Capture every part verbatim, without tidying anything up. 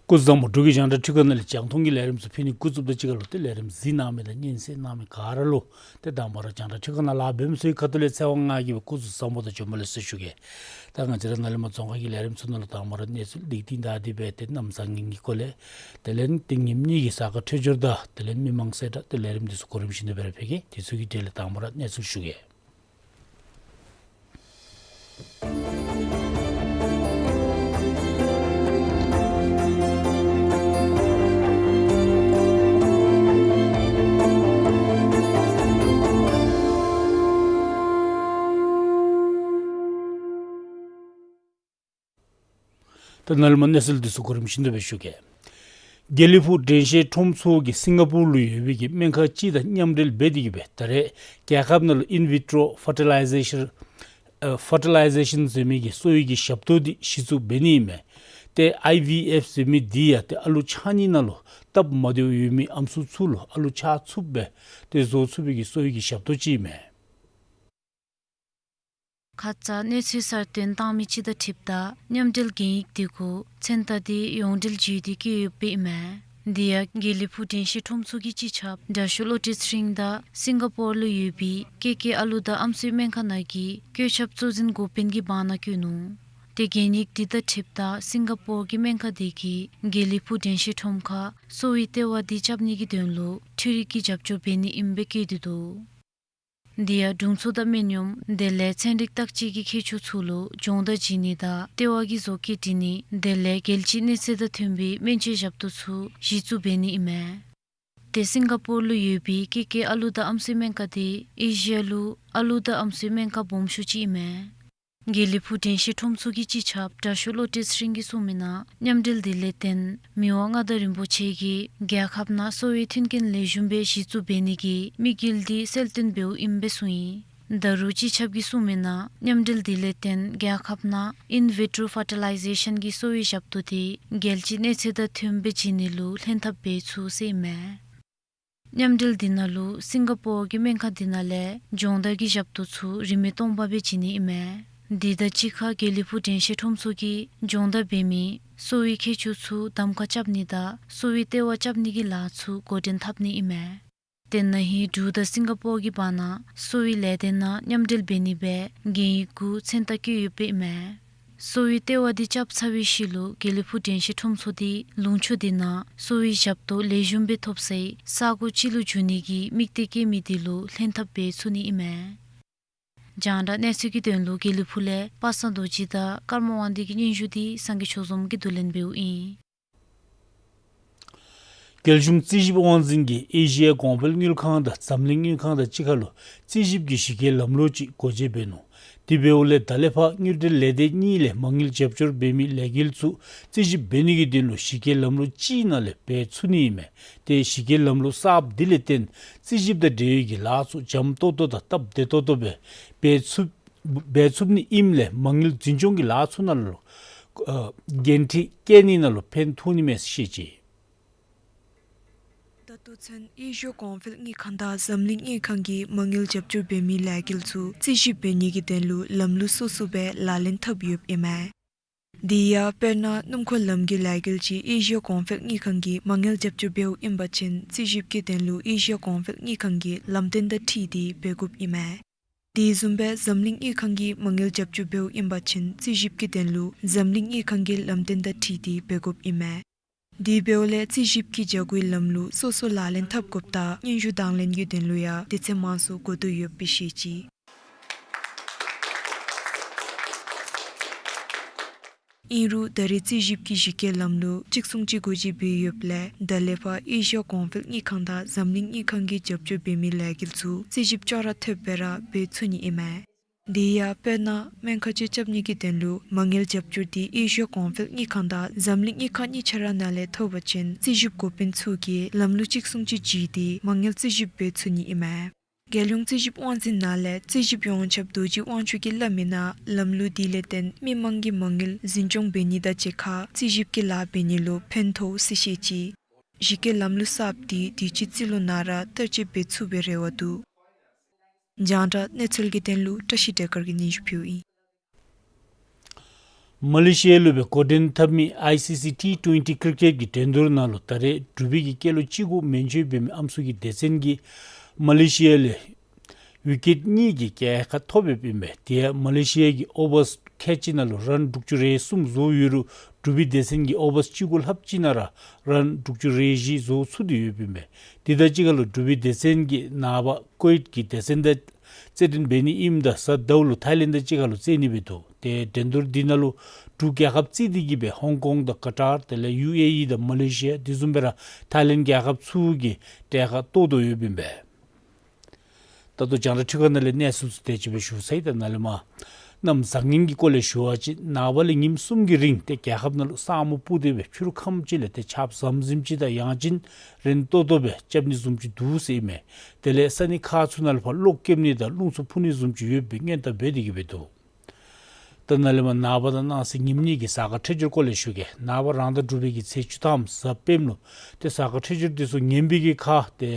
སྐུ་གཟུགས་བཟང་པོ། འབྲུག་གི་རྒྱང་བསྒྲགས་ཁྲི་ཀ་ནང་ལས་རྒྱང་མཐོང་གི་ལས་རིམ་ཚུ་ཕུལ་ནི་འགོ་བཙུགསཔ་དང་གཅིག་ཁར་ལུ་ཏེ་ལས་རིམ་གཟིགས་གནང་མི་དང་སྙན་གསན་གནང་མི་ག་ར་ལུ་ཏེ་དང་པ་ར་རྒྱང་བསྒྲགས་ཁྲི་ཀ་ནང་ལཱ་འབད་མི་ཚུ་གི་ཁ་ཐུག་ལས་ཚེ་དབང་ང་གིས་སྦེ་སྐུ་གཟུགས་བཟང་པོ་དང་བྱོན་པ་ལེགས་སོ་ཞུ་གེ། ད་ང་བཅས་ར་ནཱ་ལས་མར་རྫོང་ཁ་གི་ལས་རིམ་ཚུ་ནང་ལུ་དང་པ་ར་གནས་ཚུལ་ལེགས་ཏིང་དང་དེ་སྦེ་ཏེ་གནམ་བཟང་ངན་གྱི་སྐོར་ལས་དེ་ལས་ཏེ་ཉིནམ་གཉིས་ཀྱི་གཟའ་སྐར་འཕྲོད་སྦྱོར་དང་དེ་ལས་མི་མང་གསལ་བསྒྲགས་ཏེ་ལས་རིམ་འདི་ཚུ་གོ་རིམ་བཞིན་དུ་སྦེ་ར་ཕུལ་གེ། དེ་ཚུ་གི་གྲས་ལས་དང་པ་ར་གནས་ཚུལ་ཞུ་གེ། ད་ནཱ་ལས་མར་གནས་ཚུལ་འདི་ཚུ་གོ་རིམ་བཞིན་དུ་སྦེ་ཞུ་གེ། དགེ་ལེགས་ཕུག་དྲན་ཤེས་ཁྲོམ་ཚོགས་ཀྱིས་སིང་ག་པོར་ལུ་ཡོད་པའི་གི་སྨན་ཁང་ཅིག་དང་མཉམ་འབྲེལ་འབད་དེ་གིས་སྦེ་ད་རེས་རྒྱལ་ཁབ་ནང་ལུ་ཨིན་བི་ཊྲོ་ཕར་ཊི་ལའི་ཛེ་ཤཱན་ཨ་ཕར་ཊི་ལའི་ཛེ་ཤཱན་ཟེར་མི་གི་གསོ་བའི་གི་ཞབས་ཏོག་འདི་གཞི་བཙུགས་འབད་ནི་ཨིན་མས། ཏེ་ཨའི་ཝི་ཨེཕ་ཟེར་མི་འདི་ཡང་ཏེ་ཨ་ལུ་ཆགས་ནི་ནང་ལུ་སྟབས་མ་བདེཝ་ཡོད་མི་ཨམ་སྲུ་ཚུ་ལུ་ཨ་ལུ་ཆགས་ཚུགསཔ་སྦེ་ཏེ་བཟོ་ཚུགས་པའི་གི་གསོ་བའི་གི་ཞབས་ཏོག་ཅིག་ཨིན་མས། ཁ་ཙ་གནས་ཚུལ་གསར་བཏོན་བཏང་མི་ཅིག་དང་འཁྲིལཝ་ད་མཉམ་འབྲེལ་གན་ཡིག་འདི་གུ་མཚན་རྟགས་འདི་ཡོངས་འབྲེལ་བརྒྱུད་དེ་བཀོད་ཡོདཔ་ཨིན་མས། འདི་ཡང་དགེ་ལེགས་ཕུག་དྲན་ཤེས་ཁྲོམ་ཚོགས་ཀྱི་སྤྱི་ཁྱབ་དྲགོས་བློ་གྲོས་ཚེ་རིང་དང་སིང་ག་པོར་ལུ་ཡོད་པའི་ཀེ་ཀེ་ཨ་ལུ་དང་ཨམ་སྲུའི་སྨན་ཁང་ནང་གི་བཀོད་ཁྱབ་གཙོ་འཛིན་འགོ་དཔོན་གྱི་བར་ན་བཀོད་ནུག། ཏེ་གན་ཡིག་འདི་དང་འཁྲིལཝ་ད་སིང་ག་པོར་གྱི་སྨན་ཁང་འདི་གིས་དགེ་ལེགས་ཕུག་དྲན་ཤེས་ཁྲོམ་ཁར་གསོ་བའི་ལྟེ་བ་འདི་རྐྱབ་ནི་གི་དོན་ལུ་འཕྲུལ་རིག་གི་རྒྱབ་སྐྱོར་འབད་ནི་ཨིནམ་སྦེ་བཀོད་དེ་འདུག། འདི་ཡང་དྲུང་འཚོ་དང་སྨན་གཡོགམ་དེ་ལས་ཚན་རིག་བརྟག་དཔྱད་ཀྱི་མཁས་མཆོག་ཚུ་ལུ་སྦྱོང་བརྡར་བྱིན་ནི་དང་ལྟེ་བ་གི་བཟོ་བཀོད་འབྲི་ནི་དེ་ལས་རྒྱལ་སྤྱིའི་གནས་ཚད་དང་མཐུན་པའི་སྨན་བཅོས་ཞབས་ཏོག་ཚུ་གཞི་བཙུགས་འབད་ནི་ཨིན་མས། ཏེ་སིང་ག་པོར་ལུ་ཡོད་པའི་ཀེ་ཀེ་ཨ་ལུ་དང་ཨམ་སྲུའི་སྨན་ཁང་འདི་ཨེ་ཤི་ཡ་ལུ་ཨ་ལུ་དང་ཨམ་སྲུའི་སྨན་ཁང་སྦོམ་ཤོས་ཅིག་ཨིན་མས། དགེ་ལེགས་ཕུག་དྲན་ཤེས་ཁྲོམ་ཚོགས་ཀྱི་སྤྱི་ཁྱབ་དྲགོས་བློ་གྲོས་ཚེ་རིང་གིས་གསུངས་མི་ནང་མཉམ་འབྲེལ་འདི་ལས་བརྟེན་མི་དབང་མངའ་བདག་རིན་པོ་ཆེ་གིས་རྒྱལ་ཁབ་ནང་གསོ་བའི་མཐུན་རྐྱེན་ལེགས་ཤོམ་སྦེ་གཞི་བཙུགས་འབད་ནི་གི་དམིགས་ཡུལ་འདི་གསལ་སྟོན་འབདཝ་ཨིནམ་སྦེ་གསུངས་ཡི། ད་རུང་སྤྱི་ཁྱབ་ཀྱིས་གསུངས་མི་ནང་མཉམ་འབྲེལ་འདི་ལས་བརྟེན་རྒྱལ་ཁབ་ནང་ཨིན་བི་ཊྲོ་ཕར་ཊི་ལའི་ཛེ་ཤཱན་གྱི་གསོ་བའི་ཞབས་ཏོག་འདི་རྒྱལ་སྤྱིའི་གནས་ཚད་དང་མཐུནམ་སྦེ་བྱིན་ནི་ལུ་ལྷན་ཐབས་འབད་ཚུགས་ཟེར་ཨིན་མས། མཉམ་འབྲེལ་འདི་ནང་ལུ་སིང་ག་པོར་གྱི་སྨན་ཁང་འདི་ནང་ལས་སྦྱོང་བརྡར་གྱི་ཞབས་ཏོག་ཚུ་རིན་མེད་སྟོང་པ་སྦེ་བྱིན་ནི་ཨིན་མས། འདི་དང་གཅིག་ཁར་དགེ་ལེགས་ཕུག་དྲན་ཤེས་ཁྲོམ་ཚོགས་ཀྱིས་སྦྱོང་བརྡར་འབད་མི་གསོ་བའི་མཁས་མཆོག་ཚུ་གདམ་ཁ་རྐྱབ་ནི་དང་གསོ་བའི་ལྟེ་བ་རྐྱབ་ནི་གི་ལཱ་ཚུ་འགོ་འདྲེན་འཐབ་ནི་ཨིན་མས། ཏེ་ན་ཧིང་འབྲུག་དང་སིང་ག་པོར་གྱི་བར་ན་གསོ་བའི་ལས་སྡེ་ནང་མཉམ་འབྲེལ་འབད་ནི་སྦེ་གན་ཡིག་གུ་མཚན་རྟགས་བཀོད་ཡོདཔ་ཨིན་མས། གསོ་བའི་ལྟེ་བ་འདི་རྐྱབ་ཚར་བའི་ཤུལ་ལུ་དགེ་ལེགས་ཕུག་དྲན་ཤེས་ཁྲོམ་ཚོགས་འདི་ལུང་ཕྱོགས་འདི་ནང་གསོ་བའི་ཞབས་ཏོག་ལེགས་ཤོམ་སྦེ་ཐོབ་སའི་ས་གོ་ཅིག་ལུ་འགྱུར་ནི་གི་དམིགས་གཏད་བསྐྱེད་མི་འདི་ལུ་ལྷན་ཐབས་འབད་ཚུགས་ནི་ཨིན་མས། རྒྱང་བསྒྲགས་གནས་ཚུལ་གྱི་དོན་ལུ་དགེ་ལེགས་ཕུག་ལས་པ་སངས་རྡོ་རྗེ་དང་ཀརྨ་དབང་འདུས་ཀྱི་སྙན་ཞུ་འདི་སངས་རྒྱས་ཆོས་འཛོམས་ཀྱིས་བསྡུ་ལེན་འབདཝ་ཨིན། རྒྱལ་གཞུང་རྩིས་ཞིབ་དབང་འཛིན་གྱིས་ཨེ་ཤི་ཡ་གོང་འཕེལ་དངུལ་ཁང་དང་འཛམ་གླིང་དངུལ་ཁང་དང་གཅིག་ཁར་ལུ་རྩིས་ཞིབ་ཀྱི་གཞི་རྒྱའི་ལམ་ལུགས་ཅིག་སྒོ་འབྱེད་འབད་ནུག། དེ་འབདཝ་ལས་ད་ལས་ཕར་དངུལ་འབྲེལ་ལས་སྡེ་གཉིས་ལས་མ་དངུལ་རྒྱབ་སྐྱོར་འབད་མི་ལས་འགུལ་ཚུ་རྩིས་ཞིབ་འབད་ནི་གི་དོན་ལུ་གཞི་རྒྱའི་ལམ་ལུགས་ཅིག་ནང་ལས་འབད་ཚུགས་ནི་ཨིན་མས། ཏེ་གཞི་རྒྱའི་ལམ་ལུགས་གསརཔ་འདི་ལས་བརྟེན་རྩིས་ཞིབ་དང་འབྲེལ་ཡོད་ཀྱི་ལཱ་ཚུ་འཇམ་ཏོག་ཏོ་དང་སྟབས་བདེ་ཏོག་ཏོ་སྦེ་འབད་ཚུགས་ འབད་ཚུགས་ནི་ཨིནམ་ལས་མ་དངུལ་འཛིན་སྐྱོང་གི་ལཱ་ཚུ་ནང་ལུ་ཨ་འགན་འཁྲི་བཀལ་ནི་ནང་ལུ་ཕན་ཐོགས་ནི་མས་ཟེར་བཤད་ཅི། ད་ལྟོ་ཚུན་དབུས་གཞུང་གོང་འཕེལ་དངུལ་ཁང་དང་འཛམ་གླིང་དངུལ་ཁང་གིས་མ་དངུལ་རྒྱབ་སྐྱོར་འབད་མི་ལས་འགུལ་ཚུ་རྩིས་ཞིབ་འབད་ནི་གི་དོན་ལུ་ལམ་ལུགས་སོ་སོ་སྦེ་ལག་ལེན་འཐབ་ཡོདཔ་ཨིན་མས། དེ་ཡང་དཔེར་ན་སྣུམ་འཁོར་ལམ་གྱི་ལས་འགུལ་ཅིག་དབུས་གཞུང་གོང་འཕེལ་དངུལ་ཁང་གིས་མ་དངུལ་རྒྱབ་སྐྱོར་འབདཝ་ཨིན་པ་ཅིན་རྩིས་ཞིབ་ཀྱི་དོན་ལུ་དབུས་གཞུང་གོང་འཕེལ་དངུལ་ཁང་གི་ལམ་སྟོན་དང་འཁྲིལ་ཏེ་འབད་དགོཔ་ཨིན་མས། དེ་བཟུམ་སྦེ་འཛམ་གླིང་དངུལ་ཁང་གིས་མ་དངུལ་རྒྱབ་སྐྱོར་འབདཝ་ཨིན་པ་ཅིན་རྩིས་ཞིབ་ཀྱི་དོན་ལུ་འཛམ་གླིང་དངུལ་ཁང་གི་ལམ་སྟོན་དང་འཁྲིལ་ཏེ་འབད་དགོཔ་ཨིན་མས། དེ་འབདཝ་ལས་རྩིས་ཞིབ་ཀྱི་བྱ་སྒོའི་ལམ་ལུགས་སོ་སོ་ལག་ལེན་འཐབ་དགོཔ་དང་སྙན་ཞུ་དང་ལེན་གྱི་དོན་ལུ་ཡང་སྡེ་ཚན་མང་སུ་འགོ་བཙུགས་ཡོདཔ་སྦེ་བཤད་ཅི། ཨིན་རུང་ད་རེས་རྩིས་ཞིབ་ཀྱི་གཞི་བཀོད་ལམ་ལུགས་གཅིག་མཚུངས་ཅིག་དགོ་ཅི་འབད་ཡོདཔ་ལས་ད་ལས་ཕར་དབུས་གཞུང་གོང་འཕེལ་དངུལ་ཁང་དང་འཛམ་གླིང་དངུལ་ཁང་གིས་རྒྱབ་སྐྱོར་འབད་མི་ལས་འགུལ་ཚུ་རྩིས་ཞིབ་ཅོག་ར་འཐདཔ་སྦེ་ར་འབད་ཚུགས་ནི་ཨིན་མས། དེ་ཡང་དཔེར་ན་སྨན་ཁང་ཅིག་རྐྱབ་ནི་གི་དོན་ལུ་མ་དངུལ་རྒྱབ་སྐྱོར་དེ་དབུས་གཞུང་གོང་འཕེལ་དངུལ་ཁང་དང་འཛམ་གླིང་དངུལ་ཁང་གཉིས་ཆ་ར་ནང་ལས་ཐོབ་པ་ཅིན་རྩིས་ཞིབ་འགོ་དཔོན་ཚུ་གིས་ལམ་ལུགས་གཅིག་མཚུངས་ཅིག་བརྩིས་ཏེ་མ་དངུལ་རྩིས་ཞིབ་འབད་ཚུགས་ནི་ཨིན་མས། རྒྱལ་ཡོངས་རྩིས་ཞིབ་དབང་འཛིན་ནང་ལས་རྩིས་ཞིབ་ཡོངས་ཁྱབ་རྡོ་རྗེ་དབང་ཕྱུག་གིས་སླབ་མིའི་ནང་ལམ་ལུགས་དེ་ལས་བརྟེན་མི་མང་གིས་མ་དངུལ་འཛིན་སྐྱོང་འབད་ནི་དང་གཅིག་ཁར་རྩིས་ཞིབ་ཀྱི་ལཱ་འབད་ནི་ལུ་ཕན་ཐོགས་ཟེར་བཤད་ཅི། གཞི་བཀོད་ལམ་ལུགས་གསརཔ་དེ་དུས་ཅི་རྩིས་ལོ་ནང་ར་བསྟར་སྤྱོད་འབད་ཚུགས་པའི་རེ་བ་འདུག། རྒྱང་བསྒྲགས་གནས་ཚུལ་གྱི་དོན་ལུ་བཀྲ་ཤིས་བདེ་སྐར་གྱིས་སྙན་ཞུ་ཕུལཝ་ཨིན། མ་ལེ་ཤི་ཡ་ལུ་སྦེ་འགོ་འདྲེན་འཐབ་མི་ཨའི་སི་སི་ཊི་ཊུ་ཝེན་ཊི་ཀིར་ཀེཊ་ཀྱི་འགྲན་བསྡུར་ནང་ལུ་ད་རེས་འབྲུག་པའི་གི་སྐྱེས་ལོ་བཅུ་དགུ་མན་ཆད་འབད་མི་ཨམ་སྲུ་གི་སྡེ་ཚན་གྱིས་མ་ལེ་ཤི་ཡ་ལས་ཝི་ཀེཊ་གཉིས་ཀྱི་རྒྱལ་ཁ་ཐོབ་ཡོདཔ་ཨིན་པས། དེ་ཡང་མ་ལེ་ཤི་ཡ་གི་ཨོ་བར་ཁལ་གཅིག་ནང་ལུ་རཱན་དྲུག་ཅུ་རེ་གསུམ་བཟོ་ཡོད་རུང་འབྲུག་པའི་སྡེ་ཚན་གྱིས་ཨོ་བར་བཅུ་དགུ་ལྷགཔ་ཅིག་ནང་ར་རཱན་དྲུག་ཅུ་རེ་བཞི་བཟོ་ཚུགས་ཏེ་ཡོདཔ་ཨིན་པས། དེ་དང་གཅིག་ཁར་ལུ་འབྲུག་པའི་སྡེ་ཚན་གྱིས་ནངས་པ་ཀུ་ཝེཊ་ཀྱི་སྡེ་ཚན་དང་རྩེད་འགྲན་འབད་ནི་ཨིནམ་ད་གཟའ་ཟླཝ་ལུ་ཐའི་ལེནཌ་དང་གཅིག་ཁར་ལུ་རྩེད་ནི་སྦེ་འདུག། ཏེ་འགྲན་བསྡུར་འདི་ནང་ལུ་འབྲུག་རྒྱལ་ཁབ་བརྩིས་ཏེ་གིས་སྦེ་ཧོང་ཀོང་དང་ཀ་ཊར་དེ་ལས་ཡུ་ཨེ་ཨི་དང་མ་ལེ་ཤི་ཡ་དེ་བཟུམ་སྦེ་ར་ཐའི་ལེནཌ་རྒྱལ་ཁབ་ཚུ་གིས་གྲལ་ཁར་གཏོགས་དོ་ཡོདཔ་ཨིན་པས། ད་ལྟོ་རྒྱང་བསྒྲགས་འཕྲུལ་ཁང་ནང་ལས་གནས་ཚུལ་ཚུ་དེ་ཅིག་སྦེ་ཞུ་ཚར་ཡི། ད་ནཱ་ལས་མར་གནམ་བཟང་ངན་གྱི་སྐོར་ལས་ཞུ་བ་ཅིན་ནངས་པ་ལས་ཉིནམ་གསུམ་གྱི་རིང་ཏེ་རྒྱལ་ཁབ་ནང་ལུ་ས་སྨུག་སྤུབས་ཏེ་སྦེ་ཕྱི་རུ་ཁམས་ཅིག་ལས་ཏེ་ཆརཔ་ཟམ་ཟིམ་ཅིག་དང་ཡང་ཅིན་རན་ཏོག་ཏོ་སྦེ་རྐྱབ་ནི་བཟུམ་ཅིག་འདུག་ཟེར་ཨིན་མས། དེ་ལས་ས་གནས་ཁག་ཚུ་ནང་ལུ་ཕར་གློག་རྐྱབ་ནི་དང་རླུང་འཚུབ་འཕུ་ནི་བཟུམ་ཅིག་ཡོདཔ་སྦེ་སྔོན་བརྡ་འབད་དེ་གིས་སྦེ་འདུག། ད་ནཱ་ལས་མར་ནངས་པ་དང་གནངས་ཚེ་ཉིནམ་གཉིས་ཀྱི་གཟའ་སྐར་འཕྲོད་སྦྱོར་སྐོར་ལས་ཞུ་གེ། ནངས་པ་རང་ཟླ་དྲུག་པའི་གི་ཚེས་བཅུ་ཐམ་གཟའ་སྤེནམ་ལུ་ཏེ་གཟའ་སྐར་འཕྲོད་སྦྱོར་འདི་ཚུ་ངན་པའི་གི་ཁར་ཏེ་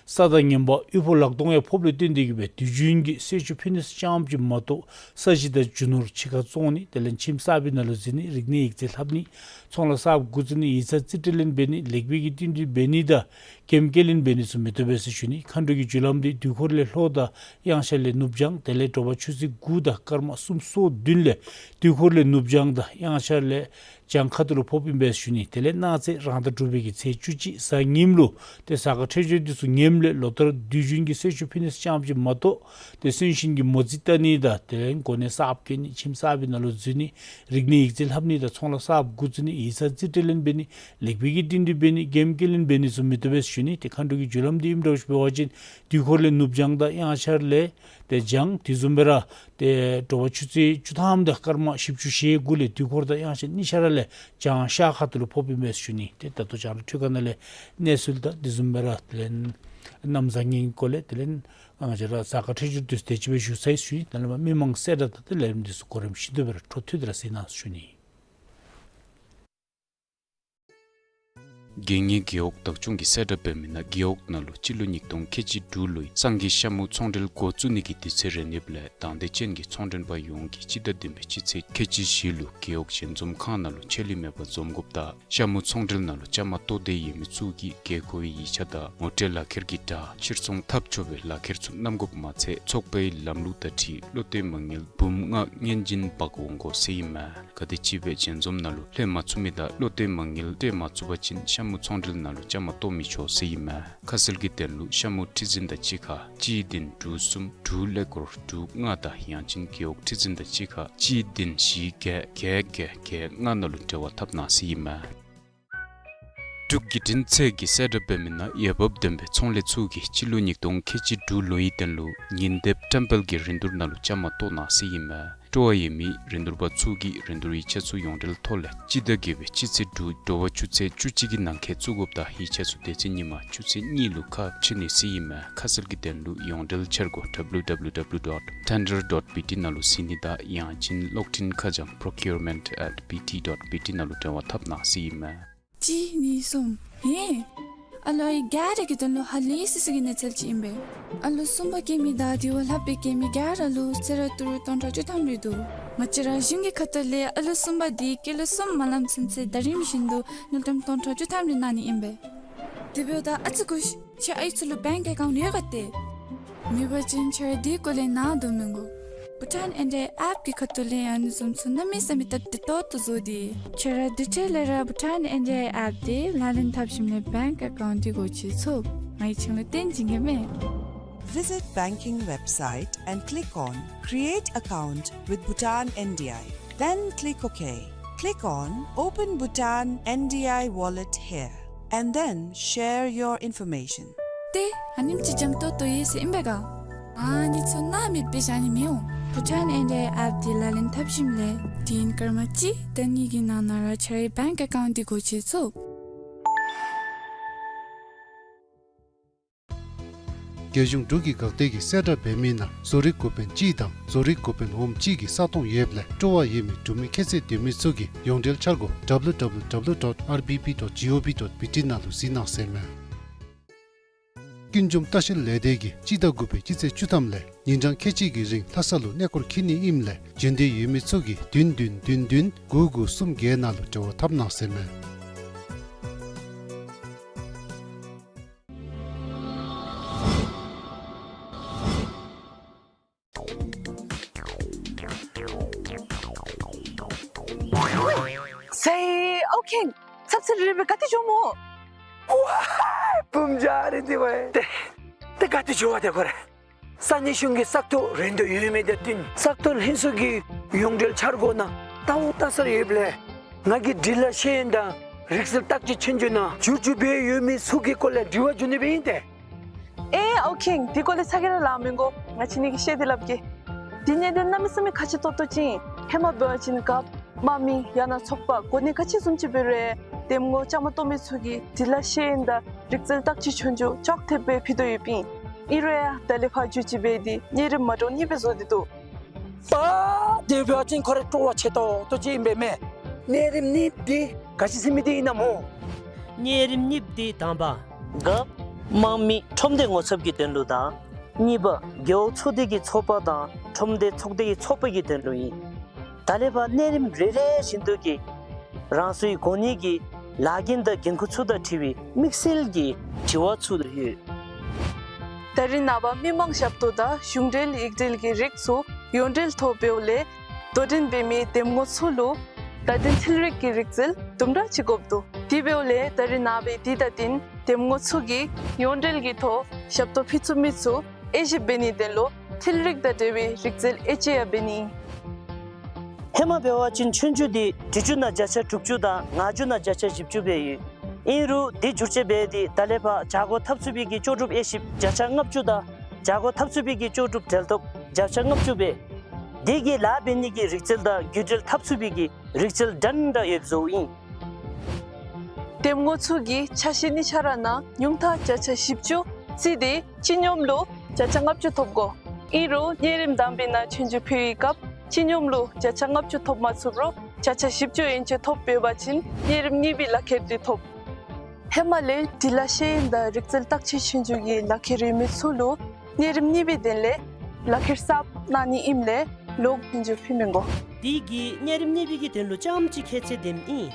ས་དང་ངན་པ་དབུལ་པོ་ལག་སྟོང་ཡང་ཕོགཔ་ལས་བརྟེན་ཏེ་གིས་སྦེ་དུས་རྒྱུན་གྱི་གསོལ་མཆོད་ཕུལ་ནི་ཙམ་ཅིག་མ་གཏོགས་ས་གཞི་དང་རྒྱུ་ནོར་ཕྱི་ཁར་བཙོང་ནི་དེ་ལས་ཁྱིམ་གསར་པའི་ནང་ལུ་འཛུལ་ནི་རིག་གནས་ཡིག་རྩིས་ལྷབ་ནི་ཚོང་ལཱ་གསརཔ་འགོ་བཙུགས་ནི་ཡིག་ཚང་རྩིས་སྤྲོད་ལེན་འབད་ནི་ལེགས་སྤེལ་གྱི་བསྟུན་གྲོས་འབད་ནི་དང་འགེམས་སྐྱེལ་ལེན་འབད་ནི་ཚུ་མི་བཏུབ་པས་ཟེར་ཞུ་ནི། མཁའ་འགྲོ་གི་རྒྱུ་ལམ་འདི་དུས་འཁོར་ལས་ལྷོ་དང་དབྱངས་འཆར་ལས་ནུབ་བྱང་དེ་ལས་དྲོ་པ་ཆུ་ཚོད་དགུ་དང་སྐར་མ་སུམ་ཅུ་སོ་བདུན་ལས་དུས་འཁོར་ལས་ནུབ་བྱང་དང་དབྱངས་འཆར་ལས་བྱང་ཁ་ཐུག་ལུ་ཕོགཔ་ཨིན་པས་ཟེར་ཞུ་ནི། དེ་ལས་གནངས་ཚེ་རང་ཟླ་དྲུག་པའི་གི་ཚེས་བཅུ་གཅིག་གཟའ་ཉིམ་ལུ་ཏེ་གཟའ་སྐར་འཕྲོད་སྦྱོར་འདི་ཚུ་ངནམ་ལས་ལོ་ལྟར་དུས་རྒྱུན་གྱི་གསོལ་མཆོད་ཕུལ་ནི་ཙམ་ཅིག་མ་གཏོགས་ཏེ་གསོན་གཤིན་གྱི་མོ་རྩིས་བལྟ་ནི་དང་དེ་ལས་གོ་གནས་གསརཔ་བཀལ་ནི་ཁྱིམ་གསར་པའི་ནང་ལུ་འཛུལ་ནི་རིག་གནས་ཡིག་རྩིས་ལྷབ་ནི་དང་ཚོང་ལཱ་གསརཔ་འགོ་བཙུགས་ནི་ཡིག་ཚང་རྩིས་སྤྲོད་ལེན་འབད་ནི་ལེགས་སྤེལ་གྱི་བསྟུན་གྲོས་འབད་ནི་འགེམས་སྐྱེལ་ལེན་འབད་ནི་ཚུ་མི་བཏུབ་པས་ཟེར་ཞུ་ནི། ཏེ་མཁའ་འགྲོ་གི་རྒྱུ་ལམ་འདི་ཨིནམ་འདྲཝ་ཅིག་འབད་བ་ཅིན་དུས་འཁོར་ལས་ནུབ་བྱང་དང་དབྱངས་འཆར་ལས་ཏེ་བྱང་དེ་བཟུམ་སྦེ་ར་ཏེ་དྲོ་པ་ཆུ་ཚོད་བཅུ་ཐམ་དང་སྐར་མ་བཞི་བཅུ་ཞེ་དགུ་ལས་དུས་འཁོར་དང་དབྱངས་འཆར་གཉིས་ཆ་ར་ལས་བྱང་ཤར་ཁ་ཐུག་ལུ་ཕོགཔ་ཨིན་པས་ཟེར་ཞུ་ནི། ཏེ་ད་ལྟོ་རྒྱང་བསྒྲགས་འཕྲུལ་ཁང་ནང་ལས་གནས་ཚུལ་དང་དེ་བཟུམ་སྦེ་ར་དེ་ལས་གནམ་བཟང་ངན་གྱི་སྐོར་ལས་དེ་ལས་ང་བཅས་ར་གཟའ་སྐར་འཕྲོད་སྦྱོར་འདི་ཚུ་དེ་ཅིག་སྦེ་ཞུ་ཚར་ཡི་ཟེར་ཞུ་ནི། ད་ལས་མར་མི་མང་གསལ་བསྒྲགས་དང་དེ་ལས་རིམ་འདི་ཚུ་གོ་རིམ་བཞིན་དུ་སྦེ་ར་འཕྲོ་མཐུད་དེ་ར་གསན་གནང་ཟེར་ཞུ་ནི། རྒྱལ་གཉེར་རྒེད་འོག་བདག་སྐྱོང་གིས་གསལ་བསྒྲགས་འབད་མི་ནང་རྒེད་འོག་ནང་ལུ་སྤྱི་ལོ་ཉིས་སྟོང་ཁལ་གཅིག་དྲུག་ལོའི་སང་གི་ཤ་མུ་ཚོང་འབྲེལ་འགོ་བཙུགས་ནི་གི་དུས་ཚོད་རན་ཡོདཔ་ལས་དང་འདོད་ཅན་གྱི་ཚོང་མགྲོན་པ་ཡོངས་ཀྱིས་སྤྱི་ཟླ་བདུན་པའི་སྤྱི་ཚེས་ཁལ་གཅིག་བཞི་ལུ་རྒེད་འོག་ཞལ་འཛོམས་ཁང་ནང་ལུ་ཆད་ལུས་མེད་པར་འཛོམས་དགོཔ་དང་ཤ་མུ་ཚོང་འབྲེལ་ནང་ལུ་བཅའ་མར་གཏོགས་འདོད་ཡོད་མི་ཚུ་གིས་རྒྱལ་སྒོའི་ཡིག་ཆ་དང་ངོ་སྤྲོད་ལག་ཁྱེར་གྱི་སྒྲ་ཕྱིར་ཚོང་འཐབ་ཆོག་པའི་ལག་ཁྱེར་ཚུ་བསྣམ་དགོཔ་མ་ཚད་ཚོགས་པའི་ལམ་ལུགས་དང་འཁྲིལ་བློ་གཏད་མ་དངུལ་འབུམ་ལྔ་སྔོན་འཛིན་འབག་འོང་དགོ་ཟེར་ཨིན་མས། ག་དེམ་ཅིག་སྦེ་ཞལ་འཛོམས་ནང་ལུ་ལྷོད་མ་ཚུགས་མི་དང་བློ་གཏད་མ་དངུལ་སྤྲོད་མ་ཚུགས་པ་ཅིན་ཤ་མུ་ཚོང་འབྲེལ་ནང་ལུ་བཅའ་མར་གཏོགས་མི་ཆོག་ཟེར་ཨིན་མས། ཁ་གསལ་གྱི་དོན་ལུ་ཤ་མུ་ཁྲི་འཛིན་དང་གཅིག་ཁར་གཅིག་བདུན་དྲུག་གསུམ་དྲུག་ཀླད་ཀོར་དྲུག་ལྔ་དང་ཡང་ཅིན་རྒེད་འོག་ཁྲི་འཛིན་དང་གཅིག་ཁར་གཅིག་བདུན་བཞི་བརྒྱད་བརྒྱད་བརྒྱད་བརྒྱད་ལྔ་ནང་ལུ་འབྲེལ་བ་འཐབ་གནང་ཟེར་ཨིན་མས། འབྲུག་བརྒྱུད་འཕྲིན་ཚད་ཀྱིས་གསལ་བསྒྲགས་འབད་མི་ནང་འོས་འབབ་ལྡན་པའི་ཚོང་ལས་ཚུ་གིས་སྤྱི་ལོ་ཉིས་སྟོང་ཁལ་གཅིག་དྲུག་ལོའི་དོན་ལུ་ཉིན་དེབ་བཀྲམ་སྤེལ་གྱི་རིན་བསྡུར་ནང་ལུ་བཅའ་མར་གཏོགས་གནང་ཟེར་ཨིན་མས། སྤྲོ་བ་ཡོད་མི་རིན་བསྡུར་པ་ཚུ་གིས་རིན་བསྡུར་ཡིག་ཆ་ཚུ་ཡོངས་འབྲེལ་ཐོག་ལས་སྤྱི་ཟླ་བརྒྱད་པའི་སྤྱི་ཚེས་དྲུག་དྲོ་པ་ཆུ་ཚོད་བཅུ་གཅིག་གི་ནང་འཁོད་བཙུགས་དགོཔ་དང་ཡིག་ཆ་ཚུ་དེ་ཚེ་ཉིན་མ་ཆུ་ཚོད་གཉིས་ལུ་ཁ་ཕྱེ་ནི་ཟེར་ཨིན་མས། ཁ་གསལ་གྱི་དོན་ལུ་ཡོངས་འབྲེལ་འཆར་སྒོ་W W W dot tender dot B T ནང་ལུ་གཟིགས་ནི་དང་ཡང་ཅིན་གློག་འཕྲིན་ཁ་བྱང་procurement at B T dot B T ནང་ལུ་འབྲེལ་བ་འཐབ་གནང་ཟེར་ཨིན་མས། གཅིག་གཉིས་གསུམ། ཧེ། ཨ་ལོ་ཨའི་ག་ར་གི་དོན་ལུ་ཧ་ལས་སི་སི་གི་གནས་ཚུལ་ཅིག་ཨིན་པས། ཨ་ལོ་གསུམ་པ་སྐྱེ་མི་དང་དེ་བ་ལྷག་པའི་སྐྱེ་མི་ག་ར་ལུ་གསོལ་རས་ཏི་རུ་སྟོང་ཕྲག་བཅུ་ཐམ་རེ་འདུག། ང་བཅས་ར་གཞུང་གི་ཁ་ཐུག་ལས་ཨ་ལོ་གསུམ་པ་དེ་སྐྱེས་ལོ་གསུམ་མ་ལངམ་ཚུན་ཚོད་ཟླ་རིམ་བཞིན་དུ་དངུལ་ཀྲམ་སྟོང་ཕྲག་བཅུ་ཐམ་རེ་གནང་ནི་ཨིན་པས། དེ་འབདཝ་ད་ཨ་ཙི་སྒུག་ཤིག། ཁྱེད་ཨའི་ཚུ་ལུ་bank account ཡོད་ག་ཏེ། མེད་པ་ཅིན་ཁྱེད་ར་དེའི་སྐོར་ལས་ནཱ་བསྡུ་མི་དགོ། Bhutan N D I app གི་ཁ་ཐུག་ལས་ཨ་ནི་བཟུམ་ཚུ་གནམ་མེད་ས་མེད་སྟབས་བདེ་ཏོག་ཏོ་བཟོ་སྟེ། ཁྱེད་ར་དེ་འཕྲལ་ལས་ར་Bhutan N D I app དེ་ལག་ལེན་འཐབ་ཞིནམ་ལས་bank account འདི་སྒོ་ཕྱེ་ཚུགས། ང་གིས་ཁྱེད་ལུ་སྟོན་བྱིན་གེ་མས། Visit banking website and click on Create account with Bhutan N D I. Then click OK. Click on Open Bhutan N D I Wallet here and then share your information. ཏེ་ཨ་ནེམ་ཅིག་འཇམ་ཏོང་ཏོ་ཡོད་ཟེར་ཨིན་པས་ག། ཨ་ནི་ཚུ་ནཱ་མེདཔ་སྦེ་བཞག་ནི་མི་འོང་། Bhutan N D I app དེ་ལག་ལེན་འཐབ་ཞིནམ་ལས་དུས་ཡུན་སྐར་མ་གཅིག་དང་གཉིས་ཀྱི་ནང་ན་ར་ཁྱེད་རའི་bank account དེ་སྒོ་ཕྱེ་ཚུགས། རྒྱལ་གཞུང་འབྲུག་གི་འགག་སྡེ་གིས་གསལ་བསྒྲགས་འབད་མི་ནང་བཟོ་རིག་འགོ་དཔོན་གཅིག་དང་བཟོ་རིག་འགོ་དཔོན་འོགམ་གཅིག་གི་ས་སྟོང་ཡོདཔ་ལས་སྤྲོ་བ་ཡོད་མི་འབྲུག་མི་ཁྱད་ཚད་ལྡན་མི་ཚུ་གིས་ཡོངས་འབྲེལ་འཆར་སྒོ་W W W dot R B B dot G O V dot B T ནང་ལུ་གཟིགས་གནང་ཟེར་མས། ཀུན་འབྱུང་ལྟ་བཤལ་ལས་སྡེ་གིས་སྤྱི་ཟླ་དགུ་པའི་སྤྱི་ཚེས་བཅུ་ཐམ་ལས་ཉིན་གྲངས་ཁལ་གཅིག་གི་རིང་ལྷ་ས་ལུ་གནས་སྐོར་འཁྱིད་ནི་ཨིནམ་ལས་འབྱོན་འདོད་ཡོད་མི་ཚུ་གིས་བདུན་བདུན་བདུན་བདུན་དགུ་དགུ་གསུམ་བརྒྱད་ནང་ལུ་འབྲེལ་བ་འཐབ་གནང་ཟེར་མས། ཟེར་ཨའུ་ཁེང་། ཚབ་ཚུབ་རེ་རེ་སྦེ་ག་ཏེ་འགྱོཝ་སྨོ། ཝའི་བུམོ་ཆུང་རེ་འདི་ཝའི། ཏེ་ཏེ་ག་ཏེ་འགྱོ་བ་ཏེ་ཁོ་རེ། ས་གནས་གཞུང་གི་ས་སྟོང་རིན་བསྡུར་ཡོད་མི་དང་བསྟུན་ས་སྟོང་ལྷན་ཚོགས་ཀྱི་ཡོངས་འབྲེལ་འཆར་སྒོ་ནང་ལྟ་བ་ལྟ་སར་ཡོདཔ་ལས་ང་གིས་འབྲི་ལྷག་ཤེས་ཡོན་དང་རིག་རྩལ་བརྟག་དཔྱད་ཆོས་རྒྱུགས་ནང་བསྒྱུར་བཅོས་འབད་ཡོད་མི་ཚུ་གི་སྐོར་ལས་དྲི་བ་འགྱོ་ནི་སྦེ་ཨིན་ཏེ། ཨེ་ཨའུ་ཁེང་། དེ་སྐོར་ལས་ཚ་གྱང་ར་ལང་མི་དགོ། ང་བཅས་ནི་གིས་བཤད་དེ་སླབ་གེ། དེ་ནི་དེ་གནམ་མེད་ས་མེད་ཁག་ཆེ་ཏོག་ཏོ་ཅིག་ཨིན། ཧེ་མ་འབད་བ་ཅིན་རྒཔོ་དམངས་མི་ཡང་ན་ཚོགས་པ་གོ་གནས་ག་ཅི་བཟུམ་ཅིག་འབད་རུང་འདེམས་ངོ་བཅའ་མར་གཏོགས་མི་ཚུ་གིས་འབྲི་ལྷག་ཤེས་ཡོན་དང་རིག་རྩལ་བརྟག་དཔྱད་ཆོས་རྒྱུགས་ཅོག་འཐདཔ་སྦེ་ཕུལ་དོ་ཡོདཔ་ཨིན། ཨིན་རུང་ཡང་ད་ལས་ཕར་བསྒྱུར་བཅོས་འབད་དེ་གནས་རིམ་མ་འདྲཝ་གཉིས་སྦེ་བཟོ་སྟེ་འདུག། པ་དེ་འབད་བ་ཅིན་ཁོ་ར་སྤྲོ་བ་ཆེ་ཏོག་ཏོ་ཅིག་ཨིན་པས་མས། གནས་རིམ་གཉིས་པ་དེ་ག་ཅི་ཟེར་མི་དེ་ཨིན་ན་སྨོ། གནས་རིམ་གཉིས་པ་དེ་དང་པ་རྒཔོ་དམངས་མི་ཁྲོམ་སྡེ་ངོ་ཚབ་ཀྱི་དོན་ལུ་དང་གཉིས་པ་རྒེད་འོག་ཚོགས་སྡེ་གི་ཚོགས་པ་དང་ཁྲོམ་སྡེ་ཚོགས་སྡེ་གི་ཚོགས་པ་གི་དོན་ལུ་ཨིན། ད་ལས་ཕར་གནས་རིམ་རེ་རེ་བཞིན་དུ་གི་རང་སོའི་གོ་གནས་ཀྱི་ལཱ་འགན་དང་འགན་ཁུར་ཚུ་དང་འཁྲིལ་བའི་དམིགས་བསལ་གྱི་དྲི་བ་ཚུ་ཡོད། ད་རེས་ནངས་པ་མི་མང་ཞབས་ཏོག་དང་གཞུང་འབྲེལ་ཡིག་འབྲེལ་གྱི་རིགས་ཚུ་ཡོངས་འབྲེལ་ཐོག་འབདཝ་ལས་དོ་འགྲན་འབད་མི་འདེམས་ངོ་ཚུ་ལུ་བརྡ་དོན་འཕྲུལ་རིག་གི་རིག་རྩལ་དུམ་གྲ་ཅིག་དགོཔ་འདུག། དེ་འབདཝ་ལས་ད་རེས་ནངས་པའི་དེ་བརྡ་དོན་འདེམས་ངོ་ཚུ་གིས་ཡོངས་འབྲེལ་གྱི་ཐོག་ཞབས་ཏོག་ཕུལ་ཚུགས་མི་ཚུ་དབྱེ་ཞིབ་འབད་ནིའི་དོན་ལུ་འཕྲུལ་རིག་དང་འབྲེལ་བའི་རིག་རྩལ་དབྱེ་དཔྱད་ཡང་འབད་ནི། ཧེ་མ་འབད་བ་ཅིན་ཆོས་རྒྱུགས་དེ་འབྲི་རྒྱུགས་ནང་བརྒྱ་ཆ་དྲུག་ཅུ་དང་ངག་རྒྱུགས་ནང་བརྒྱ་ཆ་བཞི་བཅུ་སྦེ་ཡོད། ཨིན་རུང་དེ་བསྒྱུར་བཅོས་འབད་དེ་ད་ལས་ཕར་བྱ་སྒོ་འཐབ་ཚུགས་པའི་གི་ལྕོགས་གྲུབ་དབྱེ་ཞིབ་བརྒྱ་ཆ་ལྔ་བཅུ་དང་བྱ་སྒོ་འཐབ་ཚུགས་པའི་གི་ལྕོགས་གྲུབ་འབྲེལ་ཐོག་བརྒྱ་ཆ་ལྔ་བཅུ་སྦེ་དེ་གི་ལཱ་འབད་ནི་གི་རིག་རྩལ་དང་བརྒྱུད་འབྲེལ་འཐབ་ཚུགས་པའི་གི་རིག་རྩལ་འདྲན་འདྲ་ཡོདཔ་བཟོཝ་ཨིན། འདེམས་ངོ་ཚུ་གིས་ཆ་ཤས་གཉིས་ཆ་ར་ནང་ཉུང་མཐའ་བརྒྱ་ཆ་བཞི་བཅུ་བརྩིས་ཏེ་སྤྱི་སྙོམས་ལུ་བརྒྱ་ཆ་ལྔ་བཅུ་ཐོབ་དགོ། ཨིན་རུང་གནས་རིམ་དང་པའི་ནང་ཆོས་རྒྱུགས་ཕུལ་བའི་སྐབས་སྤྱི་སྙོམས་ལུ་བརྒྱ་ཆ་ལྔ་བཅུ་ཐོབ་མ་ཚུགས་རུང་བརྒྱ་ཆ་བཞི་བཅུ་ཡན་ཆད་ཐོབ་འབད་བ་ཅིན་གནས་རིམ་གཉིས་པའི་ལག་ཁྱེར་དེ་ཐོབ། ཧེ་མ་ལས་འབྲི་ལྷག་ཤེས་ཡོན་དང་རིག་རྩལ་བརྟག་དཔྱད་ཆོས་རྒྱུགས་ཀྱི་ལག་ཁྱེར་ཡོད་མི་ཚུ་ལུ་གནས་རིམ་གཉིས་པའི་དོན་ལས་ལག་ཁྱེར་གསརཔ་གནང་ནི་ཨིནམ་ལས་ལོག་ཆོས་རྒྱུགས་ཕུལ་མི་དགོ། དེ་གིས་གནས་རིམ་གཉིས་པའི་གི་དོན་ལུ་རྐྱངམ་ཅིག་ཁྱད་ཚད་ལྡནམ་ཨིན།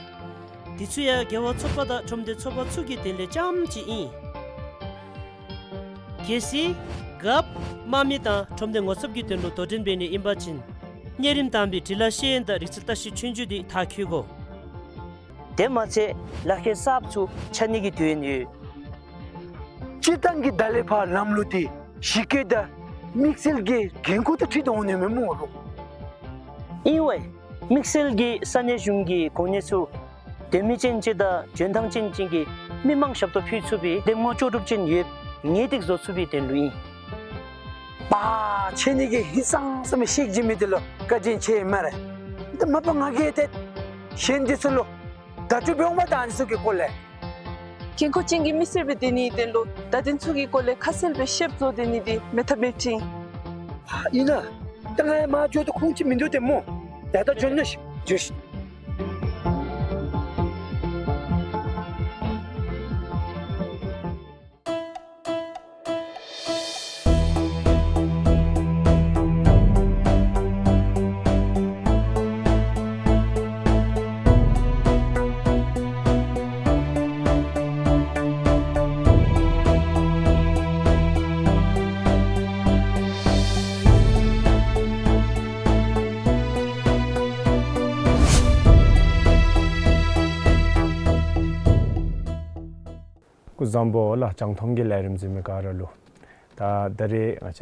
དེ་ཚུ་ཡང་རྒེད་འོག་ཚོགས་པ་དང་ཁྲོམ་སྡེ་ཚོགས་པ་ཚུ་གི་དོན་ལས་རྐྱངམ་ཅིག་ཨིན། གལ་སྲིད་རྒཔོ་དམངས་མི་དང་ཁྲོམ་སྡེ་ངོ་ཚབ་ཀྱི་དོན་ལུ་དོ་འགྲན་འབད་ནི་ཨིན་པ་ཅིན་གནས་རིམ་དང་པའི་འབྲི་ལྷག་ཤེས་ཡོན་དང་རིག་རྩལ་བརྟག་དཔྱད་ཆོས་རྒྱུགས་དེ་མཐར་འཁྱོལ་དགོ། དེ་མ་ཚད་ལག་ཁྱེར་གསརཔ་ཚུ་ཆགས་ནི་གི་དོན་ཡོད། སྤྱིར་བཏང་གི་ད་ལས་ཕར་ལམ་ལུགས་དེ་གཞི་བཀོད་དང་དམིགས་བསལ་གྱི་འགན་ཁུར་དང་འཁྲིལ་ཏེ་འོང་ནི་མས་སྨོ་རོགས། ཨིན་ཝའི། དམིགས་བསལ་གྱི་ས་གནས་གཞུང་གི་གོ་གནས་ཚུ་དོན་མི་ཅན་ཅིག་དང་འཇོན་ཐང་ཅན་ཅིག་གིས་ མི་མང་ཞབས་ཏོག་ཕུལ་ཚུགས་པའི་གདམ་ངོ་ལྕོགས་གྲུབ་ཅན་ཡོད། ངེས་ཏིག་བཟོ་ཚུགས་པའི་དོན་ལུ་ཨིན། པ་ཁྱེད་གཉིས་ཀྱིས་ཧིང་སངས་ས་མི་ཤེས་ཅི་མི་དེ་ལུ་བཀའ་དྲིན་ཆེ་སྨ་རེ། ད་མ་པ་ང་གིས་ཏེ་གཞན་འདི་ཚུ་ལུ་བརྡ་སྤྲོད་འབད་འོང་མས། ད་ཨ་ནི་ཚུ་གི་སྐོར་ལས། འགན་ཁུར་ཅན་གྱི་མི་སེར་སྦེ་སྡོད་ནིའི་དོན་ལུ་བརྡ་དོན་ཚུ་གི་སྐོར་ལས་ཁ་གསལ་སྦེ་ཤེསཔ་བཟོ་སྡོད་ནི་འདི་མེད་ཐབས་མེདཔ་ཅིག་ཨིན། ཨིན་ན། ད་ང་ཡང་མར་འགྱོ་དོ་ཁུངས་ཅིག་མིན་འདུག་ཏེ་སྨོ། ཡ་ད་འགྱོ་ནི་ཤིག་འགྱོ་ཤིག། སྐུ་གཟུགས་བཟང་པོ་ལགས། རྒྱང་མཐོང་གི་ལས་རིམ་གཟིགས་མི་ག་ར་ལུ། ད་ད་རེས་ང་བཅས་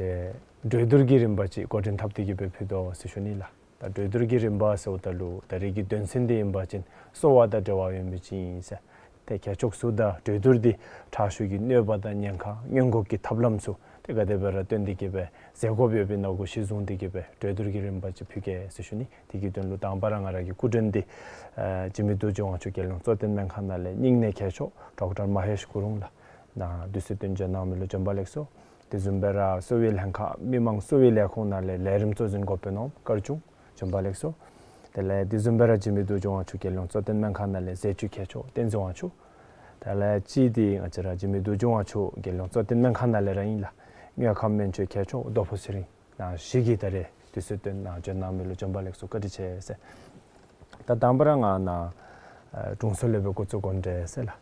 གྲོས་བསྡུར་གྱི་རིམ་པ་ཅིག་འགོ་འདྲེན་འཐབ་སྟེ་གི་སྦེ་ཕུལ་དོ་ཟེར་ཞུ་ནི་ལགས། ད་གྲོས་བསྡུར་གྱི་རིམ་པ་ཟེརཝ་ད་ལུ་ད་རེས་ཀྱི་དོན་ཚན་འདི་ཨིན་པ་ཅིན་གསོ་བ་དང་འབྲེལ་བ་ཡོད་མི་ཅིག་ཨིན་ཟེར། ཏེ་ཁྱད་ཆོས་ཚུ་དང་གྲོས་བསྡུར་འདི་ཁྲག་ཤུགས་ཀྱི་གནོད་པ་དང་ཉེན་ཁ་སྔོན་འགོག་གི་ཐབས་ལམ་ཚུ་ཏེ་ག་དེ་སྦེ་ར་བཏོན་ཏེ་གི་སྦེ་མཛད་དགོཔ་ཡོདཔ་ཨིན་ན་གུ་གཞི་བཟུང་སྟེ་གི་སྦེ་གྲོས་བསྡུར་གྱི་རིམ་པ་ཅིག་ཕུལ་གེ་ཟེར་ཞུ་ནི། དེ་གི་དོན་ལུ་དང་པ་ར་ང་ར་གི་སྐུ་མགྲོན་འདི་ཨ་འཇིགས་མེད་རྡོ་རྗེ་དབང་ཕྱུག་རྒྱལ་ཡོངས་གཙོ་བསྟེན་སྨན་ཁང་ནང་ལས་སྙིང་ནད་མཁས་མཆོག་ཌོག་ཊར་མ་ཧེཤ་ཀུ་རུང་ལགས་ནཱ་དུས་ཚོད་བཏོན་བྱོན་གནང་མི་ལུ་བྱོན་པ་ལེགས་སོ། དེ་བཟུམ་སྦེ་ར་གསོ་བའི་ལྷན་ཁག་མི་མང་གསོ་བའི་ལས་ཁུངས་ནང་ལས་ལས་རིམ་གཙོ་འཛིན་འགོ་དཔོན་ནོར་བུ་སྐར་ཆུང་བྱོན་པ་ལེགས་སོ། དེ་ལས་དེ་བཟུམ་སྦེ་ར་འཇིགས་མེད་རྡོ་རྗེ་དབང་ཕྱུག་རྒྱལ་ཡོངས་གཙོ་བསྟེན་སྨན་ཁང་ནང་ལས་ཟས་བཅུད་མཁས་མཆོག་བསྟན་འཛིན་དབང་ཕྱུག། དེ་ལས་གཅིག་འདི་ང་བཅས་ར་འཇིགས་མེད་རྡོ་རྗེ་དབང་ཕྱུག་རྒྱལ་ཡོངས་གཙོ་བསྟེན་སྨན་ཁང་ནང་ལས་ར་ཨིན་ལགས། དངོས་ཁམས་སྨན་བཅོས་མཁས་མཆོག་རྡོ་ཕུ་ཚེ་རིང་ནཱ་བཞི་གིས་ད་རེས་དུས་ཚོད་བཏོན་ནཱ་བྱོན་གནང་མི་ལུ་བྱོན་པ་ལེགས་སོ། བཀའ་དྲིན་ཆེ་ཟེར། ད་དང་པ་ར་ང་ནཱ་ཨ་དྲུང་འཚོ་ལས་སྦེ་འགོ་བཙུགས་དགོ་འདྲས་ཟེར་ལགས།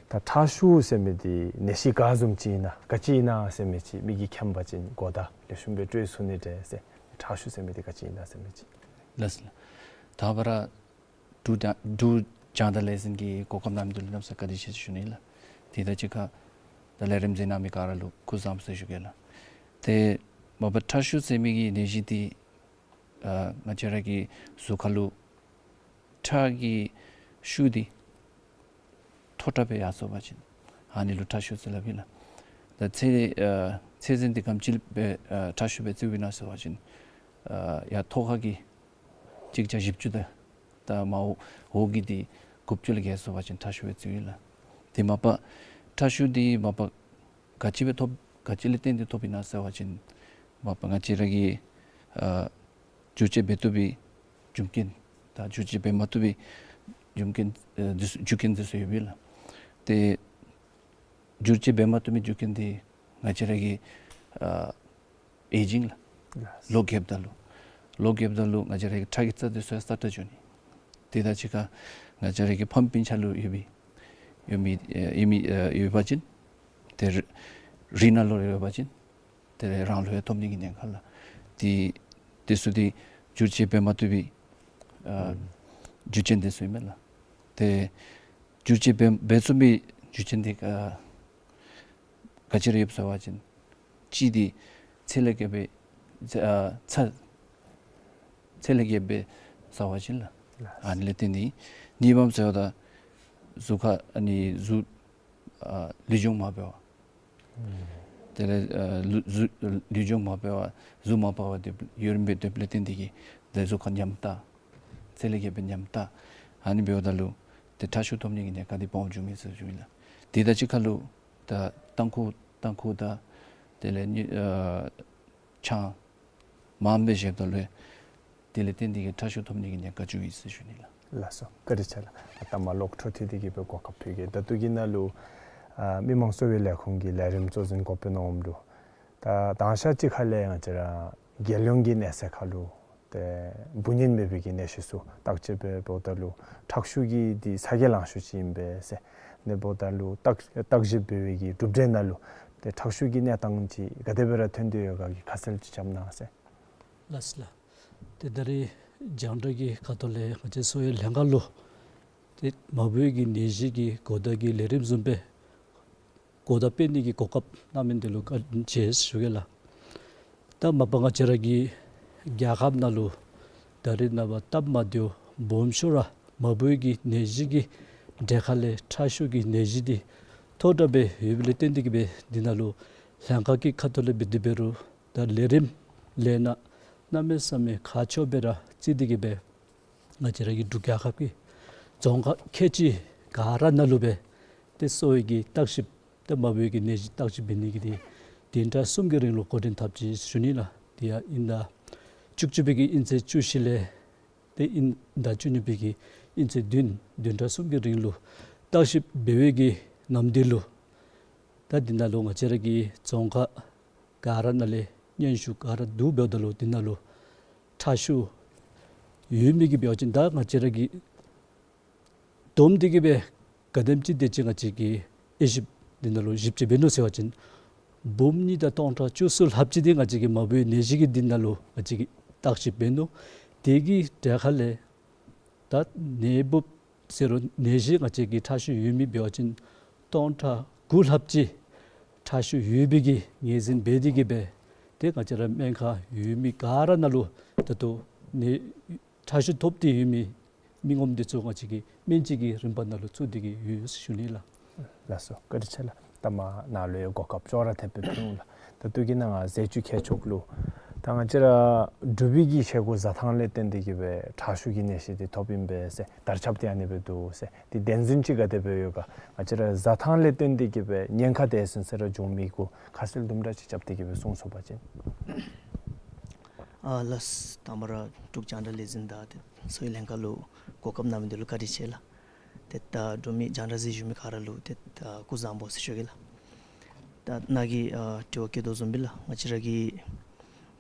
ད་ཁྲག་ཤུགས་ཟེར་མི་འདི་ནད་གཞི་ག་བཟུམ་ཅིག་ཨིན་ན་ག་ཅི་ཨིན་ན་ཟེར་མི་ཅིག་མི་གིས་མཁྱེན་པ་ཅིན་གོ་བརྡ་ལེགས་ཤོམ་སྦེ་སྤྲོད་ཚུགས་ནི་འདྲས་ཟེར། ཁྲག་ཤུགས་ཟེར་མི་འདི་ག་ཅི་ཨིན་ན་ཟེར་མི་ཅིག། ལགས་སོ་ལགས། དང་པ་ར་འབྲུག་རྒྱང་འབྲུག་རྒྱང་བསྒྲགས་ལས་འཛིན་གྱི་གོ་སྐབས་གནང་མི་འདི་ལུ་གནམ་ས་བཀའ་དྲིན་ཆེ་ཟེར་ཞུ་ནི་ལགས། དེ་དང་གཅིག་ཁར་ད་ལས་རིམ་གཟིགས་གནང་མི་ག་ར་ལུ་སྐུ་གཟུགས་བཟང་པོ་ཟེར་ཞུ་གེ་ལགས། ཏེ་མ་པ་ཁྲག་ཤུགས་ཟེར་མི་གི་ནད་གཞི་འདི་ཨ་ང་བཅས་ར་གི་གཟུགས་ཁར་ལུ་ཁྲག་གི་ཤུགས་འདི་མཐོ་དྲགས་སྦེ་ཡར་སོང་པ་ཅིན་ཨ་ནི་ལུ་ཁྲག་ཤུགས་ཟེར་སླབ་ཨིན་ལགས། ད་ཚད་ཨ་ཚད་འཛིན་འདི་ག་དེམ་ཅིག་སྦེ་ཨ་ཁྲག་ཤུགས་སྦེ་བརྩིཝ་ཨིན་ན་ཟེར་བ་ཅིན་ཨ་ཡར་ཐོག་ཁ་གི་གཅིག་བརྒྱ་བཞི་བཅུ་དང་ད་མར་འོག་འོག་གི་འདི་དགུ་བཅུ་ལས་བརྒལ་སོང་པ་ཅིན་ཁྲག་ཤུགས་སྦེ་བརྩིཝ་ཨིན་ལགས། དེ་མ་པ་ཁྲག་ཤུགས་འདི་མ་པ་ག་ཅི་སྦེ་ཐོབ་ག་ཅི་ལས་བརྟེན་ཏེ་ཐོབ་ཨིན་ན་ཟེར་བ་ཅིན་མ་པ་ང་བཅས་ར་གི་ཨ་བསྒྱུར་བཅོས་འབད་བཏུབ་པའི་རྒྱུ་རྐྱེན་དང་བསྒྱུར་བཅོས་འབད་མ་བཏུབ་པའི་རྒྱུ་རྐྱེན་ཨ་འདི་ཚུ་རྒྱུ་རྐྱེན་འདི་ཚུ་ཡོདཔ་ཨིན་ལགས། ཏེ་བསྒྱུར་བཅོས་འབད་མ་བཏུབ་པའི་རྒྱུ་རྐྱེན་འདི་ང་བཅས་ར་གི་ཨ་ཨེ་ཇིང་ལགས། ལོ་རྒསཔ་ད་ལུ་ལོ་རྒསཔ་ད་ལུ་ང་བཅས་ར་གི་ཁྲག་གི་རྩ་འདི་ཚུ་ཡང་སྲ་ཀྲག་འགྱོ་ནི། དེ་དང་གཅིག་ཁར་ང་བཅས་ར་གི་ཕམ་སྤུན་ཆ་ལུ་ཡོད་པའི་ཡོད་མི་ཨ་ཡོད་མི་ཨ་ཡོད་པ་ཅིན་ཏེ་རི་རིགས་ནང་ལུ་ཡོད་པ་ཅིན་ཏེ་རང་ལུ་ཡང་ཐོབ་ནི་གི་ཉེན་ཁ་ལགས། ཏེ་དེ་ཚུ་འདི་བསྒྱུར་བཅོས་འབད་མ་བཏུབ་པའི་ཨ་རྒྱུ་རྐྱེན་འདི་ཚུ་ཨིན་མས་ལགས། ཏེ་བསྒྱུར་བཅོས་འབད་འབད་ཚུགས་པའི་རྒྱུ་རྐྱེན་འདི་ཨ་ག་ཅི་ར་ཡོདཔ་ཟེར་བ་ཅིན་གཅིག་འདི་ཚད་ལས་བརྒལ་བའི་ཚད་ཨ་ཚད་ཚད་ལས་བརྒལ་བའི་ཟེར་བ་ཅིན་ལགས། ཨ་ནི་ལས་བརྟེན་ཏེ་གཉིས་པམ་ཟེརཝ་ད་གཟུགས་ཁར་ཨ་ནི་གཟུགས་ཨ་ལུས་སྦྱོང་མ་འབད་བར་དེ་ལས་ཨ་ལུ་གཟུགས་ལུས་སྦྱོང་མ་འབད་བར་གཟུགས་མ་པ་བར་སྡོད་ཡུན་རིངམོ་སྦེ་སྡོདཔ་ལས་བརྟེན་ཏེ་གིས་ཏེ་གཟུགས་ཁར་ཉམས་ལྟ་ཚད་ལས་བརྒལ་བའི་ཉམས་ལྟ་ཨ་ནི་འབདཝ་ད་ལུ་ཏེ་ཁྲག་ཤུགས་ཐོབ་ནི་གི་ཉེན་ཁ་འདི་སྦོམ་འགྱོཝ་མས་ཟེར་ཞུཝ་ཨིན་ལགས། དེ་དང་གཅིག་ཁར་ལུ་ད་ཏམ་ཁུ་ཏམ་ཁུ་དང་དེ་ལས་ནི་ཨ་ཆང་མངམ་སྦེ་བཞེསཔ་ད་ལུ་དེ་ལས་བརྟེན་ཏེ་གིས་ཁྲག་ཤུགས་ཐོབ་ནི་གི་ཉེན་ཁ་འགྱོཝ་ཨིན་ཟེར་ཞུ་ནི་ལགས། ལགས་སོ། བཀའ་དྲིན་ཆེ་ལགས། ད་མ་ལོག་འཕྲོ་མཐུད་དེ་གིས་སྦེ་གོ་སྐབས་ཕུལ་གེ། ད་ལྟོ་གི་ནང་ལུ་ཨ་མི་མང་གསོ་བའི་ལས་ཁུངས་ཀྱི་ལས་རིམ་གཙོ་འཛིན་འགོ་དཔོན་ནོར་བུ་ལུ་ད་དང་ཤ་ཅིག་ཁ་ལས་ང་བཅས་ར་རྒྱལ་ཡོངས་ཀྱི་གནས་ཚད་ཁར་ལུ་ཏེ་འབུ་ནད་མེད་པའི་གི་ནད་གཞི་ཚུ་བརྟག་དཔྱད་འབད་འབདཝ་ད་ལུ་ཁྲག་ཤུགས་ཀྱི་འདི་ཚ་གྱང་ལང་ཤོས་ཅིག་ཨིན་པས་ཟེར། ཨ་ནི་འབདཝ་ད་ལུ་བརྟག་བརྟག་ཞིབ་འབད་བའི་གི་གྲུབ་འབྲས་ནང་ལུ་ཏེ་ཁྲག་ཤུགས་ཀྱི་གནས་སྟངས་ཅིག་ག་དེ་སྦེ་ར་ཐོན་ཏེ་ཡོད་ག་གི་ཁ་གསལ་ཅིག་བཀྲམ་གནང་ཟེར། ལགས་སོ་ལགས། ཏེ་ད་རེས་རྒྱང་བསྒྲགས་ཀྱི་ཁ་ཐུག་ལས་ང་བཅས་གསོ་བའི་ལྷན་ཁག་ལུ་ཏེ་མ་བུའི་གི་ནད་གཞི་གི་གོ་བརྡ་གི་ལས་རིམ་བཟུམ་སྦེ་གོ་བརྡ་སྤེལ་ནི་གི་གོ་སྐབས་གནང་མི་འདི་ལུ་བཀའ་དྲིན་ཆེ་ཞུ་གེ་ལགས། ད་མ་པ་ང་བཅས་ར་གི་རྒྱལ་ཁབ་ནང་ལུ་ད་རེས་ནངས་པ་སྟབས་མ་བདེཝ་སྦོམ་ཤོས་ར་མ་བུའི་གི་ནད་གཞི་གི་ གྲལ་ཁ་ལས་ཁྲག་ཤུགས་ཀྱི་ནད་གཞི་འདི་མཐོ་དྲགས་སྦེ་ཡོདཔ་ལས་བརྟེན་ཏེ་གིས་སྦེ་འདི་ནང་ལུ་ལྷན་ཁག་གི་ཁ་ཐུག་ལས་འབད་དེ་འབད་རུང་ད་ལས་རིམ་ལས་སྣ་གནམ་མེད་ས་མེད་ཁག་ཆེཝ་སྦེ་ར་བརྩི་སྟེ་གིས་སྦེ་ང་བཅས་ར་གི་འབྲུག་རྒྱལ་ཁབ་ཀྱི་རྫོང་ཁག་ཁལ་གཅིག་ག་ར་ནང་ལུ་སྦེ་ཏེ་གསོ་བའི་གི་བརྟག་ཞིབ་ཏེ་མ་བུའི་གི་ནད་གཞི་བརྟག་ཞིབ་འབད་ནི་གི་འདི་བདུན་ཕྲག་གསུམ་གྱི་རིང་ལུ་འགོ་འདྲེན་འཐབ་ཅི་ཟེར་ཞུ་ནི་ལགས། དེ་ཡང་དབྱིན་ཟླ་བཅུ་གཅིག་པའི་གི་དབྱིན་ཚེས་བཅུ་བཞི་ལས་ཏེ་དབྱིན་ཟླ་བཅུ་གཉིས་པའི་གི་དབྱིན་ཚེས་བདུན་བདུན་ཕྲག་གསུམ་གྱི་རིང་ལུ་བརྟག་ཞིབ་འབད་བའི་གི་ནམ་དུས་ལུ་ད་འདི་ནང་ལུ་ང་བཅས་ར་གི་རྫོང་ཁག་ག་ར་ནང་ལས་སྙན་ཞུ་ག་ར་བསྡུ་འབདཝ་ད་ལུ་འདི་ནང་ལུ་ཁྲག་ཤུགས་ཡོད་མི་གི་འབད་བ་ཅིན་ད་ང་བཅས་ར་གི་བསྡོམས་ཏེ་གིས་སྦེ་ག་དེམ་ཅིག་དེ་ཅིག་ང་བཅས་ཀྱིས་དབྱེ་ཞིབ་འདི་ནང་ལུ་ཞིབ་དཔྱད་འབད་ནུག་ཟེར་བ་ཅིན་འབུམ་གཉིས་དང་སྟོང་ཕྲག་བཅུ་གསུམ་ལྷགཔ་ཅིག་འདི་ང་བཅས་ཀྱིས་མ་བུའི་ནད་གཞི་གི་འདི་ནང་ལུ་ང་བཅས་ཀྱིས་བརྟག་ཞིབ་འབད་ནུག། དེ་གི་གྲལ་ཁ་ལས་ད་ནད་འབུཔ་ཟེར་རུང་ནད་གཞི་ང་བཅས་ཀྱི་ཁྲག་ཤུགས་ཡོད་མི་འབད་བ་ཅིན་སྟོང་ཕྲག་དགུ་ལྷགཔ་ཅིག་ཁྲག་ཤུགས་ཡོད་པའི་གི་ངོས་འཛིན་འབད་དེ་གིས་སྦེ་ཏེ་ང་བཅས་ར་སྨན་ཁང་ཡོད་མི་ག་ར་ནང་ལུ་ད་ལྟོ་ནད་ཁྲག་ཤུགས་ཐོབ་སྟེ་ཡོད་མི་མི་ངོམ་འདི་ཚུ་ང་བཅས་ཀྱིས་སྨན་བཅོས་ཀྱི་རིམ་པ་ནང་ལུ་བཙུགས་ཏེ་གིས་ཡོད་ཟེར་ཞུ་ནི་ལགས། ལགས་སོ། བཀའ་དྲིན་ཆེ་ལགས། ད་མ་ནཱ་ལུ་ཡང་གོ་སྐབས་ཅོག་ར་འཐདཔ་སྦེ་ཕུལ་འོང་ལགས། ད་ལྟོ་གི་ནང་ང་ཟས་བཅུད་ཁྱད་ཆོས་ལུ་ད་ང་བཅས་ར་འབྲུག་པའི་གི་བཞེས་སྒོ་བཟའ་ཐངས་ལས་བརྟེན་ཏེ་གིས་སྦེ་ཁྲག་ཤུགས་ཀྱི་ནད་གཞི་འདི་ཐོབ་ཨིན་པས་ཟེར་དར་ཁྱབ་འདི་ཨ་ནི་སྦེ་འདུག་ཟེར་འདི་བདེན་རྫུན་ཅིག་ག་དེ་སྦེ་ཡོད་ག། ང་བཅས་ར་བཟའ་ཐངས་ལས་བརྟེན་ཏེ་གིས་སྦེ་ཉེན་ཁ་དེ་ཟེར་ཟེར་ར་འབྱུང་མི་གུ་ཁ་གསལ་དུམ་གྲ་ཅིག་རྐྱབ་སྟེ་གིས་སྦེ་གསུང་ཚུགས་པ་ཅིན། ཨ་ལགས། དང་པ་ར་འབྲུག་རྒྱང་བསྒྲགས་ལས་འཛིན་དང་ཏེ་གསོ་བའི་ལྷན་ཁག་ལུ་གོ་སྐབས་གནང་མི་འདི་ལུ་བཀའ་དྲིན་ཆེ་ལགས། ཏེ་ད་འབྲུག་མི་རྒྱང་བསྒྲགས་གཟིགས་བཞུགས་མི་ག་ར་ལུ་ཏེ་ད་སྐུ་གཟུགས་བཟང་པོ་ཟེར་ཞུ་གེ་ལགས། ད་ནཱ་གི་ཨ་དྲི་བ་བཀོད་དོ་བཟུམ་སྦེ་ལགས། ང་བཅས་ར་གི་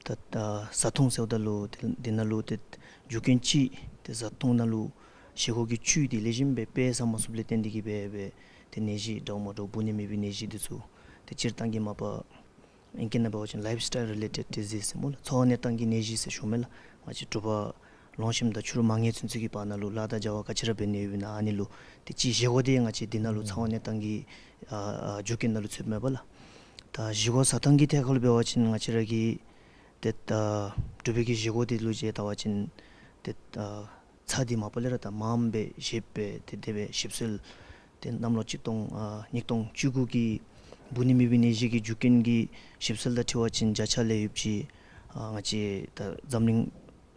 ད་ད་བཟའ་འཐུང་ཟེརཝ་ད་ལུ་ཏེ་འདི་ནང་ལུ་ཏེ་རྒྱུ་རྐྱེན་ཅིག་ཏེ་བཟའ་འཐུང་ནང་ལུ་བཞེས་སྒོ་གི་བཅུད་འདི་ལེགས་ཤོམ་སྦེ་དཔེ་བཟའ་མ་ཚུགསཔ་ལས་བརྟེན་ཏེ་གིས་སྦེ་སྦེ་ཏེ་ནད་གཞི་འདྲཝ་མ་འདྲཝ་འབུ་ནི་མེད་པའི་ནད་གཞི་འདི་ཚུ་ཏེ་སྤྱིར་བཏང་གི་མ་པ་ཨིང་སྐད་ནང་འབད་བ་ཅིན་ལའིཕ་སི་ཊའིལ་རི་ལེ་ཊེཌ་ཌི་ཟིསི་ཟེར་སྨོ་ལགས། འཚོ་བ་གནས་སྟངས་ཀྱི་ནད་གཞི་ཟེར་ཞུཝ་མས་ལགས། ང་བཅས་འབྲུག་པ་ལོང་ཤིམ་དང་ཕྱི་རུ་མ་ངེས་ཚུན་ཚོད་ཀྱི་བར་ན་ལུ་ལཱ་དང་བྱ་བ་ག་ཅི་ར་འབད་ནི་ཡོདཔ་ཨིན་ན་ཨ་ནི་ལུ་ཏེ་ཅིག་བཞེས་སྒོ་འདི་ང་བཅས་འདི་ནང་ལུ་འཚོ་བ་གནས་སྟངས་ཀྱི་ཨ་ཨ་རྒྱུ་རྐྱེན་ནང་ལུ་ཚུདཔ་མས་པ་ལགས། ད་བཞེས་སྒོ་བཟའ་ཐངས་ཀྱི་ཐད་ཁར་ལུ་འབད་བ་ཅིན་ང་བཅས་ར་གི་ཏེ་ད་འབྲུག་པའི་གི་བཞེས་སྒོ་འདི་ལུ་ཅིག་བལྟ་བ་ཅིན་ཏེ་ད་ཚྭ་འདི་མ་པ་ལས་ར་ད་མངམ་སྦེ་བཞེས་སྦེ་ཏེ་དེ་སྦེ་ཞིབ་འཚོལ་ཏེ་གནམ་ལོ་གཅིག་སྟོང་ཨ་ཉིས་སྟོང་བཅུ་དགུ་གི་འབུ་ནི་མེད་པའི་ནད་གཞི་གི་རྒྱུ་རྐྱེན་གྱི་ཞིབ་འཚོལ་དང་འཁྲིལ་བ་ཅིན་བརྒྱ་ཆ་ལས་ཡོདཔ་ཅིག་ཨ་ང་བཅས་ད་འཛམ་གླིང་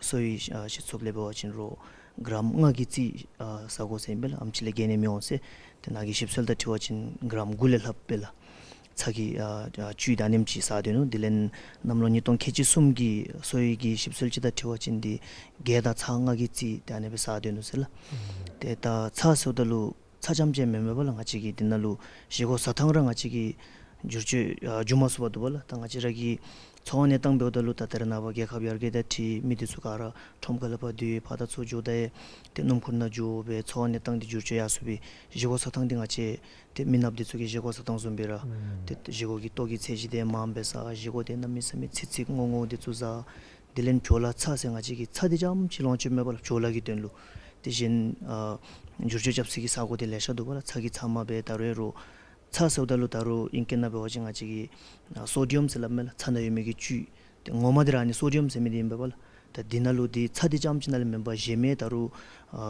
གསོ་བའི་ཨ་སྤྱི་ཚོགས་ལས་འབད་བ་ཅིན་རོགས་གྲམ་ལྔ་གི་རྩིས་ཨ་བཟའ་དགོ་ཟེར་ཨིན་པས་ལགས། ཨེམ་ཅིག་ལས་བརྒལ་ནི་མི་འོང་ཟེར། ཏེ་ནཱ་གི་ཞིབ་འཚོལ་དང་འཁྲིལ་བ་ཅིན་གྲམ་དགུ་ལས་ལྷགཔ་སྦེ་ལགས། ཚྭ་གི་ཨ་ཨ་བཅུད་ད་ཨ་ནེམ་ཅིག་བཟའ་སྡོད་ནུག། དེ་ལས་གནམ་ལོ་ཉིས་སྟོང་ཁལ་གཅིག་གསུམ་གྱི་གསོ་བའི་གི་ཞིབ་འཚོལ་ཅིག་དང་འཁྲིལ་བ་ཅིན་འདི་གེ་དང་ཚྭ་ལྔ་གི་རྩིས་ཏེ་ཨ་ནེ་སྦེ་བཟའ་སྡོད་ནུག་ཟེར་ལགས། ཏེ་ད་ཚྭ་ཟེརཝ་ད་ལུ་ཚྭ་རྐྱངམ་ཅིག་མེན་མས་པ་ལགས། ང་བཅས་ཀྱི་འདི་ནང་ལུ་བཞེས་སྒོ་བཟའ་ཐངས་ར་ང་བཅས་ཀྱིས་བསྒྱུར་བཅོས་ཨ་འགྱོ་མ་ཚུགས་པར་འདུག་པ་ལགས། ད་ང་བཅས་ར་གི་འཚོ་བ་གནས་སྟངས་འབདཝ་ད་ལུ་ད་ད་རེས་ནངས་པ་རྒྱལ་ཁབ་ཡར་རྒྱས་དང་འཁྲིལ་མི་འདི་ཚུ་ག་ར་ཁྲོམ་ཁ་ལས་ཕར་སྡོད་ཕར་དང་ཚུར་འགྱོ་ད་ཡང་ཏེ་སྣུམ་འཁོར་ནང་འགྱོ་སྦེ་འཚོ་བ་གནས་སྟངས་འདི་བསྒྱུར་བཅོས་ཡར་སོང་སྦེ་བཞེས་སྒོ་བཟའ་ཐངས་འདི་ང་བཅས་ཏེ་མི་ནགཔ་འདི་ཚུ་གི་བཞེས་སྒོ་བཟའ་ཐངས་བཟུམ་སྦེ་ར་ཨུམ་ཏེ་བཞེས་སྒོ་གི་ལྟོ་གི་ཚད་གཞི་འདི་མངམ་སྦེ་བཟའ། བཞེས་སྒོ་འདི་གནམ་མེད་ས་མེད་ཚིག་ཚིག་རྔོག་རྔོག་འདི་ཚུ་བཟའ། དེ་ལས་བྲོ་ལ་ཚྭ་ཟེར་ང་བཅས་ཀྱིས་ཚྭ་འདི་རྐྱངམ་ཅིག་ལོངས་སྤྱོད་མེད་པ་ལགས། བྲོ་ལ་གི་དོན་ལུ། དེ་བཞིན་ཨ་བསྒྱུར་བཅོས་རྐྱབ་ས་གི་ས་སྒོ་འདི་ལེ་ཤ་འདུག་པ་ལགས། ཚྭ་གི་ཚབ་མ་སྦེ་ད་རུང་ཡང་རོགས་ཚྭ་ཟེརཝ་ད་ལུ་ད་རུང་ཨིང་སྐད་ནང་འབད་བ་ཅིན་ང་བཅས་ཀྱིས་ཨ་སོ་ཌི་ཡམ་ཟེར་སླབ་མས་ལགས། ཚྭ་ནང་ཡོད་མི་གི་བཅུད། ཏེ་ངོ་མ་འདི་ར་ཨ་ནི་སོ་ཌི་ཡམ་ཟེར་མི་འདི་ཨིན་པས་པ་ལགས། ད་འདི་ནང་ལུ་འདི་ཚྭ་འདི་རྐྱངམ་ཅིག་ནང་ལས་མེན་པར་གཞན་མི་ད་རུང་ཨ་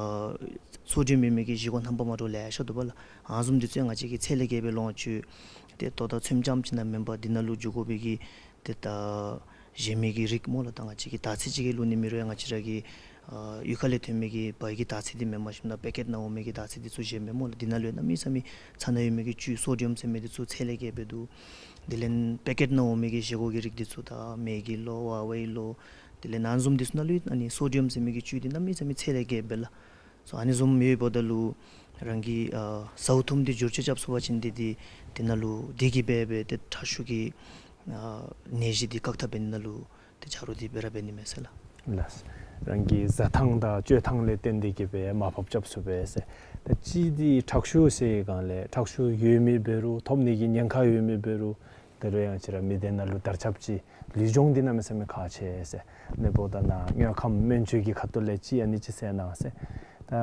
སོ་ཌི་ཡམ་ཡོད་མི་གི་བཞེས་སྒོ་རྣམ་པ་མ་འདྲཝ་ལེ་ཤ་འདུག་པ་ལགས། ཨ་ནི་བཟུམ་འདི་ཚུ་ཡང་ང་བཅས་ཀྱིས་ཚད་ལས་བརྒལ་སྦེ་ལོངས་སྤྱོད། ཏེ་ལྟོ་དང་ཚོདམ་རྐྱངམ་ཅིག་ནང་མེན་པར་འདི་ནང་ལུ་འགྱོ་དགོ་པའི་གི་ཏེ་ད་གཞན་མི་གི་རིགས་སྨོ་ལགས། ད་ང་བཅས་ཀྱིས་དར་ཚིལ་ཅིག་གི་བླུག་ནི་མེད་རུང་ཡང་ང་བཅས་ར་གི་ཨ་གཡུས་ཁ་ལས་ཐོན་མི་གི་བལ་གྱི་དར་ཚིལ་འདི་མེན་པར་ཞིནམ་ད་པེ་ཀེཊ་ནང་འོང་མི་གི་དར་ཚིལ་འདི་ཚུ་བཞེས་མས་སྨོ་ལགས། འདི་ནང་ལུ་ཡང་གནམ་མེད་ས་མེད་ཚྭ་ནང་ཡོད་མི་གི་བཅུད་སོ་ཌི་ཡམ་ཟེར་མི་འདི་ཚུ་ཚད་ལས་བརྒལ་སྦེ་འདུག། དེ་ལས་པེ་ཀེཊ་ནང་འོང་མི་གི་བཞེས་སྒོ་གི་རིགས་འདི་ཚུ་ད་མེ་གི་ལོ་ཝ་ཝེ་ལོ་དེ་ལས་ཨ་ནི་བཟུམ་འདི་ཚུ་ནང་ལུ་ཡང་ཨ་ནི་སོ་ཌི་ཡམ་ཟེར་མི་གི་བཅུད་འདི་གནམ་མེད་ས་མེད་ཚད་ལས་བརྒལ་སྦེ་ལགས། སོ་ཨ་ནི་བཟུམ་ཡོདཔ་ད་ལུ་རང་གི་ཨ་ཟཝ་འཐུངམ་འདི་བསྒྱུར་བཅོས་རྐྱབ་ཚུགས་པ་ཅིན་འདི་འདི་འདི་ནང་ལུ་འདི་གིས་འབད་འབད་ཏེ་ཁྲག་ཤུགས་ཀྱི་ཨ་ནད་གཞི་འདི་བཀག་ཐབས་འབད་ནི་ནང་ལུ་ཏེ་ཆ་རོགས་འདི་སྦེ་ར་འབད་ནི་མས་ཟེར་ལགས། ལགས། རང་གི་བཟའ་ཐངས་དང་སྤྱོད་ཐངས་ལས་བརྟེན་ཏེ་གིས་འབད་མར་ཕབ་རྐྱབ་ཚུགས་པས་ཟེར། ད་གཅིག་འདི་ཁྲག་ཤུགས་ཟེར་སྒང་ལས་ཁྲག་ཤུགས་ཡོད་མི་འབད་རུང་ཐོབ་ནི་གི་ཉེན་ཁ་ཡོད་མི་འབད་རུང་ད་རུང་ཡང་ང་བཅས་ར་མི་སྡེ་ནང་ལུ་དར་ཁྱབ་ཅིག་ལུས་སྦྱོང་འདི་གནམ་མེད་ས་མེད་ཁག་ཆེ་ཟེར། ཨ་ནི་འབདཝ་ད་ནཱ་དངོས་ཁམས་སྨན་བཅོས་ཀྱི་ཁ་ཐུག་ལས་ཅིག་ཨ་ནི་ཅིག་གསལ་གནང་ཟེར། ད་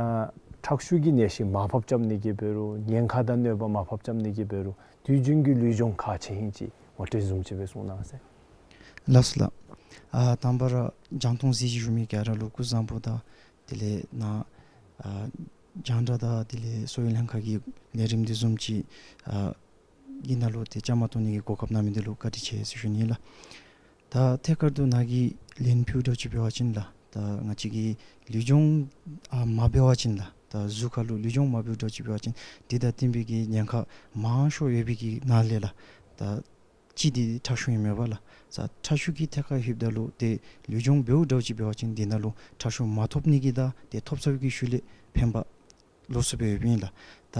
ཁྲག་ཤུགས་ཀྱི་ནད་གཞི་མར་ཕབ་རྐྱབ་ནི་གི་འབད་རུང་ཉེན་ཁ་དང་གནོད་པ་མར་ཕབ་རྐྱབ་ནི་གི་འབད་རུང་དུས་རྒྱུན་གྱི་ལུས་སྦྱོང་ཁག་ཆེ་ཨིན་ཅིག་ངོ་སྤྲོད་བཟུམ་ཅིག་སྦེ་གསུང་གནང་ཟེར། ལགས་སོ་ལགས། ཨ་དང་པ་ར་རྒྱང་མཐོང་གཟིགས་བཞུགས་མི་ག་ར་ལུ་སྐུ་གཟུགས་བཟང་པོ་དང་དེ་ལས་ནཱ་ཨ་ རྒྱང་བསྒྲགས་དང་དེ་ལས་གསོ་བའི་ལྷན་ཁག་གི་ལས་རིམ་འདི་བཟུམ་ཅིག་ཨ་གི་ནང་ལུ་ཏེ་བཅའ་མར་གཏོགས་ནི་གི་གོ་སྐབས་གནང་མི་འདི་ལུ་བཀའ་དྲིན་ཆེ་ཟེར་ཞུ་ནི་ལགས། ད་ཐད་ཀར་དུ་ནཱ་གི་ལན་ཕུལཝ་འདྲཝ་ཅིག་འབད་བ་ཅིན་ལགས། ད་ང་བཅས་ཀྱིས་ལུས་སྦྱོང་ཨ་མ་འབད་བ་ཅིན་ལགས། ད་གཟུགས་ཁར་ལུ་ལུས་སྦྱོང་མ་འབདཝ་འདྲཝ་ཅིག་འབད་བ་ཅིན་དེ་དང་བསྟུན་པའི་གི་ཉེན་ཁ་མང་ཤོས་ཡོད་པའི་གི་ནང་ལས་ལགས། ད་གཅིག་འདི་ཁྲག་ཤུགས་ཨིན་མས་པ་ལགས། ད་ཁྲག་ཤུགས་ཀྱི་ཐད་ཁར་ལྷོདཔ་ད་ལུ་ཏེ་ལུས་སྦྱོང་འབདཝ་འདྲཝ་ཅིག་འབད་བ་ཅིན་དེ་ནང་ལུ་ཁྲག་ཤུགས་མ་ཐོབ་ནི་གི་དང་ཏེ་ཐོབ་ཚར་བའི་གི་ཤུལ་ལས་ཕན་པ་ལོགས་སུ་སྦེ་ཡོདཔ་ཨིན་ལགས། ད་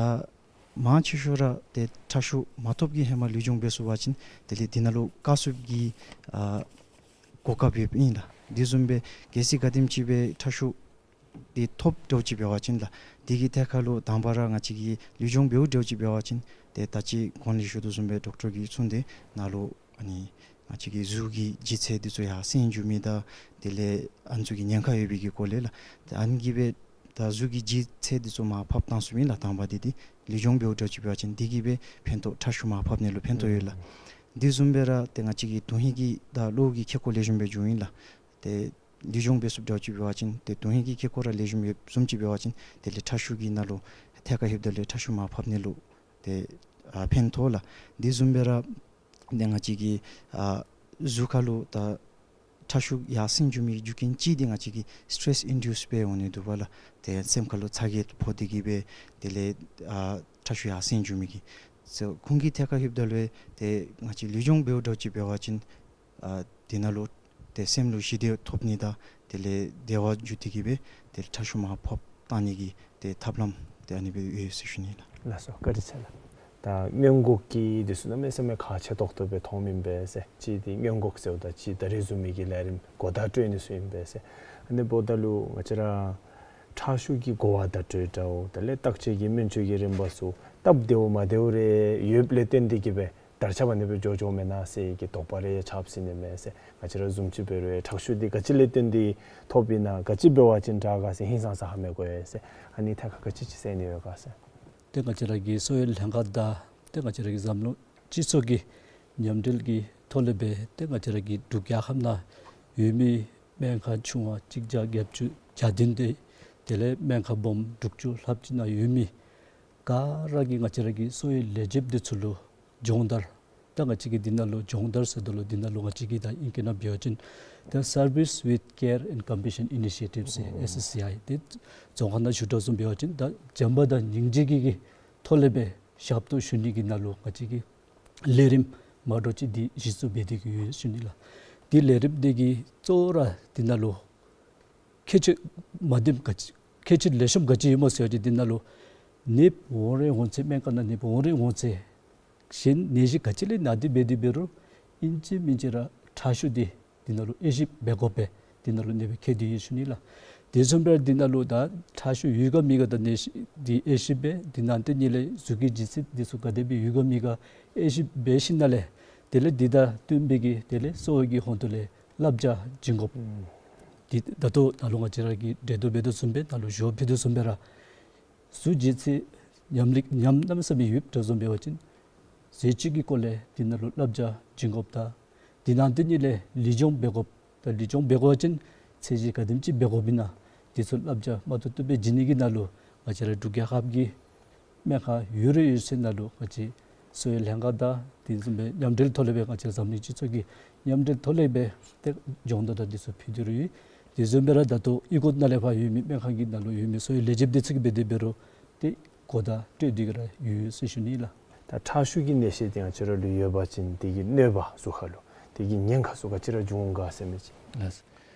མང་ཆེ་ཤོས་ར་ཏེ་ཁྲག་ཤུགས་མ་ཐོབ་ཀྱི་ཧེ་མ་ལུས་སྦྱོང་འབད་ཚུགས་པ་ཅིན་དེ་ལས་དེ་ནང་ལུ་བཀག་ཚུགས་ཀྱི་ཨ་གོ་སྐབས་ཡོདཔ་ཨིན་ལགས། དེ་བཟུམ་སྦེ་གལ་སྲིད་ག་དེམ་ཅིག་སྦེ་ཁྲག་ཤུགས་འདི་ཐོབ་འདྲཝ་ཅིག་འབད་བ་ཅིན་ལགས། དེ་གི་ཐད་ཁར་ལུ་དང་པ་ར་ང་བཅས་ཀྱིས་ལུས་སྦྱོང་འབདཝ་འདྲཝ་ཅིག་འབད་བ་ཅིན་ཏེ་ད་ཅི་གོང་ལས་ཞུ་དོ་བཟུམ་སྦེ་ཌོག་ཊར་གྱིས་གསུངས་ཏེ་ནཱ་ལུ་ཨ་ནི་ང་བཅས་ཀྱི་གཟུགས་ཀྱི་ལྗིད་ཚད་འདི་ཚུ་ཡར་སེང་འགྱོ་མི་དང་དེ་ལས་ཨ་ནི་ཚུ་གི་ཉེན་ཁ་ཡོད་པའི་གི་སྐོར་ལས་ལགས། ཏེ་ཨ་ནི་གིས་སྦེ་ད་གཟུགས་ཀྱི་ལྗིད་ཚད་འདི་ཚུ་མར་ཕབ་བཏང་ཚུགས་ཨིན་ལགས། དང་པ་འདི་ཏེ་ལུས་སྦྱོང་འབདཝ་འདྲཝ་ཅིག་འབད་བ་ཅིན་དེ་གིས་སྦེ་ཕན་ཐོགས་ཁྲག་ཤུགས་མར་ཕབ་ནི་ལུ་ཕན་ཐོགས་ཡོད་ལགས། དེ་བཟུམ་སྦེ་ར་ཏེ་ང་བཅས་ཀྱི་དོན་ཧིང་གི་དང་གློ་བོ་གི་ཁེ་ཀོ་ལེགས་ཤོམ་སྦེ་འགྱོཝ་ཨིན་ལགས། ཏེ་ལུས་སྦྱོང་འབད་ཚུགསཔ་འདྲཝ་ཅིག་འབད་བ་ཅིན་ཏེ་དོན་ཧིང་གི་ཁེ་ཀོ་ར་ལེགས་ཤོམ་ཡོདཔ་བཟུམ་ཅིག་འབད་བ་ཅིན་དེ་ལས་ཁྲག་ཤུགས་ཀྱི་ནང་ལུ་ཐད་ཀར་ལྷོདཔ་ད་ལུ་ཁྲག་ཤུགས་མར་ཕབ་ནི་ལུ་ཏེ་ཨ་ཕན་ཐོགས་ལགས། དེ་བཟུམ་སྦེ་ར་ཏེ་ང་བཅས་ཀྱི་ཨ་གཟུགས་ཁར་ལུ་ད་ཁྲག་ཤུགས་ཡར་སེང་འགྱོ་མི་རྒྱུ་རྐྱེན་གཅིག་འདི་ང་བཅས་ཀྱི་སི་ཊེ་རེསི་ཨིན་ཌིའུསི་སྦེ་འོང་ནི་འདུག་པ་ལགས། ཏེ་སེམས་ཁར་ལུ་ཚ་གྱང་ཕོག་སྟེ་གིས་སྦེ་དེ་ལས་ཨ་ཁྲག་ཤུགས་ཡར་སེང་འགྱོ་མི་གི་ཚུ་ཁོང་གི་ཐད་ཁར་ལྷོདཔ་ད་ལུ་ཏེ་ང་བཅས་ལུས་སྦྱོང་འབདཝ་འདྲཝ་ཅིག་འབད་བ་ཅིན་ཨ་དེ་ནང་ལུ་ཏེ་སེམས་ལུ་ཞི་བདེ་ཐོབ་ནི་དང་དེ་ལས་བདེ་བ་འཇུ་སྟེ་གིས་སྦེ་དེ་ལས་ཁྲག་ཤུགས་མར་ཕབ་བཏང་ནི་གི་ཏེ་ཐབས་ལམ་ཏེ་ཨ་ནི་སྦེ་ཡོད་ཟེར་ཞུ་ནི་ལགས། ལགས་སོ། བཀའ་དྲིན་ཆེ་ལགས། ད་སྔོན་འགོག་གི་འདི་ཚུ་གནམ་མེད་ས་མེད་ཁག་ཆེ་ཏོག་ཏོ་སྦེ་མཐོངམ་ཨིན་པས་ཟེར། གཅིག་འདི་སྔོན་འགོག་ཟེརཝ་ད་གཅིག་ད་རིས་བཟུམ་མའི་གི་ལས་རིམ་གོ་བརྡ་སྤྲོད་ནི་ཚུ་ཨིན་པས་ཟེར། ཨ་ནི་འབདཝ་ད་ལུ་ང་བཅས་ར་ཁྲག་ཤུགས་ཀྱི་གོ་བརྡ་སྤྲོད་འདྲཝ་དེ་ལས་བརྟག་དཔྱད་ཀྱི་སྨན་བཅོས་ཀྱི་རིམ་པ་ཚུ་སྟབས་བདེཝ་མ་བདེཝ་རེ་ཡོདཔ་ལས་བརྟེན་ཏེ་གིས་སྦེ་དར་ཁྱབ་ཨ་ནི་སྦེ་འགྱོ་འགྱོཝ་མེན་ན་ཟེར་གྱི་དོགས་པ་རེ་ཆགསཔ་ཟེར་ནི་མས་ཟེར། ང་བཅས་ར་བཟུམ་ཅིག་འབད་རུང་ཁྲག་ཤུགས་འདི་ག་ཅི་ལས་བརྟེན་ཏེ་ཐོབ་ཨིན་ན་ག་ཅི་འབད་བ་ཅིན་དྲག་ག་ཟེར་ཧིང་སངས་ས་ཧ་མི་གོ་ཡི་ཟེར། ཨ་ནི་ཐད་ཁར་ག་ཅི་ཅིག་ཟེར་ནི་ཡོད་ག་ཟེར། ཏེ་ང་བཅས་ར་གི་གསོ་བའི་ལྷན་ཁག་དང་ཏེ་ང་བཅས་ར་གི་འཛམ་གླིང་སྤྱི་ཚོགས་ཀྱི་མཉམ་འབྲེལ་གྱི་ཐོག་ལས་སྦེ་ཏེ་ང་བཅས་ར་གི་འབྲུག་རྒྱལ་ཁབ་ནང་ཡོད་མི་སྨན་ཁང་ཆུང་བ་གཅིག་བརྒྱ་བརྒྱད་ཅུ་གྱ་བདུན་དེ་དེ་ལས་སྨན་ཁང་སྦོམ་དྲུག་ཅུ་ལྷགཔ་ཅིག་ནང་ཡོད་མི་ག་ར་གིས་ང་བཅས་ར་གི་གསོ་བའི་ལས་བྱེདཔ་འདི་ཚུ་ལུ་སྦྱོང་བརྡར། ད་ང་བཅས་ཀྱིས་འདི་ནང་ལུ་སྦྱོང་བརྡར་ཟེརཝ་ད་ལུ་འདི་ནང་ལུ་ང་བཅས་ཀྱིས་ད་ཨིང་སྐད་ནང་འབད་བ་ཅིན་ད་Service with Care and Compassion Initiative ཟེར་ཨེསི་ཨེསི་སི་ཨའི་དེ་རྫོང་ཁ་ནང་ཞུ་དོ་བཟུམ་འབད་བ་ཅིན་ད་བྱམས་པ་དང་སྙིང་རྗེ་གི་གི་ཐོག་ལས་སྦེ་ཞབས་ཏོག་ཞུ་ནི་གི་ནང་ལུ་ང་བཅས་ཀྱི་ལས་རིམ་མ་འདྲཝ་ཅིག་འདི་གཞི་བཙུགས་འབད་དེ་གིས་ཡོད་ཟེར་ཞུ་ནི་ལགས། འདི་ལས་རིམ་འདི་གི་གཙོ་བོ་ར་འདི་ནང་ལུ་ཁྱད་ཆོས་མ་བདེནམ་ག་ཅི་ཁྱད་ཆོས་ལེགས་ཤོམ་ག་ཅི་ཡོདཔ་སྨོ་ཟེར་བ་ཅིན་འདི་ནང་ལུ་ནདཔ་འོང་རན་འོང་ཚེ་སྨན་ཁང་ནང་ནདཔ་འོང་རན་འོང་ཚེ་གཞན་ནད་གཞི་ག་ཅི་ལས་ན་སྟེ་འབད་དེ་འབད་རུང་ཨིན་ཅི་མིན་ཅི་ར་ཁྲག་ཤུགས་འདི་འདི་ནང་ལུ་དབྱེ་ཞིབ་འབད་དགོ་པས། འདི་ནང་ལུ་ཨ་ནི་སྦེ་ཁྱད་དུ་ཡོད་ཟེར་ཞུ་ནི་ལགས། དེ་བཟུམ་སྦེ་འདི་ནང་ལུ་ད་ཁྲག་ཤུགས་ཡོད་ག་མེད་ག་དང་ནད་གཞི་འདི་དབྱེ་ཞིབ་འབད། དེ་ནང་དེ་ཉིད་ལས་གཟུགས་ཀྱི་ལྗིད་ཚད་འདི་ཚུ་ག་དེ་སྦེ་ཡོད་ག་མེད་ག་དབྱེ་ཞིབ་འབད་ཞིནམ་ལས་དེ་ལས་འདི་དང་བསྟུན་པའི་གི་དེ་ལས་གསོ་བའི་གི་ཧོངས་ལས་བསླབ་བྱ་བྱིན་དགོཔ། ཨུམ། འདི་ད་ལྟོ་ནཱ་ལུ་ང་བཅས་ར་གིས་འགྲེལ་བརྡ་འབད་དོ་བཟུམ་སྦེ་ནཱ་ལུ་ཞུ་བ་ཕུལ་དོ་བཟུམ་སྦེ་ར་གཟུགས་ལྗིད་ཚད་ཉམས་ལེགས་ཉམས་གནམ་མེད་ས་མེད་ཡོདཔ་འདྲཝ་བཟུམ་འབད་བ་ཅིན་ཟས་བཅུད་ཀྱི་སྐོར་ལས་འདི་ནང་ལུ་བསླབ་བྱ་བྱིན་དགོཔ་དང་འདི་ནང་དེ་ཉིད་ལས་ལུས་སྦྱོང་འབད་དགོཔ། ད་ལུས་སྦྱོང་འབད་དགོ་པ་ཅིན་ཚད་གཞི་ག་དེམ་ཅིག་འབད་དགོཔ་ཨིན་ན་འདི་ཚུ་བསླབ་བྱ་མ་ཐུབ་ཐུབ་སྦེ་བྱིན་ནི་གི་ནང་ལུ་ང་བཅས་ར་འབྲུག་རྒྱལ་ཁབ་ཀྱི་སྨན་ཁང་ཡོད་རུང་ཡོད་ཚད་ནང་ལུ་ང་བཅས་གསོ་བའི་ལྷན་ཁག་དང་དེ་བཟུམ་སྦེ་མཉམ་འབྲེལ་ཐོག་ལས་སྦེ་ང་བཅས་འཛམ་གླིང་སྤྱི་ཚོགས་ཀྱི་མཉམ་འབྲེལ་ཐོག་ལས་སྦེ་ཏེ་སྦྱོང་བརྡར་དང་འདི་ཚུ་ཕུལ་ཏེ་ར་ཡོད། དེ་བཟུམ་སྦེ་ར་ད་ལྟོ་ཨི་ཀོ་ནང་ལས་ཕར་ཡོད་མི་སྨན་ཁང་གི་ནང་ལུ་ཡོད་མི་གསོ་བའི་ལས་བྱེདཔ་འདི་ཚུ་གིས་འབད་དེ་འབད་རུང་ཏེ་གོ་བརྡ་སྤྲོད་དེ་གིས་ར་ཡོད་ཟེར་ཞུ་ནི་ལགས། ད་ཁྲག་ཤུགས་ཀྱི་ནད་གཞི་འདི་ང་བཅས་ར་ལུ་ཡོད་པ་ཅིན་དེ་གི་གནོད་པ་གཟུགས་ཁར་ལུ་དེ་གི་ཉེན་ཁ་ཚུ་ག་ཅི་ར་འབྱུང་ག་ཟེར་མི་ཅིག། ལགས།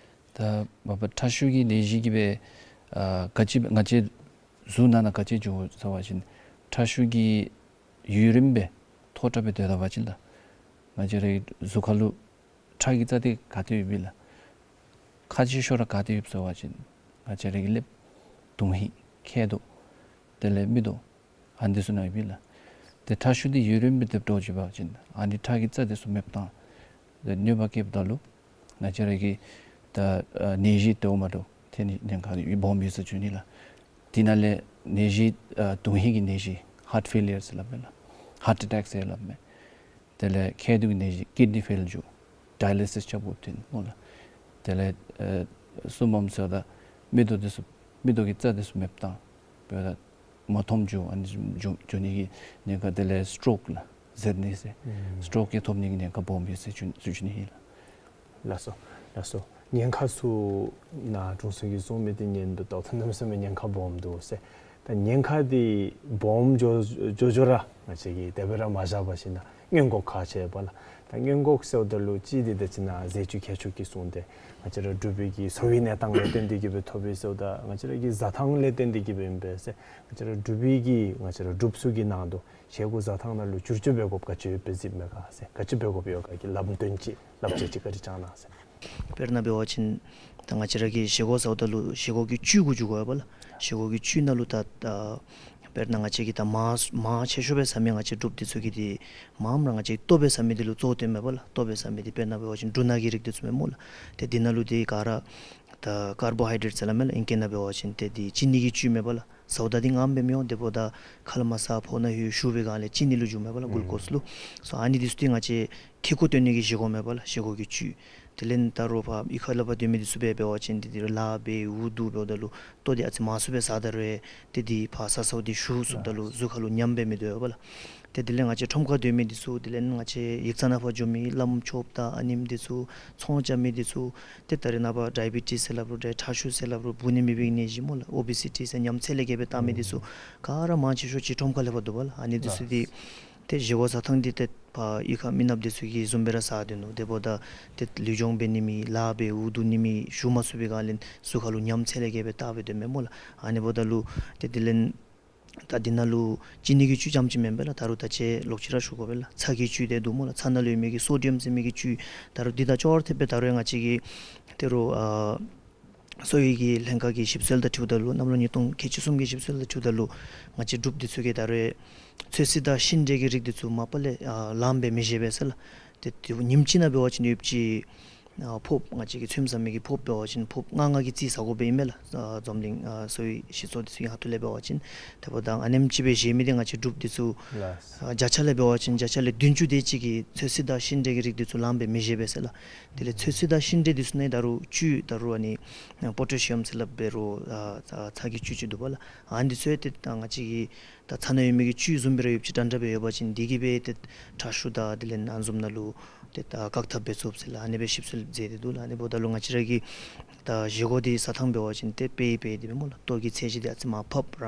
ད་མ་པ་ཁྲག་ཤུགས་ཀྱི་ནད་གཞི་གིས་སྦེ་ཨ་ག་ཅི་ང་བཅས་གཟུགས་ནང་ན་ག་ཅི་འབྱུང་ཟེར་བ་ཅིན་ཁྲག་ཤུགས་ཀྱི་ཡུན་རིངམོ་སྦེ་མཐོ་དྲགས་སྦེ་སྡོད་ད་པ་ཅིན་ད་ང་བཅས་རའི་གཟུགས་ཁར་ལུ་ཁྲག་གི་རྩ་འདི་ག་ཏེ་ཡོདཔ་ཨིན་ལགས། ཁག་ཆེ་ཤོས་ར་ག་ཏེ་ཡོདཔ་ཟེར་བ་ཅིན་ང་བཅས་རའི་ལགཔ་དོན་ཧིང་ཁ་དོག་དེ་ལས་མིག་ཏོ་ཨ་ནི་འདི་ཚུ་ནང་ཡོདཔ་ཨིན་ལགས། ཏེ་ཁྲག་ཤུགས་འདི་ཡུན་རིངམོ་སྦེ་ཏེ་འགྲོ་བཅུག་པ་ཅིན་ཨ་ནི་ཁྲག་གི་རྩ་འདི་ཚུ་མེདཔ་བཏང་ཏེ་གནོད་པ་བཀལཝ་ད་ལུ་ང་བཅས་རའི་ད་ཨ་ནད་གཞི་དེ་འོ་མ་འདྲཝ་ཐོན་ནི་ཉེན་ཁ་སྦོམ་ཡོད་ཟེར་ཞུ་ནི་ལགས། དེ་ནང་ལས་ནད་གཞི་ཨ་དོན་ཧིང་གི་ནད་གཞི་ཧཱརཊ་ཕེ་ལི་ཡར་ཟེར་སླབ་མས་ལགས། ཧཱརཊ་ཨེ་ཊེཀ་ཟེར་སླབ་མས། དེ་ལས་ཁ་དོག་གི་ནད་གཞི་ཀིཌ་ནི་ཕེལ་འགྱོ། ཌའི་ལི་སིས་རྐྱབ་དགོཔ་ཐོན་སྨོ་ལགས། དེ་ལས་ཨེ་གསུམ་པམ་ཟེརཝ་ད་མིག་ཏོ་འདི་ཚུ་མིག་ཏོ་གི་རྩ་འདི་ཚུ་མེདཔ་བཏང་ དཔེར་ན་མ་འཐོམ་འགྱོ་ཨ་ནི་འགྱོ་འགྱོ་ནི་གི་ཉེན་ཁ། དེ་ལས་སི་ཊོག་ལགས་ཟེར་ནི་ཟེར། ཨུམ། སི་ཊོག་གི་ཐོབ་ནི་གི་ཉེན་ཁ་སྦོམ་ཡོད་ཟེར་ཞུ་ཞུ་ནི་ཨིན་ལགས། ལགས་སོ། ལགས་སོ། ཉེན་ཁ་ཚུ་ནཱ་དྲུང་འཚོ་གིས་གསུངས་མི་འདི་ཉན་དོ་ད་ལྟོ་གནམ་མེད་ས་མེད་ཉེན་ཁ་སྦོམ་འདུག་ཟེར། ད་ཉེན་ཁ་འདི་སྦོམ་འགྱོ་འགྱོ་འགྱོ་ར་ང་བཅས་ཀྱིས་དེ་སྦེ་ར་མ་བཞག་པར་ཞིན་ན་སྔོན་འགོག་ཁག་ཆེ་བས་ལགས། ད་སྔོན་འགོག་ཟེརཝ་ད་ལུ་གཅིག་འདི་ད་ཅི་ན་ཟས་བཅུད་ཁྱད་ཆོས་ཀྱི་གསུངས་ཏེ་ང་བཅས་ར་འབྲུག་པའི་གི་འཚོ་བའི་གནས་སྟངས་ལས་བརྟེན་ཏེ་གི་སྦེ་ཐོབ་པས་ཟེརཝ་ད་ང་བཅས་ར་གི་བཟའ་ཐངས་ལས་བརྟེན་ཏེ་གི་སྦེ་ཨིན་པས་ཟེར། ང་བཅས་ར་འབྲུག་པའི་གི་ང་བཅས་ར་འབྲུགཔ་ཚུ་གི་ནང་དུ་བཞེས་སྒོ་བཟའ་ཐངས་ནང་ལུ་བསྒྱུར་བཅོས་འབད་དགོཔ་ག་ཅི་ཡོདཔ་སྦེ་གཟིགསཔ་མས་ག་ཟེར། ག་ཅི་འབད་དགོཔ་ཡོད་ག་གི་ལམ་སྟོན་ཅིག་བསླབ་བྱ་ཅིག་བཀའ་དྲིན་བསྐྱང་གནང་ཟེར། དཔེར་ན་འབད་བ་ཅིན་ད་ང་བཅས་ར་གིས་བཞེས་སྒོ་བཟའཝ་ད་ལུ་བཞེས་སྒོ་གི་བཅུད་གུ་འགྱུར་དགོ་པས་ལགས། བཞེས་སྒོ་གི་བཅུད་ནང་ལུ་ད་ད་དཔེར་ན་ང་བཅས་ཀྱིས་ད་མར་མར་ཆེ་ཤོས་སྦེ་བཟའ་མི་ང་བཅས་འབྲུགཔ་འདི་ཚུ་གིས་འདི་མངམ་ར་ང་བཅས་ལྟོ་སྦེ་བཟའ་མི་འདི་ལུ་གཙོ་བོ་བཏོནམ་མས་པ་ལགས། ལྟོ་སྦེ་བཟའ་མི་འདི་དཔེར་ན་འབད་བ་ཅིན་འབྲུ་སྣ་གི་རིགས་འདི་ཚུ་མས་སྨོ་ལགས། ཏེ་འདི་ནང་ལུ་འདི་ག་ར་ད་ཀར་བོ་ཧའི་ཌེཊ་ཟེར་སླབ་མས་ལགས་ཨིང་སྐད་ནང་འབད་བ་ཅིན། ཏེ་འདི་ཅི་ནི་གི་བཅུད་མས་པ་ལགས། བཟའཝ་ད་འདི་མངམ་སྦེ་མི་འོང་། དེ་འབདཝ་ད་ཁ་ལས་མར་ས་ཕོཝ་ནང་ལྷོད་ཞུ་བའི་སྒང་ལས་ཅི་ནི་ལུ་འགྱུརཝ་མས་པ་ལགས། གུལ་ཀོསི་ལུ། སོ་ཨ་ནི་འདི་ཚུ་འདི་ང་བཅས་ཁེ་ཀོ་བཏོན་ནི་གི་བཞེས་སྒོ་མས་པ་ལགས། བཞེས་སྒོ་གི་བཅུད། དེ་ལས་ད་རུང་ཕར་གཡུས་ཁ་ལས་ཕར་སྡོད་མི་འདི་ཚུ་འབད་འབད་བ་ཅིན་འདི་འདི་རུང་ལཱ་འབད་འུ་སྡུག་འབདཝ་ད་ལུ་ལྟོ་འདི་ཨ་ཙི་མང་སུ་སྦེ་བཟའ་ད་རུང་ཏེ་འདི་ཕར་ས་སོ་འདི་ཞུ་སོངམ་ད་ལུ་གཟུགས་ཁ་ལུ་ཉམས་སྦེ་མི་སྡོད་པས་ལགས། ཏེ་དེ་ལས་ང་བཅས་ཁྲོམ་ཁར་སྡོད་མི་འདི་ཚུ་དེ་ལས་ང་བཅས་ཡིག་ཚང་ནང་ཕར་འགྱོ་མི་བླམ་ཆོསཔ་དང་ཨ་ནེམ་འདི་ཚུ་ཚོང་རྐྱབ་མི་འདི་ཚུ་ཏེ་ད་རེས་ནངས་པ་ཌའི་བི་ཊིསི་ཟེར་སླབ་རུང་ད་ཁྲག་ཤུགས་ཟེར་སླབ་རུང་འབུ་ནི་མེད་པའི་ནད་གཞི་སྨོ་ལགས། ཨོ་བི་སི་ཊི་ཟེར་ཉམས་ཚད་ལས་བརྒལ་སྦེ་བཏང་མི་འདི་ཚུ་ག་ར་མང་ཆེ་ཤོས་ཅིག་ཁྲོམ་ཁ་ལས་ཕར་འདུག་པ་ལགས། ཨ་ནི་འདི་ཚུ་འདི་ཏེ་བཞེས་སྒོ་བཟའ་ཐངས་འདི་ཏེ་ཕར་གཡུས་ཁ་མི་ནགཔ་འདི་ཚུ་གིས་བཟུམ་སྦེ་ར་བཟའ་སྡོད་ནུག། དེ་འབདཝ་ད་ཏེ་ལུས་སྦྱོང་འབད་ནི་མེད། ལཱ་འབད་འུ་སྡུག་ནི་མེད། ཞུ་མ་ཚུགས་པའི་སྒང་ལས་གཟུགས་ཁ་ལུ་ཉམས་ཚད་ལས་བརྒལ་སྦེ་བཏང་སྦེ་སྡོདཔ་མས་སྨོ་ལགས། ཨ་ནི་འབདཝ་ད་ལུ་ཏེ་དེ་ལས་ད་འདི་ནང་ལུ་ཅི་ནི་གི་བཅུད་རྐྱངམ་ཅིག་མེན་པས་ལགས། ད་རུང་ད་ཅི་ལོག་ཅི་ར་ཞུ་དགོ་པས་ལགས། ཚྭ་གི་བཅུད་དེ་འདུག་སྨོ་ལགས། ཚྭ་ནང་ལུ་ཡོད་མི་གི་སོ་ཌི་ཡམ་ཟེར་མི་གི་བཅུད། ད་རུང་འདི་དང་ཅོག་ར་འཐདཔ་སྦེ་ད་རུང་ཡང་ང་བཅས་ཀྱི་ད་རུང་ཨ་གསོ་བའི་གི་ལྷན་ཁག་གི་ཞིབ་འཚོལ་དང་འཁྲིལཝ་ད་ལུ་གནམ་ལོ་ཉིས་སྟོང་ཁལ་གཅིག་གསུམ་གྱི་ཞིབ་འཚོལ་དང་འཁྲིལཝ་ད་ལུ་ང་བཅས་འབྲུགཔ་འདི་ཚུ་གིས་ད་རུང་ཚོད་བསྲེ་དང་ཤིང་འབྲས་ཀྱི་རིགས་འདི་ཚུ་མ་པ་ལས་ཨ་ལངམ་སྦེ་མི་བཞེས་པས་ཟེར་ལགས། ཏེ་ཏེ་ཉིནམ་གཅིག་ནང་འབད་བ་ཅིན་ཡོདཔ་ཅིག་ཨ་ཕོརཔ་ང་བཅས་ཀྱིས་ཚོདམ་ཟ་མི་གི་ཕོརཔ་འབད་བ་ཅིན་ཕོརཔ་ལྔ་ལྔ་གི་རྩིས་ཟ་དགོཔ་ཨིན་མས་ལགས། ཨ་འཛམ་གླིང་ཨ་གསོ་བའི་སྤྱི་ཚོགས་འདི་ཚུ་གི་ཁ་ཐུག་ལས་འབད་བ་ཅིན། དེ་འབདཝ་ད་ཨ་ནེམ་ཅིག་སྦེ་བཞེས་མི་འདི་ང་བཅས་འབྲུགཔ་འདི་ཚུ་ལགས། ཨ་བརྒྱ་ཆ་ལས་འབད་བ་ཅིན་བརྒྱ་ཆ་ལས་བདུན་ཅུ་དེ་ཅིག་གིས་ཚོད་བསྲེ་དང་ཤིང་འབྲས་ཀྱི་རིགས་འདི་ཚུ་ལངམ་སྦེ་མི་བཞེས་པས་ཟེར་ལགས། དེ་ལས་ཚོད་བསྲེ་དང་ཤིང་འབྲས་འདི་ཚུ་ནང་ད་རུང་བཅུད་ད་རུང་ཨ་ནི་པོ་ཊེ་ཤི་ཡམ་ཟེར་སླབ་འབད་རུང་ཨ་ཚྭ་གི་བཅུད་ཅིག་འདུག་པ་ལགས། ཨ་ནི་འདི་ཚུ་ཡང་ཏེ་ད་ང་བཅས་ཀྱི་ད་ཚྭ་ནང་ཡོད་མི་གི་བཅུད་བཟུམ་སྦེ་ར་ཡོདཔ་ཅིག་འདྲན་འདྲ་སྦེ་ཡོད་པ་ཅིན་འདི་གིས་སྦེ་ཏེ་ཁྲག་ཤུགས་དང་དེ་ལས་ཨ་ནི་བཟུམ་ནང་ལུ་ཏེ་ད་བཀག་ཐབས་འབད་ཚུགས་ཟེར་ལགས། ཨ་ནི་སྦེ་ཞིབ་འཚོལ་མཛད་དེ་འདུག་ལགས། ཨ་ནི་འབདཝ་ད་ལུ་ང་བཅས་ར་གི་ད་བཞེས་སྒོ་འདི་བཟའ་ཐངས་འབད་བ་ཅིན་ཏེ་དཔེ་ཡང་དཔེ་འདི་མས་སྨོ་ལགས། ལྟོ་གི་ཚད་གཞི་འདི་ཨ་ཙི་མར་ཕབ་ར་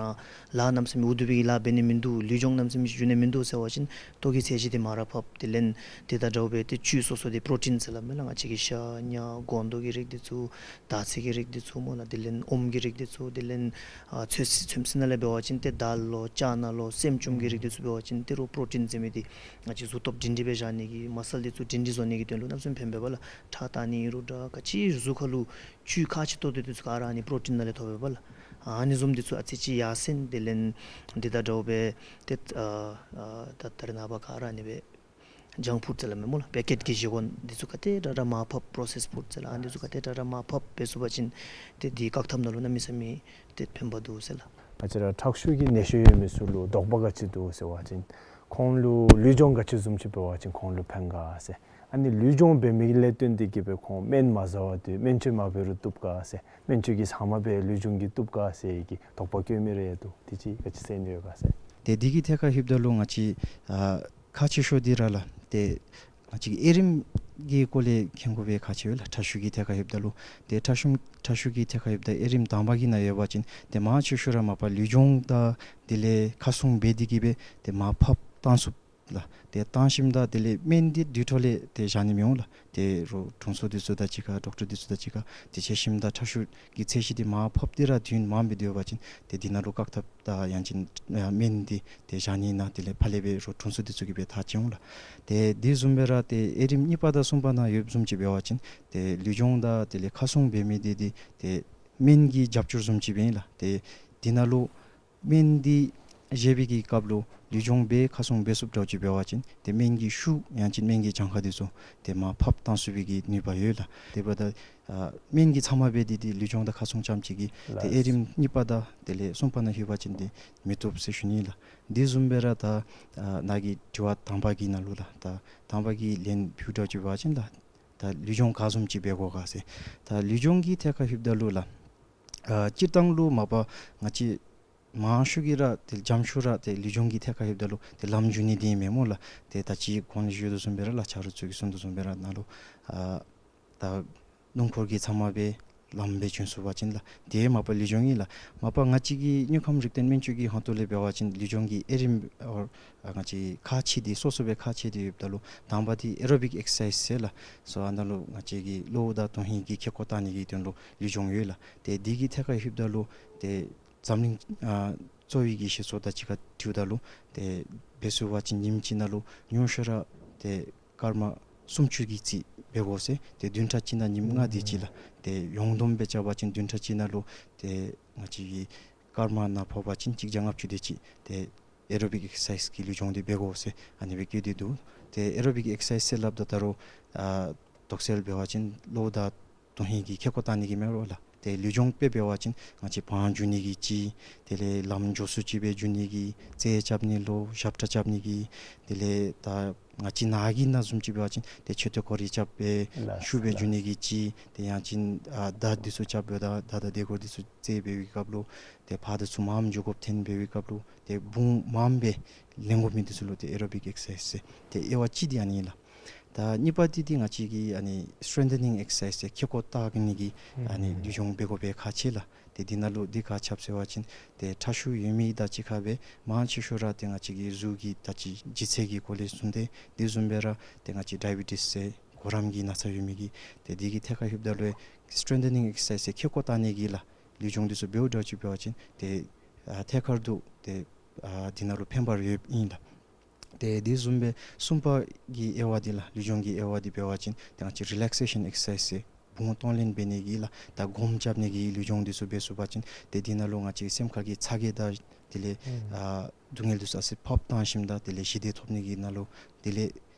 ལཱ་གནམ་མེད་ས་མེད་འུ་སྡུག་པའི་གི་ལཱ་འབད་ནི་མིན་འདུག། ལུས་སྦྱོང་གནམ་མེད་ས་མེད་ཅིག་འགྱོ་ནི་མིན་འདུག་ཟེར་བ་ཅིན་ལྟོ་གི་ཚད་གཞི་འདི་མར་ར་ཕབ། དེ་ལས་དེ་དང་འདྲཝ་སྦེ་ཏེ་བཅུད་སོ་སོ་འདི་པྲོ་ཊིན་ཟེར་སླབ་མས་ལགས། ང་བཅས་ཀྱི་ཤ་ཉ་སྒོང་རྡོག་གི་རིགས་འདི་ཚུ་དར་ཚིལ་གྱི་རིགས་འདི་ཚུ་སྨོ་ལགས། དེ་ལས་ཨོམ་གྱི་རིགས་འདི་ཚུ། དེ་ལས་ཨ་ཚོད་བསྲེ་ཚོད་བསྲེ་ནང་ལས་འབད་བ་ཅིན་ཏེ་དཱལ་ལོ་ཅ་ན་ལོ་སྲནམ་ཅུམ་གྱི་རིགས་འདི་ཚུ་འབད་བ་ཅིན་ཏེ་རོགས་པྲོ་ཊིན་ཟེར་མི་འདི་ང་བཅས་གཟུགས་སྟོབས་སྒྲིང་སྒྲི་སྦེ་བཞག་ནི་གི་མ་སཱལ་འདི་ཚུ་སྒྲིང་སྒྲི་བཟོ་ནི་གི་དོན་ལུ་གནམ་མེད་ས་མེད་ཕན་པས་པ་ལགས། ཁྲག་བཏང་ནི་ཨིན་རུང་འདྲ་ག་ཅི་གཟུགས་ཁ་ལུ་བཅུད་ཁག་ཆེ་ཏོག་ཏོ་འདི་ཚུ་ག་ར་ཨ་ནི་པྲོ་ཊིན་ནང་ལས་ཐོབ་པས་པ་ལགས། ཨ་ནི་བཟུམ་འདི་ཚུ་ཨ་ཙི་ཅིག་ཡར་སེང་། དེ་ལས་འདི་དང་འདྲཝ་སྦེ་ཏེ་ཨ་ཨ་ད་ད་རེས་ནངས་པ་ག་ར་ཨ་ནི་སྦེ་ཇང་ཕུཌ་ཟེར་སླབ་མས་སྨོ་ལགས། པེ་ཀེཊ་གི་བཞེས་སྒོ་འདི་ཚུ་ག་དེ་དྲག་དྲག་མར་ཕབ། པྲོ་སེསཌ་ཕུཌ་ཟེར་ལགས། ཨ་ནི་འདི་ཚུ་ག་དེ་དྲག་དྲག་མར་ཕབ་འབད་ཚུགས་པ་ཅིན་ཏེ་འདི་བཀག་ཐབས་ནང་ལུ་གནམ་མེད་ས་མེད་ཏེ་ཕན་པ་འདུག་ཟེར་ལགས། ང་བཅས་ར་ཁྲག་ཤུགས་ཀྱི་ནད་གཞི་ཡོད་མི་ཚུ་ལུ་དོགས་པ་ག་ཅི་འདུག་ཟེར་བ་ཅིན་ཁོང་ལུ་ལུས་སྦྱོང་ག་ཅི་བཟུམ་ཅིག་འབད་བ་ཅིན་ཁོང་ལུ་ཕན་ག་ཟེར། ཨ་ནི་ལུས་སྦྱོང་འབད་མི་ལས་བརྟེན་ཏེ་གི་སྦེ་ཁོང་སྨན་མ་བཟའ་བར་དུ་སྨན་བཅོས་མ་འབད་རུང་བཏུབ་ག་ཟེར། སྨན་བཅོས་ཀྱི་ཚབ་མ་སྦེ་ལུས་སྦྱོང་གིས་བཏུབ་ག་ཟེར་གྱི་དོགས་པ་བཀོད་མི་རེ་འདུག། དེ་ཅིག་ག་ཅི་ཟེར་ནི་ཡོད་ག་ཟེར། ཏེ་འདི་གི་ཐད་ཁར་ལྷོདཔ་ད་ལུ་ང་བཅས་ཨ་ཁག་ཆེ་ཤོས་འདི་ར་ལགས། ཏེ་ང་བཅས་ཀྱི་དབྱེ་རིམ་གྱི་སྐོར་ལས་མཁྱེན་དགོ་པའི་ཁག་ཆེ་བས་ལགས། ཁྲག་ཤུགས་ཀྱི་ཐད་ཁར་ལྷོདཔ་ད་ལུ་ཏེ་ཁྲག་ཤུགས་ཁྲག་ཤུགས་ཀྱི་ཐད་ཁར་ལྷོདཔ་ད་དབྱེ་རིམ་དང་པ་གི་ནང་ཡོད་པ་ཅིན་ཏེ་མང་ཆེ་ཤོས་ར་མ་པ་ལུས་སྦྱོང་དང་དེ་ལས་ཁ་སྲུང་འབད་དེ་གི་སྦེ་ཏེ་མར་ཕབ་བཏང་ཚུགསཔ་ལགས། ཏེ་བཏང་ཞིནམ་ད་དེ་ལས་སྨན་འདི་དུས་ཐོག་ལས་ཏེ་བཞག་ནི་མི་འོང་ལགས། ཏེ་རོགས་དྲུང་འཚོ་འདི་ཚུ་དང་གཅིག་ཁར་ཌོག་ཊར་འདི་ཚུ་དང་གཅིག་ཁར་ཏེ་འཕྱད་ཞིནམ་ད་ཁྲག་ཤུགས་ཀྱི་ཚད་གཞི་འདི་མར་ཕབ་སྟེ་ར་དུས་ཡུན་མངམ་སྦེ་སྡོད་པ་ཅིན་ཏེ་འདི་ནང་ལུ་བཀག་ཐབས་དང་ཡང་ཅིན་ཨ་སྨན་འདི་ཏེ་བཞག་ནི་ཨིན་ན་དེ་ལས་ཕར་ལས་སྦེ་རོགས་དྲུང་འཚོ་འདི་ཚུ་གིས་སྦེ་ཐག་བཅད་འོང་ལགས། ཏེ་དེ་བཟུམ་སྦེ་ར་ཏེ་དབྱེ་རིམ་གཉིས་པ་དང་གསུམ་པ་ནང་ཡོདཔ་བཟུམ་ཅིག་འབད་བ་ཅིན་ཏེ་ལུས་སྦྱོང་དང་དེ་ལས་ཁ་སྲུང་འབད་མི་འདི་འདི་ཏེ་སྨན་གྱི་རྒྱབ་སྐྱོར་བཟུམ་ཅིག་སྦེ་ཨིན་ལགས། ཏེ་འདི་ནང་ལུ་སྨན་འདི་བཞེས་པའི་གི་སྐབས་ལུ་ལུས་སྦྱོང་འབད་ཁ་སྲུང་འབད་ཚུགསཔ་འདྲཝ་ཅིག་འབད་བ་ཅིན་ཏེ་སྨན་གྱི་ཤུགས་ཡང་ཅིན་སྨན་གྱི་གྱངས་ཁ་འདི་ཚུ་ཏེ་མར་ཕབ་བཏང་ཚུགས་པའི་གི་ནུས་པ་ཡོད་ལགས། དེ་འབདཝ་ད་ཨ་སྨན་གྱི་ཚབ་མ་འབད་དེ་འདི་ལུས་སྦྱོང་དང་ཁ་སྲུང་རྐྱངམ་ཅིག་གིས་ཏེ་ལགས། དབྱེ་རིམ་གཉིས་པ་དང་དེ་ལས་གསུམ་པ་ནང་ལྷོད་པ་ཅིན་ཏེ་མི་བཏུབ་ཟེར་ཞུ་ནི་ལགས། དེ་བཟུམ་སྦེ་ར་ད་ཨ་ནཱ་གི་དྲི་བ་དང་པ་གི་ནང་ལུ་ལགས། ད་དང་པ་གི་ལན་ཕུལཝ་འདྲཝ་ཅིག་འབད་བ་ཅིན་ལགས། ད་ལུས་སྦྱོང་ག་བཟུམ་ཅིག་འབད་དགོ་ག་ཟེར། ད་ལུས་སྦྱོང་གི་ཐད་ཁར་ལྷོདཔ་ད་ལུ་ལགས། ཨ་སྤྱིར་བཏང་ལུ་མ་པ་ང་བཅས་ མང་ཤོས་ཀྱིས་ར་ཏེ་འཇམ་ཤོས་ར་ཏེ་ལུས་སྦྱོང་གི་ཐད་ཁར་ལྷོདཔ་ད་ལུ་ཏེ་ལམ་འགྱོ་ནི་འདི་ཨིན་མས་སྨོ་ལགས། ཏེ་ད་ཅི་གོང་ལུ་ཞུ་དོ་བཟུམ་སྦེ་ར་ལགས། ཆ་རོགས་ཚུ་གིས་གསུང་དོ་བཟུམ་སྦེ་ར་ནཱ་ལུ་ཨ་ད་སྣུམ་འཁོར་གྱི་ཚབ་མ་སྦེ་ལམ་སྦེ་བྱོན་ཚུགས་པ་ཅིན་ལགས། ཏེ་མ་པ་ལུས་སྦྱོང་ཨིན་ལགས། མ་པ་ང་བཅས་ཀྱི་དངུལ་ཁམས་རིག་ལྡན་སྨན་བཅོས་ཀྱི་ཧོངས་ཏོ་ལས་འབད་བ་ཅིན་ལུས་སྦྱོང་གི་དབྱེ་རིམ་ཨོ་ཨ་ང་བཅས་ཁག་ཆེ་འདི་སོ་སོ་སྦེ་ཁག་ཆེ་འདི་ཡོདཔ་ད་ལུ་དང་པ་འདི་ཨེ་རོ་བིག་ཨེག་སར་སའིཛ་ཟེར་ལགས། སོ་ཨ་ནཱ་ལུ་ང་བཅས་ཀྱི་གློ་བོ་དང་དོན་ཧིང་གི་ཁེ་ཀོ་བཏང་ནི་གི་དོན་ལུ་ལུས་སྦྱོང་ཡོད་ལགས། ཏེ་འདི་གི་ཐད་ཁར་ལྷོདཔ་ད་ལུ་ཏེ་འཛམ་གླིང་ཨ་གཙོ་བོའི་གི་བཤད་སྲོལ་དང་གཅིག་ཁར་འཁྲིལཝ་ད་ལུ་ཏེ་འབད་ཚུགས་པ་ཅིན་ཉིནམ་གཅིག་ནང་ལུ་ཉུང་ཤོས་ར་ཏེ་སྐར་མ་སུམ་ཅུ་གི་རྩིས་འབད་དགོ་ཟེར། ཏེ་བདུན་ཕྲག་གཅིག་ནང་ཉིནམ་ལྔ་དེ་ཅིག་ལགས། ཏེ་ཡོངས་བསྡོམས་སྦེ་རྐྱབ་པ་ཅིན་བདུན་ཕྲག་གཅིག་ནང་ལུ་ཏེ་ང་བཅས་ཀྱི་སྐར་མ་ནང་ཕོག་པ་ཅིན་གཅིག་བརྒྱ་ལྔ་བཅུ་དེ་ཅིག་ཏེ་ཨེ་རོ་བིག་ཨེག་སར་སའིཛ་གི་ལུས་སྦྱོང་འདི་འབད་དགོ་ཟེར་ཨ་ནི་སྦེ་བཀོད་དེ་འདུག། ཏེ་ཨེ་རོ་བིག་ཨེག་སར་སའིཛ་ཟེར་སླབ་ད་ད་རུང་ཨ་དོགས་སེལ་འབད་བ་ཅིན་གློ་བོ་དང་དོན་ཧིང་གི་ཁེ་ཀོ་བཏང་ནི་གི་མེན་རོ་ལགས། ཏེ་ལུས་སྦྱོང་དཔེ་འབད་བ་ཅིན་ང་བཅས་བང་རྒྱུག་ནི་གི་གཅིག། དེ་ལས་ལམ་མགྱོགས་སུ་ཅིག་སྦེ་རྒྱུག་ནི་གི་རྩེད་རྐྱབ་ནི་ལོ་ཞབས་ཁྲ་རྐྱབ་ནི་གི། དེ་ལས་ད་ང་བཅས་ནཱ་གི་ནང་བཟུམ་ཅིག་འབད་བ་ཅིན་ཏེ་མཆོད་རྟེན་སྐོར་ར་རྐྱབ་སྦེ་ལགས་ཤུགས་སྦེ་རྒྱུག་ནི་གི་གཅིག། ཏེ་ཡང་ཅིན་ཨ་མདའ་འདི་ཚུ་རྐྱབ་སྦེ་ད་མདའ་དང་ལྡེ་གུར་འདི་ཚུ་རྩེད་འབད་བའི་སྐབས་ལུ་ཏེ་ཕར་དང་ཚུར་མངམ་འགྱོ་དགོཔ་ཐོན་འབད་བའི་སྐབས་ལུ་ཏེ་བུང་མངམ་སྦེ་ལེན་དགོ་མི་འདི་ཚུ་ལུ་ཏེ་ཨེ་རོ་བིག་ཨེག་སར་སའིཛ་ཟེར་ཏེ་དབྱེ་བ་གཅིག་འདི་ཨ་ནི་ཨིན་ལགས། ད་གཉིས་པ་འདི་འདི་ང་བཅས་ཀྱི་ཨ་ནི་སི་ཊེང་ཐ་ནིང་ཨེག་སར་སའིཛ་ཟེར་ཁེ་ཀོ་བཏགས་ནི་གི་ཨ་ནི་ཨུམ་ལུས་སྦྱོང་འབད་དགོ་པའི་ཁག་ཆེ་ལགས། ཏེ་འདི་ནང་ལུ་འདི་ག་ཅི་འབད་ཟེར་བ་ཅིན་ཏེ་ཁྲག་ཤུགས་ཡོད་མི་དང་གཅིག་ཁར་སྦེ་མང་ཆེ་ཤོས་ར་ཏེ་ང་བཅས་ཀྱི་གཟུགས་ཀྱི་ད་ཅི་ལྗིད་ཚད་ཀྱི་སྐོར་ལས་གསུངས་ཏེ་དེ་བཟུམ་སྦེ་ར་ཏེ་ང་བཅས་ཌའི་བི་ཊིས་ཟེར་གོ་རམས་ཀྱི་ན་ཚ་ཡོད་མི་གི་ཏེ་འདི་གི་ཐད་ཁར་ལྷོདཔ་ད་ལུ་སི་ཊེང་ཐ་ནིང་ཨེག་སར་སའིཛ་ཟེར་ཁེ་ཀོ་བཏགས་ནི་གི་ལགས་ལུས་སྦྱོང་འདི་ཚུ་འབདཝ་འདྲཝ་ཅིག་འབད་བ་ཅིན་ཏེ་ཨ་ཐད་ཀར་དུ་ཏེ་ཨ་འདི་ནང་ལུ་ཕན་པ་ཡོདཔ་ཨིན་ལགས། ཏེ་དེ་བཟུམ་སྦེ་གསུམ་པ་གི་དབྱེ་བ་འདི་ལགས་ལུས་སྦྱོང་གི་དབྱེ་བ་འདི་འབད་བ་ཅིན་ཏེ་ང་བཅས་རི་ལེག་སེ་ཤཱན་ཨེག་སར་སའིཛ་ཟེར་བུང་གཏོང་ལེན་འབད་ནི་གི་ལགས་ད་སྒོམ་རྐྱབ་ནི་གི་ལུས་སྦྱོང་འདི་ཚུ་འབད་ཚུགས་པ་ཅིན་ཏེ་འདི་ནང་ལུ་ང་བཅས་སེམས་ཁར་གྱི་ཚ་གྱང་དང་དེ་ལས་ཨ་སྡུག་བསྔལ་འདི་ཚུ་ཨ་ཙི་ཕབ་བཏང་ཞིནམ་ད་དེ་ལས་ཞི་བདེ་ཐོབ་ནི་གི་ནང་ལུ་དེ་ལས་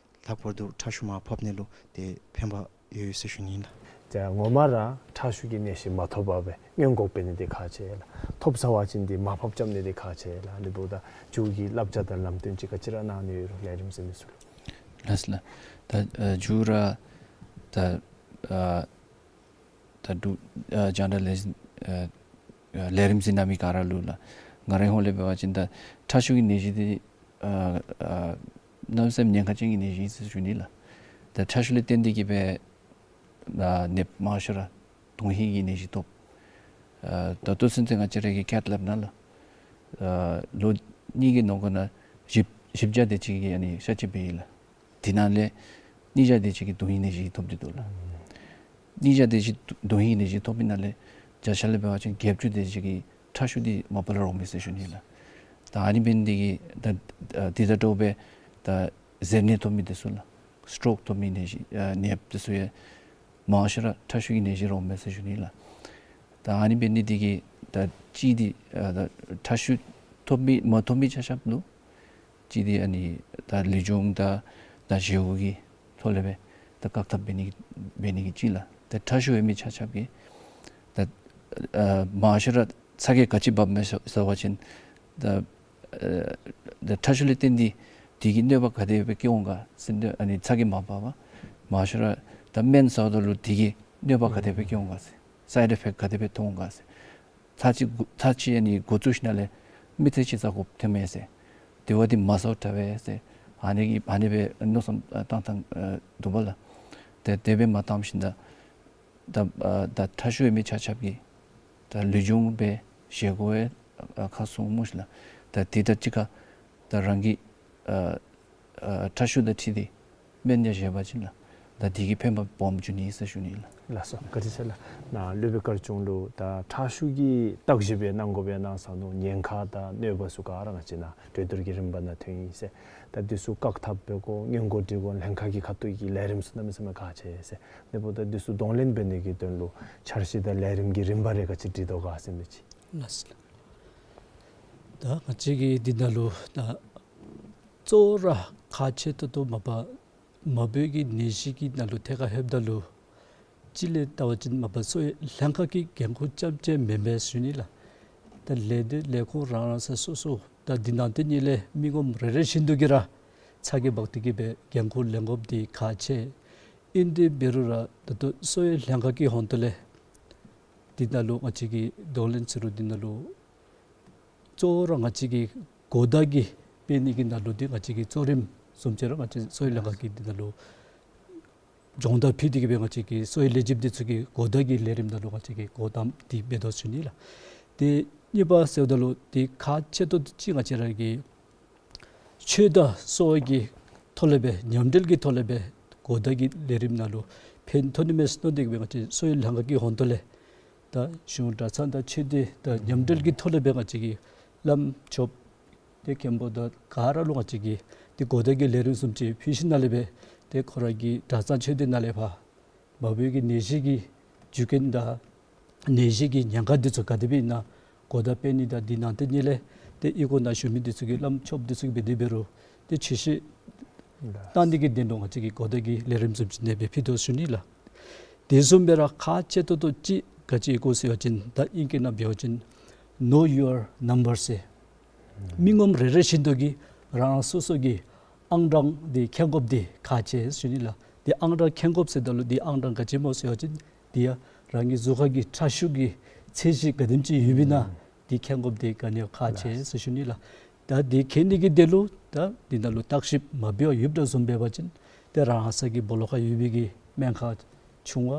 ལྷག་པར་དུ་ཁྲག་ཤུགས་མར་ཕབ་ནི་ལུ་ཏེ་ཕན་པ་ཡོད་ཟེར་ཞུ་ནི་ལགས། ཏེ་ངོ་མ་ར་ཁྲག་ཤུགས་ཀྱི་ནད་གཞི་མ་ཐོབ་པར་སྦེ་སྔོན་འགོག་འབད་ནི་འདི་ཁག་ཆེ་ལགས། ཐོབ་ཚར་བ་ཅིན་འདི་མར་ཕབ་རྐྱབ་ནི་འདི་ཁག་ཆེ་ལགས། ཨ་ནི་འབདཝ་ད་མཇུག་གི་བསླབ་བྱ་དང་ལམ་སྟོན་ཅིག་ག་ཅི་ར་གནང་ནི་ཡོད་རུང་ལས་རིམ་གཟིགས་མི་ཚུ་ལུ། ལགས་ལགས། ད་ཨ་མཇུག་ར་ད་ཨ་ད་འབྲུག་ཨ་རྒྱང་བསྒྲགས་ལས་ཨ་ཨ་ལས་རིམ་གཟིགས་གནང་མི་ག་ར་ལུ་ལགས་ང་རའི་ཧོངས་ལས་འབད་བ་ཅིན་ད་ཁྲག་ཤུགས་ཀྱི་ནད་གཞི་འདི་ཨ་ཨ་གནམ་མེད་ས་མེད་ཉེན་ཁ་ཅན་གྱི་ནད་གཞི་ཨིན་ཟེར་ཞུ་ནི་ལགས། ད་ཁྲག་ཤུགས་ལས་བརྟེན་ཏེ་གིས་སྦེ་ཨ་ནདཔ་མང་ཤོས་ར་དོན་ཧིང་གི་ནད་གཞི་ཐོབ། ཨ་ད་ལྟོ་ཚུན་ཚོད་ང་བཅས་ར་གི་ཁྱད་ལབ་ན་ལགས་ཨ་ལོ་གཉིས་ཀྱི་ནང་འཁོད་ནང་བཞི་བཞི་བརྒྱ་དེ་ཅིག་གིས་ཨ་ནི་གཤགས་བཅོས་འབད་ཡི་ལགས། དེ་ནང་ལས་ཉིས་བརྒྱ་དེ་ཅིག་གིས་དོན་ཧིང་ནད་གཞི་ཐོབ་སྟེ་འདུག་ལགས། ཉིས་བརྒྱ་དེ་ཅིག་དོན་ཧིང་ནད་གཞི་ཐོབ་པའི་ནང་ལས་བརྒྱ་ཆ་ལས་འབད་བ་ཅིན་བརྒྱད་ཅུ་དེ་ཅིག་གིས་ཁྲག་ཤུགས་འདི་མ་པ་ལས་རོགས་མས་ཟེར་ཞུ་ནི་ལགས། ད་ཨ་ནི་འབད་ནི་འདི་གིས་ད་ཨ་འདི་དང་འདྲཝ་སྦེ་ད་གཟེར་ནད་ཐོབ་མི་འདི་ཚུ་ལགས་སི་ཊོག་ཐོབ་མི་ནད་གཞི་ཨ་ནདཔ་འདི་ཚུ་ཡང་མང་ཤོས་ར་ཁྲག་ཤུགས་ཀྱི་ནད་གཞི་རོགས་མས་ཟེར་ཞུ་ནི་ལགས། ད་ཨ་ནི་འབད་ནི་འདི་གིས་ད་གཅིག་འདི་ཨ་ད་ཁྲག་ཤུགས་ཐོབ་མི་མ་ཐོབ་མི་ཆ་ཁྱབ་ལུ་གཅིག་འདི་ཨ་ནི་ད་ལུས་སྦྱོང་དང་ད་བཞེས་སྒོ་གི་ཐོག་ལས་སྦེ་ད་བཀག་ཐབས་འབད་ནི་འབད་ནི་གི་གཅིག་ལགས། ད་ཁྲག་ཤུགས་ཡོད་མི་ཆ་ཁྱབ་ཀྱིས་ད་ཨ་མང་ཤོས་ར་ཚ་གྱང་ག་ཅི་འབབ་མས་ཟེར་ཟེར་བ་ཅིན་ད་ཨ་ད་ཁྲག་ཤུགས་ལས་བརྟེན་ཏེ་དེ་གི་གནོད་པ་ག་དེ་སྦེ་བཀལ་འོང་ག་ཟེར་ཨ་ནི་ཚ་གྱང་མ་འབབ་པར་མང་ཤོས་ར་ད་སྨན་ཟཝ་ད་ལུ་དེ་གི་གནོད་པ་ག་དེ་སྦེ་བཀལ་འོང་ག་ཟེར་སའིཌ་ཨི་ཕེཀཊ་ག་དེ་སྦེ་ཐོན་འོང་ག་ཟེར། ཚར་གཅིག་འགོ་ཚར་གཅིག་ཨ་ནི་འགོ་བཙུགས་ཞིནམ་ལས་མི་ཚེ་གཅིག་ཟ་དགོཔ་ཐོན་མས་ཟེར། དེ་བ་འདི་མ་ཟཝ་དྲག་པས་ཟེར། ཨ་ནི་གི་ཨ་ནི་སྦེ་མནོ་བསམ་བཏང་བཏང་འདུག་པ་ལགས། ཏེ་དེ་སྦེ་མ་བཏངམ་ཞིནམ་ད་ད་ཨ་ད་ཁྲག་ཤུགས་ཡོད་མི་ཆ་ཁྱབ་ཀྱིས་ད་ལུས་སྦྱོང་འབད་བཞེས་སྒོ་ཡང་ཨ་ཁག་སོང་སྨོ་ཤིག་ལགས། ད་དེ་དང་གཅིག་ཁར་ད་རང་གི་ཨ་ཨ་ཁྲག་ཤུགས་དང་འཁྲིལ་ཏེ་སྨན་ཡང་བཞེས་པ་ཅིན་ལགས་ད་དེ་གིས་ཕན་པ་སྦོམ་འབྱུང་ནི་ཟེར་ཞུ་ནི་ལགས། ལགས་སོ། བཀའ་དྲིན་ཆེ་ལགས། ནཱ་སློབ་དཔོན་དཀར་ཆུང་ལུ་ད་ཁྲག་ཤུགས་ཀྱི་བརྟག་ཞིབ་ཡང་གནང་དགོ་པས་གནང་ས་ནུག། ཉེན་ཁ་དང་གནོད་པ་ཚུ་ག་ར་ང་བཅས་ནཱ་གྲོས་བསྡུར་གྱི་རིམ་པ་ནང་ཐོན་ཡི་ཟེར། ད་འདི་ཚུ་བཀག་ཐབས་འབད་དགོ་སྔོན་འགོག་འབྲི་དགོ་ལྷན་ཁག་གི་ཁ་ཐུག་གི་ལས་རིམ་ཚུ་གནམ་མེད་ས་མེད་ཁག་ཆེ་ཟེར། དེ་འབདཝ་ད་འདི་ཚུ་གདོང་ལེན་འབད་ནི་གི་དོན་ལུ་འཆར་གཞི་དང་ལས་རིམ་གྱི་རིམ་པ་རེ་ག་ཅི་སྒྲིག་དོ་ག་ཟེར་མི་ཅིག། ལགས་སོ། ད་ང་བཅས་ཀྱིས་འདི་ནང་ལུ་ད་གཙོ་བོ་ར་ཁག་ཆེ་ཏོག་ཏོ་མ་པ་མ་བུ་གི་ནད་གཞི་གི་ནང་ལུ་ཐད་ཁར་ལྷོདཔ་ད་ལུ་གཅིག་ལས་བལྟ་བ་ཅིན་མ་པ་གསོ་བའི་ལྷན་ཁག་གི་འགན་ཁུར་རྐྱངམ་ཅིག་མེན་པས་ཟེར་ཞུ་ནི་ལགས། ད་ལས་སྡེ་ལས་ཁུངས་རང་རང་ས་སོ་སོ་ད་འདི་ནང་དེ་གཉིས་ལས་མི་ངོམ་རེ་རེ་བཞིན་དུ་གིས་ར་ཚ་གྱང་འབག་སྟེ་གིས་སྦེ་འགན་ཁུར་ལེན་དགོཔ་འདི་ཁག་ཆེ། ཨིན་ཏེ་འབད་རུང་ར་ད་ལྟོ་གསོ་བའི་ལྷན་ཁག་གི་ཧོངས་ཏོ་ལས་འདི་ནང་ལུ་ང་བཅས་ཀྱིས་གདོང་ལེན་ཟེར་རུང་འདི་ནང་ལུ་ གཙོ་བོ་ར་ང་བཅས་ཀྱི་གོ་བརྡ་གི་སྤེལ་ནི་གི་ནང་ལུ་འདི་ང་བཅས་ཀྱི་གཙོ་རིམ་བཟུམ་ཅིག་ར་ང་བཅས་གསོ་བའི་ལྷན་ཁག་གིས་འདི་ནང་ལུ་སྦྱོང་བརྡར་ཕུལ་ཏེ་གི་སྦེ་ང་བཅས་ཀྱི་གསོ་བའི་ལས་བྱེདཔ་འདི་ཚུ་གིས་གོ་བརྡ་གི་ལས་རིམ་ནང་ལུ་ང་བཅས་ཀྱིས་གོ་བརྡ་འདི་འབད་དོ་ཟེར་ཞུ་ནི་ལགས། ཏེ་གཉིས་པ་ཟེརཝ་ད་ལུ་འདི་ཁག་ཆེ་ཏོག་ཏོ་ཅིག་ང་བཅས་ར་གི་ཆོས་དང་གསོ་བ་གི་ཐོག་ལས་སྦེ་མཉམ་འབྲེལ་གྱི་ཐོག་ལས་སྦེ་གོ་བརྡ་གི་ལས་རིམ་ནང་ལུ་ཕན་ཐོགས་ནི་མས་ཟེར་མནོ་སྟེ་གི་སྦེ་ང་བཅས་གསོ་བའི་ལྷན་ཁག་གི་ཧོང་ཏོ་ལས་ད་གཞུང་གྲྭ་ཚང་དང་ཆོས་སྡེ་དང་མཉམ་འབྲེལ་གྱི་ཐོག་ལས་སྦེ་ང་བཅས་ཀྱིས་བླམ་ཆོསཔ་ཏེ་མཁན་པོ་དང་ག་ར་ལུ་ང་བཅས་ཀྱིས་ཏེ་གོ་བརྡ་གི་ལས་རིམ་བཟུམ་ཅིག་ཕུལ་ཞིནམ་ལས་སྦེ་ཏེ་ཁོ་ར་གི་གྲྭ་ཚང་ཆོས་སྡེ་ནང་ལས་ཕར་མ་བུ་གི་ནད་གཞི་གི་རྒྱུ་རྐྱེན་དང་ནད་གཞི་གི་ཉེན་ཁ་འདི་ཚུ་ག་དེ་སྦེ་ཨིན་ན་གོ་བརྡ་སྤེལ་ནི་དང་འདི་ནང་ཏེ་ནི་ལས་ཏེ་ཨི་ཁོ་ནང་བཞུགས་མི་འདི་ཚུ་གིས་བླམ་ཆོསཔ་འདི་ཚུ་གིས་འབད་དེ་འབད་རུང་ཏེ་ཆོས་བཤད་གཏང་ནི་གི་དོན་ལུ་ང་བཅས་ཀྱིས་གོ་བརྡ་གི་ལས་རིམ་བཟུམ་ཅིག་ཨ་ནེ་སྦེ་ཕུལ་དོ་ཟེར་ཞུ་ནི་ལགས། དེ་བཟུམ་སྦེ་ར་ཁག་ཆེ་ཏོག་ཏོ་ཅིག་ག་ཅི་ཨིན་གོ་ཟེར་བ་ཅིན་ད་ཨིང་སྐད་ནང་འབད་བ་ཅིན་Know Your Number ཟེར། མི་ངོམ་རེ་རེ་བཞིན་དུ་གིས་རང་རང་སོ་སོ་གི་ཨང་གྲངས་འདི་མཁྱེན་དགོཔ་འདི་ཁག་ཆེ་ཟེར་ཞུ་ནི་ལགས། འདི་ཨང་གྲངས་མཁྱེན་དགོཔ་ཟེརཝ་ད་ལུ་འདི་ཨང་གྲངས་ག་ཅི་སྨོ་ཟེར་བ་ཅིན་འདི་ཡང་རང་གི་གཟུགས་ཁར་གྱི་ཁྲག་ཤུགས་ཀྱི་ཚད་གཞི་ག་དེམ་ཅིག་ཡོདཔ་ཨིན་ན་འདི་མཁྱེན་དགོཔ་འདི་ག་ནི་ཡང་ཁག་ཆེ་ཟེར་ཞུ་ནི་ལགས། ད་འདི་མཁྱེན་ནི་གི་དོན་ལུ་ད་འདི་ནང་ལུ་བརྟག་ཞིབ་མ་འབད་བར་ཡོདཔ་འདྲཝ་བཟུམ་འབད་བ་ཅིན་ཏེ་རང་ས་གི་སྦོ་ལོགས་ཁར་ཡོད་པའི་གི་སྨན་ཁང་ཆུང་བ་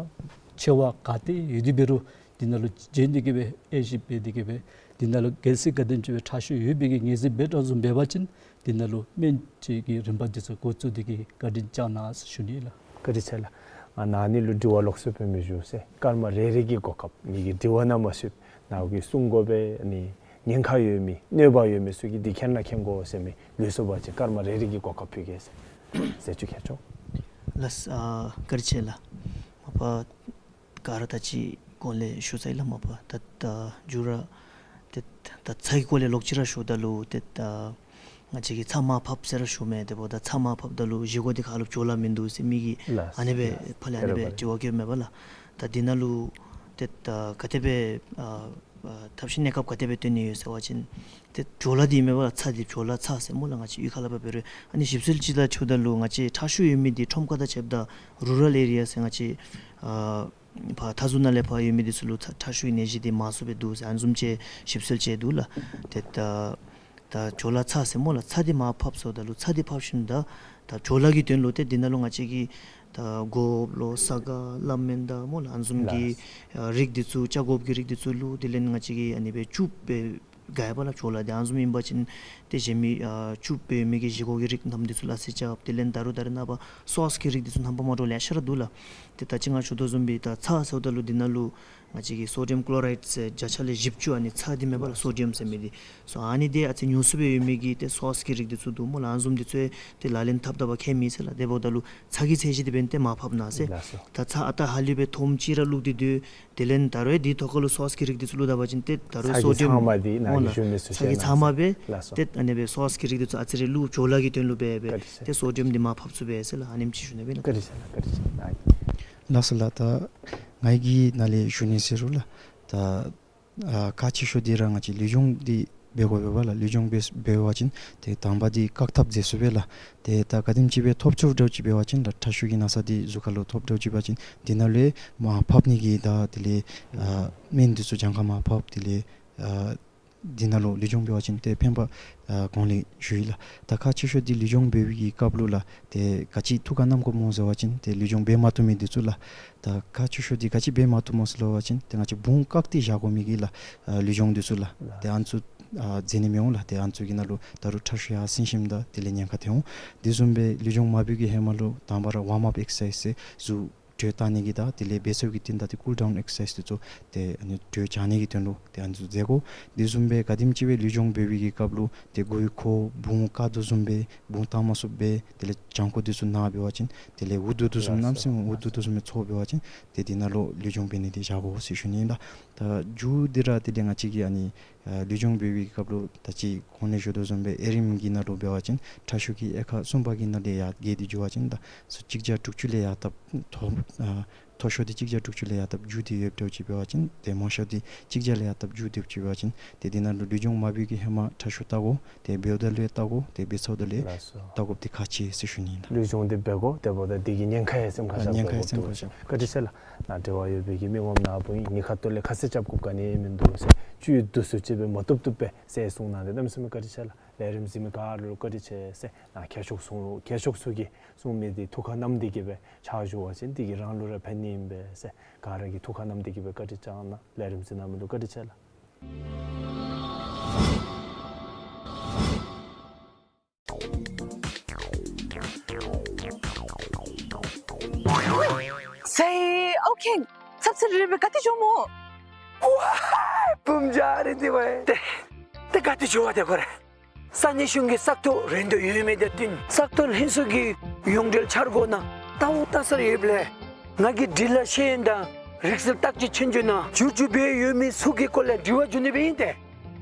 ཆེ་བ་ག་ཏེ་ཡོད་དེ་འབད་རུང་འདི་ནང་ལུ་བྱོན་ཏེ་གི་སྦེ་དབྱེ་ཞིབ་འབད་དེ་གི་སྦེ་འདི་ནང་ལུ་གལ་སྲིད་ག་དེམ་ཅིག་སྦེ་ཁྲག་ཤུགས་ཡོད་པའི་གི་ངོས་འཛིན་འབད་དོ་བཟུམ་འབད་བ་ཅིན་འདི་ནང་ལུ་སྨན་བཅོས་ཀྱི་རིམ་པ་འདི་ཚུ་འགོ་བཙུགས་ཏེ་གི་བཀའ་དྲིན་བསྐྱང་གནང་ཟེར་ཞུ་ནི་ལགས། བཀའ་དྲིན་ཆེ་ལགས། ཨ་ནཱ་ནི་ལུ་དྲི་བ་ལོགས་སུ་སྦེ་མི་ཞུ་ཟེར། སྐར་མ་རེ་རེ་གི་གོ་སྐབས་མི་གི་དྲི་བ་ནང་མ་ཚུད་ནཱ་གི་གསུང་དགོ་པས། ཨ་ནི་ཉེན་ཁ་ཡོད་མི་གནོད་པ་ཡོད་མི་ཚུ་གིས་འདི་མཁྱེན་ན་མཁྱེན་དགོ་ཟེར་མི་ལུས་སོ་བ་ཅིན་སྐར་མ་རེ་རེ་གི་གོ་སྐབས་ཕུལ་གེ་ཟེར། ཟེར་ཅིག་ཁྱེར་ཆོག། ལགས། ཨ་བཀའ་དྲིན་ཆེ་ལགས། མ་པ་ག་ར་ད་ཅི་གོང་ལས་ཞུ་ཚར་ཡི་ལགས། མ་པ་ད་ད་མཇུག་ར་ཏེ་ད་ཚ་གི་སྐོར་ལས་ལོག་ཅི་ར་ཞུཝ་ད་ལུ་ཏེ་ད་ང་བཅས་ཀྱིས་ཚྭ་མར་ཕབ་ཟེར་ར་ཞུཝ་མས། དེ་འབདཝ་ད་ཚྭ་མར་ཕབ་ད་ལུ་བཞེས་སྒོ་འདི་ཁ་ལུ་བྲོ་བརླག་མིན་འདུག་ཟེར་མི་གིས་ལགས། ཨ་ནེ་སྦེ་ལགས། ཕར་ལས་ཨ་ནེ་སྦེ་དྲི་བ་བཀོདཔ་མས་པ་ལགས། ད་འདི་ནང་ལུ་ཏེ་ད་ག་དེ་སྦེ་ཨ་ཨ་ཐབས་ཤེས་གནས་སྐབས་ག་དེ་སྦེ་སྟོན་ནི་ཡོད་ཟེར་བ་ཅིན་ཏེ་བྲོ་བརླག་འདི་མས་པ་ལགས། ཚྭ་འདི་བྲོ་བརླག་ཚྭ་ཟེར་སྨོ་ལགས། ང་བཅས་གཡུས་ཁ་ལས་ཕར་འབད་རུང་ཨ་ནི་ཞིབ་འཚོལ་ཅིག་ལུ་ཆུཝ་ད་ལུ་ང་བཅས་ཁྲག་ཤུགས་ཡོད་མི་འདི་ཁྲོམ་ཁ་དང་ཕྱདཔ་ད་རུ་རཱལ་ཨེ་རི་ཡ་ཟེར་ང་བཅས་ཨ་ཕར་མཐའ་ཟུར་ནང་ལས་ཕར་ཡོད་མི་འདི་ཚུ་ལུ་ཁྲག་ཁྲག་ཤུགས་ཀྱི་ནད་གཞི་འདི་མང་སུ་སྦེ་འདུག་ཟེར་ཨ་ནི་བཟུམ་ཅིག་ཞིབ་འཚོལ་ཅིག་འདུག་ལགས། ཏེ་ད་ད་བྲོ་བརླག་ཚྭ་ཟེར་སྨོ་ལགས། ཚྭ་འདི་མར་ཕབ་སོངམ་ད་ལུ་ཚྭ་འདི་ཕབ་ཞིནམ་ད་ད་བྲོ་བརླག་གི་དོན་ལུ་ཏེ་འདི་ནང་ལུ་ང་བཅས་ཀྱིས་ད་གོ་ལོ་ས་ག་བླ་སྨན་དང་སྨོ་ལགས། ཨ་ནི་བཟུམ་གྱི་ལགས། ཨ་རིགས་འདི་ཚུ་བཅའ་དགོཔ་གི་རིགས་འདི་ཚུ་བླུགས། དེ་ལས་ང་བཅས་ཀྱིས་ཨ་ནི་སྦེ་བཅུག་སྦེ་དགའ་བ་ལགས། བྲོ་བརླག་འདི་ཨ་ནི་བཟུམ་ཨིན་པ་ཅིན་ཏེ་གཞན་མི་ཨ་བཅུག་སྦེ་མི་གི་བཞེས་སྒོ་གི་རིགས་རྣམས་འདི་ཚུ་ལ་ཨ་ཙི་རྐྱབ། དེ་ལས་ད་རུང་ད་རེས་ནངས་པ་སོསི་གི་རིགས་འདི་ཚུ་རྣམ་པ་མ་འདྲཝ་ལེ་ཤ་ར་འདུག་ལགས། ཏེ་ད་ཅི་ང་ཞུ་དོ་བཟུམ་སྦེ་ད་ཚྭ་ཟེརཝ་ད་ལུ་འདི་ནང་ལུ་ང་བཅས་ཀྱིས་སོ་ཌི་ཡམ་ཀློ་རའིཌ་ཟེར་བརྒྱ་ཆ་ལས་བཞི་བཅུ་ཨ་ནི་ཚྭ་འདི་མས་པ་ལགས། སོ་ཌི་ཡམ་ཟེར་མི་འདི་སོ་ཨ་ནི་འདི་ཨ་ཙི་ཉུང་སུ་སྦེ་ཡོད་མི་གི་ཏེ་སོསི་གི་རིགས་འདི་ཚུ་འདུག་སྨོ་ལགས། ཨ་ནི་བཟུམ་འདི་ཚུ་ཏེ་ལག་ལེན་འཐབ་ད་བ་ཁྱད་མེད་ཟེར་ལགས། དེ་འབདཝ་ད་ལུ་ཚྭ་གི་ཚད་གཞི་འདི་འབདན་ཏེ་མར་ཕབ་གནང་ཟེར། ལགས་སོ། ད་ཚྭ་ཨ་རྟག་ཧ་ལུགས་སྦེ་ཐོམ་ཅིག་ར་བླུགས་ཏེ་སྡོད། དེ་ལས་ད་རུང་འདི་ཐོག་ཁ་ལུ་སོསི་གི་རིགས་འདི་ཚུ་བླུགས་ད་པ་ཅིན་ཏེ་ད་རུང་ཚྭ་གི་སོ་ཌི་ཡམ་ཚང་མ་འདི་ནཱ་སྨོ་གི་ལགས། ཞུ་མི་ཚུ་ཚྭ་གི་ཚང་མ་སྦེ་ལགས་སོ། ཏེ་ཨ་ནི་སྦེ་སོསི་གི་རིགས་འདི་ཚུ་ཨ་ཙི་རེ་བླུགས་བྲོ་བརླག་གི་དོན་ལུ་སྦེ་སྦེ་ཏེ་སོ་ཌི་ཡམ་འདི་མར་ཕབ་ཚུགས་པས་ཟེར་ལགས། ཨ་ནེམ་ཅིག་ཞུ་ནི་སྦེ་ལགས། བཀའ་དྲིན་ཆེ་ལགས། བཀའ་དྲིན་ཆེ་ལགས། ལགས་སོ་ལགས། ད་ང་གིས་ནཱ་ལས་ཞུ་ནི་ཟེར་རུང་ལགས། ད་ཨ་ཁག་ཆེ་ཤོས་འདི་ར་ང་བཅས་ལུས་སྦྱོང་འདི་འབད་དགོ་པས་པ་ལགས། ལུས་སྦྱོང་འབད་འབད་བ་ཅིན་ཏེ་དང་པ་འདི་བཀག་ཐབས་མཛད་ཚུགས་པས་ལགས། ཏེ་ད་ག་དེམ་ཅིག་སྦེ་ཐོབ་ཚུགསཔ་འདྲཝ་ཅིག་འབད་བ་ཅིན་ལགས་ཁྲག་ཤུགས་ཀྱི་ན་ཚ་འདི་གཟུགས་ཁ་ལུ་ཐོབ་འདྲཝ་ཅིག་འབད་བ་ཅིན་འདི་ནང་ལུ་མར་ཕབ་ནི་གི་ད་དེ་ལས་ཨ་སྨན་འདི་ཚུ་གྱངས་ཁ་མར་ཕབ། དེ་ལས་ཨ་འདི་ནང་ལུ་ལུས་སྦྱོང་འབད་བ་ཅིན་ཏེ་ཕན་པ་ཨ་གོང་ལས་ཞུ་ཡི་ལགས། ད་ཁག་ཆེ་ཤོས་འདི་ལུས་སྦྱོང་འབད་བའི་གི་སྐབས་ལུ་ལགས་ཏེ་ག་ཅི་ཐུགས་ཁར་བསྣམ་དགོཔ་སྨོ་ཟེར་བ་ཅིན་ཏེ་ལུས་སྦྱོང་འབད་མ་བཏུབ་མི་འདི་ཚུ་ལགས། ད་ཁག་ཆེ་ཤོས་འདི་ག་ཅི་འབད་མ་བཏུབ་སྨོ་ཟེར་བ་ཅིན་ཏེ་ང་བཅས་བུང་བཀག་སྟེ་བཞག་དགོ་མི་གི་ལགས་ཨ་ལུས་སྦྱོང་འདི་ཚུ་ལགས། ཏེ་ཨ་ནི་ཚུ་ཨ་མཛད་ནི་མི་འོང་ལགས། ཏེ་ཨ་ནི་ཚུ་གི་ནང་ལུ་ད་རུང་ཁྲག་ཤུགས་ཡར་སེང་ཞིནམ་ད་དེ་ལས་ཉེན་ཁ་ཐོན་འོང་། དེ་བཟུམ་སྦེ་ལུས་སྦྱོང་མ་འབད་བའི་གི་ཧེ་མ་ལུ་དང་པ་ར་ཝརམ་ཨཔ་ཨེག་སར་སའིཛ་ཟེར་གཟུགས་དྲོད་བཏང་ནི་གི་ད་དེ་ལས་འབད་ཚར་བའི་གི་རྟིང་བདའ་ཏེ་ཀུལ་ཌའུན་ཨེག་སར་སའིཛ་འདི་ཚུ་ཏེ་ཨ་ནི་དྲོད་བྱང་ནི་གི་དོན་ལུ་ཏེ་ཨ་ནི་ཚུ་མཛད་དགོ། དེ་བཟུམ་སྦེ་ག་དེམ་ཅིག་སྦེ་ལུས་སྦྱོང་འབད་བའི་གི་སྐབས་ལུ་ཏེ་མགུ་ཡུ་འཁོར་བུང་བཀག་དོ་བཟུམ་སྦེ་བུང་བཏང་མ་ཚུགསཔ་སྦེ་དེ་ལས་བྱང་ཁོག་འདི་ཚུ་ན་འབད་བ་ཅིན་དེ་ལས་འུ་སྡུག་དོ་བཟུམ་ལགས་སོ། གནམ་མེད་ས་མེད་འུ་སྡུག་དོ་བཟུམ་སྦེ་ཚོར་འབད་བ་ཅིན་ཏེ་འདི་ནང་ལུ་ལུས་སྦྱོང་འབད་ནི་འདི་བཞག་དགོ་ཟེར་ཞུ་ནི་ཨིན་ལགས། ད་མཇུག་འདི་ར་དེ་ལས་ང་བཅས་ཀྱིས་ཨ་ནི་ཨ་ལུས་སྦྱོང་འབད་བའི་གི་སྐབས་ལུ་ད་ཅི་གོང་ལས་ཞུ་དོ་བཟུམ་སྦེ་ཨེ་རིམ་གྱི་ནང་ལུ་འབད་བ་ཅིན་ཁྲག་ཤུགས་ཀྱི་དབྱེ་ཁག་གསུམ་པ་གི་ནང་ལས་ཡར་བརྒལ་ཏེ་འགྱོ་བ་ཅིན་ད་སུ་གཅིག་བརྒྱ་དྲུག་ཅུ་ལས་ཡར་བཏབ་མཐོ་ཨ་མཐོ་ཤོས་འདི་གཅིག་བརྒྱ་དྲུག་ཅུ་ལས་ཡར་བཏབ་འགྱོ་སྟེ་ཡོདཔ་འདྲཝ་ཅིག་འབད་བ་ཅིན་ཏེ་མང་ཤོས་འདི་གཅིག་བརྒྱ་ལས་ཡར་བཏབ་འགྱོ་སྟེ་ཡོདཔ་འདྲཝ་ཅིག་འབད་བ་ཅིན་ཏེ་འདི་ནང་ལུ་ལུས་སྦྱོང་མ་འབད་བའི་གི་ཧེ་མ་ཁྲག་ཤུགས་བལྟ་དགོ། ཏེ་འབདཝ་ད་ལུ་བལྟ་དགོ། ཏེ་འབད་ཚརཝ་ད་ལུ་ལགས་སོ། བལྟ་དགོཔ་འདི་ཁག་ཆེ་ཟེར་ཞུ་ནི་ཨིན་ལགས། ལུས་སྦྱོང་འདི་འབད་དགོ། དེ་འབདཝ་ད་འདི་གི་ཉེན་ཁ་ཡང་སེམས་ཁར་ཨ་བཞག་ཉེན་ཁ་ཡང་དགོཔ་སེམས་ཁར་འདུག་བཞག། བཀའ་དྲིན་ཆེ་ལགས། ནཱ་འབྲེལ་བ་ཡོད་པའི་གི་མི་ངོམ་ནཱ་བུ་ཨིན། ཉེན་ཁ་ཐོག་ལས་ཁ་གསལ་རྐྱབ་དགོཔ་ག་ནི་ཡང་མིན་འདུག་ཟེར་ བཅུད་དུ་སུ་ཅིག་སྦེ་མ་བཏུབ་བཏུབ་སྦེ་ཟེར་གསུངས་གནང་སྟེ་གནམ་མེད་ས་མེད་བཀའ་དྲིན་ཆེ་ལགས། ལས་རིམ་གཟིགས་མི་ག་ར་ལུ་བཀའ་དྲིན་ཆེ་ཟེར། ནཱ་མཁས་མཆོག་གསུང་མཁས་མཆོག་ཚུ་གིས་གསུང་མི་འདི་ཐུགས་ཁར་བསྣམས་ཏེ་གི་སྦེ་ཕྱག་ཞུ་བ་ཅིན་འདི་གིས་རང་ལུ་ར་ཕན་ནི་ཨིན་པས་ཟེར། ག་ར་གིས་ཐུགས་ཁར་བསྣམས་ཏེ་གི་སྦེ་བཀའ་དྲིན་བསྐྱང་གནང་། ལས་རིམ་གཟིགས་གནང་མི་ལུ་བཀའ་དྲིན་ཆེ་ལགས། ཟེར་ཨའུ་ཁེང་ཚབ་ཚུབ་རེ་རེ་སྦེ་ག་ཏེ་འགྱོཝ་སྨོ། ཝའི་བུམོ་ཆུང་རེ་འདི་ཝའི་ཏེ་ཏེ་ག་ཏེ་འགྱོ་བ་ཏེ་ཁོ་རེ། ས་གནས་གཞུང་གི་ས་ཐོག་རིན་དོད་ཡོད་མི་དང་བསྟུན་ས་ཐོག་ལྷན་ཚོགས་ཀྱི་ཡོངས་འབྲེལ་འཆར་སྒོ་ནང་ལྟ་བ་ལྟ་སར་ཡོདཔ་ལས་ང་གིས་འབྲི་ལྷག་ཤེས་ཡོན་དང་རིག་རྩལ་བརྟག་དཔྱད་ཆོས་རྒྱུགས་ནང་བསྒྱུར་བཅོས་འབད་ཡོད་མི་ཚུ་གི་སྐོར་ལས་དྲི་བ་འདྲི་ནི་སྦེ་ཨིན་ཏེ།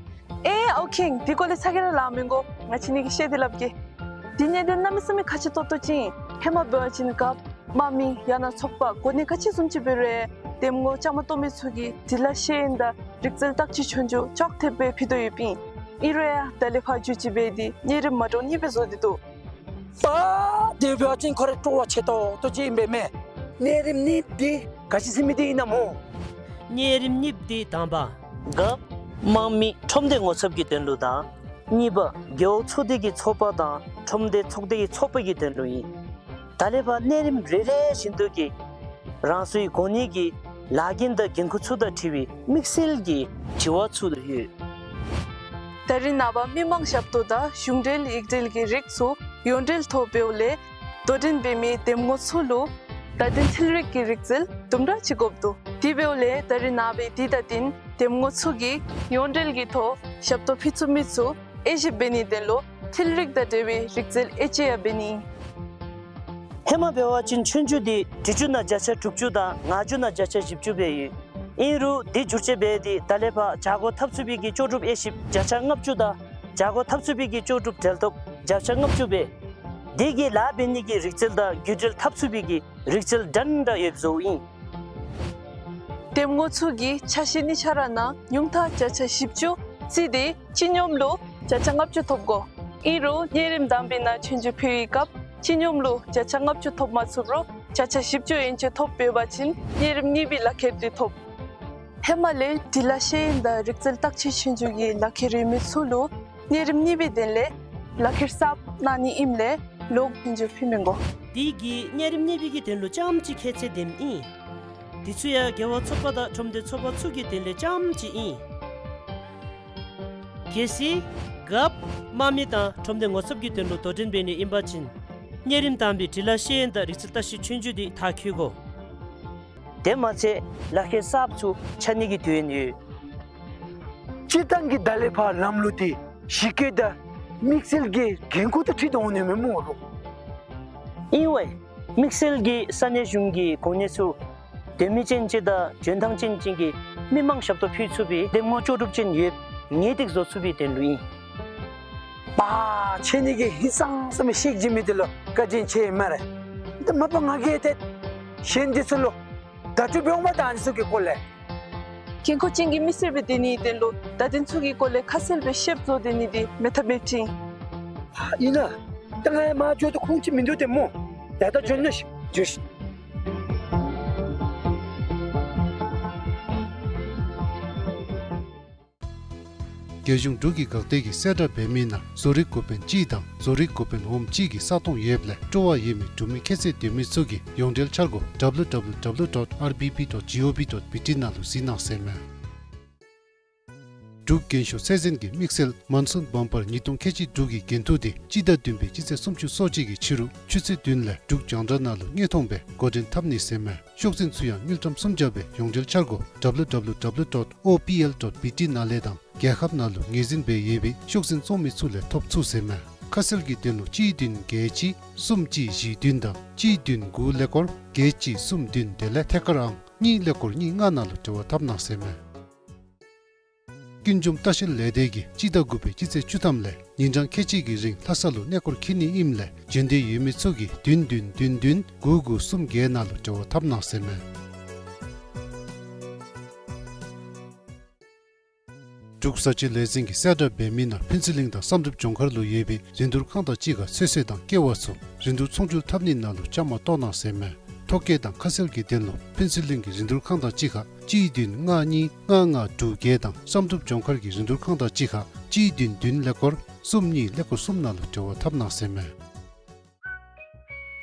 ཨེ་ཨའུ་ཁེང་དེ་སྐོར་ལས་ཚ་གྱང་ར་ལང་མི་དགོ། ང་བཅས་གཉིས་ཀྱིས་བཤད་དེ་སླབ་གེ། དེ་གཉིས་འདི་གནམ་མེད་ས་མེད་ཁག་ཆེ་ཏོག་ཏོ་ཅིག་ཨིན། ཧེ་མ་འབད་བ་ཅིན་རྒཔོ་དམངས་མི་ཡང་ན་ཚོགས་པ་གོ་གནས་ག་ཅི་བཟུམ་ཅིག་འབད་རུང་འདེམས་ངོ་བཅའ་མར་གཏོགས་མི་ཚུ་གིས་འབྲི་ལྷག་ཤེས་ཡོན་དང་རིག་རྩལ་བརྟག་དཔྱད་ཆོས་རྒྱུགས་ཅོག་འཐདཔ་སྦེ་ཕུལ་དོ་ཡོདཔ་ཨིན། ཨིན་རུང་ཡང་ད་ལས་ཕར་བསྒྱུར་བཅོས་འབད་དེ་གནས་རིམ་མ་འདྲཝ་གཉིས་སྦེ་བཟོ་སྟེ་འདུག། པ་དེ་འབད་བ་ཅིན་ཁོ་ར་སྤྲོ་བ་ཆེ་ཏོག་ཏོ་ཅིག་ཨིན་པས་མས། གནས་རིམ་གཉིས་པ་འདི་ག་ཅི་ཟེར་མི་འདི་ཨིན་ན་སྨོ། གནས་རིམ་གཉིས་པ་འདི་དང་པ་རྒཔོ་དམངས་མི་ཁྲོམ་སྡེ་ངོ་ཚབ་ཀྱི་དོན་ལུ་དང་གཉིས་པ་རྒེད་འོག་ཚོགས་སྡེ་གི་ཚོགས་པ་དང་ཁྲོམ་སྡེ་ཚོགས་སྡེ་གི་ཚོགས་པ་གི་དོན་ལུ་ཨིན། ད་ལས་ཕར་གནས་རིམ་རེ་རེ་བཞིན་དུ་གི་རང་སོའི་གོ་གནས་ཀྱི་ལཱ་འགན་དང་འགན་ཁུར་ཚུ་དང་འཁྲིལ་བའི་དམིགས་བསལ་གྱི་དྲི་བ་ཚུ་ཡོད། ད་རིས་ནངས་པ་མི་མང་ཞབས་ཏོག་དང་གཞུང་འབྲེལ་ཡིག་འབྲེལ་གྱི་རིགས་ཚུ་ཡོངས་འབྲེལ་ཐོག་འབདཝ་ལས་དོ་འགྲན་འབད་མི་འདེམས་ངོ་ཚུ་ལུ་བརྡ་དོན་འཕྲུལ་རིག་གི་རིག་རྩལ་དུམ་གྲ་ཅིག་དགོཔ་འདུག། དེ་འབདཝ་ལས་ད་རིས་ནངས་པའི་དེ་བརྡ་དོན་འདེམས་ངོ་ཚུ་གིས་ཡོངས་འབྲེལ་གྱི་ཐོག་ཞབས་ཏོག་ཕུལ་ཚུགས་མི་ཚུ་དབྱེ་ཞིབ་འབད་ནིའི་དོན་ལུ་འཕྲུལ་རིག་དང་འབྲེལ་བའི་རིག་རྩལ་དབྱེ་དཔྱད་ཡང་འབད་ནི། ཧེ་མ་འབད་བ་ཅིན་ཆོས་རྒྱུགས་འདི་འབྲི་རྒྱུགས་ནང་བརྒྱ་ཆ་དྲུག་ཅུ་དང་ངག་རྒྱུགས་ནང་བརྒྱ་ཆ་བཞི་བཅུ་སྦེ་ཡོད། ཨིན་རུང་འདི་བསྒྱུར་བཅོས་འབད་དེ་ད་ལས་ཕར་བྱ་སྒོ་འཐབ་ཚུགས་པའི་གི་ལྕོགས་གྲུབ་དབྱེ་ཞིབ་བརྒྱ་ཆ་ལྔ་བཅུ་དང་བྱ་སྒོ་འཐབ་ཚུགས་པའི་གི་ལྕོགས་གྲུབ་གྲལ་ཐོབ་བརྒྱ་ཆ་ལྔ་བཅུ་སྦེ། དེ་གིས་ལཱ་འབད་ནི་གི་རིག་རྩལ་དང་བརྒྱུད་འབྲེལ་འཐབ་ཚུགས་པའི་གི་རིག་རྩལ་འདྲན་འདྲ་ཡོདཔ་བཟོཝ་ཨིན། འདེམས་ངོ་ཚུ་གིས་ཆ་ཤས་གཉིས་ཆ་ར་ནང་ཉུང་མཐའ་བརྒྱ་ཆ་བཞི་བཅུ་རྩིས་ཏེ་སྤྱི་སྙོམས་ལུ་བརྒྱ་ཆ་ལྔ་བཅུ་ཐོབ་དགོ། ཨིན་རུང་གནས་རིམ་དང་པའི་ནང་ཆོས་རྒྱུགས་ཕུལ་བའི་སྐབས་སྤྱི་སྙོམས་ལུ་བརྒྱ་ཆ་ལྔ་བཅུ་ཐོབ་མ་ཚུགས་རུང་བརྒྱ་ཆ་བཞི་བཅུ་ཡན་ཆད་ཐོབ་འབད་བ་ཅིན་གནས་རིམ་གཉིས་པའི་ལག་ཁྱེར་འདི་ཐོབ། ཧེ་མ་ལས་འབྲི་ལྷག་ཤེས་ཡོན་དང་རིག་རྩལ་བརྟག་དཔྱད་ཆོས་རྒྱུགས་ཀྱི་ལག་ཁྱེར་ཡོད་མི་ཚུ་ལུ་གནས་རིམ་གཉིས་པའི་དོན་ལས་ལག་ཁྱེར་གསརཔ་གནང་ནི་ཨིནམ་ལས་ལོག་ཆོས་རྒྱུགས་ཕུལ་མི་དགོ། དེ་གིས་གནས་རིམ་གཉིས་པའི་གི་དོན་ལུ་རྐྱངམ་ཅིག་ཁྱད་ཚད་ལྡནམ་ཨིན། དེ་ཚུ་ཡང་རྒེད་འོག་ཚོགས་པ་དང་ཁྲོམ་སྡེ་ཚོགས་པ་ཚུ་གི་དོན་ལས་རྐྱངམ་ཅིག་ཨིན། གལ་སྲིད་རྒཔོ་དམངས་མི་དང་ཁྲོམ་སྡེ་ངོ་ཚབ་ཀྱི་དོན་ལུ་དོ་འགྲན་འབད་ནི་ཨིན་པ་ཅིན་གནས་རིམ་དང་པའི་འབྲི་ལྷག་ཤེས་ཡོན་དང་རིག་རྩལ་བརྟག་དཔྱད་ཆོས་རྒྱུགས་འདི་མཐར་འཁྱོལ་དགོ། དེ་མ་ཚད་ལག་ཁྱེར་གསརཔ་ཚུ་ཆགས་ནི་གི་དོན་ཡོད། སྤྱིར་བཏང་གི་ད་ལས་ཕར་ལམ་ལུགས་འདི་གཞི་བཀོད་དང་དམིགས་བསལ་གྱི་འགན་ཁུར་དང་འཁྲིལ་ཏེ་འོང་ནི་མས་སྨོ་རོགས། ཨིན་ཝའི། དམིགས་བསལ་གྱི་ས་གནས་གཞུང་གི་གོ་གནས་ཚུ་དོན་མེད་ཅན་ཅིག་དང་འཇོན་ཐང་ཅན་ཅིག་གིས་མི་མང་ཞབས་ཏོག་ཕུལ་ཚུགས་པའི་འདེམས་ངོ་ལྕོགས་གྲུབ་ཅན་ཡོདཔ་ངེས་ཏིག་བཟོ་ཚུགས་པའི་དོན་ལུ་ཨིན། པ་ཁྱེད་གཉིས་ཀྱིས་ཧིང་སངས་ས་མི་ཤེས་ཀྱི་མི་འདི་ལུ་བཀའ་དྲིན་ཆེ་སྨ་རེ། ད་མ་པ་ང་གིས་ཏེ་གཞན་འདི་ཚུ་ལུ་བརྡ་སྤྲོད་འབད་འོང་པ་ད་ཨ་ནི་ཚུ་གི་སྐོར་ལས། འགན་ཁུར་ཅན་གྱི་མི་སེར་སྦེ་སྡོད་ནིའི་དོན་ལུ་བརྡ་དོན་ཚུ་གི་སྐོར་ལས་ཁ་གསལ་སྦེ་ཤེསཔ་བཟོ་སྡོད་ནི་འདི་མེད་ཐབས་མེདཔ་ཅིག་ཨིན། ཨ་ཨིན་ན། ད་ང་ཡང་མར་འགྱོ་དོ། ཁུངས་ཅིག་མིན་འདུག་ཏེ་སྨོ། ད་ད་འགྱོ་ནི་ཤིག་འགྱོ་ཤིག། རྒྱལ་གཞུང་འབྲུག་གི་འགག་སྡེ་གིས་གསལ་བསྒྲགས་འབད་མི་ནང་བཟོ་རིག་འགོ་དཔོན་གཅིག་དང་བཟོ་རིག་འགོ་དཔོན་འོགམ་གཅིག་གི་ས་སྟོང་ཡོདཔ་ལས་སྤྲོ་བ་ཡོད་མི་འབྲུག་མི་ཁྱད་ཚད་ལྡན་མི་ཚུ་གིས་ཡོངས་འབྲེལ་འཆར་སྒོ་W W W dot R B B dot G O V dot B T ནང་ལུ་གཟིགས་གནང་ཟེར་མས། འབྲུག་རྒྱན་ཤོག་ཚད་འཛིན་གྱི་དམིགས་བསལ་མོན་སུན་བམ་པར་ཉིས་སྟོང་ཁལ་གཅིག་འབྲུག་གི་འགན་ཐུག་འདི་སྤྱི་ཟླ་བདུན་པའི་སྤྱི་ཚེས་སུམ་ཅུ་སོ་གཅིག་གི་ཕྱི་རུ་ཆུ་ཚོད་བདུན་ལས་འབྲུག་རྒྱང་བསྒྲགས་ནང་ལུ་དངོས་མཐོང་སྦེ་འགོ་འདྲེན་འཐབ་ནི་ཟེར་མས། ཤོག་འཛིན་ཚུ་ཡང་དངུལ་ཀྲམ་སུམ་བརྒྱ་སྦེ་ཡོངས་འབྲེལ་འཆར་སྒོ་W W W dot O P L dot B T ནང་ལས་དང་རྒྱལ་ཁབ་ནང་ལུ་ངོས་འཛིན་འབད་ཡོད་པའི་ཤོག་འཛིན་བཙོང་མི་ཚུ་ལས་ཐོབ་ཚུགས་ཟེར་མས། ཁ་གསལ་གྱི་དོན་ལུ་གཅིག་བདུན་བརྒྱད་གཅིག་གསུམ་གཅིག་བཞི་བདུན་དང་གཅིག་བདུན་དགུ་ཀླད་ཀོར་བརྒྱད་གཅིག་གསུམ་བདུན་དེ་ལས་ཐད་ཀར་ཨང་གཉིས་ཀླད་ཀོར་གཉིས་ལྔ་ནང་ལུ་འབྲེལ་བ་འཐབ་གནང་ཟེར་མས། ཀུན་འབྱུང་ལྟ་བཤལ་ལས་སྡེ་གིས་སྤྱི་ཟླ་དགུ་པའི་སྤྱི་ཚེས་བཅུ་ཐམ་ལས་ཉིན་གྲངས་ཁལ་གཅིག་གི་རིང་ལྷ་ས་ལུ་གནས་སྐོར་འཁྱིད་ནི་ཨིནམ་ལས་འབྱོན་འདོད་ཡོད་མི་ཚུ་གིས་བདུན་བདུན་བདུན་བདུན་དགུ་དགུ་གསུམ་བརྒྱད་ནང་ལུ་འབྲེལ་བ་འཐབ་གནང་ཟེར་མས། འབྲུག་བཟའ་སྤྱོད་ལས་འཛིན་གྱིས་གསལ་བསྒྲགས་འབད་མི་ནང་ཕུན་ཚོགས་གླིང་དང་བསམ་གྲུབ་ལྗོངས་མཁར་ལུ་ཡོད་པའི་རིན་བསྡུར་ཁང་དང་གཅིག་ཁར་ཚོད་བསྲེ་དང་ཀེ་བ་ཚུ་རིན་བསྡུར་ཚོང་བསྒྱུར་འཐབ་ནི་ནང་ལུ་བཅའ་མར་གཏོགས་གནང་ཟེར་མས། ཐོ་བཀོད་དང་ཁ་གསལ་གྱི་དོན་ལུ་ཕུན་ཚོགས་གླིང་གི་རིན་བསྡུར་ཁང་དང་གཅིག་ཁར་གཅིག་བདུན་ལྔ་གཉིས་ལྔ་ལྔ་དྲུག་བརྒྱད་དང་བསམ་གྲུབ་ལྗོངས་མཁར་གྱི་རིན་བསྡུར་ཁང་དང་གཅིག་ཁར་གཅིག་བདུན་བདུན་ཀླད་ཀོར་གསུམ་གཉིས་ཀླད་ཀོར་གསུམ་ནང་ལུ་འབྲེལ་བ་འཐབ་གནང་ཟེར་མས།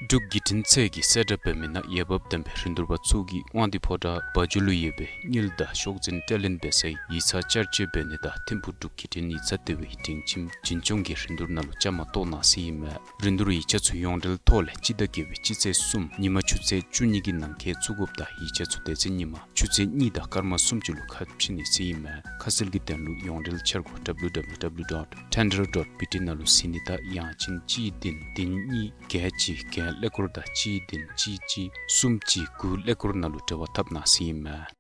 འབྲུག་བརྒྱུད་འཕྲིན་ཚད་ཀྱིས་གསལ་བསྒྲགས་འབད་མི་ནང་འོས་འབབ་ལྡན་པའི་རིན་བསྡུར་པ་ཚུ་གིས་དབང་འདུས་ཕོ་བྲང་བ་འཇུ་ལུ་ཡོད་པའི་དངུལ་དང་ཤོག་འཛིན་སྤྲོད་ལེན་འབད་སའི་ཡིག་ཚང་བསྐྱར་བཅོས་འབད་ནི་དང་ཐིམ་ཕུག་འབྲུག་བརྒྱུད་འཕྲིན་ཡིག་ཚང་ལྟེ་བའི་སྒྲིང་ཁྱིམ་འཛིན་སྐྱོང་གི་རིན་བསྡུར་ནང་ལུ་བཅའ་མར་གཏོགས་གནང་ཟེར་ཨིན་མས། རིན་བསྡུར་ཡིག་ཆ་ཚུ་ཡོངས་འབྲེལ་ཐོག་ལས་སྤྱི་ཟླ་བརྒྱད་པའི་སྤྱི་ཚེས་གསུམ་ཉིན་མ་ཆུ་ཚོད་བཅུ་གཉིས་ཀྱི་ནང་འཁོད་བཙུགས་དགོཔ་དང་ཡིག་ཆ་ཚུ་དེ་ཚེ་ཉིན་མ་ཆུ་ཚོད་གཉིས་དང་སྐར་མ་སུམ་ཅུ་ལུ་ཁ་ཕྱེ་ནི་ཟེར་ཨིན་མས། ཁ་གསལ་གྱི་དོན་ལུ་ཡོངས་འབྲེལ་འཆར་སྒོ་W W W dot tender dot B T ནང་ལུ་གཟིགས་ནི་དང་ཡང་ཅིན་གཅིག་བདུན་བདུན་གཉིས་བརྒྱད་གཅིག་བརྒྱད་ཀླད་ཀོར་དང་གཅིག་བདུན་གཅིག་གཅིག་གསུམ་གཅིག་དགུ་ཀླད་ཀོར་ནང་ལུ་འབྲེལ་བ་འཐབ་གནང་ཟེར་ཨིན་མས།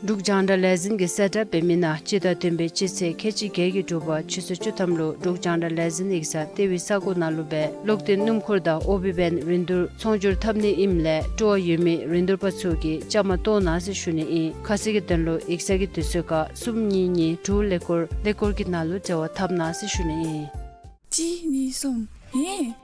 འབྲུག་རྒྱང་བསྒྲགས་ལས་འཛིན་གྱིས་གསལ་བསྒྲགས་འབད་མི་ནང་སྤྱི་ཟླ་བདུན་པའི་སྤྱི་ཚེས་ཁལ་གཅིག་བརྒྱད་ཀྱི་དྲོ་པ་ཆུ་ཚོད་བཅུ་ཐམ་ལུ་འབྲུག་རྒྱང་བསྒྲགས་ལས་འཛིན་ཡིག་ཚང་ལྟེ་བའི་ས་གོ་ནང་ལུ་སྦེ་གློག་འདོན་སྣུམ་འཁོར་དང་ཨོ་བི་བེན་རིན་བསྡུར་ཚོང་སྒྱུར་འཐབ་ནི་ཨིནམ་ལས་སྤྲོ་བ་ཡོད་མི་རིན་བསྡུར་པ་ཚུ་གིས་བཅའ་མར་གཏོགས་གནང་ཟེར་ཞུ་ནི་ཨིན། ཁ་གསལ་གྱི་དོན་ལུ་ཡིག་ཚང་གི་དུས་ཚོད་ཁར་གསུམ་གཉིས་གཉིས་དྲུག་ཀླད་ཀོར་ཀླད་ཀོར་གྱི་ནང་ལུ་འབྲེལ་བ་འཐབ་གནང་ཟེར་ཞུ་ནི་ཨིན། གཅིག་གཉིས་གསུམ། ཧེ།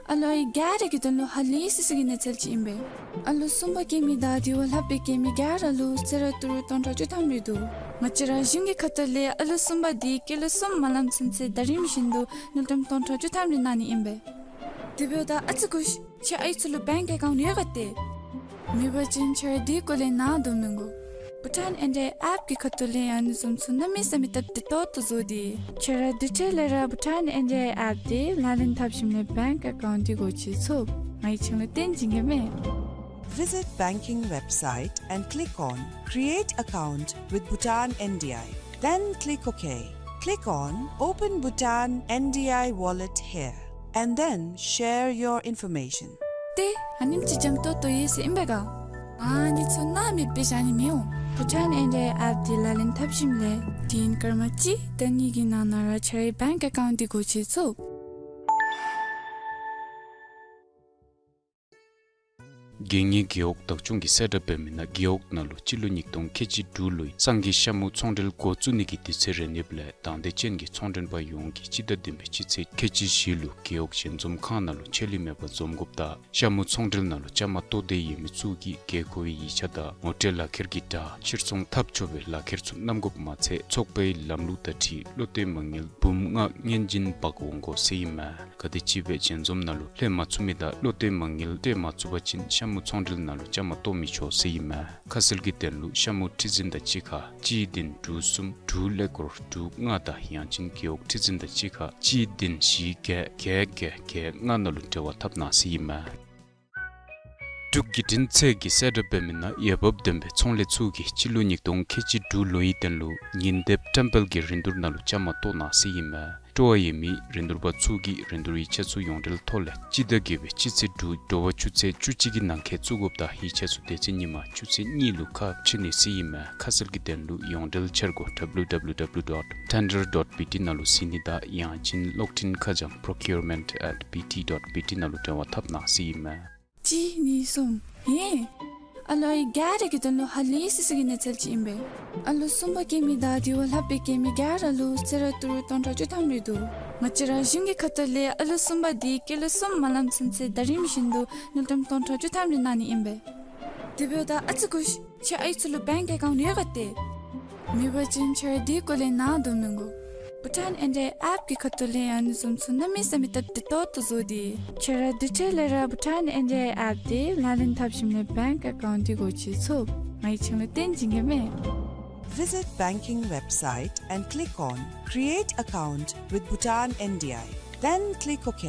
ཨ་ལོ་ཨའི་ག་ར་གི་དོན་ལུ་ཧ་ལས་སི་སི་གི་གནས་ཚུལ་ཅིག་ཨིན་པས། ཨ་ལོ་གསུམ་པ་སྐྱེ་མི་དང་དེ་བ་ལྷག་པའི་སྐྱེ་མི་ག་ར་ལུ་གསོལ་རས་ཏི་རུ་སྟོང་ཕྲག་བཅུ་ཐམ་རེ་འདུག། ང་བཅས་ར་གཞུང་གི་ཁ་ཐུག་ལས་ཨ་ལོ་གསུམ་པ་དེ་སྐྱེས་ལོ་གསུམ་མ་ལངམ་ཚུན་ཚོད་ཟླ་རིམ་བཞིན་དུ་དངུལ་ཀྲམ་སྟོང་ཕྲག་བཅུ་ཐམ་རེ་གནང་ནི་ཨིན་པས། དེ་འབདཝ་ད་ཨ་ཙི་སྒུག་ཤིག། ཁྱེད་ཨའི་ཚུ་ལུ་བེངཀ་ཨེ་ཀའུནཊ་ཡོད་ག་ཏེ། མེད་པ་ཅིན་ཁྱེད་ར་དེ་སྐོར་ལས་ནཱ་སྡོད་མི་དགོ། བྷུ་ཊཱན་ཨེན་ཌི་ཨའི་ཨེཔ་ཀྱི་ཁ་ཐུག་ལས་ཨ་ནི་བཟུམ་ཚུ་གནམ་མེད་ས་མེད་སྟབས་བདེ་ཏོག་ཏོ་བཟོ་སྟེ། ཁྱེད་ར་དེ་འཕྲལ་ལས་ར་བྷུ་ཊཱན་ཨེན་ཌི་ཨའི་ཨེཔ་དེ་ལག་ལེན་འཐབ་ཞིནམ་ལས་བེངཀ་ཨེ་ཀའུནཊ་དེ་སྒོ་ཕྱེ་ཚུགས། ང་གིས་ཁྱེད་ལུ་སྟོན་བྱིན་གེ་མས། Visit banking website and click on Create account with Bhutan N D I. Then click OK. Click on Open Bhutan N D I wallet here and then share your information. ཏེ་ཨ་ནེམ་ཅིག་འཇམ་ཏོང་ཏོ་ཡོད་ཟེར་ཨིན་པས་ག། ཨ་ནི་ཚུ་ནཱ་མེདཔ་སྦེ་བཞག་ནི་མི་འོང་། བྷུ་ཊཱན་ཨེན་ཌི་ཨའི་ཨེཔ་དེ་ལག་ལེན་འཐབ་ཞིནམ་ལས་དུས་ཡུན་སྐར་མ་གཅིག་དང་གཉིས་ཀྱི་ནང་ན་ར་ཁྱེད་རའི་བེངཀ་ཨེ་ཀའུནཊ་དེ་སྒོ་ཕྱེ་ཚུགས། རྒྱལ་ངེས་རྒེད་འོག་བདག་སྐྱོང་གིས་གསལ་བསྒྲགས་འབད་མི་ནང་རྒེད་འོག་ནང་ལུ་སྤྱི་ལོ་ཉིས་སྟོང་ཁལ་གཅིག་དྲུག་ལོའི་སང་གི་ཤ་མུ་ཚོང་འབྲེལ་འགོ་བཙུགས་ནི་གི་དུས་ཚོད་རན་ཡོདཔ་ལས་དང་འདོད་ཅན་གྱི་ཚོང་མགྲོན་པ་ཡོངས་ཀྱིས་སྤྱི་ཟླ་བདུན་པའི་སྤྱི་ཚེས་ཁལ་གཅིག་བཞི་ལུ་རྒེད་འོག་ཞལ་འཛོམས་ཁང་ནང་ལུ་ཆད་ལུས་མེད་པར་འཛོམས་དགོཔ་དང་ཤ་མུ་ཚོང་འབྲེལ་ནང་ལུ་བཅའ་མར་གཏོགས་འདོད་ཡོད་མི་ཚུ་གིས་དགོས་མཁོ་བའི་ཡིག་ཆ་དང་ངོ་སྤྲོད་ལག་ཁྱེར་གྱི་སྒྲ་ཕྱིར་ཚོང་འཐབ་ཆོག་པའི་ལག་ཁྱེར་ཚུ་བསྣམ་དགོཔ་མ་ཚད་ཚོགས་པའི་ལམ་ལུགས་དང་འཁྲིལ་བློ་གཏད་མ་དངུལ་འབུམ་ལྔ་ངན་ཅིག་འབག་འོང་དགོ་ཟེར་ཨིན་མས། ག་དེམ་ཅིག་སྦེ་ཞལ་འཛོམས་ནང་ལུ་ལྷོད་མ་ཚུགས་མི་དང་བློ་གཏད་མ་དངུལ་སྤྲོད་མ་ཚུགས་པ་ཅིན་ཤ་མུ་ཚོང་འབྲེལ་ནང་ལུ་བཅའ་མར་གཏོགས་མི་ཆོག་ཟེར་ཨིན་མས། ཁ་གསལ་གྱི་དོན་ལུ་ཤ་མུ་ཁྲི་འཛིན་དང་གཅིག་ཁར་གཅིག་བདུན་དྲུག་གསུམ་དྲུག་ཀླད་ཀོར་དྲུག་ལྔ་དང་ཡང་ཅིན་རྒེད་འོག་ཁྲི་འཛིན་དང་གཅིག་ཁར་གཅིག་བདུན་བཞི་བརྒྱད་བརྒྱད་བརྒྱད་བརྒྱད་ལྔ་ནང་ལུ་འབྲེལ་བ་འཐབ་གནང་ཟེར་ཨིན་མས། འབྲུག་བརྒྱུད་འཕྲིན་ཚད་ཀྱིས་གསལ་བསྒྲགས་འབད་མི་ནང་འོས་འབབ་ལྡན་པའི་ཚོང་ལས་ཚུ་གིས་སྤྱི་ལོ་ཉིས་སྟོང་ཁལ་གཅིག་དྲུག་ལོའི་དོན་ལུ་ཉིན་དེབ་བཀྲམ་སྤེལ་གྱི་རིན་བསྡུར་ནང་ལུ་བཅའ་མར་གཏོགས་གནང་ཟེར་ཨིན་མས། སྤྲོ་བ་ཡོད་མི་རིན་བསྡུར་པ་ཚུ་གིས་རིན་བསྡུར་ཡིག་ཆ་ཚུ་ཡོངས་འབྲེལ་ཐོག་ལས་སྤྱི་ཟླ་བརྒྱད་པའི་སྤྱི་ཚེས་དྲུག་དྲོ་པ་ཆུ་ཚོད་བཅུ་གཅིག་གི་ནང་འཁོད་བཙུགས་དགོཔ་དང་ཡིག་ཆ་ཚུ་དེ་ཚེ་ཉིན་མ་ཆུ་ཚོད་གཉིས་ལུ་ཁ་ཕྱེ་ནི་ཟེར་ཨིན་མས། ཁ་གསལ་གྱི་དོན་ལུ་ཡོངས་འབྲེལ་འཆར་སྒོ་W W W dot tender dot B T ནང་ལུ་གཟིགས་ནི་དང་ཡང་ཅིན་གློག་འཕྲིན་ཁ་བྱང་procurement at B T dot B T ནང་ལུ་འབྲེལ་བ་འཐབ་གནང་ཟེར་ཨིན་མས། གཅིག་གཉིས་གསུམ། ཧེ། ཨ་ལོ་ཨའི་ག་ར་གི་དོན་ལུ་ཧ་ལས་སི་སི་གི་གནས་ཚུལ་ཅིག་ཨིན་པས། ཨ་ལོ་གསུམ་པ་སྐྱེ་མི་དང་དེ་བ་ལྷག་པའི་སྐྱེ་མི་ག་ར་ལུ་གསོལ་རས་ཏི་རུ་སྟོང་ཕྲག་བཅུ་ཐམ་རེ་འདུག། ང་བཅས་ར་གཞུང་གི་ཁ་ཐུག་ལས་ཨ་ལོ་གསུམ་པ་དེ་སྐྱེས་ལོ་གསུམ་མ་ལངམ་ཚུན་ཚོད་ཟླ་རིམ་བཞིན་དུ་དངུལ་ཀྲམ་སྟོང་ཕྲག་བཅུ་ཐམ་རེ་གནང་ནི་ཨིན་པས། དེ་འབདཝ་ད་ཨ་ཙི་སྒུག་ཤིག། ཁྱེད་ཨའི་ཚུ་ལུ་བེངཀ་ཨེ་ཀའུནཊ་ཡོད་ག་ཏེ། མེད་པ་ཅིན་ཁྱེད་ར་དེ་སྐོར་ལས་ནཱ་སྡོད་མི་དགོ། བྷུ་ཊཱན་ཨེན་ཌི་ཨའི་ཨེཔ་ཀྱི་ཁ་ཐུག་ལས་ཨ་ནི་བཟུམ་ཚུ་གནམ་མེད་ས་མེད་སྟབས་བདེ་ཏོག་ཏོ་བཟོ་སྟེ། ཁྱེད་ར་དེ་འཕྲལ་ལས་ར་བྷུ་ཊཱན་ཨེན་ཌི་ཨའི་ཨེཔ་དེ་ལག་ལེན་འཐབ་ཞིནམ་ལས་བེངཀ་ཨེ་ཀའུནཊ་དེ་སྒོ་ཕྱེ་ཚུགས། ང་གིས་ཁྱེད་ལུ་སྟོན་བྱིན་གེ་མས། Visit banking website and click on Create account with Bhutan N D I. Then click OK.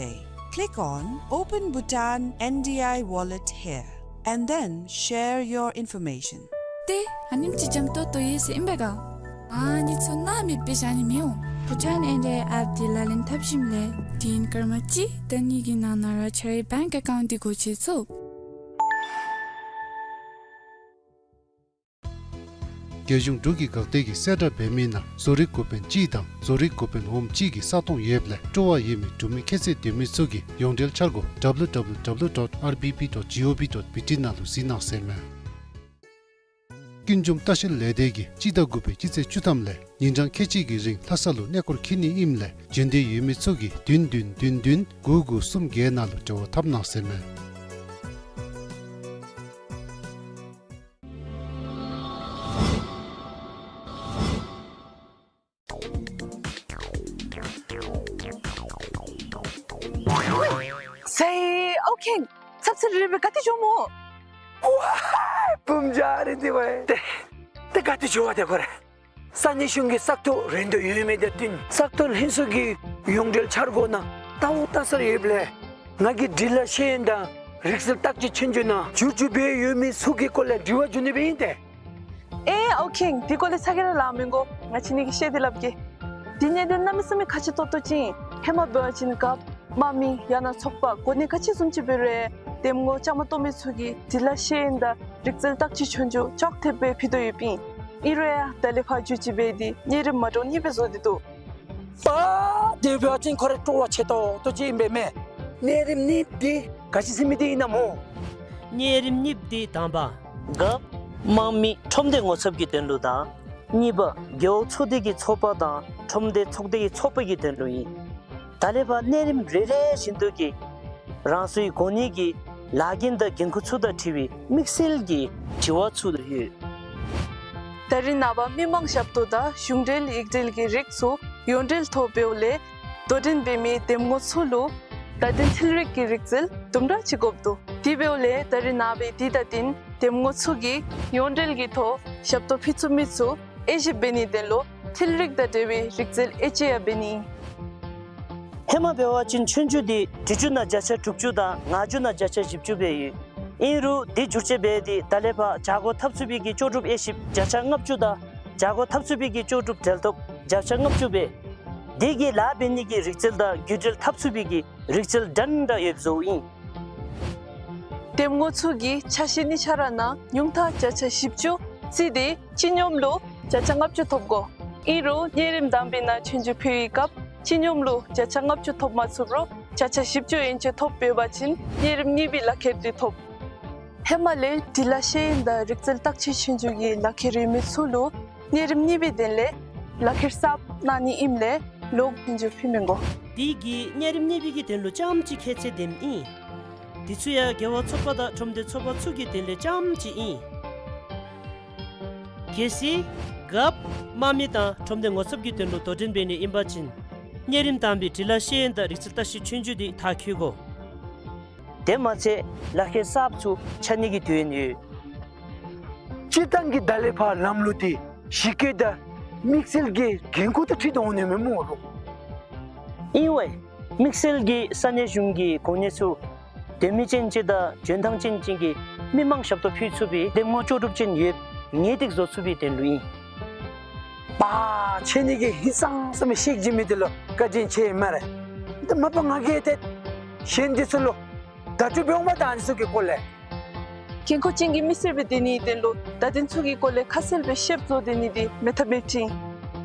Click on Open Bhutan N D I wallet here and then share your information. ཏེ་ཨ་ནེམ་ཅིག་འཇམ་ཏོང་ཏོ་ཡོད་ཟེར་ཨིན་པས་ག། ཨ་ནི་ཚུ་ནཱ་མེདཔ་སྦེ་བཞག་ནི་མི་འོང་། བྷུ་ཊཱན་ཨེན་ཌི་ཨའི་ཨེཔ་དེ་ལག་ལེན་འཐབ་ཞིནམ་ལས་དུས་ཡུན་སྐར་མ་གཅིག་དང་གཉིས་ཀྱི་ནང་ན་ར་ཁྱེད་རའི་བེངཀ་ཨེ་ཀའུནཊ་དེ་སྒོ་ཕྱེ་ཚུགས། རྒྱལ་གཞུང་འབྲུག་གི་འགག་སྡེ་གིས་གསལ་བསྒྲགས་འབད་མི་ནང་བཟོ་རིག་འགོ་དཔོན་གཅིག་དང་བཟོ་རིག་འགོ་དཔོན་འོགམ་གཅིག་གི་ས་སྟོང་ཡོདཔ་ལས་སྤྲོ་བ་ཡོད་མི་འབྲུག་མི་ཁྱད་ཚད་ལྡན་མི་ཚུ་གིས་ཡོངས་འབྲེལ་འཆར་སྒོ་W W W dot R B B dot G O V dot B T ནང་ལུ་གཟིགས་གནང་ཟེར་མས། ཀུན་འབྱུང་ལྟ་བཤལ་ལས་སྡེ་གིས་སྤྱི་ཟླ་དགུ་པའི་སྤྱི་ཚེས་བཅུ་ཐམ་ལས་ཉིན་གྲངས་ཁལ་གཅིག་གི་རིང་ལྷ་ས་ལུ་གནས་སྐོར་འཁྱིད་ནི་ཨིནམ་ལས་འབྱོན་འདོད་ཡོད་མི་ཚུ་གིས་བདུན་བདུན་བདུན་བདུན་དགུ་དགུ་གསུམ་བརྒྱད་ནང་ལུ་འབྲེལ་བ་འཐབ་གནང་ཟེར་མས། ཏེ་ཨའུ་ཁེང་། ཚབ་ཚུབ་རེ་རེ་སྦེ་ག་ཏེ་འགྱོཝ་སྨོ། ཝའི་བུམོ་ཆུང་རེ་འདི་ཝའི། ཏེ་ཏེ་ག་ཏེ་འགྱོ་བ་ཏེ་ཁོ་རེ། ས་གནས་གཞུང་གི་ས་ཐོག་རིན་དོད་ཡོད་མི་དང་བསྟུན་ས་ཐོག་ལྷན་ཚོགས་ཀྱི་ཡོངས་འབྲེལ་འཆར་སྒོ་ནང་ལྟ་བ་ལྟ་སར་ཡོདཔ་ལས་ང་གིས་འབྲི་ལྷག་ཤེས་ཡོན་དང་རིག་རྩལ་བརྟག་དཔྱད་ཆོས་རྒྱུགས་ནང་བསྒྱུར་བཅོས་འབད་ཡོད་མི་ཚུ་གི་སྐོར་ལས་དྲི་བ་འགྱོ་ནི་སྦེ་ཨིན་ཏེ། ཨེ་ཨའུ་ཁེང་། དེ་སྐོར་ལས་ཚ་གྱང་ར་ལང་མི་དགོ། ང་བཅས་གཉིས་ཀྱིས་བཤད་དེ་སླབ་གེ། དེ་གནད་དོན་གནམ་མེད་ས་མེད་ཁག་ཆེ་ཏོག་ཏོ་ཅིག་ཨིན། ཧེ་མ་འབད་བ་ཅིན་རྒཔོ་དམངས་མི་ཡང་ན་ཚོགས་པ་གོ་གནས་ག་ཅི་བཟུམ་ཅིག་འབད་རུང་འདེམས་ངོ་བཅའ་མར་གཏོགས་མི་ཚུ་གིས་འབྲི་ལྷག་ཤེས་ཡོན་དང་རིག་རྩལ་བརྟག་དཔྱད་ཆོས་རྒྱུགས་ཅོག་འཐདཔ་སྦེ་ཕུལ་དོ་ཡོདཔ་ཨིན། ཨིན་རུང་ཡང་ད་ལས་ཕར་བསྒྱུར་བཅོས་འབད་དེ་གནས་རིམ་མ་འདྲཝ་གཉིས་སྦེ་བཟོ་སྟེ་འདུག། པ། དེ་འབད་བ་ཅིན་ཁོ་ར་སྤྲོ་བ་ཆེ་ཏོག་ཏོ་ཅིག་ཨིན་པས་མས། གནས་རིམ་གཉིས་འདི་ག་ཅི་ཟེར་མི་འདི་ཨིན་ན་སྨོ། གནས་རིམ་གཉིས་འདི་དང་པ། རྒཔོ་དམངས་མི་ཁྲོམ་སྡེ་ངོ་ཚབ་ཀྱི་དོན་ལུ་དང་། གཉིས་པ་རྒེད་འོག་ཚོགས་སྡེ་གི་ཚོགས་པ་དང་ཁྲོམ་སྡེ་ཚོགས་སྡེ་གི་ཚོགས་པ་གི་དོན་ལུ་ཨིན། ད་ལས་ཕར་གནས་རིམ་རེ་རེ་བཞིན་དུ་གི་རང་སོའི་གོ་གནས་ཀྱི་ལཱ་འགན་དང་འགན་ཁུར་ཚུ་དང་འཁྲིལ་བའི་དམིགས་བསལ་གྱི་དྲི་བ་ཚུ་ཡོད། ད་རིས་ནངས་པ་མི་མང་ཞབས་ཏོག་དང་གཞུང་འབྲེལ་ཡིག་འབྲེལ་གྱི་རིགས་ཚུ་ཡོངས་འབྲེལ་ཐོག་འབདཝ་ལས་དོ་འགྲན་འབད་མི་འདེམས་ངོ་ཚུ་ལུ་བརྡ་དོན་འཕྲུལ་རིག་གི་རིག་རྩལ་དུམ་གྲ་ཅིག་དགོཔ་འདུག། དེ་འབདཝ་ལས་ད་རིས་ནངས་པའི་དུས་ད་ཏིན་འདེམས་ངོ་ཚུ་གིས་ཡོངས་འབྲེལ་གྱི་ཐོག་ཞབས་ཏོག་ཕུལ་ཚུགས་མི་ཚུ་དབྱེ་ཞིབ་འབད་ནིའི་དོན་ལུ་འཕྲུལ་རིག་དང་འབྲེལ་བའི་རིག་རྩལ་དབྱེ་དཔྱད་ཡང་འབད་ནི། ཧེ་མ་འབད་བ་ཅིན་ཆོས་རྒྱུགས་འདི་འབྲི་རྒྱུགས་ནང་བརྒྱ་ཆ་དྲུག་ཅུ་དང་ངག་རྒྱུགས་ནང་བརྒྱ་ཆ་བཞི་བཅུ་སྦེ་ཡོད། ཨིན་རུང་འདི་བསྒྱུར་བཅོས་འབད་དེ་ད་ལས་ཕར་བྱ་སྒོ་འཐབ་ཚུགས་པའི་གི་ལྕོགས་གྲུབ་དབྱེ་ཞིབ་བརྒྱ་ཆ་ལྔ་བཅུ་དང་བྱ་སྒོ་འཐབ་ཚུགས་པའི་གི་ལྕོགས་གྲུབ་འབྲེལ་ཐོག་བརྒྱ་ཆ་ལྔ་བཅུ་སྦེ། དེ་གི་ལཱ་འབད་ནི་གི་རིག་རྩལ་དང་བརྒྱུད་འབྲེལ་འཐབ་ཚུགས་པའི་གི་རིག་རྩལ་འདྲན་འདྲ་ཡོདཔ་བཟོཝ་ཨིན། འདེམས་ངོ་ཚུ་གིས་ཆ་ཤས་གཉིས་ཆ་ར་ནང་ཉུང་མཐའ་བརྒྱ་ཆ་བཞི་བཅུ་བརྩིས་ཏེ་སྤྱི་སྙོམས་ལུ་བརྒྱ་ཆ་ལྔ་བཅུ་ཐོབ་དགོ། ཨིན་རུང་གནས་རིམ་དང་པའི་ནང་ཆོས་རྒྱུགས་ཕུལ་བའི་སྐབས་སྤྱི་སྙོམས་ལུ་བརྒྱ་ཆ་ལྔ་བཅུ་ཐོབ་མ་ཚུགས་རུང་བརྒྱ་ཆ་བཞི་བཅུ་ཡན་ཆད་ཐོབ་འབད་བ་ཅིན་གནས་རིམ་གཉིས་པའི་ལག་ཁྱེར་འདི་ཐོབ། ཧེ་མ་ལས་འབྲི་ལྷག་ཤེས་ཡོན་དང་རིག་རྩལ་བརྟག་དཔྱད་ཆོས་རྒྱུགས་ཀྱི་ལག་ཁྱེར་ཡོད་མི་ཚུ་ལུ་གནས་རིམ་གཉིས་པའི་དོན་ལས་ལག་ཁྱེར་གསརཔ་གནང་ནི་ཨིནམ་ལས་ལོག་ཆོས་རྒྱུགས་ཕུལ་མི་དགོ། དེ་གིས་གནས་རིམ་གཉིས་པའི་གི་དོན་ལུ་རྐྱངམ་གཅིག་ཁྱད་ཚད་འདེམས་ཨིན། དེ་ཚུ་ཡང་རྒེད་འོག་ཚོགས་པ་དང་ཁྲོམ་སྡེ་ཚོགས་པ་ཚུ་གི་དོན་ལས་རྐྱངམ་གཅིག་ཨིན། གལ་སྲིད་རྒཔོ་དམངས་མི་དང་ཁྲོམ་སྡེ་ངོ་ཚབ་ཀྱི་དོན་ལུ་དོ་འགྲན་འབད་ནི་ཨིན་པ་ཅིན་གནས་རིམ་དང་པའི་འབྲི་ལྷག་ཤེས་ཡོན་དང་རིག་རྩལ་བརྟག་དཔྱད་ཆོས་རྒྱུགས་འདི་མཐར་འཁྱོལ་དགོ། དེ་མ་ཚད་ལག་ཁྱེར་གསརཔ་ཚུ་ཆགས་ནི་གི་དོན་ཡོད། སྤྱིར་བཏང་གི་ད་ལས་ཕར་ལམ་ལུགས་འདི་གཞི་བཀོད་དང་དམིགས་བསལ་གྱི་འགན་ཁུར་དང་འཁྲིལ་ཏེ་འོང་ནི་མས་སྨོ་ལོ། ཨིན་ཝའེ། དམིགས་བསལ་གྱི་ས་གནས་གཞུང་གི་གོ་གནས་ཚུ་དོན་མེད་ཅན་ཅིག་དང་འཇོན་ཐང་ཅན་ཅིག་གིས་མི་མང་ཞབས་ཏོག་ཕུལ་ཚུགས་པའི་འདེམས་ངོ་ལྕོགས་གྲུབ་ཅན་ཡོདཔ་ངེས་ཏིག་བཟོ་ཚུགས་པའི་དོན་ལུ་ཨིན། པ། ཁྱེད་གཉིས་ཀྱིས་ཧིང་སངས་ས་མི་ཤེས་ཀྱི་མི་འདི་ལུ་བཀའ་དྲིན་ཆེ་སྨ་རེ། འདི་མ་པ་ང་གིས་ཏེ་གཞན་འདི་ཚུ་ལུ་བརྡ་སྤྲོད་འབད་འོང་པ་དང་འདི་ཚུ་གི་སྐོར་ལས། འགན་ཁུར་ཅན་གྱི་མི་སེར་སྦེ་སྡོད་ནིའི་དོན་ལུ་བརྡ་དོན་ཚུ་གི་སྐོར་ལས་ཁ་གསལ་སྦེ་ཤེསཔ་བཟོ་སྡོད་ནི་འདི་མེད་ཐབས་མེདཔ་ཅིག་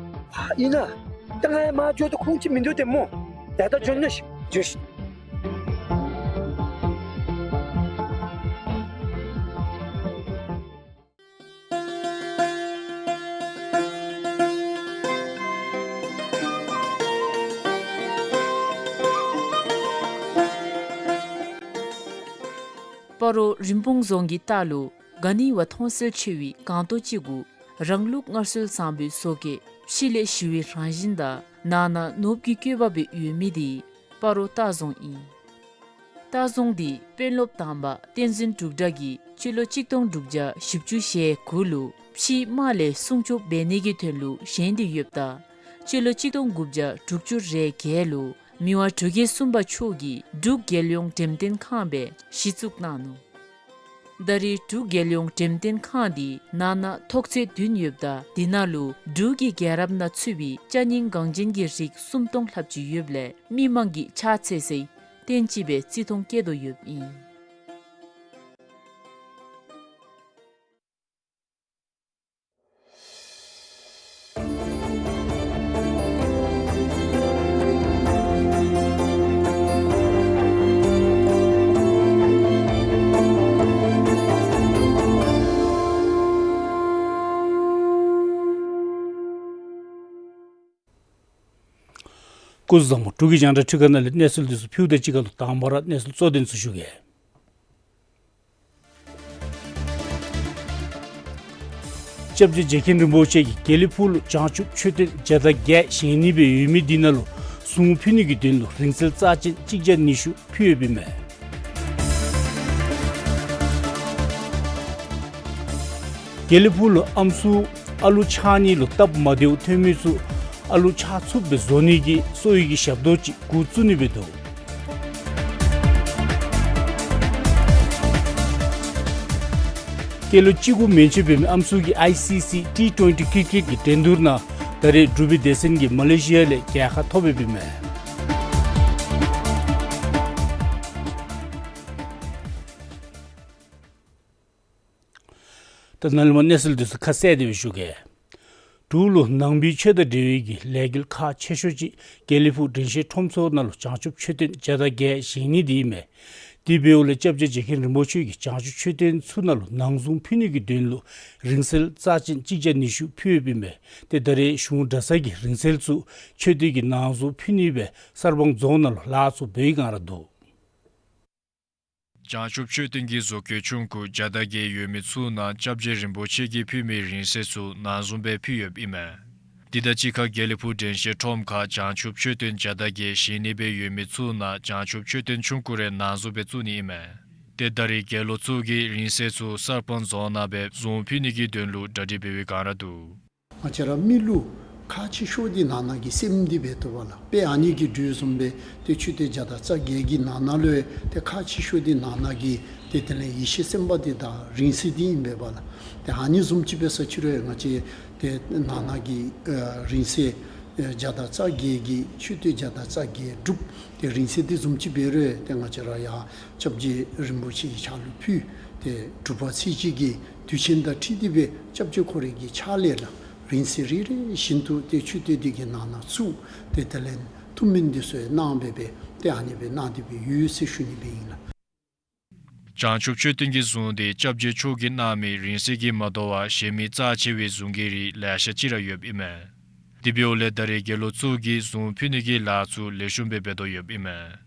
ཨིན། ཨིན་ན། ད་ང་ཡང་མར་འགྱོ་དོ་ཁུངས་ཅིག་མིན་འདུག་ཏེ་སྨོ། ད་ད་འགྱོ་ནི་ཤིག་འགྱོ་ཤིག། སྤ་རོ་རིན་སྤུངས་རྫོང་གི་ལྟག་ལུ་ག་ནི་བ་མཐོང་གསལ་ཆེ་བའི་སྒང་ཏོག་ཅིག་གུ་རང་ལུགས་སྔར་སྲོལ་བཟང་པོའི་བཟོ་བཀོད་ཕྱི་ལས་ཞི་བའི་རང་བཞིན་དང་ནང་ན་ནོར་བུ་གི་བཀོད་པ་སྦེ་ཡོད་མི་འདི་སྤ་རོ་ལྟ་རྫོང་ཨིན། ལྟ་རྫོང་འདི་དཔོན་སློབ་དང་པ་བསྟན་འཛིན་འབྲུག་གྲགས་ཀྱིས་སྤྱི་ལོ་གཅིག་སྟོང་དྲུག་བརྒྱ་བཞི་བཅུ་ཞེ་དགུ་ལུ་ཕྱིའི་དམག་ལས་སྲུང་སྐྱོབ་འབད་ནི་གི་དོན་ལུ་བཞེངས་ཏེ་ཡོདཔ་ད་སྤྱི་ལོ་གཅིག་སྟོང་དགུ་བརྒྱ་དྲུག་ཅུ་རེ་བརྒྱད་ལུ་མི་དབང་འབྲུག་རྒྱལ་གསུམ་པ་མཆོག་གིས་འབྲུག་རྒྱལ་ཡོངས་འགྲེམས་སྟོན་ཁང་སྦེ་གཞི་བཙུགས་གནང་ནུག། ད་རེས་འབྲུག་རྒྱལ་ཡོངས་འགྲེམས་སྟོན་ཁང་འདི་ནང་ན་ཐོག་ཚད་བདུན་ཡོདཔ་ད་དེ་ནང་ལུ་འབྲུག་གི་རྒྱལ་རབས་ནང་ཚུད་པའི་ཅ་རྙིང་འགངས་ཅན་གྱི་རིགས་སུམ་སྟོང་ལྷགཔ་ཅིག་ཡོདཔ་ལས་མི་མང་གིས་ཕྱག་འཚལ་སའི་རྟེན་ཅིག་སྦེ་བརྩི་མཐོང་བསྐྱེད་དོ་ཡོདཔ་ཨིན། སྐུ་གཟུགས་བཟང་པོ། འབྲུག་གི་རྒྱང་བསྒྲགས་ཁྲི་ཁ་ནང་ལས་གནས་ཚུལ་འདི་ཚུ་ཕུལཝ་དང་གཅིག་ཁར་ལུ་དང་པ་ར་གནས་ཚུལ་གཙོ་དོན་ཚུ་ཞུ་གེ། སྐྱབས་རྗེ་རྗེ་མཁན་རིན་པོ་ཆེ་གིས་དགེ་ལེགས་ཕུག་ལུ་བྱང་ཆུབ་མཆོད་རྟེན་བརྒྱ་དང་བརྒྱད་བཞེངས་ནི་སྦེ་ཡོད་མི་འདི་ནང་ལུ་གཟུངས་ཕུལ་ནི་གི་དོན་ལུ་རིང་བསྲེལ་རྩ་ཅན་གཅིག་བརྒྱ་ཉི་ཤུ་ཕུལ་ཡོདཔ་ཨིན་མས། དགེ་ལེགས་ཕུག་ལུ་ཨམ་སྲུ་ཨ་ལུ་ཆགས་ནི་ལུ་སྟབས་མ་བདེཝ་ཐོན་མི་ཚུ་ཨ་ལུ་ཆགས་ཚུགསཔ་སྦེ་བཟོ་ནི་གི་གསོ་བའི་གི་ཞབས་ཏོག་ཅིག་འགོ་བཙུགས་ནི་སྦེ་འདུག། སྐྱེས་ལོ་བཅུ་དགུ་མན་ཆད་འབད་མི་ཨམ་སྲུ་གི་ཨའི་སི་སི་ཊི་ཊུ་ཝེན་ཊི་ཀི་རི་ཀེཊ་གི་འགྲན་བསྡུར་ནང་ད་རེས་འབྲུག་པའི་སྡེ་ཚན་གྱིས་མ་ལེ་ཤི་ཡ་ལས་རྒྱལ་ཁ་ཐོབ་ཡོདཔ་ཨིན་མས། ད་ནཱ་ལས་མར་གནས་ཚུལ་འདི་ཚུ་ཁ་གསལ་དེ་སྦེ་ཞུ་གེ། འབྲུག་ལུ་ནང་པའི་ཆོས་དང་འབྲེལ་བའི་གི་ལས་འགུལ་ཁག་ཆེ་ཤོས་ཅིག་དགེ་ལེགས་ཕུག་དྲན་ཤེས་ཁྲོམ་ཚོགས་ནང་ལུ་བྱང་ཆུབ་མཆོད་རྟེན་བརྒྱ་དང་བརྒྱད་བཞེངས་ནི་འདི་ཨིན་མས། དེ་འབདཝ་ལས་སྐྱབས་རྗེ་རྗེ་མཁན་རིན་པོ་ཆེ་གིས་བྱང་ཆུབ་མཆོད་རྟེན་ཚུ་ནང་ལུ་ནང་གཟུངས་ཕུལ་ནི་གི་དོན་ལུ་རིང་བསྲེལ་རྩ་ཅན་གཅིག་བརྒྱ་ཉི་ཤུ་ཕུལ་ཡོདཔ་ཨིན་མས། ཏེ་ད་རེས་གཞུང་གྲྭ་ཚང་གིས་རིང་བསྲེལ་ཚུ་མཆོད་རྟེན་གྱི་ནང་གཟུངས་ཕུལ་ནི་སྦེ་གསར་སྤང་རྫོང་ནང་ལུ་ལཱ་ཚུ་འབད་བའི་བསྒང་ར་འདུག། བྱང་ཆུབ་མཆོད་རྟེན་གྱི་བཟོ་བཀོད་ཆུང་ཀུ་བརྒྱ་དང་བརྒྱད་ཡོད་མི་ཚུ་ནང་སྐྱབས་རྗེ་རིན་པོ་ཆེ་གིས་ཕུལ་མི་རིང་བསྲེལ་ཚུ་ནང་གཟུངས་སྦེ་ཕུལ་ཡོདཔ་ཨིན་མས། དེ་དང་གཅིག་ཁར་དགེ་ལེགས་ཕུག་དྲན་ཤེས་ཁྲོམ་ཁར་བྱང་ཆུབ་མཆོད་རྟེན་བརྒྱ་དང་བརྒྱད་བཞེངས་ནི་སྦེ་ཡོད་མི་ཚུ་ནང་བྱང་ཆུབ་མཆོད་རྟེན་ཆུང་ཀུ་རེ་ནང་གཟུངས་སྦེ་བཙུགས་ནི་ཨིན་མས། ཏེ་ད་རེས་དགེ་སློང་ཚུ་གིས་རིང་བསྲེལ་ཚུ་གསར་སྤང་རྫོང་ནང་སྦེ་གཟུངས་ཕུལ་ནི་གི་དོན་ལུ་གྲ་སྒྲིག་འབད་བའི་བསྒང་ར་འདུག། ང་བཅས་ར་མི་ལུ་ཁག་ཆེ་ཤོས་འདི་ནང་ན་གི་སེམས་འདི་འབད་དོ་བ་ལགས། དཔེ་ཨ་ནི་གི་འགྲོས་བཟུམ་སྦེ་ཏེ་མཆོད་རྟེན་བརྒྱ་དང་རྩ་བརྒྱད་ཀྱི་ནང་ན་ལུ་ཏེ་ཁག་ཆེ་ཤོས་འདི་ནང་ན་གི་ཏེ་དེ་ལས་ཡེ་ཤེས་སེམས་དཔའ་འདི་དང་རིང་བསྲེལ་འདི་ཨིན་པས་པ་ལགས། ཏེ་ཨ་ནི་བཟུམ་ཅིག་འབད་ས་ཅིག་རུང་ང་བཅས་ཏེ་ནང་ན་གི་ཨེ་རིང་བསྲེལ་ཨེ་བརྒྱ་དང་རྩ་བརྒྱད་ཀྱི་མཆོད་རྟེན་བརྒྱ་དང་རྩ་བརྒྱད་སྒྲུབ་ཏེ་རིང་བསྲེལ་འདི་བཟུམ་ཅིག་འབད་རུང་ཏེ་ང་བཅས་ར་ཡང་སྐྱབས་རྗེ་རིན་པོ་ཆེ་གི་ཕྱག་ལུ་ཕུལ། ཏེ་སྒྲུབ་པ་ཚེས་གཅིག་གི་དུས་ཆེན་དང་འཁྲིལ་ཏེ་སྦེ་སྐྱབས་རྗེ་ཁོ་རའི་གི་ཕྱག་ལས་ལགས། རིང་བསྲེལ་རེ་རེ་བཞིན་དུ་ཏེ་མཆོད་རྟེན་འདི་གི་ནང་ན་བཙུགས། ཏེ་དེ་ལས་ཐུགས་སྨོན་འདི་ཚུ་གནང་སྦེ་སྦེ་ཏེ་ཨ་ནི་སྦེ་གནང་སྟེ་སྦེ་ཡོད་ཟེར་ཞུ་ནི་སྦེ་ཨིན་ལགས། བྱང་ཆུབ་མཆོད་རྟེན་གྱི་གཟུངས་འདི་སྐྱབས་རྗེ་མཆོག་གིས་གནང་མི་རིང་བསྲེལ་གྱིས་མ་དོ་བར་གཞན་མི་རྩ་ཆེ་བའི་གཟུངས་ཀྱི་རིགས་ལེ་ཤ་ཅིག་ར་ཡོདཔ་ཨིན་མས། དེ་འབདཝ་ལས་ད་རེས་དགེ་སློང་ཚུ་གིས་གཟུངས་ཕུལ་ནི་གི་ལཱ་ཚུ་ལེགས་ཤོམ་སྦེ་འབད་དོ་ཡོདཔ་ཨིན་མས།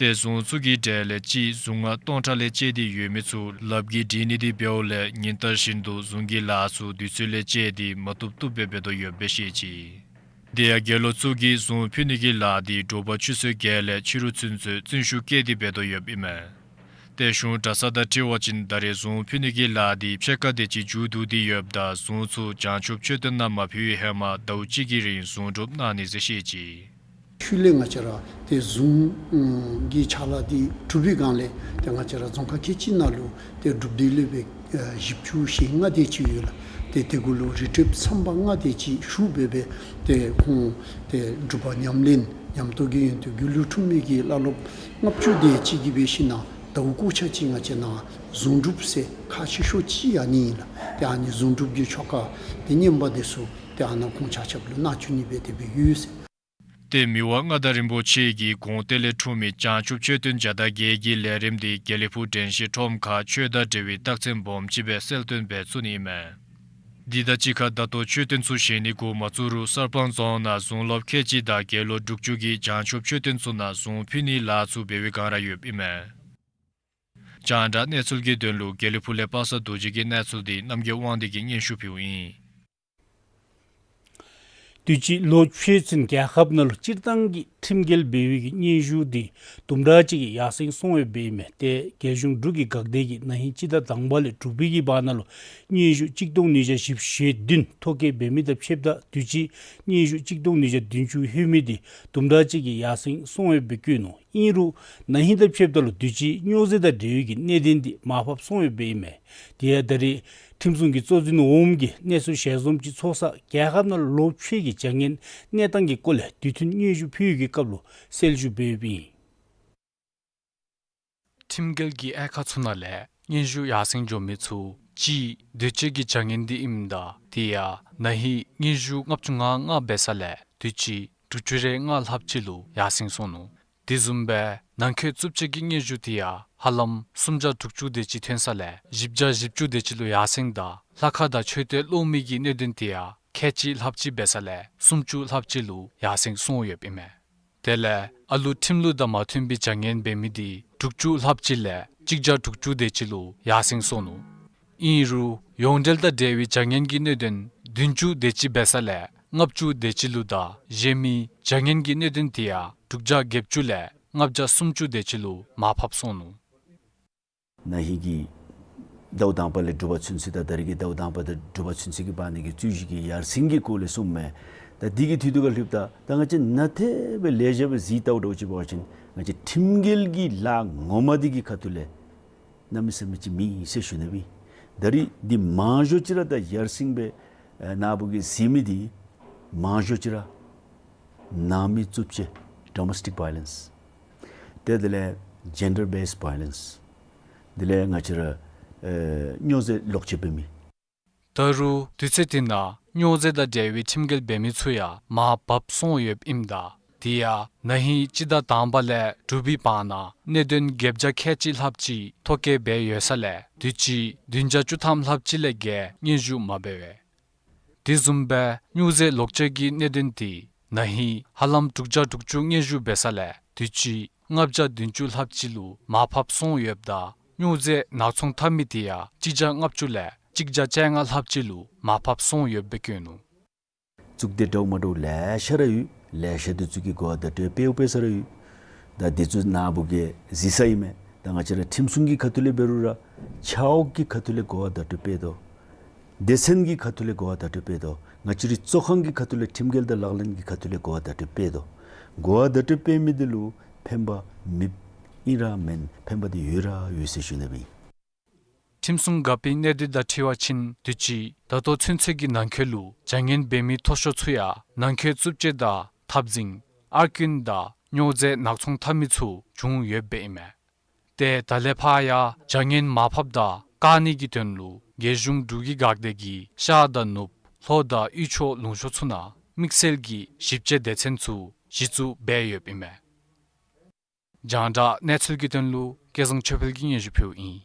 ཏེ་གཟུངས་ཚུ་གི་གྲས་ལས་གཅིག་གཟུངས་སྔགས་སྟོང་ཕྲག་ལས་བཅད་དེ་ཡོད་མི་ཚུ་ལགཔ་གིས་བྲི་ནི་འདི་འབདཝ་ལས་ཉིན་ལྟར་བཞིན་དུ་གཟུངས་ཀྱི་ལཱ་ཚུ་དུས་ཚོད་ལས་བཅད་དེ་མ་བཏུབ་བཏུབ་སྦེ་འབད་དོ་ཡོདཔ་སྦེ་བཤད་ཅི། དེ་ཡང་དགེ་སློང་ཚུ་གིས་གཟུངས་ཕུལ་ནི་གི་ལཱ་འདི་དྲོ་པ་ཆུ་ཚོད་བརྒྱད་ལས་ཕྱི་རུ་ཚུན་ཚོད་བརྩོན་ཤུགས་བསྐྱེད་དེ་འབད་དོ་ཡོདཔ་ཨིན་མས། ཏེ་གཞུང་གྲྭ་ཚང་དང་འཁྲིལ་བ་ཅིན་ད་རེས་གཟུངས་ཕུལ་ནི་གི་ལཱ་འདི་ཕྱེད་ཀ་དེ་ཅིག་མཇུག་བསྡུ་སྟེ་ཡོདཔ་ད་གཟུངས་ཚུ་བྱང་ཆུབ་མཆོད་རྟེན་ནང་མ་ཕུལ་བའི་ཧེ་མ་ཟླཝ་གཅིག་གི་རིང་གཟུངས་སྒྲུབ་གནང་ནི་ཟེར་བཤད་ཅི། ཤུལ་ལས་ང་བཅས་ར་ཏེ་གཟུངས་ཀྱི་ཕྱག་ལཱ་འདི་གྲུབ་པའི་སྒང་ལས་ཏེ་ང་བཅས་ར་རྫོང་ཁག་ཁལ་གཅིག་ནང་ལུ་ཏེ་སྒྲུབ་སྡེ་ལས་སྦེ་ཨེ་བཞི་བཅུ་ཞེ་ལྔ་དེ་ཅིག་ཡོད་ལགས། ཏེ་དེ་གུ་ལུ་རི་ཁྲོད་ཚངས་པ་ལྔ་དེ་ཅིག་བཞུགས་སྦེ་སྦེ་ཏེ་ཁོང་ཏེ་སྒྲུབ་པ་ཉམས་ལེན་ཉམས་རྟོགས་ཀྱི་ཡོན་ཏན་སྒྱུ་ལུས་འཁྲུངས་མི་གི་བླ་སློབ་ལྔ་བཅུ་དེ་ཅིག་གིས་འབད་ཞིན་ན་ཟླཝ་སྐོར་ཆ་ཅིག་ང་བཅས་ནང་གཟུངས་སྒྲུབ་ཟེར་ཁག་ཆེ་ཤོས་ཅིག་ཨ་ནི་ཨིན་ལགས། ཏེ་ཨ་ནི་གཟུངས་སྒྲུབ་ཀྱི་ཆོ་ག་ཏེ་བསྙེན་པ་དེ་ཚུ་ཏེ་ཨ་ནཱ་ཁོང་ཆ་ཁྱབ་ལུ་གནང་བཅུག་ནི་སྦེ་དེ་སྦེ་ཡོད་ཟེར། ཏེ་མི་དབང་མངའ་བདག་རིན་པོ་ཆེ་གི་དགོངས་གཏེར་ལས་འཁྲུངས་མི་བྱང་ཆུབ་མཆོད་རྟེན་བརྒྱ་དང་བརྒྱད་ཀྱི་ལས་རིམ་འདི་དགེ་ལེགས་ཕུག་དྲན་ཤེས་ཁྲོམ་ཁར་ཆོས་དང་འབྲེལ་བའི་རྟགས་མཚན་སྦོམ་ཅིག་སྦེ་གསལ་སྟོན་འབད་ཚུགས་ནི་ཨིན་མས། འདི་དང་གཅིག་ཁར་ད་ལྟོ་མཆོད་རྟེན་ཚུ་བཞེངས་ནི་འགོ་མ་བཙུགས་རུང་གསར་སྤང་རྫོང་ནང་གཟུངས་སློབ་ཁལ་གཅིག་དང་དགེ་སློང་དྲུག་ཅུ་གིས་བྱང་ཆུབ་མཆོད་རྟེན་ཚུ་ནང་གཟུངས་ཕུལ་ནིའི་ལཱ་ཚུ་འབད་བའི་བསྒང་ར་ཡོདཔ་ཨིན་མས། རྒྱང་བསྒྲགས་གནས་ཚུལ་གྱི་དོན་ལུ་དགེ་ལེགས་ཕུག་ལས་པ་སངས་རྡོ་རྗེ་གི་གནས་ཚུལ་འདི་རྣམ་རྒྱལ་དབང་འདུས་ཀྱིས་སྙན་ཞུ་ཕུལཝ་ཨིན། དུས་ཅི་ལོ་ཕྱེད་ཚུན་རྒྱལ་ཁབ་ནང་ལུ་སྤྱིར་བཏང་གི་ཁྲིམས་འགལ་འབད་བའི་གི་སྙན་ཞུ་འདི་དུམ་གྲ་ཅིག་གིས་ཡར་སེང་སོང་ཡོདཔ་ཨིན་མས། ཏེ་རྒྱལ་གཞུང་འབྲུག་གི་འགག་སྡེ་གིས་ན་ཧིང་སྤྱི་ཟླ་དང་པ་ལས་དྲུག་པའི་གི་བར་ན་ལུ་སྙན་ཞུ་གཅིག་སྟོང་ཉིས་བརྒྱ་བཞི་བཅུ་ཞེ་བདུན་ཐོ་བཀོད་འབད་མི་དང་ཕྱདཔ་ད་དུས་ཅི་སྙན་ཞུ་གཅིག་སྟོང་ཉིས་བརྒྱ་བདུན་ཅུ་ལྷོད་མི་འདི་དུམ་གྲ་ཅིག་གིས་ཡར་སེང་སོང་ཡོདཔ་སྦེ་བཀོད་ནུག། ཨིན་རུང་ན་ཧིང་དང་ཕྱདཔ་ད་ལུ་དུས་ཅི་སྨྱོ་རྫས་དང་འབྲེལ་བའི་གི་གནད་དོན་འདི་མར་ཕབ་སོང་ཡོདཔ་ཨིན་མས། དེ་ཡང་ད་རེས་ཁྲིམས་སྲུང་གི་གཙོ་འཛིན་འོགམ་གྱིས་གནས་ཚུལ་ཞལ་འཛོམས་ཅིག་ཚོགས་ས་རྒྱལ་ཁབ་ནང་ལུ་ལོ་ཕྱེད་ཀྱི་བྱ་ངན་གནས་སྟངས་ཀྱི་སྐོར་ལས་དུས་མཐུན་སྙན་ཞུ་ཕུལ་བའི་གི་སྐབས་ལུ་གསལ་ཞུ་འབདཝ་ཨིན། ཁྲིམས་འགལ་གྱི་དབྱེ་ཁག་ཚུ་ནང་ལས་སྙན་ཞུ་ཡར་སེང་འགྱོ་མི་ཚུ་གཅིག་འདོད་སྤྱོད་ཀྱི་བྱ་ངན་འདི་ཨིནམ་ད་དེ་ཡང་ན་ཧིང་སྙན་ཞུ་ལྔ་བཅུ་ང་ལྔ་འབད་ས་ལས་དུས་ཅི་དྲུག་ཅུ་རེ་ལྔ་ལྷགཔ་ཅིག་ལུ་ཡར་སེང་སོང་ནུག། དེ་བཟུམ་སྦེ་ནང་འཁོད་རྩུབ་སྤྱོད་ཀྱི་སྙན་ཞུ་དེ་ཡང་ཧ་ལམ་སུམ་བརྒྱ་དྲུག་ཅུ་དེ་ཅིག་ཐོན་ས་ལས་བཞི་བརྒྱ་བཞི་བཅུ་དེ་ཅིག་ལུ་ཡར་སེང་དང་ལྷ་ཁང་དང་མཆོད་རྟེན་སློག་མི་གི་གནད་དོན་དེ་ཡང་ཁལ་གཅིག་ལྷགཔ་ཅིག་འབད་ས་ལས་སུམ་ཅུ་ལྷགཔ་ཅིག་ལུ་ཡར་སེང་སོང་ཡོདཔ་ཨིན་མས། དེ་ལས་ཨ་ལུ་ཁྲིམས་ལུགས་དང་མ་མཐུན་པའི་བྱ་ངན་འབད་མི་འདི་དྲུག་ཅུ་ལྷགཔ་ཅིག་ལས་གཅིག་བརྒྱ་དྲུག་ཅུ་དེ་ཅིག་ལུ་ཡར་སེང་སོང་ནུག། ཨིན་རུང་ཡོངས་འབྲེལ་དང་འབྲེལ་བའི་བྱ་ངན་གྱི་གནད་དོན་བདུན་ཅུ་དེ་ཅིག་འབད་ས་ལས་ལྔ་བཅུ་དེ་ཅིག་ལུ་དང་གཞན་མི་བྱ་ངན་གྱི་གནད་དོན་དེ་ཡང་དྲུག་བརྒྱ་བརྒྱད་ཅུ་ལས་ལྔ་བརྒྱ་སུམ་ཅུ་དེ་ཅིག་ལུ་མར་ཕབ་སོང་ནུག། ན་ཧིང་གི་ ཟླཝ་དང་པ་ལས་དྲུག་པ་ཚུན་ཚོད་དང་ད་རེས་ཀྱི་ཟླཝ་དང་པ་དང་དྲུག་པ་ཚུན་ཚོད་ཀྱི་བར་ན་གི་རྩོད་གཞི་གི་ཡར་སེང་གི་སྐོར་ལས་གསུངམ་མས། ད་འདི་གི་དུས་དུས་ཁར་ལྷོདཔ་ད་ད་ང་བཅས་ནཱ་ཏེ་སྦེ་ལེགས་ཤོམ་སྦེ་གཟིགས་བལྟཝ་འདྲཝ་ཅིག་འབད་བ་ཅིན་ང་བཅས་ཁྲིམས་འགལ་གྱི་ལཱ་ངོ་མ་འདི་གི་ཁ་ཐུག་ལས་གནམ་མེད་ས་མེད་ཅིག་མེད་ཟེར་ཞུ་ནི་ཨིན། ད་རེས་འདི་མང་ཤོས་ཅིག་ར་ད་ཡར་སེང་སྦེ་ཨེ་ནཱ་བུ་གིས་གཟིགས་མི་འདི་མང་ཤོས་ཅིག་ར་ནང་མི་རྩུབ་སྤྱོད་domestic violence། ཏེ་དེ་ལས་gender based violence། དེ་ལས་ང་བཅས་ར་ཨེ་སྨྱོ་རྫས་ལོག་སྤྱོད་འབད་མི། ད་རུང་དུས་ཚོད་འདི་ནང་སྨྱོ་རྫས་དང་འབྲེལ་བའི་ཁྲིམས་འགལ་འབད་མི་ཚུ་ཡང་མར་བབས་སོང་ཡོདཔ་ཨིནམ་ད་དེ་ཡང་ན་ཧིང་སྤྱི་ཟླ་དང་པ་ལས་དྲུག་པའི་བར་ན་གནད་དོན་བརྒྱད་བརྒྱ་ཁལ་གཅིག་ལྷགཔ་ཅིག་ཐོ་བཀོད་འབད་ཡོད་ས་ལས་དུས་ཅི་བདུན་བརྒྱ་བཅུ་ཐམ་ལྷགཔ་ཅིག་ལས་བརྒལ་སྙན་ཞུ་མ་འབད་བས། དེ་བཟུམ་སྦེ་སྨྱོ་རྫས་ལོག་སྤྱོད་ཀྱི་གནད་དོན་དེ་ན་ཧིང་ཧ་ལམ་དྲུག་བརྒྱ་དྲུག་ཅུ་སྙན་ཞུ་འབད་ས་ལས་དུས་ཅི་ལྔ་བརྒྱ་བདུན་ཅུ་ལྷགཔ་ཅིག་ལུ་མར་བབས་སོང་ཡོདཔ་ད་སྨྱོ་རྫས་ནག་ཚོང་འཐབ་མི་དེ་ཡང་གཅིག་བརྒྱ་ལྔ་བཅུ་ལས་གཅིག་བརྒྱ་བཅོ་ལྔ་ལྷགཔ་ཅིག་ལུ་མར་བབས་སོང་ཡོདཔ་སྦེ་བཀོད་ནུག། གཙུག་སྡེ་འདྲཝ་མ་འདྲཝ་ལེ་ཤ་ར་ཡོད། ལེ་ཤ་དེ་ཚུ་གིས་གོ་བ་བརྡ་སྤྲོད་འབདཝ་འབད་ས་ར་ཡོད། ད་དེ་ཚུ་ནཱ་བུ་གིས་གཟིགས་ས་ཨིན་མས། ད་ང་བཅས་ར་ཁྲིམས་སྲུང་གི་ཁ་ཐུག་ལས་འབད་རུང་ར་ཆ་འོག་གི་ཁ་ཐུག་ལས་གོ་བ་བརྡ་སྤྲོད་འབད་དོ། སྡེ་ཚན་གྱི་ཁ་ཐུག་ལས་གོ་བ་བརྡ་སྤྲོད་འབད་དོ། ང་བཅས་རའི་གཙོ་ཁང་གི་ཁ་ཐུག་ལས་ཁྲིམས་འགལ་དང་ལག་ལེན་གྱི་ཁ་ཐུག་ལས་གོ་བ་བརྡ་སྤྲོད་འབད་དོ། གོ་བ་བརྡ་སྤྲོད་འབད་མི་དེ་ལུ་ཕན་པ་མེདཔ་ཨིན་ར་མེན། ཕན་པ་དེ་ཡོད་ར་ཡོད་ཟེར་ཞུ་ནི་ཨིན། ཁྲིམས་སྲུང་འགག་པའི་གནད་དོན་དང་འཁྲིལ་བ་ཅིན་དུས་ཅི་ད་ལྟོ་ཚུན་ཚོད་ཀྱི་ནང་འཁོད་ལུ་བྱ་ངན་འབད་མི་མཐོ་ཤོས་ཚུ་ཡང་ནང་འཁོད་རྩུབ་སྤྱོད་དང་འཐབ་འཛིང་ཨར་ཀུན་དང་སྨྱོ་རྫས་ནག་ཚོང་འཐབ་མི་ཚུ་བྱུང་ཡོདཔ་ཨིན་མས། ཏེ་ད་ལས་ཕར་ཡང་བྱ་ངན་མར་ཕབ་དང་བཀག་ནི་གི་དོན་ལུ་རྒྱལ་གཞུང་འབྲུག་གི་འགག་སྡེ་གིས་ཤར་དང་ནུབ་ལྷོ་དང་དབུས་ཕྱོགས་ལུང་ཕྱོགས་ཚུ་ནང་དམིགས་བསལ་གྱི་ཞིབ་དཔྱད་སྡེ་ཚན་ཚུ་གཞི་བཙུགས་འབད་ཡོདཔ་ཨིན་མས། རྒྱང་བསྒྲགས་གནས་ཚུལ་གྱི་དོན་ལུ་སྐལ་བཟང་ཆོས་འཕེལ་གྱིས་སྙན་ཞུ་ཕུལཝ་ཨིན།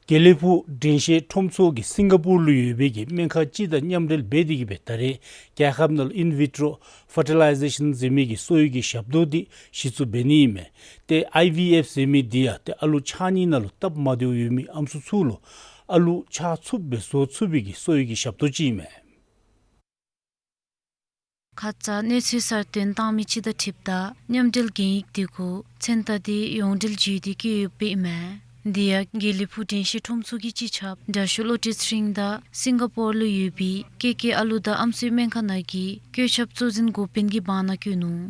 དགེ་ལེགས་ཕུག་དྲན་ཤེས་ཁྲོམ་ཚོགས་ཀྱིས་སིང་ག་པོར་ལུ་ཡོད་པའི་གི་སྨན་ཁང་ཅིག་དང་མཉམ་འབྲེལ་འབད་དེ་གིས་སྦེ་ད་རེས་རྒྱལ་ཁབ་ནང་ལུ་in vitro fertilization ཟེར་མི་གི་གསོ་བའི་གི་ཞབས་ཏོག་འདི་གཞི་བཙུགས་འབད་ནི་ཨིན་མས། ཏེ་ཨའི་ཝི་ཨེཕ་ཟེར་མི་འདི་ཡང་ཏེ་ཨ་ལུ་ཆགས་ནི་ནང་ལུ་སྟབས་མ་བདེཝ་ཡོད་མི་ཨམ་སྲུ་ཚུ་ལུ་ཨ་ལུ་ཆགས་ཚུགསཔ་སྦེ་བཟོ་ཚུགས་པའི་གི་གསོ་བའི་གི་ཞབས་ཏོག་ཅིག་ཨིན་མས། ཁ་ཙ་གནས་ཚུལ་གསར་བཏོན་བཏང་མི་ཅིག་དང་འཁྲིལཝ་ད་མཉམ་འབྲེལ་གན་ཡིག་འདི་གུ་མཚན་རྟགས་འདི་ཡོངས་འབྲེལ་བརྒྱུད་དེ་བཀོད་ཡོདཔ་ཨིན་མས། འདི་ཡང་དགེ་ལེགས་ཕུག་དྲན་ཤེས་ཁྲོམ་ཚོགས་ཀྱི་སྤྱི་ཁྱབ་དྲག་ཤོས་བློ་གྲོས་ཚེ་རིང་དང་སིང་ག་པོར་ལུ་ཡོད་པའི་ཀེ་ཀེ་ཨ་ལུ་དང་ཨམ་སྲུའི་སྨན་ཁང་ནང་གི་བཀོད་ཁྱབ་གཙོ་འཛིན་འགོ་དཔོན་གྱི་བར་ན་བཀོད་ནུག།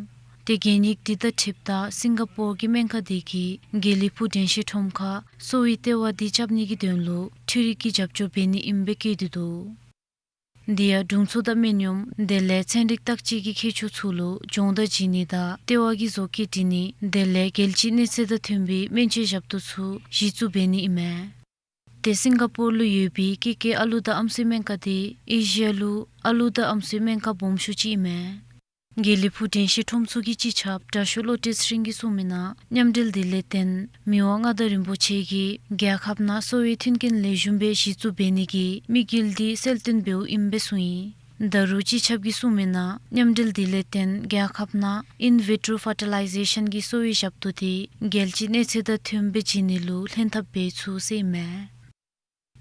ཏེ་གན་ཡིག་འདི་དང་འཁྲིལཝ་ད་སིང་ག་པོར་གྱི་སྨན་ཁང་འདི་གིས་དགེ་ལེགས་ཕུག་དྲན་ཤེས་ཁྲོམ་ཁར་གསོ་བའི་ལྟེ་བ་འདི་རྐྱབ་ནི་གི་དོན་ལུ་འཕྲུལ་རིག་གི་རྒྱབ་སྐྱོར་འབད་ནི་ཨིནམ་སྦེ་བཀོད་དེ་འདུག། འདི་ཡང་དྲུང་འཚོ་དང་སྨན་གཡོགམོ་དེ་ལས་ཚན་རིག་བརྟག་དཔྱད་ཀྱི་མཁས་མཆོག་ཚུ་ལུ་སྦྱོང་བརྡར་བྱིན་ནི་དང་ལྟེ་བ་གི་བཟོ་བཀོད་འབྲི་ནི་དེ་ལས་རྒྱལ་སྤྱིའི་གནས་ཚད་དང་མཐུན་པའི་སྨན་བཅོས་ཞབས་ཏོག་ཚུ་གཞི་བཙུགས་འབད་ནི་ཨིན་མས། ཏེ་སིང་ག་པོར་ལུ་ཡོད་པའི་ཀེ་ཀེ་ཨ་ལུ་དང་ཨམ་སྲུའི་སྨན་ཁང་འདི་ཨེ་ཤི་ཡ་ལུ་ཨ་ལུ་དང་ཨམ་སྲུའི་སྨན་ཁང་སྦོམ་ཤོས་ཅིག་ཨིན་མས། དགེ་ལེགས་ཕུག་དྲན་ཤེས་ཁྲོམ་ཚོགས་ཀྱི་སྤྱི་ཁྱབ་དྲག་ཤོས་བློ་གྲོས་ཚེ་རིང་གིས་གསུངས་མི་ནང་མཉམ་འབྲེལ་འདི་ལས་བརྟེན་མི་དབང་མངའ་བདག་རིན་པོ་ཆེ་གིས་རྒྱལ་ཁབ་ནང་གསོ་བའི་མཐུན་རྐྱེན་ལེགས་ཤོམ་སྦེ་གཞི་བཙུགས་འབད་ནི་གི་དམིགས་ཡུལ་འདི་གསལ་སྟོན་འབདཝ་ཨིནམ་སྦེ་གསུངས་ཡི། ད་རུང་སྤྱི་ཁྱབ་ཀྱིས་གསུངས་མི་ནང་མཉམ་འབྲེལ་འདི་ལས་བརྟེན་རྒྱལ་ཁབ་ནང་in vitro fertilization གི་གསོ་བའི་ཞབས་ཏོག་འདི་རྒྱལ་སྤྱིའི་གནས་ཚད་དང་མཐུནམ་སྦེ་བྱིན་ནི་ལུ་ལྷན་ཐབས་འབད་ཚུགས་ཟེར་ཨིན་མས།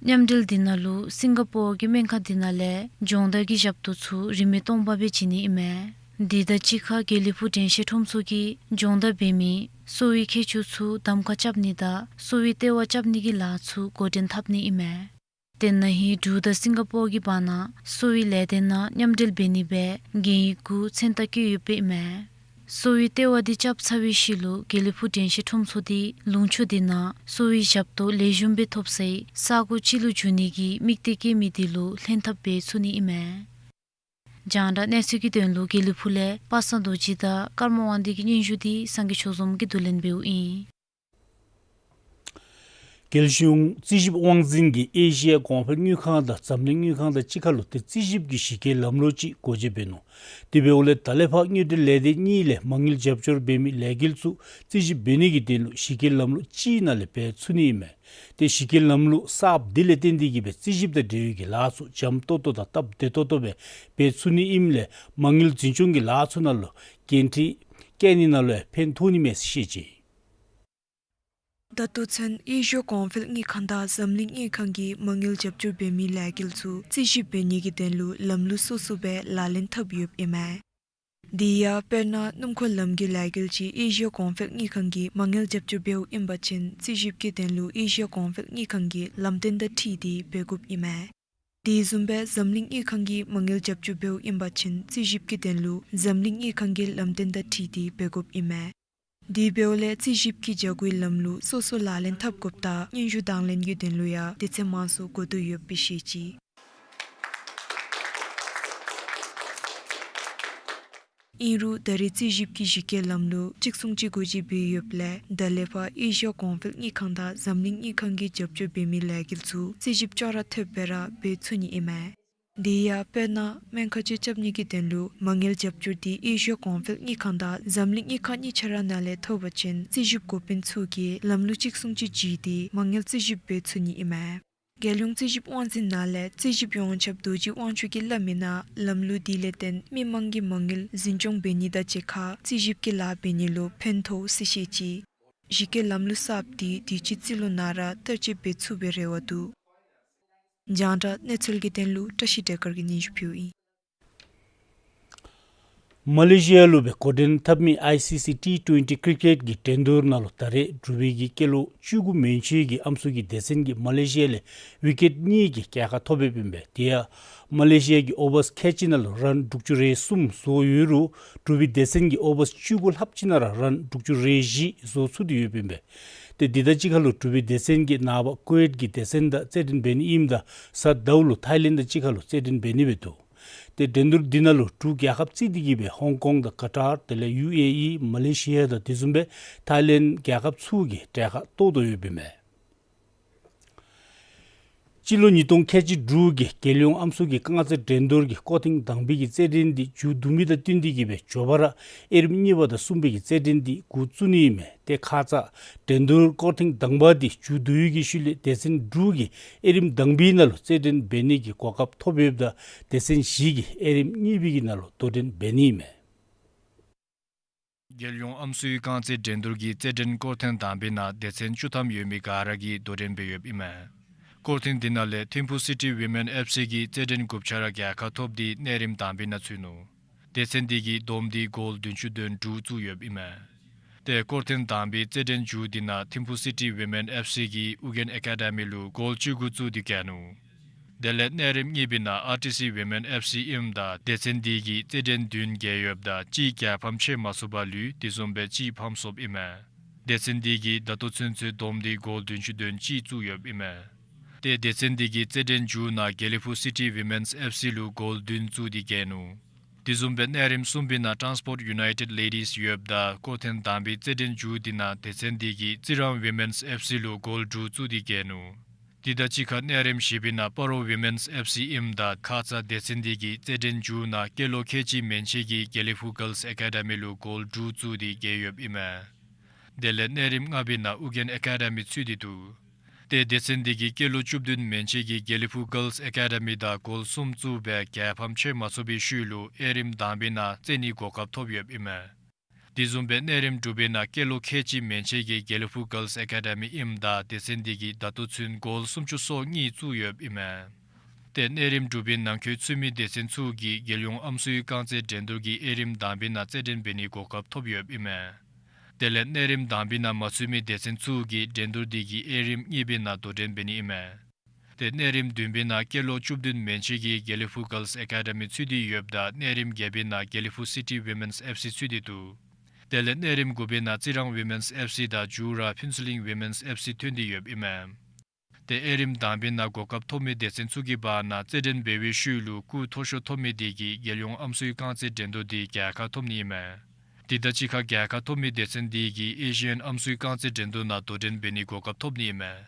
མཉམ་འབྲེལ་འདི་ནང་ལུ་སིང་ག་པོར་གྱི་སྨན་ཁང་འདི་ནང་ལས་སྦྱོང་བརྡར་གྱི་ཞབས་ཏོག་ཚུ་རིན་མེད་སྟོང་པ་སྦེ་བྱིན་ནི་ཨིན་མས། འདི་དང་གཅིག་ཁར་དགེ་ལེགས་ཕུག་དྲན་ཤེས་ཁྲོམ་ཚོགས་ཀྱིས་སྦྱོང་བརྡར་འབད་མི་གསོ་བའི་མཁས་མཆོག་ཚུ་གདམ་ཁ་རྐྱབ་ནི་དང་གསོ་བའི་ལྟེ་བ་རྐྱབ་ནི་གི་ལཱ་ཚུ་འགོ་འདྲེན་འཐབ་ནི་ཨིན་མས། ཏེ་ན་ཧིང་འབྲུག་དང་སིང་ག་པོར་གྱི་བར་ན་གསོ་བའི་ལས་སྡེ་ནང་མཉམ་འབྲེལ་འབད་ནི་སྦེ་གན་ཡིག་གུ་མཚན་རྟགས་བཀོད་ཡོདཔ་ཨིན་མས། གསོ་བའི་ལྟེ་བ་འདི་རྐྱབ་ཚར་བའི་ཤུལ་ལུ་དགེ་ལེགས་ཕུག་དྲན་ཤེས་ཁྲོམ་ཚོགས་འདི་ལུང་ཕྱོགས་འདི་ནང་གསོ་བའི་ཞབས་ཏོག་ལེགས་ཤོམ་སྦེ་ཐོབ་སའི་ས་གོ་ཅིག་ལུ་འགྱུར་ནི་གི་དམིགས་གཏད་བསྐྱེད་མི་འདི་ལུ་ལྷན་ཐབས་འབད་ཚུགས་ནི་ཨིན་མས། རྒྱང་བསྒྲགས་གནས་ཚུལ་གྱི་དོན་ལུ་དགེ་ལེགས་ཕུག་ལས་པ་སངས་རྡོ་རྗེ་དང་ཀརྨ་དབང་འདུས་ཀྱི་སྙན་ཞུ་འདི་སངས་རྒྱས་ཆོས་འཛོམས་ཀྱིས་བསྡུ་ལེན་འབདཝ་ཨིན། རྒྱལ་གཞུང་རྩིས་ཞིབ་དབང་འཛིན་གྱིས་ཨེ་ཤི་ཡ་གོང་འཕེལ་དངུལ་ཁང་དང་འཛམ་གླིང་དངུལ་ཁང་དང་གཅིག་ཁར་ལུ་ཏེ་རྩིས་ཞིབ་ཀྱི་གཞི་བཀོད་ལམ་ལུགས་ཅིག་སྒོ་འབྱེད་འབད་ནུག། དེ་འབདཝ་ལས་ད་ལས་ཕར་དངུལ་འབྲེལ་ལས་སྡེ་གཉིས་ལས་མ་དངུལ་རྒྱབ་སྐྱོར་འབད་མི་ལས་འགུལ་ཚུ་རྩིས་ཞིབ་འབད་ནི་གི་དོན་ལུ་གཞི་བཀོད་ལམ་ལུགས་གཅིག་ནང་ལས་འབད་ཚུགས་ནི་ཨིན་མས། ཏེ་གཞི་བཀོད་ལམ་ལུགས་གསརཔ་འདི་ལས་བརྟེན་ཏེ་གིས་སྦེ་རྩིས་ཞིབ་དང་འབྲེལ་ཡོད་ཀྱི་ལཱ་ཚུ་འཇམ་ཏོག་ཏོ་དང་སྟབས་བདེ་ཏོག་ཏོ་སྦེ་འབད་ཚུགས་ནི་ཨིནམ་ལས་མ་དངུལ་འཛིན་སྐྱོང་གི་ལཱ་ཚུ་ནང་ལུ་འགན་འཁྲི་བཀལ་ནི་ནང་ལུ་ཡང་ཕན་ཐོགས་ནི་མས་ཟེར་བཤད་ཅི། ད་ལྟོ་ཚུན་ཨེ་ཤི་ཡ་གོང་འཕེལ་དངུལ་ཁང་དང་འཛམ་གླིང་དངུལ་ཁང་གིས་མ་དངུལ་རྒྱབ་སྐྱོར་འབད་མི་ལས་འགུལ་ཚུ་རྩིས་ཞིབ་འབད་ནི་གི་དོན་ལུ་ལམ་ལུགས་སོ་སོ་སྦེ་ལག་ལེན་འཐབ་ཡོདཔ་ཨིན་མས། དེ་ཡང་དཔེར་ན་སྣུམ་འཁོར་ལམ་གྱི་ལས་འགུལ་ཅིག་ཨེ་ཤི་ཡ་གོང་འཕེལ་དངུལ་ཁང་གིས་མ་དངུལ་རྒྱབ་སྐྱོར་འབདཝ་ཨིན་པ་ཅིན་རྩིས་ཞིབ་ཀྱི་དོན་ལུ་ཨེ་ཤི་ཡ་གོང་འཕེལ་དངུལ་ཁང་གི་ལམ་སྟོན་དང་འཁྲིལ་ཏེ་འབད་དགོཔ་ཨིན་མས། དེ་བཟུམ་སྦེ་འཛམ་གླིང་དངུལ་ཁང་གིས་མ་དངུལ་རྒྱབ་སྐྱོར་འབདཝ་ཨིན་པ་ཅིན་རྩིས་ཞིབ་ཀྱི་དོན་ལུ་འཛམ་གླིང་དངུལ་ཁང་གི་ལམ་སྟོན་དང་འཁྲིལ་ཏེ་འབད་དགོཔ་ཨིན་མས། དེ་འབདཝ་ལས་རྩིས་ཞིབ་ཀྱི་བྱ་སྒོའི་ལམ་ལུགས་སོ་སོ་ལག་ལེན་འཐབ་དགོཔ་དང་སྙན་ཞུ་དང་ལེན་གྱི་དོན་ལུ་ཡང་སྡེ་ཚན་མང་སུ་དགོ་དོ་ཡོདཔ་སྦེ་བཤད་ཅི། ཨིན་རུང་ད་རེས་རྩིས་ཞིབ་ཀྱི་གཞི་བཀོད་ལམ་ལུགས་གཅིག་མཚུངས་ཅིག་དགོ་ཅི་སྦེ་ཡོདཔ་ལས་ད་ལས་ཕར་ཨེ་ཤི་ཡ་གོང་འཕེལ་དངུལ་ཁང་དང་འཛམ་གླིང་དངུལ་ཁང་གིས་རྒྱབ་སྐྱོར་འབད་མི་ལས་འགུལ་ཚུ་རྩིས་ཞིབ་ཅོག་ར་འཐདཔ་སྦེ་ར་འབད་ཚུགས་ནི་ཨིན་མས། དེ་ཡང་དཔེར་ན་སྨན་ཁང་ཅིག་རྐྱབ་ནི་གི་དོན་ལུ་མ་དངུལ་རྒྱབ་སྐྱོར་འདི་ཨེ་ཤི་ཡ་གོང་འཕེལ་དངུལ་ཁང་དང་འཛམ་གླིང་དངུལ་ཁང་གཉིས་ཆ་ར་ནང་ལས་ཐོབ་པ་ཅིན་རྩིས་ཞིབ་འགོ་དཔོན་ཚུ་གིས་ལམ་ལུགས་གཅིག་མཚུངས་ཅིག་བརྩི་སྟེ་མ་དངུལ་རྩིས་ཞིབ་འབད་ཚུགས་ནི་ཨིན་མས། རྒྱལ་ཡོངས་རྩིས་ཞིབ་དབང་འཛིན་ནང་ལས་རྩིས་ཞིབ་ཡོངས་ཁྱབ་རྡོ་རྗེ་དབང་ཕྱུག་གིས་སླབ་མི་ནང་ལམ་ལུགས་འདི་ལས་བརྟེན་མི་མང་གི་མ་དངུལ་འཛིན་སྐྱོང་འབད་ནི་དང་གཅིག་ཁར་རྩིས་ཞིབ་ཀྱི་ལཱ་འབད་ནི་ལུ་ཕན་ཐོགས་ཟེར་བཤད་ཅི། གཞི་བཀོད་ལམ་ལུགས་གསརཔ་འདི་དུས་ཅི་རྩིས་ལོ་ནང་ར་བསྟར་སྤྱོད་འབད་ཚུགས་པའི་རེ་བ་འདུག། རྒྱང་བསྒྲགས་གནས་ཚུལ་གྱི་དོན་ལུ་བཀྲ་ཤིས་བདེ་དཀར་གྱིས་སྙན་ཞུ་ཕུལཝ་ཨིན། མ་ལེ་ཤི་ཡ་ལུ་སྦེ་འགོ་འདྲེན་འཐབ་མི་ཨའི་སི་སི་ཊི་ཊུ་ཝེན་ཊི་ཀི་རི་ཀེཊ་གི་འགྲན་བསྡུར་ནང་ལུ་ད་རེས་འབྲུག་པའི་གི་སྐྱེས་ལོ་བཅུ་དགུ་མན་ཆད་ཀྱི་ཨམ་སྲུ་གི་སྡེ་ཚན་གྱིས་མ་ལེ་ཤི་ཡ་ལས་ཝི་ཀེཊ་གཉིས་ཀྱི་རྒྱལ་ཁ་ཐོབ་ཡོདཔ་ཨིན་པས། དེ་ཡང་མ་ལེ་ཤི་ཡ་གི་ཨོ་བར་ཁལ་གཅིག་ནང་ལུ་རཱན་དྲུག་ཅུ་རེ་གསུམ་བཟོ་ཡོད་རུང་འབྲུག་པའི་སྡེ་ཚན་གྱིས་ཨོ་བར་བཅུ་དགུ་ལྷགཔ་ཅིག་ནང་ར་རཱན་དྲུག་ཅུ་རེ་བཞི་བཟོ་ཚུགས་ཏེ་ཡོདཔ་ཨིན་པས། ཏེ་འདི་དང་གཅིག་ཁར་ལུ་འབྲུག་པའི་སྡེ་ཚན་གྱིས་ནངས་པ་ཀུ་ཝེཊ་ཀྱི་སྡེ་ཚན་དང་རྩེད་འགྲན་འབད་ནི་ཨིནམ་ད་གཟའ་ཟླཝ་ལུ་ཐའི་ལེནཌ་དང་གཅིག་ཁར་ལུ་རྩེད་འགྲན་འབད་ནི་སྦེ་འདུག། ཏེ་འགྲན་བསྡུར་འདི་ནང་ལུ་འབྲུག་རྒྱལ་ཁབ་བརྩིས་ཏེ་གིས་སྦེ་ཧོང་ཀོང་དང་ཀ་ཏར་དེ་ལས་ཡུ་ཨེ་ཨི་མ་ལེ་ཤི་ཡ་དང་དེ་བཟུམ་སྦེ་ཐའི་ལེནཌ་རྒྱལ་ཁབ་ཚུ་གིས་གྲལ་ཁར་གཏོགས་དོ་ཡོདཔ་ཨིན་མས། སྤྱི་ལོ་ཉིས་སྟོང་ཁལ་གཅིག་དྲུག་གི་རྒྱལ་ཡོངས་ཨམ་སྲུ་གི་རྐང་རྩེད་འགྲན་བསྡུར་གྱི་སྐོར་ཐེངས་དང་པའི་གི་རྩེད་འགྲན་འདི་མཇུག་བསྡུ་མི་དང་བསྟུན་ཏེ་གིས་སྦེ་མགྱོགས་པ་ར་དབྱེ་རིམ་གཉིས་པ་དང་གསུམ་པའི་གི་རྩེད་འགྲན་འདི་འགོ་བཙུགས་ནི་ཨིན་མས། ཏེ་ཁ་ཙ་འགྲན་བསྡུར་སྐོར་ཐེངས་དང་པ་འདི་མཇུག་བསྡུ་བའི་གི་ཤུལ་ལས་སྡེ་ཚན་དྲུག་གིས་དབྱེ་རིམ་དང་པའི་ནང་ལུ་རྩེད་འགྲན་འབད་ནི་གི་གོ་སྐབས་ཐོབ་ཡོདཔ་ད་སྡེ་ཚན་བཞི་གིས་དབྱེ་རིམ་གཉིས་པའི་གི་ནང་ལུ་དོ་འགྲན་འབད་ནི་ཨིན་མས། རྒྱལ་ཡོངས་ཨམ་སྲུའི་རྐང་རྩེད་འགྲན་བསྡུར་གྱི་རྩེད་འགྲན་སྐོར་ཐེངས་དང་པའི་ནང་སྡེ་ཚན་བཅུ་ཐམ་ཡོད་མི་ག་ར་གིས་དོ་འགྲན་འབད་ཡོདཔ་ཨིན་མས། སྐོར་ཐེངས་འདི་ནང་ལས་ཐིམ་ཕུ་སི་ཊི་ཝི་མེན་ཨེཕ་སི་གིས་རྩེད་འགྲན་དགུ་ཆ་ར་རྒྱལ་ཁ་ཐོབ་སྟེ་གནས་རིམ་དང་པའི་ནང་ཚུད་ནུག། སྡེ་ཚན་འདི་གིས་བསྡོམས་ཏེ་གོལ་བདུན་ཅུ་དོན་དྲུག་བཙུགས་ཡོདཔ་ཨིན་མས། ཏེ་སྐོར་ཐེངས་དང་པའི་རྩེད་འགྲན་མཇུག་འདི་ནང་ཐིམ་ཕུ་སི་ཊི་ཝི་མེན་ཨེཕ་སི་གིས་ཨུ་རྒྱན་ཨེ་ཀ་ཌ་མི་ལུ་གོལ་བཅུ་དགུ་བཙུགས་ཏེ་རྒྱལ་ནུག། དེ་ལས་གནས་རིམ་གཉིས་པའི་ནང་ཨར་ཊི་སི་ཝི་མེན་ཨེཕ་སི་ཨིནམ་ད་སྡེ་ཚན་འདི་གིས་རྩེད་འགྲན་བདུན་རྒྱལ་ཡོདཔ་ད་གཅིག་རྒྱལ་ཕམ་ཆེ་མ་སོང་བར་ལུས། དེ་བཟུམ་སྦེ་གཅིག་ཕམ་སོངམ་ཨིན་མས། སྡེ་ཚན་འདི་གིས་ད་ལྟོ་ཚུན་ཚོད་བསྡོམས་ཏེ་གོལ་བདུན་ཅུ་དོན་གཅིག་བཙུགས་ཡོདཔ་ཨིན་མས། ཏེ་སྡེ་ཚན་འདི་གིས་རྩེད་འགྲན་མཇུག་ནང་དགེ་ལེགས་ཕུག་སི་ཊི་ཝི་མེནསི་ཨེཕ་སི་ལུ་གོལ་བདུན་བཙུགས་ཏེ་རྒྱལ་ནུག། དེ་བཟུམ་སྦེ་གནས་རིམ་གསུམ་པའི་ནང་ཊཱནསི་པོརཊ་ཡུ་ནའི་ཊེཌ་ལེ་ཌིསི་ཡོདཔ་ད་སྐོར་ཐེངས་དང་པའི་རྩེད་འགྲན་མཇུག་འདི་ནང་སྡེ་ཚན་འདི་གིས་རྩི་རང་ཝི་མེནསི་ཨེཕ་སི་ལུ་གོལ་དྲུག་བཙུགས་ཏེ་རྒྱལ་ནུག། དེ་དང་གཅིག་ཁར་གནས་རིམ་བཞི་པའི་ནང་སྤ་རོ་ཝི་མེནསི་ཨེཕ་སི་ཨིནམ་ད་ཁ་ཙ་སྡེ་ཚན་འདི་གིས་རྩེད་འགྲན་མཇུག་ནང་སྐྱེས་ལོ་ཁལ་གཅིག་མན་ཆད་ཀྱི་དགེ་ལེགས་ཕུག་གརལསི་ཨེ་ཀ་ཌ་མི་ལུ་གོལ་དྲུག་བཙུགས་ཏེ་རྒྱལ་ཡོདཔ་ཨིན་མས། དེ་ལས་གནས་རིམ་ལྔ་པའི་ནང་ཨུ་རྒྱན་ཨེ་ཀ་ཌ་མི་ཚུད་དེ་འདུག། ཏེ་སྡེ་ཚན་འདི་གིས་སྐྱེས་ལོ་བཅུ་བདུན་མན་ཆད་ཀྱི་དགེ་ལེགས་ཕུག་གརལསི་ཨེ་ཀ་ཌ་མི་དང་གོལ་གསུམ་བཙུགས་སྦེ་རྒྱལ་ཕམ་ཆེ་མ་སོང་བའི་ཤུལ་ལུ་དབྱེ་རིམ་དང་པའི་ནང་རྩེད་ནི་གོ་སྐབས་ཐོབ་ཡོདཔ་ཨིན་མས། དེ་བཟུམ་སྦེ་གནས་རིམ་དྲུག་པའི་ནང་སྐྱེས་ལོ་ཁལ་གཅིག་མན་ཆད་ཀྱི་དགེ་ལེགས་ཕུག་གརལསི་ཨེ་ཀ་ཌ་མི་ཨིནམ་ད་སྡེ་ཚན་འདི་གིས་ད་ལྟོ་ཚུན་གོལ་སུམ་ཅུ་སོ་གཉིས་བཙུགས་ཡོདཔ་ཨིན་མས། ཏེ་གནས་རིམ་དྲུག་པའི་ནང་འཁོད་ཚུད་མི་སྡེ་ཚན་ཚུ་གིས་རྒྱལ་ཡོངས་ཨམ་སྲུའི་རྐང་རྩེད་འགྲན་བསྡུར་གྱི་དབྱེ་རིམ་དང་པའི་ནང་རྩེད་འགྲན་འབད་ནིའི་གོ་སྐབས་ཐོབ་ཡོདཔ་ཨིན་མས། དེ་ལས་གནས་རིམ་དང་པའི་ནང་མ་ཚུད་མི་སྡེ་ཚན་ཚུ་གིས་འགྲན་བསྡུར་འདི་གི་དབྱེ་རིམ་གཉིས་པའི་ནང་དོ་འགྲན་འབད་ནི་ཨིན་མས། ཏེ་གནས་རིམ་བདུན་པའི་ནང་སྐྱེས་ལོ་བཅུ་བདུན་མན་ཆད་ཀྱི་དགེ་ལེགས་ཕུག་གརལསི་ཨེ་ཀ་ཌ་མི་ཚུད་དེ་ཡོདཔ་ད་གནས་རིམ་བརྒྱད་པའི་ནང་དགེ་ལེགས་ཕུག་སི་ཊི་ཝི་མེནསི་ཨེཕ་སི་ཚུད་དེ་འདུག། དེ་ལས་གནས་རིམ་དགུ་པའི་ནང་རྩི་རང་ཝི་མེནསི་ཨེཕ་སི་དང་མཇུག་ར་ཕུན་ཚོགས་གླིང་ཝི་མེནསི་ཨེཕ་སི་ཐོན་ཏེ་ཡོདཔ་ཨིན་མས། ཏེ་དབྱེ་རིམ་དང་པའི་ནང་གོ་སྐབས་ཐོབ་མི་སྡེ་ཚན་ཚུ་གི་བར་ན་རྩེད་འགྲན་འབད་བའི་ཤུལ་ལུ་སྐུགས་མཐོ་ཤོས་ཐོབ་མི་དེ་གིས་རྒྱལ་ཡོངས་ཨམ་སྲུའི་རྐང་རྩེད་འགྲན་བསྡུར་འདི་རྒྱལ་ཁ་ཐོབ་ནི་ཨིན་མས། དེ་དང་གཅིག་ཁར་རྒྱལ་ཁ་ཐོབ་མི་སྡེ་ཚན་འདི་གིས་ཨེ་ཤི་ཡན་ཨམ་སྲུའི་རྐང་རྩེད་འགྲན་བསྡུར་ནང་དོ་འགྲན་འབད་ནིའི་གོ་སྐབས་ཐོབ་ནི་ཨིན་མས།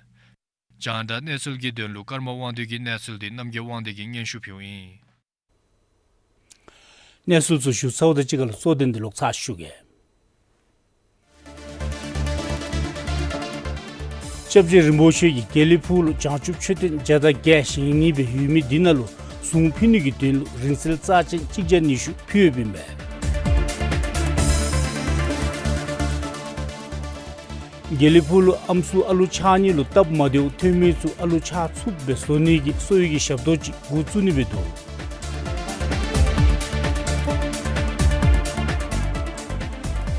རྒྱང་བསྒྲགས་གནས་ཚུལ་གྱི་དོན་ལུ་ཀརྨ་དབང་འདུས་ཀྱི་གནས་ཚུལ་འདི་རྣམ་རྒྱལ་དབང་འདུས་ཀྱིས་སྙན་ཞུ་ཕུལཝ་ཨིན། གནས་ཚུལ་ཚུ་ཞུ་ཚརཝ་དང་གཅིག་ཁར་ལུ་གཙོ་དོན་འདི་ལོག་ཚར་ཞུ་གེ། སྐྱབས་རྗེ་རིན་པོ་ཆེ་གིས་དགེ་ལེགས་ཕུག་ལུ་བྱང་ཆུབ་མཆོད་རྟེན་བརྒྱ་དང་བརྒྱད་བཞེངས་ནི་སྦེ་ཡོད་མི་འདི་ནང་ལུ་གཟུངས་ཕུལ་ནི་གི་དོན་ལུ་རིན་གསེར་རྩ་ཆེན་གཅིག་བརྒྱ་ཉི་ཤུ་ཕུལ་ཡོདཔ་ཨིན་པས། དགེ་ལེགས་ཕུག་ལུ་ཨམ་སྲུ་ཨ་ལུ་ཆགས་ནི་ལུ་སྟབས་མ་བདེཝ་ཐོན་མི་ཚུ་ཨ་ལུ་ཆགས་ཚུགསཔ་སྦེ་བཟོ་ནི་གི་གསོ་བའི་གི་ཞབས་ཏོག་ཅིག་འགོ་བཙུགས་ནི་སྦེ་འདུག།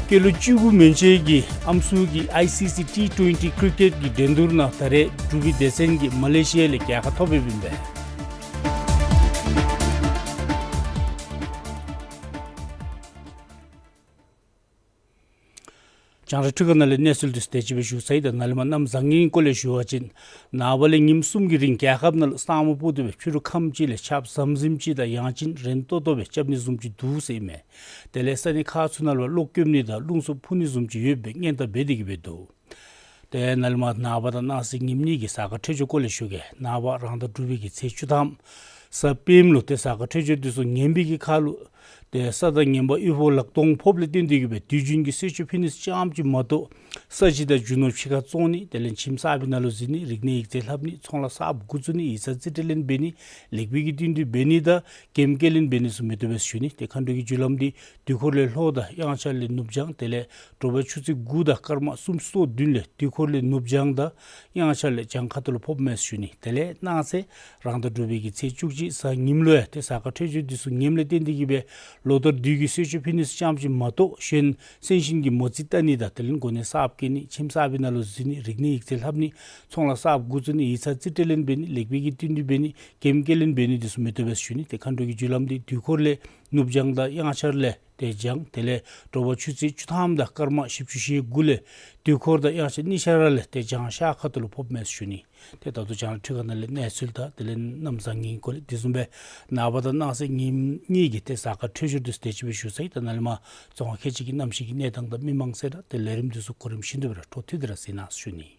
སྐྱེས་ལོ་བཅུ་དགུ་མན་ཆད་ཀྱི་ཨམ་སྲུ་གིས་ཨའི་སི་སི་ཊི་ཊུ་ཝེན་ཊི་ཀྲི་ཀེཊ་ཀྱི་འགྲན་བསྡུར་ནང་ད་རེས་འབྲུག་པའི་སྡེ་ཚན་གྱིས་མ་ལེ་ཤི་ཡ་ལས་རྒྱལ་ཁ་ཐོབ་ཡོདཔ་ཨིན་པས། རྒྱང་བསྒྲགས་འཕྲུལ་ཁང་ནང་ལས་གནས་ཚུལ་འདི་ཚུ་དེ་ཅིག་སྦེ་ཞུ་ཚར་ཡི། ད་ནཱ་ལས་མར་གནམ་བཟང་ངན་སྐོར་ལས་ཞུ་བ་ཅིན་ནངས་པ་ལས་ཉིནམ་གསུམ་གྱི་རིང་རྒྱལ་ཁབ་ནང་ལུ་ས་སྨུག་སྤུབ་སྟེ་སྦེ་ཕྱི་རུ་ཁམས་ཅིག་ལས་ཆརཔ་ཟམ་ཟིམ་ཅིག་དང་ཡང་ཅིན་རན་ཏོག་ཏོ་སྦེ་རྐྱབ་ནི་བཟུམ་ཅིག་འདུག་ཟེར་ཨིན་མས། དེ་ལས་ས་གནས་ཁག་ཚུ་ནང་ལུ་གློག་སྐྱོབ་ནི་དང་རླུང་འཚུབ་འཕུ་ནི་བཟུམ་ཅིག་ཡོདཔ་སྦེ་སྔོན་བརྡ་འབད་དེ་གི་སྦེ་འདུག། ཏེ་ནཱ་ལས་མར་ནངས་པ་དང་གནངས་ཚེ་ཉིནམ་གཉིས་ཀྱི་གཟའ་སྐར་འཕྲོད་སྦྱོར་སྐོར་ལས་ཞུ་གེ། ནངས་པ་རང་ཟླ་དྲུག་པའི་གི་ཚེས་བཅུ་ཐམ་གཟའ་སྤེནམ་ལུ་ཏེ་གཟའ་སྐར་འཕྲོད་སྦྱོར་འདི་ཚུ་ངན་པའི་གི་ཁར་ལུ་ཏེ་ས་དང་ངན་པ་དབུལ་པོ་ལག་སྟོང་ཕོགཔ་ལས་བརྟེན་ཏེ་གི་སྦེ་དུས་རྒྱུན་གྱི་གསོལ་མཆོད་ཕུལ་ནི་ཙམ་ཅིག་མ་གཏོགས་ས་གཞི་དང་རྒྱུ་ནོར་ཕྱི་ཁར་བཙོང་ནི་དེ་ལས་ཁྱིམ་གསརཔ་གི་ནང་ལུ་འཛུལ་ནི་རིག་གནས་ཡིག་རྩིས་ལྷབ་ནི་ཚོང་ལཱ་གསརཔ་འགོ་བཙུགས་ནི་ཡིག་ཚང་རྩིས་སྤྲོད་ལེན་འབད་ནི་ལེགས་པའི་གི་བསྟུན་གྲོས་འབད་ནི་དང་གེམ་སྐྱེལ་ལེན་འབད་ནི་ཚུ་མི་བཏུབ་པས་ཟེར་ཞུ་ནི། ཏེ་མཁའ་འགྲོ་གི་རྒྱུ་ལམ་འདི་དུས་འཁོར་ལས་ལྷོ་དང་དབྱངས་འཆར་ལས་ནུབ་བྱང་དེ་ལས་དྲོ་པ་ཆུ་ཚོད་དགུ་དང་སྐར་མ་སུམ་ཅུ་སོ་བདུན་ལས་དུས་འཁོར་ལས་ནུབ་བྱང་དང་དབྱངས་འཆར་ལས་བྱང་ཁ་ཐུག་ལུ་ཕོགཔ་མས་ཟེར་ཞུ་ནི། དེ་ལས་གནངས་ཚེ་རང་ཟླ་དྲུག་པའི་གི་ཚེས་བཅུ་གཅིག་གཟའ་ཉིམ་ལུ་ཡང་ཏེ་གཟའ་སྐར་འཕྲོད་སྦྱོར་འདི་ཚུ་ངནམ་ལས་བརྟེན་ཏེ་གི་སྦེ་ལོ་ལྟར་དུས་ཀྱི་གསོལ་མཆོད་ཕུལ་ནི་ཙམ་ཅིག་མ་གཏོགས་གཞན་གསན་ཞིང་གི་མོ་རྩིས་བལྟ་ནི་དང་དེ་ལས་གོ་གནས་གསརཔ་བསྐོ་ནི་ཁྱིམ་གསརཔ་གི་ནང་ལུ་འཛུལ་ནི་རིག་གནས་ཡིག་རྩིས་ལྷབ་ནི་ཚོང་ལཱ་གསརཔ་འགོ་བཙུགས་ནི་ཡིག་ཚང་རྩིས་སྤྲོད་ལེན་འབད་ནི་ལེགས་པའི་གི་བསྟུན་གྲོས་འབད་ནི་གེམ་སྐྱེལ་ལེན་འབད་ནི་འདི་ཚུ་མི་བཏུབ་པས་ཟེར་ཞུ་ནི། ཏེ་མཁའ་འགྲོ་གི་རྒྱུ་ལམ་འདི་དུས་འཁོར་ལས་ནུབ་བྱང་དང་དབྱངས་འཆར་ལས་ཏེ་བྱང་དེ་ལས་དྲོ་པ་ཆུ་ཚོད་བཅུ་ཐམ་དང་སྐར་མ་བཞི་བཅུ་ཞེ་དགུ་ལས་དུས་འཁོར་དང་དབྱངས་འཆར་གཉིས་ཆ་ར་ལས་ཏེ་བྱང་ཤར་ཁ་ཐུག་ལུ་ཕོགཔ་མས་ཟེར་ཞུ་ནི། ཏེ་ད་ལྟོ་རྒྱང་བསྒྲགས་འཕྲུལ་ཁང་ནང་ལས་གནས་ཚུལ་དང་དེ་ལས་གནམ་བཟང་ངན་སྐོར་ལས་དེ་བཟུམ་སྦེ་ནངས་པ་དང་གནངས་ཚེ་ཉིནམ་གཉིས་ཀྱི་ཏེ་གཟའ་སྐར་འཕྲོད་སྦྱོར་འདི་ཚུ་དེ་ཅིག་སྦེ་ཞུ་ཚར་ཡི། ད་ནཱ་ལས་མར་རྫོང་ཁག་ཁལ་གཅིག་གི་གནམ་གཤིས་ཀྱི་གནས་སྟངས་དང་མི་མང་གསལ་བསྒྲགས་དེ་ལས་རིམ་འདི་ཚུ་གོ་རིམ་བཞིན་དུ་སྦེ་ར་འཕྲོ་མཐུད་དེ་ར་གཟིགས་གནང་ཟེར་ཞུ་ནི།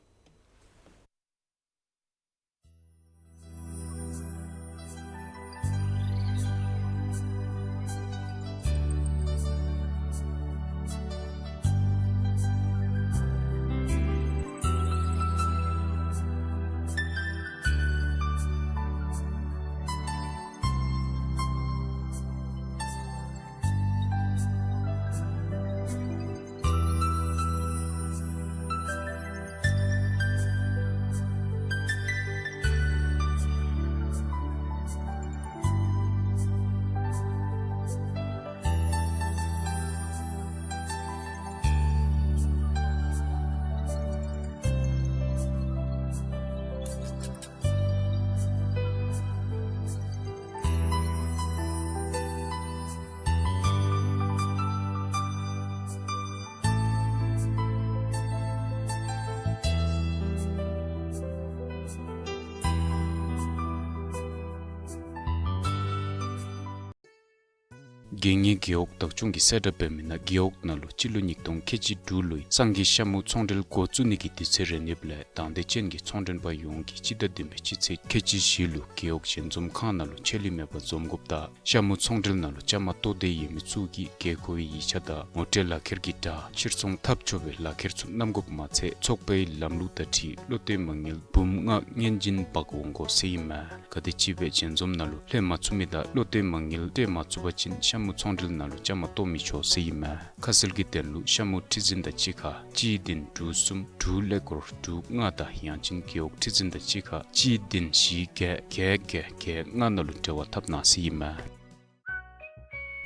རྒྱལ་གཉིས་རྒེད་འོག་བདག་སྐྱོང་གིས་གསལ་བསྒྲགས་འབད་མི་ནང་རྒེད་འོག་ནང་ལུ་སྤྱི་ལོ་ཉིས་སྟོང་ཁལ་གཅིག་དྲུག་ལོའི་སང་གི་ཤ་མུ་ཚོང་འབྲེལ་འགོ་བཙུགས་ནི་གི་དུས་ཚོད་རན་ཡོདཔ་ལས་དང་འདོད་ཅན་གྱི་ཚོང་མགྲོན་པ་ཡོངས་ཀྱིས་སྤྱི་ཟླ་བདུན་པའི་སྤྱི་ཚེས་ཁལ་གཅིག་བཞི་ལུ་རྒེད་འོག་ཞལ་འཛོམས་ཁང་ནང་ལུ་ཆད་ལུས་མེད་པར་འཛོམས་དགོཔ་དང་ཤ་མུ་ཚོང་འབྲེལ་ནང་ལུ་བཅའ་མར་གཏོགས་འདོད་ཡོད་མི་ཚུ་གིས་དགོས་མཁོ་བའི་ཡིག་ཆ་དང་ངོ་སྤྲོད་ལག་ཁྱེར་གྱི་སྒྲ་ཕྱིར་ཚོང་འཐབ་ཆོག་པའི་ལག་ཁྱེར་ཚུ་བསྣམ་དགོཔ་མ་ཚད་ཚོགས་པའི་ལམ་ལུགས་དང་འཁྲིལ་བློ་གཏད་མ་དངུལ་འབུམ་ལྔ་སྔོན་འཛིན་འབག་འོང་དགོ་ཟེར་ཨིན་མས། ག་དེམ་ཅིག་སྦེ་ཞལ་འཛོམས་ནང་ལུ་ལྷོད་མ་ཚུགས་མི་དང་བློ་གཏད་མ་དངུལ་སྤྲོད་མ་ཚུགས་པ་ཅིན་ཤ་མུ་ཚོང་འབྲེལ་ནང་ལུ་བཅའ་མར་གཏོགས་མི་ཆོག་ཟེར་ཨིན་མས། ཁ་གསལ་གྱི་དོན་ལུ་ཤ་མུ་ཁྲི་འཛིན་དང་གཅིག་ཁར་གཅིག་བདུན་དྲུག་གསུམ་དྲུག་ཀླད་ཀོར་དྲུག་ལྔ་དང་ཡང་ཅིན་རྒེད་འོག་ཁྲི་འཛིན་དང་གཅིག་ཁར་གཅིག་བདུན་བཞི་བརྒྱད་བརྒྱད་བརྒྱད་བརྒྱད་ལྔ་ནང་ལུ་འབྲེལ་བ་འཐབ་གནང་ཟེར་ཨིན་མས།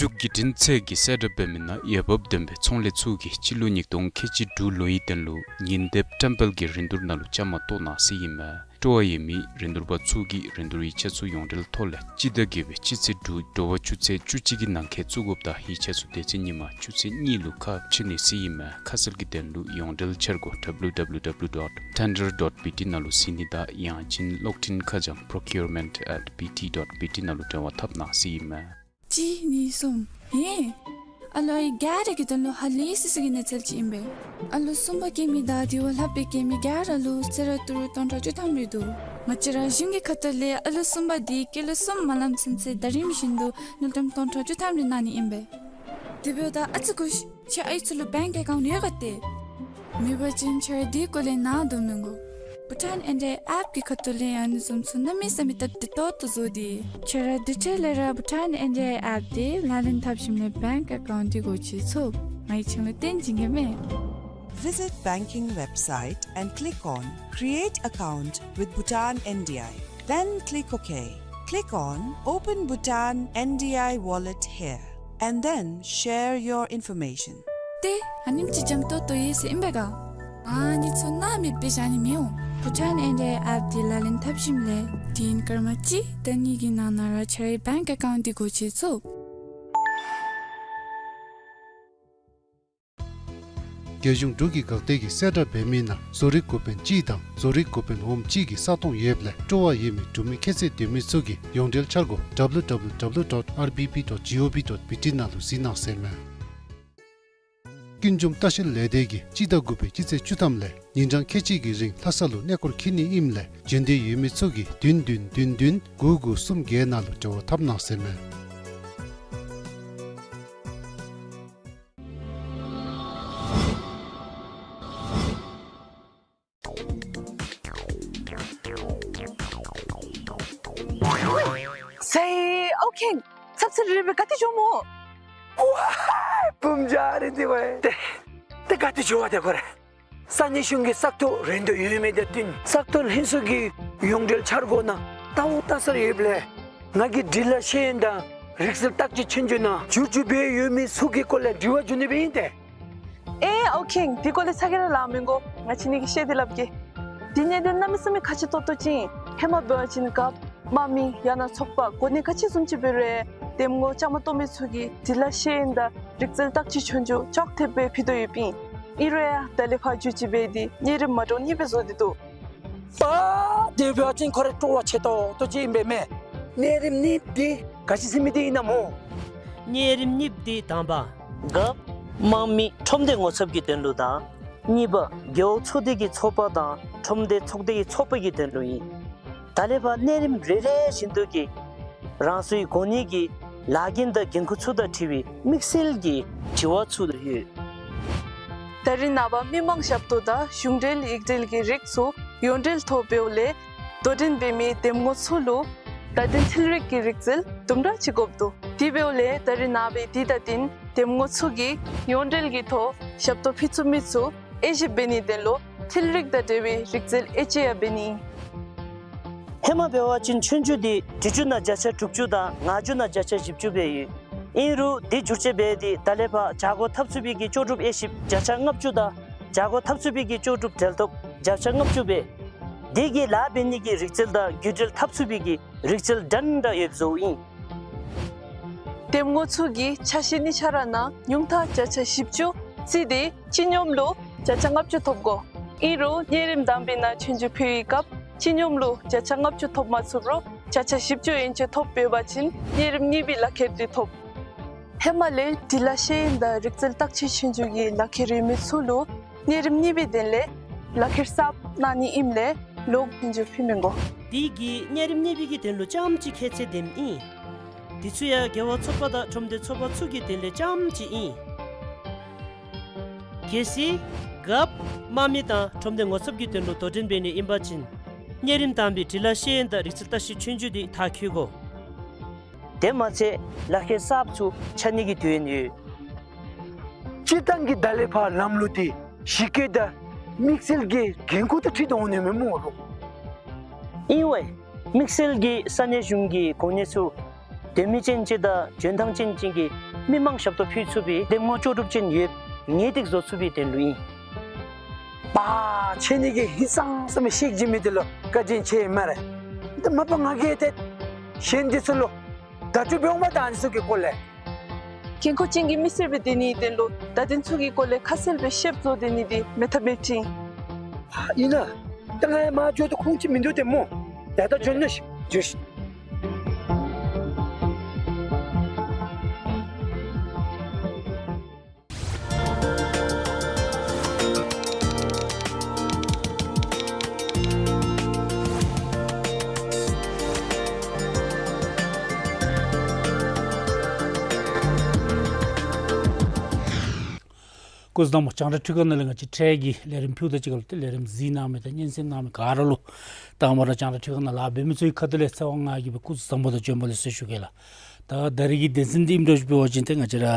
འབྲུག་བརྒྱུད་འཕྲིན་ཚད་ཀྱིས་གསལ་བསྒྲགས་འབད་མི་ནང་འོས་འབབ་ལྡན་པའི་ཚོང་ལས་ཚུ་གིས་སྤྱི་ལོ་ཉིས་སྟོང་ཁལ་གཅིག་དྲུག་ལོའི་དོན་ལུ་ཉིན་དེབ་བཀྲམ་སྤེལ་གྱི་རིན་བསྡུར་ནང་ལུ་བཅའ་མར་གཏོགས་གནང་ཟེར་ཨིན་མས། སྤྲོ་བ་ཡོད་མི་རིན་བསྡུར་པ་ཚུ་གིས་རིན་བསྡུར་ཡིག་ཆ་ཚུ་ཡོངས་འབྲེལ་ཐོག་ལས་སྤྱི་ཟླ་བརྒྱད་པའི་སྤྱི་ཚེས་དྲུག་དྲོ་པ་ཆུ་ཚོད་བཅུ་གཅིག་གི་ནང་འཁོད་བཙུགས་དགོཔ་དང་ཡིག་ཆ་ཚུ་དེ་ཚེ་ཉིན་མ་ཆུ་ཚོད་གཉིས་ལུ་ཁ་ཕྱེ་ནི་ཟེར་ཨིན་མས། ཁ་གསལ་གྱི་དོན་ལུ་ཡོངས་འབྲེལ་འཆར་སྒོ་W W W dot tender dot B T ནང་ལུ་གཟིགས་ནི་དང་ཡང་ཅིན་གློག་འཕྲིན་ཁ་བྱང་procurement at B T dot B T ནང་ལུ་འབྲེལ་བ་འཐབ་གནང་ཟེར་ཨིན་མས། གཅིག་གཉིས་གསུམ། ཧེ། ཨ་ལོ་ཨའི་ག་ར་གི་དོན་ལུ་ཧ་ལས་སི་སི་གི་གནས་ཚུལ་ཅིག་ཨིན་པས། ཨ་ལོ་གསུམ་པ་སྐྱེས་མི་དང་དེ་བ་ལྷག་པའི་སྐྱེས་མི་ག་ར་ལུ་གསོལ་རས་ཏི་རུ་སྟོང་ཕྲག་བཅུ་ཐམ་རེ་འདུག། ང་བཅས་ར་གཞུང་གི་ཁ་ཐུག་ལས་ཨ་ལོ་གསུམ་པ་དེ་སྐྱེས་ལོ་གསུམ་མ་ལངམ་ཚུན་ཚོད་ཟླ་རིམ་བཞིན་དུ་དངུལ་ཀྲམ་སྟོང་ཕྲག་བཅུ་ཐམ་རེ་གནང་ནི་ཨིན་པས། དེ་འབདཝ་ད་ཨ་ཙི་སྒུག་ཤིག། ཁྱེད་ཨའི་ཚུ་ལུ་བེངཀ་ཨེ་ཀའུནཊ་ཡོད་ག་ཏེ། མེད་པ་ཅིན་ཁྱེད་ར་དེའི་སྐོར་ལས་ནཱ་དོ་མི་དགོ། བྷུ་ཊཱན་ཨེན་ཌི་ཨའི་ཨེཔ་གི་ཁ་ཐུག་ལས་ཨ་ནི་བཟུམ་ཚུ་གནམ་མེད་ས་མེད་སྟབས་བདེ་ཏོག་ཏོ་བཟོ་སྟེ། ཁྱེད་ར་དེ་འཕྲལ་ལས་ར་བྷུ་ཊཱན་ཨེན་ཌི་ཨའི་ཨེཔ་དེ་ལག་ལེན་འཐབ་ཞིནམ་ལས་བེངཀ་ཨེ་ཀའུནཊ་དེ་སྒོ་ཕྱེ་ཚུགས། ང་གིས་ཁྱེད་ལུ་སྟོན་བྱིན་གེ་མས། Visit banking website and click on Create account with Bhutan N D I. Then click OK. Click on Open Bhutan N D I Wallet here and then share your information. ཏེ་ཨ་ནེམ་ཅིག་འཇམ་ཏོང་ཏོ་ཡོད་ཟེར་ཨིན་པས་ག། ཨ་ནི་ཚུ་སྣང་མེད་སྦེ་བཞག་ནི་མི་འོང་། བུ་ཊཱན་ཨེན་ཌི་ཨེ་ཨེཔ་འདི་ལག་ལེན་འཐབ་ཞིནམ་ལས་དུས་ཡུན་སྐར་མ་གཅིག་དང་གཉིས་ཀྱི་ནང་ན་ར་ཁྱོད་རའི་བེངཀ་ཨེ་ཀའུནཊ་འདི་སྒོ་ཕྱེ་ཚུགས། རྒྱལ་གཞུང་འབྲུག་གི་འགག་སྡེ་གིས་གསལ་བསྒྲགས་འབད་མི་ནང་བཟོ་རིག་འགོ་དཔོན་གཅིག་དང་བཟོ་རིག་འགོ་དཔོན་འོགམ་གཅིག་གི་ས་སྟོང་ཡོདཔ་ལས་སྤྲོ་བ་ཡོད་མི་འབྲུག་མི་ཁྱད་ཚད་ལྡན་མི་ཚུ་གིས་ཡོངས་འབྲེལ་འཆར་སྒོ་W W W dot R B B dot G O V dot B T ནང་ལུ་གཟིགས་གནང་ཟེར་མས། ཀུན་འབྱུང་ལྟ་བཤལ་ལས་སྡེ་གིས་སྤྱི་ཟླ་དགུ་པའི་སྤྱི་ཚེས་བཅུ་ཐམ་ལས་ཉིན་གྲངས་ཁལ་གཅིག་གི་རིང་ལྷ་ས་ལུ་གནས་སྐོར་འཁྱིད་ནི་ཨིནམ་ལས་འབྱོན་འདོད་ཡོད་མི་ཚུ་གིས་བདུན་བདུན་བདུན་བདུན་དགུ་དགུ་གསུམ་བརྒྱད་ནང་ལུ་འབྲེལ་བ་འཐབ་གནང་ཟེར་མས། ཟེར་ཨོ་ཁེང་། ཚབ་ཚུབ་རེ་རེ་སྦེ་ག་ཏེ་འགྱོཝ་སྨོ། ཝའི་བུམོ་ཆུང་ངུ་རེ་འདི་ཝའི་ཏེ་ཏེ་ག་ཏེ་འགྱོ་བ་ཏེ་ཁོ་ར། ས་གནས་གཞུང་གི་ས་ཐོ་རན་དོ་ཡོད་མི་དང་བསྟུན་ས་ཐོ་ལྷན་ཚོགས་ཀྱི་ཡོངས་འབྲེལ་འཆར་སྒོ་ནང་ལྟ་བ་ལྟ་སར་ཡོདཔ་ལས་ང་གིས་འབྲི་ལྷག་ཤེས་ཡོན་དང་རིག་རྩལ་བརྟག་དཔྱད་ཆོས་རྒྱུགས་ནང་བསྒྱུར་བཅོས་འབད་ཡོད་མི་ཚུ་གི་སྐོར་ལས་དྲི་བ་བསྒྱུར་ནི་སྦེ་ཨིན་ཏེ། ཨེ་ཨོ་ཁེང་། དེ་སྐོར་ལས་ཚ་གྱང་ར་ལང་མི་དགོ། ང་བཅས་གཉིས་ཀྱིས་བཤད་དེ་སླབ་གེ། དེ་གནད་དོན་གནམ་མེད་ས་མེད་ཁག་ཆེ་ཏོག་ཏོ་ཅིག་ཨིན། ཧེ་མ་འབད་བ་ཅིན་རྒཔོ་དམངས་མི་ཡང་ན་ཚོགས་པ་གོ་གནས་ག་ཅི་བཟུམ་ཅིག་འབད་རུང་འདེམས་ངོ་བཅའ་མར་གཏོགས་མི་ཚུ་གིས་འབྲི་ལྷག་ཤེས་ཡོན་དང་རིག་རྩལ་བརྟག་དཔྱད་ཆོས་རྒྱུགས་ཅོག་འཐདཔ་སྦེ་ཕུལ་དོ་ཡོདཔ་ཨིན། ཨིན་རུང་ཡང་ད་ལས་ཕར་བསྒྱུར་བཅོས་འབད་དེ་གནས་རིམ་མ་འདྲཝ་གཉིས་སྦེ་བཟོ་སྟེ་འདུག། པ་དེ་འབད་བ་ཅིན་ཁོ་ར་སྤྲོ་བ་ཆེ་ཏོག་ཏོ་ཅིག་ཨིན་པས་མས། གནས་རིམ་གཉིས་འདི་ག་ཅི་ཟེར་མི་འདི་ཨིན་ན་སྨོ། གནས་རིམ་གཉིས་འདི་དང་པ་རྒཔོ་དམངས་མི་ཁྲོམ་སྡེ་ངོ་ཚབ་ཀྱི་དོན་ལུ་དང་གཉིས་པ་རྒེད་འོག་ཚོགས་སྡེ་གི་ཚོགས་པ་དང་ཁྲོམ་སྡེ་ཚོགས་སྡེ་གི་ཚོགས་པ་གི་དོན་ལུ་ཨིན། ད་ལས་ཕར་གནས་རིམ་རེ་རེ་བཞིན་དུ་གི་རང་སོའི་གོ་གནས་ཀྱི་ལཱ་འགན་དང་འགན་ཁུར་ཚུ་དང་འཁྲིལ་བའི་དམིགས་བསལ་གྱི་དྲི་བ་ཚུ་ཡོད། ད་རིས་ནངས་པ་མི་མང་ཞབས་ཏོག་དང་གཞུང་འབྲེལ་ཡིག་འབྲེལ་གྱི་རིགས་ཚུ་ཡོངས་འབྲེལ་ཐོག་འབདཝ་ལས་དོ་འགྲན་འབད་མི་འདེམས་ངོ་ཚུ་ལུ་བརྡ་དོན་འཕྲུལ་རིག་གི་རིག་རྩལ་དུམ་གྲ་ཅིག་དགོཔ་འདུག། དེ་འབདཝ་ལས་ད་རིས་ནངས་པའི་དུས་དང་བསྟུན་འདེམས་ངོ་ཚུ་གིས་ཡོངས་འབྲེལ་གྱི་ཐོག་ཞབས་ཏོག་ཕུལ་ཚུགས་མི་ཚུ་དབྱེ་ཞིབ་འབད་ནིའི་དོན་ལུ་འཕྲུལ་རིག་དང་འབྲེལ་བའི་རིག་རྩལ་དབྱེ་དཔྱད་ཡང་འབད་ནི་ཨིན། ཧེ་མ་འབད་བ་ཅིན་ཆོས་རྒྱུགས་འདི་འབྲི་རྒྱུགས་ནང་བརྒྱ་ཆ་དྲུག་ཅུ་དང་ངག་རྒྱུགས་ནང་བརྒྱ་ཆ་བཞི་བཅུ་སྦེ་ཡོད། ཨིན་རུང་འདི་བསྒྱུར་བཅོས་འབད་དེ་ད་ལས་ཕར་བྱ་སྒོ་འཐབ་ཚུགས་པའི་གི་ལྕོགས་གྲུབ་དབྱེ་ཞིབ་བརྒྱ་ཆ་ལྔ་བཅུ་དང་བྱ་སྒོ་འཐབ་ཚུགས་པའི་གི་ལྕོགས་གྲུབ་འབྲེལ་གཏོགས་བརྒྱ་ཆ་ལྔ་བཅུ་སྦེ། དེ་གི་ལཱ་འབད་ནི་གི་རིག་རྩལ་དང་བརྒྱུད་འབྲེལ་འཐབ་ཚུགས་པའི་གི་རིག་རྩལ་འགྲན་ཟླ་ཡོདཔ་བཟོཝ་ཨིན། འདེམས་ངོ་ཚུ་གིས་ཆ་ཤས་གཉིས་ཆ་ར་ནང་ཉུང་མཐའ་བརྒྱ་ཆ་བཞི་བཅུ་བརྩིས་ཏེ་སྤྱི་སྙོམས་ལུ་བརྒྱ་ཆ་ལྔ་བཅུ་ཐོབ་དགོ། ཨིན་རུང་གནས་རིམ་དང་པའི་ནང་ཆོས་རྒྱུགས་ཕུལ་བའི་སྐབས་སྤྱི་སྙོམས་ལུ་བརྒྱ་ཆ་ལྔ་བཅུ་ཐོབ་མ་ཚུགས་རུང་བརྒྱ་ཆ་བཞི་བཅུ་ཡན་ཆད་ཐོབ་འབད་བ་ཅིན་གནས་རིམ་གཉིས་པའི་ལག་ཁྱེར་འདི་ཐོབ། ཧེ་མ་ལས་འབྲི་ལྷག་ཤེས་ཡོན་དང་རིག་རྩལ་བརྟག་དཔྱད་ཆོས་རྒྱུགས་ཀྱི་ལག་ཁྱེར་ཡོད་མི་ཚུ་ལུ་གནས་རིམ་གཉིས་པའི་དོན་ལས་ལག་ཁྱེར་གསརཔ་གནང་ནི་ཨིནམ་ལས་ལོག་ཆོས་རྒྱུགས་ཕུལ་མི་དགོ། དེ་གིས་གནས་རིམ་གཉིས་པའི་གི་དོན་ལུ་རྐྱངམ་ཅིག་ཁྱད་ཚད་ལྡནམ་ཨིན། དེ་ཚུ་ཡང་རྒེད་འོག་ཚོགས་པ་དང་ཁྲོམ་སྡེ་ཚོགས་པ་ཚུ་གི་དོན་ལས་རྐྱངམ་ཅིག་ཨིན། གལ་སྲིད་རྒཔོ་དམངས་མི་དང་ཁྲོམ་སྡེ་ངོ་ཚབ་ཀྱི་དོན་ལུ་དོ་འགྲན་འབད་ནི་ཨིན་པ་ཅིན་གནས་རིམ་དང་པའི་འབྲི་ལྷག་ཤེས་ཡོན་དང་རིག་རྩལ་བརྟག་དཔྱད་ཆོས་རྒྱུགས་འདི་མཐར་འཁྱོལ་དགོ། དེ་མ་ཚད་ལག་ཁྱེར་གསརཔ་ཚུ་ཆགས་ནི་གི་དོན་ཡོད། སྤྱིར་བཏང་གི་ད་ལས་ཕར་ལམ་ལུགས་འདི་གཞི་བཀོད་དང་དམིགས་བསལ་གྱི་འགན་ཁུར་དང་འཁྲིལ་ཏེ་འོང་ནི་མས་སྨོ་ལོ། ཨིན་ཝའི། དམིགས་བསལ་གྱི་ས་གནས་གཞུང་གི་གོ་གནས་ཚུ་དོན་མི་ཅན་ཅིག་དང་འཇོན་ཐང་ཅན་ཅིག་གིས་མི་མང་ཞབས་ཏོག་ཕུལ་ཚུགས་པའི་འདེམས་ངོ་ལྕོགས་གྲུབ་ཅན་ཡོདཔ་ངེས་ཏིག་བཟོ་ཚུགས་པའི་དོན་ལུ་ཨིན། པ་ཁྱེད་གཉིས་ཀྱིས་ཧིང་སངས་ས་མེད་བཤད་བྱིན་མི་འདི་ལུ་བཀའ་དྲིན་ཆེ་ཨིན་སྨ་རེ། འདི་མ་པ་ང་གིས་ཏེ་གཞན་འདི་ཚུ་ལུ་བརྡ་སྤྲོད་འབད་འོང་མས། ད་ཨ་ནི་ཚུ་གི་སྐོར་ལས་འགན་ཁུར་ཅན་གྱི་མི་སེར་སྦེ་སྡོད་ནིའི་དོན་ལུ་བརྡ་དོན་ཚུ་གི་སྐོར་ལས་ཁ་གསལ་སྦེ་ཤེསཔ་བཟོ་སྡོད་ནི་འདི་མེད་ཐབས་མེདཔ་ཅིག་ཨིན། ཨིན་ན། ད་ང་ཡང་མར་འགྱོ་དོ། ཁོང་ཅིག་མིན་འདུག་ཏེ་སྨོ། ད་ད་འགྱོ་ནི་ཤིག་འགྱོ་ཤིག། སྐུ་གཟུགས་བཟང་པོ། རྒྱང་བསྒྲགས་འཕྲུལ་ཁང་ནང་ལས་ང་བཅས་འཕྲལ་གྱི་ལས་རིམ་ཕུལཝ་ད་གཅིག་ཁར་ལུ་ཏེ་ལས་རིམ་གཟིགས་གནང་མི་དང་སྙན་གསན་གནང་མི་ག་ར་ལུ་དང་པ་ར་རྒྱང་བསྒྲགས་འཕྲུལ་ཁང་ནང་ལཱ་འབད་མི་ཚུ་གི་ཁ་ཐུག་ལས་ཚེ་དབང་ང་གིས་སྦེ་སྐུ་གཟུགས་བཟང་པོ་དང་བྱོན་པ་ལེགས་སོ་ཞུ་གེ་ལགས། ད་ད་རེས་ཀྱི་དོན་ཚན་འདི་ཨིནམ་འདྲཝ་ཅིག་འབད་བ་ཅིན་ཏེ་ང་བཅས་ར་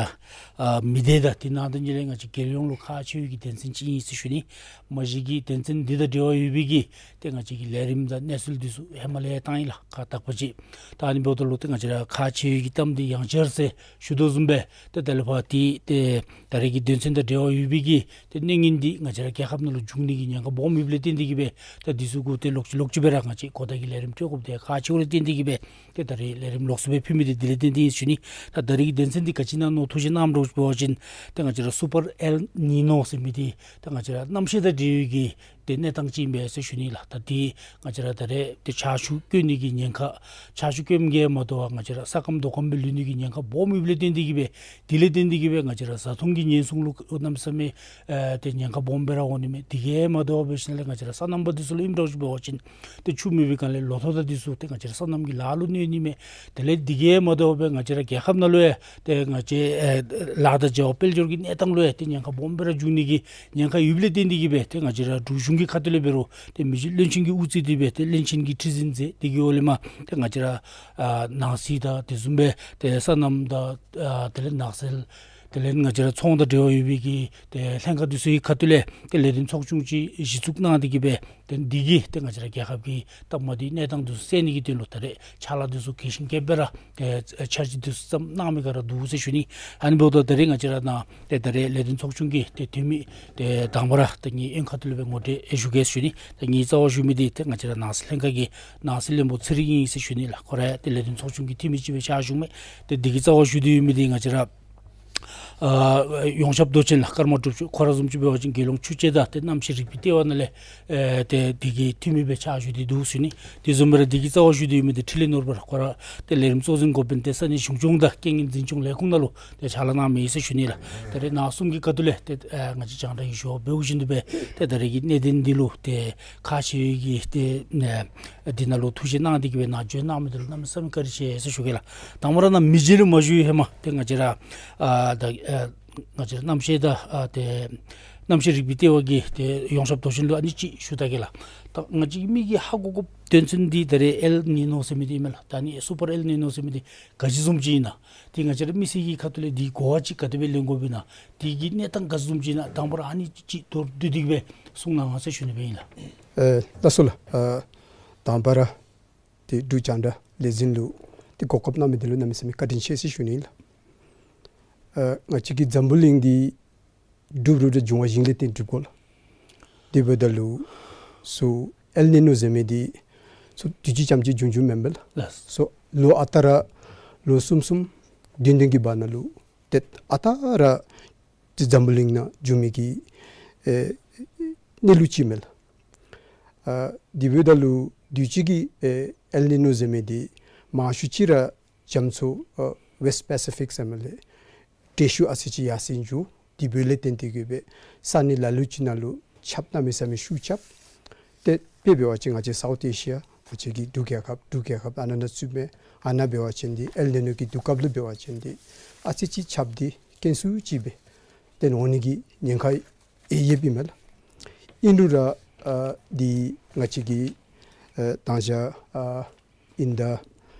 ཨ་མི་སྡེ་དང་དེ་ནང་དོན་ཅིག་ལས་ང་བཅས་རྒྱལ་ཡོངས་ལུ་ཁག་ཆེ་བའི་གི་དོན་ཚན་ཅིག་ཨིན་ཟེར་ཞུ་ནི། མ་གཞི་གི་དོན་ཚན་འདི་དང་འབྲེལ་བ་ཡོད་པའི་གི་ཏེ་ང་བཅས་ཀྱི་ལས་རིམ་དང་གནས་ཚུལ་འདི་ཚུ་ཧེ་མ་ལས་བཏང་ཡི་ལགས། ཁ་དག་པ་ཅིག། ད་ཨ་ནི་འབདཝ་ད་ལུ་ཏེ་ང་བཅས་ར་ཁག་ཆེ་བའི་གི་གཏམ་འདི་ཡང་བསྐྱར་ཟེར་ཞུ་དོ་བཟུམ་སྦེ་ཏེ་ད་ལས་ཕར་ཏེ་ཏེ་ད་རེས་ཀྱི་དོན་ཚན་དང་འབྲེལ་བ་ཡོད་པའི་གི་ཏེ་གནད་ངན་འདི་ང་བཅས་ར་རྒྱལ་ཁབ་ནང་ལུ་འབྱུང་ནི་གི་ཉེན་ཁ་སྦོམ་ཡོདཔ་ལས་བརྟེན་ཏེ་གིས་སྦེ་ད་འདི་ཚུ་གུ་ཏེ་ལོག་ཅི་ལོག་ཅི་སྦེ་ར་ང་བཅས་གོ་བརྡ་གི་ལས་རིམ་སྤྲོད་དགོཔ་འདི་ཁག་ཆེཝ་ལས་བརྟེན་ཏེ་གིས་སྦེ་ཏེ་ད་རེས་ལས་རིམ་ལོགས་སུ་སྦེ་ཕུལ་མི་འདི་དེ་ལས་བརྟེན་ཏེ་ཨིན་ཟེར་ཞུ་ནི། ད་ད་རེས་ཀྱི་དོན་ཚན་འདི་ག་ཅི་ཨིན་ན་མནོ་ཐུགས་དཔྱད་གནངམ་འདྲཝ་ཅིག་འབད་བ་ཅིན་ཏེ་ང་བཅས་ར་སུ་པར་ཨེལ་ནི་ནོ་ཟེར་མི་འདི་ཏེ་ང་བཅས་ར་གནམ་གཤིས་དང་འབྲེལ་བའི་གི་ཏེ་གནས་སྟངས་ཅིག་ཨིན་པས་ཟེར་ཞུ་ནི་ལགས། ད་འདི་ང་བཅས་ར་ད་རེས་ཏེ་ཆར་ཆུ་སྐྱོན་ནི་གི་ཉེན་ཁ་ཆར་ཆུ་སྐྱོནམ་གིས་མ་དོ་བར་ང་བཅས་ར་ས་སྐམ་རྡོ་སྐམ་སྦེ་ལུས་ནི་གི་ཉེན་ཁ་སྦོམ་ཡོདཔ་ལས་བརྟེན་ཏེ་གིས་སྦེ་དེ་ལས་བརྟེན་ཏེ་གིས་སྦེ་ང་བཅས་ར་བཟའ་འཐུང་གི་ཉེན་སྲུང་ལུ་གནམ་མེད་ས་མེད་ཨེ་ཏེ་ཉེན་ཁ་སྦོམ་སྦེ་ར་འོང་ནི་མས། དེ་གིས་མ་དོ་བར་འབད་ཞིནམ་ལས་ང་བཅས་ར་སོ་ནམ་པ་འདི་ཚུ་ལུ་ཨིནམ་འདྲཝ་ཅིག་འབད་བ་ཅིན་ཏེ་ཆུ་མེད་པའི་སྒང་ལས་ལོ་ཐོག་དང་འདི་ཚུ་ཏེ་ང་བཅས་ར་སོ་ནམ་གྱི་ལཱ་ལུ་གནོད་ནི་མས། དེ་ལས་དེ་གིས་མ་དོ་བར་ང་བཅས་ར་རྒྱལ་ཁབ་ནང་ལུ་ཡང་ཏེ་ང་བཅས་ཨེ་ལཱ་དང་བྱ་བ་དཔལ་འབྱོར་གྱི་གནས་སྟངས་ལུ་ཡང་ཏེ་ཉེན་ཁ་སྦོམ་སྦེ་ར་འབྱུང་ནི་གི་ཉེན་ཁ་ཡོདཔ་ལས་བརྟེན་ཏེ་གིས་སྦེ་ཏེ་ང་བཅས་ར་འབྲུག་གཞུང་གི་ཁ་ཐུག་ལས་འབད་རུང་ཏེ་མི་རྗེ་བློན་ཆེན་གྱིས་དབུ་བརྩིས་ཏེ་སྦེ་ཏེ་བློན་ཆེན་གྱི་ཁྲི་འཛིན་མཛད། དེ་གི་འོག་ལས་མར་ཏེ་ང་བཅས་ར་ཨ་ནང་སྲིད་དང་དེ་བཟུམ་སྦེ་ཏེ་སོ་ནམ་དང་ཨ་དེ་ལས་ནགས་ཚལ་དེ་ལས་ང་བཅས་ར་ཚོང་དང་འབྲེལ་བ་ཡོད་པའི་གི་ཏེ་ལྷན་ཁག་འདི་ཚུ་གི་ཁ་ཐུག་ལས་ཏེ་ལས་དོན་ཚོགས་ཆུང་ཅིག་གཞི་བཙུགས་གནང་སྟེ་གིས་སྦེ་ཏེ་འདི་གིས་ཏེ་ང་བཅས་ར་རྒྱལ་ཁབ་ཀྱི་སྟབས་མ་བདེ་གནས་སྟངས་འདི་ཚུ་སེལ་ནི་གི་དོན་ལུ་ད་རེས་ཕྱག་ལཱ་འདི་ཚུ་གལ་ཞིང་རྒྱས་པ་སྦེ་ར་ཏེ་འཆར་གཞི་འདི་ཚུ་བརྩམས་གནང་མི་ག་ར་འདུག་ཟེར་ཞུ་ནི། ཨ་ནི་འབདཝ་ད་ད་རེས་ང་བཅས་ར་ནཱ་ཏེ་ད་རེས་ལས་དོན་ཚོགས་ཆུང་གི་ཏེ་འཐུས་མི་ཏེ་དང་པ་ར་ཏེ་ངེའི་ཨེ་ཁ་ཐུག་ལས་སྦེ་ངོ་སྤྲོད་ཨེ་ཞུ་གེ་ཟེར་ཞུ་ནི། ད་ངེའི་རྩ་བར་ཞུ་མི་འདི་ཏེ་ང་བཅས་ར་ནང་སྲིད་ལྷན་ཁག་གི་ནང་སྲིད་བློན་པོ་ཚེ་རིང་ཨིན་ཟེར་ཞུ་ནི་ལགས། ཁོ་ར་ཡང་ཏེ་ལས་དོན་ཚོགས་ཆུང་གི་འཐུས་མི་ཅིག་སྦེ་ཕྱག་ཞུཝ་མས། ཏེ་འདི་གི་རྩ་བར་ཞུ་སྟེ་ཡོད་མི་འདི་ང་བཅས་ར་ཨ་ཡོངས་ཁྱབ་མདོ་ཆེན་ལགས། ཀརྨ་གྲུབ་ཆོས་ཁོ་ར་བཟུམ་ཅིག་འབད་བ་ཅིན་རྒྱལ་ཡོངས་ཆུ་དཔྱད་དང་ཏེ་གནམ་གཤིས་རིག་པའི་ལྟེ་བ་ནང་ལས་ཨེ་ཏེ་འདི་གི་འཐུས་མི་སྦེ་ཕྱག་ཞུ་སྟེ་འདུག་ཟེར་ཞུ་ནི། དེ་བཟུམ་སྦེ་ར་འདི་གི་རྩ་བར་ཞུ་སྟེ་ཡོད་མི་འདི་འཕྲིན་ལས་ནོར་བུ་ལགས། ཁོ་ར་ཏེ་ལས་རིམ་གཙོ་འཛིན་འགོ་དཔོན་ཏེ་ས་གནས་གཞུང་སྐྱོང་དང་རྐྱེན་ངན་འཛིན་སྐྱོང་ལས་ཁུངས་ནང་ལུ་ཏེ་ཕྱག་ལཱ་གནང་མི་ཨིན་ཟེར་ཞུ་ནི་ལགས། ད་རེས་ནཱ་གསུམ་གྱི་ཁ་ཐུག་ལས་ཏེ་ཨེ་ང་བཅས་རྒྱང་བསྒྲགས་ཀྱི་ཞུ་བ་འབདཝ་བཞིན་དུ་སྦེ་ཏེ་ད་རེས་ཀྱི་གནད་དོན་འདི་ལུ་ཏེ་ཁག་ཆེ་བའི་གི་ཏེ་ཨེ་འདི་ནང་ལུ་ཐུགས་བཞེད་གནང་སྟེ་གིས་སྦེ་ནཱ་བྱོན་གནང་མི་འདི་ལུ་གནམ་མེད་ས་མེད་བཀའ་དྲིན་ཆེ་ཟེར་ཞུ་གེ་ལགས། དང་པ་ར་ནཱ་མི་རྗེ་ལུ་མ་ཞུ་བའི་ཧེ་མ་ཏེ་ང་བཅས་ར་ཨ་ད་ཨེ་ང་བཅས་ར་གནམ་གཤིས་དང་ཨ་ཏེ་གནམ་གཤིས་རིག་པའི་ལྟེ་བ་གི་ཏེ་ཡོངས་ཁྱབ་མདོ་ཆེན་ལུ་ཨ་ནི་ཅིག་ཞུ་ད་གེ་ལགས། ད་ང་བཅས་མི་གིས་ཧ་གོ་དགོཔ་དོན་ཚན་འདི་ད་རེས་ཨེལ་ནི་ནོ་ཟེར་མི་འདི་ཨིན་མས་ལགས། ད་ཨ་ནི་སུ་པར་ཨེལ་ནི་ནོ་ཟེར་མི་འདི་ག་ཅི་བཟུམ་ཅིག་ཨིན་ན། ཏེ་ང་བཅས་ར་མི་སེར་གྱི་ཁ་ཐུག་ལས་འདི་གོ་བ་ཅིག་ག་དེ་སྦེ་ལེན་དགོཔ་ཨིན་ན། འདི་གི་གནས་སྟངས་ག་བཟུམ་ཅིག་ཨིན་ན། དང་པ་ར་ཨ་ནི་ཅིག་མདོར་བསྡུས་ཏེ་གིས་སྦེ་གསུང་གནང་ཟེར་ཞུ་ནི་སྦེ་ཨིན་ལགས། ཨེ་ལགས་སོ་ལགས། ཨ་དང་པ་ར་ཏེ་འབྲུག་རྒྱང་བསྒྲགས་ལས་འཛིན་ལུ་ཏེ་གོ་སྐབས་གནང་མི་འདི་ལུ་གནམ་མེད་ས་མེད་བཀའ་དྲིན་ཆེ་ཟེར་ཞུ་ནི་ཨིན་ལགས། ཨ་ང་བཅས་ཀྱི་འཛམ་བུ་གླིང་འདི་གྲུབ་རུང་ར་འབྱུང་བ་ཞིང་ལས་བརྟེན་གྲུབ་དགོ་ལགས། དེ་འབདཝ་ད་ལུ་སུ་ཨེལ་ནི་ནོ་ཟེར་མི་འདི་སུ་དུས་ཅི་ཙམ་ཅིག་འབྱུང་འབྱུངམ་མེན་པས་ལགས། ལགས། སུ་ལོ་ཨ་རྟག་ར་ལོ་གསུམ་གསུམ་བདུན་བདུན་གྱི་བར་ན་ལུ་ཏེ་ཨ་རྟག་ར་ཏེ་འཛམ་བུ་གླིང་ནང་འབྱུང་མི་གི་ཨེ་གནས་ལུགས་ཅིག་མས་ལགས། ཨ་དེ་འབདཝ་ད་ལུ་དུས་ཅི་གི་ཨེ་ཨེལ་ནི་ནོ་ཟེར་མི་འདི་མང་ཤོས་ཅིག་ར་རྒྱ་མཚོ་ཨ་West Pacific ཟེར་མི་ལས་དྲོད་ཤུགས་ཨ་ཙི་ཅིག་ཡར་སེང་འགྱོ། དེ་འབདཝ་ལས་བརྟེན་ཏེ་གིས་སྦེ་ས་གནས་ལ་ལུ་ཅིག་ནང་ལུ་ཆརཔ་གནམ་མེད་ས་མེད་ཤུགས་རྐྱབ། ཏེ་དཔེ་འབད་བ་ཅིན་ང་བཅས་South Asia ང་བཅས་ཀྱི་འབྲུག་རྒྱལ་ཁབ་འབྲུག་རྒྱལ་ཁབ་ཨ་ནཱ་ནང་ཚུད་མི་ཨ་ནཱ་འབད་བ་ཅིན་འདི་ཨེལ་ནི་ནོ་གི་དུས་སྐབས་ལུ་འབད་བ་ཅིན་འདི་ཨ་ཙི་ཅིག་ཆརཔ་འདི་དཀོན་སུ་ཅིག་སྦེ་ཏེ་འོང་ནི་གི་ཉེན་ཁ་ཡོདཔ་ཨིན་མས་ལགས། ཨིན་རུང་ར་ཨ་འདི་ང་བཅས་ཀྱི་ཨ་དང་ཞག་ཨ་དབྱིན་ཟླ་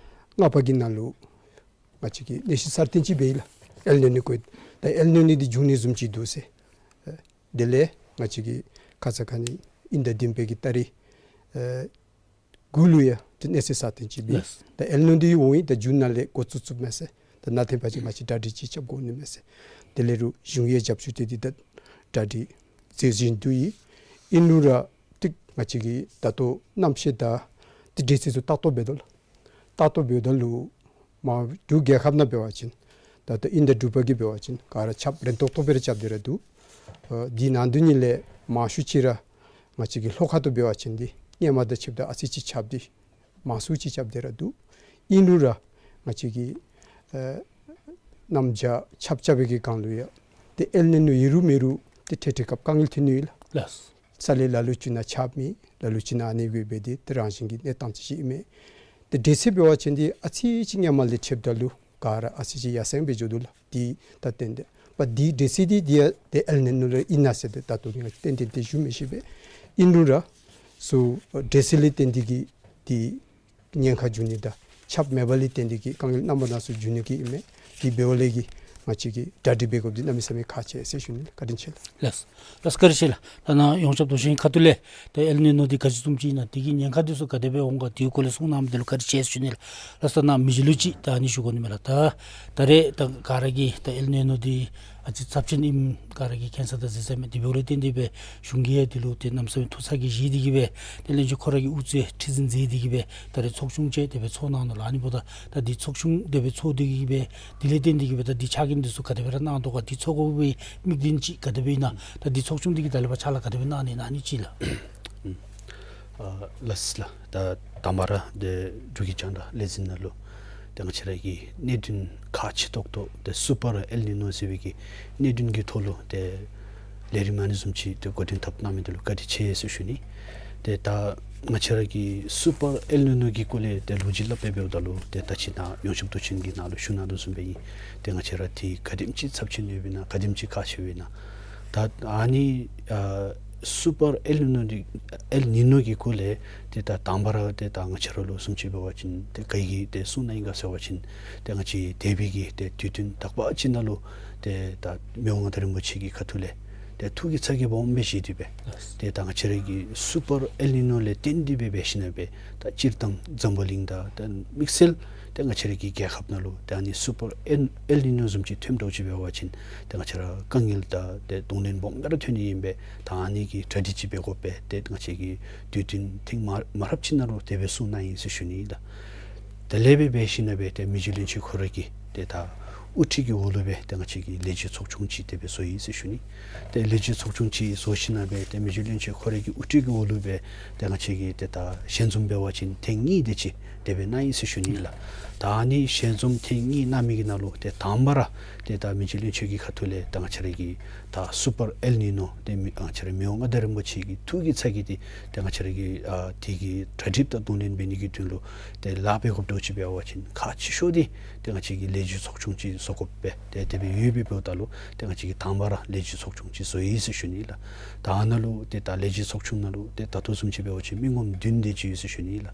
ལྔ་པ་གི་ནང་ལུ་ང་བཅས་ཀྱིས་གནས་ཚུལ་གསར་བཏོན་ཅིག་འབད་ཡི་ལགས། ཨེལ་ནི་ནོ་གི་ད་ཨེལ་ནི་ནོ་འདི་འབྱུང་ནི་བཟུམ་ཅིག་འདུག་ཟེར། ཨ་དེ་ལས་ང་བཅས་ཀྱིས་ཁ་ཙ་ཁ་ཉིནམ་དབྱིན་ཟླ་བདུན་པའི་གི་ཏ་རིག་ཨ་དགུ་ལུ་ཡང་ཏེ་གནས་ཚུལ་གསར་བཏོན་ཅིག་འབད་ཡི། ལགས། ད་ཨེལ་ནི་ནོ་འདི་འོང་ཡི་ད་ཇུན་ནང་ལས་འགོ་བཙུགས་བཙུགསཔ་མས་ཟེར། ད་ནཱ་ཐོན་པ་ཅིན་ང་བཅས་གྲ་སྒྲིག་ཅིག་རྐྱབ་དགོ་ནི་མས་ཟེར། དེ་ལས་རུང་གཞུང་གི་རྒྱབ་སྐྱོར་དེ་འདི་ད་གྲ་སྒྲིག་མཛད་བཞིན་འདུག་ཡི། ཨིན་རུང་ར་ཏེ་ང་བཅས་ཀྱིས་ད་ལྟོ་གནམ་གཤིས་དང་ཏེ་དུས་ཚོད་ཚུ་ལྟ་རྟོག་འབད་དོ་ལགས། ལྟ་རྟོག་འབདཝ་ད་ལུ་མར་འབྲུག་རྒྱལ་ཁབ་ནང་འབད་བ་ཅིན་ད་ལྟོ་དབྱིན་ཟླ་དྲུག་པ་གི་འབད་བ་ཅིན་ག་ར་ཆརཔ་རན་ཏོག་ཏོ་སྦེ་ར་རྐྱབ་སྟེ་ར་འདུག། ཨ་འདི་ནང་དོན་ཉིད་ལས་མང་ཤོས་ཅིག་ར་ང་བཅས་ཀྱི་ལྷོ་ཁ་ཐུག་འབད་བ་ཅིན་འདི་སྔོན་མ་དང་ཕྱདཔ་ད་ཨ་ཙི་ཅིག་ཆརཔ་འདི་མང་སུ་ཅིག་རྐྱབ་སྟེ་ར་འདུག། ཨིན་རུང་ར་ང་བཅས་ཀྱི་ཨ་གནམ་བྱཱར་ཆརཔ་རྐྱབ་པའི་གི་སྒང་ལུ་ཡང་ཏེ་ཨེལ་ནི་ནོ་ཡོད་རུང་མེད་རུང་ཏེ་འཕྲལ་འཕྲལ་སྐབས་དཀའ་ངལ་ཐོན་ནི་ཡོད་ལགས། ལགས། ས་གནས་ལ་ལུ་ཅིག་ནང་ཆརཔ་མེད། ལ་ལུ་ཅིག་ནང་ཨ་ནི་སྦེ་སྦེ་འདི་ཏེ་རང་བཞིན་གྱི་གནས་སྟངས་ཅིག་ཨིན་མས། ཏེ་དུས་ཚོད་འབད་བ་ཅིན་འདི་ཨ་ཙི་ཅིག་སྔོན་མ་ལས་ཕྱདཔ་ད་ལུ་ག་ར་ཨ་ཙི་ཅིག་ཡར་སེང་སྦེ་འགྱོ་དོ་ལགས། འདི་ད་ཏན་ཏན་པ་འདི་དུས་ཚོད་འདི་འདི་ཡང་ཏེ་ཨེལ་ནི་ནོ་ལས་ཨིན་ན་ཟེར་ཏེ་ད་ལྟོ་ང་ཏན་ཏན་ཏེ་ཞུ་མི་ཤེས་པས། ཨིན་རུང་ར་སུ་དུས་ཚོད་ལས་བརྟེན་ཏེ་གིས་འདི་ཉེན་ཁ་འབྱུང་ནི་དང་ ཁྱབ་མེདཔ་ལས་བརྟེན་ཏེ་གིས་དཀའ་ངལ་རྣམ་པ་སྣ་ཚོགས་འབྱུང་ནི་གི་ཨིན་མས། དེ་འབདཝ་ལས་ཀྱི་ང་བཅས་ཀྱིས་གྲ་སྒྲིག་འབད་དགོཔ་འདི་གནམ་མེད་ས་མེད་ཁག་ཆེ་ཟེར་ཞུ་ནི། བཀའ་དྲིན་ཆེ་ལགས། ལགས་ལགས། བཀའ་དྲིན་ཆེ་ལགས། ད་ནཱ་ཡོངས་ཁྱབ་དོ་ཤན་ཁ་ཐུག་ལས་ད་ཨེལ་ནི་ནོ་འདི་ག་ཅི་བཟུམ་ཅིག་ཨིན་ན་དེ་གི་ཉེན་ཁ་འདི་ཚུ་ག་དེ་སྦེ་འོང་ག་དེའི་སྐོར་ལས་གསུང་གནངམ་འདི་ལུ་བཀའ་དྲིན་ཆེ་ཟེར་ཞུ་ནི་ལགས། ལགས་སོ། ནཱ་མི་རྗེ་ལུ་ཅིག་ད་ཨ་ནི་ཞུ་དགོ་ནི་མས་ལགས། ད་ད་རེས་ད་ག་ར་གིས་ད་ཨེལ་ནི་ནོ་འདི་ཨ་ཙི་ཚབས་ཆེན་ཨིནམ་ག་ར་གིས་མཁྱེན་ས་དང་གཟིགས་ས་མས། དེ་འབདཝ་ལས་བརྟེན་ཏེ་སྦེ་གཞུང་གིས་ཡང་འདི་ལུ་ཏེ་གནམ་མེད་ས་མེད་ཐུགས་ཚ་གྱང་བཞེས་ཏེ་གིས་སྦེ་ཏེ་བློན་ཆེན་ཁོ་ར་གིས་དབུ་གཙོས་ཁྲི་འཛིན་མཛད་དེ་གིས་སྦེ་ད་རེས་ཚོགས་ཆུང་ཅིག་དེ་སྦེ་ཚོགས་གནང་ནུག་ལགས། ཨ་ནི་འབདཝ་ད་ད་འདི་ཚོགས་ཆུང་དེ་སྦེ་ཚོགས་ཏེ་གིས་སྦེ་དེ་ལས་བརྟེན་ཏེ་གིས་སྦེ་ད་འདི་ཕྱག་འགན་འདི་ཚུ་ག་དེ་སྦེ་ར་གནང་དོ་ག། འདི་ཚོགས་དགོ་པའི་དམིགས་དོན་ཅིག་ག་དེ་སྦེ་ཨིན་ན། ད་འདི་ཚོགས་ཆུང་འདི་གིས་ད་ལས་ཕར་ཕྱག་ལཱ་ག་དེ་སྦེ་གནང་ནི་ཨིན་ན་ཨ་ནི་ཅིག་ལགས། ཨུམ། ཨ་ལགས་ལགས། ད་དང་པ་ར་ཏེ་འབྲུག་གི་རྒྱང་བསྒྲགས་ལས་འཛིན་ནང་ལུ་ཏེ་ང་བཅས་ར་གི་གནད་དོན་ཁག་ཆེ་ཏོག་ཏོ་ཏེ་སུ་པར་ཨེལ་ནི་ནོ་ཟེར་བའི་གི་གནད་དོན་གྱི་ཐོག་ལུ་ཏེ་ལས་རིམ་ཨ་ནི་བཟུམ་ཅིག་ཏེ་འགོ་འདྲེན་འཐབ་གནང་མི་འདི་ལུ་བཀའ་དྲིན་ཆེ་ཟེར་ཞུ་ནི། ཏེ་ད་ང་བཅས་ར་གི་སུ་པར་ཨེལ་ནི་ནོ་གི་སྐོར་ལས་ཏེ་ལོ་རྒྱུས་སླབ་སྦེ་འབདཝ་ད་ལུ་ཏེ་ད་ཅི་ནཱ་ཡོངས་ཁྱབ་མདོ་ཆེན་གྱི་ནང་ལུ་ཞུ་གནང་དོ་བཟུམ་སྦེ་ཨིན། ཏེ་ང་བཅས་ར་འདི་ག་དེམ་ཅིག་ཚབས་ཆེན་ཡོདཔ་ཨིན་ན་ག་དེམ་ཅིག་ཁག་ཆེཝ་ཨིན་ན། ད་ཨ་ནི་ཨ་སུ་པར་ཨེལ་ནི་ནོ་འདི་ཨེལ་ནི་ནོ་གི་སྐོར་ལས་ཏེ་ད་དང་པ་ར་ཏེ་ད་ང་བཅས་ར་ལུ་བཟུམ་ཅིག་འབད་བ་ཅིན་ཏེ་ག་གིས་ཏེ་གསུང་གནང་ཡི་ག་ཟེར་བ་ཅིན་ཏེ་ང་བཅས་འདས་པའི་གི་ཏེ་དུས་སྟོན་དག་པ་ཅིག་ནང་ལུ་ཏེ་ད་མི་དབང་མངའ་བདག་རིན་པོ་ཆེ་གི་ཁ་ཐུག་ལས་ཏེ་ཐུགས་ཀྱི་ཚ་གྱང་སྦོམ་སྦེ་བཞེས་ཏེ་སྦེ་ཏེ་ད་ང་བཅས་ར་གི་སུ་པར་ཨེལ་ནི་ནོ་ལས་བརྟེན་ཏེ་སྦེ་འབད་ཞིན་ན་སྦེ་ད་སྤྱིར་བཏང་འཛམ་བུ་གླིང་དང་ད་དམིགས་བསལ་ཏེ་ང་བཅས་ར་གི་རྒྱལ་ཁབ་ནང་ལུ་ཏེ་ཨ་ནི་སུ་པར་ཨེལ་ཨེལ་ནི་ནོ་བཟུམ་ཅིག་ཐོནམ་འདྲཝ་ཅིག་འབད་བ་ཅིན་ཏེ་ང་བཅས་ར་དཀའ་ངལ་དང་ཏེ་གདོང་ལེན་སྦོམ་སྦེ་ར་ཐོན་ནི་ཨིན་པས། ད་ཨ་ནི་གི་གྲ་སྒྲིག་ཅིག་འབད་དགོ་པས། ཏེ་ང་བཅས་ཀྱིས་དུས་སྟོན་ཐེངས་མ་མ་རབས་ཅིག་ནང་ལུ་དེ་སྦེ་གསུང་གནང་ཡི་ཟེར་ཞུ་ནི་ཨིན་ལགས། དེ་ལས་སྦེ་འབད་ཞིན་ན་སྦེ་ཏེ་མི་རྗེ་བློན་ཆེན་ཁོ་ར་གི་ཏེ་ད་དབུ་ཁྲིད་ཀྱི་འོག་ལུ་སྦེ་ཏེ་ང་བཅས་ཀྱིས་ལས་བྱེད་ཚོགས་ཆུང་ཅིག་དེ་སྦེ་བཟོ་ཡི་ཟེར་ཞུ་ནི། ཏེ་ལས་བྱེད་ཚོགས་ཆུང་ཅིག་བཟོ་ཞིན་ན་སྦེ་ཏེ་མི་རྗེ་བློན་ཆེན་ཁོ་ར་གི་དབུ་ཁྲིད་ཀྱི་འོག་ལུ་སྦེ་ཏེ་ང་བཅས་ཀྱིས་ཏེ་ད་ཞལ་འཛོམས་འབད་བ་ཅིན་ཐེངས་གཉིས་དེ་ཅིག་དེ་སྦེ་གནང་ཡི་ཟེར་ཞུ་ནི་ལགས། ད་ཨ་ནི་ཞལ་འཛོམས་ཐེངས་གཉིས་གནང་མི་གི་ནང་ལུ་ཏེ་དང་པ་ར་ཏེ་ད་མི་རྗེ་བློན་ཆེན་གྱི་ཁ་ཐུག་ལས་ད་ང་བཅས་ར་གི་ད་སུ་པར་ཨེལ་ནི་ནོ་ཏེ་མི་ང་བཅས་ར་མི་དབང་མངའ་བདག་རིན་པོ་ཆེ་གི་ཐུགས་ཀྱི་ཚ་གྱང་འདི་ཏེ་ང་བཅས་ར་གི་ཨ་དེ་གི་གྲ་སྒྲིག་དང་གདོང་ལེན་འབད་ནི་གི་དོན་ལུ་ཏེ་ལཱ་འབད་དགོཔ་འདྲཝ་ཅིག་འབད་བ་ཅིན་ཁག་ཆེ་ཤོས་འདི་ཏེ་ང་བཅས་ཀྱིས་ལས་བྱེད་ཚོགས་ཆུང་ཅིག་བཟོ་དགོ་པས། ཏེ་དེ་སྦེ་ཡོདཔ་སྦེ་འབདཝ་ད་ལུ་ཏེ་ང་བཅས་ཀྱིས་དང་པ་ར་ལས་བྱེད་ཚོགས་ཆུང་ཅིག་བཟོ་ཡི་ཟེར་ཞུ་ནི་ལགས། ད་ཨ་ནཱ་ལུ་ཏེ་ད་ལས་བྱེད་ཚོགས་ཆུང་ནང་ལུ་ཏེ་ད་ལྟོ་བཟུམ་ཅིག་འབད་བ་ཅིན་མི་ངོམ་བདུན་དེ་ཅིག་ཡོད་ཟེར་ཞུ་ནི་ལགས།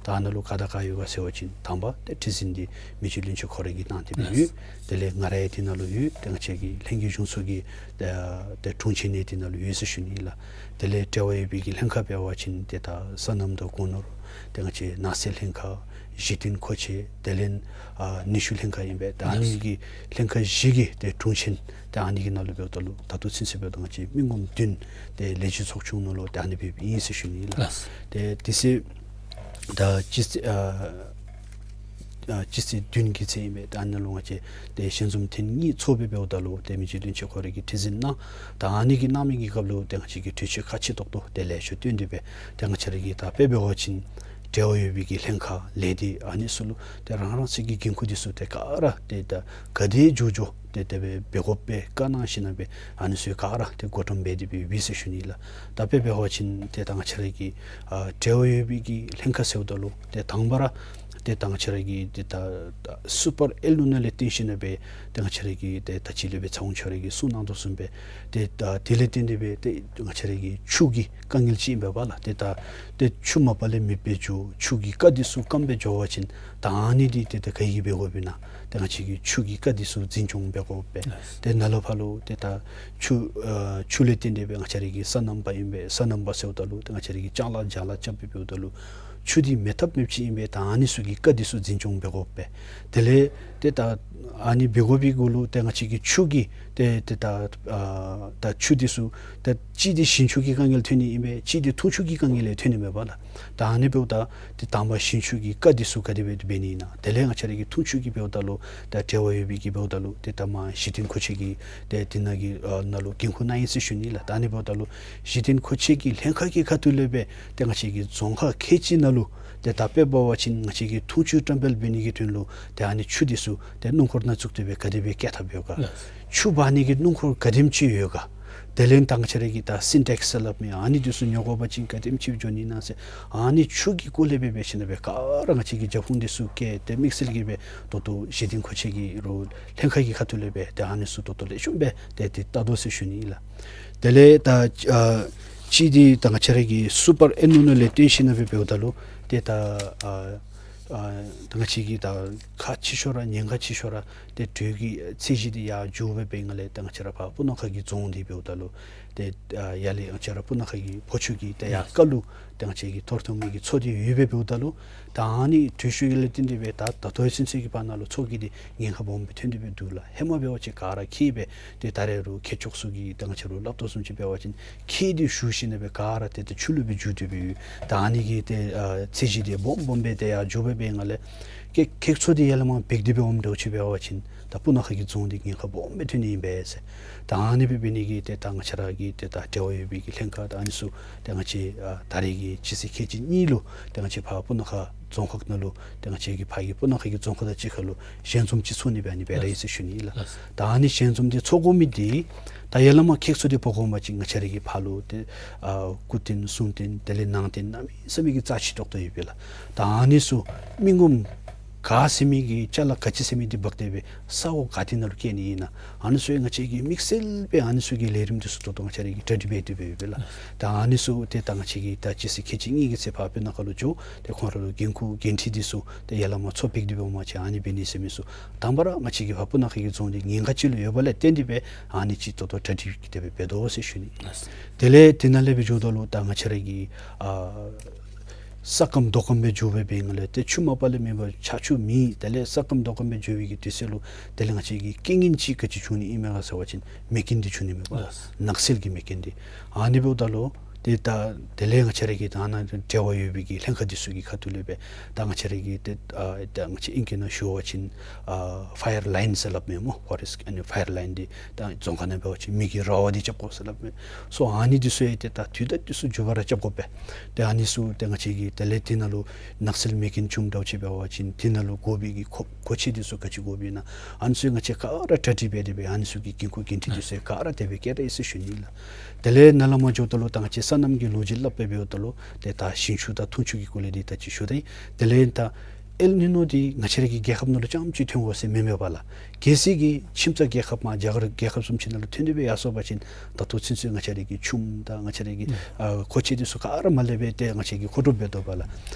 ད་ཨ་ནཱ་ལུ་ག་དང་ག་ཡོད་ག་ཟེར་བ་ཅིན་དང་པ་ཏེ་ཁྲི་འཛིན་འདི་མི་རྗེ་བློན་ཆེན་ཁོ་ར་གིས་གནང་སྟེ་སྦེ་ཡོད། དེ་ལས་ང་ར་ཡང་དེ་ནང་ལུ་ཡོད། ཏེ་ང་བཅས་ཀྱི་ལྷན་རྒྱས་གཞུང་ཚོགས་ཀྱི་ཏེ་ཏེ་དྲུང་ཆེན་ཡང་དེ་ནང་ལུ་ཡོད་ཟེར་ཞུ་ནི་ལགས། དེ་ལས་འབྲེལ་བ་ཡོད་པའི་གི་ལྷན་ཁག་འབད་བ་ཅིན་ཏེ་ད་སོ་ནམ་དང་སྒོ་ནོར་ཏེ་ང་བཅས་ནགས་ཚལ་ལྷན་ཁག་གཞི་རྟེན་མཁོ་ཆས་དེ་ལས་ཨ་ནུས་ཤུགས་ལྷན་ཁག་ཨིན་པས། ད་ཨ་ནི་གི་ལྷན་ཁག་བཞི་གི་ཏེ་དྲུང་ཆེན་ཏེ་ཨ་ནི་གི་ནང་ལུ་འབདཝ་ད་ལུ་ད་ལྟོ་ཚུན་ཚོད་འབདཝ་ད་ང་བཅས་མི་ངོམ་བདུན་ཏེ་ལས་བྱེད་ཚོགས་ཆུང་ནང་ལུ་ཏེ་ཨ་ནི་སྦེ་ཨིན་ཟེར་ཞུ་ནི་ལགས། ཏེ་དེ་ཚེ་ད་སྤྱི་ཚེས་ཨ་ཨ་སྤྱི་ཚེས་བདུན་གྱི་ཚེ་ཨིན་པས། ད་ཨ་ནཱ་ལུ་ང་བཅས་ཏེ་ཞལ་འཛོམས་ཐེངས་གཉིས་ཚོགས་སྦེ་འབདཝ་ད་ལུ་ཏེ་མི་རྗེ་བློན་ཆེན་ཁོ་ར་གིས་ཁྲི་འཛིན་གནང་། ད་ཨ་ནི་གི་གནང་མི་གི་སྐབས་ལུ་ཏེ་ང་བཅས་ཀྱིས་གྲོས་ཆོད་ཁག་ཆེ་ཏོག་ཏོ་ཏེ་ལེ་ཤ་བཏོན་ཏེ་སྦེ་ཏེ་ང་བཅས་ར་གི་ད་དཔེ་འབད་བ་ཅིན་འབྲེལ་བ་ཡོད་པའི་གི་ལྷན་ཁག་ལས་སྡེ་ཨ་ནི་ཚུ་ལུ་ཏེ་རང་རང་སོའི་གི་འགན་ཁུར་འདི་ཚུ་ཏེ་ག་ར་ཏེ་ད་ག་དེ་མགྱོགས་མགྱོགས་ཏེ་དེ་སྦེ་འབད་དགོ་པའི་བཀའ་གནང་ཞིན་ན་སྦེ་ཨ་ནི་ཚུ་ག་ར་ཏེ་བགོ་བཀྲམ་འབད་དེ་སྦེ་ཡོད་ཟེར་ཞུ་ནི་ལགས། ད་དཔེ་འབད་བ་ཅིན་ཏེ་ད་ང་བཅས་ར་གི་ཨ་འབྲེལ་བ་ཡོད་པའི་གི་ལྷན་ཁག་ཟེརཝ་ད་ལུ་ཏེ་དང་པ་ར་ཏེ་ད་ང་བཅས་ར་གི་ཏེ་ད་ད་སུ་པར་ཨེལ་ནི་ནོ་ལས་བརྟེན་ཞིན་ན་སྦེ་ཏེ་ང་བཅས་ར་གི་ཏེ་ད་ཅི་ལས་སྦེ་ཚ་བོ་ཁྱོད་ར་གིས་གསུང་གནང་དོ་བཟུམ་སྦེ་ཏེ་ད་དེ་ལས་བརྟེན་ཏེ་སྦེ་ཏེ་ང་བཅས་ར་གི་ཆུ་གི་དཀའ་ངལ་ཅིག་ཨིན་པས་ལགས། ཏེ་ད་ཏེ་ཆུ་མ་པ་ལས་མེདཔ་སྦེ་འགྱོ་ཆུ་གི་རྐ་འདི་ཚུ་སྐམ་སྦེ་འགྱོ་བ་ཅིན་ད་ཨ་ནི་འདི་ཏེ་ད་ག་གིས་འབད་དགོཔ་ཨིན་ན། ཏེ་ང་བཅས་ཀྱིས་ཆུ་གི་རྐ་འདི་ཚུ་འཛིན་སྐྱོང་འབད་དགོ་པས། ཏེ་ནཱ་ལས་ཕར་ལུ་ཏེ་ད་ཆུ་ཨ་ཆུ་ལས་བརྟེན་ཏེ་སྦེ་ང་བཅས་ར་གི་སོ་ནམ་པ་ཨིན་པས། སོ་ནམ་པ་ཟེརཝ་ད་ལུ་ཏེ་ང་བཅས་ར་གི་ལྕང་ལཱ་བྱ་ལཱ་རྐྱབ་སྦེ་འབདཝ་ད་ལུ་ཆུ་འདི་མེད་ཐབས་མེདཔ་ཅིག་ཨིན་པས། ད་ཨ་ནི་ཚུ་གི་རྐ་འདི་ཚུ་འཛིན་སྐྱོང་འབད་དགོ་པས། དེ་ལས་ཏེ་ད་ཨ་ནི་འབད་དགོ་པའི་གུ་ལུ་ཏེ་ང་བཅས་ཀྱི་ཆུ་གི་ཏེ་ཏེ་ད་ཨ་ད་ཆུ་འདི་ཚུ་ད་གཅིག་འདི་ཞིང་ཆུ་གི་དཀའ་ངལ་ཐོན་ནི་ཨིན་པས། གཅིག་འདི་འཐུང་ཆུ་གི་དཀའ་ངལ་ལས་ཐོན་ནི་མས་པ་ལགས། ད་ཨ་ནི་འབདཝ་ད་ཏེ་དང་པ་ཞིང་ཆུ་གི་རྐ་འདི་ཚུ་ག་དེ་སྦེ་འབད་ནི་ཨིན་ན། དེ་ལས་ང་བཅས་ར་གི་འཐུང་ཆུ་གི་འབདཝ་ད་ལུ་ད་འབྲེལ་བ་ཡོད་པའི་གི་འབདཝ་ད་ལུ་ཏེ་ད་མར་གཞི་རྟེན་མཁོ་ཆས་ཀྱི་ཏེ་དེ་ནང་གི་ཨ་ནང་ལུ་འགན་ཁུར་གནང་ཡི་ཟེར་ཞུ་ནི་ལགས། ད་ཨ་ནི་འབདཝ་ད་ལུ་གཞི་རྟེན་མཁོ་ཆས་ཀྱི་ལྷན་ཁག་གི་ཁ་ཐུག་ལས་སྦེ་ཏེ་ང་བཅས་ཀྱི་རྫོང་ཁག་ཁལ་གཅིག་ནང་ལུ་ཏེ་ད་དཔེ་འབད་བ་ཅིན་ང་བཅས་ཀྱི་འཐུང་ཆུ་བཀྲམ་སྤེལ་འབད་ནི་གི་དོན་ལུ་ཏེ་ཨ་ནི་ཆུ་འདི་ཚུ་ཏེ་སྣུམ་འཁོར་ནང་བཙུགས་ཏེ་སྦེ་ག་དེ་སྦེ་བསྐྱལ་ཐབས་ཡོད་ག། ཆུ་འབག་ནི་གི་སྣུམ་འཁོར་ག་དེམ་ཅིག་ཡོད་ག། དེ་ལས་ད་ང་བཅས་ར་གི་ད་སིན་ཊེགསི་ཟེར་སླབ་མི་ཨ་ནི་འདི་ཚུ་ཉོ་དགོ་པ་ཅིན་ག་དེམ་ཅིག་འགྱོ་ནི་ཨིན་ན་ཟེར་ཨ་ནི་ཆུ་གི་སྐོར་ལས་སྦེ་འབད་ཞིན་ན་སྦེ་ག་ར་ང་བཅས་ཀྱིས་རྒྱབ་ཁུངས་འདི་ཚུ་བཀལ་ཏེ་དམིགས་བསལ་གྱིས་སྦེ་ད་ལྟོ་གཞི་རྟེན་མཁོ་ཆས་ཀྱི་རོགས་ལྷན་ཁག་གི་ཁ་ཐུག་ལས་སྦེ་ཏེ་ཨ་ནི་ཚུ་ད་ལྟོ་ལེགས་ཤོམ་སྦེ་ཏེ་ཏེ་བལྟ་དོ་ཟེར་ཞུ་ནི་ཨིན་ལགས། དེ་ལས་ད་ཨ་གཅིག་འདི་ད་ང་བཅས་ར་གི་སུ་པར་ཨེལ་ནི་ནོ་ལས་བརྟེན་ཞིན་ན་སྦེ་འབདཝ་ད་ལུ་ཏེ་ད་ཨ་ ཨ་ད་ང་བཅས་ཀྱིས་ད་ཁག་ཆེ་ཤོས་ར་ཉེན་ཁ་ཆེ་ཤོས་ར་ཏེ་དྲོད་ཀྱི་ཚད་གཞི་འདི་ཡར་འགྱོ་སྦེ་འབད་བའི་སྒང་ལས་ད་ང་བཅས་ར་ཕར་སྤུ་ན་ཁ་གི་རྫོང་འདི་འབདཝ་ད་ལུ་ཏེ་ཨ་ཡར་ལས་ང་བཅས་ར་སྤུ་ན་ཁ་གི་ཕོ་ཆུ་གི་ཏེ་ཡར་ཀ་ལུ་ཏེ་ང་བཅས་ཀྱི་ཐོར་ཐོར་མི་གི་མཚོ་འདི་ཡོད་པའི་འབདཝ་ད་ལུ་ད་ཨ་ནི་དྲོད་ཤུགས་ཀྱི་ལས་བརྟེན་ཏེ་སྦེ་ད་ད་ལྟོ་ཚུན་ཚོད་ཀྱི་བར་ན་ལུ་མཚོ་གི་འདི་ཉེན་ཁ་སྦོམ་སྦེ་ཐོན་ཏེ་སྦེ་འདུག་ལགས། ཧེ་མ་འབད་བ་ཅིན་ག་ར་འཁྱིལ་སྦེ་ཏེ་ད་རེས་རུང་མཁས་མཆོག་ཚུ་གིས་ད་ང་བཅས་ར་ལུ་སླབ་དོ་བཟུམ་ཅིག་འབད་བ་ཅིན་འཁྱིལ་ཏེ་ཞུ་ཞིནམ་ལས་སྦེ་ག་ར་ཏེ་ཏེ་ཆུ་ལུ་སྦེ་འགྱུར་ཏེ་སྦེ་ཡོད། ད་ཨ་ནི་གི་ཏེ་ཨ་ཚད་གཞི་འདི་སྦོམ་སྦོམ་སྦེ་ཏེ་ཡར་འགྱོ་སྦེ་འབད་བའི་སྒང་ལས་ཀྱི་ཁྱེགས་ཚུ་འདི་ཡར་ལས་མར་འབིགས་ཏེ་སྦེ་འོངམ་འདྲཝ་ཅིག་འབད་བ་ཅིན་ད་སྤུ་ན་ཁ་གི་རྫོང་འདི་ཉེན་ཁ་སྦོམ་སྦེ་ཐོན་ནི་ཨིན་པས་ཟེར། ད་ཨ་ནི་སྦེ་འབད་ནི་གི་ཏེ་ད་ང་བཅས་ར་གི་ཏེ་ད་འབྲེལ་བ་ཡོད་པའི་གི་ལྷན་ཁག་ད་ཨ་ནི་ཚུ་ཏེ་ང་བཅས་ཨ་ད་རེས་ཀྱི་སྤྱི་ཚེས་ཁལ་གཅིག་གཉིས་ལུ་ཏེ་ང་བཅས་ཕར་སྤུ་ན་ཁ་རྫོང་ཁག་ནང་ལུ་ཏེ་ང་བཅས་ཀྱི་ཕར་གྱི་སྤུ་ན་ཁ་གི་རྫོང་ཁག་དང་གཅིག་ཁར་ལུ་ཞལ་འཛོམས་ཅིག་ཚོགས་ནི་སྦེ་ཨ་ནི་འབད་ར་ཡི་ཟེར་ཞུ་ནི་ལགས། ད་ཨ་ནི་ཞལ་འཛོམས་འདི་ཚོགས་དགོ་མི་འདི་ད་ཡར་ལས་མར་ཁྱེགས་ཚུ་འདི་འབོ་དགོ་པ་ཅིན་ང་བཅས་ར་གི་ཕར་ལུ་ཏེ་ཨ་སྐུ་རྟེན་གསུང་རྟེན་དེ་ལས་ནང་རྟེན་གནམ་མེད་ས་མེད་ཀྱི་རྩ་ཆེ་ཏོག་ཏོ་ཡོད་པས་ལགས། ད་ཨ་ནི་ཚུ་མི་ངོམ་ག་ཟེར་མི་གི་ཅ་ལ་ག་ཅི་ཟེར་མི་འདི་འབག་སྟེ་སྦེ་ས་གོ་ག་ཏེ་ནང་ལུ་བསྐྱལ་ནི་ཨིན་ན། ཨ་ནི་ཚུ་ཡང་ང་བཅས་ཀྱིས་དམིགས་བསལ་སྦེ་ཨ་ནི་ཚུ་གི་ལས་རིམ་འདི་ཚུ་ད་ལྟོ་ང་བཅས་ར་གིས་གྲ་སྒྲིག་འབད་དེ་སྦེ་ཡོད་པས་ལགས། ད་ཨ་ནི་ཚུ་ཏེ་ད་ང་བཅས་ཀྱིས་ད་སྤྱི་ཚེས་ཁལ་གཅིག་གཉིས་ཀྱི་ཚེ་ཕར་སྤུ་ན་ཁ་ལུ་འགྱོ་སྟེ་ཁོང་ར་ལུ་འགན་ཁུར་འགན་འཁྲི་འདི་ཚུ་ཏེ་ཡར་ལས་མར་མཚོ་འབིགས་ཏེ་སྦེ་འོངམ་ཅིག་ཨ་ནི་འབད་ནི་ཟེར་མི་ཚུ་དང་པ་ར་ང་བཅས་ཀྱིས་ཕར་སྤུ་ན་ཁ་གི་རྫོང་འདི་ཉེན་ཁ་ཅིག་ལུ་ཡོདཔ་ལས་བརྟེན་ཏེ་སྦེ་ཨ་ནི་ཅིག་ད་ལྟོ་གྲ་སྒྲིག་འབད་དེ་སྦེ་འབད་དོ་ཟེར་ཞུ་ནི། དེ་ལས་དེ་ནང་ལས་སྦེ་འགྱོཝ་ད་ལུ་ད་ང་བཅས་ར་གི་ཨ་ས་སྐམ་རྡོ་སྐམ་སྦེ་འགྱོ་སྦེ་འབད་བའི་སྒང་ལས་ཏེ་ཆུ་མ་པ་ལས་མེན་པར་ཆར་ཆུ་མེད། དེ་ལས་ས་སྐམ་རྡོ་སྐམ་སྦེ་འགྱོ་བའི་གི་དུས་ཚོད་ལུ་དེ་ལས་ང་བཅས་ཀྱི་རྐྱེན་ངན་ཅིག་ག་ཅི་བྱུང་ནི་ཨིན་མས་ག་ཟེར་བ་ཅིན་མེ་རྐྱེན་འདི་བྱུང་ནི་མས་པ། ལགས། ནགས་ཚལ་གྱི་མེ་རྐྱེན་འདི། ཨ་ནི་འབདཝ་ད་ལུ་ཏེ་ད་དེ་ལས་ང་བཅས་ར་གི་ད་ནཱ་འབྲེལ་བ་ཡོད་པའི་གི་ལྷན་ཁག་འདི་ཚུ་གི་ཁ་ཐུག་ལས་སྦེ་ད་ང་བཅས་ར་གི་ཏེ་ཨ་ད་ང་བཅས་ཨིང་སྐད་ནང་ཞུ་བ་ཅིན་ཨ་ཕ་ཡར་ལའིན་ཟེར་སླབ་མས་སྨོ། ཕོ་རེསཊ་ཨ་ནི་ཕ་ཡར་ལའིན་འདི་ད་རྫོང་ཁ་ནང་འབད་བ་ཅིན་མེ་གི་ར་བ་འདི་རྐྱབ་དགོ་ཟེར་སླབ་མས། སོ་ཨ་ནི་འདི་ཚུ་ཡང་ཏེ་ད་དུས་དང་དུས་སུ་མགྱོགས་པ་ར་རྐྱབ་དགོ་པས། ཏེ་ཨ་ནི་ཚུ་ཏེ་ང་བཅས་ཀྱིས་དེ་ལས་དེ་ནང་ལུ་ནགས་ཚལ་མེ་རྐྱེན་བྱུངམ་འདྲཝ་ཅིག་འབད་བ་ཅིན་དེ་ནང་ལུ་དགོ་པའི་གི་མཁོ་མཁོ་ཆས་འདི་ཚུ་ག་ཅི་དགོཔ་ཨིན་ན་ཨ་ནི་ཚུ་ང་བཅས་ག་ར་གྲ་སྒྲིག་འབད་དེ་སྦེ་ཨ་ནི་ཚུ་གི་འགན་ཁུར་འགན་འཁྲི་འདི་ཚུ་ག་ར་དེ་སྦེ་བཀལ་ར་ཡི་ཟེར་ཞུ་ནི་ལགས། དེ་ལས་ནཱ་ལས་མར་འགྱོཝ་ད་ལུ་ད་ང་བཅས་སོ་ནམ་གྱི་ལོ་རྒྱུས་སླབ་སྦེ་འབདཝ་ད་ལུ་ཏེ་ད་ཞིང་ཆུ་དང་འཐུང་ཆུ་གི་སྐོར་ལས་འདི་ད་ཅི་ཞུ་ད་ཡི། དེ་ལས་ད་ཨེལ་ནི་ནོ་འདི་ང་བཅས་ར་གི་རྒྱལ་ཁབ་ནང་ལུ་རྐྱངམ་ཅིག་ཐོན་དགོ་ཟེར་མེན་མས་པ་ལགས། གལ་སྲིད་ཀྱི་ཁྱིམ་ཚང་རྒྱལ་ཁབ་མར་རྒྱ་གར་རྒྱལ་ཁབ་བཟུམ་ཅིག་ནང་ལུ་ཐོན་ཏེ་སྦེ་ཡར་སོང་པ་ཅིན་ད་ལྟོ་ཚུན་ཚོད་ང་བཅས་ར་གི་ཆུམ་དང་ང་བཅས་ར་གི་ཨ་མཁོ་ཆས་འདི་ཚུ་ག་ར་མར་ལས་སྦེ་ཏེ་ང་བཅས་ཀྱིས་མཁོ་སྒྲུབ་འབད་དོ་པ་ལགས།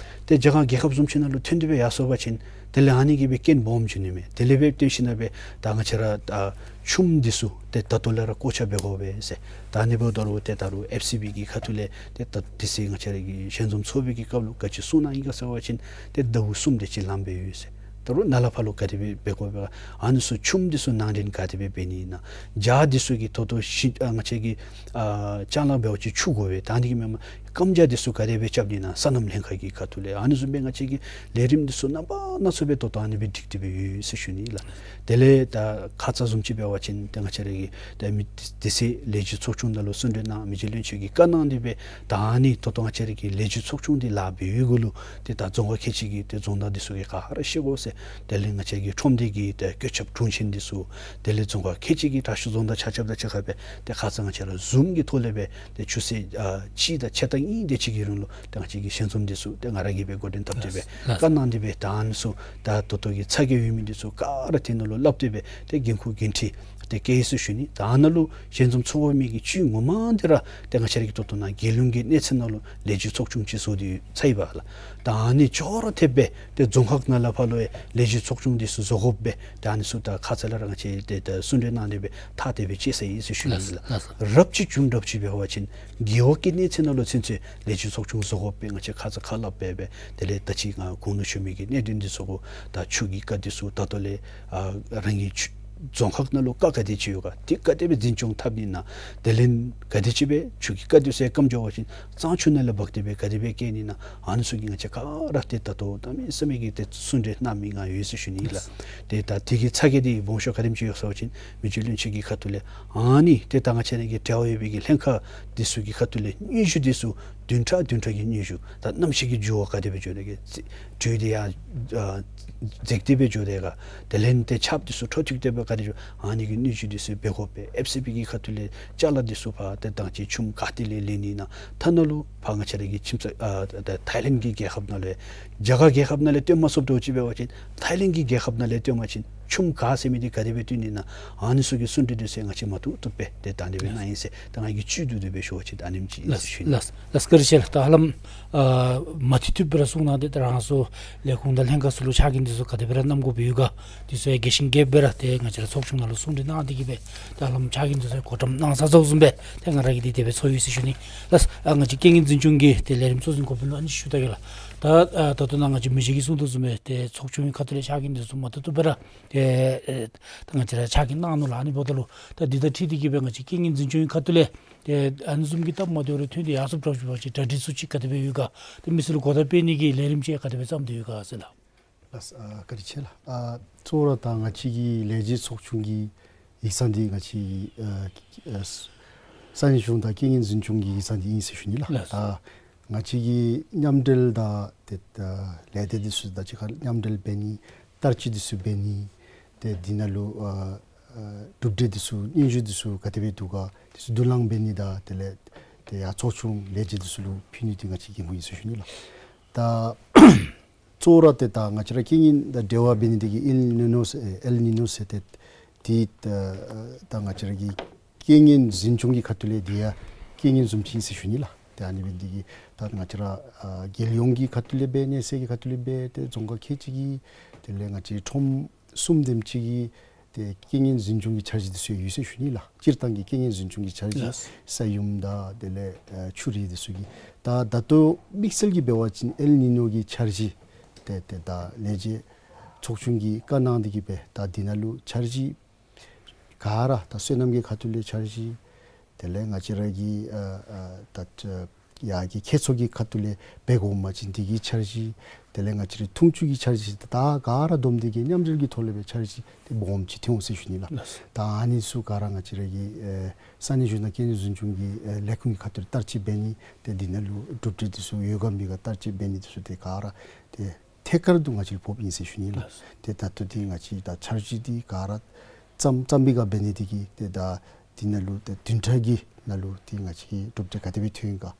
ཏེ་རྒྱ་གར་རྒྱལ་ཁབ་བཟུམ་ཅིག་ནང་ལུ་ཐོན་ཏེ་སྦེ་ཡར་སོང་པ་ཅིན་དེ་ལས་ཨ་ནི་གིས་སྦེ་རྐྱེན་སྦོམ་བྱུང་ནི་མས། དེ་ལས་སྦེ་བརྟེན་ཞིནམ་ལས་སྦེ་ད་ང་བཅས་ར་ཨ་ཆུམ་འདི་ཚུ་ཏེ་ད་ལྟོ་ལས་ར་བཀོག་ཆ་འབད་དགོ་པས་ཟེར། ད་ཨ་ནི་འབདཝ་ད་ལུ་ཏེ་ད་རུང་ཨེཕ་སི་བི་གི་ཁ་ཐུག་ལས་ཏེ་ད་དེ་ཚེ་ང་བཅས་ར་གི་ཞལ་འཛོམས་ཚོགས་པའི་གི་སྐབས་ལུ་ག་ཅི་གསུངས་གནང་ཡི་ག་ཟེར་བ་ཅིན་ཏེ་ཟླཝ་གསུམ་དེ་ཅིག་ལངམ་སྦེ་ཡོད་ཟེར། ད་རུང་ནཱ་ལས་ཕར་ལུ་ག་དེ་སྦེ་འབད་དགོ་པས་ག། ཨ་ནི་ཚུ་ཆུམ་འདི་ཚུ་ནང་འདྲེན་ག་དེ་སྦེ་འབད་ནི་ཨིན་ན། ཇ་འདི་ཚུ་གི་ད་ལྟོ་ཤི་ཨ་ང་བཅས་ཀྱི་ཨ་ཅ་ལ་འབད་བ་ཅིན་ཆུ་དགོ་པས། ད་ཨ་ནི་གིས་མེན་པར་སྐམ་ཇ་འདི་ཚུ་ག་དེ་སྦེ་རྐྱབ་ནི་ཨིན་ན་སོ་ནམ་ལྷན་ཁག་གི་ཁ་ཐུག་ལས་ཨ་ནི་བཟུམ་སྦེ་ང་བཅས་ཀྱི་ལས་རིམ་འདི་ཚུ་རྣམ་པ་སྣ་ཚོགས་སྦེ་ད་ལྟོ་ཨ་ནི་སྦེ་སྒྲིག་སྟེ་སྦེ་ཡོད་ཟེར་ཞུ་ནི་ལགས། དེ་ལས་ད་ཁ་ཙ་བཟུམ་ཅིག་འབད་བ་ཅིན་ཏེ་ང་བཅས་ར་གི་ཏེ་མི་དེ་ཚེ་ལས་བྱེད་ཚོགས་ཆུང་ནང་ལུ་གསུང་གྲོས་གནང་མི་རྗེ་བློན་ཆེན་གྱིས་བཀའ་གནང་སྟེ་སྦེ་ད་ཨ་ནི་ད་ལྟོ་ང་བཅས་ར་གི་ལས་བྱེད་ཚོགས་ཆུང་འདི་ལཱ་འབད་བའི་གུ་ལུ་ཏེ་ད་རྫོང་ཁག་ཁལ་གཅིག་གི་ཏེ་རྫོང་བདག་འདི་ཚུ་གིས་ག་ར་ཤེས་དགོ་ཟེར། དེ་ལས་ང་བཅས་ཀྱི་ཁྲོམ་སྡེ་གི་ཏེ་བཀོད་ཁྱབ་དྲུང་ཆེན་འདི་ཚུ་དེ་ལས་རྫོང་ཁག་ཁལ་གཅིག་གི་དྲག་ཤོས་རྫོང་བདག་ཆ་ཁྱབ་དང་གཅིག་ཁར་སྦེ་ཏེ་ཁ་ཙ་ང་བཅས་ར་ཟུམ་གྱི་ཐོག་ལས་སྦེ་ཏེ་ཆུ་ཚོད་ཨ་གཅིག་དང་ཕྱེད་དང་གཉིས་དེ་ཅིག་གི་རིང་ལུ་ཏེ་ང་བཅས་ཀྱི་ཞལ་འཛོམས་འདི་ཚུ་ཏེ་ང་ར་གིས་སྦེ་འགོ་འདྲེན་འཐབ་སྟེ་སྦེ་ལགས་སོ། བཀའ་གནང་སྟེ་སྦེ་ད་ཨ་ནི་ཚུ་ད་ད་ལྟོ་གི་ཚ་གྱང་ཡོད་མི་འདི་ཚུ་ག་ར་དེ་ནང་ལུ་སླབ་སྟེ་སྦེ་ཏེ་འགན་ཁུར་འགན་འཁྲི་ཏེ་བཀལ་ཡི་ཟེར་ཞུ་ནི། ད་ཨ་ནཱ་ལུ་ཞལ་འཛོམས་ཚོགས་མི་གི་བཅུད་ངོ་མ་འདི་ར་ཏེ་ང་བཅས་ར་གི་ད་ལྟོ་ནཱ་རྒྱལ་ཡོངས་ཀྱི་གནས་ཚད་ནང་ལུ་ལས་བྱེད་ཚོགས་ཆུང་ཅིག་བཟོ་སྟེ་ཚར་ཡི་པ་ལགས། ད་ཨ་ནི་ཅོག་ར་འཐདཔ་སྦེ་ཏེ་རྫོང་ཁག་ནང་ལས་ཕར་ལུ་ཡང་ལས་བྱེད་ཚོགས་ཆུང་འདི་ཚུ་བཟོ་དགོ་པས། ད་ཨ་ནི་ཚུ་ད་ཁ་ཙ་ལས་ར་ང་བཅས་ཏེ་ད་གསུང་གྲོས་གནང་སྟེ་སྦེ་ཐག་དེ་སྦེ་བཅད་ཚར་ཡི་ཟེར་ཞུ་ནི་ལགས། ལགས་སོ། རབ་ཅིག་བྱུང་དྲགས་ཅིག་འབད་བ་ཅིན་རྒེད་འོག་གི་གནས་ཚད་ནང་ལུ་ཚུན་ཚོད་ལས་བྱེད་ཚོགས་ཆུང་བཟོ་དགོ་པས། ང་བཅས་ཁ་ཙ་ཁ་སླབ་སྦེ་སྦེ་དེ་ལས་ད་ཅི་ང་གོང་ལུ་ཞུ་མི་གི་གནད་དོན་འདི་ཚུ་གོ། ད་ཆུ་གི་རྐ་འདི་ཚུ་ད་ལྟོ་ལས་ཨ་རང་གི་ཆུ་རྫོང་ཁག་ནང་ལུ་རྐ་ག་དེ་ཅིག་ཡོད་ག། དེ་ག་དེ་སྦེ་འཛིན་སྐྱོང་འཐབ་ནི་ཨིན་ན། དེ་ལས་ག་དེ་ཅིག་སྦེ་ཆུ་གི་རྐ་འདི་ཚུ་སྐམ་འགྱོ་བ་ཅིན་གཙང་ཆུ་ནང་ལས་འབག་སྟེ་སྦེ་ག་དེ་སྦེ་བསྐྱལ་ནི་ཨིན་ན། ཨ་ནི་ཚུ་གི་ང་བཅས་ག་ར་ཏེ་ད་ལྟོ་གནམ་མེད་ས་མེད་ཀྱི་ཏེ་གསུང་གྲོས་གནང་མི་ང་ཡོད་ཟེར་ཞུ་ནི་ལགས། ཏེ་ད་དེ་གི་ཚ་གྱང་འདི་སྦོམ་ཤོས་ག་དེམ་ཅིག་ཡོད་ཟེར་བ་ཅིན་མི་རྗེ་བློན་ཆེན་གྱི་ཁ་ཐུག་ལས་ཨ་ནི་ཏེ་ད་ང་བཅས་ར་གི་འབྲེལ་བ་ཡོད་པའི་གི་ལྷན་ཁག་འདི་ཚུ་གི་ཁ་ཐུག་ལས་སྙན་ཞུ་འདི་ཚུ་བདུན་ཕྲག་བདུན་ཕྲག་གི་སྙན་ཞུ། ད་གནམ་གཤིས་ཀྱི་འགྱུར་བ་ག་དེ་སྦེ་འགྱོ་དེ་གིས་དྲོད་འདི་ཡར་ཨ་འཛེགས་ཏེ་སྦེ་འགྱོ་དེ་ག། དེ་ལས་ཏེ་ཆརཔ་འདི་ཚུ་འཕྲོ་མཐུད་དེ་སྦེ་ག་དེ་འགྱོ། ཨ་ནི་གི་སྙན་ཞུ་འདི་ཚུ་འབད་དགོ་པས། ཨེཕ་སི་བི་གི་ཁ་ཐུག་ལས་ཅ་ལ་འདི་ཚུ་ཕར་ཏེ་ད་ཅི་ཆུམ་ག་ཏེ་ལས་ལེན་ནི་ཨིན་ན། ཐ་ན་ལུ་ཕར་ང་བཅས་ར་གི་ཁྱིམ་ཚང་ཨ་ད་ཐའི་ལེནཌ་གི་རྒྱལ་ཁབ་ནང་ལས་རྒྱ་གར་རྒྱལ་ཁབ་ནང་ལས་བཏོན་མ་ཚུགསཔ་འདྲཝ་ཅིག་འབད་བ་ཅིན་ཐའི་ལེནཌ་གི་རྒྱལ་ཁབ་ནང་ལས་བཏོན་པ་ཅིན་ ཆུམ་ག་ཟེར་མི་འདི་ག་དེ་སྦེ་བཏོན་ནི་ཨིན་ན། ཨ་ནི་ཚུ་གི་གསུང་གྲོས་འདི་ཚུ་ང་བཅས་མ་བཏུབ་བཏུབ་སྦེ་ཏེ་ད་ཨ་ནི་སྦེ་གནང་ཡི་ཟེར་ད་ང་གིས་བཅུད་བསྡུ་སྟེ་སྦེ་ཞུ་བ་ཅིན་ད་ཨ་ནེམ་ཅིག་ཨིན་ཟེར་ཞུ་ནི། ལགས་ལགས་ལགས། བཀའ་དྲིན་ཆེ་ལགས། ད་ཧ་ལམ་ཨ་མ་མཐུད་མཐུད་སྦེ་ར་གསུང་གནང་སྟེ་ད་རང་སོའི་ལས་ཁུངས་དང་ལྷན་ཁག་ཚུ་ལུ་ཕྱག་འགན་འདི་ཚུ་ག་དེ་སྦེ་ར་བསྣམ་དགོཔ་ཡོད་ག་འདི་ཚུ་ཡང་རྒྱས་ཤིང་རྒྱསཔ་སྦེ་ར་ཏེ་ང་བཅས་ར་ཚོགས་ཆུང་ནང་ལུ་གསུང་གྲོས་གནང་སྟེ་གིས་སྦེ་ད་ཧ་ལམ་ཕྱག་འགན་འདི་ཚུ་ཡང་འགོ་འདྲེན་གནང་ཚར་ཚརཝ་བཟུམ་སྦེ་ཏེ་ང་ར་གིས་འདི་དེ་སྦེ་ཚོར་ཡི་ཟེར་ཞུ་ནི། ལགས། ཨ་ང་བཅས་རྐྱེན་ངན་འཛིན་སྐྱོང་གི་ཏེ་ལས་རིམ་གཙོ་འཛིན་འགོ་དཔོན་ལུ་ཨ་ནི་ཞུ་ད་གེ་ལགས། ད་ཨ་ད་ལྟོ་ནཱ་ང་བཅས་མི་རྗེ་གིས་གསུང་དོ་བཟུམ་སྦེ་ཏེ་ཚོགས་ཆུང་གི་ཁ་ཐུག་ལས་ཕྱག་འགན་འདི་ཚུ་མ་བཏུབ་བཏུབ་སྦེ་ར་ཏེ་ཨེ་ད་ང་བཅས་ར་ཕྱག་འགན་གནང་ནུག་ལགས། ཨ་ནི་འབདཝ་ད་ལུ་ད་འདི་དང་འཁྲིལ་ཏེ་གིས་སྦེ་ང་བཅས་རྐྱེན་ངན་འཛིན་སྐྱོང་གི་ཁ་ཐུག་ལས་ཏེ་ཨ་ནི་བཟུམ་གྱི་སྟབས་མ་བདེཝ་རེ་ཐོན་ཏེ་ཡར་སོངམ་འདྲཝ་ཅིག་འབད་བ་ཅིན་གྲ་སྒྲིག་ཚུ་ཅིག་ག་དེ་སྦེ་ཡོད་ག། ཏེ་མི་སེར་ལུ་གོ་བརྡ་སྤེལ་ནི་གི་ལས་རིམ་ཅིག་ག་དེ་སྦེ་བརྩམས་ཏེ་ཡོད་ག་ཟེར་ལགས། ལགས། ཨ་བཀའ་དྲིན་ཆེ་ལགས། ཨ་གཙོ་བོ་ར་ད་ང་བཅས་ཀྱི་ལས་བྱེད་ཚོགས་ཆུང་གི་ཡིག་ཚང་འདི་ང་བཅས་ཀྱི་ཨ་ཨ་ས་གནས་གཞུང་དང་རྐྱེན་ངན་འཛིན་སྐྱོང་གི་ཡིག་ཚང་འདི་ཨིན་ཟེར་ཞུ་ནི་ལགས། ལགས། ད་ང་བཅས་ཀྱིས་མཉམ་འབྲེལ་དང་ཏེ་ད་ལས་སྡེ་འདི་ཚུ་དང་གཅིག་ཁར་མཉམ་འབྲེལ་འབད་ནི། བསྟར་སྤྱོད་འདི་ཚུ་འབད་ནི། ཏེ་འདི་ནང་ལུ་ཨ་ཨ་གྲུབ་འབྲས་འདི་ཚུ་སྙན་ཞུ་འདི་ཚུ་ག་དེ་སྦེ་འདུག་ག་འདི་ཚུ་བསྡུ་ལེན་འབད་ནི་དང་དེ་ལས་ཏེ་ཡར་ཚོགས་ཆུང་ལས་བྱེད་འདི་ཚུ་ལུ་ཕུལ་ནི་འདི་ང་བཅས་ཀྱི་འགན་ཁུར་ཨིན་ཟེར་ཞུ་ནི་ལགས། ད་གཙོ་བོ་ར་ཏེ་ད་ང་བཅས་ར་རྐྱེན་ངན་དང་འབྲེལ་བ་འབད་ནི་འདི་གིས་ཨེལ་ནི་ནོ་ཟེར་ཨེལ་ནི་ནོ་ཟེར་ཏེ་འདི་ད་ད་ང་བཅས་ར་གི་རྐྱེན་ངན་འཛིན་སྐྱོང་གི་ཁ་ཐུག་ལས་འདི་ཡང་རྐྱེན་ངན་བཟུམ་ཅིག་ཨིན་ཟེར་ཞུ་ནི་ལགས། ཏེ་ཨ་ནི་འབད་ནི་འདི་གིས་ད་ང་བཅས་ར་ཨ་རྒྱལ་ཡོངས་ཀྱི་ཁ་ཐུག་ལས་འབད་གནས་ཚད་ཀྱི་ཁ་ཐུག་ལས་འབད་ཏེ་རྫོང་ཁག་ཁལ་གཅིག་གི་དེ་ལས་ང་བཅས་ཁྲོམ་གསུམ་དེམ་ཅིག་གི་ཏེ་རྐྱེན་ངན་འཛིན་སྐྱོང་གི་འཆར་གཞི་འདི་ཚུ་ཡོད་ཟེར་ཞུ་ནི་ལགས། སྤྱིར་བཏང་གི་རྐྱེན་ངན་འཛིན་སྐྱོང་གི་འཆར་གཞི། ལགས། ས་ཡོམ་དང་དེ་ལས་ཨ་ཆུ་རུད་འདི་ཚུ་གི། ད་ད་ལྟོ་དམིགས་བསལ་གྱིས་འབད་བ་ཅིན་ཨེལ་ནི་ནོ་གི་འཆར་གཞི་ཏེ་ཏེ་ད་ལས་བྱེད་ཚོགས་ཆུང་གིས་བཀའ་གནང་སྟེ་གིས་སྦེ་ད་འདི་ནང་ལུ་འཆར་གཞི་ག་ར་ད་སོ་ནམ་གྱི་ཁ་ཐུག་ལས་འཆར་གཞི། དེ་ལས་ང་བཅས་ར་གི་ཨ་ཨ་ད་ཡར་གྱི་ཁྱད་མཚར་གྱི་ཁ་ཐུག་ལས་འབད་དགོ་པ་ཅིན་འདི་གི་འཆར་གཞི། དེ་ལས་ང་བཅས་རའི་འཐུང་ཆུ་གི་འཆར་གཞི། ད་ག་ར་བསྡོམས་ཏེ་གིས་མཉམ་འབྲེལ་གྱི་ཐོག་ལས་སྦེ་འཆར་གཞི་འདི་སྦོམ་ཅིག་ཐོན་འོང་ཟེར་ཞུ་ནི་ལགས། ལགས། ད་ཨ་ནི་ཚུ་ག་ར་ང་བཅས་ར་གི་ཨེ་ས་གནས་གཞུང་དང་རྐྱེན་ངན་འཛིན་སྐྱོང་གི་ཨེ་ལས་ཁུངས་ཀྱི་ཁ་ཐུག་ལས་བསྟར་སྤྱོད་འབད་ནི། ཏེ་འདི་ནང་ལུ་གྲུབ་འབྲས་འདི་ཚུ་ཡོད་ག་མེད་ག་བསྟར་སྤྱོད་འབད་ནི་འདི་ཚུ་ཏེ་ག་ར་ཏེ་ཐད་ཀར་དུ་ང་བཅས་ལུ་ཕོགཔ་ཨིན་ཟེར་ཞུ་ནི་ལགས། ལགས། ཏེ་ད་ལྟོ་འདི་ང་བཅས་ད་འཆར་གཞི་འདི་ག་ར་བརྩམ་བརྩམ་པའི་སྒང་འབད་ནི་འདི་གིས་ཏེ་ད་འདི་ནང་ལུ་ཏེ་བདུན་ཕྲག་གི་ནང་ལུ་ཏེ་ང་བཅས་ཀྱི་གྲུབ་འབྲས་ག་དེ་སྦེ་ཐོན་ཡི་ག།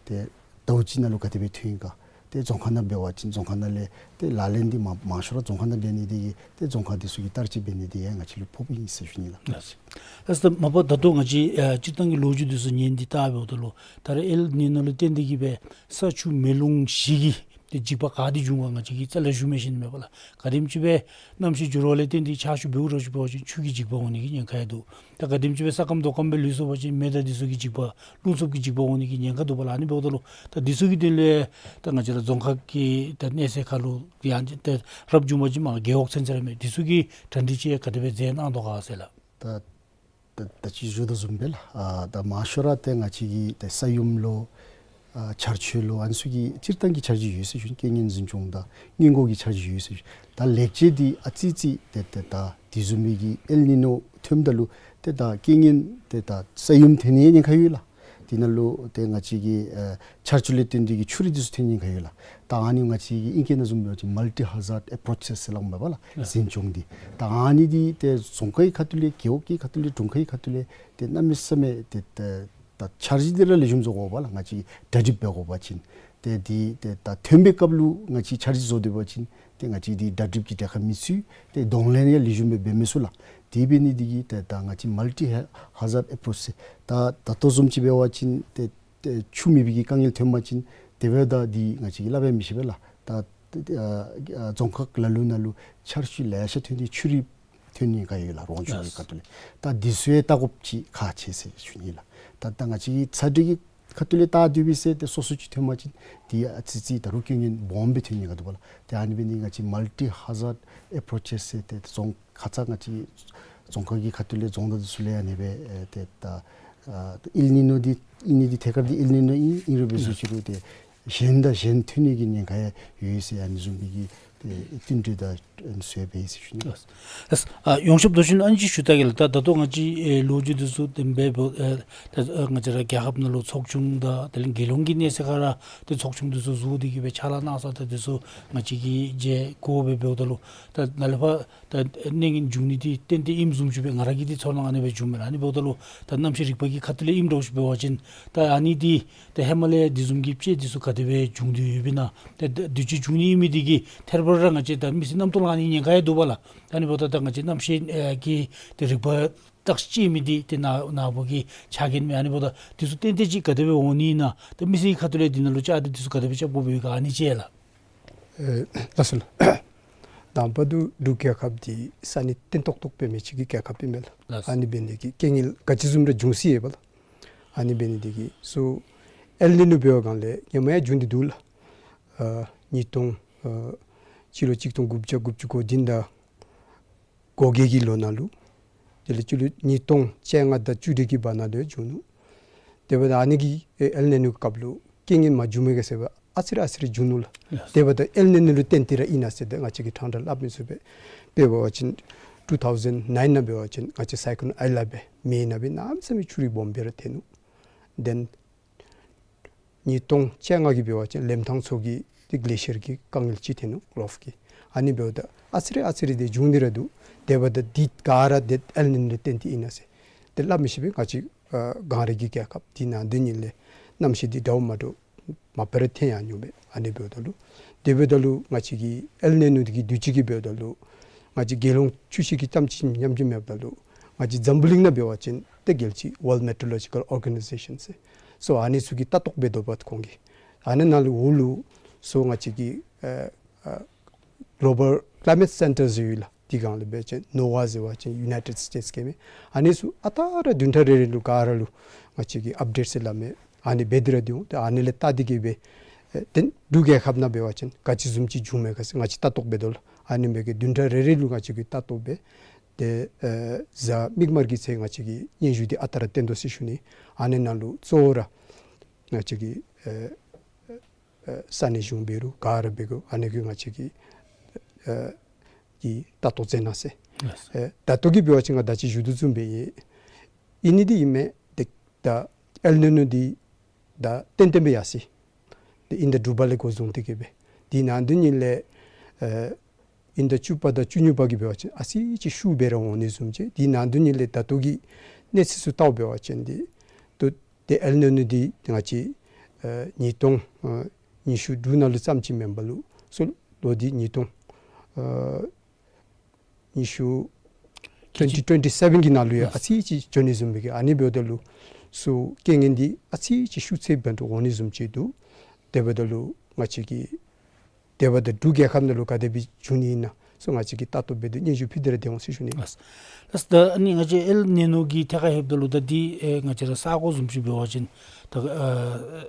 ཏེ་ཟླཝ་གཅིག་ནང་ལུ་ག་དེ་སྦེ་ཐོན་ཡི་ག། ཏེ་རྫོང་ཁག་ནང་འབད་བ་ཅིན་རྫོང་ཁག་ནང་ལས་ཏེ་ལག་ལེན་འདི་མང་མང་ཤོས་ར་རྫོང་ཁག་ནང་འབད་ནི་འདི་གིས་ཏེ་རྫོང་ཁག་འདི་ཚུ་གི་བསྟར་སྤྱོད་འབད་ནི་འདི་ཡང་ང་བཅས་ལུ་ཕོགཔ་ཨིན་ཟེར་ཞུ་ནི་ལགས། ལགས། ལགས་སོ། མ་པ་ད་ལྟོ་ང་བཅས་ཨ་སྤྱིར་བཏང་གི་ལོ་རྒྱུས་འདི་ཚུ་ཉན་ཏེ་བལྟཝ་ད་ལུ་ད་རེས་ཨེལ་ནི་ནོ་ལུ་བརྟེན་ཏེ་གིས་སྦེ་ས་ཆུ་མེ་རླུང་བཞི་གི་ཏེ་འཇིགས་པ་ག་དེ་འབྱུང་ག་ང་བཅས་ཀྱིས་རྩ་ལས་ཞུ་མི་ཤེས་ནི་མས་པ་ལགས། ག་དེམ་ཅིག་སྦེ་གནམ་གཤིས་འགྱུར་བ་ལས་བརྟེན་ཏེ་ཆར་ཆུ་འབེལཝ་འདྲཝ་ཅིག་འབད་བ་ཅིན་ཆུ་གི་འཇིགས་པ་འོང་ནི་གི་ཉེན་ཁ་ཡང་འདུག། ད་ག་དེམ་ཅིག་སྦེ་ས་སྐམ་རྡོ་སྐམ་སྦེ་ལུས་སོང་པ་ཅིན་མེ་དང་འདི་ཚུ་གི་འཇིགས་པ་རླུང་འཚུབ་ཀྱི་འཇིགས་པ་འོང་ནི་གི་ཉེན་ཁ་འདུག་པ་ལགས། ཨ་ནི་འབདཝ་ད་ལུ་ད་འདི་ཚུ་གི་དོན་ལས་ད་ང་བཅས་ར་རྫོང་ཁག་གི་ད་གནས་ཚད་ཁར་ལུ་ཡང་ཏེ་རབ་བྱུང་པ་ཅིན་མར་རྒེད་འོག་ཚུན་ཚོད་ར་མས། འདི་ཚུ་གི་གྲ་སྒྲིག་ཅིག་ག་དེ་སྦེ་མཛད་གནང་དོ་ག་ཟེར་ལགས། ད་ད་ད་ཅི་ཞུ་དོ་བཟུམ་སྦེ་ལགས། ཨ་ད་མང་ཤོས་ར་ཏེ་ང་བཅས་ཀྱི་ཏེ་ས་ཡོམ་ལོ་ཨ་ཆར་ཆུ་ལོ་ཨ་ནི་ཚུ་གི་སྤྱིར་བཏང་གི་འཆར་གཞི་ཡོད་ཟེར་ཞུ་ནི། རྐྱེན་ངན་འཛིན་སྐྱོང་དང་སྔོན་འགོག་གི་འཆར་གཞི་ཡོད་ཟེར་ཞུ་ནི། ད་ལེགས་བཅོས་འདི་ཨ་ཙི་ཙི་ཏེ་ཏེ་ད་དེ་བཟུམ་མའི་གི་ཨེལ་ནི་ནོ་ཐོནམ་ད་ལུ་ཏེ་ད་རྐྱེན་ངན་ཏེ་ད་ས་ཡོམ་ཐོན་ནི་ཉེན་ཁ་ཡོད་ལགས། དེ་ནང་ལུ་ཏེ་ང་བཅས་ཀྱི་ཨ་ཆར་ཆུ་ལས་བརྟེན་ཏེ་གིས་ཆུ་རུད་འདི་ཚུ་ཐོན་ནི་ཉེན་ཁ་ཡོད་ལགས། ད་ཨ་ནི་ང་བཅས་ཀྱི་ཨིང་སྐད་ནང་བཟུམ་འབད་བ་ཅིན་མལ་ཊི་ཧ་ཛཌ་ཨེ་པྲོ་ཆི་ཟེར་སླབ་མས་པ་ལགས། ལགས། འཛིན་སྐྱོང་འདི། ད་ཨ་ནི་འདི་ཏེ་རྫོང་ཁག་གི་ཁ་ཐུག་ལས་རྒེད་འོག་གི་ཁ་ཐུག་ལས་དྲུང་ཁག་གི་ཁ་ཐུག་ལས་ཏེ་གནམ་མེད་ས་མེད་ཏེ་ད་ད་འཆར་གཞི་འདི་ར་ལེགས་ཤོམ་བཟོ་དགོ་པ་ལགས། ང་བཅས་ཀྱིས་གྲ་སྒྲིག་འབད་དགོ་པ་ཅིན། ཏེ་འདི་ཏེ་ད་ཐོན་པའི་སྐབས་ལུ་ང་བཅས་འཆར་གཞི་བཟོ་སྡོད་པ་ཅིན་ཏེ་ང་བཅས་འདི་གྲ་སྒྲིག་གི་གྲལ་ཁར་མི་ཚུད། ཏེ་གདོང་ལེན་ཡང་ལེགས་ཤོམ་སྦེ་འབད་མི་ཚུགས་ལགས། དེ་འབད་ནི་འདི་གིས་ཏེ་ད་ང་བཅས་མལ་ཊི་ཧ་ཛཌ་ཨེ་པྲོ་ཆི་ཟེར་ད་ད་ལྟོ་བཟུམ་ཅིག་འབད་བ་ཅིན་ཏེ་ཏེ་ཆུ་མེད་པའི་གི་དཀའ་ངལ་ཐོན་པ་ཅིན་དེ་སྦེ་ད་འདི་ང་བཅས་ཀྱིས་སླབ་ཡང་མི་ཤེས་པས་ལགས། ད་ཨ་ཨ་རྫོང་ཁག་ལ་ལུ་ནང་ལུ་ཆར་ཆུ་ལེ་ཤ་ཐོན་ཏེ་ཆུ་རུད་ཐོན་ནི་ཉེན་ཁ་ཡོད་ལགས། རོང་ཆུ་གི་ཁ་ཐུག་ལས། ད་འདི་ཚུ་ཡང་བལྟ་དགོཔ་ཅིག་ཁག་ཆེ་ཟེར་ཞུ་ནི་ལགས། ད་ད་ང་བཅས་ཀྱི་ཚ་དྲོད་ཀྱི་ཁ་ཐུག་ལས་བལྟ་སྡོད་པའི་ཚེ་ཏེ་སོ་སོ་ཅིག་ཐོན་པ་ཅིན་འདི་ཨ་ཙི་ཙི་ད་རུང་རྐྱེན་ངན་སྦོམ་སྦེ་ཐོན་ནི་ཁ་འདུག་པ་ལགས། ཏེ་ཨ་ནི་འབད་ནི་ང་བཅས་མལ་ཊི་ཧ་ཛཌ་ཨེ་པྲོ་ཆི་ཟེར་ཏེ་རྫོང་ཁག་ཚུ་ང་བཅས་རྫོང་ཁག་གི་ཁ་ཐུག་ལས་རྫོང་བདག་འདི་ཚུ་ལས་ཨ་ནི་སྦེ་ཨེ་ཏེ་ད་ཨ་ཨེལ་ནི་ནོ་འདི་ཨིན་ནི་འདི་ཐད་ཀར་འདི་ཨེལ་ནི་ནོ་ཨིན། ཨིན་རུང་འབད་ཟེར་ཅི་རུང་ཏེ་གཞན་དང་གཞན་ཐོན་ནི་གི་ཉེན་ཁ་ཡང་ཡོད་ཟེར་ཨ་ནི་བཟུམ་སྦེ་གི་ཏེ་བསྟུན་གྲོས་དང་ཨ་ནི་ཚུ་ཡང་འབད་ཡི་ཟེར་ཞུ་ནི། ལགས། ལགས། ཨ་ཡོངས་ཁྱབ་མདོ་ཆེན་ཨ་ནི་ཅིག་ཞུ་ད་གེ་ལགས། ད་ད་ལྟོ་ང་བཅས་ཨེ་ལོ་རྒྱུས་འདི་ཚུ་ཏེ་འབད་འབདཝ་ཨེ་ད་ཨ་ང་བཅས་ར་རྒྱལ་ཁབ་ནང་ལུ་ཚོགས་ཆུང་དང་དེ་ལས་རྒྱལ་ཡོངས་ཀྱི་གནས་ཚད་ཁར་ར་ཏེ་ཚོགས་ཆུང་འདི་ཚུ་བཟོ་སྟེ་གིས་སྦེ་ཕྱག་ལཱ་གནང་ས་ད་འདི་ཚུ་ང་བཅས་ཀྱིས་མཇལ་གོ་སྦེ་འབདཝ་ད་ལུ་ད་ནཱ་ལས་ཕར་ད་གནད་ངན་འབྱུང་ནི་འདི་ཏན་ཏན་ཨིནམ་བཟུམ་ཅིག་སྦེ་ང་ར་གི་འདི་ཚོར་སྣང་ཨ་ནི་སྦེ་བྱུངམ་མས་ལགས། ཨ་ནི་འབདཝ་ད་ལུ་ད་གནམ་གཤིས་རིག་པ་གི་ཁ་ཐུག་ལས་ཨིནམ་འདྲཝ་ཅིག་འབད་བ་ཅིན་ད་ཨ་ནི་འདི་ད་ཧེ་མ་ལས་འདི་བཟུམ་གྱི་དཔྱད་འདི་ཚུ་ག་དེ་སྦེ་བྱུང་སྟེ་ཡོདཔ་ཨིན་ན། ད་ད་དུས་ཅི་བྱུང་ནི་ཨིན་མི་འདི་གིས་ཐེར་ རོགས་ར་ང་བཅས་ད་མི་སེར་རྣམ་རྟོག་ལངས་ནི་ཉེན་ཁ་ཡང་འདུག་པ་ལགས། ཨ་ནི་འབདཝ་ད་ད་ང་བཅས་གནམ་གཤིས་ཨེ་ཀྱི་ཏེ་རིག་པ་བརྟག་དཔྱད་མི་འདི་ཏེ་ནཱ་ནཱ་བུ་གི་ཆ་རྐྱེན་མས། ཨ་ནི་འབདཝ་ད་དེ་ཚུ་ཏན་ཏན་ཅིག་ག་དེ་སྦེ་འོང་ནི་ཨིན་ན། ད་མི་སེར་གྱི་ཁ་ཐུག་ལས་འདི་ནང་ལུ་བཅའ་སྡོད་དེ་ཚུ་ག་དེ་སྦེ་རྐྱབ་དགོཔ་ཡོད་ག་ཨ་ནི་ཅིག་ལགས། ཨེ་ལགས་སོ་ལགས། དང་པ་འབྲུག་རྒྱལ་ཁབ་འདི་ས་གནས་བརྟན་ཏོག་ཏོ་འབད་མི་ཅིག་གི་རྒྱལ་ཁབ་ཨིན་མས་ལགས། ལགས། ཨ་ནི་འབད་ནི་དེ་གིས་རྐྱེན་ངན་ག་ཅི་བཟུམ་ར་འབྱུང་སྲིད་ཡོད་པ་ལགས། ཨ་ནི་འབད་ནི་དེ་གིས་སོ་ཨེལ་ནི་ནོ་འབད་བའི་སྒང་ལས་ཧེ་མ་ཡང་བྱུང་སྟེ་འདུག་ལགས། ཨ་ཉིས་སྟོང་ཨ་སྤྱི་ལོ་གཅིག་སྟོང་དགུ་བརྒྱ་དགུ་བཅུ་གོ་བདུན་དང་གོ་བརྒྱད་ཀྱི་ལོ་ནང་ལུ། དེ་ལས་སྤྱི་ལོ་ཉིས་སྟོང་བཅོ་ལྔ་དང་བཅུ་དྲུག་གི་བར་ན་ལུ་ཡང་བྱུང་ནུག། དེ་འབདཝ་ད་ཨ་ནི་གིས་ཨེ་ཨེལ་ནི་ནོ་སྐབས་ལུ་རྐྱེན་ངན་མ་བྱུངམ་མས་ག་ཟེར་བ་ཨ་ཙི་རེ་ཨ་ཙི་རེ་བྱུང་ནུག་ལགས། ལགས། དེ་འབདཝ་ད་ཨེལ་ནི་ནོ་ལུ་བརྟེན་ཏེ་ར་ཨིན་ན་ཟེར་ཏེ་ང་བཅས་ཀྱིས་དྲང་དྲང་སླབ་མི་ཚུགས་པས། དཔེ་འབད་བ་ཅིན་ཊུ་ཐའུ་ཟེན་ནའིན་ནང་འབད་བ་ཅིན་ང་བཅས་སའི་ཀོན་ཨའི་ལ་སྦེ་མེ་ནང་སྦེ་གནམ་མེད་ས་མེད་ཆུ་རུད་སྦོམ་སྦེ་ར་ཐོན་ནུག། དེ་ལས་ཉིས་སྟོང་བཅོ་ལྔ་གི་འབད་བ་ཅིན་ལེམ་ཐང་མཚོ་གི་ཏེ་གླེ་ཤི་ཡར་གྱི་དཀའ་ངལ་ཅིག་ཐོན་ནུག་རོབ་ཀྱི། ཨ་ནི་འབདཝ་ད་ཨ་ཙི་རེ་ཨ་ཙི་རེ་དེ་བྱུང་སྟེ་ར་འདུག། དེ་འབདཝ་ད་འདི་ག་ར་ཏེ་ཨེལ་ནི་ནོ་ལུ་བརྟེན་ཏེ་ཨིན་ན་ཟེར་ཏེ་སླབ་མི་ཤེས་པས། ང་བཅས་ཨ་གངས་རི་གི་རྒྱལ་ཁབ་འདི་ནང་དོན་ཉིད་ལས་གནམ་གཤིས་འདི་འདྲཝ་མ་འདྲཝ་མ་པ་ར་ཐོན་ཡང་འོང་མས། ཨ་ནི་འབདཝ་ད་ལུ་དེ་འབདཝ་ད་ལུ་ང་བཅས་ཀྱི་ཨེལ་ནི་ནོ་འདི་གི་དུས་ཅི་གི་འབདཝ་ད་ལུ་ང་བཅས་རྒྱལ་ཡོངས་ཆུ་ཤེལ་གྱི་ཙམ་ཅིག་ཉམས་ཀྱི་མེདཔ་ད་ལུ་ང་བཅས་འཛམ་བུ་གླིང་ནང་འབད་བ་ཅིན་ཏེ་རྒྱལ་སྤྱི་World Meteorological Organization ཟེར་སོ་ཨ་ནི་ཚུ་གིས་ལྟ་རྟོག་འབད་དོ་བ་ཁོང་གིས། ཨ་ནི་ནང་ལུ་འོག་ལུ་སོ་ང་བཅས་ཀྱི་ཨ་ཨ་Global Climate Center ཟེར་ཡོད་ལགས། དེ་སྒང་ལས་འབད་བ་ཅིན་ནོ་ཝཱ་ཟེར་བ་ཅིན་ཡུ་ནའི་ཊེཌ་སི་ཊེཊསི་གི་མས། ཨ་ནི་ཚུ་ཨ་རྟག་ར་བདུན་ཕྲག་རེ་རེ་ལུ་ག་ར་ལུ་ང་བཅས་ཀྱིས་ཨཔ་ཌེཊ་ཟེར་སླབ་མས། ཨ་ནི་འབད་དེ་ར་སྡོད་འོང་། ཏེ་ཨ་ནི་ལས་བལྟ་སྟེ་གིས་སྦེ་ཨེ་ཏེ་འབྲུག་རྒྱལ་ཁབ་ནང་འབད་བ་ཅིན་ག་ཅི་བཟུམ་ཅིག་བྱུངམ་མས་ག་ཟེར་ང་བཅས་ལྟ་རྟོག་འབད་དོ་ལགས། ཨ་ནི་འབད་གི་བདུན་ཕྲག་རེ་རེ་ལུ་ང་བཅས་ཀྱིས་ལྟ་རྟོག་འབད་དེ་ཨེ་གཟའ་མིག་དམར་གྱི་ཚེ་ང་བཅས་ཀྱིས་སྙན་ཞུ་འདི་ཨ་རྟག་ར་བཏོན་དོ་ཟེར་ཞུ་ནི། ཨ་ནི་ནང་ལུ་གཙོ་བོ་ར་ང་བཅས་ཀྱི་ཨེ་ཨེ་ས་གནས་གཞུང་འབད་རུང་ག་ར་འབད་དགོ། ཨ་ནི་གིས་ང་བཅས་ཀྱིས་ཨེ་ཀྱི་ལྟ་རྟོག་མཛད་གནང་ཟེར། ལགས། ཨེ་ད་ལྟོ་གི་འབད་བ་ཅིན་ང་ད་ཅི་ཞུ་དོ་བཟུམ་སྦེ་ཨིན། ཨིན་ནི་འདི་ཨིན་མས། ཏེ་ད་ཨེལ་ནི་ནོ་འདི་ད་ཏན་ཏན་སྦེ་ཡར་སོ་ཡི། ཏེ་དབྱིན་ཟླ་དྲུག་པ་ལས་འགོ་བཟུང་སྟེ་གིས་སྦེ་དེ་ནང་དོན་ཉིད་ལས་ཨེ་དབྱིན་ཟླ་བཅུ་པ་དང་བཅུ་གཉིས་པ་གི་འབད་བ་ཅིན་ཨ་ཙི་ཅིག་ཤུགས་སྦེ་ར་འོང་ནི་བཟུམ་ཅིག། དེ་ནང་དོན་ཉིད་ལས་ད་ལྟོ་གི་གནས་ཚུལ་ཚུ་བལྟཝ་འབད་བ་ཅིན་འདི་ཏེ་ཏེ་ཨེལ་ནི་ནོ་འདི་ང་བཅས་ཨེ་ཉིས་སྟོང་ཨེ་ཉི་ཤུ་དྲུག་ནང་ལུ་ཙམ་ཅིག་མེན་པར་ལུ་སོ་ལོ་འདི་ཉིས་སྟོང་ཨེ་ཉི་ཤུ་ཊུ་ཝེན་ཊི་ཊུ་ཝེན་ཊི་སེ་བེན་གྱི་ནང་ལུ་ཡང་ཨ་ཙི་ཅིག་འགྱོ་ནི་བཟུམ་སྦེ་གི། ཨ་ནི་འབདཝ་ད་ལུ་སོ་རྐྱེན་ངན་འདི་ཨ་ཙི་ཅིག་ཤུགས་ཚད་འབད་རུང་འོང་ནི་བཟུམ་ཅིག་འདུག། དེ་འབདཝ་ད་ལུ་ང་བཅས་ཀྱིས་དེ་འབདཝ་ད་འབྲུག་རྒྱལ་ཁབ་ནང་ལུ་ག་དེ་སྦེ་འབྱུང་ནི་ཨིན་ན་སོ་ང་བཅས་ཀྱིས་ལྟ་རྟོག་འབད་དེ་སྙན་ཞུ་ཕུལ་ཏེ་ར་སྡོད་འོང་ཟེར་ཞུ་ནི། ལགས། ལགས། ད་ཨ་ནི་ང་བཅས་ཨེལ་ནི་ནོ་གི་ཐད་ཁར་ལྷོདཔ་ད་ལུ་ད་འདི་ཨེ་ང་བཅས་ར་ས་གོ་བཟུམ་ཅིག་འབད་བ་ཅིན་ད་ཨེ་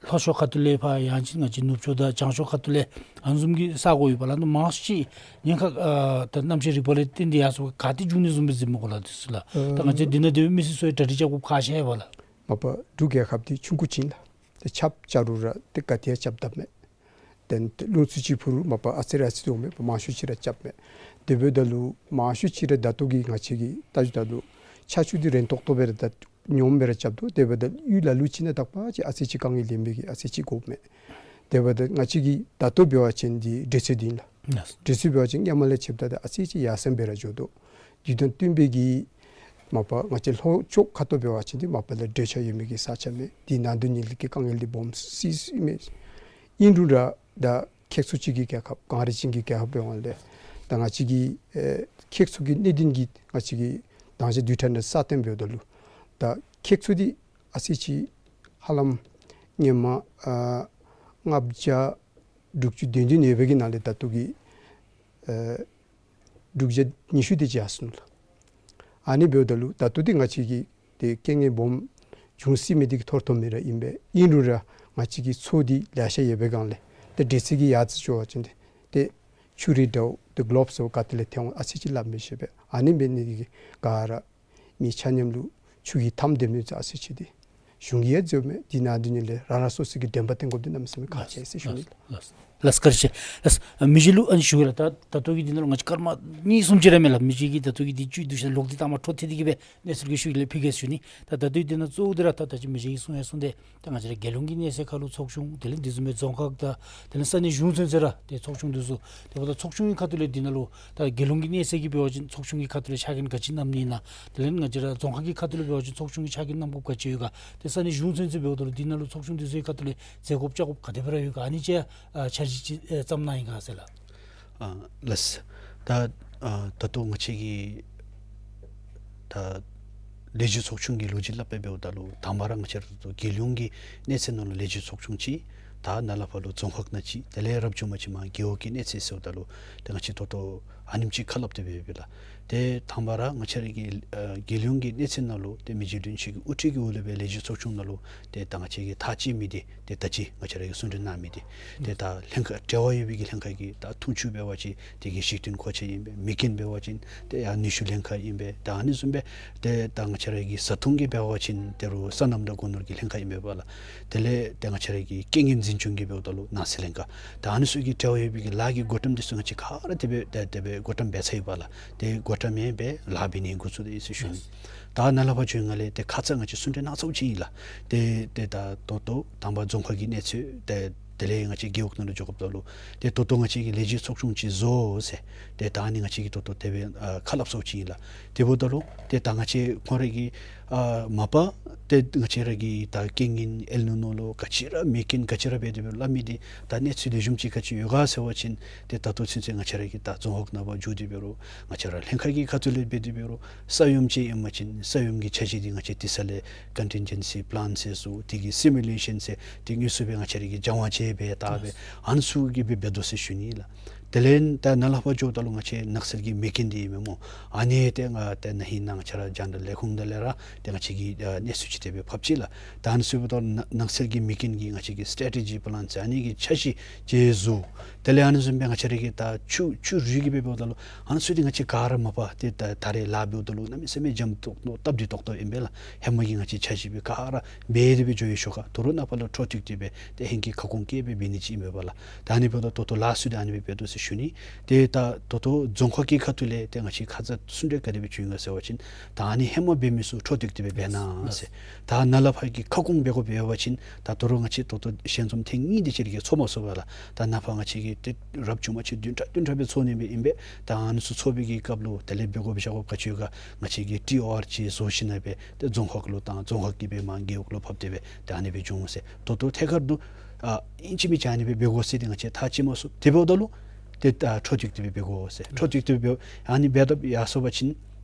ལྷོ་ཕྱོགས་ཁ་ཐུག་ལས་ཕར་ཡང་ཅིན་ང་བཅས་ནུབ་ཕྱོགས་དང་བྱང་ཕྱོགས་ཁ་ཐུག་ལས་ཨ་ནི་བཟུམ་གྱི་ས་གོ་ཡོད་པ་ལགས། ད་མང་ཤོས་ཅིག་ཉེན་ཁ་ཨ་ད་གནམ་གཤིས་རིག་པ་ལས་བརྟེན་ཏེ་ཡར་སོང་ག་ཏེ་འབྱུང་ནི་བཟུམ་སྦེ་གཟིགས་མི་དགོ་ལགས་དེ་ཚུ་ལགས། ད་ང་བཅས་འདི་ནང་སྡོད་མི་སེར་ཚུ་ཡང་གྲ་སྒྲིག་རྐྱབ་དགོཔ་ཁག་ཆེ་བས་ལགས། མ་པ་འབྲུག་རྒྱལ་ཁབ་འདི་ཆུང་ཀུ་ཅིག་ཨིན་ལགས། ཏེ་ཆརཔ་རྐྱབ་རུང་ར་ཏེ་ག་ཏེ་ཡང་རྐྱབ་དོ་མས། དེ་ལས་རླུང་འཚུབ་ཅིག་འཕུ་རུང་མ་པ་ཨ་ཙི་རེ་ཨ་ཙི་རེ་འོང་མས། མང་ཤོས་ཅིག་ར་རྐྱབ་མས། དེ་འབདཝ་ད་ལུ་མང་ཤོས་ཅིག་ར་ད་ལྟོ་གི་ང་བཅས་ཀྱིས་བལྟ་ཞུཝ་ད་ལུ་ཆར་ཆུ་འདི་རན་ཏོག་ཏོ་སྦེ་ར་ད་སྙོམས་སྦེ་ར་རྐྱབ་དོ། དེ་འབདཝ་ད་ཡུལ་ལ་ལུ་ཅིག་ནང་དག་པ་ཅིག་ཨ་ཙི་ཅིག་དཀའ་ངལ་ལེན་པའི་གི་ཨ་ཙི་ཅིག་དགོཔ་མས། དེ་འབདཝ་ད་ང་བཅས་ཀྱིས་ད་ལྟོ་འབད་བ་ཅིན་འདི་དྲོད་ཚད་འདི་ཨིན་ལགས། ལགས། དྲོད་ཚད་འབད་བ་ཅིན་སྔོན་མ་ལས་ཕྱདཔ་ད་ཨ་ཙི་ཅིག་ཡར་སེང་སྦེ་ར་འགྱོ་དོ། དེ་དང་བསྟུན་པའི་གི་མ་པ་ང་བཅས་ལྷོ་ཕྱོགས་ཁ་ཐུག་འབད་བ་ཅིན་འདི་མ་པ་ལས་དྲོད་ཆགས་ཡོད་མི་གི་ས་ཆ་མས། དེ་ནང་དོན་ཉིད་ལས་ཀྱི་དཀའ་ངལ་འདི་སྦོམ་སི་སི་མས། ཨིན་རུང་ར་ད་ཁྱད་མཚར་ཅན་གྱི་རྒྱལ་ཁབ་གངས་རི་ཅན་གྱི་རྒྱལ་ཁབ་འབདཝ་ལས་ད་ང་བཅས་ཀྱི་ཨེ་ཁྱད་མཚར་གྱི་གནད་དོན་གྱི་ང་བཅས་ཀྱི་དང་ཞག་དུས་ཐ་ན་ས་སྟེང་འབདཝ་ད་ལུ་ད་ཁྱད་མཚར་འདི་ཨ་ཙི་ཅིག་ཧ་ལམ་སྔོན་མ་ཨ་ལྔ་བརྒྱ་དྲུག་ཅུ་དོན་བདུན་ཡོད་པའི་གི་ནང་ལས་ད་ལྟོ་གི་ཨེ་དྲུག་བརྒྱ་ཉི་ཤུ་དེ་ཅིག་ཡར་སོང་ནུག་ལགས། ཨ་ནི་འབདཝ་ད་ལུ་ད་ལྟོ་འདི་ང་བཅས་ཀྱི་ཏེ་རྐྱེན་ངན་སྦོམ་འབྱུང་སྲིད་མི་འདི་གི་ཐོར་ཐོར་མི་ར་ཨིན་པས། ཨིན་རུང་ར་ང་བཅས་ཀྱི་མཚོ་འདི་ལེ་ཤ་ཡོད་པའི་སྒང་ལས་ཏེ་དྲོད་ཚད་ཀྱི་ཡར་འཛེགས་འགྱོ་བ་ཅིན་ཏེ་ཏེ་ཆུ་རུད་འདྲཝ་ཏེ་གློབ་སོགས་ག་ཏེ་ལས་ཐོན་འོང་ཨ་ཙི་ཅིག་སླབ་མི་ཤེས་པས། ཨ་ནི་འབད་ནི་འདི་གིས་ག་ར་མི་ཆ་མཉམ་ལུ་ཆུ་གིས་འཐམ་སྡོད་མི་ཚུ་ཨ་ཙི་ཅིག་འདི་གཞུང་གིས་ཡང་འཛོལཝ་མས། དེ་ནང་དོན་ཉིད་ལས་རང་རང་སོ་སོ་གིས་འདྲེན་པ་བཏོན་དགོཔ་འདི་གནམ་མེད་ས་མེད་ཁག་ཆེ་ཟེར་ཞུ་ནི། ལགས། ལགས། བཀའ་དྲིན་ཆེ། ལགས། ཨ་མི་རྗེ་ལུ་ཨ་ནི་ཞུ་གེ་ལགས། ད་ད་ལྟོ་གི་འདི་ནང་ལུ་ང་བཅས་སྐར་མ་གཉིས་གསུམ་ཅིག་ར་མས་ལགས། མི་རྗེ་གིས་ད་ལྟོ་གི་འདི་བཅུད་བསྡུ་ཞིནམ་ལོག་སྟེ་ལྟག་མ་འཕྲོ་མཐུད་དེ་གིས་སྦེ་གནས་ཚུལ་གྱི་ཤུགས་ལས་ཕུལ་གེ་ཟེར་ཞུ་ནི། ད་ད་ལྟོའི་འདི་ནང་གཙོ་བོ་འདི་ར་ད་ད་ཅི་མི་རྗེ་གིས་གསུང་ཡང་གསུངས་ཏེ་ད་ང་བཅས་ར་རྒྱལ་ཡོངས་ཀྱི་གནས་ཚད་ཁར་ལུ་ཚོགས་ཆུང་དེ་ལས་འདི་བཟུམ་མའི་རྫོང་ཁག་དང་དེ་ལས་ས་གནས་གཞུང་ཚུན་ཚོད་ར་ཏེ་ཚོགས་ཆུང་འདི་ཚུ་དེ་འབདཝ་ད་ཚོགས་ཆུང་གི་ཁ་ཐུག་ལས་འདི་ནང་ལུ་ད་རྒྱལ་ཡོངས་ཀྱི་གནས་ཚད་ཀྱི་འབད་བ་ཅིན་ཚོགས་ཆུང་གི་ཁ་ཐུག་ལས་ཆ་རྐྱེན་ག་ཅི་བསྣམ་ནི་ཨིན་ན། དེ་ལས་ང་བཅས་ར་རྫོང་ཁག་གི་ཁ་ཐུག་ལས་འབད་བ་ཅིན་ཚོགས་ཆུང་གི་ཆ་རྐྱེན་བསྣམ་དགོཔ་ག་ཅི་ཡོད་ག། ཏེ་ས་གནས་གཞུང་ཚུན་ཚོད་འབདཝ་ད་ལུ་འདི་ནང་ལུ་ཚོགས་ཆུང་འདི་ཚུ་གི་ཁ་ཐུག་ལས་མཛད་དགོཔ་བཅའ་དགོཔ་ག་དེ་སྦེ་ར་ཡོད་ག། ཨ་ནི་ཅིག་ཨ་འཆར་གཞི་ཅིག་ཨེ་བརྩམས་གནང་ཡི་ག་ཟེར་ ཨ་ལགས། ད་ཨ་ད་ལྟོ་ང་བཅས་ཀྱིས་ད་ལས་བྱེད་ཚོགས་ཆུང་གི་ལོ་རྒྱུས་སླབ་སྦེ་འབདཝ་ད་ལུ་དང་པ་ར་ང་བཅས་ར་ད་ལྟོ་རྒྱལ་ཡོངས་ཀྱི་གནས་ཚད་ནང་ལུ་ལས་བྱེད་ཚོགས་ཆུང་ཅིག། ད་ནཱ་ལས་ཕར་ལུ་རྫོང་ཁག་ནང་ཅིག། དེ་ལས་རབ་བྱུང་མ་ཅིག་མར་རྒེད་འོག་གི་གནས་ཚད་ཟེརཝ་ད་ལུ་ཏེ་ང་བཅས་ད་ལྟོ་ཨ་ནེམ་ཅིག་ཁ་སླབ་སྟེ་འབད་འབདཝ་ལགས། ཏེ་དང་པ་ར་ང་བཅས་ར་གི་ཨ་རྒྱལ་ཡོངས་ཀྱི་གནས་ཚད་ནང་ལུ་ཏེ་མི་རྗེ་བློན་ཆེན་གྱི་དབུ་ཁྲིད་ཀྱི་འོག་ལུ་སྦེ་ལས་བྱེད་ཚོགས་ཆུང་ནང་ལུ་ཏེ་ད་ང་བཅས་ཀྱིས་ཐག་བཅད་མི་འདི་ཏེ་ད་ཅི་ང་བཅས་ར་གིས་གསུང་གྲོས་གནང་མི་འདི་ཏེ་ད་ལྷན་ཁག་འབྲེལ་བ་ཡོད་པའི་གི་ལྷན་ཁག་གིས་ད་འཐུང་ཆུ་འབད་བ་ཅིན་དེ་གི་གཞི་རྟེན་མཁོ་ཆས་ཨིན་པས། མེ་རྐྱེན་འབད་བ་ཅིན་ཏེ་ཡར་ནུས་ཤུགས་ལྷན་ཁག་ཨིན་པས། ད་ཨ་ནི་བཟུམ་སྦེ་ཏེ་ད་ང་བཅས་ར་གི་བཟའ་འཐུང་གི་འབད་བ་ཅིན་ད་རུང་སོ་ནམ་དང་སྒོ་ནོར་གྱི་ལྷན་ཁག་ཨིན་པས་པ་ལགས། དེ་ལས་ཏེ་ང་བཅས་ར་གི་རྐྱེན་ངན་འཛིན་སྐྱོང་གི་འབདཝ་ད་ལུ་ནགས་ཚལ་ལྷན་ཁག། ད་ཨ་ནི་ཚུ་གི་འབྲེལ་བ་ཡོད་པའི་གི་ལཱ་གི་བགོ་བཀྲམ་འདི་ཚུ་ང་བཅས་ག་ར་དེ་སྦེ་ཏེ་དེ་སྦེ་བགོ་བཀྲམ་འབད་ཚར་ཡི་པ་ལགས། ཏེ་བགོ་བཀྲམ་ཡང་སྦེ་ལཱ་འབད་ནི་འགོ་བཙུགས་ཏེ་ཡོད་ཟེར་ཞུ་ནི། ད་ནཱ་ལས་ཕར་འགྱོ་ཞིནམ་ལས་ཏེ་ཁ་ཙ་ང་བཅས་གསུང་གྲོས་གནང་ཚརཝ་ཅིག་ཨིན་ལགས། ཏེ་ཏེ་ད་ད་ལྟོ་དང་པ་རྫོང་ཁག་གི་གནས་ཚད་ཏེ་དེ་ལས་ང་བཅས་རྒེད་འོག་ནང་ལུ་འགྱོ་དགོཔ་ད་ལུ་ཏེ་ད་ལྟོ་ང་བཅས་ཀྱིས་ལས་བྱེད་ཚོགས་ཆུང་ཅིག་བཟོ་ཟེར། ཏེ་ད་ཨ་ནི་ང་བཅས་ཀྱིས་ད་ལྟོ་དེ་སྦེ་ཨ་ཁ་སླབ་ཚརཝ་ཅིག་ཨིན་ལགས། དེ་འབདཝ་ད་ལུ་ཏེ་ད་ང་བཅས་ཁོང་ར་གིས་ཨ་མ་པ་ཏེ་ང་བཅས་ར་གི་ད་རྐྱེན་ངན་ཨེལ་ནི་ནོ་ལོ་ག་ཅི་ར་མེ་རྐྱེན་ག་ཅི་ར་འབད་དེ་འབད་རུང་སླབ་མི་འདི་ད་གནས་ཚུལ་ལེགས་ཤོམ་ཅིག་ག་ཅི་ཡོད་ག་ཟེར་བ་ཅིན་ཏེ་ད་ལྟོ་ཚུན་ཚོད་ང་བཅས་ར་གིས་ད་རྫོང་ཁག་ནང་ཕར་འགྱོ་སྟེ་འབད་རུང་ང་བཅས་ར་ལྷན་ཁག་གི་ཁ་ཐུག་ལས་འབད་དེ་འབད་རུང་ས་ཡོམ་ཅིག་ཨིན་པ་ཅིན་ས་ཡོམ་གྱི་འཆར་གཞི་འདི་ང་བཅས་དེ་ས་ལས་ཀོན་ཊིན་ཇེན་སི་པི་ལཱན་ཟེར་ཚུ་དེ་གི་སི་མུ་ལེ་ཤཱན་ཟེར་དེ་དངོས་སུ་སྦེ་ང་བཅས་ར་གིས་སྦྱང་བ་བྱས་སྦེ་བལྟ་སྦེ་ཨ་ནི་ཚུ་གི་སྦེ་འབད་དོ་ཟེར་ཞུ་ནི་ལགས། དེ་ལས་ད་ནཱ་ལས་ཕར་འགྱོཝ་ད་ལུ་ང་བཅས་ནགས་ཚལ་གྱི་མེ་རྐྱེན་འདི་ཨིན་མས་སྨོ། ཨ་ནི་ཏེ་ང་ཏེ་ན་ཧིང་ནང་ང་བཅས་ར་རྒྱང་བསྒྲགས་ལས་ཁུངས་དེ་ལས་ར་ཏེ་ང་བཅས་ཀྱིས་ཨ་གནས་ཚུལ་ཅིག་དེ་སྦེ་ཕབ་ཅི་ལགས། ད་ཨ་ནི་ཚུ་འབདཝ་ད་ནགས་ནགས་ཚལ་གྱི་མེ་རྐྱེན་གྱི་ང་བཅས་ཀྱིས་སི་ཊེ་ཊེ་ཇི་པི་ལཱན་ཟེར་ཨ་ནི་གི་འཆར་གཞི་ཅིག་བཟོ། དེ་ལས་ཨ་ནི་བཟུམ་སྦེ་ང་བཅས་ར་གིས་ད་ཆུ་ཆུ་རུད་ཀྱི་སྦེ་འབདཝ་ད་ལུ་ཨ་ནི་ཚུ་འདི་ང་བཅས་ག་ར་མ་པ་ཏེ་ད་ད་རེས་ལཱ་འབདཝ་ད་ལུ་གནམ་མེད་ས་མེད་འཇམ་ཏོག་ཏོ་སྟབས་བདེ་ཏོག་ཏོ་ཨིན་པས་ལགས། ཧེ་མ་གི་ང་བཅས་འཆར་གཞི་སྦེ་ག་ར་འབད་དེ་སྦེ་འགྱོ་ཡི་ཤོ་ཁ། དོ་རུང་ནངས་པ་ལུ་འཕྲོ་མཐུད་དེ་སྦེ་ཏེ་ཧེང་སྐལ་ཁ་སྐོང་བཀལ་སྦེ་འབད་ནི་ཅིག་ཨིན་པས་པ་ལགས། ད་ཨ་ནི་འབདཝ་ད་ད་ལྟོ་ལཱ་ཚུ་འདི་ཨ་ནི་སྦེ་འབད་དོ་ཟེར་ཞུ་ནི། ཏེ་ད་ད་ལྟོ་རྫོང་ཁག་གི་ཁ་ཐུག་ལས་ཏེ་ང་བཅས་ཁ་ཙ་གསུང་གྲོས་ག་དེ་སྦེ་བྱུང་ཡི་ག་ཟེར་བ་ཅིན་ད་ཨ་ནི་ཧེ་མ་འབད་མི་ཚུ་འཕྲོ་མཐུད་དེ་སྦེ་འབད་གནང་ཟེར། ད་ནཱ་ལས་ཕར་གྱི་ཁ་སྐོང་འབད་དགོཔ་འབད་བ་ཅིན་ད་དོ་རུང་ང་བཅས་ད་ལྟོ་ཞལ་འཛོམས་ཐེངས་གཉིས་དེ་ཅིག་ར་གིས་ཚོགས་མ་ཚུགས་པས་ལགས། ད་ནངས་པ་ང་བཅས་ཀྱིས་ཏེ་རབ་བྱུང་མ་ཅིག་བདུན་ཕྲག་བདུན་ཕྲག་སྦེ་ཚོགས་ནི་སྦེ་ཨིན་པས། ད་ཨ་ནི་ཚུ་ཚོགས་པའི་གི་སྐབས་ལུ་དེ་ལས་འབད་དགོཔ་བཞག་དགོཔ་ག་ཅི་ཡོད་ག་ང་བཅས་ཀྱིས་ཊི་ཨོ་ཨར་ཅིག་བཟོ་ཞིནམ་ལས་སྦེ་ཏེ་རྫོང་ཁག་ལུ་བཏང་རྫོང་ཁག་གིས་སྦེ་མར་རྒེད་འོག་ལུ་ཕབ་སྟེ་སྦེ་ཏེ་ཨ་ནི་སྦེ་འབྱུང་ཟེར། ད་ལྟོ་ཐད་ཀར་དུ་ཨ་ཨིན་ཅི་མིན་ཅི་ཨ་ནི་སྦེ་འབད་དགོ་ཟེར་ཏེ་ང་བཅས་ཐག་བཅད་མ་ཚུགས། དེ་འབདཝ་ད་ལུ་ཏེ་ད་འཕྲོ་མཐུད་དེ་སྦེ་འབད་དགོ་ཟེར། འཕྲོ་མཐུད་དེ་སྦེ་ཨ་ནི་འབད་དེ་ཡར་སོང་པ་ཅིན་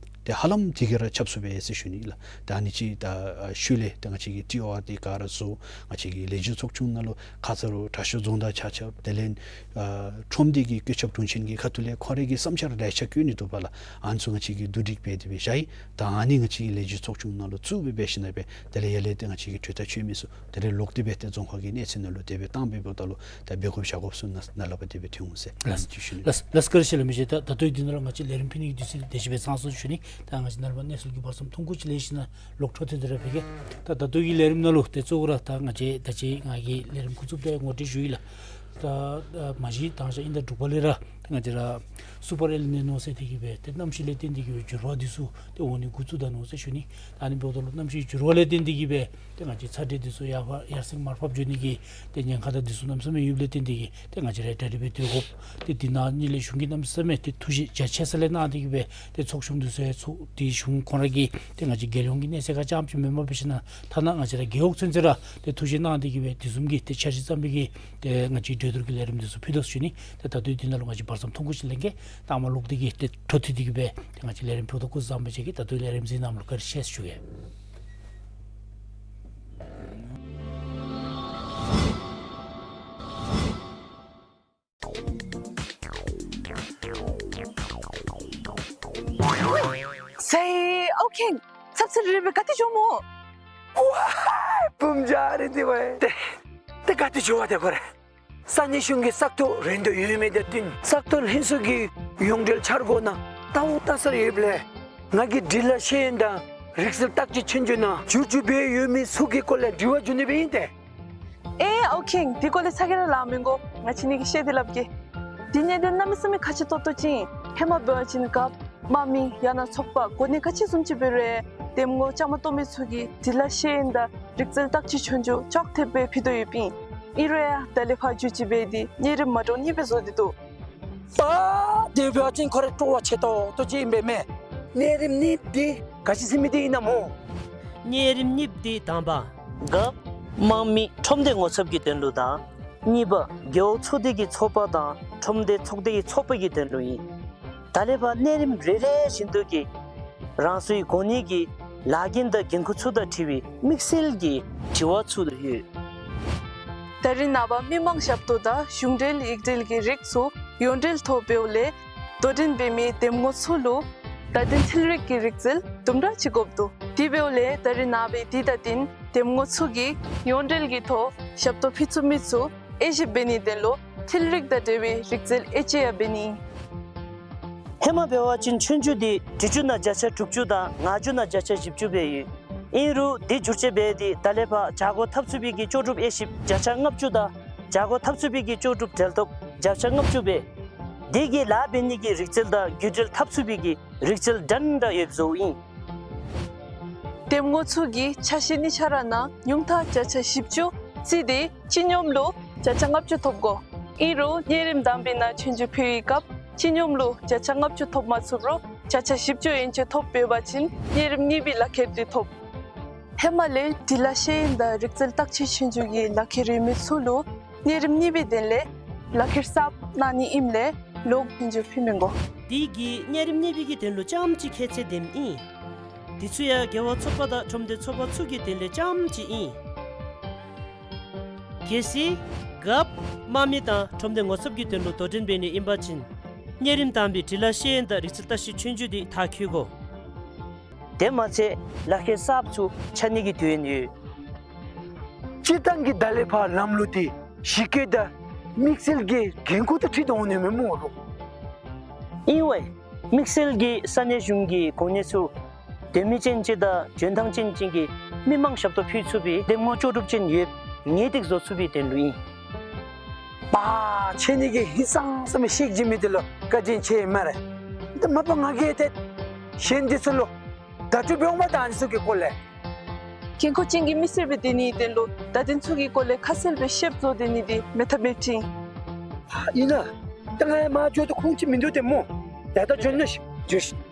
ཏེ་ཧ་ལམ་དེ་གིས་ར་ཁྱབ་ཚུགས་པས་ཟེར་ཞུ་ནི་ལགས། ད་ཨ་ནི་ཅིག་ད་ཨ་ཤུལ་ལས་ཏེ་ང་བཅས་ཀྱིས་ཊི་ཨོ་ཨར་འདི་ག་ར་བཟོ། ང་བཅས་ཀྱི་ལས་བྱེད་ཚོགས་ཆུང་ནང་ལུ་ཁ་ཙ་རུང་དྲག་ཤོས་རྫོང་བདག་ཆ་ཁྱབ་དེ་ལས་ཨ་ཁྲོམ་སྡེ་གི་བཀོད་ཁྱབ་དྲུང་ཆེན་གྱི་ཁ་ཐུག་ལས་ཁོང་རའི་གི་བསམ་འཆར་ལེ་ཤ་བཀོད་ནི་འདུག་པ་ལགས། ཨ་ནི་ཚུ་ང་བཅས་ཀྱིས་བསྡུ་སྒྲིག་འབད་དེ་སྦེ་བཞག་ཡི། ད་ཨ་ནི་ང་བཅས་ཀྱི་ལས་བྱེད་ཚོགས་ཆུང་ནང་ལུ་བཙུགས་སྦེ་འབད་ཞིནམ་ལས་སྦེ་དེ་ལས་ཡར་ལས་ཏེ་ང་བཅས་ཀྱི་གྲོས་ཐག་བཅད་མི་ཚུ་དེ་ལས་ལོག་སྟེ་སྦེ་ཏེ་རྫོང་ཁག་གི་གནས་ཚད་ནང་ལུ་དེ་སྦེ་བཏང་སྦེ་འབདཝ་ད་ལུ་ད་འབད་དགོཔ་བཞག་དགོཔ་ཚུ་ནཱ་ནཱ་ལས་ཕར་དེ་སྦེ་ཐོན་འོང་ཟེར་ལགས། ཨ་ནི་ཅིག་ཞུ་ནི། ལགས་ལགས། བཀྲིན་ཆེ་ལགས། མི་རྗེ་ད་ད་ལྟོ་འདི་ནང་ལུ་ང་བཅས་ལས་རིམ་ཕུལ་ནི་གི་དུས་ཚོད་དེ་ཅིག་སྦེ་ཚང་སོང་ཞུ་ནི། ད་ང་བཅས་ནཱ་ལས་ཕར་གནས་ཚུལ་གྱི་བར་མཚམས་ཐུང་ཀུ་ཅིག་ལེན་ཞིནམ་ལས་ལོག་འཕྲོ་མཐུད་དེ་ར་ཕུལ་གེ། ད་ད་ལྟོ་གི་ལས་རིམ་ནང་ལུ་ཏེ་གཙོ་བོ་ར་ད་ང་བཅས་ད་ཅི་ང་གིས་ལས་རིམ་འགོ་བཙུགས་ད་ངོ་སྤྲོད་ཞུ་ཡི་ལགས། ད་ད་མ་གཞི་ད་ང་བཅས་ཨིན་ད་འབྲུག་པ་ལས་ར་ད་ང་བཅས་ར་སུ་པར་ཨེལ་ནི་ནོ་ཟེར་དེ་གིས་སྦེ་ཏེ་གནམ་གཤིས་ལས་བརྟེན་ཏེ་གིས་སྦེ་འགྱུར་བ་འདི་ཚུ་ཏེ་འོང་ནི་འགོ་བཙུགས་ད་ནུག་ཟེར་ཞུ་ནི། ད་ཨ་ནི་འབདཝ་ད་ལུ་གནམ་གཤིས་འགྱུར་བ་ལས་བརྟེན་ཏེ་གིས་སྦེ་ཏེ་ང་བཅས་ཚ་དྲོད་འདི་ཚུ་ཡར་ཕར་ཡར་སེང་མར་ཕབ་འགྱོ་ནི་གི་ཏེ་ཉེན་ཁ་དང་འདི་ཚུ་གནམ་མེད་ས་མེད་ཡོདཔ་ལས་བརྟེན་ཏེ་གིས་ཏེ་ང་བཅས་ར་གྲ་སྒྲིག་འབད་སྡོད་དགོཔ། ཏེ་འདི་ནང་ཨ་ནི་ལས་གཞུང་གིས་གནམ་མེད་ས་མེད་ཏེ་ཐུགས་བཞེད་རྒྱ་ཆེ་ས་ལས་གནང་སྟེ་གིས་སྦེ་ཏེ་ཚོགས་ཆུང་འདི་ཚུ་ཡང་ཚོགས་ཏེ་གཞུང་ཁོང་ར་གིས་ཏེ་ང་བཅས་རྒྱལ་ཡོངས་ཀྱི་གནས་ཚད་ཁར་རྐྱངམ་ཅིག་མེན་པར་འབད་ཞིནམ་ལས་ཐ་ན་ང་བཅས་ར་རྒེད་འོག་ཚུན་ཚོད་ར་ཏེ་ཐུགས་བཞེད་གནང་སྟེ་གིས་སྦེ་དེ་བཟུམ་གྱི་ཏེ་འཆར་གཞི་བརྩམས་པའི་གི་ཏེ་ང་བཅས་གྲོས་བསྡུར་གྱི་ལས་རིམ་འདི་ཚུ་ཕུལ་དོ་ཞུ་ནི། ཏེ་ད་ལྟོ་འདི་ནང་ལུ་ང་བཅས་བར་མཚམས་ཐུང་ཀུ་ཅིག་ལེན་གེ། ད་མར་ལོག་སྟེ་གིས་ཏེ་འཕྲོ་མཐུད་དེ་གིས་སྦེ་ཏེ་ང་བཅས་ལས་རིམ་ཕུལ་དོ་སྐུ་གཟུགས་བཟང་པོ་བཅས་ཀྱིས། ད་ལྟོ་ལས་རིམ་གཟིགས་གནང་མི་ལུ་བཀའ་དྲིན་ཆེ་ཞུ་གེ། ཟེར་ཨོ་ཁེང་། ཚབ་ཚུབ་རེ་རེ་སྦེ་ག་ཏེ་འགྱོཝ་སྨོ། ཝའི་བུམོ་ཆུང་རེ་འདི་བ་ཏེ་ཏེ་ག་ཏེ་འགྱོཝ་ཏེ་ཁོ་ར། ས་གནས་གཞུང་གི་ས་ཐོ་རེ་འདོད་ཡོད་མི་དང་བསྟུན་ས་ཐོ་ལྷན་ཚོགས་ཀྱི་ཡོངས་འབྲེལ་འཆར་སྒོ་ནང་ལྟ་བ་ལྟ་སར་ཡོདཔ་ལས་ང་གིས་འདི་ལ་ཤེས་ཡོན་དང་རིག་རྩལ་བརྟག་དཔྱད་ཆོས་རྒྱུགས་ནང་བསྒྱུར་བཅོས་འབད་ཡོད་མི་ཚུ་གི་སྐོར་ལས་དྲི་བ་འགྱོ་ནི་སྦེ་ཨིན་ཏེ། ཨེ་ཨོ་ཁེང་། དེ་སྐོར་ལས་ཚ་གྱང་ར་ལང་མི་དགོ། ང་བཅས་གཉིས་ཀྱིས་བཤད་དེ་སླབ་གེ། དེ་གནད་དོན་གནམ་མེད་ས་མེད་ཁག་ཆེ་ཏོག་ཏོ་ཅིག་ཨིན། ཧེ་མ་འབད་བ་ཅིན་རྒཔོ་དམངས་མི་ཡང་ན་ཚོགས་པ་གོ་གནས་ག་ཅི་བཟུམ་ཅིག་འབད་རུང་འདེམས་ངོ་བཅའ་མར་གཏོགས་མི་ཚུ་གིས་འདི་ལ་ཤེས་ཡོན་དང་རིག་རྩལ་བརྟག་དཔྱད་ཆོས་རྒྱུགས་ཅོག་འཐདཔ་སྦེ་ཕུལ་དོ་ཡོདཔ་ཨིན། ཨིན་རུང་ཡང་ད་ལས་ཕར་འགྱོ་ཅི་འབད་དེ་གནས་རིམ་མ་འདྲཝ་གཉིས་སྦེ་བཟོ་སྟེ་འདུག། པ་དེ་འབད་བ་ཅིན་ཁོ་ར་སྤྲོ་བ་ཆེ་ཏོག་ཏོ་ཅིག་ཨིན་པས་མས། གནས་རིམ་གཉིས་འདི་ག་ཅི་ཟེར་མི་འདི་ཨིན་ན་སྨོ། གནས་རིམ་གཉིས་འདི་དང་པ་རྒཔོ་དམངས་མི་ཁྲོམ་སྡེ་ངོ་ཚབ་ཀྱི་དོན་ལུ་དང་ གཉིས་པ་རྒེད་འོག་ཚོགས་སྡེ་གི་ཚོགས་པ་དང་ཁྲོམ་སྡེ་ཚོགས་སྡེ་གི་ཚོགས་པ་གི་དོན་ལུ་ཨིན། ད་ལས་ཕར་གནས་རིམ་རེ་རེ་བཞིན་དུ་གི་རང་སོའི་གོ་གནས་ཀྱི་ལཱ་འགན་དང་འགན་ཁུར་ཚུ་དང་འཁྲིལ་བའི་དམིགས་བསལ་གྱི་དྲི་བ་ཚུ་ཡོད། ད་རིས་ནངས་པ་མི་མང་ཞབས་ཏོག་དང་གཞུང་འབྲེལ་ཡིག་འབྲེལ་གྱི་རིགས་ཚུ་ཡོངས་འབྲེལ་ཐོག་འབདཝ་ལས་དོ་འགྲན་འབད་མི་འདེམས་ངོ་ཚུ་ལུ་བརྡ་དོན་འཕྲུལ་རིག་གི་རིག་རྩལ་དུམ་གྲ་ཅིག་དགོཔ་འདུག། དེ་འབདཝ་ལས་ད་རིས་ནངས་པའི་དེ་བརྡ་དོན་འདེམས་ངོ་ཚུ་གིས་ཡོངས་འབྲེལ་གྱི་ཐོག་ཞབས་ཏོག་ཕུལ་ཚུགས་མི་ཚུ་དབྱེ་ཞིབ་འབད་ནིའི་དོན་ལུ་འཕྲུལ་རིག་དང་འབྲེལ་བའི་རིག་རྩལ་དབྱེ་དཔྱད་ཡང་འབད་ནི། ཧེ་མ་འབད་བ་ཅིན་ཆོས་རྒྱུགས་འདི་འབྲི་རྒྱུ་ནང་བརྒྱ་ཆ་དྲུག་ཅུ་དང་ངག་རྒྱུགས་ནང་བརྒྱ་ཆ་བཞི་བཅུ་སྦེ་ཡོད། ཨིན་རུང་འདི་བསྒྱུར་བཅོས་འབད་དེ་ད་ལས་ཕར་བྱ་སྒོ་འཐབ་ཚུགས་པའི་གི་ལྕོགས་གྲུབ་དབྱེ་ཞིབ་བརྒྱ་ཆ་ལྔ་བཅུ་དང་བྱ་སྒོ་འཐབ་ཚུགས་པའི་གི་ལྕོགས་གྲུབ་གྲལ་ཐོབ་བརྒྱ་ཆ་ལྔ་བཅུ་སྦེ། དེ་གི་ལཱ་འབད་ནི་གི་རིག་རྩལ་དང་བརྒྱུད་འབྲེལ་འཐབ་ཚུགས་པའི་གི་རིག་རྩལ་འདྲན་འདྲ་ཡོདཔ་བཟོཝ་ཨིན། འདེམས་ངོ་ཚུ་གིས་ཆ་ཤས་གཉིས་ཆ་ར་ནང་ཉུང་མཐའ་བརྒྱ་ཆ་བཞི་བཅུ་བརྩིས་ཏེ་སྤྱི་སྙོམས་ལུ་བརྒྱ་ཆ་ལྔ་བཅུ་ཐོབ་དགོ། ཨིན་རུང་གནས་རིམ་དང་པའི་ནང་ཆོས་རྒྱུགས་ཕུལ་བའི་སྐབས་སྤྱི་སྙོམས་ལུ་བརྒྱ་ཆ་ལྔ་བཅུ་ཐོབ་མ་ཚུགས་རུང་བརྒྱ་ཆ་བཞི་བཅུ་ཡན་ཆད་ཐོབ་འབད་བ་ཅིན་གནས་རིམ་གཉིས་པའི་ལག་ཁྱེར་འདི་ཐོབ། ཧེ་མ་ལས་འབྲི་ལྷག་ཤེས་ཡོན་དང་རིག་རྩལ་བརྟག་དཔྱད་ཆོས་རྒྱུགས་ཀྱི་ལག་ཁྱེར་ཡོད་མི་ཚུ་ལུ་གནས་རིམ་གཉིས་པའི་དོན་ལས་ལག་ཁྱེར་གསརཔ་གནང་ནི་ཨིནམ་ལས་ལོག་ཆོས་རྒྱུགས་ཕུལ་མི་དགོ། དེ་གིས་གནས་རིམ་གཉིས་པའི་གི་དོན་ལུ་རྐྱངམ་ཅིག་ཁྱད་ཚད་ལྡནམ་ཨིན། དེ་ཚུ་ཡང་རྒེད་འོག་ཚོགས་པ་དང་ཁྲོམ་སྡེ་ཚོགས་པ་ཚུ་གི་དོན་ལས་རྐྱངམ་ཅིག་ཨིན། གལ་སྲིད་རྒཔོ་དམངས་མི་དང་ཁྲོམ་སྡེ་ངོ་ཚབ་ཀྱི་དོན་ལུ་དོ་འགྲན་འབད་ནི་ཨིན་པ་ཅིན་གནས་རིམ་དང་པའི་འབྲི་ལྷག་ཤེས་ཡོན་དང་རིག་རྩལ་བརྟག་དཔྱད་ཆོས་རྒྱུགས་འདི་མཐར་འཁྱོལ་དགོ། དེ་མ་ཚད་ལག་ཁྱེར་གསརཔ་ཚུ་ཆགས་ནི་གི་དུས་ཡུན་ཡོད། སྤྱིར་བཏང་གི་ད་ལས་ཕར་ལམ་ལུགས་འདི་གཞི་བཀོད་དང་དམིགས་བསལ་གྱི་འགན་ཁུར་དང་འཁྲིལ་ཏེ་འོང་ནི་མས་སྨོ་ལོ། ཨིན་པས། དམིགས་བསལ་གྱི་ས་གནས་གཞུང་གི་གོ་གནས་ཚུ་དོན་མེད་ཅན་ཅིག་དང་འཇོན་ཐང་ཅན་ཅིག་གི་མི་མང་ཞབས་ཏོག་ཕུལ་ཚུགས་པའི་འདེམས་ངོ་ལྕོགས་གྲུབ་ཅན་ཡོདཔ་ངེས་ཏིག་བཟོ་ཚུགས་པའི་དོན་ལུ་ཨིན། པ་ཆེ་ནི་གི་ཧིང་སངས་ས་མི་ཤེས་ཀྱི་མི་འདི་ལུ་བཀའ་དྲིན་ཆེ་སྨ་རེ། འདི་མ་པ་ང་གིས་ཏེ་གཞན་འདི་ཚུ་ལུ་བརྡ་སྤྲོད་འབདཝ་མས། ད་ཨ་ནི་ཚུ་གི་སྐོར་ལས་འགན་ཁུར་ཅན་གྱི་མི་སེར་སྦེ་སྡོད་ནིའི་དོན་ལུ་བརྡ་དོན་ཚུ་གི་སྐོར་ལས་ཁ་གསལ་སྦེ་ཤེསཔ་བཟོ་སྡོད་ནི་འདི་མེད་ཐབས་མེདཔ་ཅིག་ཨིན། ཨིན་ན། ད་ང་ཡང་མར་འགྱོ་དོ། ཁོང་ཅིག་མིན་འདུག་ཏེ་སྨོ། ད་ད་འགྱོ་ནི་ཤིག་འགྱོ་ཤིག།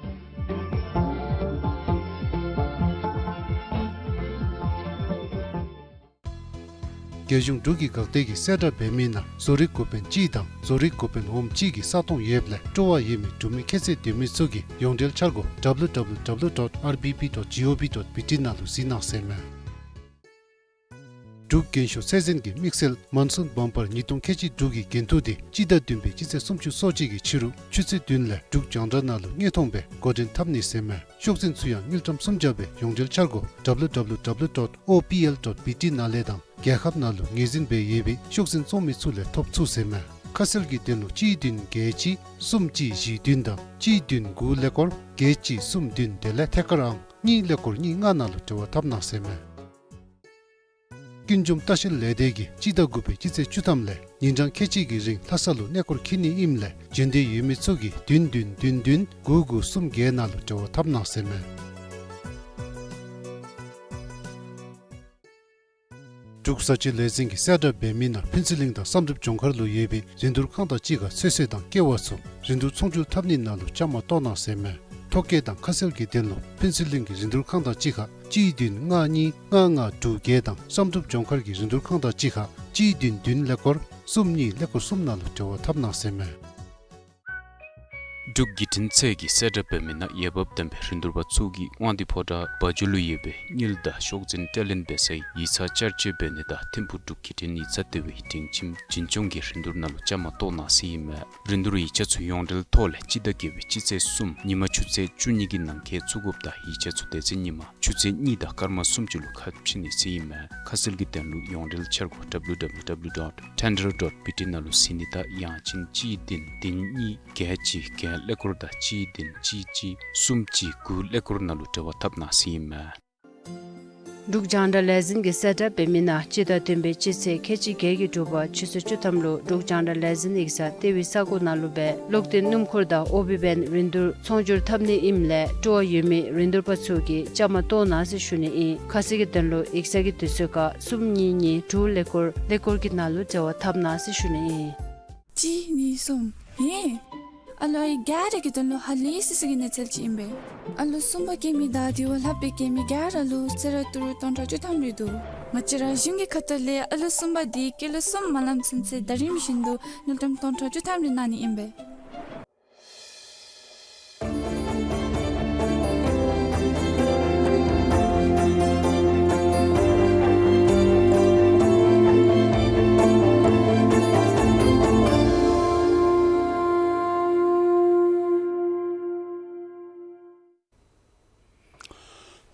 རྒྱལ་གཞུང་འབྲུག་གི་འགག་སྡེ་གིས་གསལ་བསྒྲགས་འབད་མི་ནང་བཟོ་རིག་འགོ་དཔོན་གཅིག་དང་བཟོ་རིག་འགོ་དཔོན་འོགམ་གཅིག་གི་ས་སྟོང་ཡོདཔ་ལས་སྤྲོ་བ་ཡོད་མི་འབྲུག་མི་ཁྱད་ཚད་ལྡན་མི་ཚུ་གིས་ཡོངས་འབྲེལ་འཆར་སྒོ་W W W dot R B B dot G O V dot B T ནང་ལུ་གཟིགས་གནང་ཟེར་མས། འབྲུག་རྒྱན་ཤོག་ཚད་འཛིན་གྱི་དམིགས་བསལ་མོན་སུན་བམ་པར་ཉིས་སྟོང་ཁལ་གཅིག་དྲུག་གི་འགན་ཐུག་འདི་སྤྱི་ཟླ་བདུན་པའི་སྤྱི་ཚེས་སུམ་ཅུ་སོ་གཅིག་གི་ཕྱི་རུ་ཆུ་ཚོད་བདུན་ལས་འབྲུག་རྒྱང་བསྒྲགས་ནང་ལུ་དངོས་མཐོང་སྦེ་འགོ་འདྲེན་འཐབ་ནི་ཟེར་མས། ཤོག་འཛིན་ཚུ་ཡང་དངུལ་ཀྲམ་གསུམ་བརྒྱ་སྦེ་ཡོངས་འབྲེལ་འཆར་སྒོ་W W W dot O P L dot B T ནང་ལས་དང་རྒྱལ་ཁབ་ནང་ལུ་ངོས་འཛིན་འབད་ཡོད་པའི་ཤོག་འཛིན་བཙོང་མི་ཚུ་ལས་ཐོབ་ཚུགས་ཟེར་མས། ཁ་གསལ་གྱི་དོན་ལུ་གཅིག་བདུན་བརྒྱད་གཅིག་གསུམ་གཅིག་བཞི་བདུན་དང་གཅིག་བདུན་དགུ་ཀླད་ཀོར་བརྒྱད་གཅིག་གསུམ་བདུན་དེ་ལས་ཐད་ཀར་ཨང་གཉིས་ཀླད་ཀོར་གཉིས་ལྔ་ནང་ལུ་འབྲེལ་བ་འཐབ་གནང་ཟེར་མས། ཀུན་འབྱུང་ལྟ་བཤལ་ལས་སྡེ་གིས་སྤྱི་ཟླ་དགུ་པའི་སྤྱི་ཚེས་བཅུ་ཐམ་ལས་ཉིན་གྲངས་ཁལ་གཅིག་གི་རིང་ལྷ་ས་ལུ་གནས་སྐོར་འཁྱིད་ནི་ཨིནམ་ལས་འབྱོན་འདོད་ཡོད་མི་ཚུ་གིས་བདུན་བདུན་བདུན་བདུན་དགུ་དགུ་གསུམ་བརྒྱད་ནང་ལུ་འབྲེལ་བ་འཐབ་གནང་ཟེར་མས། འབྲུག་བཟའ་སྤྱོད་ལས་འཛིན་གྱིས་གསལ་བསྒྲགས་འབད་མི་ནང་ཕུན་ཚོགས་གླིང་དང་བསམ་གྲུབ་ལྗོངས་མཁར་ལུ་ཡོད་པའི་རིན་བསྡུར་ཁང་དང་གཅིག་ཁར་ཚོད་བསྲེ་དང་ཀེ་བ་ཚུ་རིན་བསྡུར་ཚོང་སྒྱུར་འཐབ་ནི་ནང་ལུ་བཅའ་མར་གཏོགས་གནང་ཟེར་མས། ཐོ་བཀོད་དང་ཁ་གསལ་གྱི་དོན་ལུ་ཕུན་ཚོགས་གླིང་གི་རིན་བསྡུར་ཁང་དང་གཅིག་ཁར་གཅིག་བདུན་ལྔ་གཉིས་ལྔ་ལྔ་དྲུག་བརྒྱད་དང་བསམ་གྲུབ་ལྗོངས་མཁར་གྱི་རིན་བསྡུར་ཁང་དང་གཅིག་ཁར་གཅིག་བདུན་བདུན་ཀླད་ཀོར་གསུམ་གཉིས་ཀླད་ཀོར་གསུམ་ནང་ལུ་འབྲེལ་བ་འཐབ་གནང་ཟེར་མས། འབྲུག་བརྒྱུད་འཕྲིན་ཚད་ཀྱིས་གསལ་བསྒྲགས་འབད་མི་ནང་འོས་འབབ་ལྡན་པའི་རིན་བསྡུར་པ་ཚུ་གིས་དབང་འདུས་ཕོ་བྲང་བ་འཇོ་ལུ་ཡོད་པའི་དངུལ་དང་ཤོག་འཛིན་སྤྲོད་ལེན་འབད་སའི་ཡིག་ཚང་བསྐྱར་བཅོས་འབད་ནི་དང་ཐིམ་ཕུག་འབྲུག་བརྒྱུད་འཕྲིན་ཡིག་ཚང་ལྟེ་བའི་སྒྲིང་ཁྱིམ་འཛིན་སྐྱོང་གི་རིན་བསྡུར་ནང་ལུ་བཅའ་མར་གཏོགས་གནང་ཟེར་ཨིན་མས། རིན་བསྡུར་ཡིག་ཆ་ཚུ་ཡོངས་འབྲེལ་ཐོག་ལས་སྤྱི་ཟླ་བརྒྱད་པའི་སྤྱི་ཚེས་གསུམ་ཉིན་མ་ཆུ་ཚོད་བཅུ་གཉིས་ཀྱི་ནང་འཁོད་བཙུགས་དགོཔ་དང་ཡིག་ཆ་ཚུ་དེ་ཚེ་ཉིན་མ་ཆུ་ཚོད་གཉིས་དང་སྐར་མ་སུམ་ཅུ་ལུ་ཁ་ཕྱེ་ནི་ཟེར་ཨིན་མས། ཁ་གསལ་གྱི་དོན་ལུ་ཡོངས་འབྲེལ་འཆར་སྒོ་W W W dot tender dot B T ནང་ལུ་གཟིགས་ནི་དང་ཡང་ཅིན་གཅིག་བདུན་བདུན་གཉིས་བརྒྱད་གཅིག་བརྒྱད་ཀླད་ཀོར་དང་གཅིག་བདུན་གཅིག་གཅིག་གསུམ་གཅིག་དགུ་ཀླད་ཀོར་ནང་ལུ་འབྲེལ་བ་འཐབ་གནང་ཟེར་ཨིན་མས། འབྲུག་རྒྱང་བསྒྲགས་ལས་འཛིན་གྱིས་གསལ་བསྒྲགས་འབད་མི་ནང་སྤྱི་ཟླ་བདུན་པའི་སྤྱི་ཚེས་ཁལ་གཅིག་བརྒྱད་ཀྱི་དྲོ་པ་ཆུ་ཚོད་བཅུ་ཐམ་ལུ་འབྲུག་རྒྱང་བསྒྲགས་ལས་འཛིན་ཡིག་ཚང་ལྟེ་བའི་ས་གོ་ནང་ལུ་སྦེ་གློག་བརྟེན་སྣུམ་འཁོར་དང་ཨོ་བི་བེན་རིན་བསྡུར་ཚོང་སྒྱུར་འཐབ་ནི་ཨིནམ་ལས་སྤྲོ་བ་ཡོད་མི་རིན་བསྡུར་པ་ཚུ་གིས་བཅའ་མར་གཏོགས་གནང་ཟེར་ཞུ་ནི་ཨིན། ཁ་གསལ་གྱི་དོན་ལུ་ཡིག་ཚང་གི་དུས་ཚོད་ཁར་གསུམ་གཉིས་གཉིས་དྲུག་ཀླད་ཀོར་ཀླད་ཀོར་གྱི་ནང་ལུ་འབྲེལ་བ་འཐབ་གནང་ཟེར་ཞུ་ནི་ཨིན། གཅིག་གཉིས་གསུམ། ཧེ། ཨ་ལོ་ཨའི་ག་ར་གི་དོན་ལུ་ཧ་ལས་སི་སི་གི་གནས་ཚུལ་ཅིག་ཨིན་པས། ཨ་ལོ་གསུམ་པ་སྐྱེ་མི་དང་དེ་བ་ལྷག་པའི་སྐྱེ་མི་ག་ར་ལུ་གསོལ་རས་ཏི་རུ་སྟོང་ཕྲག་བཅུ་ཐམ་རེ་འདུག། ང་བཅས་ར་གཞུང་གི་ཁ་ཐུག་ལས་ཨ་ལུ་གསུམ་པ་དེ་སྐྱེས་ལོ་གསུམ་མ་ལང་ཚུན་ཚོད་ཟླ་རིམ་བཞིན་དུ་དངུལ་ཀྲམ་སྟོང་ཕྲག་བཅུ་ཐམ་རེ་གནང་ནི་ཨིན་པས།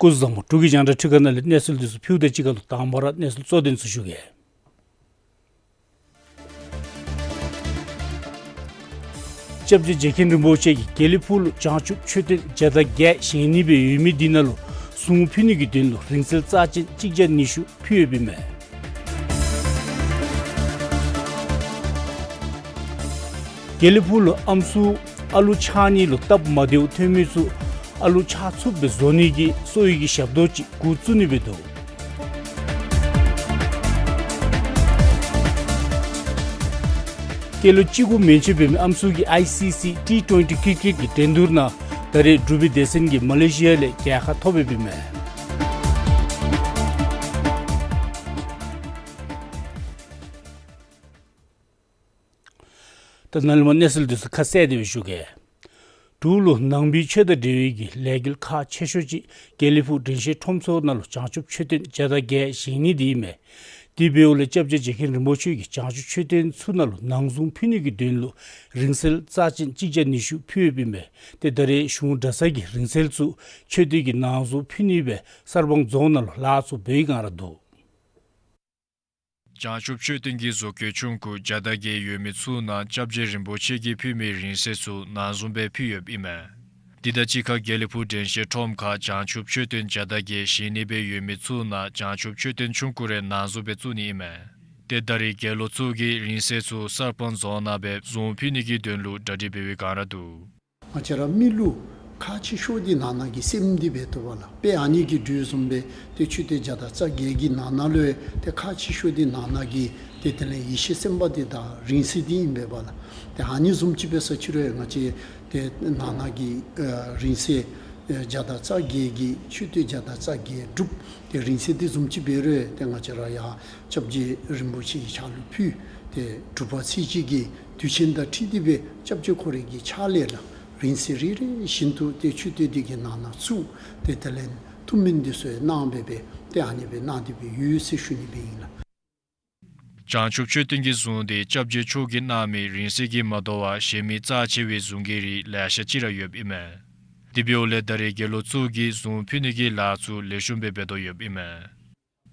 སྐུ་གཟུགས་བཟང་པོ། འབྲུག་གི་རྒྱང་བསྒྲགས་ཁྲི་ཁ་ནང་ལས་གནས་ཚུལ་འདི་ཚུ་ཕུལཝ་དང་གཅིག་ཁར་ལུ་དང་པ་ར་གནས་ཚུལ་གཙོ་དོན་ཚུ་ཞུ་གེ། སྐྱབས་རྗེ་རྗེ་མཁན་རིན་པོ་ཆེ་གིས་དགེ་ལེགས་ཕུག་ལུ་བྱང་ཆུབ་མཆོད་རྟེན་བརྒྱ་དང་བརྒྱད་བཞེངས་ནི་སྦེ་ཡོད་མི་འདི་ནང་ལུ་གཟུངས་ཕུལ་ནི་གི་དོན་ལུ་རིང་བསྲེལ་རྩ་ཆེན་གཅིག་བརྒྱ་ཉི་ཤུ་ཕུལ་ཡོདཔ་ཨིན་མས། དགེ་ལེགས་ཕུག་ལུ་ཨམ་སྲུ་ཨ་ལུ་ཆགས་ནི་ལུ་སྟབས་མ་བདེཝ་ཐོན་མི་ཚུ་ཨ་ལུ་ཆགས་ཚུགསཔ་སྦེ་བཟོ་ནི་གི་གསོ་བའི་གི་ཞབས་ཏོག་ཅིག་འགོ་བཙུགས་ནི་སྦེ་འདུག། སྐྱེས་ལོ་བཅུ་དགུ་མན་ཆད་འབད་མི་ཨམ་སྲུ་གིས་ཨའི་སི་སི་ཊི་ཊུ་ཝེན་ཊི་ཀིར་ཀེཊ་གི་འགྲན་བསྡུར་ནང་ད་རེས་འབྲུག་པའི་སྡེ་ཚན་གྱིས་མ་ལེ་ཤི་ཡ་ལས་རྒྱལ་ཁ་ཐོབ་ཡོདཔ་ཨིན་མས། ད་ནཱ་ལས་མར་གནས་ཚུལ་འདི་ཚུ་ཁ་གསལ་ཏེ་སྦེ་ཞུ་གེ། འབྲུག་ལུ་ནང་པའི་ཆོས་དང་འབྲེལ་བའི་གི་ལས་འགུལ་ཁག་ཆེ་ཤོས་ཅིག་དགེ་ལེགས་ཕུག་དྲན་ཤེས་ཁྲོམ་ཚོགས་ནང་ལུ་བྱང་ཆུབ་མཆོད་རྟེན་བརྒྱ་དང་བརྒྱད་བཞེངས་ནི་འདི་ཨིན་མས། དེ་འབདཝ་ལས་སྐྱབས་རྗེ་རྗེ་མཁན་རིན་པོ་ཆེ་གིས་བྱང་ཆུབ་མཆོད་རྟེན་ཚུ་ནང་ལུ་ནང་གཟུངས་ཕུལ་ནི་གི་དོན་ལུ་རིང་བསྲེལ་རྩ་ཆེན་གཅིག་བརྒྱ་ཉི་ཤུ་ཕུལ་ཡོདཔ་ཨིན་མས། ཏེ་ད་རེས་གཞུང་གྲྭ་ཚང་གི་རིང་བསྲེལ་ཚུ་མཆོད་རྟེན་གྱི་ནང་གཟུངས་ཕུལ་ནི་སྦེ་གསར་སྤང་རྫོང་ནང་ལུ་ལཱ་ཚུ་འབད་བའི་སྒང་ར་འདུག། བྱང་ཆུབ་མཆོད་རྟེན་གྱི་བཟོ་བཀོད་ཆུང་ཀུ་བརྒྱ་དང་བརྒྱད་ཡོད་མི་ཚུ་ནང་སྐྱབས་རྗེ་རིན་པོ་ཆེ་གིས་ཕུལ་མི་རིང་བསྲེལ་ཚུ་ནང་གཟུངས་སྦེ་ཕུལ་ཡོདཔ་ཨིན་མས། དེ་དང་གཅིག་ཁར་དགེ་ལེགས་ཕུག་དྲན་ཤེས་ཁྲོམ་ཁར་བྱང་ཆུབ་མཆོད་རྟེན་བརྒྱ་དང་བརྒྱད་བཞེངས་ནི་སྦེ་ཡོད་མི་ཚུ་ནང་བྱང་ཆུབ་མཆོད་རྟེན་ཆུང་ཀུ་རེ་ནང་གཟུངས་སྦེ་བཙུགས་ནི་ཨིན་མས། ཏེ་ད་རེས་དགེ་སློང་ཚུ་གིས་རིང་བསྲེལ་ཚུ་གསར་སྤང་རྫོང་ནང་སྦེ་གཟུངས་ཕུལ་ནི་གི་དོན་ལུ་གྲ་སྒྲིག་འབད་བའི་སྒང་ར་འདུག། ང་བཅས་ར་མི་ལུ་ཁག་ཆེ་ཤོས་འདི་ནང་ན་གི་སེམས་འདི་འབད་དོ་བ་ལགས། དཔེ་ཨ་ནི་གི་འགྲོས་བཟུམ་སྦེ་ཏེ་མཆོད་རྟེན་བརྒྱ་དང་རྩ་བརྒྱད་ཀྱི་ནང་ན་ལུ་ཡང་ཏེ་ཁག་ཆེ་ཤོས་འདི་ནང་ན་གི་ཏེ་དེ་ལས་ཡེ་ཤེས་སེམས་དཔའ་འདི་དང་རིང་བསྲེལ་འདི་ཨིན་པས་པ་ལགས། ཏེ་ཨ་ནི་བཟུམ་ཅིག་འབད་ས་ཅིག་རུང་ཡང་ང་བཅས་ཏེ་ནང་ན་གི་ཨེ་རིང་བསྲེལ་ཨེ་བརྒྱ་དང་རྩ་བརྒྱད་ཀྱི་མཆོད་རྟེན་བརྒྱ་དང་རྩ་བརྒྱད་སྒྲུབ་ཏེ་རིང་བསྲེལ་འདི་བཟུམ་ཅིག་འབད་རུང་ཡང་ཏེ་ང་བཅས་ར་ཡར་སྐྱབས་རྗེ་རིན་པོ་ཆེ་གི་ཕྱག་ལུ་ཕུལ། ཏེ་འབྲུག་པ་ཚེ་གཅིག་གི་དུས་ཆེན་དང་འཁྲིལ་ཏེ་སྦེ་སྐྱབས་རྗེ་ཁོ་རའི་གི་ཕྱག་ལས་ལགས། རིང་བསྲེལ་རེ་རེ་བཞིན་དུ་ཏེ་མཆོད་རྟེན་འདི་གི་ནང་ན་བཙུགས། ཏེ་དེ་ལས་ཐུགས་སྨོན་འདི་ཚུ་ཡང་གནང་སྦེ་སྦེ་ཏེ་ཨ་ནི་སྦེ་གནང་སྟེ་སྦེ་ཡོད་ཟེར་ཞུ་ནི་སྦེ་ཨིན་ལགས། བྱང་ཆུབ་མཆོད་རྟེན་གྱི་གཟུངས་འདི་སྐྱབས་རྗེ་མཆོག་གིས་གནང་མི་རིང་བསྲེལ་གྱིས་མ་དོ་བར་གཞན་མི་རྩ་ཆེ་བའི་གཟུངས་ཀྱི་རིགས་ལེ་ཤ་ཅིག་ར་ཡོདཔ་ཨིན་མས། དེ་འབདཝ་ལས་ད་རེས་དགེ་སློང་ཚུ་གིས་གཟུངས་ཕུལ་ནི་གི་ལཱ་ཚུ་ལེགས་ཤོམ་སྦེ་འབད་དོ་ཡོདཔ་ཨིན་མས།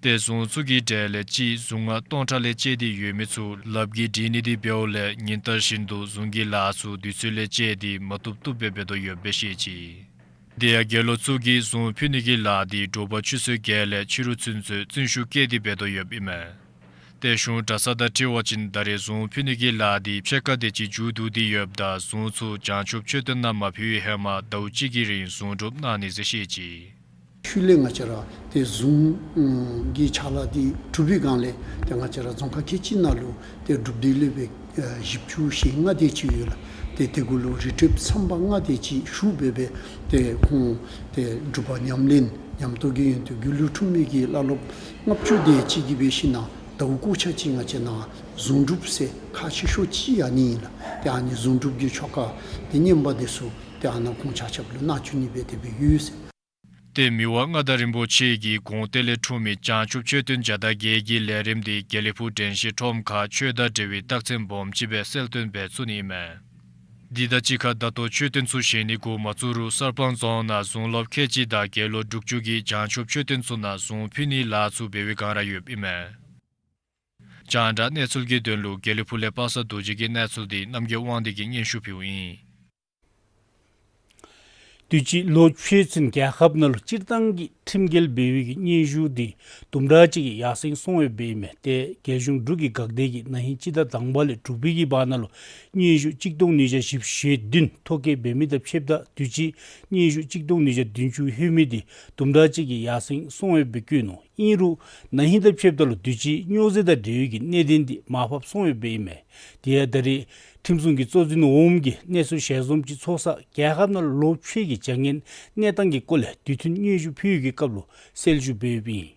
ཏེ་གཟུངས་ཚུ་གི་གྲས་ལས་གཅིག་གཟུངས་སྔགས་སྟོང་ཕྲག་ལས་བཅད་དེ་ཡོད་མི་ཚུ་ལགཔ་གིས་བྲི་ནི་འདི་འབདཝ་ལས་ཉིན་ལྟར་བཞིན་དུ་གཟུངས་ཀྱི་ལཱ་ཚུ་དུས་ཚོད་ལས་བཅད་དེ་མ་བཏུབ་བཏུབ་སྦེ་འབད་དོ་ཡོདཔ་སྦེ་བཤད་ཅི། དེ་ཡང་དགེ་སློང་ཚུ་གིས་གཟུངས་ཕུལ་ནི་གི་ལཱ་འདི་དྲོ་པ་ཆུ་ཚོད་བརྒྱད་ལས་ཕྱི་རུ་ཚུན་ཚོད་བརྩོན་ཤུགས་བསྐྱེད་དེ་འབད་དོ་ཡོདཔ་ཨིན་མས། ཏེ་གཞུང་གྲྭ་ཚང་དང་འཁྲིལ་བ་ཅིན་ད་རེས་གཟུངས་ཕུལ་ནི་གི་ལཱ་འདི་ཕྱེད་ཀ་དེ་ཅིག་མཇུག་བསྡུ་སྟེ་ཡོདཔ་ད་གཟུངས་ཚུ་བྱང་ཆུབ་མཆོད་རྟེན་ནང་མ་ཕུལ་བའི་ཧེ་མ་ཟླཝ་གཅིག་གི་རིང་གཟུངས་སྒྲུབ་གནང་ནི་ཟེར་བཤད་ཅི། ཤུལ་ལས་ང་བཅས་ར་ཏེ་གཟུངས་ཀྱི་ཕྱག་ལཱ་འདི་གྲུབ་པའི་སྒང་ལས་ཏེ་ང་བཅས་ར་རྫོང་ཁག་ཁལ་གཅིག་ནང་ལུ་ཏེ་སྒྲུབ་སྡེ་སློབ་དཔོན་ཨེ་བཞི་བཅུ་ཞེ་ལྔ་དེ་ཅིག་ཡོད་ལགས། ཏེ་དེ་གུ་ལུ་རི་ཁྲོད་ཚངས་པ་ལྔ་དེ་ཅིག་བཞུགས་སྦེ་སྦེ་ཏེ་ཁོང་ཏེ་སྒྲུབ་པ་ཉམས་ལེན་ཉམས་རྟོགས་ཀྱི་ཡོན་ཏན་སྒྱུ་ལུས་འཁྲུངས་མི་གི་བླ་སློབ་ལྔ་བཅུ་དེ་ཅིག་གིས་འབད་ཞིན་ན་ཟླཝ་སྐོར་ཆ་ཅིག་ང་བཅས་ནཱ་གཟུངས་སྒྲུབ་ཟེར་ཁག་ཆེ་ཤོས་ཅིག་ཨ་ནི་ཨིན་ལགས། ཏེ་ཨ་ནི་གཟུངས་སྒྲུབ་ཀྱི་ཆོ་ག་ཏེ་བསྙེན་པ་དེ་ཚུ་ཏེ་ཨ་ནཱ་ཁོང་ཆ་ཁྱབ་ལུ་གནང་བཅུག་ནི་སྦེ་དེ་སྦེ་ཡོད་ཟེར། ཏེ་མི་དབང་མངའ་བདག་རིན་པོ་ཆེ་གི་དགོངས་གཏེར་ལས་འཁྲུངས་མི་བྱང་ཆུབ་མཆོད་རྟེན་བརྒྱ་དང་བརྒྱད་ཀྱི་ལས་རིམ་འདི་དགེ་ལེགས་ཕུག་དྲན་ཤེས་ཁྲོམ་ཁར་ཆོས་དང་འབྲེལ་བའི་རྟགས་མཚན་སྦོམ་ཅིག་སྦེ་གསལ་སྟོན་འབད་ཚུགས་ནི་ཨིན་མས། འདི་དང་གཅིག་ཁར་ད་ལྟོ་མཆོད་རྟེན་ཚུ་བཞེངས་ནི་འགོ་མ་བཙུགས་རུང་གསར་སྤང་རྫོང་ནང་གཟུངས་སློབ་ཁལ་གཅིག་དང་དགེ་སློང་དྲུག་ཅུ་གིས་བྱང་ཆུབ་མཆོད་རྟེན་ཚུ་ནང་གཟུངས་ཕུལ་ནིའི་ལཱ་ཚུ་འབད་བའི་སྒང་ར་ཡོདཔ་ཨིན་མས། རྒྱང་བསྒྲགས་གནས་ཚུལ་གྱི་དོན་ལུ་དགེ་ལེགས་ཕུག་ལས་པ་སངས་རྡོ་རྗེ་གི་གནས་ཚུལ་འདི་རྣམ་རྒྱལ་དབང་འདུས་ཀྱིས་སྙན་ཞུ་ཕུལཝ་ཨིན། དུས་ཅི་ལོ་ཕྱེད་ཚུན་རྒྱལ་ཁབ་ནང་ལུ་སྤྱིར་བཏང་གི་ཁྲིམས་འགལ་འབད་བའི་གི་སྙན་ཞུ་འདི་དུམ་གྲ་ཅིག་གིས་ཡར་སེང་སོང་ཡོདཔ་ཨིན་མས། ཏེ་རྒྱལ་གཞུང་འབྲུག་གི་འགག་སྡེ་གིས་ན་ཧིང་སྤྱི་ཟླ་དང་པ་ལས་དྲུག་པའི་གི་བར་ན་ལུ་སྙན་ཞུ་གཅིག་སྟོང་ཉིས་བརྒྱ་བཞི་བཅུ་ཞེ་བདུན་ཐོ་བཀོད་འབད་མི་དང་ཕྱདཔ་ད་དུས་ཅི་སྙན་ཞུ་གཅིག་སྟོང་ཉིས་བརྒྱ་བདུན་ཅུ་ལྷོད་མི་འདི་དུམ་གྲ་ཅིག་གིས་ཡར་སེང་སོང་ཡོདཔ་སྦེ་བཀོད་ནུག། ཨིན་རུང་ན་ཧིང་དང་ཕྱདཔ་ད་ལུ་དུས་ཅི་སྨྱོ་རྫས་དང་འབྲེལ་བའི་གི་གནད་དོན་འདི་མར་ཕབ་སོང་ཡོདཔ་ཨིན་མས། དེ་ཡང་ད་རེས་ཁྲིམས་སྲུང་གི་གཙོ་འཛིན་འོགམ་གྱིས་གནས་ཚུལ་ཞལ་འཛོམས་ཅིག་ཚོགས་ས་རྒྱལ་ཁབ་ནང་ལུ་ལོ་ཕྱེད་ཀྱི་བྱ་ངན་གནས་སྟངས་ཀྱི་སྐོར་ལས་དུས་མཐུན་སྙན་ཞུ་ཕུལ་བའི་གི་སྐབས་ལུ་གསལ་ཞུ་འབད་ཡོདཔ་ཨིན།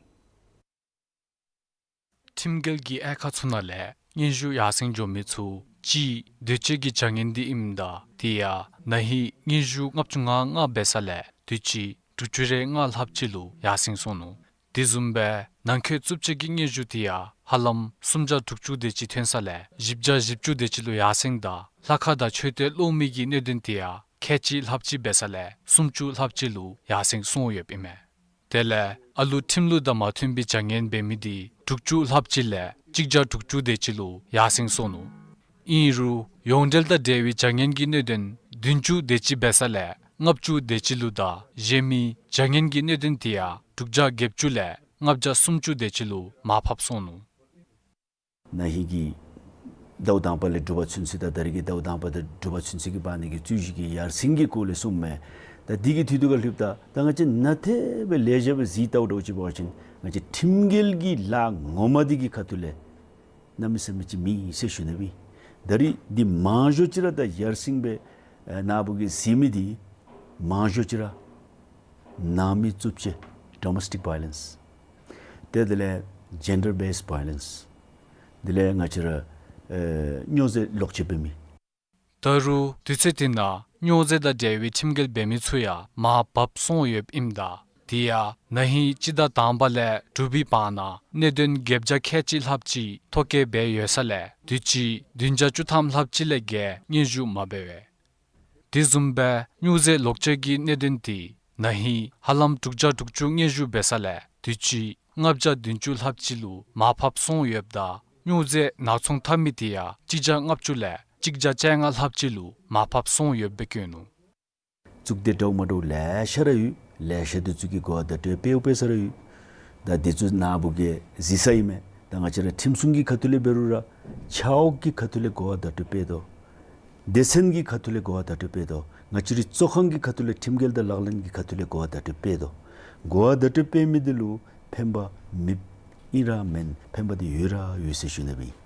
ཁྲིམས་འགལ་གྱི་དབྱེ་ཁག་ཚུ་ནང་ལས་སྙན་ཞུ་ཡར་སེང་འགྱོ་མི་ཚུ་གཅིག་འདོད་སྤྱོད་ཀྱི་བྱ་ངན་འདི་ཨིནམ་ད་དེ་ཡང་ན་ཧིང་སྙན་ཞུ་ལྔ་བཅུ་ང་ལྔ་འབད་ས་ལས་དུས་ཅི་དྲུག་ཅུ་རེ་ལྔ་ལྷགཔ་ཅིག་ལུ་ཡར་སེང་སོང་ནུག། དེ་བཟུམ་སྦེ་ནང་འཁོད་རྩུབ་སྤྱོད་ཀྱི་སྙན་ཞུ་དེ་ཡང་ཧ་ལམ་སུམ་བརྒྱ་དྲུག་ཅུ་དེ་ཅིག་ཐོན་ས་ལས་བཞི་བརྒྱ་བཞི་བཅུ་དེ་ཅིག་ལུ་ཡར་སེང་དང་ལྷ་ཁང་དང་མཆོད་རྟེན་སློག་མི་གི་གནད་དོན་དེ་ཡང་ཁལ་གཅིག་ལྷགཔ་ཅིག་འབད་ས་ལས་སུམ་ཅུ་ལྷགཔ་ཅིག་ལུ་ཡར་སེང་སོང་ཡོདཔ་ཨིན་མས། དེ་ལས་ཨ་ལུ་ཁྲིམས་ལུགས་དང་མ་མཐུན་པའི་བྱ་ངན་འབད་མི་དེ་དྲུག་ཅུ་ལྷགཔ་ཅིག་ལས་གཅིག་བརྒྱ་དྲུག་ཅུ་དེ་ཅིག་ལུ་ཡར་སེང་སོང་ནུག། ཨིན་རུང་ཡོངས་འབྲེལ་དང་འབྲེལ་བའི་བྱ་ངན་གྱི་གནད་དོན་བདུན་ཅུ་དེ་ཅིག་འབད་ས་ལས་ལྔ་བཅུ་དེ་ཅིག་ལུ་དང་གཞན་མི་བྱ་ངན་གྱི་གནད་དོན་དེ་ཡང་དྲུག་བརྒྱ་བརྒྱད་ཅུ་ལས་ལྔ་བརྒྱ་སུམ་ཅུ་དེ་ཅིག་ལུ་མར་ཕབ་སོང་ནུག། ན་ཧིང་གི་ཟླཝ་དང་པ་ལས་དྲུག་པ་ཚུན་ཚོད་དང་ད་རེས་ཀྱི་ཟླཝ་དང་པ་དང་དྲུག་པ་ཚུན་ཚོད་ཀྱི་བར་ན་གི་རྩོད་གཞི་གི་ཡར་སེང་གི་སྐོར་ལས་གསུངམ་མས། ད་དེ་གི་དུས་དུས་ཁར་ལྷོདཔ་ད་ད་ང་བཅས་ནཱ་དེ་སྦེ་ལེགས་ཤོམ་སྦེ་གཟིགས་བལྟཝ་ད་ཅིག་འབད་བ་ཅིན་ང་བཅས་ཁྲིམས་འགལ་གྱི་ལཱ་ངོ་མ་དེ་གི་ཁ་ཐུག་ལས་གནམ་མེད་ས་མེད་ཅིག་མེད་ཟེར་ཞུ་ནི་ཨིན། ད་རེས་འདི་མང་ཤོས་ཅིག་ར་ད་ཡར་སེང་སྦེ་ཨེ་ནཱ་བུ་གིས་གཟིགས་མི་འདི་མང་ཤོས་ཅིག་ར་ནང་མི་རྩུབ་སྤྱོད་domestic violence། ཏེ་དེ་ལས་gender based violence། དེ་ལས་ང་བཅས་ར་ཨེ་སྨྱོ་རྫས་ལོག་སྤྱོད་འབད་མི། ད་རུང་དུས་ཚོད་དེ་ནང་སྨྱོ་རྫས་དང་འབྲེལ་བའི་ཁྲིམས་འགལ་འབད་མི་ཚུ་ཡང་མར་བབས་སོང་ཡོདཔ་ཨིནམ་ད་དེ་ཡང་ན་ཧིང་སྤྱི་ཟླ་དང་པ་ལས་དྲུག་པའི་བར་ན་གནད་དོན་བརྒྱད་བརྒྱ་ཁལ་གཅིག་ལྷགཔ་ཅིག་ཐོ་བཀོད་འབད་ཡོད་ས་ལས་དུས་ཅི་བདུན་བརྒྱ་བཅུ་ཐམ་ལྷགཔ་ཅིག་ལས་བརྒལ་སྙན་ཞུ་མ་འབད་བས། དེ་བཟུམ་སྦེ་སྨྱོ་རྫས་ལོག་སྤྱོད་ཀྱི་གནད་དོན་དེ་ན་ཧིང་ཧ་ལམ་དྲུག་བརྒྱ་དྲུག་ཅུ་སྙན་ཞུ་འབད་ས་ལས་དུས་ཅི་ལྔ་བརྒྱ་བདུན་ཅུ་ལྷགཔ་ཅིག་ལུ་མར་ཕབ་སོང་ཡོདཔ་ད་སྨྱོ་རྫས་ནག་ཚོང་འཐབ་མི་དེ་ཡང་གཅིག་བརྒྱ་ལྔ་བཅུ་ལས་གཅིག་བརྒྱ་བཅོ་ལྔ་ལྷགཔ་ཅིག་ལུ་མར་ཕབ་སོང་ཡོདཔ་སྦེ་བཀོད་ནུག། གཙུག་སྡེ་འདྲཝ་མ་འདྲཝ་ལེ་ཤ་ར་ཡོད། ལེ་ཤ་དེ་ཚུ་གིས་གོ་བ་བརྡ་སྤྲོད་འབདཝ་འབད་ས་ར་ཡོད། ད་དེ་ཚུ་ནཱ་བུ་གིས་གཟིགས་ས་ཨིན་མས། ད་ང་བཅས་ར་ཁྲིམས་སྲུང་གི་ཁ་ཐུག་ལས་འབད་རུང་ར་ཆ་འོག་གི་ཁ་ཐུག་ལས་གོ་བ་བརྡ་སྤྲོད་འབད་དོ། སྡེ་ཚན་གྱི་ཁ་ཐུག་ལས་གོ་བ་བརྡ་སྤྲོད་འབད་དོ། ང་བཅས་རའི་གཙོ་ཁང་གི་ཁ་ཐུག་ལས་ཁྲིམས་འགལ་དང་ལག་ལེན་གྱི་ཁ་ཐུག་ལས་གོ་བ་བརྡ་སྤྲོད་འབད་དོ། གོ་བ་བརྡ་སྤྲོད་འབད་མི་དེ་ལུ་ཕན་པ་མེདཔ་ཨིན་ར་མེན། ཕན་པ་དེ་ཡོད་ར་ཡོད་ཟེར་ཞུ་ནི་ཨིན།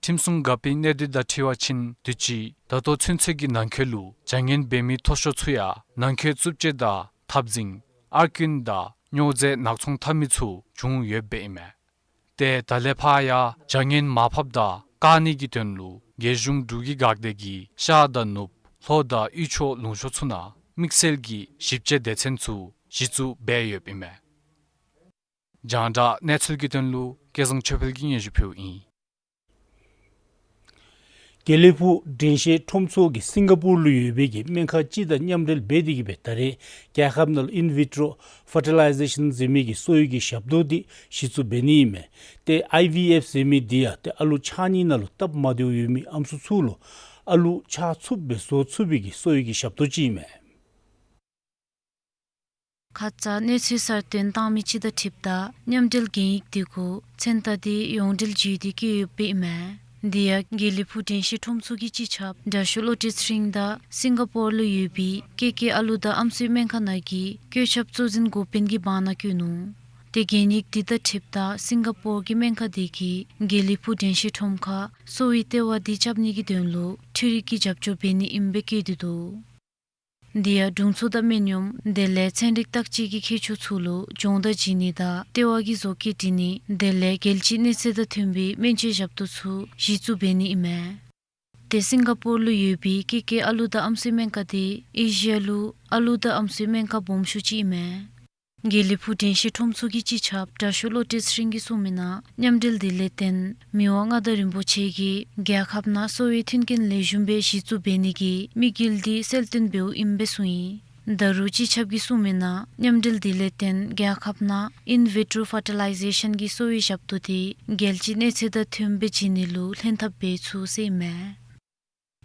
ཁྲིམས་སྲུང་འགག་པའི་གནད་དོན་དང་འཁྲིལ་བ་ཅིན་དུས་ཅི་ད་ལྟོ་ཚུན་ཚོད་ཀྱི་ནང་འཁོད་ལུ་བྱ་ངན་འབད་མི་མཐོ་ཤོས་ཚུ་ཡང་ནང་འཁོད་རྩུབ་སྤྱོད་དང་འཐབ་འཛིང་ཨར་ཀུན་དང་སྨྱོ་རྫས་ནག་ཚོང་འཐབ་མི་ཚུ་བྱུང་ཡོདཔ་ཨིན་མས། ཏེ་ད་ལས་ཕར་ཡང་བྱ་ངན་མར་ཕབ་དང་བཀག་ནི་གི་དོན་ལུ་རྒྱལ་གཞུང་འབྲུག་གི་འགག་སྡེ་གིས་ཤར་དང་ནུབ་ལྷོ་དང་དབུས་ཕྱོགས་ལུང་ཕྱོགས་ཚུ་ནང་དམིགས་བསལ་གྱི་ཞིབ་དཔྱད་སྡེ་ཚན་ཚུ་གཞི་བཙུགས་འབད་ཡོདཔ་ཨིན་མས། རྒྱང་བསྒྲགས་གནས་ཚུལ་གྱི་དོན་ལུ་སྐལ་བཟང་ཆོས་འཕེལ་གྱིས་སྙན་ཞུ་ཕུལཝ་ཨིན། དགེ་ལེགས་ཕུག་དྲན་ཤེས་ཁྲོམ་ཚོགས་ཀྱིས་སིང་ག་པོར་ལུ་ཡོད་པའི་གི་སྨན་ཁང་ཅིག་དང་མཉམ་འབྲེལ་འབད་དེ་གིས་སྦེ་ད་རེས་རྒྱལ་ཁབ་ནང་ལུ་ཨིན་བི་ཊྲོ་ཕར་ཊི་ལའི་ཟེ་ཤཱན་ཟེར་མི་གི་གསོ་བའི་གི་ཞབས་ཏོག་འདི་གཞི་བཙུགས་འབད་ནི་ཨིན་མས། ཏེ་ཨའི་ཝི་ཨེཕ་ཟེར་མི་འདི་ཡང་ཏེ་ཨ་ལུ་ཆགས་ནི་ནང་ལུ་སྟབས་མ་བདེཝ་ཡོད་མི་ཨམ་སྲུ་ཚུ་ལུ་ཨ་ལུ་ཆགས་ཚུགསཔ་སྦེ་བཟོ་ཚུགས་པའི་གི་གསོ་བའི་གི་ཞབས་ཏོག་ཅིག་ཨིན་མས། ཁ་ཙ་གནས་ཚུལ་གསར་བཏོན་བཏང་མི་ཅིག་དང་འཁྲིལཝ་ད་མཉམ་འབྲེལ་གན་ཡིག་དེ་གུ་མཚན་རྟགས་དེ་ཡོངས་འབྲེལ་བརྒྱུད་དེ་བཀོད་ཡོདཔ་ཨིན་མས། དེ་ཡང་དགེ་ལེགས་ཕུག་དྲན་ཤེས་ཁྲོམ་ཚོགས་ཀྱི་སྤྱི་ཁྱབ་དྲག་ཤོས་བློ་གྲོས་ཚེ་རིང་དང་སིང་ག་པོར་ལུ་ཡོད་པའི་ཀེ་ཀེ་ཨ་ལུ་དང་ཨམ་སྲུའི་སྨན་ཁང་ནང་གི་བཀོད་ཁྱབ་གཙོ་འཛིན་འགོ་དཔོན་གྱི་བར་ན་བཀོད་ནུག། ཏེ་གན་ཡིག་དེ་དང་འཁྲིལཝ་ད་སིང་ག་པོར་གྱི་སྨན་ཁང་དེ་གིས་དགེ་ལེགས་ཕུག་དྲན་ཤེས་ཁྲོམ་ཁར་གསོ་བའི་ལྟེ་བ་དེ་རྐྱབ་ནི་གི་དོན་ལུ་འཕྲུལ་རིག་གི་རྒྱབ་སྐྱོར་འབད་ནི་ཨིནམ་སྦེ་བཀོད་དེ་འདུག། དེ་ཡང་དྲུང་འཚོ་དང་སྨན་གཡོགམ་དེ་ལས་ཚན་རིག་བརྟག་དཔྱད་ཀྱི་མཁས་མཆོག་ཚུ་ལུ་སྦྱོང་བརྡར་བྱིན་ནི་དང་ལྟེ་བ་གི་བཟོ་བཀོད་བྲི་ནི་དེ་ལས་རྒྱལ་སྤྱིའི་གནས་ཚད་དང་མཐུན་པའི་སྨན་བཅོས་ཞབས་ཏོག་ཚུ་གཞི་བཙུགས་འབད་ནི་ཨིན་མས། ཏེ་སིང་ག་པོར་ལུ་ཡོད་པའི་ཀེ་ཀེ་ཨ་ལུ་དང་ཨམ་སྲུའི་སྨན་ཁང་དེ་ཨེ་ཤི་ཡ་ལུ་ཨ་ལུ་དང་ཨམ་སྲུའི་སྨན་ཁང་སྦོམ་ཤོས་ཅིག་ཨིན་མས། དགེ་ལེགས་ཕུག་དྲན་ཤེས་ཁྲོམ་ཚོགས་ཀྱི་སྤྱི་ཁྱབ་དྲག་ཤོས་བློ་གྲོས་ཚེ་རིང་གིས་གསུངས་མི་ནང་མཉམ་འབྲེལ་དེ་ལས་བརྟེན་མི་དབང་མངའ་བདག་རིན་པོ་ཆེ་གིས་རྒྱལ་ཁབ་ནང་གསོ་བའི་མཐུན་རྐྱེན་ལེགས་ཤོམ་སྦེ་གཞི་བཙུགས་འབད་ནི་གི་དམིགས་ཡུལ་འདི་གསལ་སྟོན་འབདཝ་ཨིནམ་སྦེ་གསུངས་ཡི། ད་རུང་སྤྱི་ཁྱབ་ཀྱིས་གསུངས་མི་ནང་མཉམ་འབྲེལ་དེ་ལས་བརྟེན་རྒྱལ་ཁབ་ནང་ཨིན་བི་ཊྲོ་ཕར་ཊི་ལའི་ཟེ་ཤཱན་གྱི་གསོ་བའི་ཞབས་ཏོག་དེ་རྒྱལ་སྤྱིའི་གནས་ཚད་དང་མཐུནམ་སྦེ་བྱིན་ནི་ལུ་ལྷན་ཐབས་འབད་ཚུགས་ཟེར་ཨིན་མས།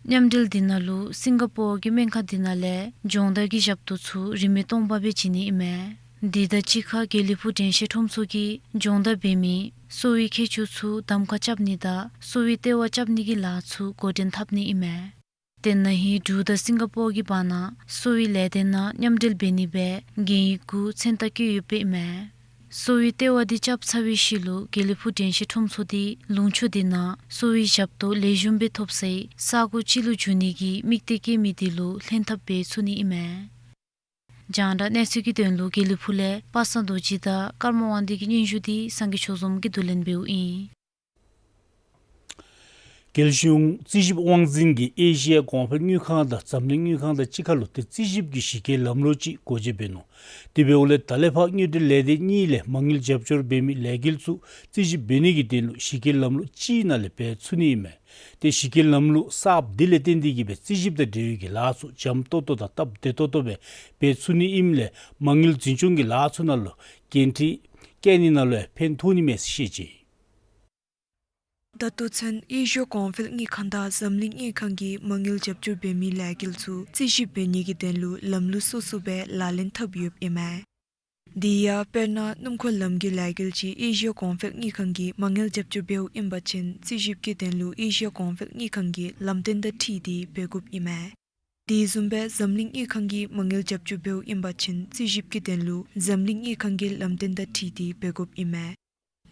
མཉམ་འབྲེལ་འདི་ནང་ལུ་སིང་ག་པོར་གྱི་སྨན་ཁང་འདི་ནང་ལས་སྦྱོང་བརྡར་གྱི་ཞབས་ཏོག་ཚུ་རིན་མེད་སྟོང་པ་སྦེ་བྱིན་ནི་ཨིན་མས། དེ་དང་གཅིག་ཁར་དགེ་ལེགས་ཕུག་དྲན་ཤེས་ཁྲོམ་ཚོགས་ཀྱིས་སྦྱོང་བརྡར་འབད་མི་གསོ་བའི་མཁས་མཆོག་ཚུ་གདམ་ཁ་རྐྱབ་ནི་དང་གསོ་བའི་ལྟེ་བ་རྐྱབ་ནི་གི་ལཱ་ཚུ་འགོ་འདྲེན་འཐབ་ནི་ཨིན་མས། ཏེ་ན་ཧིང་འབྲུག་དང་སིང་ག་པོར་གྱི་བར་ན་གསོ་བའི་ལས་སྡེ་ནང་མཉམ་འབྲེལ་འབད་ནི་སྦེ་གན་ཡིག་གུ་མཚན་རྟགས་བཀོད་ཡོདཔ་ཨིན་མས། གསོ་བའི་ལྟེ་བ་འདི་རྐྱབ་ཚར་བའི་ཤུལ་ལུ་དགེ་ལེགས་ཕུག་དྲན་ཤེས་ཁྲོམ་ཚོགས་འདི་ལུང་ཕྱོགས་འདི་ནང་གསོ་བའི་ཞབས་ཏོག་ལེགས་ཤོམ་སྦེ་ཐོབ་སའི་ས་གོ་ཅིག་ལུ་འགྱུར་ནི་གི་དམིགས་གཏད་བསྐྱེད་མི་འདི་ལུ་ལྷན་ཐབས་འབད་ཚུགས་ནི་ཨིན་མས། རྒྱང་བསྒྲགས་གནས་ཚུལ་གྱི་དོན་ལུ་དགེ་ལེགས་ཕུ་ལས་པ་སངས་རྡོ་རྗེ་དང་ཀརྨ་དབང་འདུས་ཀྱི་སྙན་ཞུ་འདི་སངས་རྒྱས་ཆོས་འཛོམས་ཀྱིས་བསྡུ་ལེན་འབདཝ་ཨིན། རྒྱལ་གཞུང་རྩིས་ཞིབ་དབང་འཛིན་གྱིས་ཨེ་ཤི་ཡ་གོང་འཕེལ་དངུལ་ཁང་དང་འཛམ་གླིང་དངུལ་ཁང་དང་གཅིག་ཁར་ལུ་ཏེ་རྩིས་ཞིབ་ཀྱི་གཞི་བཀོད་ལམ་ལུགས་ཅིག་སྒོ་འབྱེད་འབད་ནུག། དེ་འབདཝ་ལས་ད་ལས་ཕར་དངུལ་འབྲེལ་ལས་སྡེ་གཉིས་ལས་མ་དངུལ་རྒྱབ་སྐྱོར་འབད་མི་ལས་འགུལ་ཚུ་རྩིས་ཞིབ་འབད་ནི་གི་དོན་ལུ་གཞི་བཀོད་ལམ་ལུགས་གཅིག་ནང་ལས་འབད་ཚུགས་ནི་ཨིན་མས། ཏེ་གཞི་བཀོད་ལམ་ལུགས་གསརཔ་འདི་ལས་བརྟེན་ཏེ་གིས་སྦེ་རྩིས་ཞིབ་དང་འབྲེལ་ཡོད་ཀྱི་ལཱ་ཚུ་འཇམ་ཏོང་ཏོ་དང་སྟབས་བདེ་ཏོག་ཏོ་སྦེ་འབད་ཚུགས་ནི་ཨིནམ་ལས་མ་དངུལ་འཛིན་སྐྱོང་གི་ལཱ་ཚུ་ནང་ལུ་འགན་འཁྲི་བཀལ་ནི་ནང་ལུ་ཡང་ཕན་ཐོགས་ནི་མས་ཟེར་བཤད་ཅི། ད་ལྟོ་ཚུན་ཨེ་ཤི་ཡ་གོང་འཕེལ་དངུལ་ཁང་དང་འཛམ་གླིང་དངུལ་ཁང་གིས་མ་དངུལ་རྒྱབ་སྐྱོར་འབད་མི་ལས་འགུལ་ཚུ་རྩིས་ཞིབ་འབད་ནི་གི་དོན་ལུ་ལམ་ལུགས་སོ་སོ་སྦེ་ལག་ལེན་འཐབ་ཡོདཔ་ཨིན་མས། དེ་ཡང་དཔེར་ན་སྣུམ་འཁོར་ལམ་གྱི་ལས་འགུལ་ཅིག་ཨེ་ཤི་ཡ་གོང་འཕེལ་དངུལ་ཁང་གིས་མ་དངུལ་རྒྱབ་སྐྱོར་འབདཝ་ཨིན་པ་ཅིན་རྩིས་ཞིབ་ཀྱི་དོན་ལུ་ཨེ་ཤི་ཡ་གོང་འཕེལ་དངུལ་ཁང་གི་ལམ་སྟོན་དང་འཁྲིལ་ཏེ་འབད་དགོཔ་ཨིན་མས། དེ་བཟུམ་སྦེ་འཛམ་གླིང་དངུལ་ཁང་གིས་མ་དངུལ་རྒྱབ་སྐྱོར་འབདཝ་ཨིན་པ་ཅིན་རྩིས་ཞིབ་ཀྱི་དོན་ལུ་འཛམ་གླིང་དངུལ་ཁང་གི་ལམ་སྟོན་དང་འཁྲིལ་ཏེ་འབད་དགོཔ་ཨིན་མས།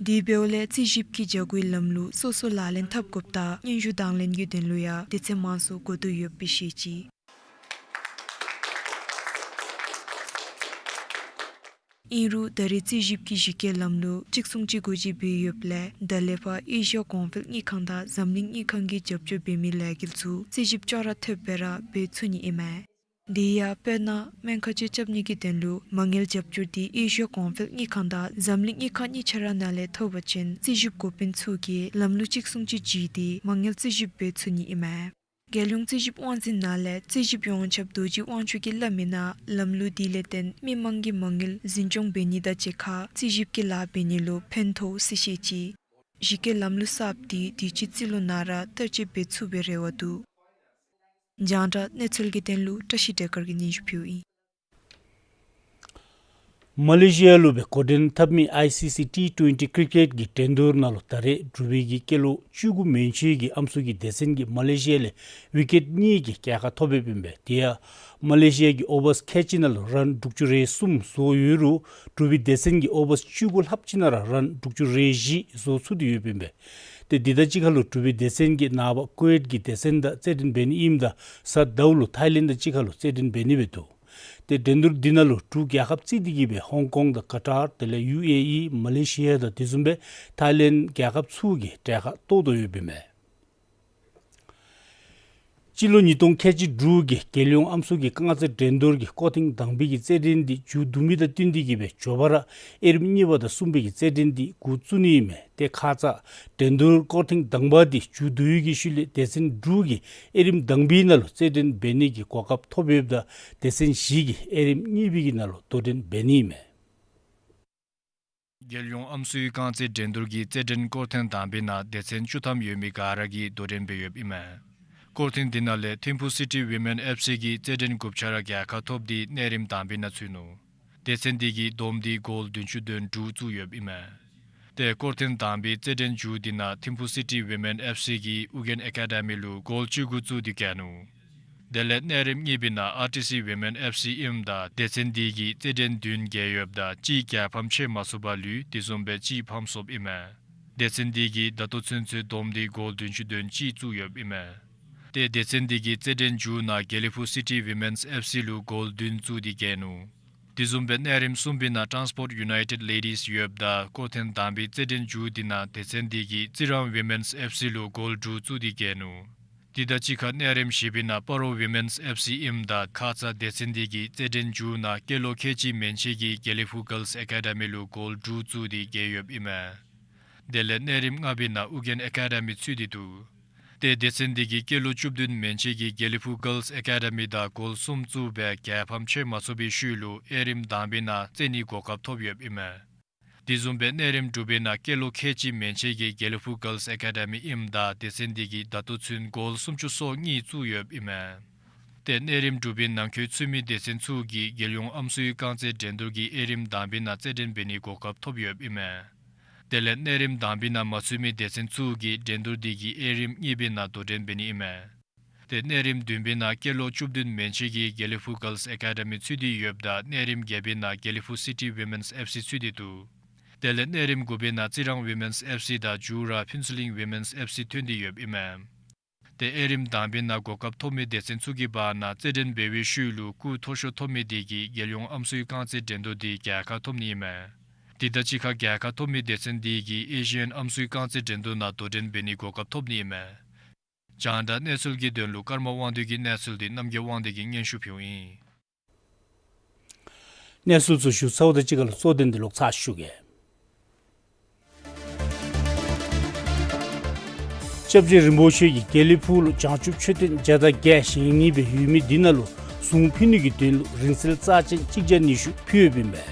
དེ་འབདཝ་ལས་རྩིས་ཞིབ་ཀྱི་བྱ་སྒོའི་ལམ་ལུགས་སོ་སོ་ལག་ལེན་འཐབ་དགོཔ་དང་སྙན་ཞུ་དང་ལེན་གྱི་དོན་ལུ་ཡང་སྡེ་ཚན་མང་སུ་དགོ་དོ་ཡོདཔ་སྦེ་བཤད་ཅི། ཨིན་རུང་ད་རེས་རྩིས་ཞིབ་ཀྱི་གཞི་བཀོད་ལམ་ལུགས་གཅིག་མཚུངས་ཅིག་སྒོ་འབྱེད་འབད་ཡོདཔ་ལས་ད་ལས་ཕར་ཨེ་ཤི་ཡ་གོང་འཕེལ་དངུལ་ཁང་དང་འཛམ་གླིང་དངུལ་ཁང་གིས་རྒྱབ་སྐྱོར་འབད་མི་ལས་འགུལ་ཚུ་རྩིས་ཞིབ་ཅོག་ར་འཐདཔ་སྦེ་ར་འབད་ཚུགས་ནི་ཨིན་མས། དེ་ཡང་དཔེར་ན་སྨན་ཁང་ཅིག་རྐྱབ་ནི་གི་དོན་ལུ་མ་དངུལ་རྒྱབ་སྐྱོར་འདི་ཨེ་ཤི་ཡ་གོང་འཕེལ་དངུལ་ཁང་དང་འཛམ་གླིང་དངུལ་ཁང་གཉིས་ཆ་ར་ནང་ལས་ཐོབ་པ་ཅིན་རྩིས་ཞིབ་འགོ་དཔོན་ཚུ་གིས་ལམ་ལུགས་གཅིག་མཚུངས་ཅིག་བརྩིས་ཏེ་མ་དངུལ་རྩིས་ཞིབ་འབད་ཚུགས་ནི་ཨིན་མས། རྒྱལ་ཡོངས་རྩིས་ཞིབ་དབང་འཛིན་ནང་ལས་རྩིས་ཞིབ་ཡོངས་ཁྱབ་རྡོ་རྗེ་དབང་ཕྱུག་གིས་སླབ་མི་ནང་ལམ་ལུགས་འདི་ལས་བརྟེན་མི་མང་གི་མ་དངུལ་འཛིན་སྐྱོང་འབད་ནི་དང་གཅིག་ཁར་རྩིས་ཞིབ་ཀྱི་ལཱ་འབད་ནི་ལུ་ཕན་ཐོགས་ཟེར་བཤད་ཅི། གཞི་བཀོད་ལམ་ལུགས་གསརཔ་འདི་དུས་ཅི་རྩིས་ལོ་ནང་ར་བསྟར་སྤྱོད་འབད་ཚུགས་པའི་རེ་བ་འདུག། རྒྱང་བསྒྲགས་གནས་ཚུལ་གྱི་དོན་ལུ་བཀྲ་ཤིས་བདེ་དཀར་གྱིས་སྙན་ཞུ་ཕུལཝ་ཨིན། མ་ལེ་ཤི་ཡ་ལུ་སྦེ་འགོ་འདྲེན་འཐབ་མི་ཨའི་སི་སི་ཊི་ཊུ་ཝེན་ཊི་ཀི་རི་ཀེཊ་གི་འགྲན་བསྡུར་ནང་ལུ་ད་རེས་འབྲུག་པའི་གི་སྐྱེས་ལོ་བཅུ་དགུ་མན་ཆད་ཀྱི་ཨམ་སྲུ་གི་སྡེ་ཚན་གྱིས་མ་ལེ་ཤི་ཡ་ལས་ཝི་ཀེཊ་གཉིས་ཀྱི་རྒྱལ་ཁ་ཐོབ་ཡོདཔ་ཨིན་པས། དེ་ཡང་མ་ལེ་ཤི་ཡ་གི་ཨོ་བརསི་ཁལ་གཅིག་ནང་ལུ་རཱན་དྲུག་ཅུ་རེ་གསུམ་བཟོ་ཡོད་རུང་འབྲུག་པའི་སྡེ་ཚན་གྱིས་ཨོ་བརསི་བཅུ་དགུ་ལྷགཔ་ཅིག་ནང་ར་རཱན་དྲུག་ཅུ་རེ་བཞི་བཟོ་ཚུགས་ཏེ་ཡོདཔ་ཨིན་པས། ཏེ་འདི་དང་གཅིག་ཁར་ལུ་འབྲུག་པའི་སྡེ་ཚན་གྱིས་ནངས་པ་ཀུ་ཝེཊ་ཀྱི་སྡེ་ཚན་དང་རྩེད་འགྲན་འབད་ནི་ཨིནམ་ད་གཟའ་ཟླཝ་ལུ་ཐཱའི་ལེནཌ་དང་གཅིག་ཁར་ལུ་རྩེད་འགྲན་འབད་ནི་སྦེ་འདུག། ཏེ་འགྲན་བསྡུར་འདི་ནང་ལུ་འབྲུག་རྒྱལ་ཁབ་བརྩིས་ཏེ་གིས་སྦེ་ཧོང་ཀོང་དང་ཀ་ཏར་དེ་ལས་ཡུ་ཨེ་ཨི་མ་ལེ་ཤི་ཡ་དང་དེ་བཟུམ་སྦེ་ཐཱའི་ལེནཌ་རྒྱལ་ཁབ་ཚུ་གིས་གྲལ་ཁར་གཏོགས་དོ་ཡོདཔ་ཨིན་མས། སྤྱི་ལོ་ཉིས་སྟོང་ཁལ་གཅིག་དྲུག་གི་རྒྱལ་ཡོངས་ཨམ་སྲུ་གི་རྐང་རྩེད་འགྲན་བསྡུར་གྱི་སྐོར་ཐེངས་དང་པའི་གི་རྩེད་འགྲན་འདི་མཇུག་བསྡུ་མི་དང་བསྟུན་ཏེ་གིས་སྦེ་མགྱོགས་པ་ར་དབྱེ་རིམ་གཉིས་པ་དང་གསུམ་པའི་གི་རྩེད་འགྲན་འདི་འགོ་བཙུགས་ནི་ཨིན་མས། ཏེ་ཁ་ཙ་འགྲན་བསྡུར་སྐོར་ཐེངས་དང་པ་འདི་མཇུག་བསྡུ་ཡི་གི་ཤུལ་ལས་སྡེ་ཚན་དྲུག་གིས་དབྱེ་རིམ་དང་པའི་ནང་ལུ་རྩེད་འགྲན་འབད་ནི་གི་གོ་སྐབས་ཐོབ་ཡོདཔ་ད་སྡེ་ཚན་བཞི་གིས་དབྱེ་རིམ་གཉིས་པའི་གི་ནང་ལུ་དོ་འགྲན་འབད་ནི་ཨིན་མས། རྒྱལ་ཡོངས་ཨམ་སྲུའི་རྐང་རྩེད་འགྲན་བསྡུར་གྱི་རྩེད་འགྲན་སྐོར་ཐེངས་དང་པའི་ནང་སྡེ་ཚན་བཅུ་ཐམ་ཡོད་མི་ག་ར་གིས་དོ་འགྲན་འབད་ཡོདཔ་ཨིན་མས། སྐོར་ཐེངས་འདི་ནང་ལས་ཐིམ་ཕུ་སི་ཊི་ཝི་མེན་ཨེཕ་སི་གིས་རྩེད་འགྲན་དགུ་ཆ་ར་རྒྱལ་ཁ་ཐོབ་སྟེ་གནས་རིམ་དང་པའི་ནང་ཚུད་ནུག། སྡེ་ཚན་འདི་གིས་བསྡོམས་ཏེ་གོལ་བདུན་ཅུ་དོན་དྲུག་བཙུགས་ཡོདཔ་ཨིན་མས། ཏེ་སྐོར་ཐེངས་དང་པའི་རྩེད་འགྲན་མཇུག་འདི་ནང་ཐིམ་ཕུ་སི་ཊི་ཝི་མེན་ཨེཕ་སི་གིས་ཨུ་རྒྱན་ཨེ་ཀ་ཌི་མི་ལུ་གོལ་བཅུ་དགུ་བཙུགས་ཏེ་རྒྱལ་ནུག། དེ་ལས་གནས་རིམ་གཉིས་པའི་ནང་ཨར་ཊི་སི་ཝི་མེན་ཨེཕ་སི་ཨིནམ་ད་སྡེ་ཚན་འདི་གིས་རྩེད་འགྲན་བདུན་རྒྱལ་ཡོདཔ་ད་གཅིག་རྒྱལ་ཕམ་ཕྱེ་མ་ཚུགས་པར་ལུས། དེ་བཟུམ་སྦེ་གཅིག་ཕམ་སོངམ་ཨིན་མས། སྡེ་ཚན་འདི་གིས་ད་ལྟོ་ཚུན་ཚོད་བསྡོམས་ཏེ་གོལ་བདུན་ཅུ་དོན་གཅིག་བཙུགས་ཡོདཔ་ཨིན་མས། ཏེ་སྡེ་ཚན་འདི་གིས་རྩེད་འགྲན་མཇུག་ནང་དགེ་ལེགས་ཕུག་སི་ཊི་ཝི་མེནས་ཨེཕ་སི་ལུ་གོལ་བདུན་བཙུགས་ཏེ་རྒྱལ་ནུག། དེ་བཟུམ་སྦེ་གནས་རིམ་གསུམ་པའི་ནང་ཊཱན་སི་པོརཊ་ཡུ་ནའི་ཊེཌ་ལེ་ཌིས་ཡོདཔ་ད་སྐོར་ཐེངས་དང་པའི་རྩེད་འགྲན་མཇུག་འདི་ནང་སྡེ་ཚན་འདི་གིས་རྩི་རང་ཝི་མེནས་ཨེཕ་སི་ལུ་གོལ་དྲུག་བཙུགས་ཏེ་རྒྱལ་ནུག། དེ་དང་གཅིག་ཁར་གནས་རིམ་བཞི་པའི་ནང་སྤ་རོ་ཝི་མེནས་ཨེཕ་སི་ཨིནམ་ད་ཁ་ཙ་སྡེ་ཚན་འདི་གིས་རྩེད་འགྲན་མཇུག་ནང་སྐྱེས་ལོ་ཁལ་གཅིག་མན་ཆད་ཀྱི་དགེ་ལེགས་ཕུག་གརལསི་ཨེ་ཀ་ཌི་མི་ལུ་གོལ་དྲུག་བཙུགས་ཏེ་རྒྱལ་ཡོདཔ་ཨིན་མས། དེ་ལས་གནས་རིམ་ལྔ་པའི་ནང་ཨུ་རྒྱན་ཨེ་ཀ་ཌི་མི་ཚུད་དེ་འདུག། ཏེ་སྡེ་ཚན་འདི་གིས་སྐྱེས་ལོ་བཅུ་བདུན་མན་ཆད་ཀྱི་དགེ་ལེགས་ཕུག་གརལསི་ཨེ་ཀ་ཌི་མི་དང་གོལ་གསུམ་བཙུགས་སྦེ་རྒྱལ་ཕམ་ཕྱེ་མ་ཚུགས་པའི་ཤུལ་ལུ་དབྱེ་རིམ་དང་པའི་ནང་རྩེད་ནིའི་གོ་སྐབས་ཐོབ་ཡོདཔ་ཨིན་མས། དེ་བཟུམ་སྦེ་གནས་རིམ་དྲུག་པའི་ནང་སྐྱེས་ལོ་ཁལ་གཅིག་མན་ཆད་ཀྱི་དགེ་ལེགས་ཕུག་གརལསི་ཨེ་ཀ་ཌི་མི་ཨིནམ་ད་སྡེ་ཚན་འདི་གིས་ད་ལྟོ་ཚུན་གོལ་སུམ་ཅུ་སོ་གཉིས་བཙུགས་ཡོདཔ་ཨིན་མས། ཏེ་གནས་རིམ་དྲུག་པའི་ནང་འཁོད་ཚུད་མི་སྡེ་ཚན་ཚུ་གིས་རྒྱལ་ཡོངས་ཨམ་སྲུའི་རྐང་རྩེད་འགྲན་བསྡུར་གྱི་དབྱེ་རིམ་དང་པའི་ནང་རྩེད་འགྲན་འབད་ནིའི་གོ་སྐབས་ཐོབ་ཡོདཔ་ཨིན་མས། དེ་ལས་གནས་རིམ་དང་པའི་ནང་མ་ཚུད་མི་སྡེ་ཚན་ཚུ་གིས་འགྲན་བསྡུར་འདི་གི་དབྱེ་རིམ་གཉིས་པའི་ནང་དོ་འགྲན་འབད་ནི་ཨིན་མས། ཏེ་གནས་རིམ་བདུན་པའི་ནང་སྐྱེས་ལོ་བཅུ་བདུན་མན་ཆད་ཀྱི་དགེ་ལེགས་ཕུག་གརལསི་ཨེ་ཀ་ཌི་མི་ཚུད་དེ་ཡོདཔ་ད་གནས་རིམ་བརྒྱད་པའི་ནང་དགེ་ལེགས་ཕུག་སི་ཊི་ཝི་མེནས་ཨེཕ་སི་ཚུད་དེ་འདུག། དེ་ལས་གནས་རིམ་དགུ་པའི་ནང་རྩི་རང་ཝི་མེནས་ཨེཕ་སི་དང་མཇུག་ར་ཕུན་ཚོགས་གླིང་ཝི་མེནས་ཨེཕ་སི་ཐོན་ཏེ་ཡོདཔ་ཨིན་མས། ཏེ་དབྱེ་རིམ་དང་པའི་ནང་གོ་སྐབས་ཐོབ་མི་སྡེ་ཚན་ཚུ་གི་བར་ན་རྩེད་འགྲན་འབད་བའི་ཤུལ་ལུ་སྐུགས་མཐོ་ཤོས་ཐོབ་མི་དེ་གིས་རྒྱལ་ཡོངས་ཨམ་སྲུའི་རྐང་རྩེད་འགྲན་བསྡུར་དེ་རྒྱལ་ཁ་ཐོབ་ནི་ཨིན་མས། དེ་དང་གཅིག་ཁར་རྒྱལ་ཁ་ཐོབ་མི་སྡེ་ཚན་དེ་གིས་ཨེ་ཤི་ཡན་ཨམ་སྲུའི་རྐང་རྩེད་འགྲན་བསྡུར་ནང་དོ་འགྲན་འབད་ནིའི་གོ་སྐབས་ཐོབ་ནི་ཨིན་མས། རྒྱང་བསྒྲགས་གནས་ཚུལ་གྱི་དོན་ལུ་ཀརྨ་དབང་འདུས་ཀྱི་གནས་ཚུལ་དེ་རྣམ་རྒྱལ་དབང་འདུས་ཀྱིས་སྙན་ཞུ་ཕུལཝ་ཨིན། གནས་ཚུལ་ཚུ་ཞུ་ཚརཝ་དང་གཅིག་ཁར་ལུ་གཙོ་དོན་དེ་ལོག་ཚར་ཞུ་གེ། སྐྱབས་རྗེ་རིན་པོ་ཆེ་གིས་དགེ་ལེགས་ཕུག་ལུ་བྱང་ཆུབ་མཆོད་རྟེན་བརྒྱ་དང་བརྒྱད་བཞེངས་ནི་སྦེ་ཡོད་མི་དེ་ནང་ལུ་གཟུངས་ཕུལ་ནི་གི་དོན་ལུ་རིང་བསྲེལ་རྩ་ཅན་གཅིག་བརྒྱ་ཉི་ཤུ་ཕུལ་ཡོདཔ་ཨིན་པས།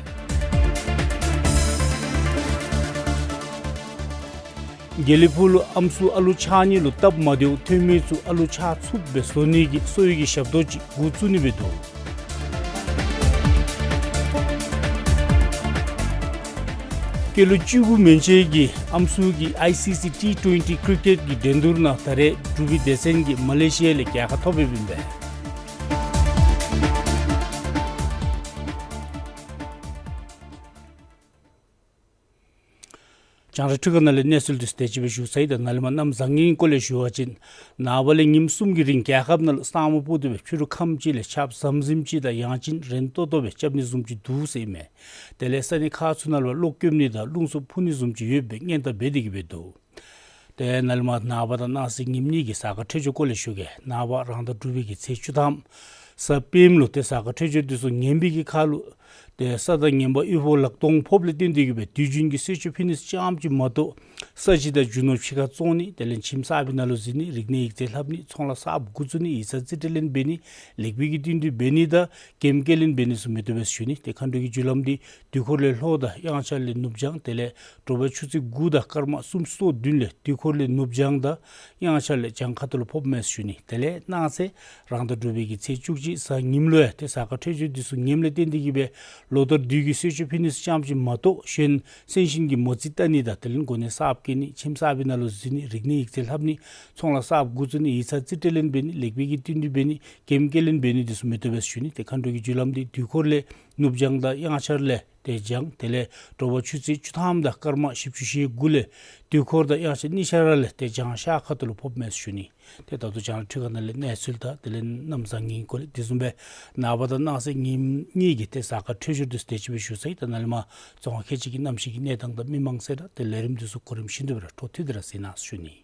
དགེ་ལེགས་ཕུག་ལུ་ཨམ་སྲུ་ཨ་ལུ་ཆགས་ནི་ལུ་སྟབས་མ་བདེཝ་ཐོན་མི་ཚུ་ཨ་ལུ་ཆགས་ཚུགསཔ་སྦེ་བཟོ་ནི་གི་གསོ་བའི་གི་ཞབས་ཏོག་ཅིག་འགོ་བཙུགས་ནི་སྦེ་འདུག། སྐྱེས་ལོ་བཅུ་དགུ་མན་ཆད་ཀྱི་ཨམ་སྲུ་གི་ཨའི་སི་སི་ཊི་ཊུ་ཝེན་ཊི་ཀི་རི་ཀེཊ་གི་འགྲན་བསྡུར་ནང་ད་རེས་འབྲུག་པའི་སྡེ་ཚན་གྱིས་མ་ལེ་ཤི་ཡ་ལས་རྒྱལ་ཁ་ཐོབ་ཡོདཔ་ཨིན་པས། རྒྱང་བསྒྲགས་འཕྲུལ་ཁང་ནང་ལས་གནས་ཚུལ་དེ་དེ་ཅིག་སྦེ་ཞུ་ཚར་ཡི། ད་ནཱ་ལས་མར་གནམ་བཟང་ངན་གྱི་སྐོར་ལས་ཞུ་བ་ཅིན་ནངས་པ་ལས་ཉིནམ་གསུམ་གྱི་རིང་རྒྱལ་ཁབ་ནང་ལུ་ས་སྨུག་སྤུབས་ཏེ་སྦེ་ཕྱི་རུ་ཁམས་ཅིག་ལས་ཆརཔ་ཟམ་ཟིམ་ཅིག་དང་ཡང་ཅིན་རན་ཏོག་ཏོ་སྦེ་རྐྱབ་ནི་བཟུམ་ཅིག་འདུག་ཟེར་ཨིན་མས། དེ་ལས་ས་གནས་ཁག་ཚུ་ནང་ལུ་གློག་སྐྱོབ་ནི་དང་རླུང་འཚུབ་འཕུ་ནི་བཟུམ་ཅིག་ཡོདཔ་སྦེ་སྔོན་བརྡ་འབད་དེ་གི་སྦེ་འདུག། ཏེ་ནཱ་ལས་མར་ནངས་པ་དང་གནངས་ཚེ་ཉིནམ་གཉིས་ཀྱི་གཟའ་སྐར་འཕྲོད་སྦྱོར་སྐོར་ལས་ཞུ་གེ། ནངས་པ་རང་ཟླ་དྲུག་པའི་གི་ཚེས་བཅུ་ཐམ་གཟའ་སྤེནམ་ལུ་ཏེ་གཟའ་སྐར་འཕྲོད་སྦྱོར་དེ་ཚུ་ངན་པའི་གི་ཁར་ལུ་ཏེ་ས་དང་ངན་པ་དབུལ་པོ་ལག་སྟོང་ཕོགཔ་ལས་བརྟེན་ཏེ་གི་སྦེ་དུས་རྒྱུན་གྱི་གསོལ་མཆོད་ཕུལ་ནི་ཙམ་ཅིག་མ་གཏོགས་ས་གཞི་དང་རྒྱུ་ནོར་ཕྱི་ཁར་བཙོང་ནི་དེ་ལས་ཁྱིམ་གསརཔ་ནང་ལུ་བཞེངས་ནི་རིག་གནས་ཡིག་རྩིས་ལྷབ་ནི་ཚོང་ལཱ་གསརཔ་འགོ་བཙུགས་ནི་ཡིག་ཚང་རྩིས་སྤྲོད་ལེན་འབད་ནི་ལེགས་པའི་གི་བསྟུན་གྲོས་འབད་ནི་དང་འགན་ཁུར་ལེན་འབད་ནི་ཚུ་མི་བཏུབ་པས་ཞུ་ནི། ཏེ་མཁའ་འགྲོ་གི་རྒྱུ་ལམ་འདི་དུས་འཁོར་ལས་ལྷོ་དང་དབྱངས་འཆར་ལས་ནུབ་བྱང་དེ་ལས་དྲོ་པ་ཆུ་ཚོད་དགུ་དང་སྐར་མ་སུམ་ཅུ་སོ་བདུན་ལས་དུས་འཁོར་ལས་ནུབ་བྱང་དང་དབྱངས་འཆར་ལས་བྱང་ཁ་ཐུག་ལུ་ཕོགཔ་མས་ཞུ་ནི། དེ་ལས་གནངས་ཚེ་རང་ཟླ་དྲུག་པའི་གི་ཚེས་བཅུ་གཅིག་གཟའ་ཉིམ་ལུ་ཡང་ཏེ་གཟའ་སྐར་འཕྲོད་སྦྱོར་འདི་ཚུ་ངནམ་ལས་བརྟེན་ཏེ་གི་སྦེ་ལོ་ལྟར་དུས་ཀྱི་གསོལ་མཆོད་ཕུལ་ནི་ཙམ་ཅིག་མ་གཏོགས་གཞན་གསོན་གཤིན་གྱི་མོ་རྩིས་བལྟ་ནི་དང་དེ་ལས་གོ་གནས་གསརཔ་བསྐོ་ནི་ཁྱིམ་གསརཔ་ནང་ལུ་བཞེངས་ནི་རིག་གནས་ཡིག་རྩིས་ལྷབ་ནི་ཚོང་ལཱ་གསརཔ་འགོ་བཙུགས་ནི་ཡིག་ཚང་རྩིས་སྤྲོད་ལེན་འབད་ནི་ལེགས་པའི་གི་བསྟུན་གྲོས་འབད་ནི་འགན་ཁུར་ལེན་འབད་ནི་འདི་ཚུ་མི་བཏུབ་པས་ཞུ་ནི། ཏེ་མཁའ་འགྲོ་གི་རྒྱུ་ལམ་འདི་དུས་འཁོར་ལས་ནུབ་བྱང་དང་དབྱངས་འཆར་ལས་ཏེ་བྱང་དེ་ལས་དྲོ་པ་ཆུ་ཚོད་བཅུ་ཐམ་དང་སྐར་མ་བཞི་བཅུ་ཞེ་དགུ་ལས་དུས་འཁོར་དང་དབྱངས་འཆར་གཉིས་ཆ་ར་ལས་ཏེ་བྱང་ཤར་ཁ་ཐུག་ལུ་ཕོགཔ་མས་ཞུ་ནི། ཏེ་ད་ལྟོ་རྒྱང་བསྒྲགས་འཕྲུལ་ཁང་ནང་ལས་གནས་ཚུལ་དང་དེ་ལས་གནམ་བཟང་ངན་གྱི་སྐོར་ལས་དེ་བཟུམ་སྦེ་ནངས་པ་དང་གནངས་ཚེ་ཉིནམ་གཉིས་ཀྱི་ཏེ་གཟའ་སྐར་འཕྲོད་སྦྱོར་འདི་ཚུ་དེ་ཅིག་སྦེ་ཞུ་ཚར་ཡི། ད་ནཱ་ལས་མར་རྫོང་ཁག་ཁལ་གཅིག་གི་གནམ་གཤིས་ཀྱི་གནས་སྟངས་དང་མི་མང་གསལ་བསྒྲགས་དེ་ལས་རིམ་འདི་ཚུ་གོ་རིམ་བཞིན་དུ་སྦེ་ར་འཕྲོ་མཐུད་དེ་ར་གཟིགས་གནང་ཞུ་ནི།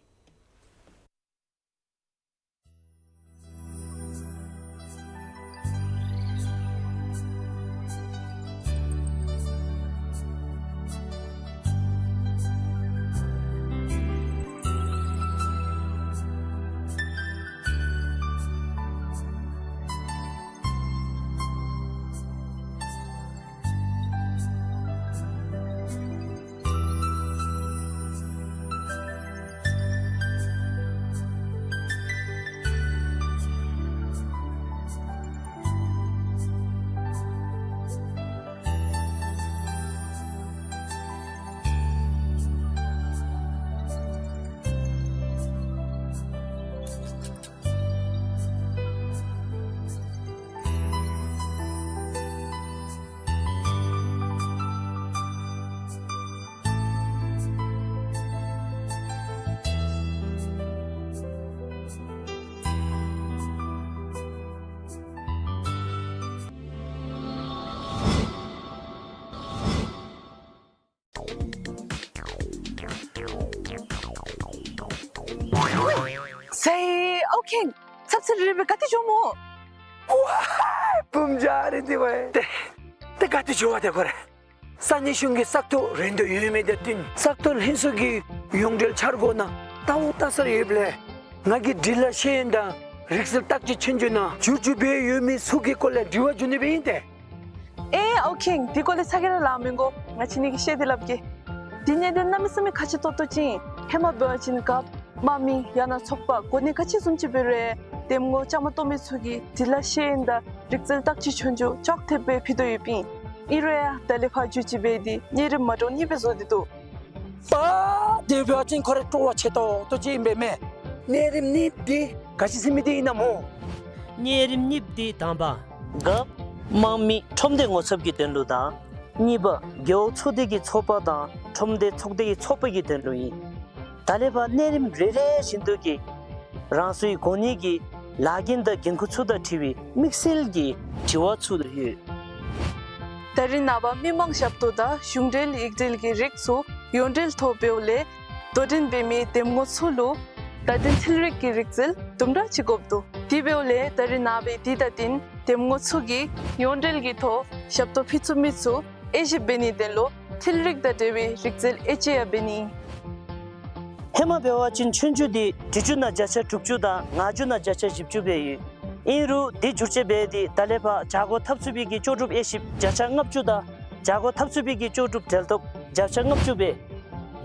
ཟེར་ཨོ་ཁེང་། ཚབ་ཚུབ་རེ་རེ་སྦེ་ག་ཏེ་འགྱོཝ་སྨོ། ཝའི་བུམོ་ཆུང་རེ་འདི་བ་ཏེ་ཏེ་ག་ཏེ་འགྱོ་བ་ཏེ་ཁོ་རེ། ས་གནས་གཞུང་གི་ས་ཐོག་རན་ཏོ་ཡོད་མི་དང་བསྟུན་ས་ཐོག་ལྷན་ཚོགས་ཀྱི་ཡོངས་འབྲེལ་འཆར་སྒོ་ནང་ལྟ་བ་ལྟ་སར་ཡོདཔ་ལས་ང་གིས་འབྲི་ལྷག་ཤེས་ཡོན་དང་རིག་རྩལ་བརྟག་དཔྱད་ཆོས་རྒྱུགས་ནང་བསྒྱུར་བཅོས་འབད་ཡོད་མི་ཚུ་གི་སྐོར་ལས་དྲི་བ་འགྱོ་ནི་སྦེ་ཨིན་ཏེ། ཨེ་ཨོ་ཁེང་། དེ་སྐོར་ལས་ཚ་གྱང་ར་ལང་མི་དགོ། ང་བཅས་གཉིས་ཀྱིས་བཤད་དེ་སླབ་གེ། འདི་གནད་དོན་གནམ་མེད་ས་མེད་ཁག་ཆེ་ཏོག་ཏོ་ཅིག་ཨིན། ཧེ་མ་འབད་བ་ཅིན་རྒཔོ་དམངས་མི་ཡང་ན་ཚོགས་པ་གོ་གནས་ག་ཅི་བཟུམ་ཅིག་འབད་རུང་འདེམས་ངོ་བཅའ་མར་གཏོགས་མི་ཚུ་གིས་འབྲི་ལྷག་ཤེས་ཡོན་དང་རིག་རྩལ་བརྟག་དཔྱད་ཆོས་རྒྱུགས་ཅོག་འཐདཔ་སྦེ་ཕུལ་དོ་ཡོདཔ་ཨིན། ཨིན་རུང་ཡང་ད་ལས་ཕར་བསྒྱུར་བཅོས་འབད་དེ་གནས་རིམ་མ་འདྲཝ་གཉིས་སྦེ་བཟོ་སྟེ་འདུག། པ་དེ་འབད་བ་ཅིན་ཁོ་ར་སྤྲོ་བ་ཆེ་ཏོག་ཏོ་ཅིག་ཨིན་པས་མས། གནས་རིམ་གཉིས་པ་འདི་ག་ཅི་ཟེར་མི་འདི་ཨིན་ན་སྨོ། གནས་རིམ་གཉིས་པ་འདི་དང་པ་རྒཔོ་དམངས་མི་ཁྲོམ་སྡེ་ངོ་ཚབ་ཀྱི་དོན་ལུ་དང་གཉིས་པ་རྒེད་འོག་ཚོགས་སྡེ་གི་ཚོགས་པ་དང་ཁྲོམ་སྡེ་ཚོགས་སྡེ་གི་ཚོགས་པ་གི་དོན་ལུ་ཨིན། ད་ལས་ཕར་གནས་རིམ་རེ་རེ་བཞིན་དུ་གི་ རང་སོའི་གོ་གནས་ཀྱི་ལཱ་འགན་དང་འགན་ཁུར་ཚུ་དང་འཁྲིལ་བའི་དམིགས་བསལ་གྱི་དྲི་བ་ཚུ་ཡོད། ད་རེས་ནངས་པ་མི་མང་ཞབས་ཏོག་དང་གཞུང་འབྲེལ་ཡིག་འབྲེལ་གྱི་རིགས་ཚུ་ཡོངས་འབྲེལ་ཐོག་འབདཝ་ལས་དོ་འགྲན་འབད་མི་འདེམས་ངོ་ཚུ་ལུ་བརྡ་དོན་འཕྲུལ་རིག་གི་རིག་རྩལ་དུམ་གྲ་ཅིག་དགོཔ་འདུག། དེ་འབདཝ་ལས་ད་རེས་ནངས་པའི་དུས་ད་ཐེངས་འདེམས་ངོ་ཚུ་གིས་ཡོངས་འབྲེལ་གྱི་ཐོག་ཞབས་ཏོག་ཕུལ་ཚུགས་མི་ཚུ་དབྱེ་ཞིབ་འབད་ནིའི་དོན་ལུ་འཕྲུལ་རིག་དང་འབྲེལ་བའི་རིག་རྩལ་དབྱེ་དཔྱད་ཡང་འབད་ནི། ཧེ་མ་འབད་བ་ཅིན་ཆོས་རྒྱུགས་འདི་འབྲི་བཅུག་ནང་བརྒྱ་ཆ་དྲུག་ཅུ་དང་ངག་རྒྱུགས་ནང་བརྒྱ་ཆ་བཞི་བཅུ་སྦེ་ཡོད། ཨིན་རུང་འདི་བསྒྱུར་བཅོས་འབད་དེ་ད་ལས་ཕར་བྱ་སྒོ་འཐབ་ཚུགས་པའི་གི་ལྕོགས་གྲུབ་དབྱེ་ཞིབ་བརྒྱ་ཆ་ལྔ་བཅུ་དང་བྱ་སྒོ་འཐབ་ཚུགས་པའི་གི་ལྕོགས་གྲུབ་འབྲེལ་ཐོག་བརྒྱ་ཆ་ལྔ་བཅུ་སྦེ།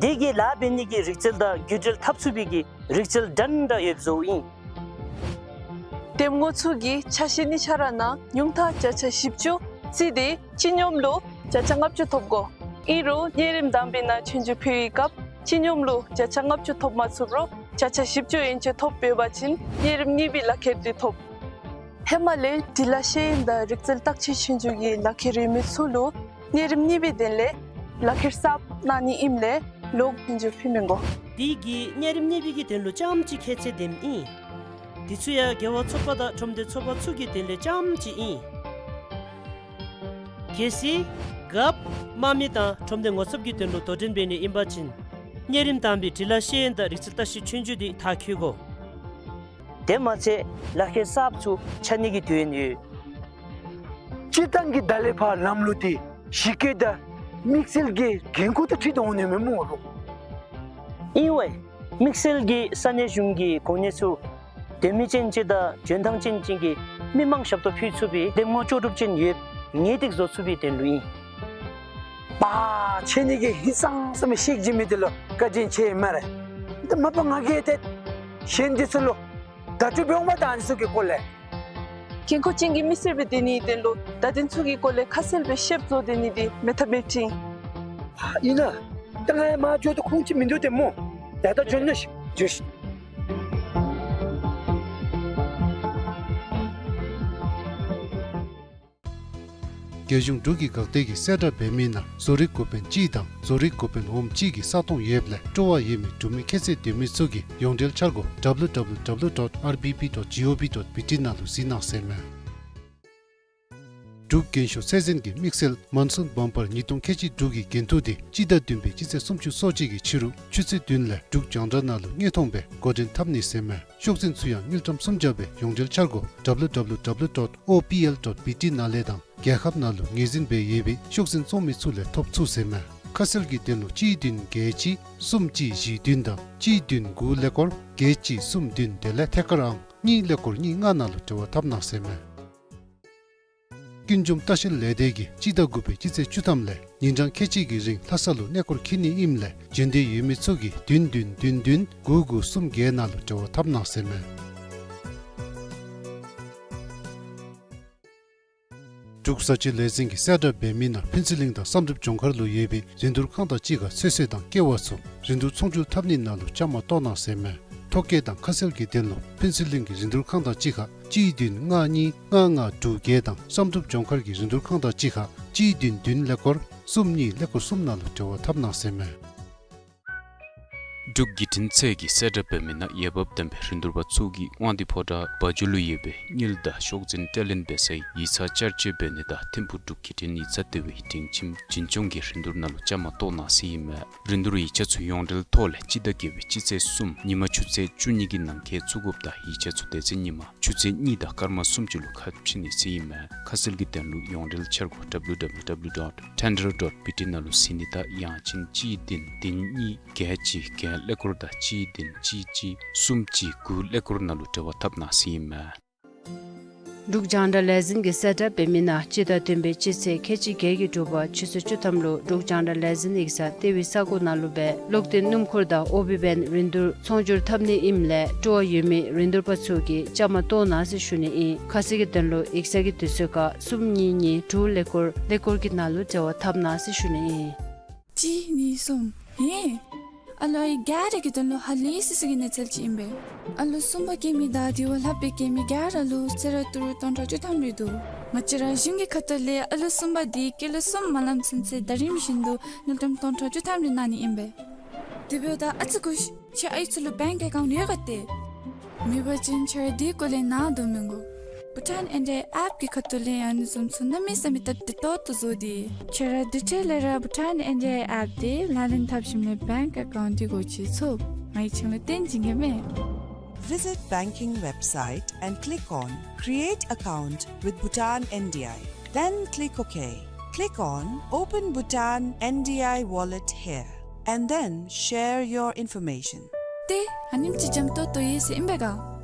དེ་གི་ལཱ་འབད་ནི་གི་རིག་རྩལ་དང་བརྒྱུད་འབྲེལ་འཐབ་ཚུགས་པའི་གི་རིག་རྩལ་འདྲན་འདྲ་ཡོདཔ་བཟོཝ་ཨིན། འདེམས་ངོ་ཚུ་གིས་ཆ་ཤས་གཉིས་ཆ་ར་ནང་ཉུང་མཐའ་བརྒྱ་ཆ་བཞི་བཅུ་རྩིས་ཏེ་སྤྱི་སྙོམས་ལུ་བརྒྱ་ཆ་ལྔ་བཅུ་ཐོབ་དགོ། ཨིན་རུང་གཉན་རིམས་དང་པའི་ནང་ཆོས་རྒྱུགས་ཕུལ་བའི་སྐབས་སྤྱི་སྙོམས་ལུ་བརྒྱ་ཆ་ལྔ་བཅུ་ཐོབ་མ་ཚུགས་རུང་བརྒྱ་ཆ་བཞི་བཅུ་ཡན་ཆད་ཐོབ་འབད་བ་ཅིན་གཉན་རིམས་གཉིས་པའི་ལག་ཁྱེར་འདི་ཐོབ། ཧེ་མ་ལས་འབྲི་ལྷག་ཤེས་ཡོན་དང་རིག་རྩལ་བརྟག་དཔྱད་ཆོས་རྒྱུགས་ཀྱི་ལག་ཁྱེར་ཡོད་མི་ཚུ་ལུ་གཉན་རིམས་གཉིས་པའི་དོན་ལས་ལག་ཁྱེར་གསརཔ་གནང་ནི་ཨིནམ་ལས་ལོག་ཆོས་རྒྱུགས་ཕུལ་མི་དགོ། དེ་གིས་གཉན་རིམས་གཉིས་པའི་གི་དོན་ལུ་རྐྱངམ་ཅིག་ཁྱད་ཚད་འདེམས་ཨིན། དེ་ཚུ་ཡང་རྒེད་འོག་ཚོགས་པ་དང་ཁྲོམ་སྡེ་ཚོགས་པ་ཚུ་གི་དོན་ལས་རྐྱངམ་ཅིག་ཨིན། གལ་སྲིད་རྒཔོ་དམངས་མི་དང་ཁྲོམ་སྡེ་ངོ་ཚབ་ཀྱི་དོན་ལུ་དོ་འགྲན་འབད་ནི་ཨིན་པ་ཅིན་གཉན་རིམས་དང་པའི་འབྲི་ལྷག་ཤེས་ཡོན་དང་རིག་རྩལ་བརྟག་དཔྱད་ཆོས་རྒྱུགས་འདི་མཐར་འཁྱོལ་དགོ། དེ་མ་ཚད་ལག་ཁྱེར་གསརཔ་ཚུ་ཆགས་ནི་གི་དུས་ཡུན་ཡོད། སྤྱིར་བཏང་གི་ད་ལས་ཕར་ལམ་ལུགས་འདི་གཞི་བཀོད་དང་དམིགས་བསལ་གྱི་འགན་ཁུར་དང་འཁྲིལ་ཏེ་འོང་ནི་མས་སྨོ་ལོ། ཨིན་པས། དམིགས་བསལ་གྱི་ས་གནས་གཞུང་གི་གོ་གནས་ཚུ་དོན་མེད་ཅན་ཅིག་དང་འཇོན་ཐང་ཅན་ཅིག་གིས་མི་མང་ཞབས་ཏོག་ཕུལ་ཚུགས་པའི་འདེམས་ངོ་ལྕོགས་གྲུབ་ཅན་ཡོདཔ་ངེས་ཏིག་བཟོ་ཚུགས་པའི་དོན་ལུ་ཨིན། པ་ཁྱེད་གཉིས་ཀྱིས་ཧིང་སངས་ས་མི་ཤེས་ཀྱི་མི་འདི་ལུ་བཀའ་དྲིན་ཆེ་སྨ་རེ། འདི་མ་པ་ང་གིས་ཏེ་གཞན་འདི་ཚུ་ལུ་བརྡ་སྤྲོད་འབད་འོང་མས། ད་ཨ་ནི་ཚུ་གི་སྐོར་ལས་འགན་ཁུར་ཅན་གྱི་མི་སེར་སྦེ་སྡོད་ནིའི་དོན་ལུ་བརྡ་དོན་ཚུ་གི་སྐོར་ལས་ཁ་གསལ་སྦེ་ཤེསཔ་བཟོ་སྡོད་ནི་འདི་མེད་ཐབས་མེདཔ་ཅིག་ཨིན། ཨིན་ན་ད་ང་མར་འགྱོ་དོ། ཁུངས་ཅིག་མིན་འདུག་ཏེ་སྨོ། ད་ད་འགྱོ་ནི་ཤིག་འགྱོ་ཤིག། རྒྱལ་གཞུང་འབྲུག་གི་འགག་སྡེ་གིས་གསལ་བསྒྲགས་འབད་མི་ནང་བཟོ་རིག་འགོ་དཔོན་གཅིག་དང་བཟོ་རིག་འགོ་དཔོན་འོགམ་གཅིག་གི་ས་སྟོང་ཡོདཔ་ལས་སྤྲོ་བ་ཡོད་མི་འབྲུག་མི་ཁྱད་ཚད་ལྡན་མི་ཚུ་གིས་ཡོངས་འབྲེལ་འཆར་སྒོ་www dot R B B dot gov dot B T ནང་ལུ་གཟིགས་གནང་ཟེར་མས། འབྲུག་རྒྱན་ཤོག་ཚད་འཛིན་གྱི་དམིགས་བསལ་མོན་སུན་བམ་པར་ཉིས་སྟོང་ཁལ་གཅིག་འབྲུག་གི་འགན་ཐུག་འདི་སྤྱི་ཟླ་བདུན་པའི་སྤྱི་ཚེས་སུམ་ཅུ་སོ་གཅིག་གི་ཕྱི་རུ་ཆུ་ཚོད་བདུན་ལས་འབྲུག་རྒྱང་བསྒྲགས་ནང་ལུ་དངོས་མཐོང་སྦེ་འགོ་འདྲེན་འཐབ་ནི་ཟེར་མས། ཤོག་འཛིན་ཚུ་ཡང་དངུལ་ཀྲམ་སུམ་བརྒྱ་སྦེ་ཡོངས་འབྲེལ་འཆར་སྒོ www dot opl dot bt ནང་ལས་དང་རྒྱལ་ཁབ་ནང་ལུ་ངོས་འཛིན་འབད་ཡོད་པའི་ཤོག་འཛིན་བཙོང་མི་ཚུ་ལས་ཐོབ་ཚུགས་ཟེར་མས། ཁ་གསལ་གྱི་དོན་ལུ་གཅིག་བདུན་བརྒྱད་གཅིག་གསུམ་གཅིག་བཞི་བདུན་དང་གཅིག་བདུན་དགུ་ཀླད་ཀོར་བརྒྱད་གཅིག་གསུམ་བདུན་དེ་ལས་ཐད་ཀར་ཨང་གཉིས་ཀླད་ཀོར་གཉིས་ལྔ་ནང་ལུ་འབྲེལ་བ་འཐབ་གནང་ཟེར་མས། ཀུན་འབྱུང་ལྟ་བཤལ་ལས་སྡེ་གིས་སྤྱི་ཟླ་དགུ་པའི་སྤྱི་ཚེས་བཅུ་ཐམ་ལས་ཉིན་གྲངས་ཁལ་གཅིག་གི་རིང་ལྷ་ས་ལུ་གནས་སྐོར་འཁྱིད་ནི་ཨིནམ་ལས་འབྱོན་འདོད་ཡོད་མི་ཚུ་གིས་བདུན་བདུན་བདུན་བདུན་དགུ་དགུ་གསུམ་བརྒྱད་ནང་ལུ་འབྲེལ་བ་འཐབ་གནང་ཟེར་མས། འབྲུག་བཟའ་སྤྱོད་ལས་འཛིན་གྱིས་གསལ་བསྒྲགས་འབད་མི་ནང་ཕུན་ཚོགས་གླིང་དང་བསམ་གྲུབ་ལྗོངས་མཁར་ལུ་ཡོད་པའི་རིན་བསྡུར་ཁང་དང་གཅིག་ཁར་ཚོད་བསྲེ་དང་ཀེ་བ་ཚུ་རིན་བསྡུར་ཚོང་སྒྱུར་འཐབ་ནི་ནང་ལུ་བཅའ་མར་གཏོགས་གནང་ཟེར་མས། ཐོ་བཀོད་དང་ཁ་གསལ་གྱི་དོན་ལུ་ཕུན་ཚོགས་གླིང་གི་རིན་བསྡུར་ཁང་དང་གཅིག་ཁར་གཅིག་བདུན་ལྔ་གཉིས་ལྔ་ལྔ་དྲུག་བརྒྱད་དང་བསམ་གྲུབ་ལྗོངས་མཁར་གྱི་རིན་བསྡུར་ཁང་དང་གཅིག་ཁར་གཅིག་བདུན་བདུན་ཀླད་ཀོར་གསུམ་གཉིས་ཀླད་ཀོར་གསུམ་ནང་ལུ་འབྲེལ་བ་འཐབ་གནང་ཟེར་མས། འབྲུག་བརྒྱུད་འཕྲིན་ཚད་ཀྱིས་གསལ་བསྒྲགས་འབད་མི་ནང་འོས་འབབ་ལྡན་པའི་རིན་བསྡུར་པ་ཚུ་གིས་དབང་འདུས་ཕོ་བྲང་བ་འཇོ་ལུ་ཡོད་པའི་དངུལ་དང་ཤོག་འཛིན་སྤྲོད་ལེན་འབད་སའི་ཡིག་ཚང་བསྐྱར་བཅོས་འབད་ནི་དང་ཐིམ་ཕུག་འབྲུག་བརྒྱུད་འཕྲིན་ཡིག་ཚང་ལྟེ་བའི་སྒྲིང་ཁྱིམ་འཛིན་སྐྱོང་གི་རིན་བསྡུར་ནང་ལུ་བཅའ་མར་གཏོགས་གནང་ཟེར་ཨིན་མས། རིན་བསྡུར་ཡིག་ཆ་ཚུ་ཡོངས་འབྲེལ་ཐོག་ལས་སྤྱི་ཟླ་བརྒྱད་པའི་སྤྱི་ཚེས་གསུམ་ཉིན་མ་ཆུ་ཚོད་བཅུ་གཉིས་ཀྱི་ནང་འཁོད་བཙུགས་དགོཔ་དང་ཡིག་ཆ་ཚུ་དེ་ཚེ་ཉིན་མ་ཆུ་ཚོད་གཉིས་དང་སྐར་མ་སུམ་ཅུ་ལུ་ཁ་ཕྱེ་ནི་ཟེར་ཨིན་མས། ཁ་གསལ་གྱི་དོན་ལུ་ཡོངས་འབྲེལ་འཆར་སྒོ་www dot tender dot bt ནང་ལུ་གཟིགས་ནི་དང་ཡང་ཅིན་གཅིག་བདུན་བདུན་གཉིས་བརྒྱད་གཅིག་བརྒྱད་ཀླད་ཀོར་དང་གཅིག་བདུན་གཅིག་གཅིག་གསུམ་གཅིག་དགུ་ཀླད་ཀོར་ནང་ལུ་འབྲེལ་བ་འཐབ་གནང་ཟེར་ཨིན་མས། འབྲུག་རྒྱང་བསྒྲགས་ལས་འཛིན་གྱིས་གསལ་བསྒྲགས་འབད་མི་ནང་སྤྱི་ཟླ་བདུན་པའི་སྤྱི་ཚེས་ཁལ་གཅིག་བརྒྱད་ཀྱི་དྲོ་པ་ཆུ་ཚོད་བཅུ་ཐམ་ལུ་འབྲུག་རྒྱང་བསྒྲགས་ལས་འཛིན་ཡིག་ཚང་ལྟེ་བའི་ས་གོ་ནང་ལུ་སྦེ་གློག་འདོན་སྣུམ་འཁོར་དང་ཨོ་བི་བེན་རིན་བསྡུར་ཚོང་སྒྱུར་འཐབ་ནི་ཨིནམ་ལས་སྤྲོ་བ་ཡོད་མི་རིན་བསྡུར་པ་ཚུ་གིས་བཅའ་མར་གཏོགས་གནང་ཟེར་ཞུ་ནི་ཨིན། ཁ་གསལ་གྱི་དོན་ལུ་ཡིག་ཚང་གི་དུས་ཚོད་ཁར་གསུམ་གཉིས་གཉིས་དྲུག་ཀླད་ཀོར་ཀླད་ཀོར་གྱི་ནང་ལུ་འབྲེལ་བ་འཐབ་གནང་ཟེར་ཞུ་ནི་ཨིན། གཅིག་གཉིས་གསུམ། ཧེ། ཨ་ལོ་ཨའི་ག་ར་གི་དོན་ལུ་ཧ་ལས་སི་སི་གི་གནས་ཚུལ་ཅིག་ཨིན་པས། ཨ་ལོ་གསུམ་པ་སྐྱེ་མི་དང་དེ་བ་ལྷག་སྦེ་སྐྱེ་མི་ག་ར་ལུ་གསོལ་རས་ཏི་རུ་སྟོང་ཕྲག་བཅུ་ཐམ་རེ་འདུག། ང་བཅས་ར་གཞུང་གི་ཁ་ཐུག་ལས་ཨ་ལོ་གསུམ་པ་འདི་སྐྱེས་ལོ་གསུམ་མ་ལངམ་ཚུན་ཚོད་ཟླ་རིམ་བཞིན་དུ་དངུལ་ཀྲམ་སྟོང་ཕྲག་བཅུ་ཐམ་རེ་གནང་ནི་ཨིན་པས། དེ་འབདཝ་ད་ཨ་ཙི་སྒུག་ཤིག། ཁྱེད་ཨའི་ཚུ་ལུ་བེངཀ་ཨེ་ཀའུནཊ་ཡོད་ག་ཏེ། མེད་པ་ཅིན་ཁྱོད་ར་དེའི་སྐོར་ལས་ནཱ་དོ་མི་དགོ། བྷུ་ཊཱན་ཨེན་ཌི་ཨའི་ཨེཔ་གི་ཁ་ཐུག་ལས་ཨ་ནི་བཟུམ་ཚུ་གནམ་མེད་ས་མེད་སྟབས་བདེ་ཏོག་ཏོ་བཟོ་སྟེ། ཁྱོད་ར་དེ་འཕྲལ་ལས་ར་བྷུ་ཊཱན་ཨེན་ཌི་ཨའི་ཨེཔ་དེ་ལག་ལེན་འཐབ་ཞིནམ་ལས་བེངཀ་ཨེ་ཀའུནཊ་འདི་སྒོ་ཕྱེ་ཚུགས། ང་གིས་ཁྱོད་ལུ་སྟོན་བྱིན་གེ་མས། Visit banking website and click on Create Account with Bhutan N D I. Then click OK. Click on Open Bhutan N D I Wallet here and then share your information. ཏེ་ཨ་ནེམ་ཅིག་འཇམ་ཏོང་ཏོ་ཡོད་ཟེར་ཨིན་པས་ག།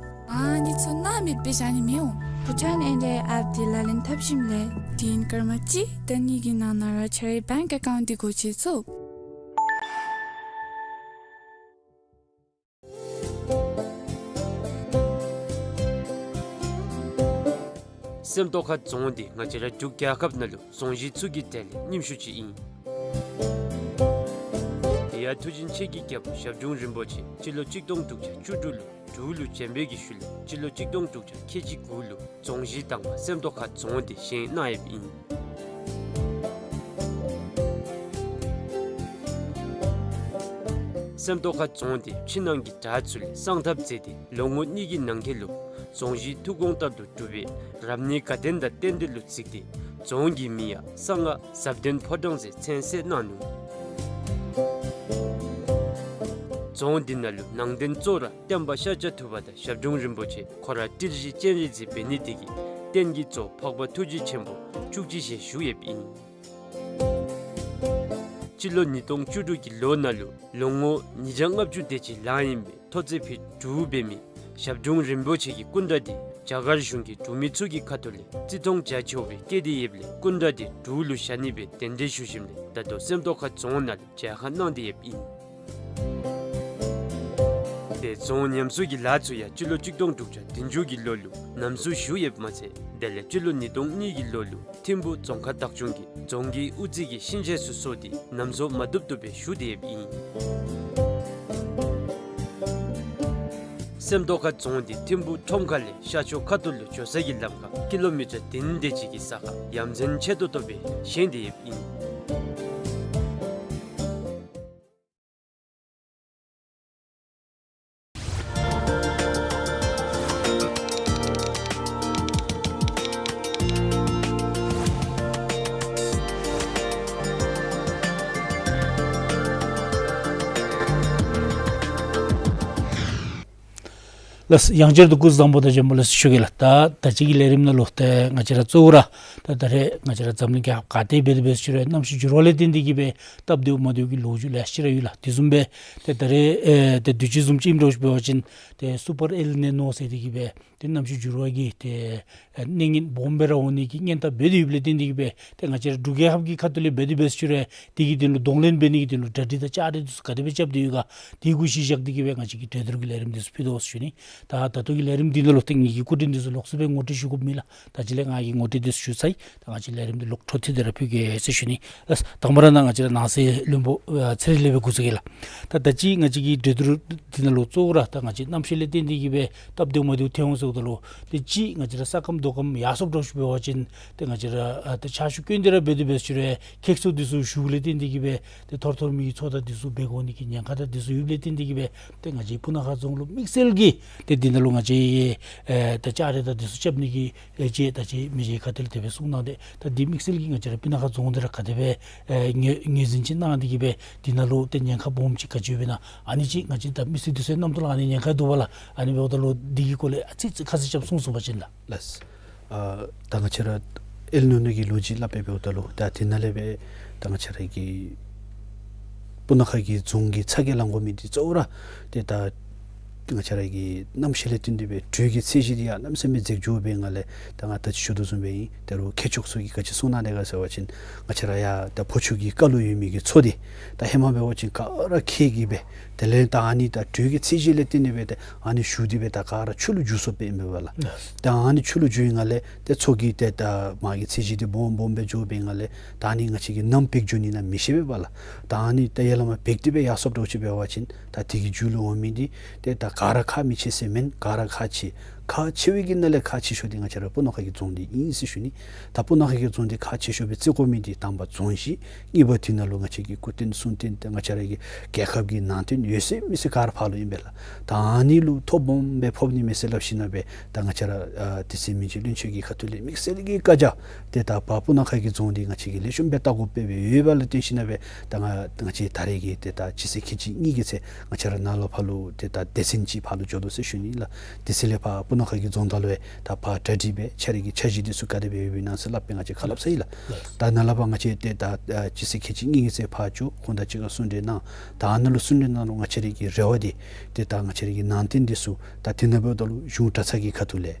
ཨ་ནི་ཚུ་ནཱ་མེད་པའི་ཞག་ནི་མི་འོང་། བྷུ་ཊཱན་ཨེན་ཌི་ཨའི་ཨེཔ་དེ་ལག་ལེན་འཐབ་ཞིནམ་ལས་དུས་ཡུན་སྐར་མ་གཅིག་དང་གཉིས་ཀྱི་ནང་ན་ར་ཁྱོད་རའི་བེངཀ་ཨེ་ཀའུནཊ་དེ་སྒོ་ཕྱེ་ཚུགས། སེམས་རྟོགས་ཁ་རྫོང་འདི་ང་བཅས་ར་འབྲུག་རྒྱལ་ཁབ་ནང་ལུ་རྫོང་གཞི་ཚུ་གི་གྲས་ལས་རྙིངམ་ཤོས་ཅིག་ཨིན། དེ་ཡང་མཐུ་ཆེན་ཆོས་ཀྱི་རྒྱལ་པོ་ཞབས་དྲུང་རིན་པོ་ཆེ་སྤྱི་ལོ་གཅིག་སྟོང་དྲུག་བརྒྱ་བཅུ་དྲུག་ལུ་འབྲུག་ལུ་བྱོན་པའི་གི་ཤུལ་ལུ་སྤྱི་ལོ་གཅིག་སྟོང་དྲུག་བརྒྱ་ཁལ་གཅིག་དགུ་ལུ་རྫོང་གཞི་དང་པ་སེམས་རྟོགས་ཁ་རྫོང་འདི་བཞེངས་གནང་ཡོདཔ་ཨིན། སེམས་རྟོགས་ཁ་རྫོང་འདི་ཕྱི་ནང་གི་བྲག་ཚུ་ལས་བསང་ཐབ་མཛད་དེ་ལོ་ངོ་གཉིས་ཀྱི་ནང་འཁོད་ལུ་རྫོང་གཞི་ཐུགས་དགོངས་ལྟར་དུ་གྲུབ་པའི་རབ་གནས་དགའ་ལྡན་དང་རྟེན་འབྲེལ་ལུ་གཟིགས་ཏེ་རྫོང་གི་མིང་ཡང་གསང་སྔགས་ཟབ་དོན་ཕོ་བྲང་ཟེར་མཚན་གསོལ་གནང་ནུག། རྫོང་འདི་ནང་ལུ་ནང་རྟེན་གཙོ་བོ་ར་སྟོན་པ་ཤཱཀྱ་ཐུབ་པ་དང་ཞབས་དྲུང་རིན་པོ་ཆེ་ཁོ་ར་ཏིལ་བཞི་སྤྱན་རས་གཟིགས་འབད་ནི་དེ་གིས་རྟེན་གྱི་གཙོ་འཕགས་པ་ཐུགས་རྗེ་ཆེན་པོ་བཅུ་གཅིག་ཞལ་བཞུགས་ཡོདཔ་ཨིན། སྤྱི་ལོ་ཉིས་སྟོང་བཅུ་དྲུག་གི་ལོ་ནང་ལུ་ལོ་ངོ་ཉིས་བརྒྱ་ལྔ་བཅུ་དེ་ཅིག་ལང་ཡི་ཨིན་པའི་མཐོ་ཚད་ཕིཊ་དྲུག་འབད་མི་ཞབས་དྲུང་རིན་པོ་ཆེ་གི་སྐུ་འདྲ་འདི་རྒྱ་གར་གཞུང་གིས་འབྲུག་མི་ཚུ་གི་ཁ་ཐུག་ལས་བརྩི་མཐོང་རྒྱ་ཆེཝ་སྦེ་བསྐྱེད་དེ་ཡོདཔ་ལས་སྐུ་འདྲ་འདི་འབྲུག་ལུ་བཞག་ནི་སྦེ་གདན་འདྲེན་ཞུ་ཞིནམ་ལས་ད་ལྟོ་སེམས་རྟོགས་ཁ་རྫོང་ནང་ལུ་མཇལ་ཁ་གནང་སྟེ་ཡོདཔ་ཨིན། དེ་རྫོང་ཉམས་གསོ་གི་ལཱ་ཚུ་ཡང་སྤྱི་ལོ་གཅིག་སྟོང་དྲུག་བརྒྱ་བདུན་ཅུ་གི་ལོ་ལུ་ནམ་སྲུ་ཞུ་ཡོདཔ་མ་ཚད་དེ་ལས་སྤྱི་ལོ་ཉིས་སྟོང་གཉིས་ཀྱི་ལོ་ལུ་ཐིམ་ཕུ་རྫོང་ཁག་བདག་སྐྱོང་གིས་རྫོང་གི་དབུ་རྩེ་གི་ཤིང་ཆས་ཚུ་བཟོ་སྟེ་ནམ་སྲུ་མ་བཏུབ་བཏུབ་སྦེ་ཞུ་སྟེ་ཡོདཔ་ཨིན། སེམས་རྟོགས་ཁ་རྫོང་འདི་ཐིམ་ཕུ་ཁྲོམ་ཁ་ལས་ཤར་ཕྱོགས་ཁ་ཐུག་ལུ་འགྱོ་ས་གི་ལམ་ཁར་ཀི་ལོ་མི་ཊར་བདུན་དེ་ཅིག་གི་ས་ཁར་ཡ་མཚན་ཆེ་ཏོག་ཏོ་སྦེ་བཞེངས་ཏེ་ཡོདཔ་ཨིན། ལགས། ཡང་བསྐྱར་དུ་སྐུ་གཟུགས་བཟང་པོ་དང་བྱོན་པ་ལེགས་སོ་ཞུ་གེ་ལགས། ད་ད་ཅི་གི་ལས་རིམ་ནང་ལུ་ཏེ་ང་བཅས་ར་གཙོ་བོ་ར་ད་ད་རེས་ང་བཅས་ར་འཛམ་གླིང་གི་ཧབ་ག་ཏེ་འབད་དེ་འབད་ཞུ་རུང་གནམ་གཤིས་འགྱུར་བ་ལས་བརྟེན་ཏེ་གིས་སྦེ་སྟབས་བདེཝ་མ་བདེཝ་གི་ལོ་རྒྱུས་ལེ་ཤ་ར་ཡོད་ལགས། དེ་བཟུམ་སྦེ་ཏེ་ད་རེས་ཨེ་ཏེ་དུས་ཅི་བཟུམ་ཅིག་ཨིནམ་འདྲཝ་ཅིག་འབད་བ་ཅིན་ཏེ་སུ་པར་ཨེལ་ནི་ནོ་ཟེར་ཏེ་གིས་སྦེ་ཏེ་གནམ་གཤིས་འགྱུར་བ་གི་ཏེ་ཨེ་གནོད་ངན་སྦོམ་སྦེ་ར་འོང་ནི་གི་སྔོན་བརྡ་འབད་དེ་ཡོདཔ་ལས་བརྟེན་ཏེ་གིས་སྦེ་ཏེ་ང་བཅས་ར་འབྲུག་རྒྱལ་ཁབ་ཀྱི་ཁ་ཐུག་ལས་འབད་དེ་འབད་ཞུ་རུང་དེ་གི་དོན་ལུ་གདོང་ལེན་འབད་ནི་གི་དོན་ལུ་གྲ་སྒྲིག་དང་བཅའ་སྒྲིག་འདི་ཚུ་ག་དེ་སྦེ་རྐྱབ་སྟེ་ཡོད་ག། དེ་གུ་གཞི་བཞག་སྟེ་གིས་སྦེ་ང་བཅས་ཀྱིས་གྲོས་བསྡུར་གྱི་ལས་རིམ་འདི་ཚུ་ཕུལ་དོ་ཟེར་ཞུ་ནི། ད་ད་ལྟོ་གི་ལས་རིམ་འདི་ནང་ལུ་ཏེ་ངེ་གི་སྐུ་མགྲོན་འདི་ཚུ་ལོགས་སུ་སྦེ་ངོ་སྤྲོད་ཞུ་དགོཔ་མེད་ལགས། ད་ཅི་ལས་ང་གིས་ངོ་སྤྲོད་འདི་ཚུ་ཞུ་ཚར་ཡི། ད་ང་བཅས་ལས་རིམ་འདི་ལོག་འཕྲོ་མཐུད་དེ་ར་ཕུལ་གེ་ཟེར་ཞུ་ནི། ལགས། དང་པ་ར་ནཱ་ང་བཅས་ར་ནང་སྲིད་བློན་པོ་ཨ་ཚེ་རིང་ལས་སྦེ་འགོ་བཙུགས་གེ་ལགས། ད་ད་ཅི་ང་བཅས་ཀྱི་གྲོས་བསྡུར་འདི་ནང་ལུ་གཙོ་བོ་ར་ད་ང་བཅས་གནམ་གཤིས་ལས་བརྟེན་ཏེ་གིས་སྦེ་སྟབས་བདེཝ་མ་བདེཝ་ཐོན་འོང་ཟེརཝ་ད་ལུ་ཏེ་ཅིག་ང་བཅས་ར་ས་ཁམས་རྡོ་ཁམས་ཡར་སོངམ་འདྲཝ་ཅིག་འབད་བ་ཅིན་ཏེ་ང་བཅས་ར་ཨ་ཏེ་ཆར་ཆུ་རྐྱེན་འདི་ར་འབད་དེ་འབད་ཞུ་རུང་ཁྱེགས་སོ་འདི་ཚུ་ཞུཝ་ལས་བརྟེན་ཏེ་གིས་སྦེ་ཏེ་ཐོར་ཐོར་མི་གི་ཚོགས་དང་འདི་ཚུ་འབད་དགོ་ནི་གི་ཉེན་ཁ་དང་འདི་ཚུ་ཡོདཔ་ལས་བརྟེན་ཏེ་གིས་སྦེ་ཏེ་ང་བཅས་སྤུ་ན་ཁ་རྫོང་ལུ་དམིགས་བསལ་གྱིས་ཏེ་འདི་ནང་ལུ་ང་བཅས་ཨེ་ད་བཅའ་སྒྲིག་དང་འདི་ཚུ་རྐྱབ་ནི་གི་ཨེ་ཅིག་ད་ཅི་མི་རྗེ་ཁ་ཐུག་ལས་དེ་སྦེ་གསུངས་གནང་སྟེ་ད་འདི་དམིགས་བསལ་གྱིས་ང་བཅས་ར་སྤུ་ན་ཁ་རྫོང་འདི་ར་ག་དེ་སྦེ་ཨེ་ངོས་ངོས་འཛིན་ཅིག་གནང་སྟེ་གིས་སྦེ་འདི་ནང་ལུ་ཏེ་ཉེན་ཁ་སྦོམ་ཅིག་ག་ཅི་ཡོདཔ་ཨིན་ན་ཨ་ནི་ཅིག་ང་བཅས་ད་མི་སེར་འདི་ཚུ་གི་རྣམ་རྟོག་ལུ་ཨ་ནི་ཉེན་ཁ་འདུག་པ་ལགས། ཨ་ནི་འབདཝ་ད་ལུ་འདི་གི་སྐོར་ལས་ཨ་ཙི་ཙི་ཁ་གསལ་རྐྱབ་གསུང་གསུང་པ་ཅིན་ལགས། ལགས། ཨ་ད་ང་བཅས་ར་ཨེལ་ནི་ནོ་གི་ལོ་རྒྱུས་སླབ་སྦེ་འབདཝ་ད་ལུ་ད་འདི་ནང་ལས་སྦེ་ད་ང་བཅས་ར་གི་སྤུ་ན་ཁ་གི་རྫོང་གི་ཚ་གྱང་ལང་དགོ་མི་འདི་གཙོ་བོ་ར་ཏེ་ད་ང་བཅས་ར་གི་གནམ་གཤིས་ལས་བརྟེན་ཏེ་སྦེ་དྲོད་ཀྱི་ཚད་གཞི་འདི་ཡང་གནམ་མེད་ས་མེད་འཛེགས་འགྱོ་བའི་ངང་ལས་ད་ང་ད་ཅི་ཞུ་དོ་བཟུམ་སྦེ་ཨིན། ད་རུང་ཁྱད་ཆོས་ཚུ་གི་ག་ཅི་གསུང་གནང་དེས་ག་ཟེར་བ་ཅིན་ང་བཅས་ར་ཡར་ད་ཕོ་ཆུ་གི་ཀ་ལུ་ཡོད་མི་གི་མཚོ་འདི་ད་ཧེ་མ་འབད་བ་ཅིན་ག་ར་ཁེ་གི་སྦེ་དེ་ལས་ད་ཨ་ནི་ད་དྲོད་ཀྱི་ཚད་གཞི་ལས་བརྟེན་ཏེ་སྦེ་ད་ཨ་ནི་ཞུ་སྟེ་སྦེ་ད་ག་ར་ཆུ་ལུ་འགྱུར་སོཔ་སྦེ་ཨིན་པས་ལགས། ད་ཨ་ནི་ཆུ་ལུ་འགྱུར་བའི་ངང་ལས་ཏེ་མཚོ་གི་ཏེ་ད་མར་གྱི་ཚད་གཞི་འདི་སྦོམ་སྦོམ་སྦེ་འགྱོ་བའི་ངང་ལས་ད་ཨ་ནི་ང་བཅས་ཀྱིས་ནམ་འབིགས་འགྱོ་ནི་ཨིན་ན་མི་ཤེས་པས་ལགས། ད་ཨ་ནི་ཏེ་ཡར་ལས་མར་འབིགས་ཏེ་སྦེ་ཡར་སོཔ་འདྲཝ་ཅིག་འབད་བ་ཅིན་ད་དེ་གི་མཇུག་ལུ་འོང་མི་འདི་ཏེ་ད་ག་ར་ཁག་མི་ཆེ་ཟེར་མེན། ག་ར་ཁག་ཆེ། ཁག་ཆེ་བའི་གི་ནང་ལས་ཁག་ཆེ་ཤོས་འདི་ང་བཅས་ར་སྤུ་ན་ཁ་གི་རྫོང་འདི་ཨིན་ཟེར་ཞུ་ནི། ད་སྤུ་ན་ཁ་གི་རྫོང་འདི་ཁག་ཆེ་ཤོས་སྦེ་བརྩི་དགོ་མི་འདི་དང་པ་རྫོང་གཞི། གཉིས་པ་འདི་ནང་ལུ་ང་བཅས་ཀྱི་སྐུ་རྟེན་གསུང་རྟེན་ཏེ་ང་བཅས་ར་གི་རྒྱལ་ཁབ་ཀྱི་ནང་རྟེན་ཡོད་ཚད་མི་སེར་ག་ར་ཕར་ལུ་ཨིན་པས་ལགས། ད་ཨ་ནི་ལུ་ཐོ་སྦོམ་སྦེ་ཕོག་ནི་མས་ཟེར་སླབ་ཞིནམ་ལས་ད་ང་བཅས་ར་ཨ་དེ་ཚེ་མི་རྗེ་བློན་ཆེན་གྱི་ཁ་ཐུག་ལས་དམིགས་བསལ་གྱི་བཀའ་རྒྱ་ཏེ་ད་ཕར་སྤུ་ན་ཁ་གི་རྫོང་འདི་ང་བཅས་ཀྱིས་ལེགས་ཤོམ་སྦེ་བལྟ་དགོཔ་སྦེ་ཡོདཔ་ལས་བརྟེན་ཞིནམ་ལས་ད་ང་ང་བཅས་ད་རེས་ཀྱི་ཏེ་ད་སྤྱི་ཚེས་ཁལ་གཅིག་གཉིས་ཀྱི་ཚེ་ང་བཅས་ར་ནཱ་ལས་ཕར་ལུ་ཏེ་ད་སྡེ་ཚན་ཅིག་ཕར་ལུ་འགྱོ་དོ་ཟེར་ཞུ་ནི་ལགས། དེ་ཚེ་ལས་ཕར་སྤུ་ན་ཁ་གི་རྫོང་བདག་ལུ་ཡང་ད་ཕར་གྲ་སྒྲིག་འབད་ཁྱོད་རའི་གི་འཆར་གཞི་འདི་ཚུ་ག་དེ་སྦེ་ཡོདཔ་ཨིན་ན་ཟེར་སླབ་སྦེ་ང་བཅས་ཁ་སླབ་ཚར་ཡི་ལགས། ད་ནཱ་ལས་ཕར་ང་བཅས་ཏེ་ད་ཨ་སྤྱི་ཚེས་ཁལ་གཅིག་གཉིས་ཀྱི་ཚེ་ཕར་འགྱོ་ཁོང་དང་གཅིག་ཁར་གསུང་གྲོས་གནང་། ད་ཨ་ནཱ་ལུ་གསུང་གྲོས་གནང་རུང་ང་བཅས་རའི་གི་རེ་བ་འདི་ཏེ་ད་ང་བཅས་རའི་གི་ནང་རྟེན་འདི་ཚུ་ད་དེ་ནང་འབདཝ་ད་ལུ་གཞུང་གྲྭ་ཚང་གི་ཁ་ཐུག་ལས་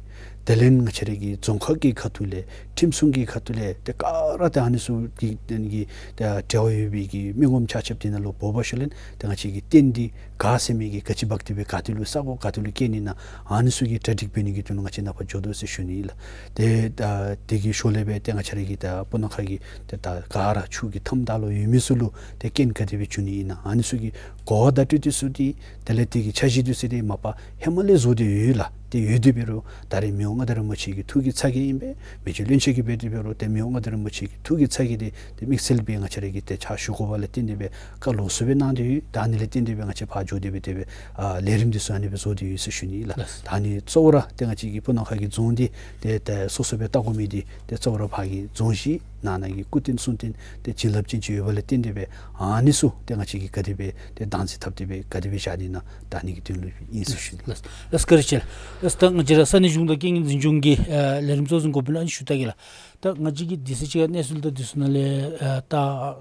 དེ་ལས་ང་བཅས་རའི་གི་རྫོང་ཁག་གི་ཁ་ཐུག་ལས་ཁྲིམས་སྲུང་གི་ཁ་ཐུག་ལས་ཏེ་ག་ར་ཏེ་ཨ་ནི་ཚུ་གི་ཏེ་ཨ་ནི་གི་ཏེ་འབྲེལ་བ་ཡོད་པའི་གི་མི་ངོམ་ཆ་ཁྱབ་དེ་ནང་ལུ་འབོ་བ་ཞུ་ལེན། ཏེ་ང་བཅས་ཀྱི་རྟེན་འདི་ག་ཟེར་མི་གི་ག་ཅི་འབག་སྟེ་སྦེ་ག་ཏེ་ལུ་ས་གོ་ག་ཏེ་ལུ་བསྐྱལ་ནི་ཨིན་ན་ཨ་ནི་ཚུ་གི་གྲ་སྒྲིག་འབད་ནི་གི་དོན་ལུ་ང་བཅས་ནཱ་ཕར་འགྱོ་དོ་ཟེར་ཞུ་ནི་ཨིན་ལགས། ཏེ་ད་དེ་གི་ཞོར་ལས་སྦེ་ཏེ་ང་བཅས་རའི་གི་ད་སྤུ་ན་ཁ་གི་ཏེ་ད་ག་ར་ཆུ་གི་མཐའམ་ད་ལུ་ཡོད་མི་ཚུ་ལུ་ཏེ་རྐྱེན་ག་དེ་སྦེ་བྱུང་ནི་ཨིན་ན་ཨ་ནི་ཚུ་གི་གོ་བ་བརྡ་སྤྲོད་འདི་ཚུ་འདི་དེ་ལས་དེ་གི་འཆར་གཞི་འདི་ཚུ་འདི་མ་པ་ཧེ་མ་ལས་བཟོ་སྟེ་ཡོད་ལགས། ཏེ་ཡོད་དེ་འབད་རུང་ད་རེས་མི་དབང་མངའ་བདག་རིན་པོ་ཆེ་གི་ཐུགས་ཀྱི་ཚ་གྱང་ཨིན་པས། མི་རྗེ་བློན་ཆེན་གྱིས་འབད་དེ་འབད་རུང་ཏེ་མི་དབང་མངའ་བདག་རིན་པོ་ཆེ་གི་ཐུགས་ཀྱི་ཚ་གྱང་འདི་ཏེ་དམིགས་བསལ་སྦེ་ང་བཅས་ར་གིས་ཏེ་ཕྱག་ཞུ་དགོ་པ་ལས་བརྟེན་ཏེ་སྦེ་བཀའ་ལོགས་སུ་སྦེ་གནང་སྟེ་ཡོད། ད་ཨ་ནི་ལས་བརྟེན་ཏེ་སྦེ་ང་བཅས་ཕར་འགྱོ་སྟེ་སྦེ་དེ་སྦེ་ཨ་ལས་རིམ་འདི་ཚུ་ཨ་ནི་སྦེ་བཟོ་སྟེ་ཡོད་ཟེར་ཞུ་ནི་ཨིན་ལགས། ལགས། ད་ཨ་ནི་གཙོ་བོ་ར་ཏེ་ང་བཅས་ཀྱི་སྤུ་ན་ཁ་གི་རྫོང་འདི་ཏེ་ཏེ་སོ་སོ་སྦེ་བལྟ་དགོ་མི་འདི་ཏེ་གཙོ་བོ་ར་ཕར་གི་རྫོང་གཞི་ནང་ན་གི་སྐུ་རྟེན་གསུང་རྟེན་ཏེ་བྱིན་རླབས་ཅན་ཅིག་ཡོདཔ་ལས་བརྟེན་ཏེ་སྦེ་ཨ་ནི་ཚུ་ཏེ་ང་བཅས་ཀྱིས་ག་དེ་སྦེ་ཏེ་བདག་འཛིན་འཐབ་སྟེ་སྦེ་ག་དེ་སྦེ་བཞག་ནི་ཨིན་ན་ད་ཨ་ནི་གི་དོན་ལུ་ཨིན་ཟེར་ཞུ་ནི། ལགས་ལགས། བཀའ་དྲིན་ཆེ་ལགས། ལགས། ད་ང་བཅས་ར་ས་གནས་གཞུང་དང་རྐྱེན་ངན་འཛིན་སྐྱོང་གི་ཨ་ལས་རིམ་གཙོ་འཛིན་འགོ་དཔོན་ལུ་ཨ་ནི་ཞུ་བལྟ་གེ་ལགས། ད་ང་བཅས་ཀྱིས་དུས་ཚོད་ཅིག་ཁར་གནས་ཚུལ་དང་འདི་ཚུ་ནང་ལས་ཨ་ད་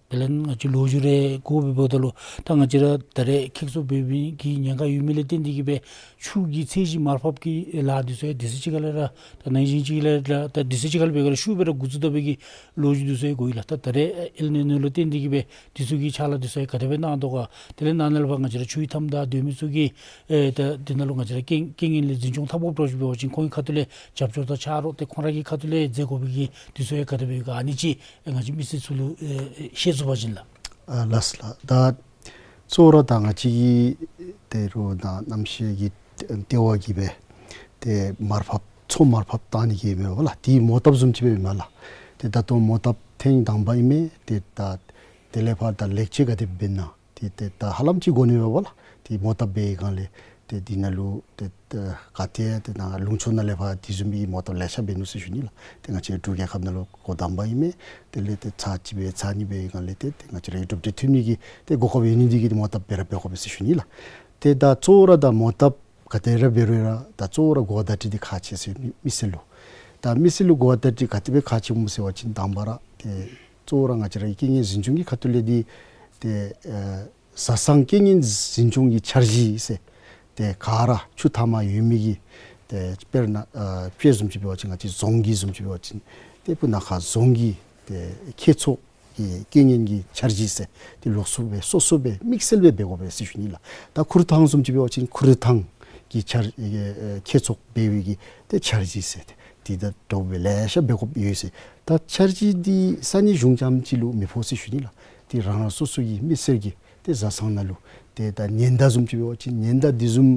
དེ་ལས་ང་བཅས་ལོ་རྒྱུས་རེ་གོ་སྦེ་འབདཝ་ད་ལུ་ད་ང་བཅས་ར་ད་རེས་ཁྱེགས་སོར་འབད་མི་གི་ཉེན་ཁ་ཡོད་མི་ལས་བརྟེན་ཏེ་གིས་སྦེ་ཆུ་གི་ཚད་གཞི་མར་ཕབ་ཀྱི་ལཱ་འདི་ཚུ་ཡང་དུས་ཚོད་ཅིག་ཁར་ལས་ར་ད་ནང་བཞིན་ཅིག་ལས་ར་ད་དུས་ཚོད་ཅིག་ཁར་ལས་འབད་ག་ལས་ཤུལ་སྦེ་ར་འགོ་བཙུགས་ད་པའི་གི་ལོ་རྒྱུས་འདི་ཚུ་ཡང་གོ་ཡི་ལགས། ད་ད་རེས་ཨེལ་ནི་ཉོ་ལུ་བརྟེན་ཏེ་གིས་སྦེ་འདི་ཚུ་གི་ཕྱག་ལཱ་འདི་ཚུ་ཡང་ག་དེ་སྦེ་གནང་དོ་ག། དེ་ལས་ནཱ་ནཱ་ལས་ཕར་ང་བཅས་ར་ཆུའི་མཐའམ་ད་སྡོད་མི་ཚུ་གིས་ཨེ་ད་འདི་ནང་ལུ་ང་བཅས་ར་རྐྱེན་རྐྱེན་ངན་ལས་འཛིན་སྐྱོང་འཐབ་དགོཔ་འདྲཝ་ཅིག་འབད་བ་ཅིན་ཁོང་གི་ཁ་ཐུག་ལས་རྒྱབ་སྐྱོར་དང་ཕྱག་རོགས་ཏེ་ཁོང་ར་གི་ཁ་ཐུག་ལས་མཛད་དགོ་པའི་གི་འདི་ཚུ་ཡང་ག་དེ་སྦེ་ཡོད་ག། ཨ་ནི་ཅིག་ཨེ་ང་བཅས་མི་སེར་ཚུ་ལུ་ཨེ་ཨེ་ཤེས་ཚུགས་པ་ཅིན་ལགས། ཨ་ལགས་ལགས། ད་གཙོ་བོ་ར་ད་ང་བཅས་ཀྱིས་ད་རུང་ད་གནམ་གཤིས་ཀྱི་ལྟེ་བ་གིས་སྦེ་ཏེ་མར་ཕབ་མཚོ་མར་ཕབ་བཏང་ནི་གི་མེན་པ་ལགས། དེ་མོ་བཏབ་བཟུམ་ཅིག་སྦེ་མས་ལགས། ཏེ་ད་ལྟོ་མོ་བཏབ་ཐེངས་དང་པ་ཨིན་མས། ཏེ་ད་དེ་ལས་ཕར་ད་ལེགས་བཅོས་ག་དེ་འབད་ན་ཏེ་ཏེ་ད་ཧ་ལམ་ཅིག་གོ་ནི་མས་པ་ལགས། ཏེ་མོ་བཏབ་འབད་བའི་སྒང་ལས་ཏེ་འདི་ནང་ལུ་ཏེ་ད་ག་ཏེ་ཏེ་ནཱ་ལུང་ཕྱོགས་ནང་ལས་ཕར་དེ་བཟུམ་མའི་མོ་བཏབ་ལེ་ཤ་འབད་ནུག་ཟེར་ཞུ་ནི་ལགས། ཏེ་ང་བཅས་འབྲུག་རྒྱལ་ཁབ་ནང་ལུ་འགོ་དང་པ་ཨིན་མས། དེ་ལས་ཏེ་ཚར་གཅིག་འབད་ཚར་གཉིས་འབད་བའི་སྒང་ལས་ཏེ་ཏེ་ང་བཅས་ར་གི་གྲུབ་འབྲས་ཐོན་ནི་གི་ཏེ་གོ་སྐབས་ཡོད་ནི་འདི་གིས་ཏེ་མོ་བཏབ་འབད་ར་འབད་དགོ་པས་ཟེར་ཞུ་ནི་ལགས། ཏེ་ད་གཙོ་བོ་ར་ད་མོ་བཏབ་ག་དེ་ར་འབད་རུང་ར་ད་གཙོ་བོ་ར་གོ་བ་བརྡ་སྤྲོད་འདི་ཁག་ཆེ་ཟེར་མི་མི་སེར་ལུ། ད་མི་སེར་ལུ་གོ་བ་བརྡ་སྤྲོད་ག་དེ་སྦེ་ཁག་ཆེཝ་སྨོ་ཟེར་བ་ཅིན་དང་པ་ར་ཏེ་གཙོ་བོ་ར་ང་བཅས་ར་གི་རྐྱེན་ངན་འཛིན་སྐྱོང་གི་ཁ་ཐུག་ལས་འདི་ཏེ་ཨེ་བཟའ་ཚང་རྐྱེན་ངན་འཛིན་སྐྱོང་གི་འཆར་གཞི་ཟེར་ཏེ་ག་ར་ཆུ་མཐའ་མར་ཡོད་མི་གི་ཏེ་དཔེར་ན་ཨ་དཔེ་བཟུམ་ཅིག་འབད་བ་ཅིན་ང་བཅས་རྫོང་གི་བཟུམ་ཅིག་འབད་བ་ཅིན་ཏེ་སྤུ་ན་ཁ་རྫོང་གི་ཏེ་ཁྱད་ཚོགས་ཀྱི་རྐྱེན་ངན་གྱི་འཆར་གཞི་ཟེར་ཏེ་ལོགས་སུ་སྦེ་སོ་སོ་སྦེ་དམིགས་བསལ་སྦེ་འབད་དགོ་པས་ཟེར་ཞུ་ནི་ལགས། ད་ཁུ་རུ་ཐང་བཟུམ་ཅིག་འབད་བ་ཅིན་ཁུ་རུ་ཐང་གི་འཆར་ཨེ་ཨེ་ཁྱད་ཚོགས་འབད་བའི་གི་ཏེ་འཆར་གཞི་ཟེར་ཏེ་འདི་ད་འདྲཝ་སྦེ་ལེ་ཤ་འབད་དགོཔ་ཡོད་ཟེར། ད་འཆར་གཞི་འདི་ས་གནས་གཞུང་རྐྱངམ་གཅིག་ལུ་མི་ཕོག་ཟེར་ཞུ་ནི་ལགས། ཏེ་རང་རང་སོ་སོ་གི་མི་སེར་གྱི་ཏེ་བཟའ་ཚང་ནང་ལུ་ཏེ་ད་ཉེན་བརྡ་བཟུམ་ཅིག་འབད་བ་ཅིན་ཉེན་བརྡ་འདི་བཟུམ་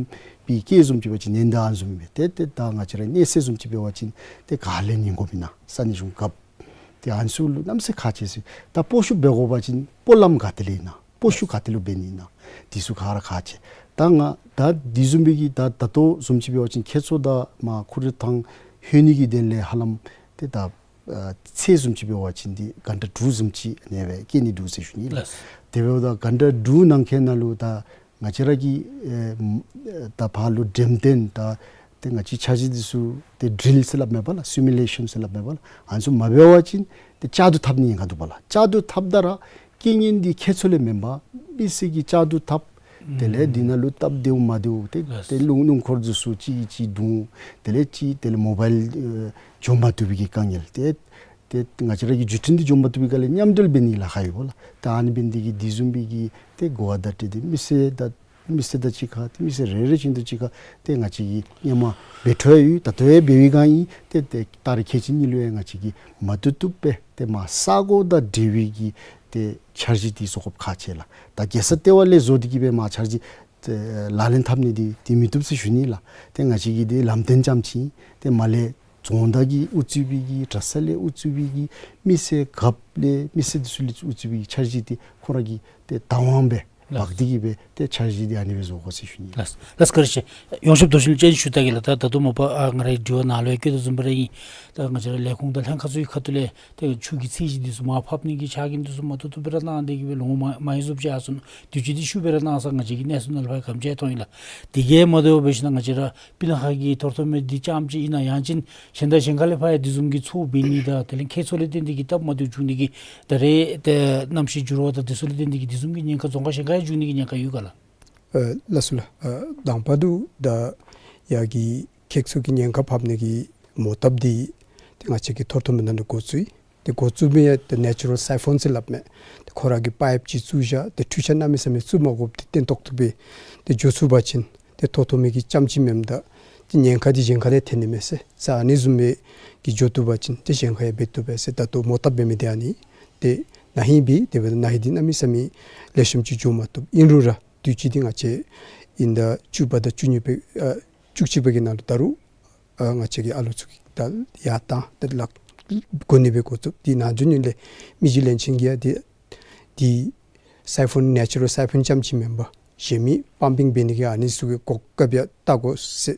སྦེ་སྐད་བཟུམ་ཅིག་འབད་བ་ཅིན་ཉེན་བརྡ་ཨ་ནི་བཟུམ་སྦེ་ཏེ་ཏེ་ད་ང་བཅས་ར་གནས་ཚད་བཟུམ་ཅིག་འབད་བ་ཅིན་ཏེ་ག་ལས་ཉན་དགོཔ་ཨིན་ན་ས་གནས་གཞུང་ཁག་ཏེ་ཨ་ནི་ཚུ་ལུ་གནམ་མེད་ས་མེད་ཁག་ཆེ་ཟེར། ད་སྤོ་བཤུད་འབད་དགོ་པ་ཅིན་སྤོ་ལམ་ག་ཏེ་ལས་ཨིན་ན་སྤོ་བཤུད་ག་ཏེ་ལུ་འབད་ནི་ཨིན་ན་འདི་ཚུ་ག་ར་ཁག་ཆེ། ད་ང་ད་འདི་བཟུམ་སྦེ་གི་ད་ད་ལྟོ་བཟུམ་ཅིག་འབད་བ་ཅིན་ཁྱེད་ཚོ་ད་མར་ཁུ་རུ་ཐང་ལྷོད་ནི་གི་དོན་ལས་ཧ་ལམ་ཏེ་ད་ཨ་ཚད་བཟུམ་ཅིག་འབད་བ་ཅིན་འདི་གྷན་ཊ་དྲུག་བཟུམ་ཅིག་ཨ་ནེ་སྦེ་བསྐྱལ་ནི་འདུག་ཟེར་ཞུ་ནི་ལགས། ལགས། དེ་འབདཝ་ད་གྷན་ཊ་དྲུག་ནང་འཁོད་ནང་ལུ་ད་ང་བཅས་ར་གི་ཨེ་ད་ཕར་ལུ་འགྲེམས་སྟོན་ད་ཏེ་ང་བཅས་འཆར་གཞི་འདི་ཚུ་ཏེ་ཌི་རིལ་ཟེར་སླབ་མས་པ་ལགས། སི་མུ་ལེ་ཤཱན་ཟེར་སླབ་མས་པ་ལགས། ཨ་ནི་ཚུ་མ་འབད་བ་ཅིན་ཏེ་བཅག་དུ་འཐབ་ནི་ཉེན་ཁ་འདུག་པ་ལགས། བཅག་དུ་འཐབ་ད་ར་རྐྱེན་ངན་འདི་ཁྱེད་ཚོ་ལས་མེན་པར་མི་སེར་གྱིས་བཅག་དུ་འཐབ། དེ་ལས་འདི་ནང་ལུ་སྟབས་བདེཝ་མ་བདེཝ་ཏེ་ལགས། ཏེ་སྣུམ་སྣུམ་འཁོར་འདི་ཚུ་གཅིག་གིས་གཅིག་བརྡུང་། དེ་ལས་གཅིག་དེ་ལས་མོ་བཱའིལ་ཨེ་འཛོམས་མ་བཏུབ་པའི་གི་དཀའ་ངལ་ཏེ་ཏེ་ང་བཅས་ར་གི་བརྒྱུད་འཕྲིན་འདི་འཛོམས་མ་བཏུབ་པའི་སྒང་ལས་མཉམ་འབྲེལ་འབད་ནི་ལཱ་ཁག་ཡོད་པ་ལགས། ད་ཨ་ནི་འབད་ནི་འདི་གིས་འདི་བཟུམ་སྦེ་གི་ཏེ་གོ་བ་བརྡ་སྤྲོད་འདི་མི་སེར་དང་མི་སེར་དང་གཅིག་ཁར་ཏེ་མི་སེར་རེ་རེ་བཞིན་དུ་གཅིག་ཁར་ཏེ་ང་བཅས་ཀྱིས་སྔོན་མ་འབད་འཕྲོ་ཡོད། ད་ལྟོ་ཡང་འབད་བའི་སྒང་ཨིན། ཏེ་ཏེ་ད་རེས་ཁལ་གཅིག་གཉིས་ལུ་ཡང་ང་བཅས་ཀྱིས་མ་བཏུབ་བཏུབ་སྦེ་ཏེ་མར་ས་གོ་དང་འབྲེལ་བའི་གི་ཏེ་འཆར་གཞི་འདི་བཟོ་དགོཔ་ཁག་ཆེ་ལགས། ད་རྒྱལ་ས་ལྟེ་བ་ལས་བཟོ་སྟེ་གིས་སྦེ་མར་འཆར་གཞི་ ཏེ་ལག་ལེན་འཐབ་ནི་འདི་ཏེ་མི་བཏུབ་ཟེར་ཞུ་ནི་ལགས། ཏེ་ང་བཅས་ཀྱི་འདི་ལམ་སྟོན་རྐྱངམ་ཅིག་ཏེ་མར་ལས་རྫོང་བདག་གིས་དབུ་གཙོས་པའི་གི་གྲྭ་ས་ལས་དབུ་གཙོས་པའི་གི་མི་སེར་རྒཔོ་ལས་མི་སེར་འདི་ཚུ་ལས་དབུ་གཙོས་པའི་གི་འཆར་གཞི་འདི་ཁོང་ར་གིས་ཏེ་བདག་དབང་སྦེ་ལགས། འབག་སྟེ་གིས་སྦེ་ཏེ་འཆར་གཞི་འདི་ཨ་ནི་སྦེ་བཟོ་དགོ་ཟེར་ཞུ་ནི། ལགས་ལགས། བཀའ་དྲིན་ཆེ། ཡོངས་ཁྱབ་མདོ་ཆེན་ལུ་སྤྱན་ཞུ་ད་གེ་ལགས། ད་ད་ལྟོ་མ་པ་ཨ་ང་རའི་དྲི་བ་ནང་ལུ་ཡང་བཀོད་དོ་བཟུམ་སྦེ་ར་ཨིན། ད་ང་བཅས་ར་ལས་ཁུངས་དང་ལྷན་ཁག་ཚུ་གི་ཁ་ཐུག་ལས་ཏེ་ཆུ་གི་ཚད་གཞི་འདི་ཚུ་མར་ཕབ་ནི་གི་ཆ་རྐྱེན་འདི་ཚུ་མ་ཏོག་ཏོ་སྦེ་ར་གནང་སྟེ་གིས་སྦེ་ལོ་ངོ་མ་མ་ཡུན་ཙམ་ཅིག་ཡར་སོང་ནུག། དུས་ཅི་འདི་ཤུལ་སྦེ་ར་གནང་ས་ང་བཅས་ཀྱི་གནས་ཚུལ་ནང་ལུ་ཕར་ག་དེམ་ཅིག་ཡང་མཐོང་ཡི་ལགས། དེ་གིས་མ་དོ་བར་འབད་ཞིན་ན་ང་བཅས་ར་སྤུ་ན་ཁ་གི་མཐོ་ལྟོ་མི་འདི་རྐྱངམ་ཅིག་ཨིན་ན་ཡང་ཅིན་གཞན་དང་གཞན་ཁ་ལས་ཕར་ཡང་དེ་བཟུམ་གྱི་ཚོར་འབད་ནི་དང་དེ་ལས་ཁྱད་མཚར་ལས་བརྟེན་ཏེ་གིས་སྟབས་མ་བདེཝ་བྱུང་ནི་གི་ད་རེས་ཏེ་གནམ་གཤིས་འགྱུར་བ་དང་དེ་ཚུ་ལས་བརྟེན་ཏེ་གིས་དེ་བཟུམ་གྱི་ཉེན་ཁ་རྫོང་ཁག་གཞན་ཁར་ཡང་འབྱུང་ནི་གི་ཉེན་ཁ་ཡོད་ག་ལགས། ཨ་ལགས་སོ་ལགས། ཨ་དང་པ་དུ་ད་ཡར་གྱི་ཁྱད་མཚར་གྱི་ཉེན་ཁ་འབག་ནི་གི་མོ་བཏབ་འདི་ཏེ་ང་བཅས་ཀྱི་མཐོ་ལྟོ་མི་ནང་ལུ་འགོ་བཙུགས་ཡི། ཏེ་འགོ་བཙུགས་མི་ཡང་ཏེ་ནེ་ཅུ་རཱལ་སའི་ཕོན་ཟེར་སླབ་མས། ཏེ་ཁོ་ར་གིས་པའིཔ་ཅིག་བཙུགས་བཞག། ཏེ་འཕྲུལ་ཆས་གནམ་མེད་ས་མེད་བཙུགས་མ་དགོཔ་འདི་སྟོན་ཏོག་ཏོ་སྦེ་ཏེ་འགྱོ་ཚུགས་པ་ཅིན་ཏེ་མཐོ་ལྟོ་མི་གི་རྐྱངམ་ཅིག་མེན་པར་ཏེ་ཉེན་ཁ་འདི་གཞན་ཁ་ལས་ཐོན་ནི་མས་ཟེར། ས་ཨ་ནི་བཟུམ་མའི་གི་འགྱོ་བཏུབ་པ་ཅིན་ཏེ་གཞན་ཁར་ཡང་འབད་བཏུབ་པས་ཟེར་ད་ལྟོ་མོ་བཏབ་འབད་མི་འདི་ཨ་ནི། ཏེ་ན་ཧིང་འབད་དེ་འབདཝ་ད་ན་ཧིང་འདི་གནམ་མེད་ས་མེད་ལེགས་ཤོམ་ཅིག་འགྱོ་མ་བཏུབ། ཨིན་རུང་ར་དུས་ཅི་འདི་ང་བཅས་དབྱིན་ཟླ་བཅུ་པ་དང་བཅུ་གཉིས་པའི་ཨ་བཅུ་གཅིག་པའི་གི་ནང་ལུ་ད་རུང་ཨ་ང་བཅས་ཀྱི་ཨ་ལོ་ཚུ་གིས་ད་ཡར་བཏང་སྟེ་ལག་འགོ་ནི་སྦེ་འགོ་བཙུགས། དེ་ནང་དོན་ཉིད་ལས་མི་རྗེ་བློན་ཆེན་གྱིས་ཡང་དེ་དེ་སའི་ཕོན་ནེ་ཅུ་རཱལ་སའི་ཕོན་རྐྱངམ་ཅིག་མེན་པར་གཞན་མི་པམ་པིང་འབད་ནི་གི་ཨ་ནི་ཚུ་གི་གོ་སྐབས་ཡང་བལྟ་དགོ་ཟེར་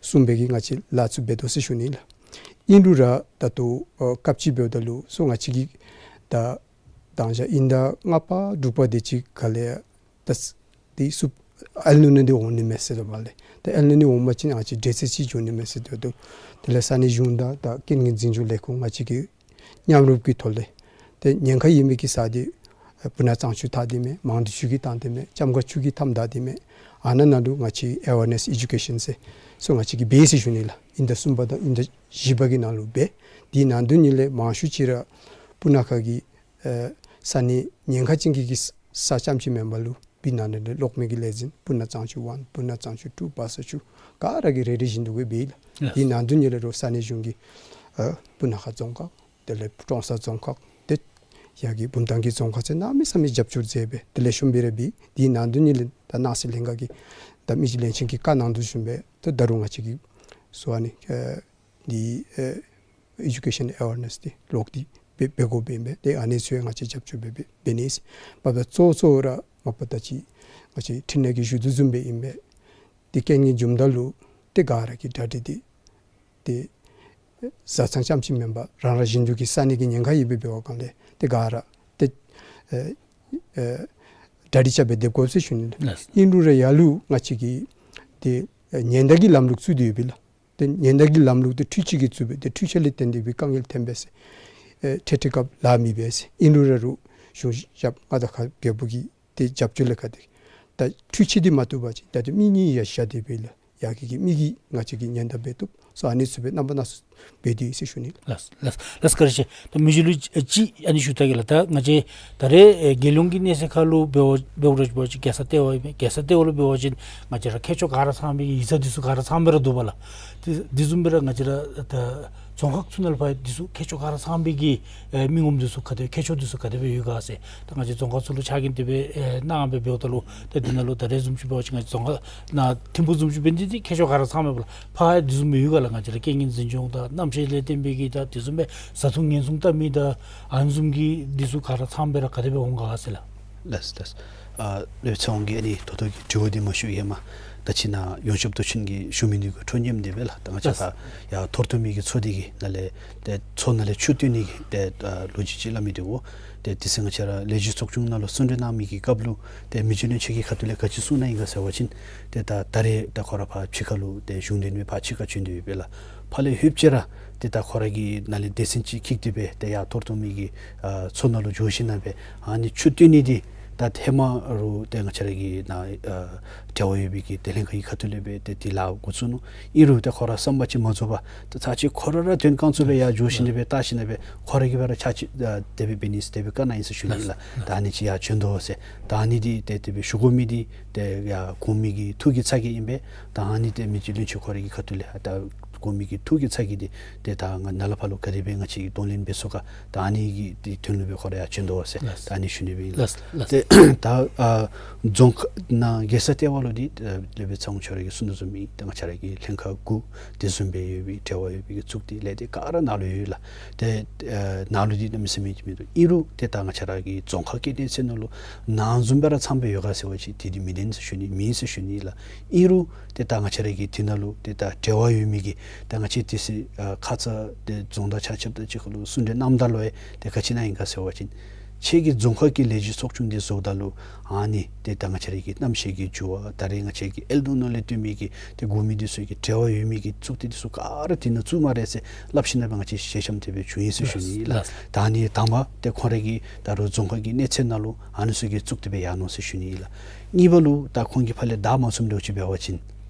གསུངས་པའི་གི་ང་བཅས་ལཱ་ཚུ་འབད་དོ་ཟེར་ཞུ་ནི་ལགས། ཨིན་རུང་ར་ད་ལྟོ་ཨ་སྐབས་ཅིག་འབདཝ་ད་ལུ་སོ་ང་བཅས་ཀྱི་ད་དང་ཞག་དབྱིན་ཟླ་ལྔ་པ་དྲུག་པ་དེ་ཅིག་ཁ་ལས་ཡང་ད་དེ་ཚུ་ཨེལ་ནི་ཉོ་འདི་འོང་ནི་མས་ཟེར་དོ་མ་ལས། ད་ཨེལ་ནི་ཉོ་འོང་པ་ཅིན་ང་བཅས་འདྲེ་ཚད་ཅིག་འགྱོ་ནི་མས་ཟེར་དོ་འདུག། དེ་ལས་ས་གནས་གཞུང་དང་ད་རྐྱེན་ངན་འཛིན་སྐྱོང་ལས་ཁུངས་ང་བཅས་ཀྱི་མཉམ་རུབ་ཀྱི་ཐོག་ལས་ཏེ་ཉེན་ཁ་ཡོད་མི་གི་ས་འདི་ཨ་སྤུ་ན་གཙང་ཆུ་བཏང་སྟེ་མས། མང་སྡེ་ཆུ་གིས་བཏང་སྟེ་མས། ལྕམ་མགར་ཆུ་གིས་བཏངམ་ད་སྟེ་མས། ཨ་ནཱ་ནང་ལུ་ང་བཅས་ཨེ་ཝེར་ནེསི་ཨེ་ཌུ་ཀེ་ཤཱན་ཟེར་སོ་ང་བཅས་ཀྱིས་འབད་ཟེར་ཞུ་ནི་ལགས། དབྱིན་ཟླ་གསུམ་པ་དང་དབྱིན་ཟླ་བཞི་པ་གི་ནང་ལུ་འབད། དེ་ནང་དོན་ཉིད་ལས་མང་ཤོས་ཅིག་ར་སྤུ་ན་ཁ་གི་ཨེ་ས་གནས་ཉེན་ཁ་ཅན་གྱི་གི་ས་རྐྱངམ་ཅིག་མེན་པར་ལུ་དེ་ནང་ལས་གློག་མེ་གི་ལས་འཛིན་སྤུ་ན་གཙང་ཆུ་ཝན་སྤུ་ན་གཙང་ཆུ་ཊུ་བ་ས་ཆུ་ག་ར་གིས་རེ་རེ་བཞིན་དུ་གིས་འབད་ཡི་ལགས། ཡེས། དེ་ནང་དོན་ཉིད་ལས་རོགས་ས་གནས་གཞུང་གིས་ཨ་སྤུ་ན་ཁ་རྫོང་ཁག་དེ་ལས་ཀྲོང་གསར་རྫོང་ཁག་དེ་ཡར་གྱི་བུམ་ཐང་གི་རྫོང་ཁག་ཚུ་གནམ་མེད་ས་མེད་རྒྱབ་སྐྱོར་མཛད་སྦེ་དེ་ལས་ཤུལ་འབད་ར་འབད། དེ་ནང་དོན་ཉིད་ལས་ད་ནང་སྲིད་ལྷན་ཁག་གིས་ད་མི་རྗེ་བློན་ཆེན་གྱིས་བཀའ་གནང་དོ་བཟུམ་སྦེ་ད་ད་རུང་ང་བཅས་ཀྱིས་སོ་ཨ་ནི་ཨ་འདི་ཨེ་ཨེ་ཌུ་ཀེ་ཤཱན་ཨེ་ཝེར་ནེསི་འདི་ལོག་སྟེ་འབད་འབད་དགོཔ་ཨིན་པས། ཏེ་ཨ་ནི་ཚུ་ཡང་ང་བཅས་རྒྱབ་སྐྱོར་འབད་འབད་འབད་ནི་ཨིན། འབདཝ་ད་གཙོ་བོ་གཙོ་བོ་ར་མ་པ་ད་ཅི་ང་བཅས་འཕྲིན་ལས་ཀྱིས་ཞུ་དོ་བཟུམ་སྦེ་ཨིན་པས། ཏེ་རྐྱེན་ངན་འབྱུངམ་ད་ལུ་ཏེ་ག་ར་གིས་གྲ་སྒྲིག་འདི་ཏེ་བཟའ་ཚང་རྐྱངམ་ཅིག་མེན་པར་རང་ར་བཞིན་དུ་གི་ས་གནས་ཀྱི་ཉེན་ཁ་ཡོདཔ་སྦེ་འབད་བའི་སྒང་ལས་ཏེ་ག་ར་ཏེ་ཨེ་ཨེ་གྲ་སྒྲིག་རྐྱབ་སྦེ་སྡོད་དགོ་ཟེར་ཞུ་ནི། ལགས། ཨིན་རུང་ར་ཡར་ལུ་ང་བཅས་ཀྱིས་ཏེ་ཨེ་ཉེན་བརྡ་གི་ལམ་ལུགས་བཙུགས་ཏེ་ཡོད་པས་ལགས། ཏེ་ཉེན་བརྡ་གི་ལམ་ལུགས་འདི་འཕྲུལ་ཆས་ཀྱིས་བཙུགས་པས། ཏེ་འཕྲུལ་ཆས་ལས་བརྟེན་ཏེ་སྦེ་དཀའ་ངལ་ཐོན་པས་ཟེར། ཨེ་འཕྲལ་འཕྲལ་སྐབས་ལཱ་མི་འབད་ཟེར། ཨིན་རུང་ར་རོགས་གཞུང་ཞབས་མངའ་བདག་ཁག་བརྒྱད་པོ་གི་ཏེ་རྒྱབ་སྐྱོར་ལས་ཁར་ཏེ་ད་འཕྲུལ་ཆས་འདི་མ་བཏུབ་པ་ཅིན་ད་ཏེ་མི་ངེ་ཡར་བཞག་སྟེ་སྦེ་ལགས་ཡར་གྱི་གི་མི་གིས་ང་བཅས་ཀྱིས་ཉེན་བརྡ་འབད་བཏུབ། སོ་ཨ་ནི་ཚུ་སྦེ་རྣམ་པ་སྣ་ཚོགས་འབད་དེ་ཡོད་ཟེར་ཞུ་ནི། ལགས་ལགས་ལགས། བཀའ་དྲིན་ཆེ། ད་མི་རྗེ་ལུ་ཅིག་ཨ་ནི་ཞུ་ད་གེ་ལགས། ད་ང་བཅས་ད་རེས་ཨེ་རྒྱལ་ཡོངས་ཀྱི་གནས་ཚད་ཁར་ལུ་འབད་བ་འབད་བ་ར་འབད་བ་ཅིན་རྒྱལ་ས་ལྟེ་བ་ཨིན་པས། རྒྱལ་ས་ལྟེ་བ་ལུ་འབད་བ་ཅིན་ང་བཅས་ར་མཁས་མཆོག་ག་ར་ཚང་བའི་གི་ཡིག་ཚང་འདི་ཚུ་ག་ར་ཚང་སྦེ་ར་འདུག་པ་ལགས། དེ་དེ་བཟུམ་སྦེ་ར་ང་བཅས་ར་ད་རྫོང་ཁག་ཚུ་ནང་ལུ་ཕར་འདི་ཚུ་མཁས་མཆོག་ག་ར་ཚང་བའི་གི་ཨེ་མི་ངོམ་འདི་ཚུ་ག་དེ་མཁས་མཆོག་འདི་ཚུ་ག་དེ་སྦེ་ཡོད་ག་ཟེར། ད་ང་བཅས་རྫོང་ཁག་ཚུ་ལུ་ཕྱག་འགན་དེ་སྦེ་ཨེ་གནང་སྦེ་འབདཝ་ད་ལུ་ད་འདི་ནང་ལུ་ད་རེས་བཟུམ་ཅིག་འབད་བ་ཅིན་ང་བཅས་རྫོང་ཁག་ནང་ཐིམ་ཕུག་བཟུམ་ཅིག་འབད་ནི་འདི་མཁས་མཆོག་ག་ར་ཚང་མས་པ་ལགས། ཕར་འདི་བཟུམ་སྦེ་ཡོད་ག་ལགས། ང་བཅས་ར་རྐྱེན་ངན་འཛིན་སྐྱོང་དང་གནམ་གཤིས་ལས་བརྟེན་པའི་གི་ད་དེ་བཟུམ་སྦེ་བཟའ་འཐུང་ཉེན་སྲུང་ལྟ་མི་དང་ཨ་ནི་བཟུམ་གྱི་འདི་ཚུ་ག་ར་ཚང་སྦེ་ར་ག་དེ་སྦེ་འོང་ག་ཟེར་ལགས། ལགས་ལགས། ཨ་ལས་ཚེ་དབང་གིས་ཨ་ནི་ད་ལྟོ་གི་དྲི་བ་འདི་མ་ཞུ་ཡར་མ་ད་ཅི་ནཱ་ཡོངས་ཁྱབ་མདོ་ཆེན་གྱིས་ཞུ་མི་འདི་གུ་འཕྲོ་མཉམ་འདི་སྦེ་ལགས། ད་ང་བཅས་ལགས། ད་ཡར་མཐོ་ལྟོ་མི་གི་ཚོགས་སྡེ་གི་ནང་ལས་ཏེ་མཚོ་ནང་ལས་ཆུ་བཏོན་ནི་གི་ཏེ་ཨ་ལོ་རྒྱུས་ཅིག་སླབ་མི་འདི་འོང་། ཏེ་དེ་ཚེ་ང་བཅས་ར་ལས་བྱེད་ཚོགས་ཆུང་ནང་ལུ་གསུང་གྲོས་གནང་མི་གི་སྐབས་ལུ་ཏེ་མི་རྗེ་བློན་ཆེན་གྱི་ཁ་ཐུག་ལས་ག་ཅི་གསུངས་གནང་ཡི་ག་ཟེར་བ་ཅིན་ཏེ་ད་ད་རེས་ད་ཁོ་ར་ཕར་ཕྱི་ཁ་ལུ་ཏེ་གཞུང་འབྲེལ་མེད་པར་ཕྱི་ཁར་བྱོན་ཏེ་ཡོད་པས་ལགས། ཕར་ལས་ལྷོདཔ་ཅིག་ར་ཏེ་ད་ཁོ་ར་གིས་ནཱ་ལས་སྡེ་ཚན་ཅིག་འཁྱིད་དེ་སྦེ་ཏེ་ཡར་མཐོ་ལྟོ་མི་གི་ཨ་མཚོ་ནང་ལུ་འགྱོ་ཞིན་ན་སྦེ་ཨ་ནི་ཆུ་བཏོན་ནི་འདི་ད་ཧེ་མ་རུ་ཏེ་ང་བཅས་ར་གི་ནཱ་ཨ་འབྲེལ་བ་ཡོད་པའི་གི་ཏེ་ལྷན་ཁག་གི་ཁ་ཐུག་ལས་སྦེ་ཏེ་འདི་ལཱ་འགོ་བཙུགས་ནུག། ཨིན་རུང་ཏེ་ཁོ་ར་བསམ་པ་ཅིག་མ་རྫོགས་པར་ཏེ་ཚར་ཅིག་ཁོ་ར་ར་དོན་རྐང་བཙུགས་སྦེ་ཡར་འགྱོ་ཞིན་ན་སྦེ་བལྟ་ཞིན་ན་སྦེ་ཁོ་ར་གིས་སྦེ་ར་ཕྱག་ཕྱིད་ཨ་དེ་སྦེ་འབད་ནི་ཟེར་དེ་སྦེ་བཀའ་གནང་ཡི་ཟེར་ཞུ་ནི་ལགས། ད་ཨ་ནི་ཅིག་ཡར་བྱོན་དོ་ཟེར། ད་ཨ་ནི་འདི་ཏེ་དེ་སྦེ་ཞུ་དགོ་མི་འདི་ཏེ་ཡར་གོང་མའི་གི་ཐུགས་ཀྱི་ཚ་གྱང་ཨིན་པས། ད་ཨ་ནི་ཏེ་མི་རྗེ་བློན་ཆེན་ཁོ་ར་གི་ཁ་ཐུག་ལས་ད་ དགོ་མི་གི་ཐུགས་ཀྱི་ཚ་གྱང་འདི་ཏེ་ད་ང་ནཱ་ལས་ཕར་ལུ་ག་དེ་སྦེ་ང་བཅས་ཀྱིས་གདོང་ལེན་འབད་ཚུགས་ག། ད་ཨ་ནི་གི་ཏེ་དོན་ལུ་སྦེ་ཁོ་ར་ཡར་བྱོན་དོ་ཟེར། ལགས། ད་ཨ་ནི་ཞུ་ནི་སྦེ་ཨིན་ལགས། ལགས། ལགས། ཏེ་ད་ཨ་རྫོང་ཁག་ནང་རྒྱལ་ས་ལྟེ་བ་ལུ་འདི་ཨ་ལས་སྦེ་ཚེ་དབང་ཆོས་ར་གིས་གསུང་དོ་བཟུམ་སྦེ་ཏེ་ང་བཅས་ར་གི་ལྷན་ཁག་དགུ་དེ་བཟུམ་སྦེ་ཡོད་པའི་འབྲེལ་བ་ཡོད་པའི་གི་ཚོགས་སྡེ་ལས་སྡེ་ག་ར་ནཱ་ལུ་ཡོད་ལགས། ཏེ་ཨ་ནཱ་ལུ་འདི་གནམ་མེད་ས་མེད་ཅིག་མིན་འདུག། ཨིན་རུང་ཏེ་ད་ང་བཅས་ར་གི་རྫོང་ཁག་གི་གནས་ཚད་ནང་ལུ་ནཱ་བཟུམ་སྦེ་ར་ཚངམ་སྦེ་ཡོད་ག་ཟེར་བ་ཅིན་དེ་འདི་མི་བདེན་ཟེར་ཞུ་ནི་མེད་ཟེར་ཞུ་ནི་ལགས། ཨིན་རུང་ཏེ་ད་ང་བཅས་ར་གི་དེ་ནང་ལུ་ཏེ་ད་འབྲེལ་བ་ཡོད་མི་གི་ད་ང་བཅས་དེ་སྦེ་ཨ་ཁ་ཙ་ཏེ་རྫོང་དང་ཆ་ཁྱབ་དང་གཅིག་ཁར་ལུ་གསུང་གྲོས་གནངམ་ད་ལུ་ཡང་ཏེ་ག་ཅི་ཨིན་ན་ཨིན་ག་ཟེར་བ་ཅིན་ཁྱེད་ཀྱིས་རྫོང་ཁག་གི་ལས་བྱེད་ཚོགས་ཆུང་འདི་བཟོཝ་ད་ལུ་ཨ་ནི་ཏེ་ད་ང་བཅས་ར་གི་རྣམ་ཤེས་ཀྱི་འགྱུར་བ་ད་རེས་ང་བཅས་ཀྱི་ཨེལ་ནང་ལས་བཏོན་མི་གི་ཏེ་དགོ་མི་འདི་ཚུ་གི་འབྲེལ་བ་ཡོད་མི་གི་ཚོགས་སྡེ་འདི་ཚུ་ག་ར་དེ་ནང་བཙུགས་སྨ་རེ་ཟེར་སླབ་ཞིནམ་ལས་ང་བཅས་ཞལ་འཆམ་དེ་སྦེ་བྱུང་ཡི་ཟེར་ཞུ་ནི་ལགས། ལགས། ད་ཨ་ནི་དང་པ་ཏེ་ཁོང་ར་གི་ད་རུང་རྫོང་ཁག་གི་གནས་ཚད་ནང་ལུ་ཨ་ནི་ཚུ་གི་བཙུགས་ཏེ་སྦེ་ཡར་ནུག་ཟེར་ཞུ་ནི་ལགས། གཉིས་པ་ལུ་ད་ཁོང་གིས་ཕར་ལས་བདའ་མ་ཚུགསཔ་འདྲཝ་ཅིག་འབད་བ་ཅིན་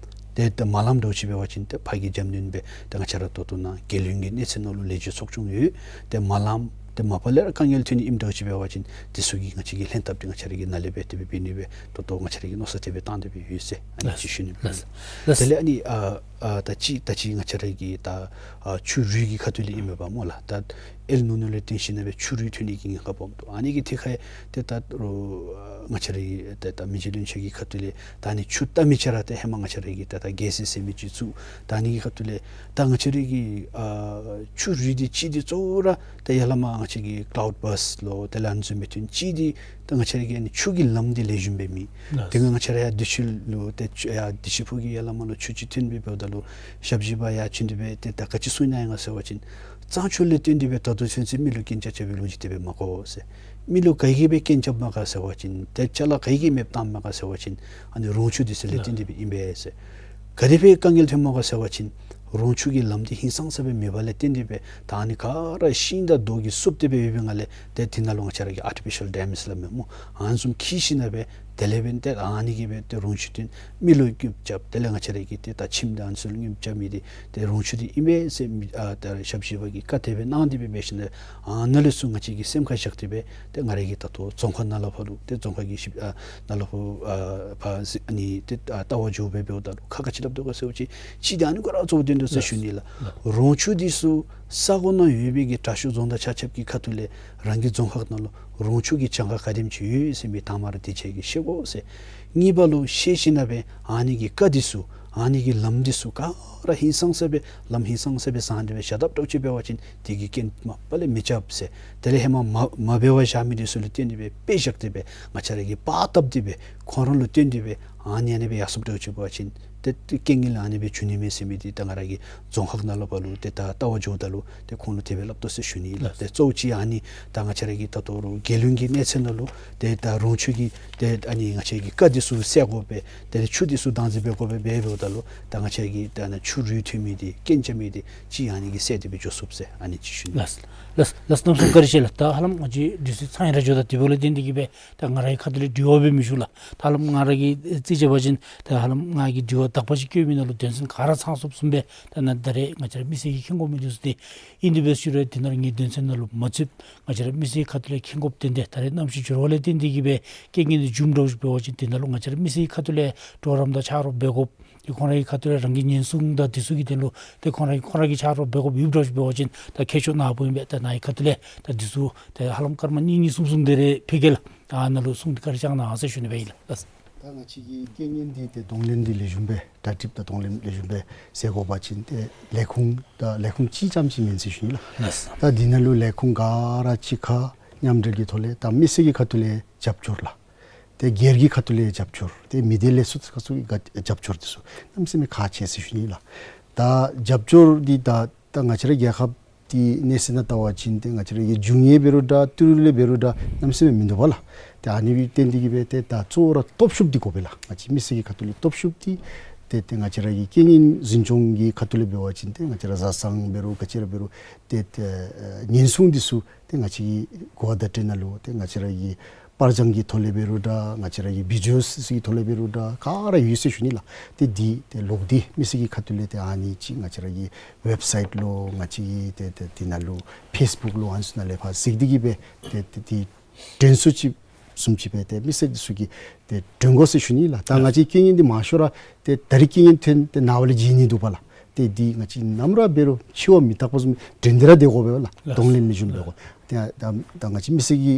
ཏེ་ད་མ་ལངམ་འདྲཝ་ཅིག་འབད་བ་ཅིན་ཏེ་ཕར་གི་འཇམ་མཉེན་སྦེ་ཏེ་ང་བཅས་ར་ད་ལྟོ་ནཱ་རྒྱལ་ཡོངས་ཀྱི་གནས་ཚད་ནང་ལུ་ལས་བྱེད་ཚོགས་ཆུང་ཡོད། ཏེ་མ་ལངམ་ཏེ་མ་པ་ལས་ར་དཀའ་ངལ་ཐོན་ནི་ཨིནམ་འདྲཝ་ཅིག་འབད་བ་ཅིན་དེ་ཚུ་གི་ང་བཅས་ཀྱིས་ལྷན་ཐབས་འདི་ང་བཅས་ར་གིས་ནཱ་ལས་སྦེ་དེ་སྦེ་འབད་ནི་སྦེ་ད་ལྟོ་ང་བཅས་ར་གིས་མནོ་བསམ་དེ་སྦེ་བཏང་སྟེ་སྦེ་ཡོད་ཟེར་ཨ་ནི་ཅིག་ཞུ་ནི་སྦེ། ལགས། ལགས། དེ་ལས་ཨ་ནི་ཨ་ཨ་ད་ཅི་ད་ཅི་ང་བཅས་ར་གི་ད་ཨ་ཆུ་རུད་ཀྱི་ཁ་ཐུག་ལས་ཨིན་མས་པ་སྨོ་ལགས། ད་ཨེལ་ནང་ལུ་ལས་བརྟེན་ཞིནམ་ལས་ཆུ་རུད་ཐོན་ནི་གི་ཉེན་ཁ་སྦོམ་འདུག། ཨ་ནི་གི་ཐད་ཁར་ཏེ་ད་རུང་ང་བཅས་ར་གི་ད་ད་མི་རྗེ་བློན་ཆེན་གྱི་ཁ་ཐུག་ལས་ད་ཨ་ནི་ཆུ་བཏབ་མི་ཅིག་ར་ཏེ་ཧེ་མ་ང་བཅས་ར་གིས་ད་ད་རྒྱལ་སྲས་ཟེར་མི་ཅིག་བཙུགས། ད་ཨ་ནི་གི་ཁ་ཐུག་ལས་ད་ང་བཅས་ར་གི་ཨ་ཆུ་རུད་འདི་གཅིག་འདི་གཙོ་བོ་ར་ད་ཡར་ལས་མར་ང་བཅས་ཀྱི་ཀ་ལའུཌ་བཱསཊ་ལོ་དེ་ལས་ཨ་ནི་བཟུམ་སྦེ་ཐོན། གཅིག་འདི་ད་ང་བཅས་ར་གི་ཨ་ནི་ཆུ་གི་ལམ་འདི་ལེགས་ཤོམ་སྦེ་མེད། ལགས། དེ་སྒང་ང་བཅས་ར་ཡར་བདེ་ཆེན་ལུ་ཏེ་ཆུ་ཡར་བདེ་ཆེན་ཕུག་གི་ཡར་ལས་མར་ལུ་ཆུ་ཅིག་ཐོན་སྦེ་འབདཝ་ད་ལུ་ཞབས་ཕྱི་པ་ཡར་བྱོན་ཏེ་སྦེ་ཏེ་ད་ག་ཅི་གསུང་ནི་ཨིན་ན་ཟེར་བ་ཅིན་གཙང་ཆུ་ལས་བརྟེན་ཏེ་སྦེ་ད་ལྟོ་ཚུན་ཚོད་མི་ལུ་རྐྱེན་རྐྱབ་རྐྱབ་པའི་ལོ་རྒྱུས་དེ་སྦེ་མ་གོ་ཟེར། མི་ལུ་ག་གིས་སྦེ་རྐྱེན་རྐྱབ་མས་ག་ཟེར་བ་ཅིན་ཏེ་ཅ་ལ་ག་གིས་མེདཔ་བཏངམ་མས་ག་ཟེར་བ་ཅིན་ཨ་ནི་རོང་ཆུ་འདི་ཚུ་ལས་བརྟེན་ཏེ་སྦེ་ཨིན་པས་ཟེར། ག་དེ་སྦེ་དཀའ་ངལ་ཐོནམ་སྨོ་ག་ཟེར་བ་ཅིན་རོང་ཆུ་གི་ལམ་འདི་ཧིང་སངས་ས་སྦེ་མེདཔ་ལས་བརྟེན་ཏེ་སྦེ་ད་ཨ་ནི་ག་ར་ཤིང་དང་རྡོ་གིས་བསུབ་སྟེ་སྦེ་ཡོད་པའི་ངང་ལས་ཏེ་དེ་ནང་ལུ་ང་བཅས་ར་གིས་ཨར་ཊི་ཕི་ཤཱལ་ཌེམ་ཟེར་སླབ་མས་སྨོ། ཨ་ནི་བཟུམ་འཁྱིད་ཞིནམ་ལས་སྦེ་དེ་ལས་འབདན་ཏེ་ཨ་ནི་གིས་སྦེ་ཏེ་རོང་ཆུ་འདི་མི་ལུ་རྔུབ་རྐྱབ། དེ་ལས་ང་བཅས་ར་གི་ཏེ་ད་ཁྱིམ་དང་ཨ་ནི་ཚུ་ལུ་རྔུབ་རྐྱབ་མི་འདི་ཏེ་རོང་ཆུ་འདི་ཨིན་པས་ཟེར་མི་ཨ་ད་ཞབས་ཕྱི་པ་གིས་བཀའ་དེ་སྦེ་གནང་སྟེ་སྦེ་འབད་ཞིནམ་ལས་ཨ་ནཱ་ལས་ཚུར་ང་བཅས་ཀྱིས་སེམས་ཁར་བཞག་སྟེ་སྦེ་ཏེ་ང་ར་གིས་ད་ལྟོ་རྫོང་ཁག་ནཱ་ལས་ཕར་ལུ་ཏེ་རྫོང་ཁག་གི་ཞིབ་ཨ་ནཱ་ལས་ཕར་ཨ་ཕར་ཨ་ནི་ཏེ་ཨ་ལྟ་བར་འགྱོ་སྦེ་འབདཝ་ད་ལུ་ཁག་ཁ་ཅིག་སླབ་དོ་ག་ཟེར་བ་ཅིན་གཅིག་འདི་ཨ་ནི་ཁོ་ར་གཙོ་བོ་དོན་དག་ཟེར་ཞུ་ནི་ལགས། རོང་ཆུ་འདི་ཚུ་ས་གོ་ནང་ཡོད་པའི་གི་དྲག་ཤོས་རྫོང་དང་ཆ་ཁྱབ་ཀྱི་ཁ་ཐུག་ལས་རང་གི་རྫོང་ཁག་ནང་ལུ་རོང་ཆུ་གི་གྱངས་ཁ་ག་དེམ་ཅིག་ཡོད་ཟེར་མི་དང་པ་ར་དེ་ཁྱེད་ཀྱིས་ཤེས་དགོ་ཟེར། གཉིས་པ་ལུ་ཤེས་ཞིནམ་ལས་སྦེ་ཨ་ནི་གི་ཀ་འདི་ཚུ་ཨ་ནི་གི་ལམ་འདི་ཚུ་ག་ར་ཧིང་སངས་ས་སྦེ་ལམ་ཧིང་སངས་ས་སྦེ་བཟང་སྟེ་སྦེ་བཞག་དཔ་འདྲཝ་ཅིག་འབད་བ་ཅིན་དེ་གིས་རྐྱེན་མ་པ་ལས་མི་རྐྱབ་ཟེར། དེ་ལས་ཧེ་མ་མ་མ་འབད་བར་བཞག་མི་འདི་ཚུ་ལུ་བརྟེན་ཏེ་སྦེ་དཔེ་བཞག་སྟེ་སྦེ་ང་བཅས་ར་གིས་པར་བཏབ་སྟེ་སྦེ་ཁོང་ར་ལུ་བརྟེན་ཏེ་སྦེ་ཨ་ནི་ཨ་ནི་སྦེ་ཡར་སོངམ་འདྲཝ་ཅིག་འབད་བ་ཅིན་ཏེ་ཏེ་རྐྱེན་ངན་ཨ་ནི་སྦེ་འབྱུང་ནི་མས་ཟེར་མི་འདི་ད་ང་ར་གི་རྫོང་ཁག་ནང་ལུ་ཕར་ལུ་ཏེ་ད་ལྟ་བར་འགྱོཝ་ད་ལུ་ཏེ་ཁོང་ལུ་དེ་སྦེ་སླབ་དོ་ཟེར་ཞུ་ནི་ལགས། ཏེ་གཙོ་བོ་ཅིག་ཨ་ནི་ད་ང་བཅས་ར་གི་ད་ལྟོ་རུང་རྒྱལ་ཡོངས་ཀྱི་གནས་ཚད་ནང་ལུ་ཏེ་ད་རོང་ཆུ་གི་ཏེ་ཨ་ནི་ང་བཅས་ཀྱི་ཀ་འདི་ཚུ་སེལ་དགོ་པས། དེ་ལས་ཆུ་འདི་ཚུ་དྭངས་སིང་སྦེ་དགོ་པས། འབད་འབདཝ་ད་ལུ་ད་ང་བཅས་ཀྱི་ད་ཨ་ནི་ཆུ་རུད་ཐོན་མི་འདི་རྐྱེན་རྐྱབ་མི་འདི་ཅིག་ཨ་ནི་གིས་སེལ་ཏེ་སྦེ་འགྱོ་ཚུགས་ཟེར་ཨ་ནི་ཅིག་ཞུ་ནི། ལགས་ལགས་ལགས། གནམ་མེད་ས་མེད་བཀའ་དྲིན་ཆེ་ལགས། ད་ཧ་ལམ་ང་བཅས་དུས་ཚོད་ཚང་ཡར་འགྱོ་ད་དེ་འབདཝ་ལས་བརྟེན་ཏེ་གིས་སྦེ་ད་ང་རའི་ཁ་ཐུག་ལས་དྲི་བ་སྦེ་མི་ཞུ་ལགས། ད་ཧ་ལམ་ང་ར་གིས་རྩིས་རྐྱབ་པ་ཅིན་ད་ཧ་ལམ་ང་གིས་དྲི་བ་དག་པ་ཅིག་བཀོད་མི་ནང་ལུ་དོན་ཚན་ག་ར་ཚང་སོངམ་བཟུམ་སྦེ་ད་ནཱ་ད་རེས་ང་བཅས་ར་མི་སེར་གྱིས་མཁྱེན་དགོ་མི་འདི་ཚུ་ཏེ་ཨིན། དེ་སྦེ་ཞུ་རུང་དེ་ནང་ལུ་ངེའི་དོན་ཚན་ནང་ལུ་མ་ཚུདཔ་ང་བཅས་ར་མི་སེར་ཁ་ཐུག་ལས་མཁྱེན་དགོཔ་ཏན་ཏན་ད་རེས་གནམ་གཤིས་འགྱུར་བ་ལས་བརྟེན་ཏེ་གིས་སྦེ་རྐྱེན་ངན་འདི་འབྱུངམ་འདྲཝ་ཅིག་འབད་བ་ཅིན་དེ་ནང་ལུ་ང་བཅས་ར་མི་སེར་ཁ་ཐུག་ལས་གྲོགས་རམ་དང་ཕྱག་རོགས་འབད་དགོཔ་ཏེ་ཁོང་རའི་ཁ་ཐུག་ལས་རང་གི་ཉེན་སྲུང་དང་དེ་ཚུ་གི་དོན་ལུ་ཏེ་ཁོང་ར་ཁོང་ར་གི་ཕྱག་རོགས་འབད་དགོཔ་ཡོདཔ་འདྲཝ་ཅིག་འབད་བ་ཅིན་ད་མཁྱེན་ཆོག་ནཱ་བུ་ཨིན་པས། ད་ནཱ་གི་ཁ་ཐུག་ལས་ད་འདི་ཚུ་ཏེ་ཧ་ལམ་སྐར་མ་གཉིས་གཉིས་གསུམ་གསུམ་དེ་རེ་ཕུལ་གེ་ལགས། ད་ནཱ་ལུ་གསུང་འདི་བཀའ་དྲིན་བསྐྱང་གནང་ཟེར་ཞུ་ནི་སྦེ་ཨིན་ལགས། ད་ང་བཅས་ཀྱི་རྐྱེན་ངན་འདི་ཏེ་གདོང་ལེན་འདི་ལེགས་ཤོམ་སྦེ་གྲ་སྒྲིག་དང་གདོང་ལེན་ལེགས་ཤོམ་སྦེ་མཛད་དགོ་པ་ཅིན་ཏེ་ལས་ཁུངས་ད་ལས་ཁུངས་གཅིག་རྐྱངམ་ཅིག་མེན་ཟེར་ཞུ་ནི་ལགས། ལགས། ད་འདི་ནང་ལུ་ལས་ཁུངས་ག་ར་གཅིག་ཁར་མཉམ་འབྲེལ་གྱི་ཐོག་ལས་ད་མི་སེར་གྱི་ཁ་ཐུག་ལས་རྒྱབ་སྐྱོར་ལགས། ཏེ་སྒེར་གྱི་ཁ་ཐུག་ལས་རྒྱབ་སྐྱོར་ཏེ་མི་སྡེ་ལས་ཚོགས་ཁག་ཚུ་གི་རྒྱབ་སྐྱོར་འདི་ཚུ་གནམ་མེད་ས་མེད་ཁག་ཆེ་ཟེར་ཞུ་ནི་ལགས། ད་རྒྱབ་སྐྱོར་འདི་ད་ད་ང་བཅས་ར་རྒྱལ་ཁབ་འདི་གནས་ཚད་ནང་བལྟ་བ་ཅིན་ཏེ་ང་བཅས་ར་གི་འབྱུང་ཡུལ་འབད་རུང་འདྲ་ཏི་རུ་ལས་འབད་རུང་འདྲ་གནམ་མེད་ས་མེད་མིན་འདུག་པ་ལགས། ཏེ་ཨ་ནི་སྦེ་བརྟེན་ཏེ་གིས་སྦེ་ཏེ་ད་གཙོ་བོ་ར་སྟོབས་ཤུགས་འདི་དགོ་པས་ལགས། ང་བཅས་མི་སེར་གྱི་ཁ་ཐུག་ལས་སྟོབས་ཤུགས་འདི་ཏེ་ཏེ་ང་བཅས་ར་གི་རྐྱེན་ངན་འཛིན་སྐྱོང་གི་ཁ་ཐུག་ལས་འབད་བ་ཅིན་ཏེ་ང་བཅས་ར་བཟའ་ཚང་འབད་རུང་ག་ཅི་ར་འབད་རུང་ཏེ་ཏེ་ཨེ་ཉེན་སྲུང་འདི་ཚུ་ཏེ་ང་བཅས་ཀྱི་གོ་བ་བརྡ་སྤྲོད་ནང་ལུ་ཏེ་ང་བཅས་ར་གི་པར་བྱང་གི་ཐོག་ལས་འབད་རུང་འདྲ་ང་བཅས་ར་གི་བི་ཌི་ཨོ་ཚུ་གི་ཐོག་ལས་འབད་རུང་འདྲ་ག་ར་ཡོད་ཟེར་ཞུ་ནི་ལགས། ཏེ་འདི་ཏེ་ལོག་སྟེ་མི་སེར་གྱི་ཁ་ཐུག་ལས་ཏེ་ཨ་ནི་ཅིག་ང་བཅས་ར་གི་ཝེབ་སའིཊ་ལུ་ང་བཅས་ཀྱི་ཏེ་ཏེ་འདི་ནང་ལུ་ཕེསི་བུཀ་ལུ་ཨ་ནི་ཚུ་ནང་ལས་ཕར་གཟིགས་ཏེ་གིས་སྦེ་ཏེ་ཏེ་ཏེ་དྲན་གསོ་ཅིག་བཟུམ་ཅིག་སྦེ་ཏེ་མི་སེར་འདི་ཚུ་གིས་ཏེ་དྲན་དགོ་ཟེར་ཞུ་ནི་ལགས། ད་ང་བཅས་རྐྱེན་ངན་འདི་མང་ཤོས་ར་ཏེ་ད་རིས་རྐྱེན་ངན་ཐོན་ཏེ་ནངས་པ་ལས་བརྗེད་ནི་འདུག་པ་ལགས། ཏེ་འདི་ང་བཅས་ནམ་ར་འབད་རུང་འཆི་བ་མི་རྟག་པ་བཟུམ་འདྲེན་ཏེ་ར་སྡོད་དགོ་པས་ལགས། ལགས། གདོང་ལེན་མི་ཞུ་ལགས། འབད་དགོ། ཏེ་ད་ད་ང་བཅས་མི་སེར་གྱི་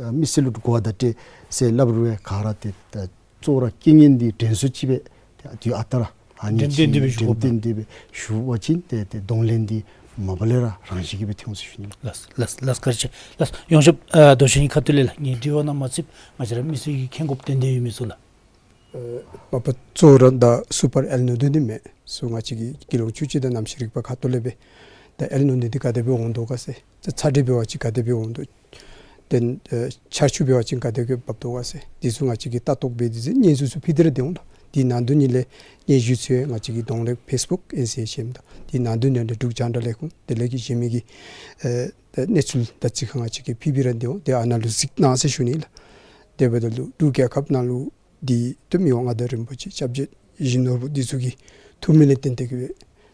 ཨེ་མི་སེར་ལུ་གོ་བ་བརྡ་སྤྲོད་ཟེར་སླབ་རུང་ག་ར་ཏེ་ད་གཙོ་བོ་ར་རྐྱེན་ངན་འདི་འདྲེན་སོ་ཅིག་སྦེ་ཏེ་ཨ་ཏི་ཨ་རྟག་ར་ཨ་ནི་འདྲེན་ཏེ་འདི་སྦེ་ཞུ་དགོ་པས། འདྲེན་ཏེ་འདི་སྦེ་ཞུ་བ་ཅིན་ཏེ་ཏེ་གདོང་ལེན་འདི་མ་པ་ལས་ར་རང་བཞིན་གྱིས་སྦེ་ཐོན་འོང་ཟེར་ཞུ་ནི། ལགས་ལགས་ལགས། བཀའ་དྲིན་ཆེ་ལགས། ཡོངས་ཁྱབ་ཨ་དོ་ཤལ་གྱི་ཁ་ཐུག་ལས་ལགས། ངེའི་དྲི་བ་ནང་མ་ཚུད་ང་བཅས་ར་མི་སེར་གྱིས་མཁྱེན་དགོཔ་ཏན་ཏན་ཡོད་མི་ཚུ་ལགས། ཨེ་མ་པ་གཙོ་བོ་ར་ད་སུ་པར་ཨེལ་ནི་ནོ་འདི་མེན་སུ་ང་བཅས་ཀྱི་དགེ་སློང་ཆོས་སྤྱོད་དང་གནམ་གཤིས་རིག་པའི་ཁ་ཐུག་ལས་འབད། ད་ཨེལ་ནི་ནོ་འདི་ག་དེ་སྦེ་འོང་དོ་ག་ཟེར། ད་ཚ་དྲོད་འབད་བ་ཅིན་ག་དེ་སྦེ་འོང་དོ། ཏེ་ཨེ་ཆར་ཆུ་འབད་བ་ཅིན་ག་དེ་སྦེ་འབབ་དོ་ག་ཟེར། འདི་ཚུ་ང་བཅས་ཀྱིས་ལྟ་རྟོག་འབད་དེ་ཟེར་སྙན་ཞུ་ཚུ་ཕུལ་ཏེ་ར་སྡོད་འོང་ལགས། དེ་ནང་དོན་ཉིད་ལས་སྙན་ཞུ་ཚུ་ང་བཅས་ཀྱི་གདོང་ལེན་ཕེསི་བུཀ་ཨེན་སི་ཨེཆ་ཨེམ་དང་དེ་ནང་དོན་ཉིད་ལས་འབྲུག་རྒྱང་བསྒྲགས་ལས་ཁུངས་དེ་ལས་ཀྱི་གཞན་མི་གི་ཨེ་ད་གནས་ཚུལ་དང་རྩིས་ཁ་ང་བཅས་ཀྱིས་ཕུལ་ཕུལ་ར་སྡོད་འོང་། ཏེ་ཨ་ནཱ་ལུ་གཟིགས་གནང་ཟེར་ཞུ་ནི་ལགས། དེ་འབདཝ་ད་ལུ་འབྲུག་རྒྱལ་ཁབ་ནང་ལུ་འདི་ཏེ་མི་དབང་མངའ་བདག་རིན་པོ་ཆེ་སྐྱབས་རྗེ་ཡིད་བཞིན་ནོར་བུ་འདི་ཚུ་གི་ཐུགས་སྨོན་ལས་བརྟེན་ཏེ་གིས་སྦེ་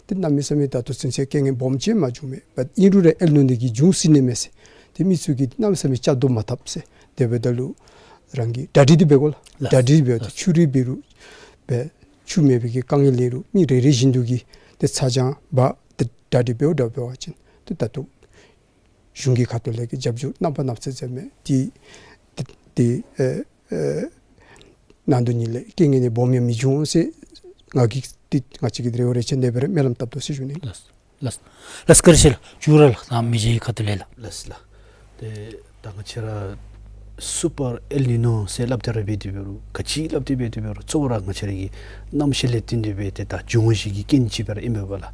ཏེ་གནམ་མེད་ས་མེད་ད་ལྟོ་ཚུན་ཚོད་རྐྱེན་ངན་སྦོམ་ཅིག་མ་བྱུང་མས། བཊ་ཨིན་རུང་ར་ཨེལ་ནི་ནོ་འདི་གིས་འབྱུང་སྲིད་ནི་མས་ཟེར། ཏེ་མི་ཚུ་གིས་གནམ་མེད་ས་མེད་སྐྱབས་དོ་མ་ཐབས་ཟེར། དེ་འབདཝ་ད་ལུ་རང་གིས་གྲ་སྒྲིག་འདི་འབད་དགོ་ལགས། ལགས། གྲ་སྒྲིག་འབད་དེ་ལགས། ཆུ་རུད་འབད་རུང་འབད་ཆུ་མེད་པའི་གི་དཀའ་ངལ་ལས་རུང་མི་རེ་རེ་བཞིན་དུ་གིས་ཏེ་ཚ་གྱང་འབག་ཏེ་གྲ་སྒྲིག་འབདཝ་ད་འབད་བ་ཅིན་ཏེ་ད་ལྟོ་གཞུང་གི་ཁ་ཐུག་ལས་ཀྱི་རྒྱབ་སྐྱོར་རྣམ་པ་སྣ་ཚོགས་ཟེར་མི་འདི་ཏེ་ཏེ་ཨེ་ཨེ་ནང་དོན་ཉིད་ལས་རྐྱེན་ངན་ནི་སྦོམ་ཡང་མི་འབྱུང་ཟེར་ང་གིས་ཏེ་ང་བཅས་ཀྱིས་རེ་བ་རེ་ཆེ་ནེ་སྦེ་ར་སྨོན་ལམ་བཏབ་དོ་ཟེར་ཞུ་ནི། ལགས་ལགས་ལགས། བཀའ་དྲིན་ཆེ་ལགས། མཇུག་ར་ལགས་ནཱ་མི་རྗེ་གི་ཁ་ཐུག་ལས་ལགས། ལགས་ལགས། ཏེ་ད་ང་བཅས་ར་སུ་པར་ཨེལ་ནི་ནོ་ཟེར་སླབ་སྟེ་ར་འབད་དེ་འབད་རུང་ག་ཅི་སླབ་སྟེ་འབད་དེ་འབད་རུང་གཙོ་བོ་ར་ང་བཅས་ར་གི་གནམ་གཤིས་ལས་བརྟེན་ཏེ་འབད་ཏེ་ད་འབྱུང་བ་བཞི་གི་རྐྱེན་ཅིག་སྦེ་ར་ཨིན་པས་ལགས།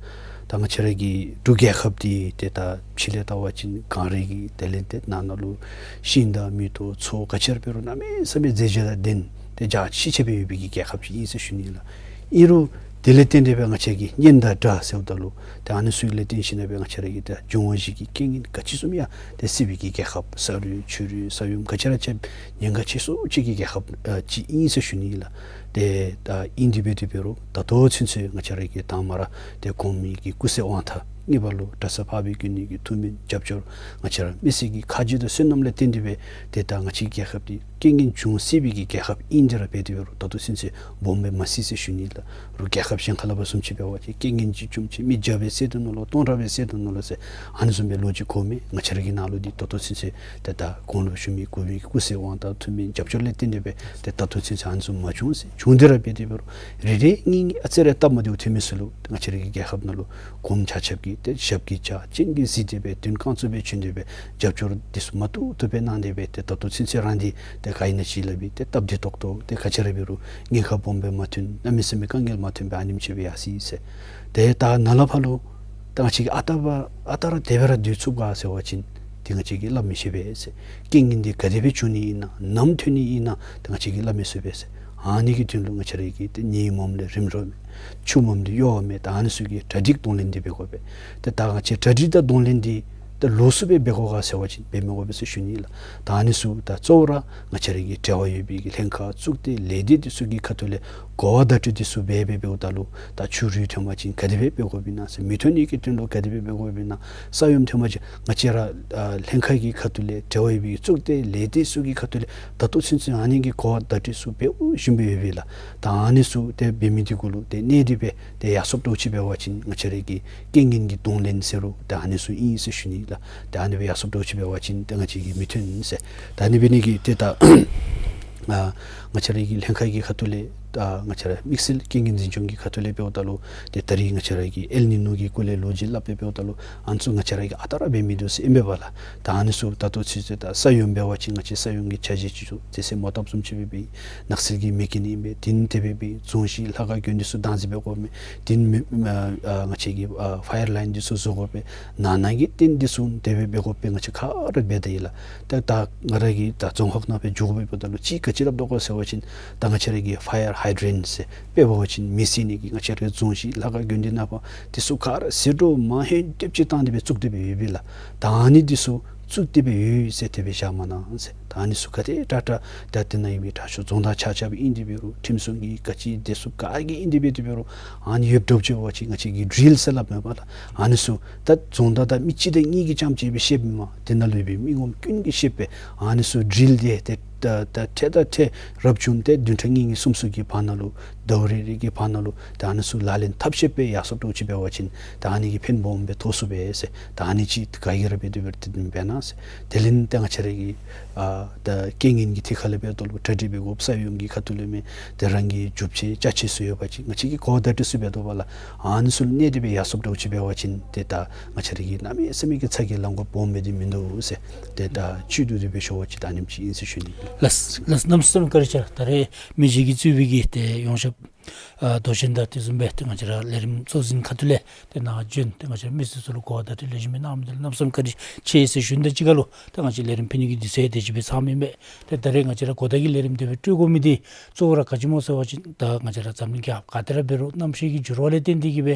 ད་ང་བཅས་ར་གི་འབྲུག་རྒྱལ་ཁབ་འདི་ཏེ་ད་ཕྱི་ལས་བལྟ་བ་ཅིན་གངས་རི་གི་དེ་ལས་ཏེ་ནང་ན་ལུ་ཤིང་དང་མེ་ཏོག་མཚོ་ག་ཅི་ར་འབད་རུང་གནམ་མེད་ས་མེད་མཛེས་བྱ་དང་ལྡན་ཏེ་འཇའ་ཆི་ཆི་སྦེ་ཡོད་པའི་གི་རྒྱལ་ཁབ་ཅིག་ཨིན་ཟེར་ཞུ་ནི་ལགས། ཨིན་རུང་དེ་ལས་བརྟེན་ཏེ་འབད་ང་བཅས་ཀྱི་གཉེན་དང་དགྲ་ཟེརཝ་ད་ལུ་ཏེ་ཨ་ནི་ཚུ་ལས་བརྟེན་ཞིནམ་ལས་འབད་ང་བཅས་ར་གི་ཏེ་འབྱུང་བ་བཞི་གི་རྐྱེན་ངན་ག་ཅི་བཟུམ་ཡང་ཏེ་སྲིད་པའི་གི་རྒྱལ་ཁབ་ས་རུད་ཆུ་རུད་ས་ཡོམ་ག་ཅི་ར་ཅིག་ཉེན་ཁ་ཆེ་སུ་ཅིག་གི་རྒྱལ་ཁབ་ཨ་ཅིག་ཨིན་ཟེར་ཞུ་ནི་ལགས། ཏེ་ད་ཨིན་དེ་འབད་དེ་འབད་རུང་ད་ལྟོ་ཚུན་ཚོད་ང་བཅས་ར་གི་དང་པ་ར་ཏེ་གོང་མའི་གི་སྐུ་ཚེ་དབང་ཐང་གཉིས་པ་ལུ་གྲྭ་ཚང་འཕགས་པའི་དགེ་འདུན་གྱི་ཐུགས་སྨོན་རྒྱབ་སྐྱོར་ང་བཅས་ར་མི་སེར་གྱི་ཁ་རྗེ་དང་བསོད་ནམས་ལས་བརྟེན་ཏེ་འབད་ཏེ་ད་ང་བཅས་རྒྱལ་ཁབ་འདི་རྐྱེན་ངན་འབྱུང་སྲིད་པའི་གི་རྒྱལ་ཁབ་ཨིན་དེ་ར་འབད་དེ་འབད་རུང་ད་ལྟོ་ཚུན་ཚོད་སྦོམ་སྦེ་མ་སྲིད་ཟེར་ཞུ་ནི་ལགས། རུང་རྒྱལ་ཁབ་གཞན་ཁ་ལས་ཕར་བཟུམ་ཅིག་འབད་བ་ཅིན་རྐྱེན་ངན་ཅིག་བྱུངམ་ཅིག་མི་བརྒྱ་སྦེ་བསད་དོ་ནོ་ལོ་སྟོང་ཕྲག་སྦེ་བསད་དོ་ནོ་ལོ་ཟེར་ཨ་ནི་བཟུམ་སྦེ་ལོ་རྒྱུས་གོཝ་མས། ང་བཅས་ར་གི་ནང་ལུ་འདི་ད་ལྟོ་ཚུན་ཚོད་ཏེ་ད་གོང་ལུ་ཞུ་མི་གོང་མའི་སྐུ་ཚེ་དབང་ཐང་ཐུགས་སྨོན་རྒྱབ་སྐྱོར་ལས་བརྟེན་ཏེ་འབད་ཏེ་ད་ལྟོ་ཚུན་ཚོད་ཨ་ནི་བཟུམ་མ་བྱུང་ཟེར། བྱུང་སྟེ་ར་འབད་དེ་འབད་རུང་རེ་རེ་གཉིས་གཉིས་ཨ་ཙི་རེ་སྟབས་མ་བདེཝ་ཐོན་མི་ཚུ་ལུ་ང་བཅས་ར་གི་རྒྱལ་ཁབ་ནང་ལུ་གོངམ་ཆ་ཁྱབ་ཀྱིས་ཏེ་ཞབས་ཀྱིས་བཅགས་སྤྱན་གྱིས་གཟིགས་ཏེ་འབད་དོན་བསྐང་ཚུགསཔ་སྦེ་བྱོན་ཏེ་འབད་རྒྱབ་སྐྱོར་འདི་ཚུ་མ་བཏུབ་བཏུབ་སྦེ་གནང་སྟེ་འབད་ཏེ་ད་ལྟོ་ཚུན་ཚོད་རང་འདི་ཏེ་ག་ཨིན་ན་ཅིག་སླབ་སྦེ་ཏེ་སྟབས་བདེ་ཏོག་ཏོ་ཏེ་ག་ཅི་ར་འབད་རུང་ཉེན་ཁ་སྦོམ་སྦེ་མ་ཐོན་གནམ་མེད་ས་མེད་དཀའ་ངལ་མ་ཐོན་སྦེ་ཨ་ནེམ་ཅིག་སྦེ་ཡར་སོ་ཡི་ཟེར། ཏེ་ད་ནཱ་ལས་ཕར་ལུ་ད་ང་བཅས་ཀྱིས་ཨ་རྟག་པ་ཨ་རྟག་ར་དེ་སྦེ་ར་སྡོད་ཚུགས་ག་ཟེར་བ་ཅིན་ཏེ་ང་བཅས་ཀྱིས་སླབ་མི་ཤེས་པས་ཟེར། རྐྱེན་ངན་འདི་ག་དེ་སྦེ་བྱུང་ནི་ཨིན་ན་ནམ་ཐོན་ནི་ཨིན་ན་ཏེ་ང་བཅས་ཀྱིས་སླབ་མི་ཚུགས་པས་ཟེར། ཨ་ནི་གི་དོན་ལུ་ང་བཅས་ར་གིས་ཏེ་ནད་མངམ་ལས་རིམ་གྲོ་མས། ཆུ་མངམ་ལས་གཡོ་བ་མས། ད་ཨ་ནི་ཚུ་གི་གྲ་སྒྲིག་གདོང་ལེན་འདི་འབད་དགོ་པས། ཏེ་ད་ང་བཅས་གྲ་སྒྲིག་དང་གདོང་ལེན་འདི་ཏེ་ལོགས་སུ་སྦེ་འབད་དགོ་ག་ཟེར་བ་ཅིན་འབད་མི་དགོ་པས་ཟེར་ཞུ་ནི་ལགས། ད་ཨ་ནི་ཚུ་ད་གཙོ་བོ་ར་ང་བཅས་ར་གི་འབྲེལ་བ་ཡོད་པའི་གི་ལྷན་ཁག་གཙུག་སྡེ་ལས་སྡེ་འདི་ཚུ་གི་ཁ་ཐུག་ལས་གོ་བ་བརྡ་སྤྲོད་འདི་ཚུ་འབད་འབད་འབདཝ་ད་ལུ་ད་ཆུ་རུད་ཐོན་པ་ཅིན་ག་དེ་སྦེ་འབད་དགོཔ་ཨིན་ན་ཟེར། མེ་ཐོན་ནི་གི་དོན་ལུ་ག་དེ་སྦེ་འབད་དགོཔ་ཨིན་ན། ས་ཡོམ་ཐོན་པ་ཅིན་ང་བཅས་ར་ཨ་ལྷན་ཁག་གི་ཁ་ཐུག་ལས་འབྲེལ་བ་ཡོད་པའི་གཙུག་སྡེ་ལས་སྡེ་ཚུ་གི་ཁ་ཐུག་ལས་ད་ལྟོ་ཚུན་ཚོད་ཨ་ནི་གི་གོ་བ་བརྡ་སྤྲོད་ཚུ་འབདཝ་བཞིན་སྦེ་ཡོད་པས་ལགས། ད་ཨ་ནི་ཚུ་ཏེ་འབད་མི་འདི་གུ་ལུ་ཏེ་གནད་དེ་སྦེ་ཏེ་ཡར་སོངམ་འདྲཝ་ཅིག་འབད་བ་ཅིན་ང་བཅས་ར་གི་རྐྱེན་ངན་གྱི་གདོང་ལེན་ཟེར་རུང་ཏེ་ཨ་ནི་ཚུ་ཨིན་ཟེར་ཞུ་ནི་ལགས། ཏེ་ཨ་ནི་སྦེ་ཡར་སོངམ་འདྲཝ་ཅིག་འབད་བ་ཅིན་ཏེ་ང་བཅས་ཀྱིས་མི་ཐོན་ཟེར། ད་ཨ་ནི་འབད་ནི་གི་ཏེ་ད་ཨ་ང་བཅས་ར་གི་ལྷན་ཁག་གི་ཁ་ཐུག་ལས་ད་ང་བཅས་ར་དམིགས་བསལ་རྐྱེན་ངན་འཛིན་སྐྱོང་གི་ཁ་ཐུག་ལས་འབདཝ་ད་ལུ་ཏེ་ད་རིས་ང་བཅས་ར་གི་ཨེལ་ནི་ནོ་གི་སྐོར་ལས་ལོ་རྒྱུས་སླབ་སྦེ་འབདཝ་ད་ལུ་ཨ་ནི་ཚུ་ང་བཅས་ར་གིས་ཨ་རྟག་ར་འབད་མི་འདུག་ཟེར་ཨིན་པས་ལགས། ད་ཨ་ནི་ཚུ་ད་ལྟོ་ཚུན་ཚོད་ད་ས་ཡོམ་འབད་བ་ཅིན་ང་བཅས་ས་ཡོམ་གྱི་ཆ་བཞག་ཅིག་ཚུ་དེ་ཚེ་མོ་བཏབ་བཟུམ་ཅིག་སྦེ་འབད་ཡི། ནགས་ཚལ་གྱི་མེ་རྐྱེན་ཨིན་པས། དེ་ནི་དེ་སྦེ་འབད་རྫོང་གཞི་ལྷ་ཁང་དགོན་སྡེ་ཚུ་བདག་འཛིན་འབད་དགོཔ་མས། དེ་ནི་མེ་ཨ་ཨ་ང་བཅས་ཀྱི་ཨ་ཕ་ཡར་ལའིན་འདི་ཚུ་བཟོ་དགོ་པས། ནང་ན་གི་ཏེན་འདི་ཚུ་དེ་སྦེ་འབད་དགོ་པས། ང་བཅས་ག་ར་འབད་ད་ཡི་ལགས། ད་ད་ང་ར་གིས་ད་རྫོང་ཁག་ནང་སྦེ་འགྱོ་དགོ་པས། འབདཝ་ད་ལུ་ཅིག་ག་ཅི་སླབ་དོ་ག་ཟེར་བ་ཅིན་ད་ང་བཅས་ར་གི་ཕ་ཡར་ཧའི་ཌེན་ཟེར་དཔེ་འབད་བ་ཅིན་མེ་བསད་ནི་གི་ང་བཅས་ར་རྫོང་གཞི་ལྷ་ཁང་དགོན་སྡེ་ནང་པ་འདི་ཚུ་ག་ར་ཟད་འགྲོ་མ་ཧེ་ཏེབ་ཅིག་བཏང་སྟེ་སྦེ་བཙུགས་ཏེ་སྦེ་ཡོད་པས་ལགས། ད་ཨ་ནི་འདི་ཚུ་བཙུགས་ཏེ་སྦེ་ཡོད་ཟེར་དེ་སྦེ་བཞག་མ་གནང་ཟེར། ད་ཨ་ནི་ཚུ་ག་དེ་དྲག་དྲག་ད་དེ་ནང་ཡོད་པའི་དྲག་ཤོས་རྫོང་བདག་ཆ་ཁྱབ་ཨིན་ཏེ་འབད་རུང་ཁྲིམས་སྲུང་གི་ག་ཅི་དེ་ཚུ་ག་གིས་ཨིན་ཏེ་འབད་དེ་འབད་རུང་ཨ་ནི་ཡོདཔ་འདྲཝ་ཅིག་འབད་བ་ཅིན་ང་བཅས་ཀྱིས་ཌྲིལ་ཟེར་སླབ་མས་པ་ལགས། ཨ་ནི་ཚུ་ད་རྫོང་བདག་དང་མི་གཅིག་དང་གཉིས་ཀྱིས་རྐྱངམ་ཅིག་སྦེ་ཤེསཔ་མེན་མས། དེ་ནང་ལུ་ཡོད་པའི་མི་ངོམ་ཀུན་གྱིས་ཤེསཔ་སྦེ་ཨ་ནི་ཚུ་ཌྲིལ་འདི་ཏེ་ ད་ད་འཕྲལ་དང་འཕྲལ་རབ་བྱུང་སྟེ་བདུན་ཕྲག་གཉིས་གཉིས་གསུམ་གསུམ་གྱི་བར་ན་ལུ་ཟླཝ་རེ་རེ་གི་བར་ན་ལུ་ད་ཨ་ནི་ཚུ་ལག་ལེན་འཐབ་ཤེས་སྦེ་ཡར་སོངམ་འདྲཝ་ཅིག་འབད་བ་ཅིན་ད་ཨ་ནི་གིས་ཕན་སྦོམ་སྦེ་ཐོགས་ཚུགས་པས་ཟེར། ད་ཨ་ནི་ཅིག་ག་གིས་ར་འབད་དེ་འབད་དེ་འབད་གནང་ཟེར། དེ་ལས་ཏེ་ང་བཅས་ར་གི་ཨ་ད་རྐྱེན་ངན་གྱི་ཐད་ཁ་ལས་འབདཝ་ད་ལུ་གྲ་སྒྲིག་འབད་དགོཔ་ས་ཡོམ་གྱི་ཁ་ཐུག་ལས་མེན། དེ་རང་གི་རྒྱུ་ཆ་ཅ་ཆས་ཚུ་ཡོད་པ་ཅིན་ང་བཅས་ཀྱིས་གོ་བརྡ་སྤྲོད་ཚུགས་པས་འདུག་པ་ལགས། ཨ་ནི་ཚུ་གནས་ཏེ་སྦེ་ཡར་སོངམ་འདྲཝ་ཅིག་འབད་བ་ཅིན་ཏེ་ད་ང་བཅས་ར་གི་གནམ་མེད་ས་མེད་ཀྱི་ཚ་གྱང་ལང་དགོཔ་སྦོམ་སྦེ་འདི་མིན་འདུག་ཟེར། ཏེ་ད་བཅུད་བསྡུ་སྟེ་སྦེ་ཞུ་བ་ཅིན་ད་ཨ་ནེམ་ཅིག་ཨིན་ཟེར་ཞུ་ནི། ལགས་ལགས། གནམ་མེད་ས་མེད་བཀའ་དྲིན་ཆེ། ད་རེས་མི་རྗེ་གིས་གཙོས་པའི་གི་ཏེ་ཡོངས་ཁྱབ་ཨ་མདོ་ཆེན་དང་དེ་བཟུམ་སྦེ་ཏེ་ང་བཅས་ར་ལས་རིམ་གཙོ་འཛིན་ཁ་ཐུག་ལས་ཏེ་ནཱ་བྱོན་ཏེ་ང་བཅས་ར་མི་སེར་ཚུ་ལུ་གོ་བརྡ་སྤྲོད་ལེགས་ཤོམ་སྦེ་གནང་མི་འདི་ལུ་གནམ་མེད་ས་མེད་བཀའ་དྲིན་ཆེ་ཟེར་ཞུ་ནི་དང་གཅིག་ཁར་ལུ་ཏེ་ང་བཅས་ལས་རིམ་ཕུལ་ནི་གི་དུས་ཚོད་དེ་ཅིག་སྦེ་ཚང་མི་མས། ཏེ་ད་རེས་ང་བཅས་ར་གོ་བརྡ་གི་ལས་རིམ་དེ་སྦེ་སྤྲོད་དགོ་མི་འདི་གཙོ་བོ་ར་ག་ཅི་སྨོ་ཟེར་བ་ཅིན་ད་ང་བཅས་ར་འཛམ་གླིང་རྒྱལ་ཁབ་ག་ཏེ་ར་འབད་རུང་གནམ་གཤིས་ཀྱི་འགྱུར་བ་ལས་བརྟེན་ཏེ་གིས་སྦེ་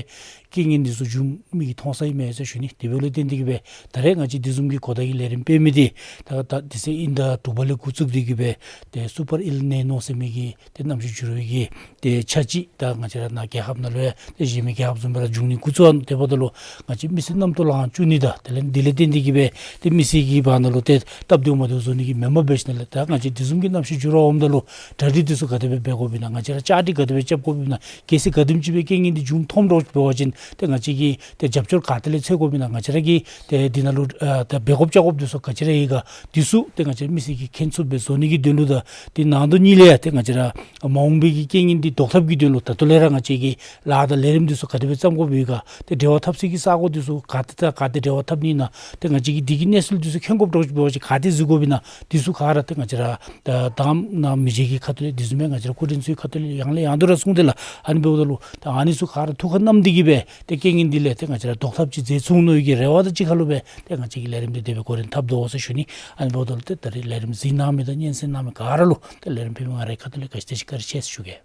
རྐྱེན་ངན་འདི་ཚུ་འབྱུངམ་གི་མཐོང་ས་ཨིན་མས་ཟེར་ཞུ་ནི། དེ་འབདཝ་ལས་བརྟེན་ཏེ་གིས་སྦེ་ད་རེས་ང་བཅས་དེ་བཟུམ་གྱི་གོ་བརྡ་གི་ལས་རིམ་སྤེལ་མི་འདི་ད་ད་དེ་ཚེ་དབྱིན་ཟླ་དྲུག་པ་ལས་འགོ་བཙུགས་ཏེ་གིས་སྦེ་ཏེ་སུ་པར་ཨེལ་ནི་ནོ་ཟེར་མི་གི་ཏེ་གནམ་གཤིས་འགྱུར་བའི་གི་ཏེ་ཆ་ཅིག་ད་ང་བཅས་ར་ནཱ་རྒྱལ་ཁབ་ནང་ལུ་ཡང་ཏེ་གཞན་མི་རྒྱལ་ཁབ་བཟུམ་སྦེ་ར་འབྱུང་ནི་འགོ་བཙུགས་ནུག། དེ་འབདཝ་ད་ལུ་ང་བཅས་མི་སེར་གནམ་ཐོག་ལུ་འགྱོ་ནི་དང་དེ་ལས་དེ་ལས་བརྟེན་ཏེ་གིས་སྦེ་ཏེ་མི་སེར་གྱི་བར་ན་ལུ་ཏེ་སྟབས་བདེཝ་མ་བདེཝ་བཟོ་ནི་གི་མེན་པར་འབད་ཞིནམ་ལས་ད་ང་བཅས་དེ་བཟུམ་གྱི་གནམ་གཤིས་འགྱུར་བ་འོངམ་ད་ལུ་གྲ་སྒྲིག་འདི་ཚུ་ག་དེ་སྦེ་འབད་དགོཔ་ཨིན་ན། ང་བཅས་ར་བཅའ་སྒྲིག་ག་དེ་སྦེ་རྐྱབ་དགོཔ་ཨིན་ན། གལ་སྲིད་ག་དེམ་ཅིག་སྦེ་རྐྱེན་ངན་འདི་འབྱུང་མཐོངམ་འདྲཝ་ཅིག་འབད་བ་ཅིན་ཏེ་ང་བཅས་ཀྱིས་ཏེ་རྒྱབ་སྐྱོར་ག་ཏེ་ལས་འཚོལ་དགོཔ་ཨིན་ན། ང་བཅས་ར་གིས་ཏེ་འདི་ནང་ལུ་ཨ་ད་འབད་དགོཔ་བཅའ་དགོཔ་འདི་ཚུ་ག་ཅི་ར་ཡོད་ག་འདི་ཚུ་ཏེ་ང་བཅས་མི་སེར་གྱིས་མཁྱེན་ཚུགསཔ་སྦེ་བཟོ་ནི་གི་དོན་ལུ་དང་དེ་ནང་དོན་གཉིས་ལས་ཡང་ཏེ་ང་བཅས་ར་མ་འོངས་པའི་གི་རྐྱེན་ངན་འདི་བཟློག་ཐབས་ཀྱི་དོན་ལུ་ད་ལྟོ་ལས་ར་ང་བཅས་ཀྱིས་ལཱ་དང་ལས་རིམ་འདི་ཚུ་ག་དེ་སྦེ་བརྩམ་དགོཔ་ཡོད་ག། ཏེ་འབྲེལ་བ་འཐབ་སའི་གི་ས་སྒོ་འདི་ཚུ་ག་ཏེ་དང་ག་ཏེ་འབྲེལ་བ་འཐབ་ནི་ཨིན་ན། ཏེ་ང་བཅས་ཀྱིས་འདི་གི་གནས་ཚུལ་འདི་ཚུ་མཁྱེན་དགོཔ་འདྲཝ་ཅིག་འབད་བ་ཅིན་ག་ཏེ་གཟིགས་དགོཔ་ཨིན་ན། འདི་ཚུ་ག་ར་ཏེ་ང་བཅས་ར་ད་ད་ནཱ་མི་རྗེ་གི་ཁ་ཐུག་ལས་དེ་བཟུམ་སྦེ་ང་བཅས་ར་སྐུ་མགྲོན་ཚུ་གི་ཁ་ཐུག་ལས་ཡང་ལས་ཡང་དུ་ར་གསུངས་ཏེ་ལགས། ཨ་ནི་འབདཝ་ད་ལུ་ད་ཨ་ནི་ཚུ་ག་ར་ཐུགས་ཁར་བསྣམས་ཏེ་གིས་སྦེ་ཏེ་རྐྱེན་ངན་འདི་ལས་ཏེ་ང་བཅས་ར་བཟློག་ཐབས་ཅིག་མཛད་ཚུགས་ནིའི་གི་རེ་བ་དང་གཅིག་ཁར་ལུ་སྦེ་ཏེ་ང་བཅས་ཀྱིས་ལས་རིམ་འདི་དེ་སྦེ་འགོ་འདྲེན་འཐབ་དོ་ཟེར་ཞུ་ནི། ཨ་ནི་འབདཝ་ད་ལུ་ཏེ་ད་རེས་ལས་རིམ་གཟིགས་གནང་མི་དང་སྙན་གསན་གནང་མི་ག་ར་ལུ་ཏེ་ལས་རིམ་ཕུལ་མི་ང་རའི་ཁ་ཐུག་ལས་ག་ཅི་དེ་ཅིག་བཀའ་དྲིན་ཆེ་ཟེར་ཞུ་གེ།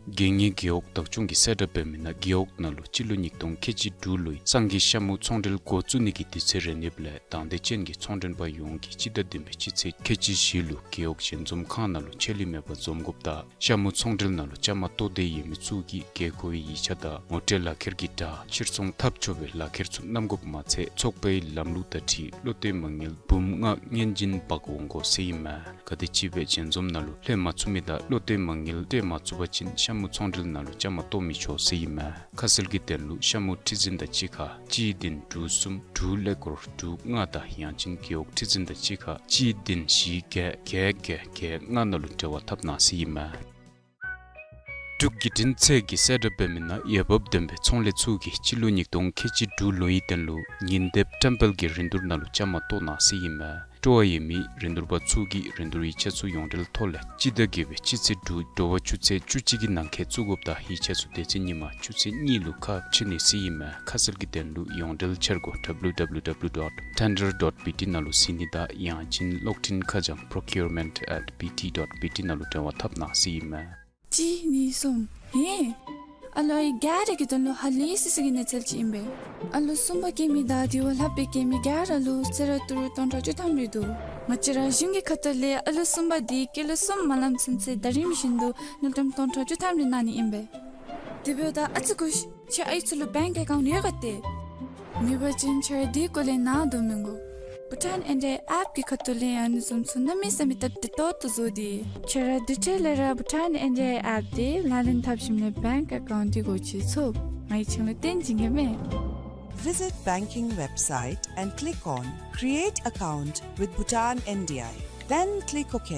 རྒྱལ་གཉིས་རྒེད་འོག་བདག་སྐྱོང་གིས་གསལ་བསྒྲགས་འབད་མི་ནང་རྒེད་འོག་ནང་ལུ་སྤྱི་ལོ་ཉིས་སྟོང་ཁལ་གཅིག་དྲུག་ལོའི་སང་གི་ཤ་མུ་ཚོང་འབྲེལ་འགོ་བཙུགས་ནི་གི་དུས་ཚོད་རན་ཡོདཔ་ལས་དང་འདོད་ཅན་གྱི་ཚོང་མགྲོན་པ་ཡོངས་ཀྱིས་སྤྱི་ཟླ་བདུན་པའི་སྤྱི་ཚེས་ཁལ་གཅིག་བཞི་ལུ་རྒེད་འོག་ཞལ་འཛོམས་ཁང་ནང་ལུ་ཆད་ལུས་མེད་པར་འཛོམས་དགོཔ་དང་ཤ་མུ་ཚོང་འབྲེལ་ནང་ལུ་བཅའ་མར་གཏོགས་འདོད་ཡོད་མི་ཚུ་གིས་དགོས་མཁོ་བའི་ཡིག་ཆ་དང་ངོ་སྤྲོད་ལག་ཁྱེར་གྱི་སྒྲ་ཕྱིར་ཚོང་འཐབ་ཆོག་པའི་ལག་ཁྱེར་ཚུ་བསྣམ་དགོཔ་མ་ཚད་ཚོགས་པའི་ལམ་ལུགས་དང་འཁྲིལ་བློ་གཏད་མ་དངུལ་འབུམ་ལྔ་སྔོན་འཛིན་འབག་འོང་དགོ་ཟེར་ཨིན་མས། ག་དེམ་ཅིག་སྦེ་ཞལ་འཛོམས་ནང་ལུ་ལྷོད་མ་ཚུགས་མི་དང་བློ་གཏད་མ་དངུལ་སྤྲོད་མ་ཚུགས་པ་ཅིན་ཤ་མུ་ཚོང་འབྲེལ་ནང་ལུ་བཅའ་མར་གཏོགས་མི་ཆོག་ཟེར་ཨིན་མས། ཁ་གསལ་གྱི་དོན་ལུ་ཤ་མུ་ཁྲི་འཛིན་དང་གཅིག་ཁར་གཅིག་བདུན་དྲུག་གསུམ་དྲུག་ཀླད་ཀོར་དྲུག་ལྔ་དང་ཡང་ཅིན་རྒེད་འོག་ཁྲི་འཛིན་དང་གཅིག་ཁར་གཅིག་བདུན་བཞི་བརྒྱད་བརྒྱད་བརྒྱད་བརྒྱད་ལྔ་ནང་ལུ་འབྲེལ་བ་འཐབ་གནང་ཟེར་ཨིན་མས། འབྲུག་བརྒྱུད་འཕྲིན་ཚད་ཀྱིས་གསལ་བསྒྲགས་འབད་མི་ནང་འོས་འབབ་ལྡན་པའི་ཚོང་ལས་ཚུ་གིས་སྤྱི་ལོ་ཉིས་སྟོང་ཁལ་གཅིག་དྲུག་ལོའི་དོན་ལུ་ཉིན་དེབ་བཀྲམ་སྤེལ་གྱི་རིན་བསྡུར་ནང་ལུ་བཅའ་མར་གཏོགས་གནང་ཟེར་ཨིན་མས། སྤྲོ་བ་ཡོད་མི་རིན་བསྡུར་པ་ཚུ་གིས་རིན་བསྡུར་ཡིག་ཆ་ཚུ་ཡོངས་འབྲེལ་ཐོག་ལས་སྤྱི་ཟླ་བརྒྱད་པའི་སྤྱི་ཚེས་དྲུག་དྲོ་པ་ཆུ་ཚོད་བཅུ་གཅིག་གི་ནང་འཁོད་བཙུགས་དགོཔ་དང་ཡིག་ཆ་ཚུ་དེ་ཚེ་ཉིན་མ་ཆུ་ཚོད་གཉིས་ལུ་ཁ་ཕྱེ་ནི་ཟེར་ཨིན་མས། ཁ་གསལ་གྱི་དོན་ལུ་ཡོངས་འབྲེལ་འཆར་སྒོ་W W W dot tender dot B T ནང་ལུ་གཟིགས་ནི་དང་ཡང་ཅིན་གློག་འཕྲིན་ཁ་བྱང་procurement at B T dot B T ནང་ལུ་འབྲེལ་བ་འཐབ་གནང་ཟེར་ཨིན་མས། གཅིག་གཉིས་གསུམ། ཧེ། ཨ་ལོ་ཨའི་ག་ར་གི་དོན་ལུ་ཧ་ལས་སི་སི་གི་གནས་ཚུལ་ཅིག་ཨིན་པས། ཨ་ལོ་གསུམ་པ་སྐྱེ་མི་དང་དེ་བ་ལྷག་སྦེ་སྐྱེ་མི་ག་ར་ལུ་གསོལ་རས་ཏི་རུ་སྟོང་ཕྲག་བཅུ་ཐམ་རེ་འདུག། ང་བཅས་ར་གཞུང་གི་ཁ་ཐུག་ལས་ཨ་ལོ་གསུམ་པ་འདི་སྐྱེས་ལོ་གསུམ་མ་ལངམ་ཚུན་ཚོད་ཟླ་རིམ་བཞིན་དུ་དངུལ་ཀྲམ་སྟོང་ཕྲག་བཅུ་ཐམ་རེ་གནང་ནི་ཨིན་པས། དེ་འབདཝ་ད་ཨ་ཙི་སྒུག་ཤིག། ཁྱེད་ཨའི་ཚུ་ལུ་bank account ཡོད་ག་ཏེ། མེད་པ་ཅིན་ཁྱེད་ར་དེའི་སྐོར་ལས་ནཱ་དོ་མི་དགོ། བྷུ་ཊཱན་ཨེན་ཌི་ཨའི་ཨེཔ་གི་ཁ་ཐུག་ལས་ཨ་ནི་བཟུམ་ཚུ་གནམ་མེད་ས་མེད་སྟབས་བདེ་ཏོག་ཏོ་བཟོ་སྟེ། ཁྱེད་ར་དེ་འཕྲལ་ལས་ར་བྷུ་ཊཱན་ཨེན་ཌི་ཨའི་ཨེཔ་འདི་ལག་ལེན་འཐབ་ཞིནམ་ལས་bank account འདི་སྒོ་ཕྱེ་ཚུགས། ང་གིས་ཁྱེད་ལུ་སྟོན་བྱིན་གེ་མས། Visit banking website and click on Create account with Bhutan N D I. Then click OK.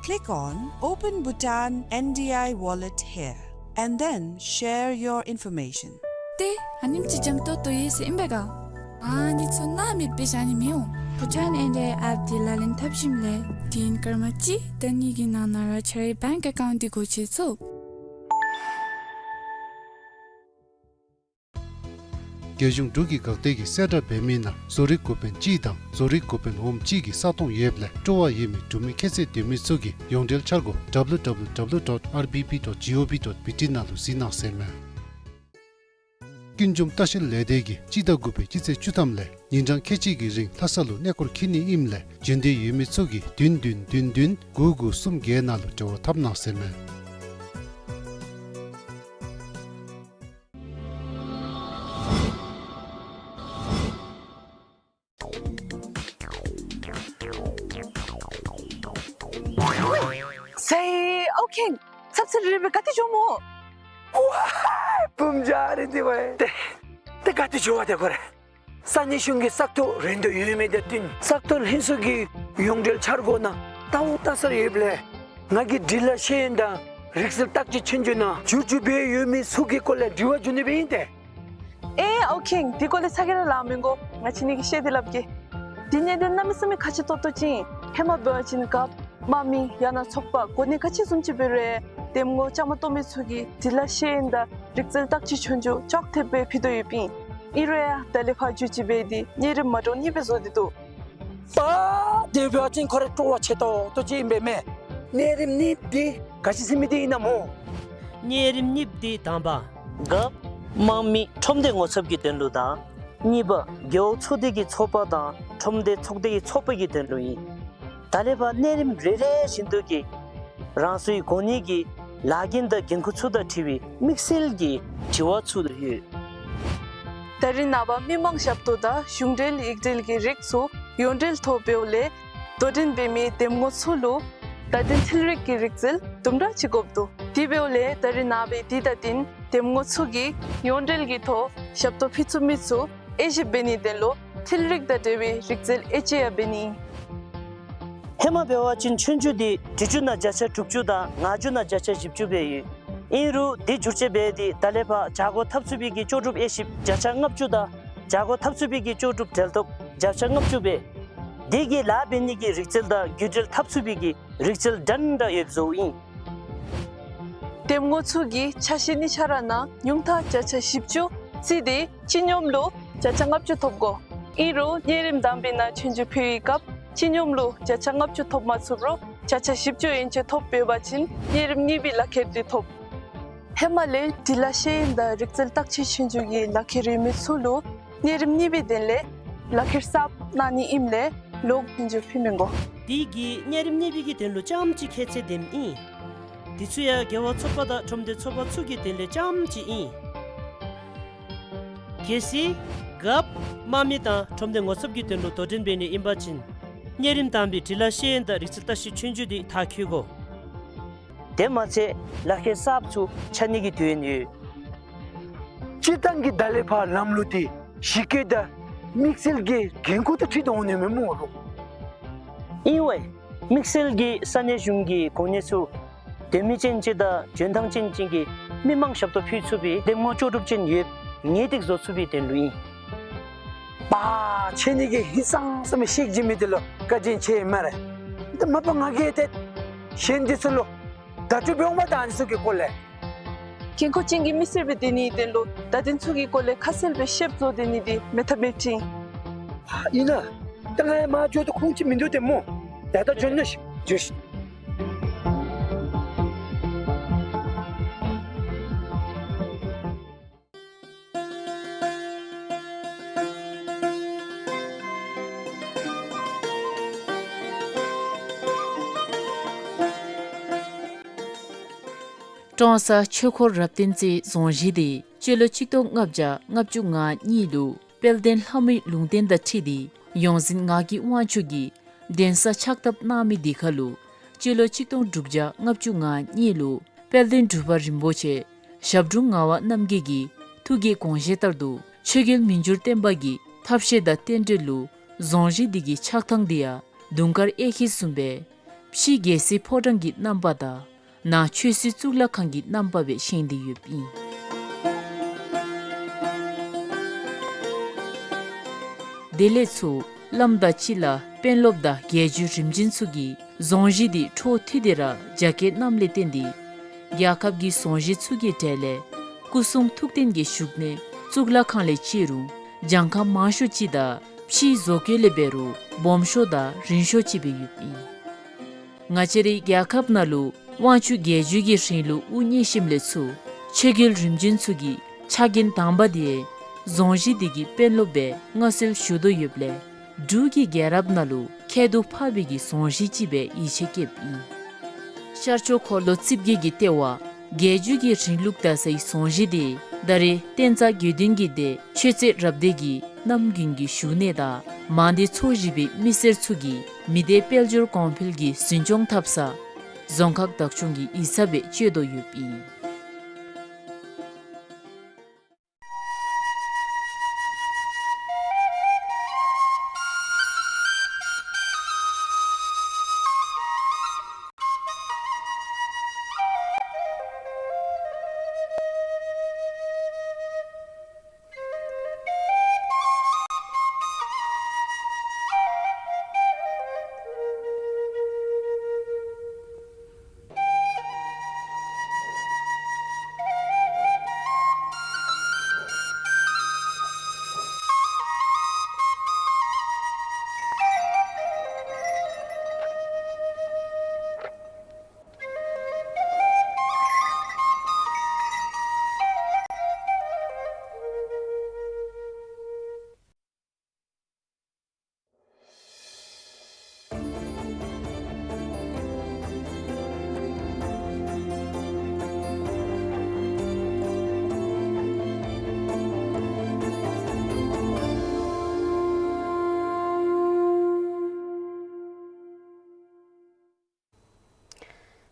Click on Open Bhutan N D I Wallet here and then share your information. ཏེ་ཨ་ནེམ་ཅིག་འཇམ་ཏོང་ཏོ་ཡོད་ཟེར་ཨིན་པས་ག། ཨ་ནི་ཚུ་སྣང་མེད་སྦེ་བཞག་ནི་མི་འོང་། བྷུ་ཊཱན་ཨེན་ཌི་ཨའི་ཨེཔ་འདི་ལག་ལེན་འཐབ་ཞིནམ་ལས་དུས་ཡུན་སྐར་མ་གཅིག་དང་གཉིས་ཀྱི་ནང་ན་ར་ཁྱེད་རའི་bank account འདི་སྒོ་ཕྱེ་ཚུགས། རྒྱལ་གཞུང་འབྲུག་གི་འགག་སྡེ་གིས་གསལ་བསྒྲགས་འབད་མི་ནང་བཟོ་རིག་འགོ་དཔོན་གཅིག་དང་བཟོ་རིག་འགོ་དཔོན་འོགམ་གཅིག་གི་ས་སྟོང་ཡོདཔ་ལས་སྤྲོ་བ་ཡོད་མི་འབྲུག་མི་ཁྱད་ཚད་ལྡན་མི་ཚུ་གིས་ཡོངས་འབྲེལ་འཆར་སྒོ་W W W dot R B B dot G O V dot B T ནང་ལུ་གཟིགས་གནང་ཟེར་མས། ཀུན་འབྱུང་ལྟ་བཤལ་ལས་སྡེ་གིས་སྤྱི་ཟླ་དགུ་པའི་སྤྱི་ཚེས་བཅུ་ཐམ་ལས་ཉིན་གྲངས་ཁལ་གཅིག་གི་རིང་ལྷ་ས་ལུ་གནས་སྐོར་འཁྱིད་ནི་ཨིནམ་ལས་འབྱོན་འདོད་ཡོད་མི་ཚུ་གིས་བདུན་བདུན་བདུན་བདུན་དགུ་དགུ་གསུམ་བརྒྱད་ནང་ལུ་འབྲེལ་བ་འཐབ་གནང་ཟེར་མས། ཟེར། ཨོ་ཁེང་། ཚབ་ཚུབ་རེ་རེ་སྦེ་ག་ཏེ་འགྱོཝ་སྨོ། ཝའི་བུམོ་ཆུང་རེ་འདི་བ་ཏེ་ཏེ་ག་ཏེ་འགྱོ་བ་ཏེ་ཁོ་རེ། ས་གནས་གཞུང་གི་ས་ཐོག་རིན་དོད་ཡོད་མི་དང་བསྟུན་ས་ཐོག་ལྷན་ཚོགས་ཀྱི་ཡོངས་འབྲེལ་འཆར་སྒོ་ནང་ལྟ་བ་ལྟ་སར་ཡོདཔ་ལས་ང་གིས་འབྲི་ལྷག་ཤེས་ཡོན་དང་རིག་རྩལ་བརྟག་དཔྱད་ཆོས་རྒྱུགས་ནང་བསྒྱུར་བཅོས་འབད་ཡོད་མི་ཚུ་གི་སྐོར་ལས་དྲི་བ་འགྱོ་ནི་སྦེ་ཨིན་ཏེ། ཨེ་ཨོ་ཁེང་། དེ་སྐོར་ལས་ཚ་གྱང་ར་ལང་མི་དགོ། ང་བཅས་གཉིས་ཀྱིས་བཤད་དེ་སླབ་གེ། དེ་གནད་དོན་གནམ་མེད་ས་མེད་ཁག་ཆེ་ཏོག་ཏོ་ཅིག་ཨིན། ཧེ་མ་འབད་བ་ཅིན་རྒཔོ་དམངས་མི་ཡང་ན་ཚོགས་པ་གོ་གནས་ག་ཅི་བཟུམ་ཅིག་འབད་རུང་འདེམས་ངོ་བཅའ་མར་གཏོགས་མི་ཚུ་གིས་འབྲི་ལྷག་ཤེས་ཡོན་དང་རིག་རྩལ་བརྟག་དཔྱད་ཆོས་རྒྱུགས་ཅོག་འཐདཔ་སྦེ་ཕུལ་དོ་ཡོདཔ་ཨིན། ཨིན་རུང་ཡང་ད་ལས་ཕར་བསྒྱུར་བཅོས་འབད་དེ་གནས་རིམ་མ་འདྲཝ་གཉིས་སྦེ་བཟོ་སྟེ་འདུག། པ། དེ་འབད་བ་ཅིན་ཁོ་ར་སྤྲོ་བ་ཆེ་ཏོག་ཏོ་ཅིག་ཨིན་པས་མས། གནས་རིམ་གཉིས་པ་འདི་ག་ཅི་ཟེར་མི་འདི་ཨིན་ན་སྨོ། གནས་རིམ་གཉིས་པ་འདི་དང་པ་རྒཔོ་དམངས་མི་ཁྲོམ་སྡེ་ངོ་ཚབ་ཀྱི་དོན་ལུ་དང་གཉིས་པ་རྒེད་འོག་ཚོགས་སྡེ་གི་ཚོགས་པ་དང་ཁྲོམ་སྡེ་ཚོགས་སྡེ་གི་ཚོགས་པ་གི་དོན་ལུ་ཨིན། ད་ལས་ཕར་གནས་རིམ་རེ་རེ་བཞིན་དུ་གི་རང་སོའི་གོ་གནས་ཀྱི་ལཱ་འགན་དང་འགན་ཁུར་ཚུ་དང་འཁྲིལ་བའི་དམིགས་བསལ་གྱི་དྲི་བ་ཚུ་ཡོད། ད་རེས་ནངས་པ་མི་མང་ཞབས་ཏོག་དང་གཞུང་འབྲེལ་ཡིག་འབྲེལ་གྱི་རིགས་ཚུ་ཡོངས་འབྲེལ་ཐོག་འབདཝ་ལས་དོ་འགྲན་འབད་མི་འདེམས་ངོ་ཚུ་ལུ་བརྡ་དོན་འཕྲུལ་རིག་གི་རིག་རྩལ་དུམ་གྲ་ཅིག་དགོཔ་འདུག། དེ་འབདཝ་ལས་ད་རེས་ནངས་པའི་དེ་བརྡ་དོན་འདེམས་ངོ་ཚུ་གིས་ཡོངས་འབྲེལ་གྱི་ཐོག་ཞབས་ཏོག་ཕུལ་ཚུགས་མི་ཚུ་དབྱེ་ཞིབ་འབད་ནིའི་དོན་ལུ་འཕྲུལ་རིག་དང་འབྲེལ་བའི་རིག་རྩལ་དབྱེ་དཔྱད་ཡང་འབད་ནི། ཧེ་མ་འབད་བ་ཅིན་ཆོས་རྒྱུགས་འདི་འབྲི་རྒྱུགས་ནང་བརྒྱ་ཆ་དྲུག་ཅུ་དང་ངག་རྒྱུགས་ནང་བརྒྱ་ཆ་བཞི་བཅུ་སྦེ་ཡོད། ཨིན་རུང་འདི་བསྒྱུར་བཅོས་འབད་དེ་ད་ལས་ཕར་བྱ་སྒོ་འཐབ་ཚུགས་པའི་གི་ལྕོགས་གྲུབ་དབྱེ་ཞིབ་བརྒྱ་ཆ་ལྔ་བཅུ་དང་བྱ་སྒོ་འཐབ་ཚུགས་པའི་གི་ལྕོགས་གྲུབ་གྲལ་གཏོགས་བརྒྱ་ཆ་ལྔ་བཅུ་སྦེ། དེ་གི་ལཱ་འབད་ནི་གི་རིག་རྩལ་དང་བརྒྱུད་འབྲེལ་འཐབ་ཚུགས་པའི་གི་རིག་རྩལ་འདྲན་འདྲ་ཡོདཔ་བཟོཝ་ཨིན། འདེམས་ངོ་ཚུ་གིས་ཆ་ཤས་གཉིས་ཆ་ར་ནང་ཉུང་མཐའ་བརྒྱ་ཆ་བཞི་བཅུ་བརྩིས་ཏེ་སྤྱི་སྙོམས་ལུ་བརྒྱ་ཆ་ལྔ་བཅུ་ཐོབ་དགོ། ཨིན་རུང་གནས་རིམ་དང་པའི་ནང་ཆོས་རྒྱུགས་ཕུལ་བའི་སྐབས་སྤྱི་སྙོམས་ལུ་བརྒྱ་ཆ་ལྔ་བཅུ་ཐོབ་མ་ཚུགས་རུང་བརྒྱ་ཆ་བཞི་བཅུ་ཡན་ཆད་ཐོབ་འབད་བ་ཅིན་གནས་རིམ་གཉིས་པའི་ལག་ཁྱེར་འདི་ཐོབ། ཧེ་མ་ལས་འབྲི་ལྷག་ཤེས་ཡོན་དང་རིག་རྩལ་བརྟག་དཔྱད་ཆོས་རྒྱུགས་ཀྱི་ལག་ཁྱེར་ཡོད་མི་ཚུ་ལུ་གནས་རིམ་གཉིས་པའི་དོན་ལས་ལག་ཁྱེར་གསརཔ་གནང་ནི་ཨིནམ་ལས་ལོག་ཆོས་རྒྱུགས་ཕུལ་མི་དགོ། དེ་གིས་གནས་རིམ་གཉིས་པའི་གི་དོན་ལུ་རྐྱངམ་ཅིག་ཁྱད་ཚད་ལྡནམ་ཨིན། དེ་ཚུ་ཡང་རྒེད་འོག་ཚོགས་པ་དང་ཁྲོམ་སྡེ་ཚོགས་པ་ཚུ་གི་དོན་ལས་རྐྱངམ་ཅིག་ཨིན། གལ་སྲིད་རྒཔོ་དམངས་མི་དང་ཁྲོམ་སྡེ་ངོ་ཚབ་ཀྱི་དོན་ལུ་དོ་འགྲན་འབད་ནི་ཨིན་པ་ཅིན་གནས་རིམ་དང་པའི་འབྲི་ལྷག་ཤེས་ཡོན་དང་རིག་རྩལ་བརྟག་དཔྱད་ཆོས་རྒྱུགས་འདི་མཐར་འཁྱོལ་དགོ། དེ་མ་ཚད་ལག་ཁྱེར་གསརཔ་ཚུ་ཆགས་ནི་གི་དོན་ཡོད། སྤྱིར་བཏང་གི་ད་ལས་ཕར་ལམ་ལུགས་འདི་གཞི་བཀོད་དང་དམིགས་བསལ་གྱི་འགན་ཁུར་དང་འཁྲིལ་དོ་འོང་ནི་མས་སྨོ་ལོ། ཨིན་པས། དམིགས་བསལ་གྱི་ས་གནས་གཞུང་གི་གོ་གནས་ཚུ་དོན་མི་ཅན་ཅིག་དང་འཇོན་ཐང་ཅན་ཅིག་གིས་མི་མང་ཞབས་ཏོག་ཕུལ་ཚུགས་པའི་འདེམས་ངོ་ལྕོགས་གྲུབ་ཅན་ཡོདཔ་ངེས་ཏིག་བཟོ་ཚུགས་པའི་དོན་ལུ་ཨིན། པ་ཁྱེད་གཉིས་ཀྱིས་ཧིང་སངས་ས་མི་ཤེས་ཀྱི་མི་འདི་ལུ་བཀའ་དྲིན་ཆེ་སྨ་རེ། འདི་མ་པ་ང་གིས་ཏེ་གཞན་འདི་ཚུ་ལུ་བརྡ་སྤྲོད་འབད་འོང་མས། ད་ཨ་ནི་ཚུ་གི་སྐོར་ལས་འགན་ཁུར་ཅན་གྱི་མི་སེར་སྦེ་སྡོད་ནིའི་དོན་ལུ་བརྡ་དོན་ཚུ་གི་སྐོར་ལས་ཁ་གསལ་སྦེ་ཤེསཔ་བཟོ་སྡོད་ནི་འདི་མེད་ཐབས་མེདཔ་ཨིན། ཨིན་ན། ད་ང་ཡང་མར་འགྱོ་དོ་ཁུངས་ཅིག་མིན་འདུག་ཏེ་སྨོ། ད་ད་འགྱོ་ནི་ཤིག་འགྱོ་ཤིག། ཀྲོང་གསར་ཆོས་འཁོར་རབ་བརྟན་རྩེའི་རྫོང་གཞིས་འདི་སྤྱི་ལོ་ཆིག་སྟོང་ལྔ་བརྒྱ་ལྔ་བཅུ་ང་གཉིས་ལུ་དཔལ་ལྡན་ལྷ་མོའི་ལུང་བསྟན་དང་འཁྲིལ་ཏེ་ཡོངས་འཛིན་ངག་གི་དབང་ཕྱུག་གིས་གདན་ས་ཕྱག་བཏབ་གནང་མི་འདི་ཁར་ལུ་སྤྱི་ལོ་ཆིག་སྟོང་དྲུག་བརྒྱ་ལྔ་བཅུ་ང་གཉིས་ལུ་དཔལ་ལྡན་འབྲུག་པ་རིན་པོ་ཆེ་ཞབས་དྲུང་ངག་དབང་རྣམ་རྒྱལ་གྱི་ཐུགས་ཀྱི་དགོངས་བཞེད་ལྟར་དུ་ཆོས་རྒྱལ་མི་འགྱུར་བརྟན་པ་གི་ཐབས་ཤེས་དང་རྟེན་འབྲེལ་ལུ་རྫོང་གཞིས་འདི་གི་ཆགས་ཐངས་འདི་ཡང་དུང་དཀར་གཡས་འཁྱིལ་བཟུམ་སྦེ་ཕྱི་རྒྱལ་སྲིད་ཕོ་བྲང་གི་རྣམ་པ་དང་ནང་ཆོས་སྲིད་གཙུག་ལག་ཁང་གི་རྣམ་པ་སྦེ་བཞེངས་ཏེ་ཡོདཔ་ཨིན། དེ་ལས་ཚུར་བླམ་དང་སྤྱི་བླ་དཔོན་སློབ་དང་རྒྱལ་བརྒྱུད་རིམ་བྱོན་ཚུ་གིས་རྫོང་གཞིས་འདི་འཕྲོ་མཐུད་དེ་ར་རྒྱ་སྐྱེད་གནངམ་ལས་བརྟེན་ཏེ་རྒྱལ་ཁབ་ཀྱི་རྫོང་གཞིས་ཚུ་གི་གྲས་ལས་སྐུ་གསུང་ཐུགས་རྟེན་གྱི་བཞུགས་གནས་གཙུག་ལག་ཁང་ལས་བརྩི་རུང་གྱངས་ཁ་མང་ཤོས་ཅིག་དང་ཕྱིའི་བཟོ་བཀོད་ལས་འབད་རུང་སྦོམ་ཤོས་དང་རིང་ཤོས་ཅིག་སྦེ་ཡོདཔ་ཨིན། ང་བཅས་རའི་རྒྱལ་ཁབ་ནང་ལུ་དབང་ཕྱུག་རྒྱལ་བརྒྱུད་ཀྱི་རིང་ལུགས་དབུ་བརྙེས་ཞིནམ་ལས་ཚུར་ཆོས་རྒྱལ་རིམ་བྱོན་ཚུ་གི་ཕྱག་འགན་དང་པ་འདི་རྫོང་གཞིས་འདི་གི་དཔོན་སློབ་སྦེ་མངའ་གསོལ་ཞུ་དོ་ཡོདཔ་ལས་འབྲུག་གི་རྒྱལ་རབས་ནང་ལུ་ཁྱད་དུ་འཕགས་པའི་གི་རྫོང་གཞིས་ཅིག་སྦེ་ཡིད་ཆེས་བསྐྱེདཔ་ཨིན། ཤར་ཕྱོགས་འཁོར་ལོ་རྩིབས་བརྒྱད་ཀྱི་ལྟེ་བ་རྒྱལ་བརྒྱུད་ཀྱི་རིང་ལུགས་དར་སའི་རྫོང་གཞིས་འདི་ད་རེས་བསྟན་རྩ་དགེ་འདུན་གྱི་སྡེ་ཆོས་རྩེ་རབ་སྡེ་གི་རྣམ་རྒྱུན་གྱི་བཞུགས་གནས་དང་མང་སྡེ་ཚོ་བཞི་པའི་མི་སེར་ཚུ་གིས་མི་སྡེ་དཔལ་འབྱོར་གོང་འཕེལ་གྱི་འཛིན་སྐྱོང་འཐབ་ས་ རྫོང་ཁག་བདག་སྐྱོང་གིས་ཡིག་ཚང་སྦེ་སྤྱོད་དོ་ཡོདཔ་ཨིན།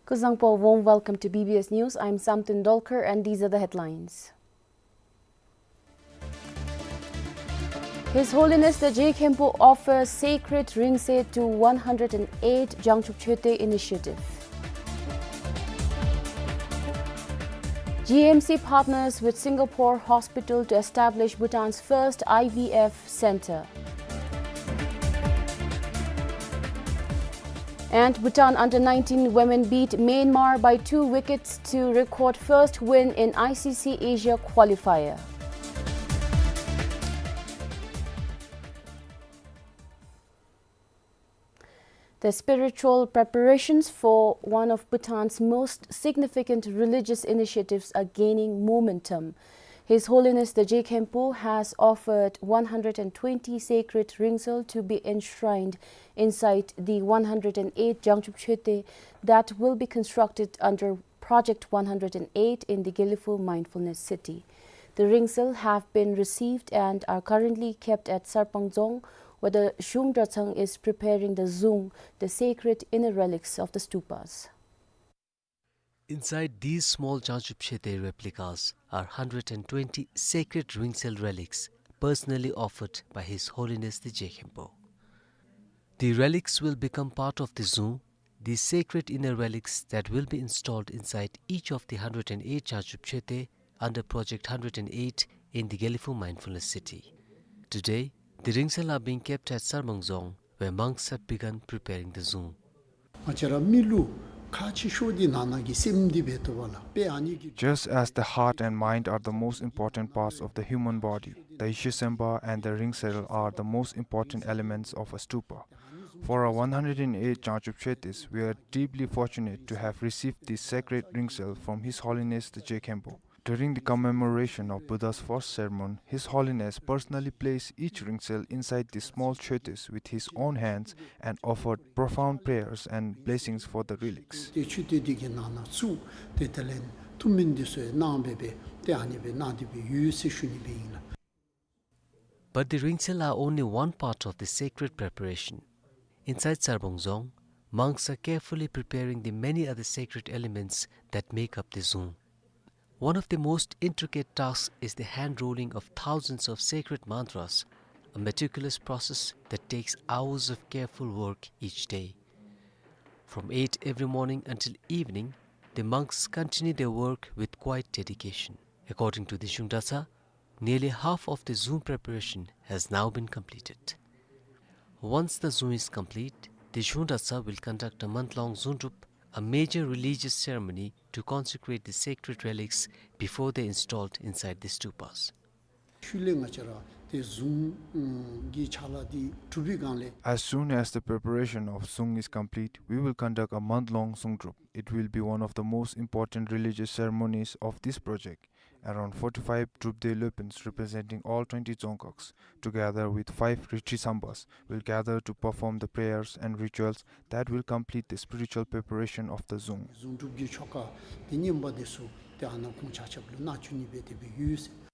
Kuzuzangpo, warm welcome to B B S News. I'm Samten Dolkar and these are the headlines. His Holiness the Je Khenpo offers sacred ringse to one hundred and eight Jangchub Choetey initiative. G M C partners with Singapore hospital to establish Bhutan's first I V F center. And Bhutan under nineteen women beat Myanmar by two wickets to record first win in I C C Asia qualifier. The spiritual preparations for one of Bhutan's most significant religious initiatives are gaining momentum. His Holiness the Je Khenpo has offered one hundred and twenty sacred ringsil to be enshrined inside the one hundred and eight Jangchub Choetey that will be constructed under Project one hundred and eight in the Gelephu Mindfulness City. The ringsil have been received and are currently kept at Sarpang Dzong, where the Zhung Dratshang is preparing the zung, the sacred inner relics of the stupas. Inside these small Jangchub Choetey replicas are hundred and twenty sacred ringsil relics personally offered by His Holiness the Je Khenpo. The relics will become part of the zung, the sacred inner relics that will be installed inside each of the hundred and eight Jangchub Choetey under Project hundred and eight in the Gelephu Mindfulness City. Today, the ringsil are being kept at Sarpang Dzong, where monks have begun preparing the zung. ང་བཅས་ར་མི་ལུ་ཁ་ཆེ་ཤོས་འདི་ནང་ན་གི་སེམས་འདི་འབད་དོ་བ་ལགས། དཔེ་ཨ་ནི་གི། Just as the heart and mind are the most important parts of the human body, the issue chamber and the ringsil are the most important elements of a stupa. For our one hundred and eight Jangchub Choeteys, we are deeply fortunate to have received this sacred ringsil from His Holiness the Je Khenpo. During the commemoration of Buddha's first sermon, His Holiness personally placed each ringsil inside the small choeteys with his own hands and offered profound prayers and blessings for the relics. ཏེ་ཆུ་ཏེ་འདི་གི་ནང་ན་བཙུགས་ཏེ་དེ་ལས་ཐུགས་སྨོན་འདི་ཚུ་གནང་སྦེ་སྦེ་ཏེ་ཨ་ནི་སྦེ་གནང་སྟེ་སྦེ་ཡོད་ཟེར་ཞུ་ནི་སྦེ་ཨིན་ལགས། But the ringsil are only one part of the sacred preparation. Inside Sarpang Dzong, monks are carefully preparing the many other sacred elements that make up the zung. One of the most intricate tasks is the hand rolling of thousands of sacred mantras, a meticulous process that takes hours of careful work each day. From eight every morning until evening, the monks continue their work with quiet dedication. According to the Zhung Dratshang, nearly half of the zung preparation has now been completed. Once the zung is complete, the Zhung Dratshang will conduct a month-long zung drup, a major religious ceremony to consecrate the sacred relics before they installed inside the stupas. ཤུལ་ལས་ང་བཅས་ར་ཏེ་ཟུང་གི་ཕྱག་ལཱ་འདི་གྲུབ་པའི་སྒང་ལས། As soon as the preparation of zung is complete, we will conduct a month-long zung drup. It will be one of the most important religious ceremonies of this project. Around forty-five drup de lopins representing all twenty dzongkhags, together with five ritri sambas, will gather to perform the prayers and rituals that will complete the spiritual preparation of the zung. ཟུང་སྒྲུབ་ཀྱི་ཆོ་ག་འདི་བསྙེན་པ་འདི་ཚུ་ཏེ་ཨ་ནཱ་ཁོང་ཆ་ཁྱབ་ལུ་གནང་བཅུག་ནི་སྦེ་དེ་སྦེ་ཡོད་ཟེར།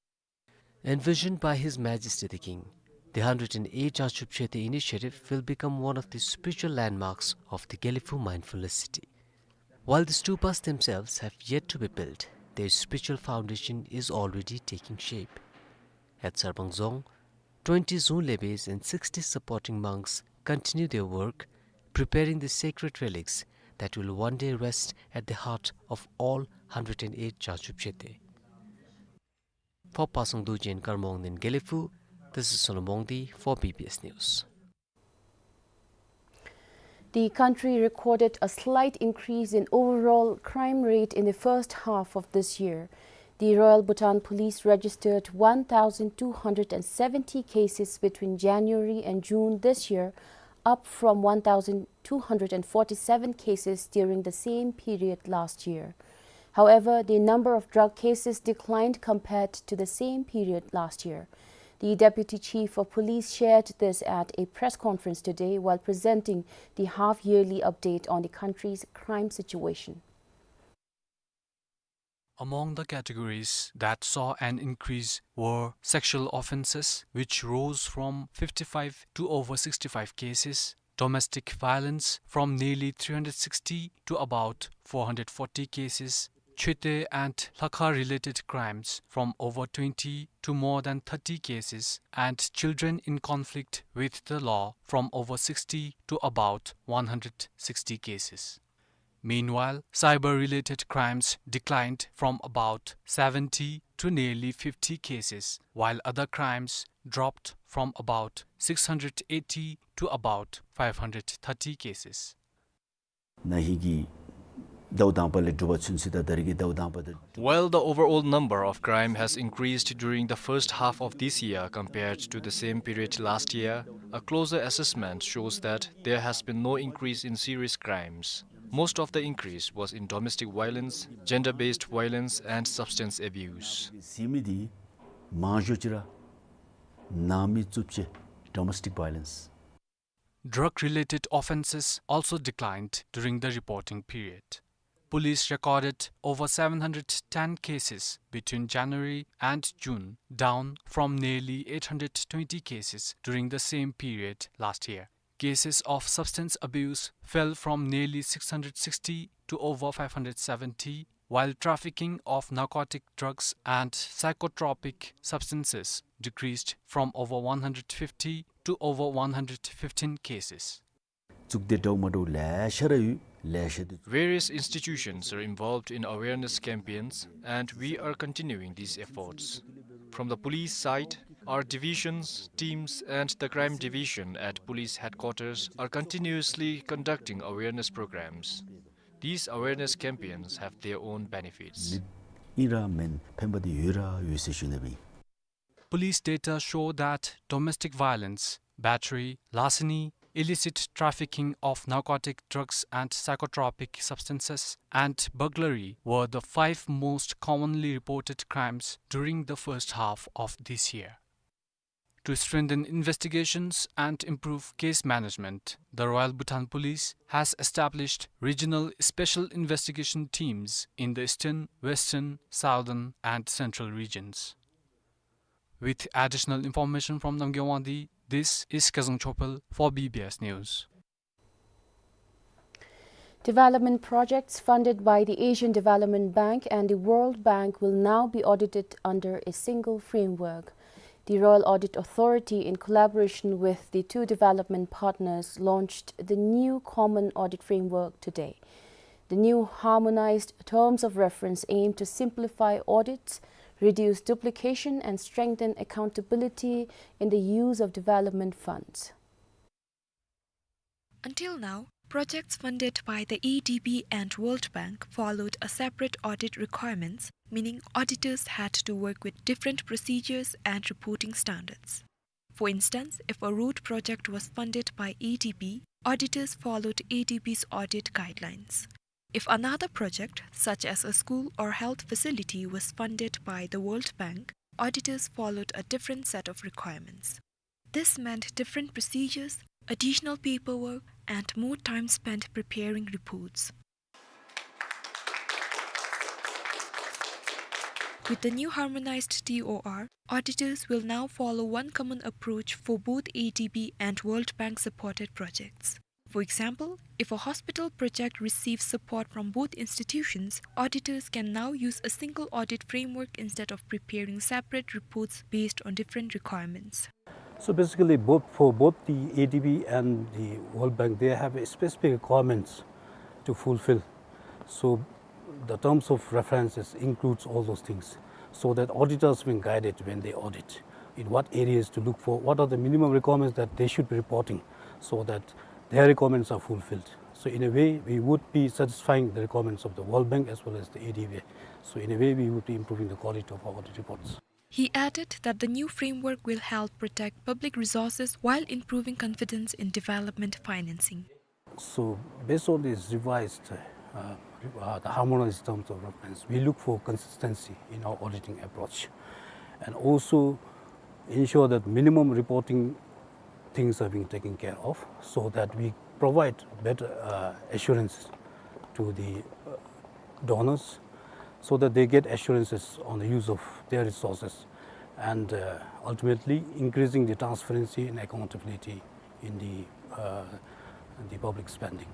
Envisioned by His Majesty the King, the hundred and eight Jangchub Choetey initiative will become one of the spiritual landmarks of the Gelephu Mindfulness City. While the stupas themselves have yet to be built, their spiritual foundation is already taking shape. At Sarbang Dzong, twenty Zung Lebes and sixty supporting monks continue their work, preparing the sacred relics that will one day rest at the heart of all hundred and eight Jangchub Chete. For Pasang Dorji and Karmong Neng Gelephu, this is Solomon Mongdi for B B S News. The country recorded a slight increase in overall crime rate in the first half of this year. The Royal Bhutan Police registered one thousand two hundred and seventy cases between January and June this year, up from one thousand two hundred and forty-seven cases during the same period last year. However, the number of drug cases declined compared to the same period last year. The Deputy Chief of Police shared this at a press conference today while presenting the half-yearly update on the country's crime situation. Among the categories that saw an increase were sexual offences, which rose from fifty-five to over sixty-five cases, domestic violence from nearly three hundred sixty to about four hundred forty cases, Chete and Lakha-related crimes from over twenty to more than thirty cases, and children in conflict with the law from over sixty to about one hundred sixty cases. Meanwhile, cyber-related crimes declined from about seventy to nearly fifty cases, while other crimes dropped from about six hundred eighty to about five hundred thirty cases. ན་ཧིང་གི་ཟླཝ་དང་པ་ལས་དྲུག་པ་ཚུན་ཚོད་དང་ད་རེས་ཀྱི་ཟླཝ་དང་པ་དང་། While the overall number of crime has increased during the first half of this year compared to the same period last year, a closer assessment shows that there has been no increase in serious crimes. Most of the increase was in domestic violence, gender-based violence, and substance abuse. ཟེར་མི་འདི་མང་ཤོས་ཅིག་ར་ནང་མི་རྩུབ་སྤྱོད། Domestic violence. Drug-related offences also declined during the reporting period. Police recorded over seven hundred ten cases between January and June, down from nearly eight hundred twenty cases during the same period last year. Cases of substance abuse fell from nearly six hundred sixty to over five hundred seventy, while trafficking of narcotic drugs and psychotropic substances decreased from over one hundred fifty to over one hundred fifteen cases. གཙུག་སྡེ་འདྲཝ་མ་འདྲཝ་ལེ་ཤ་ར་ཡོད། ལེ་ཤ་དེ། Various institutions are involved in awareness campaigns, and we are continuing these efforts. From the police side, our divisions, teams, and the crime division at police headquarters are continuously conducting awareness programs. These awareness campaigns have their own benefits. ཨིན་ར་མེན་ཕན་པ་དེ་ཡོད་ར་ཡོད་ཟེར་ཞུ་ནི་ཨིན། Police data show that domestic violence, battery, larceny, illicit trafficking of narcotic drugs and psychotropic substances, and burglary were the five most commonly reported crimes during the first half of this year. To strengthen investigations and improve case management, the Royal Bhutan Police has established regional special investigation teams in the eastern, western, southern, and central regions. With additional information from Namgay Wangdi, this is Kezang Chopal for B B S News. Development projects funded by the Asian Development Bank and the World Bank will now be audited under a single framework. The Royal Audit Authority, in collaboration with the two development partners, launched the new common audit framework today. The new harmonized terms of reference aim to simplify audits, reduce duplication, and strengthen accountability in the use of development funds. Until now, projects funded by the A D B and World Bank followed a separate audit requirements, meaning auditors had to work with different procedures and reporting standards. For instance, if a road project was funded by A D B, auditors followed A D B's audit guidelines. If another project, such as a school or health facility, was funded by the World Bank, auditors followed a different set of requirements. This meant different procedures, additional paperwork, and more time spent preparing reports. With the new harmonized T O R, auditors will now follow one common approach for both A D B and World Bank supported projects. For example, if a hospital project receives support from both institutions, auditors can now use a single audit framework instead of preparing separate reports based on different requirements. So basically, both, for both the A D B and the World Bank, they have a specific requirements to fulfill. So the terms of references includes all those things, so that auditors being guided when they audit in what areas to look for, what are the minimum requirements that they should be reporting, so that their requirements are fulfilled. So in a way, we would be satisfying the requirements of the World Bank as well as the A D B. So in a way, we would be improving the quality of our audit reports. He added that the new framework will help protect public resources while improving confidence in development financing. So, based on this revised, uh, re-, uh, the harmonized terms of reference, we look for consistency in our auditing approach, and also ensure that minimum reporting things are being taken care of, so that we provide better, uh, assurance to the, uh, donors, so that they get assurances on the use of their resources, and, uh, ultimately increasing the transparency and accountability in the, uh, the public spending.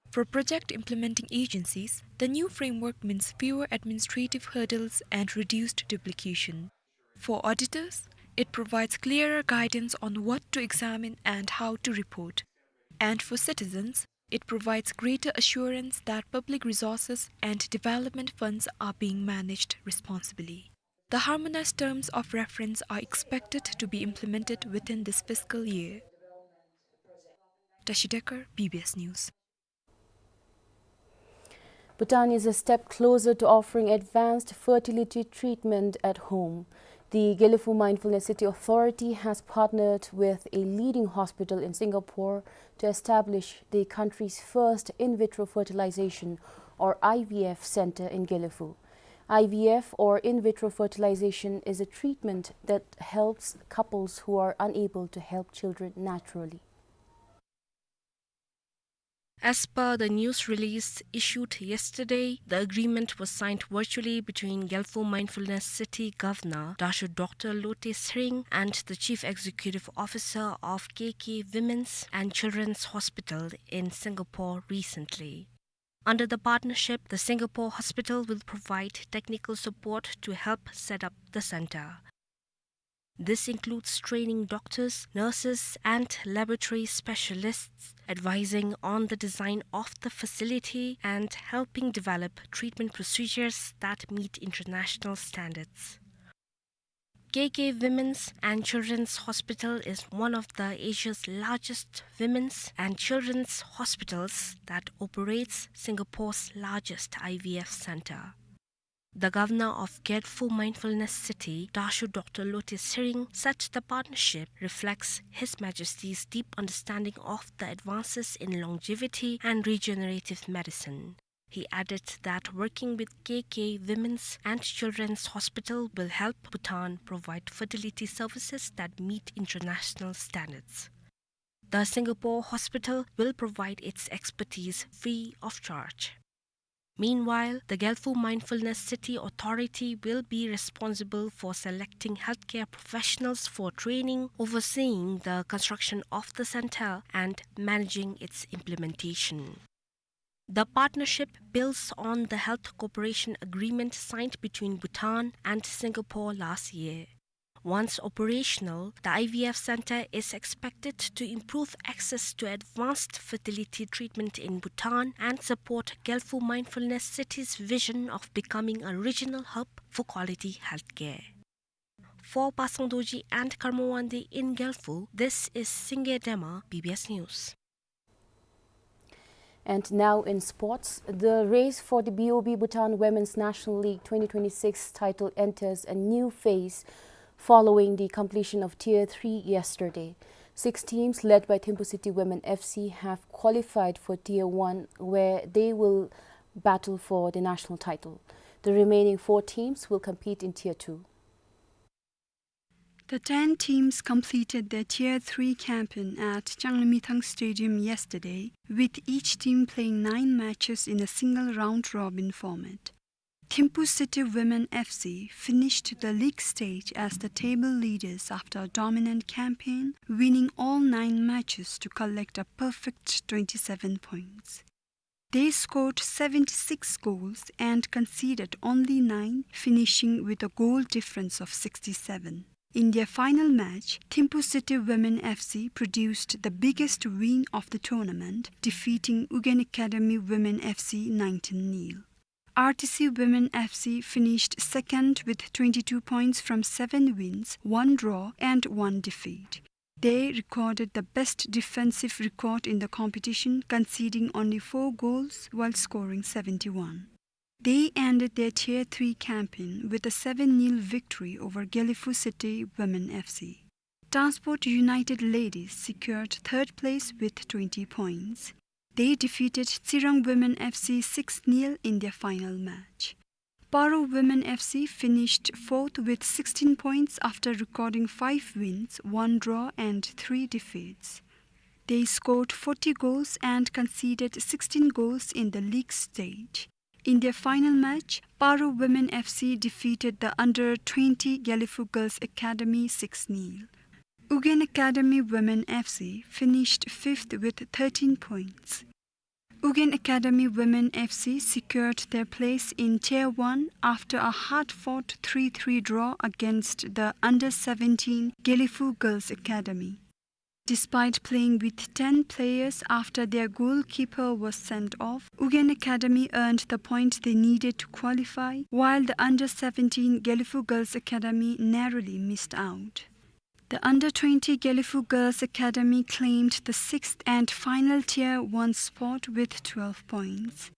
For project implementing agencies, the new framework means fewer administrative hurdles and reduced duplication. For auditors, it provides clearer guidance on what to examine and how to report. And for citizens, it provides greater assurance that public resources and development funds are being managed responsibly. The harmonized terms of reference are expected to be implemented within this fiscal year. Tashi Dekar, B B S News. Bhutan is a step closer to offering advanced fertility treatment at home. The Gelephu Mindfulness City Authority has partnered with a leading hospital in Singapore to establish the country's first in vitro fertilization, or I V F, center in Gelephu. I V F, or in vitro fertilization, is a treatment that helps couples who are unable to help children naturally. As per the news release issued yesterday, the agreement was signed virtually between Gelephu Mindfulness City Governor Dasho Doctor Lote Tshering and the Chief Executive Officer of K K Women's and Children's Hospital in Singapore recently. Under the partnership, the Singapore hospital will provide technical support to help set up the center. This includes training doctors, nurses, and laboratory specialists, advising on the design of the facility, and helping develop treatment procedures that meet international standards. K K Women's and Children's Hospital is one of the Asia's largest women's and children's hospitals that operates Singapore's largest I V F center. The governor of Gelephu Mindfulness City, Dasho Doctor Lote Tshering, said the partnership reflects His Majesty's deep understanding of the advances in longevity and regenerative medicine. He added that working with K K Women's and Children's Hospital will help Bhutan provide fertility services that meet international standards. The Singapore hospital will provide its expertise free of charge. Meanwhile, the Gelephu Mindfulness City Authority will be responsible for selecting healthcare professionals for training, overseeing the construction of the center, and managing its implementation. The partnership builds on the health cooperation agreement signed between Bhutan and Singapore last year. Once operational, the I V F center is expected to improve access to advanced fertility treatment in Bhutan and support Gelephu Mindfulness City's vision of becoming a regional hub for quality healthcare. For Pasang Dorji and Karma Wangdi in Gelephu, this is Singye Dema, B B S News. And now in sports, the race for the B O B Bhutan Women's National League twenty twenty-six title enters a new phase following the completion of Tier three yesterday. Six teams led by Thimphu City Women F C have qualified for Tier one, where they will battle for the national title. The remaining four teams will compete in Tier two. The ten teams completed their Tier three campaign at Changlimithang Stadium yesterday, with each team playing nine matches in a single round-robin format. Thimphu City Women F C finished the league stage as the table leaders after a dominant campaign, winning all nine matches to collect a perfect twenty-seven points. They scored seventy-six goals and conceded only nine, finishing with a goal difference of sixty-seven. In their final match, Thimphu City Women F C produced the biggest win of the tournament, defeating Ugyen Academy Women F C nineteen nil. R T C Women F C finished second with twenty-two points from seven wins, one draw and one defeat. They recorded the best defensive record in the competition, conceding only four goals while scoring seventy-one. They ended their Tier three campaign with a seven nil victory over Gelephu City Women F C. Transport United Ladies secured third place with twenty points. They defeated Tsirang Women F C six nil in their final match. Paro Women F C finished fourth with sixteen points after recording five wins, one draw and three defeats. They scored forty goals and conceded sixteen goals in the league stage. In their final match, Paro Women F C defeated the under twenty Gelephu Girls Academy six nil. Ugyen Academy Women F C finished fifth with thirteen points. Ugyen Academy Women F C secured their place in Tier one after a hard-fought three three draw against the under seventeen Gelephu Girls Academy. Despite playing with ten players after their goalkeeper was sent off, Ugyen Academy earned the point they needed to qualify, while the under seventeen Gelephu Girls Academy narrowly missed out. The under twenty Gelephu Girls Academy claimed the sixth and final Tier one spot with twelve points.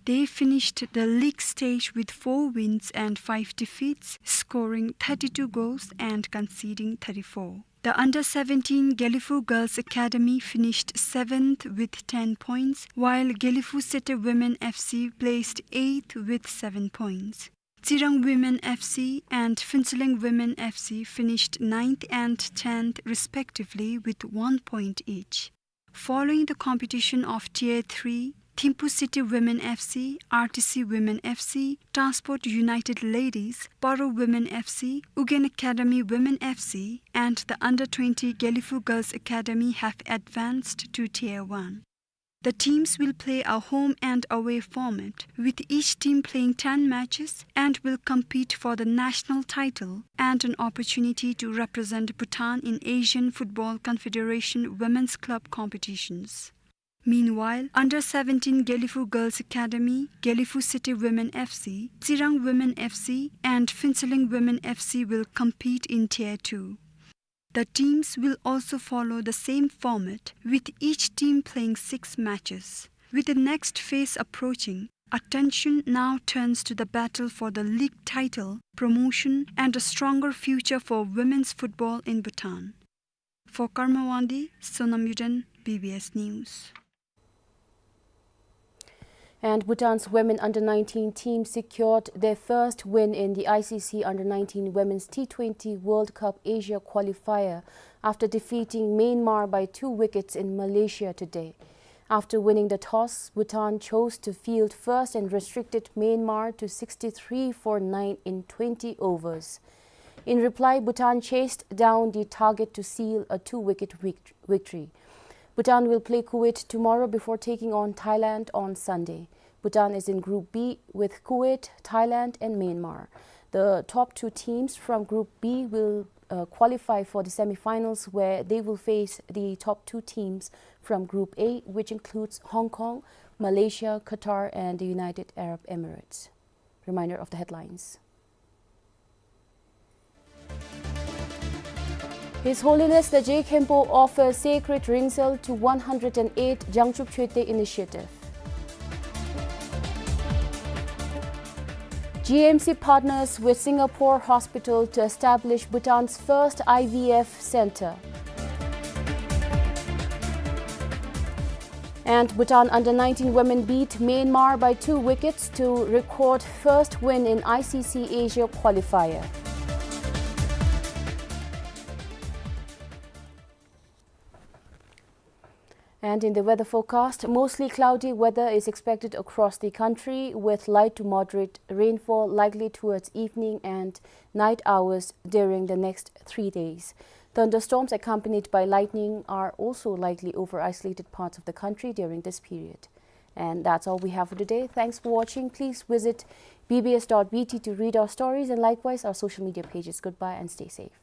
They finished the league stage with four wins and five defeats, scoring thirty-two goals and conceding thirty-four. The under seventeen Gelephu Girls Academy finished seventh with ten points, while Gelephu City Women F C placed eighth with seven points. Tsirang Women F C and Phuentsholing Women F C finished ninth and tenth respectively with one point each. Following the competition of Tier three, Thimphu City Women F C, R T C Women F C, Transport United Ladies, Paro Women F C, Ugyen Academy Women F C, and the under twenty Gelephu Girls Academy have advanced to Tier one. The teams will play a home and away format, with each team playing ten matches, and will compete for the national title and an opportunity to represent Bhutan in Asian Football Confederation Women's Club competitions. Meanwhile, under seventeen Gelephu Girls Academy, Gelephu City Women F C, Tsirang Women F C, and Phuentsholing Women F C will compete in Tier two. The teams will also follow the same format, with each team playing six matches. With the next phase approaching, attention now turns to the battle for the league title, promotion, and a stronger future for women's football in Bhutan. For Karma Wangdi, Sonam Yuden, B B S News. And Bhutan's women under nineteen team secured their first win in the I C C under nineteen Women's T twenty World Cup Asia qualifier after defeating Myanmar by two wickets in Malaysia today. After winning the toss, Bhutan chose to field first and restricted Myanmar to sixty-three for nine in twenty overs. In reply, Bhutan chased down the target to seal a two-wicket vict-, victory. Bhutan will play Kuwait tomorrow before taking on Thailand on Sunday. Bhutan is in Group B with Kuwait, Thailand, and Myanmar. The top two teams from Group B will, uh, qualify for the semi-finals, where they will face the top two teams from Group A, which includes Hong Kong, Malaysia, Qatar, and the United Arab Emirates. Reminder of the headlines. His Holiness the Je Khenpo offers sacred Rinzal to one hundred and eight Jangchub Chökte initiative. G M C partners with Singapore hospital to establish Bhutan's first I V F center. And Bhutan under nineteen women beat Myanmar by two wickets to record first win in I C C Asia qualifier. And in the weather forecast, mostly cloudy weather is expected across the country, with light to moderate rainfall likely towards evening and night hours during the next three days. Thunderstorms accompanied by lightning are also likely over isolated parts of the country during this period. And that's all we have for today. Thanks for watching. Please visit B B S dot B T to read our stories and likewise our social media pages. Goodbye and stay safe.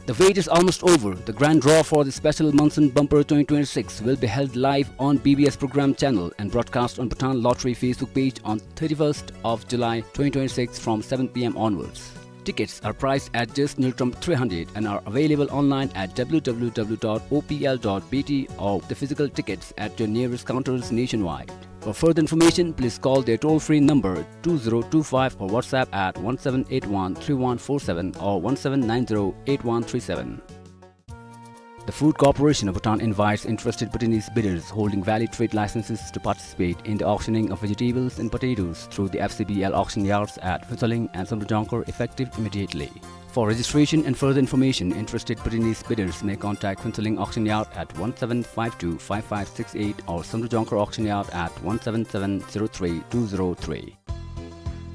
The wait is almost over. The grand draw for the special Monsoon Bumper twenty twenty-six will be held live on B B S program channel and broadcast on Bhutan Lottery Facebook page on thirty-first of July twenty twenty-six from seven P M onwards. Tickets are priced at just Ngultrum three hundred and are available online at W W W dot O P L dot B T or the physical tickets at your nearest counters nationwide. For further information, please call their toll-free number two zero two five or WhatsApp at one seven eight one three one four seven or one seven nine zero eight one three seven. The Food Corporation of Bhutan invites interested Bhutanese bidders holding valid trade licenses to participate in the auctioning of vegetables and potatoes through the F C B L auction yards at Phuentsholing and Samdrup Jongkhar, effective immediately. For registration and further information, interested Bhutanese bidders may contact Phuentsholing Auction Yard at one seven five two five five six eight or Samdrup Jongkhar Auction Yard at one seven seven zero three two zero three.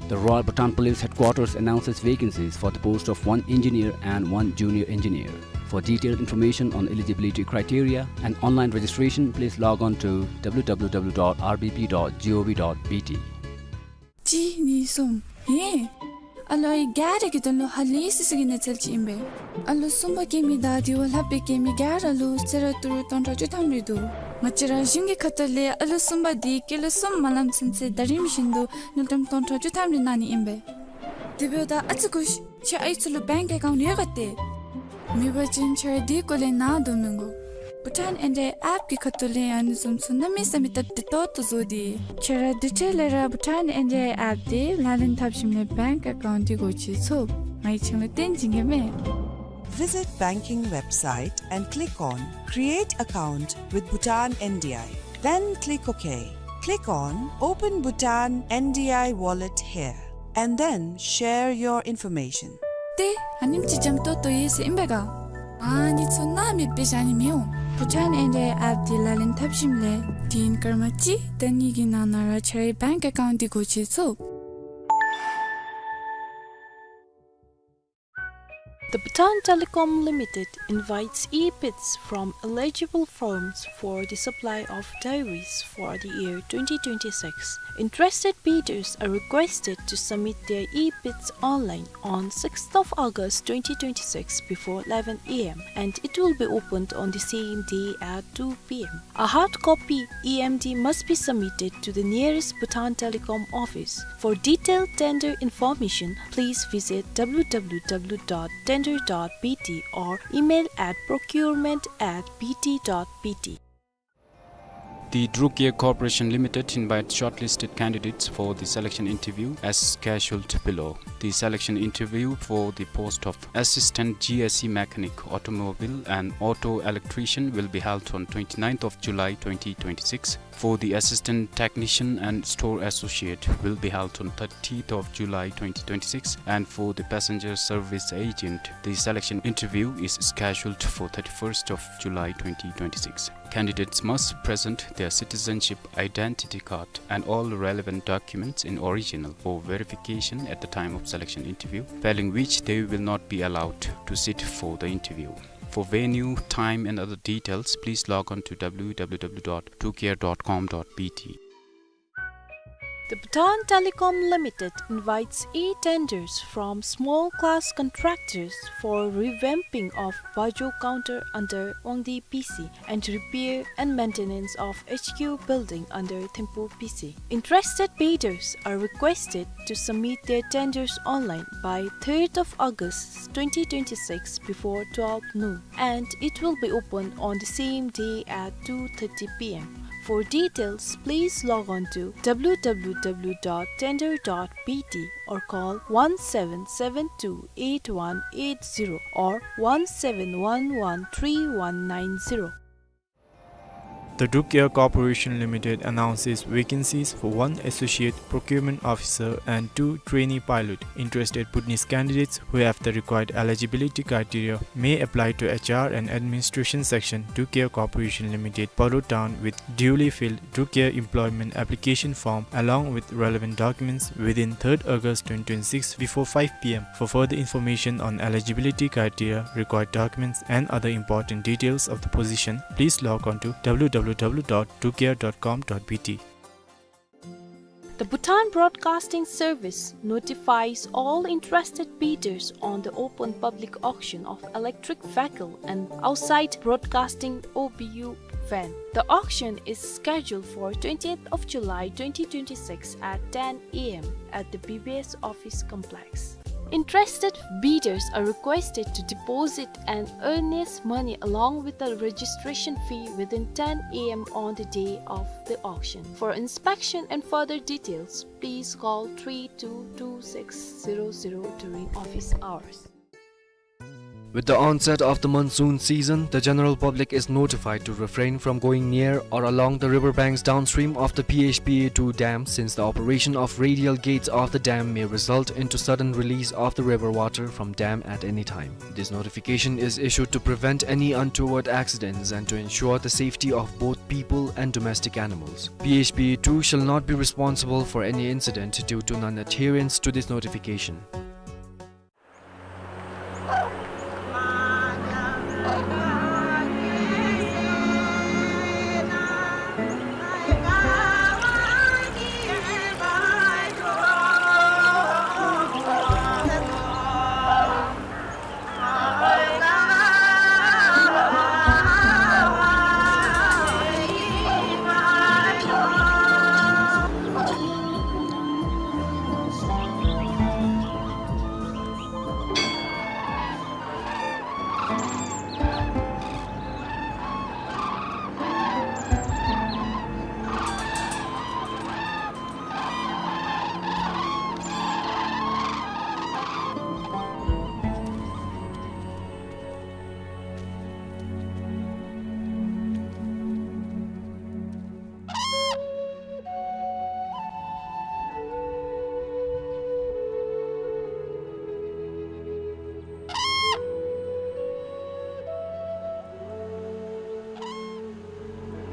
The Royal Bhutan Police Headquarters announces vacancies for the post of one engineer and one junior engineer. For detailed information on eligibility criteria and online registration, please log on to W W W dot R B P dot G O V dot B T. གཅིག་གཉིས་གསུམ། ཧེ། ཨ་ལོ་ཨའི་ག་ར་གི་དོན་ལུ་ཧ་ལས་སི་སི་གི་གནས་ཚུལ་ཅིག་ཨིན་པས། ཨ་ལོ་གསུམ་པ་སྐྱེ་མི་དང་དེ་བ་ལྷག་པའི་སྐྱེ་མི་ག་ར་ལུ་གསོལ་རས་ཏི་རུ་སྟོང་ཕྲག་བཅུ་ཐམ་རེ་འདུག། ང་བཅས་ར་གཞུང་གི་ཁ་ཐུག་ལས་ཨ་ལོ་གསུམ་པ་དེ་སྐྱེས་ལོ་གསུམ་མ་ལངམ་ཚུན་ཚོད་ཟླ་རིམ་བཞིན་དུ་དངུལ་ཀྲམ་སྟོང་ཕྲག་བཅུ་ཐམ་རེ་གནང་ནི་ཨིན་པས། དེ་འབདཝ་ད་ཨ་ཙི་སྒུག་ཤིག། ཁྱོད་ཨའི་ཚུ་ལུ་བེངཀ་ཨེ་ཀའུནཊ་ཡོད་ག་ཏེ། མེད་པ་ཅིན་ཁྱོད་ར་དེའི་སྐོར་ལས་ནཱ་སྡོད་མི་དགོ། བྷུ་ཊཱན་ཨེན་ཌི་ཨའི་ཨེཔ་ཀྱི་ཁ་ཐུག་ལས་ཨ་ནི་བཟུམ་ཚུ་གནམ་མེད་ས་མེད་སྟབས་བདེ་ཏོག་ཏོ་བཟོ་སྟེ། ཁྱོད་ར་དེ་འཕྲལ་ལས་ར་བྷུ་ཊཱན་ཨེན་ཌི་ཨའི་ཨེཔ་དེ་ལག་ལེན་འཐབ་ཞིནམ་ལས་བེངཀ་ཨེ་ཀའུནཊ་དེ་སྒོ་ཕྱེ་ཚུགས། ང་གིས་ཁྱོད་ལུ་སྟོན་བྱིན་གེ་མས། Visit banking website and click on Create Account with Bhutan N D I. Then click OK. Click on Open Bhutan N D I Wallet here and then share your information. ཏེ་ཨ་ནེམ་ཅིག་འཇམ་ཏོང་ཏོ་ཡོད་ཟེར་ཨིན་པས་ག། ཨ་ནི་ཚུ་ནཱ་མེདཔ་སྦེ་བཞག་ནི་མི་འོང་། བྷུ་ཊཱན་ཨེན་ཌི་ཨའི་ཨེཔ་དེ་ལག་ལེན་འཐབ་ཞིནམ་ལས་དེ་ཡུན་སྐར་མ་གཅིག་དང་གཉིས་ཀྱི་ནང་ན་ར་ཁྱོད་རའི་བེངཀ་ཨེ་ཀའུནཊ་དེ་སྒོ་ཕྱེ་ཚུགས། The Bhutan Telecom Limited invites e-bids from eligible firms for the supply of dairies for the year twenty twenty-six. Interested bidders are requested to submit their e-bids online on sixth of August twenty twenty-six before eleven A M, and it will be opened on the same day at two P M. A hard copy E M D must be submitted to the nearest Bhutan Telecom office. For detailed tender information, please visit W W W dot tender dot B T or email at procurement at B T dot B T. The Drukia Corporation Limited invites shortlisted candidates for the selection interview as scheduled below. The selection interview for the post of Assistant G S E Mechanic, Automobile and Auto Electrician will be held on twenty-ninth of July twenty twenty-six. For the Assistant Technician and Store Associate will be held on thirtieth of July twenty twenty-six, and for the Passenger Service Agent, the selection interview is scheduled for thirty-first of July twenty twenty-six. Candidates must present their citizenship identity card and all relevant documents in original for verification at the time of selection interview, failing which they will not be allowed to sit for the interview. For venue, time and other details, please log on to w w w dot two care dot com dot b t. The Bhutan Telecom Limited invites e-tenders from small class contractors for revamping of Bajo counter under Wangdi P C and repair and maintenance of H Q building under Thimphu P C. Interested bidders are requested to submit their tenders online by third of August twenty twenty-six before twelve noon, and it will be open on the same day at two thirty p m. For details, please log on to w w w dot tender dot b t or call one seven seven two eight one eight zero or one seven one one three one nine zero. The Druk Air Corporation Limited announces vacancies for one associate procurement officer and two trainee pilot. Interested Bhutanese candidates who have the required eligibility criteria may apply to H R and Administration Section, Druk Air Corporation Limited, Paro Town, with duly filled Druk Air employment application form along with relevant documents within third August twenty twenty-six before five p m. For further information on eligibility criteria, required documents, and other important details of the position, please log on to w w w dot druk air dot com dot b t. The Bhutan Broadcasting Service notifies all interested bidders on the open public auction of electric vehicle and outside broadcasting O B U van. The auction is scheduled for twentieth of July twenty twenty-six at ten a m at the B B S office complex. Interested bidders are requested to deposit an earnest money along with the registration fee within ten a m on the day of the auction. For inspection and further details, please call three two two six zero zero during office hours. With the onset of the monsoon season, the general public is notified to refrain from going near or along the river banks downstream of the P H P A two dam, since the operation of radial gates of the dam may result into sudden release of the river water from dam at any time. This notification is issued to prevent any untoward accidents and to ensure the safety of both people and domestic animals. P H P A two shall not be responsible for any incident due to non-adherence to this notification.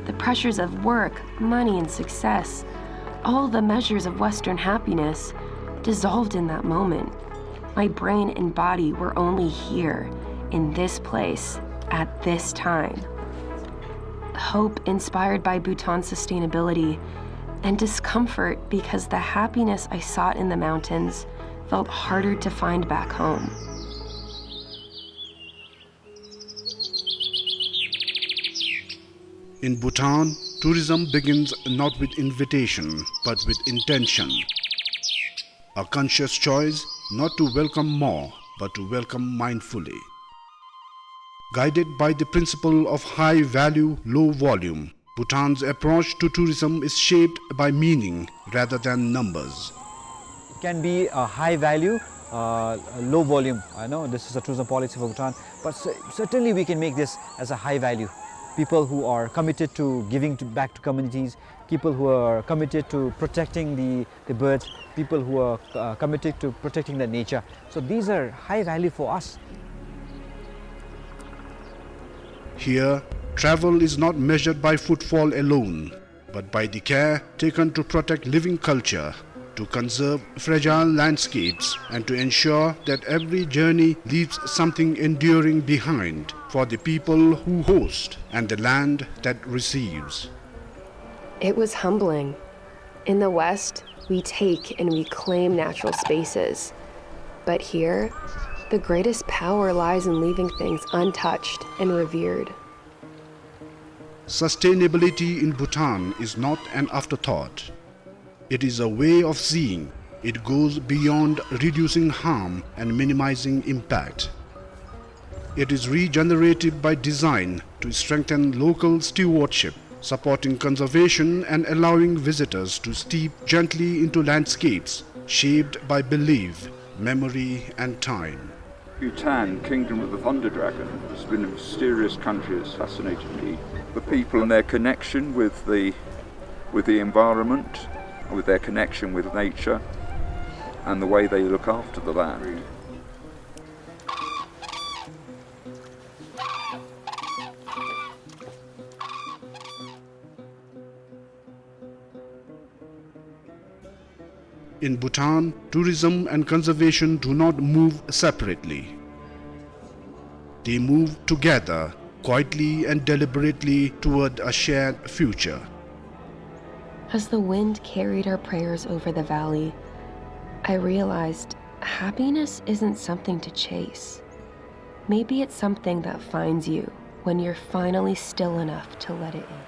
The pressures of work, money, and success, all the measures of Western happiness, dissolved in that moment. My brain and body were only here, in this place, at this time. Hope inspired by Bhutan's sustainability, and discomfort because the happiness I sought in the mountains felt harder to find back home. In Bhutan, tourism begins not with invitation, but with intention. A conscious choice not to welcome more, but to welcome mindfully. Guided by the principle of high value, low volume, Bhutan's approach to tourism is shaped by meaning rather than numbers. It can be a high value, uh, low volume. I know this is a tourism policy for Bhutan, but cer-, certainly we can make this as a high value. People who are committed to giving to, back to communities, people who are committed to protecting the, the birds, people who are, uh, committed to protecting the nature. So these are high value for us. Here, Travel is not measured by footfall alone, but by the care taken to protect living culture, to conserve fragile landscapes, and to ensure that every journey leaves something enduring behind for the people who host and the land that receives. It was humbling. In the West, we take and we claim natural spaces. But here, the greatest power lies in leaving things untouched and revered. Sustainability in Bhutan is not an afterthought. It is a way of seeing. It goes beyond reducing harm and minimizing impact. It is regenerative by design to strengthen local stewardship, supporting conservation and allowing visitors to steep gently into landscapes shaped by belief, memory, and time. Bhutan, Kingdom of the Thunder Dragon, has been a mysterious country. It's fascinated me. The people and their connection with the, with the environment, with their connection with nature, and the way they look after the land. In Bhutan, tourism and conservation do not move separately. They move together, quietly and deliberately, toward a shared future. As the wind carried our prayers over the valley, I realized happiness isn't something to chase. Maybe it's something that finds you when you're finally still enough to let it in.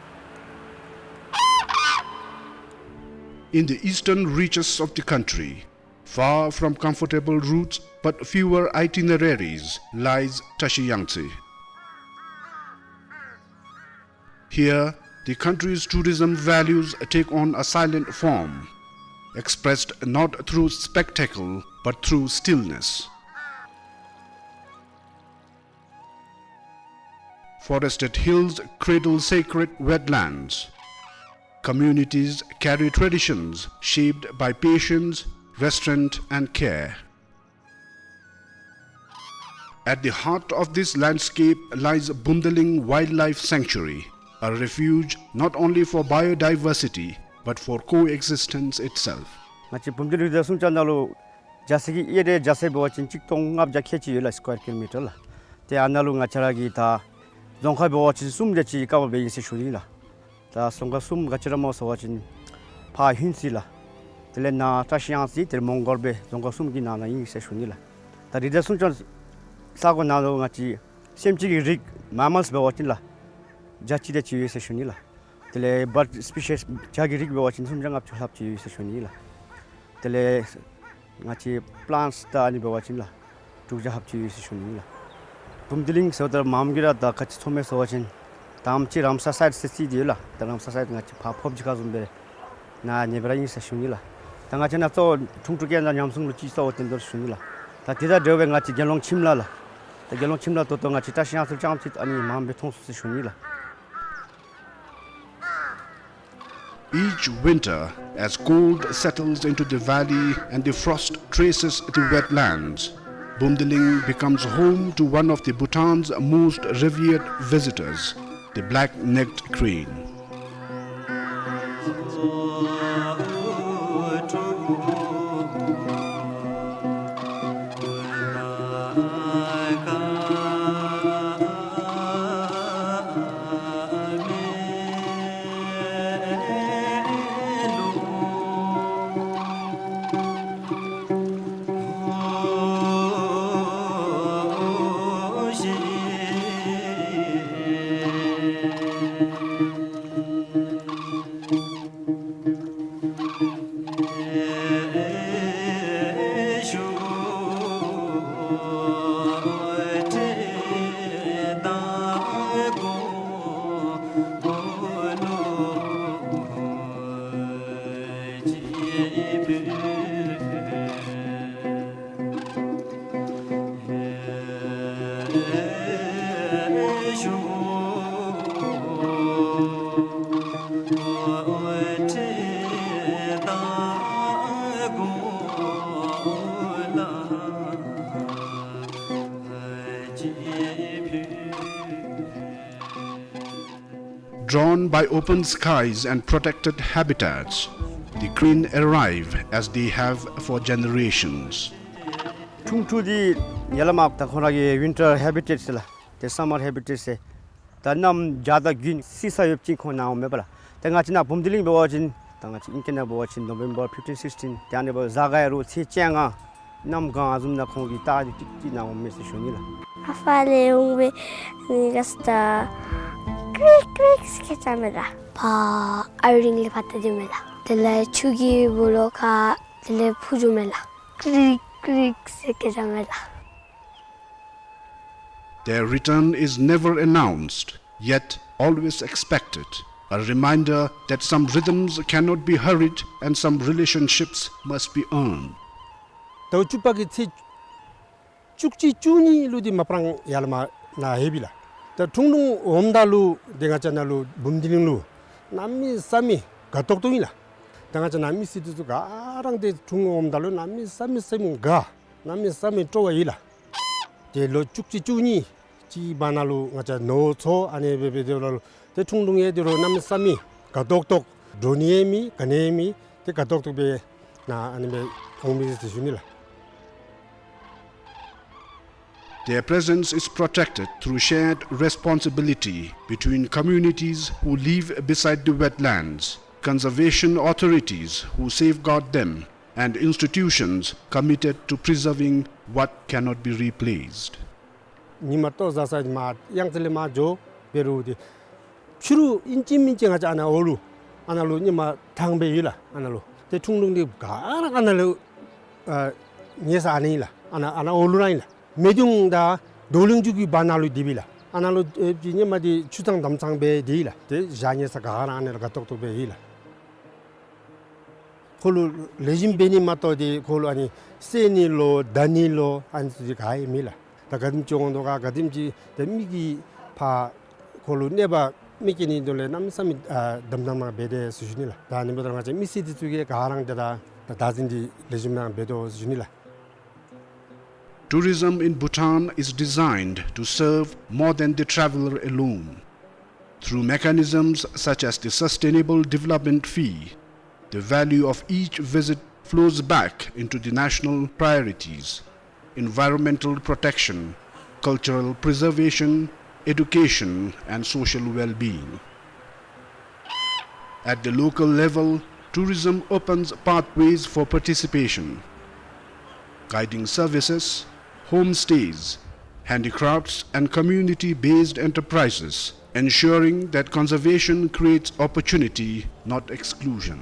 In the eastern reaches of the country, far from comfortable routes but fewer itineraries, lies Trashiyangtse. Here, the country's tourism values take on a silent form, expressed not through spectacle but through stillness. Forested hills cradle sacred wetlands. Communities carry traditions shaped by patience, restraint, and care. At the heart of this landscape lies Bumdiling Wildlife Sanctuary, a refuge not only for biodiversity but for coexistence itself. ང་བཅས་བུམ་སྡིང་རི་དྭགས་སྲུང་བརྩི་ནང་ལུ་རྒྱ་ཟེ་གི་ཨེ་རི་ཡ་རྒྱ་ཟེ་འབད་བ་ཅིན་གཅིག་སྟོང་ལྔ་བརྒྱ་ཁལ་གཅིག་ཡོད་ལགས། སི་ཀོ་ཡར་ཀི་ལོ་མི་ཊར་ལགས། ཏེ་ཨ་ནཱ་ལུ་ང་བཅས་ར་གི་ད་རྫོང་ཁག་འབད་བ་ཅིན་གསུམ་དེ་ཅིག་ཀ་བར་འབད་ཡི་ཟེར་ཞུ་ནི་ལགས། ད་རྫོང་ཁག་གསུམ་ག་ཅི་ར་སྨོ་ཟེར་བ་ཅིན་ཕར་ཧུན་སི་ལགས། དེ་ལས་ནཱ་བཀྲ་ཤིས་གཡང་རྩེ་དེ་ལས་མོང་གོར་སྦེ་རྫོང་ཁག་གསུམ་གྱི་ནང་ན་ཨིན་ཟེར་ཞུ་ནི་ལགས། ད་རི་དྭགས་སྲུང་སྐྱོབ་ས་གོ་ནང་ལུ་ང་བཅས་སེམས་ཅན་གྱི་རིགས་མེ་མཱལསི་འབད་བ་ཅིན་ལགས། བརྒྱ་གཅིག་དེ་ཅིག་ཡོད་ཟེར་ཞུ་ནི་ལགས། དེ་ལས་བཱརཌ་སི་པི་ཤིསི་བྱ་གི་རིགས་འབད་བ་ཅིན་སུམ་བརྒྱ་ལྔ་བཅུ་ལྷགཔ་ཅིག་ཡོད་ཟེར་ཞུ་ནི་ལགས། དེ་ལས་ང་བཅས་པི་ལཱནཊསི་ད་ཨ་ནི་འབད་བ་ཅིན་ལགས། དྲུག་བརྒྱ་ལྷགཔ་ཅིག་ཡོད་ཟེར་ཞུ་ནི་ལགས། བུམ་སྡིང་ཟེརཝ་ད་མངམ་གིས་ར་ད་ག་ཅི་ཚོར་མས་ཟེར་བ་ཅིན་ད་ཨ་ནེམ་ཅིག་རམ་སར་སའིཊ་ཟེར་རྩིས་ཏེ་ཡོད་ལགས། ད་རམ་སར་སའིཊ་ང་བཅས་ཕར་ཕོརཔ་ཅིག་ཁར་བཟུམ་སྦེ་ནཱ་ཉེ་སྦེ་ར་ཨིན་ཟེར་ཞུ་ནི་ལགས། ད་ང་བཅས་ནཱ་གཙོ་བོ་ཁྲུང་ཁྲུང་ཀེ་ནང་ཉམས་སྲུང་ལུ་ཅིག་གཙོ་བོ་བཏོན་དོ་ཞུ་ནི་ལགས། ད་དེ་དང་འབྲེལ་བའི་ང་བཅས་དགེ་སློང་ཁྱིམ་ལྷ་ལགས། ད་དགེ་སློང་ཁྱིམ་ལྷ་ད་ལྟོ་ང་བཅས་བཀྲ་ཤིས་གཡང་རྩེ་ལུ་རྐྱངམ་ཅིག་ཨ་ནི་མངམ་སྦེ་མཐོང་ཚུགས་ཟེར་ཞུ་ནི་ལགས། Each winter, as cold settles into the valley and the frost traces the wetlands, Bumdiling becomes home to one of the Bhutan's most revered visitors, the black-necked crane. Drawn by open skies and protected habitats, the Green arrive as they have for generations. ཁྲུང་ཁྲུང་འདི་ཡར་ལས་མར་ད་ཁོང་ར་གི་winter habitat ཟེར་ལགས། ཏེ་summer habitat ཟེར། ད་གནམ་བྱཱར་དང་དགུན་བསིལ་ས་ཡོདཔ་ཅིག་ཁོང་ནཱ་འོངམ་མས་པ་ལགས། ཏེ་ང་བཅས་ནཱ་བུམ་སྡེ་གླིང་འབད་བ་ཅིན་ད་ང་བཅས་ཨིང་སྐད་ནང་འབད་བ་ཅིན་November fifteen, sixteen ཏེ་ཨ་ནི་འབདཝ་གཟའ་སྐར་རུང་ཚེས་བཅོ་ལྔ་གནམ་གང་བཟུམ་ནང་ཁོང་གི་རྟགས་འདི་ཏིག་ཏིག་ནཱ་འོངམ་མས་ཟེར་ཞུ་ནི་ལགས། ཨ་ཕར་ལས་འོང་སྦེ་ནི་ར་སྟ་ཀྲིག་ཀྲིག་ཟེར་སྐད་རྐྱབ་མས་ལགས། ཕར་ཨའི་རིང་ལས་ཕར་ལྟ་སྡོདཔ་མས་ལགས། དེ་ལས་ཆུ་གི་སྦོ་ལོགས་ཁར་དེ་ལས་འཕུར་འགྱོཝ་མས་ལགས། ཀྲིག་ཀྲིག་ཟེར་སྐད་རྐྱབ་མས་ལགས། Their return is never announced, yet always expected, a reminder that some rhythms cannot be hurried and some relationships must be earned. ཟླཝ་བཅུ་པ་གི་ཚེས་བཅུ་གཅིག་བཅུ་གཉིས་ལུ་འདི་མ་པ་རང་ཡར་ལས་མར་ནཱ་ལྷོདཔ་ཨིན་ལགས། ད་ཁྲུང་ཁྲུང་འོངམ་ད་ལུ་ཏེ་ང་བཅས་ནཱ་ལུ་བུམ་སྡེ་གླིང་ལུ་གནམ་མེད་ས་མེད་དགའ་ཏོག་ཏོ་ཨིན་ལགས། ད་ང་བཅས་ནཱ་མི་སེར་འདི་ཚུ་ག་ར་འདི་ཁྲུང་ཁྲུང་འོངམ་ད་ལུ་གནམ་མེད་ས་མེད་སེམས་དགའ། གནམ་མེད་ས་མེད་སྤྲོ་བ་ཡོད་ལགས། ཏེ་ལོ་བཅུ་གཅིག་བཅུ་གཉིས་ཅིག་བར་ན་ལུ་ང་བཅས་ནོར་འཚོ་ཨ་ནི་སྦེ་འབད་དེ་ལུ་ཏེ་ཁྲུང་ཁྲུང་ཡང་འདི་རུང་གནམ་མེད་ས་མེད་དགའ་ཏོག་ཏོ་འགྱོ་ནི་ཡང་མེད་ག་ནི་ཡང་མེད་ཏེ་དགའ་ཏོག་ཏོ་སྦེ་ནཱ་ཨ་ནི་སྦེ་འོང་མི་ཟེར་ཞུ་ནི་ལགས། Their presence is protected through shared responsibility between communities who live beside the wetlands, conservation authorities who safeguard them, and institutions committed to preserving what cannot be replaced. ཉིམ་ལྟོ་བཟའ་ས་མར་གཡང་རྩེ་ལས་མར་འགྱོ་འབད་རུང་ཏེ་ཕྱི་རུ་ཨིན་ཅི་མིན་ཅི་ང་བཅས་ཨ་ནཱ་འོག་ལུ་ཨ་ནཱ་ལུ་ཉིམ་ཐང་སྦེ་ཡོད་ལགས། ཨ་ནཱ་ལུ་ཏེ་ཁྲུང་ཁྲུང་འདི་ག་ར་ཨ་ནཱ་ལུ་ཨ་ཉལ་ས་ཨ་ནཱ་ཨིན་ལགས། ཨ་ནཱ་ཨ་ནཱ་འོག་ལུ་ར་ཨིན་ལགས། མེ་གདུང་དང་རྡོ་གླིང་རྒྱུད་ཀྱི་བར་ན་ལུ་སྡོདཔ་ཨིན་ལགས། ཨ་ནཱ་ལུ་ཨེ་ཉིམ་འདི་ཆུ་གཙང་དམ་གཙང་སྦེ་སྡོད་ཡི་ལགས། ཏེ་ཞག་ཉལ་ས་ག་ར་ཨ་ནཱ་ལུ་དགའ་ཏོག་ཏོ་སྦེ་ཡོད་ལགས། ཁོ་ལུ་ལེགས་ཤོམ་འབད་ནི་མ་གཏོགས་ཏེ་ཁོ་ལུ་ཨ་ནི་བསད་ནི་ལོ་བརྡབ་ནི་ལོ་ཨ་ནི་ཚུ་ག་ཡང་མེད་ལགས། ད་ག་དེམ་ཅིག་འོང་དོ་ག་ག་དེམ་ཅིག་ཏེ་མི་གིས་ཕར་ཁོ་ལུ་གནོད་པ་མི་བཀལ་ནི་དོན་ལས་གནམ་མེད་ས་མེད་ཨ་དམ་དམ་སྦེ་འབད་དེ་ཟེར་ཞུ་ནི་ལགས། ད་ཨ་ནི་འབདཝ་ད་ང་བཅས་མི་སེར་འདི་ཚུ་གིས་ག་ར་ཏེ་ད་ད་བདག་འཛིན་འདི་ལེགས་ཤོམ་སྦེ་འབད་དོ་ཟེར་ཞུ་ནི་ལགས། Tourism in Bhutan is designed to serve more than the traveler alone. Through mechanisms such as the Sustainable Development Fee, the value of each visit flows back into the national priorities: environmental protection, cultural preservation, education, and social well-being. At the local level, tourism opens pathways for participation. Guiding services, homestays, handicrafts, and community-based enterprises, ensuring that conservation creates opportunity, not exclusion.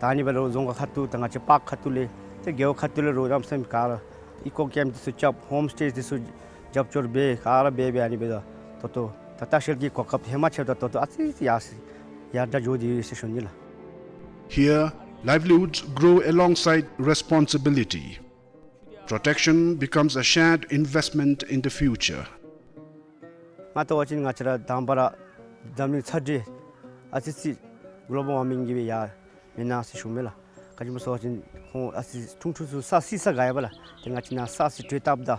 ད་ཨ་ནི་འབད་རུང་རྫོང་ཁག་ཁ་ཐུག་ད་ང་བཅས་པཱརཀ་ཁ་ཐུག་ལས་ཏེ་རྒེད་འོག་ཁ་ཐུག་ལས་རུང་གནམ་མེད་ས་མེད་ག་ར་ཨི་ཀོ་ཀེམཔ་འདི་ཚུ་རྐྱབ། ཧོམ་སི་ཊེ་འདི་ཚུ་རྒྱབ་སྐྱོར་འབད་ག་ར་འབད་འབད་ཨ་ནི་འབདཝ་ད་ད་ལྟོ་ད་ལྟ་ཤེལ་གྱི་གོ་སྐབས་ཧེ་མ་ཆེཝ་ད་ད་ལྟོ་ཨ་ཙི་ཙི་ཡར་སེང་ཡར་དྲག་འགྱོ་སྟེ་ཡོད་ཟེར་ཞུ་ནི་ལགས། Here, livelihoods grow alongside responsibility. Protection becomes a shared investment in the future. ང་བལྟ་བ་ཅིན་ང་བཅས་ར་དང་པ་ར་འཛམ་གླིང་ཚ་དྲོད་ཨ་ཙི་ཙི་གོ་ལོ་བཱལ་ཝར་མིང་གིས་སྦེ་ཡར་མེན་ན་ཟེར་ཞུཝ་མས་ལགས། ག་ཅི་སྨོ་ཟེར་བ་ཅིན་ཁོང་ཨ་ཙི་ཁྲུང་ཁྲུང་ཚུ་ས་བསིལ་ས་དགའ་ཡི་པ་ལགས། ཏེ་ང་བཅས་ནཱ་ས་ཨ་ཙི་དྲོད་བཏབ་ད་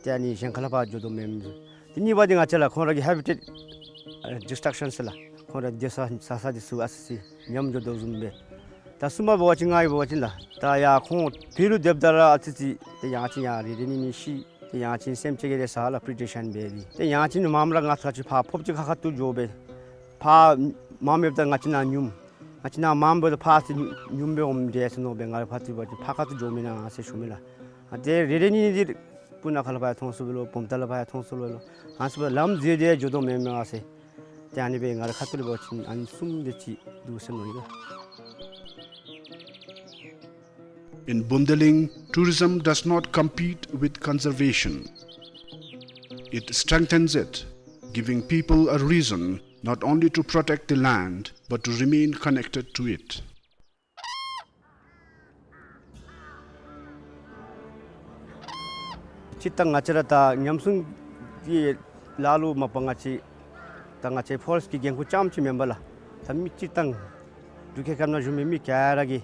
ཏེ་ཨ་ནི་གཞན་ཁ་ལས་ཕར་འགྱོ་དོ་མས། ཏེ་གཉིས་པ་འདི་ང་བཅས་ལགས་ཁོང་ར་གི་ཧེ་བི་ཊེཊ་ཨ་ཌིསི་ཊྲག་ཤཱན་ཟེར་ལགས། ཁོང་ར་སྡོད་ས་བཟའ་ས་འདི་ཚུ་ཨ་ཙི་ཙི་ཉམས་འགྱོ་དོ་བཟུམ་སྦེ། ད་གསུམ་པ་འབད་བ་ཅིན་ང་གིས་འབད་བ་ཅིན་ལགས་ད་ཡར་ཁོང་བོད་ལུ་སྡོདཔ་ད་ར་ཨ་ཙི་ཙི་ཏེ་ཡང་ཅིན་ཡར་རེ་རེ་གཉིས་གཉིས་ཤི་ཏེ་ཡང་ཅིན་སེམས་ཅན་གྱི་རེ་ས་ལགས་པི་རི་ཊེན་ཤཱན་འབད་དེ་ཏེ་ཡང་ཅིན་མངམ་ར་ང་ཚུ་ཕར་ཕོརཔ་ཅིག་ཁ་ཁ་ཐུག་འགྱོ་སྦེ་ཕར་མངམ་ཡོདཔ་ད་ང་བཅས་ནཱ་ཉུམ་ང་བཅས་ནཱ་མངམ་འབདཝ་ད་ཕར་ཨ་ཙི་ཉུམ་སྦེ་འོངམ་འདྲས་ཟེར་མནོ་སྦེ་ང་ར་ཕར་ཚུར་འབད་བ་ཅིན་ཕར་ཁ་ཐུག་འགྱོ་མེན་ན་ཟེར་ཞུཝ་མས་ལགས། ཨ་ཏེ་རེ་རེ་གཉིས་གཉིས་འདི་སྤུ་ན་ཁ་ལས་ཕར་ཡང་མཐོང་ཚུགས་པས་ལོ་བུམ་ཐང་ལས་ཕར་ཡང་མཐོང་ཚུགས་པས་ལོ། ཨ་ནི་ཚུ་ལམ་འཛོལ་ཏེ་འགྱོ་དོ་མེན་མས་ཟེར། ཏེ་ཨ་ནི་སྦེ་ང་ར་ཁ་ཐུག་ལས་འབད་བ་ཅིན་ཨ་ནི་གསུམ་དེ་ཅིག་འདུག་ཟེར་མནོ་ཡི་ལགས། In Bumdiling, tourism does not compete with conservation. It strengthens it, giving people a reason not only to protect the land but to remain connected to it. སྤྱིར་བཏང་ང་བཅས་ར་ད་ཉམས་སྲུང་གི་ལཱ་ལུ་མ་པ་ང་བཅས་ད་ང་བཅས་ཕོ་རེསཊ་གི་འགན་ཁུར་རྐྱངམ་ཅིག་མེན་པར་ལགས་ད་མི་སྤྱིར་བཏང་འབྲུག་རྒྱལ་ཁབ་ནང་བཞུགས་མི་མི་ག་ར་གིས་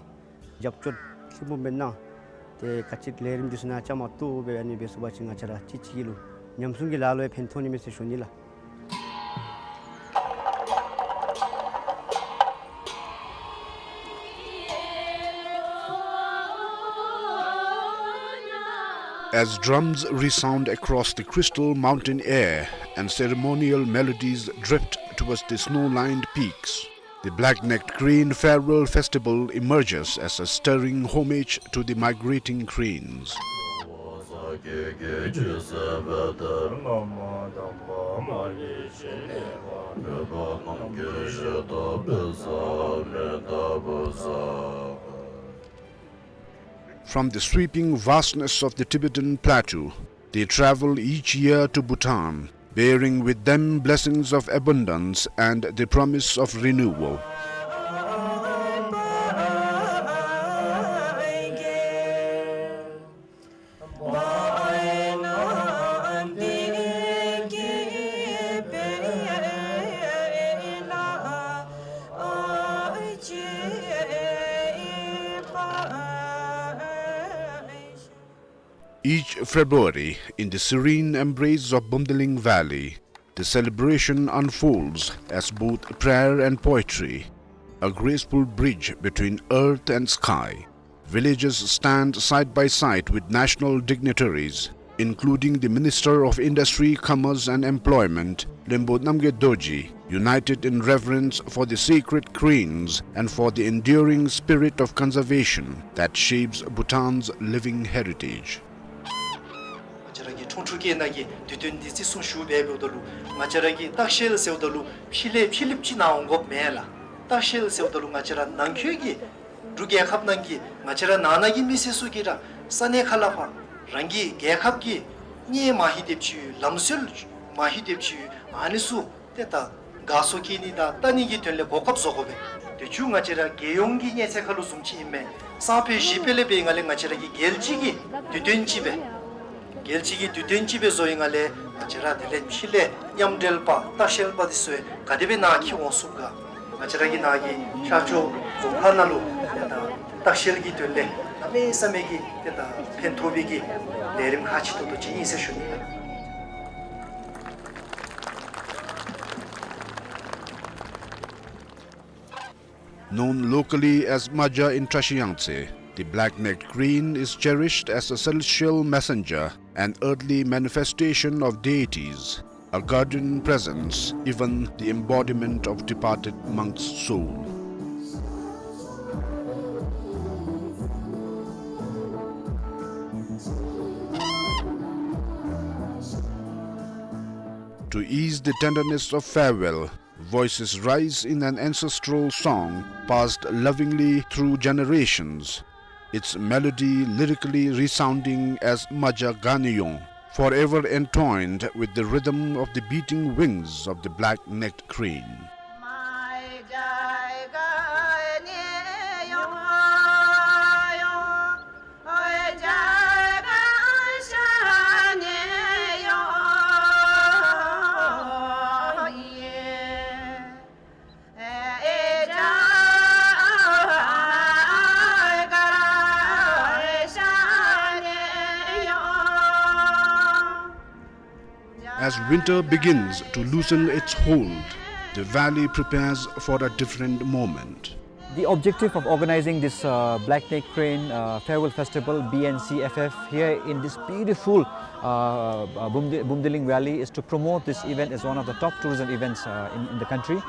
རྒྱབ་སྐྱོར་ལྷུན་པོ་སྦེ་གནང་། ཏེ་ག་ཅི་ལས་རིམ་འདི་ཚུ་ནང་བཅའ་མར་གཏོགས་སྦེ་ཨ་ནི་སྦེ་སོང་པ་ཅིན་ང་བཅས་ར་གཅིག་གཅིག་གི་ལུ་ཉམས་སྲུང་གི་ལཱ་ལུ་ཡང་ཕན་ཐོགས་ནི་མས་ཟེར་ཞུ་ནི་ལགས། As drums resound across the crystal mountain air and ceremonial melodies drift towards the snow-lined peaks, the black-necked crane farewell festival emerges as a stirring homage to the migrating cranes. From the sweeping vastness of the Tibetan plateau, they travel each year to Bhutan, bearing with them blessings of abundance and the promise of renewal. Each February, in the serene embrace of Bumdiling Valley, the celebration unfolds as both prayer and poetry, a graceful bridge between earth and sky. Villagers stand side by side with national dignitaries, including the Minister of Industry, Commerce and Employment, Lembo Namgyel Dorji, united in reverence for the sacred cranes and for the enduring spirit of conservation that shapes Bhutan's living heritage. ང་བཅས་ར་གི་ཁྲུང་ཁྲུང་སྐད་ནང་གི་དུས་སྟོན་འདི་བརྩི་སྲུང་ཞུ་སྦེ་འབདཝ་ད་ལུ་ང་བཅས་ར་གི་ལྟ་བཤལ་ཟེརཝ་ད་ལུ་ཕྱི་ལས་ཕྱི་གླིངཔ་ཅིག་ནཱ་འོང་དགོཔ་མེན་ལགས། ལྟ་བཤལ་ཟེརཝ་ད་ལུ་ང་བཅས་ར་ནང་འཁོད་ཀྱི་འབྲུག་རྒྱལ་ཁབ་ནང་གི་ང་བཅས་ར་ནང་ན་གི་མི་སེར་ཚུ་གིས་ར་ས་གནས་ཁ་ལས་ཕར་རང་གི་རྒྱལ་ཁབ་ཀྱི་གནས་མ་ཧི་དེབ་ཅིག་ལམ་སྲོལ་མ་ཧི་དེབ་ཅིག་ཨ་ནི་ཚུ་ཏེ་ད་དགའ་ཚོར་སྐྱེ་ནི་དང་ལྟ་ནི་གི་དོན་ལས་གོ་སྐབས་བཟོ་དགོ་པས། དུས་ཅི་ང་བཅས་ར་རྒྱལ་ཡོངས་ཀྱི་གནས་ཚད་ཁ་ལུ་བཟུམ་ཅིག་ཨིན་མས། སང་ཕོད་གཞེས་ཕོད་ལས་འབད་ང་ལས་ང་བཅས་ར་གི་རྒྱལ་སྤྱི་གི་དུས་སྟོན་ཅིག་སྦེ་རྒྱལ་སྤྱི་གི་དུས་སྟོན་ཅིག་སྦེ་བཟོ་ཡི་ང་ལས་ང་བཅས་ར་དེ་ལས་ཕྱི་ལས་མཉམ་འབྲེལ་པ་ལྟ་བཤལ་པ་འདི་ཚུ་ག་དེ་སྦེ་ནཱ་འཁྱིད་འོང་ཚུགས་ག། ང་བཅས་ར་གི་ནཱ་གི་ཤར་ཕྱོགས་རྫོང་ཁག་ནང་ལུ་ཏེ་ད་ལྟ་བཤལ་གྱི་དོན་ལས་གནམ་མེད་ས་མེད་ཀྱི་ཏེ་ད་ཕན་ཐོགས་པའི་གི་ལས་རིམ་ཁག་ཆེ་ཏོག་ཏོ་ཅིག་ཨིན་ཟེར་ཞུ་ནི། Known locally as Maja in Trashiyangtse, the black-necked crane is cherished as a celestial messenger, an earthly manifestation of deities, a guardian presence, even the embodiment of departed monks' soul. To ease the tenderness of farewell, voices rise in an ancestral song passed lovingly through generations, its melody lyrically resounding as Maja Ganeyong, forever entwined with the rhythm of the beating wings of the black-necked crane. As winter begins to loosen its hold, the valley prepares for a different moment. The objective of organizing this, uh, Black Neck Crane, uh, Farewell Festival, B N C F F, here in this beautiful, uh, uh, Bumdi-, Bumdiling Valley is to promote this event as one of the top tourism events, uh, in, in the country.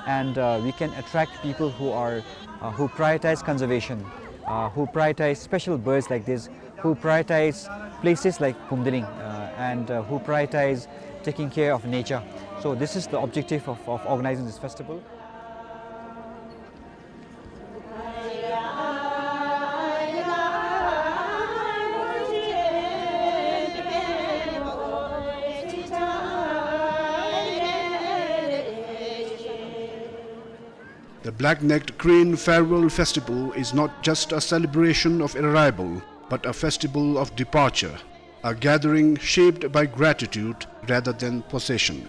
And, uh, we can attract people who are, uh, who prioritize conservation, uh, who prioritize special birds like this, who prioritize places like Bumdiling, uh, and, uh, who prioritize taking care of nature. So this is the objective of, of organizing this festival. The Black-Necked Crane Farewell Festival is not just a celebration of arrival, but a festival of departure, a gathering shaped by gratitude rather than possession.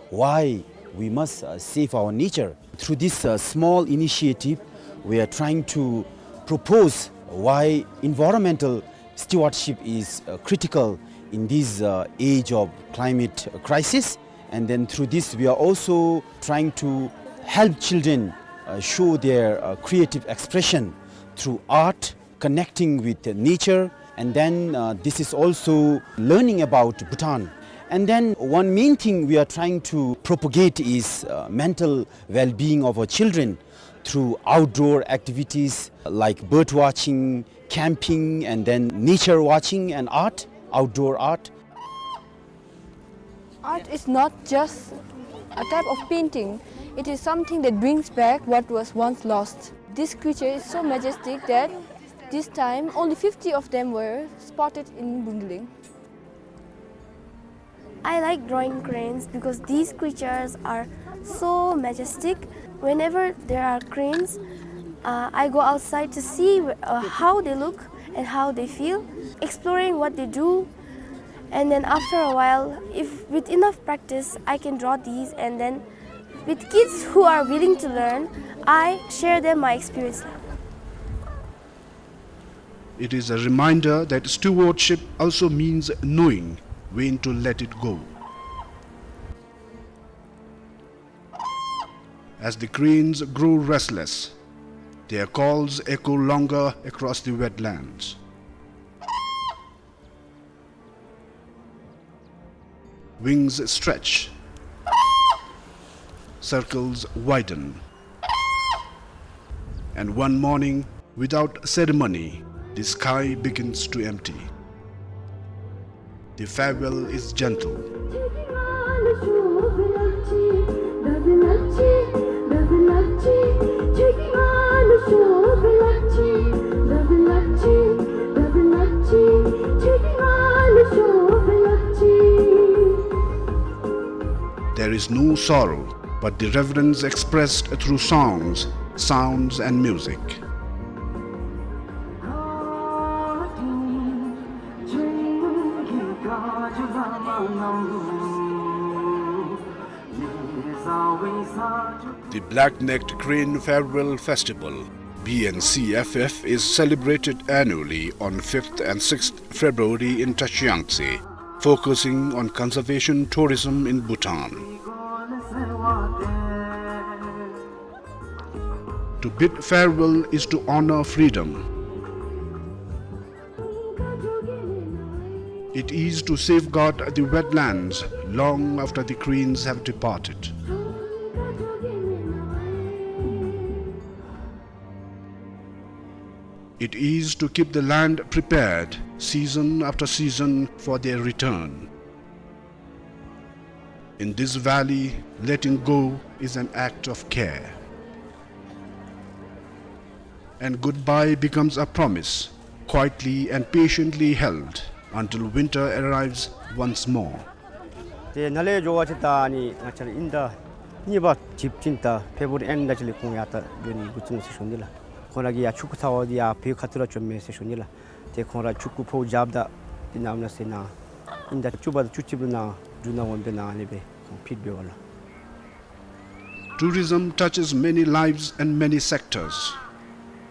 Why we must, uh, save our nature? Through this, uh, small initiative, we are trying to propose why environmental stewardship is, uh, critical in this, uh, age of climate crisis. And then through this, we are also trying to help children, uh, show their, uh, creative expression through art, connecting with nature, And then, uh, this is also learning about Bhutan. And then one main thing we are trying to propagate is, uh, mental well-being of our children through outdoor activities like bird watching, camping, and then nature watching and art, outdoor art. Art is not just a type of painting. It is something that brings back what was once lost. This creature is so majestic that this time only fifty of them were spotted in Bumdiling. I like drawing cranes because these creatures are so majestic. Whenever there are cranes, uh, I go outside to see, uh, how they look and how they feel, exploring what they do. And then after a while, if with enough practice, I can draw these, and then with kids who are willing to learn, I share them my experience. It is a reminder that stewardship also means knowing when to let it go. As the cranes grow restless, their calls echo longer across the wetlands. Wings stretch, circles widen, and one morning, without ceremony, the sky begins to empty. The farewell is gentle. There is no sorrow, but the reverence expressed through songs, sounds, and music. The Black-Necked Crane Farewell Festival, B N C F F, is celebrated annually on fifth and sixth February in Tashi Yangtze, focusing on conservation tourism in Bhutan. To bid farewell is to honor freedom. It is to safeguard the wetlands long after the cranes have departed. It is to keep the land prepared season after season for their return. In this valley, letting go is an act of care. And goodbye becomes a promise, quietly and patiently held until winter arrives once more. ཏེ་ནཱ་ལས་འགྱོ་བ་ཅིན་ད་ཨ་ནི་ང་བཅས་ར་ཨིན་ཟླ་གཉིས་པ་ཅིག་ཅིན་ད་ཕེབ་རུ་ཝ་རི་ཨེནཌ་ཅིག་ལས་ཁོང་ཡར་ད་འགྱོ་ནི་འགོ་བཙུགས་འོང་ཟེར་ཞུ་ནི་ལགས། ཁོང་ར་གིས་ཡར་ཆུ་ཁ་ཚ་བ་འདི་ཡར་བོད་ཁ་ཐུག་ར་བྱོནམ་མས་ཟེར་ཞུ་ནི་ལགས། ཏེ་ཁོང་ར་ཆུ་ཁ་ཕོཝ་རྒྱབ་ད་འདི་ནང་ན་ཟེར་ན་ཨིན་ཟླ་བཅུ་པ་དང་བཅུ་གཅིག་ལུ་ནཱ་འབྲུག་ནང་འོང་སྦེ་ནཱ་ཨ་ནི་སྦེ་ཁོང་ཕེབས་འབདཝ་ལགས། Tourism touches many lives and many sectors.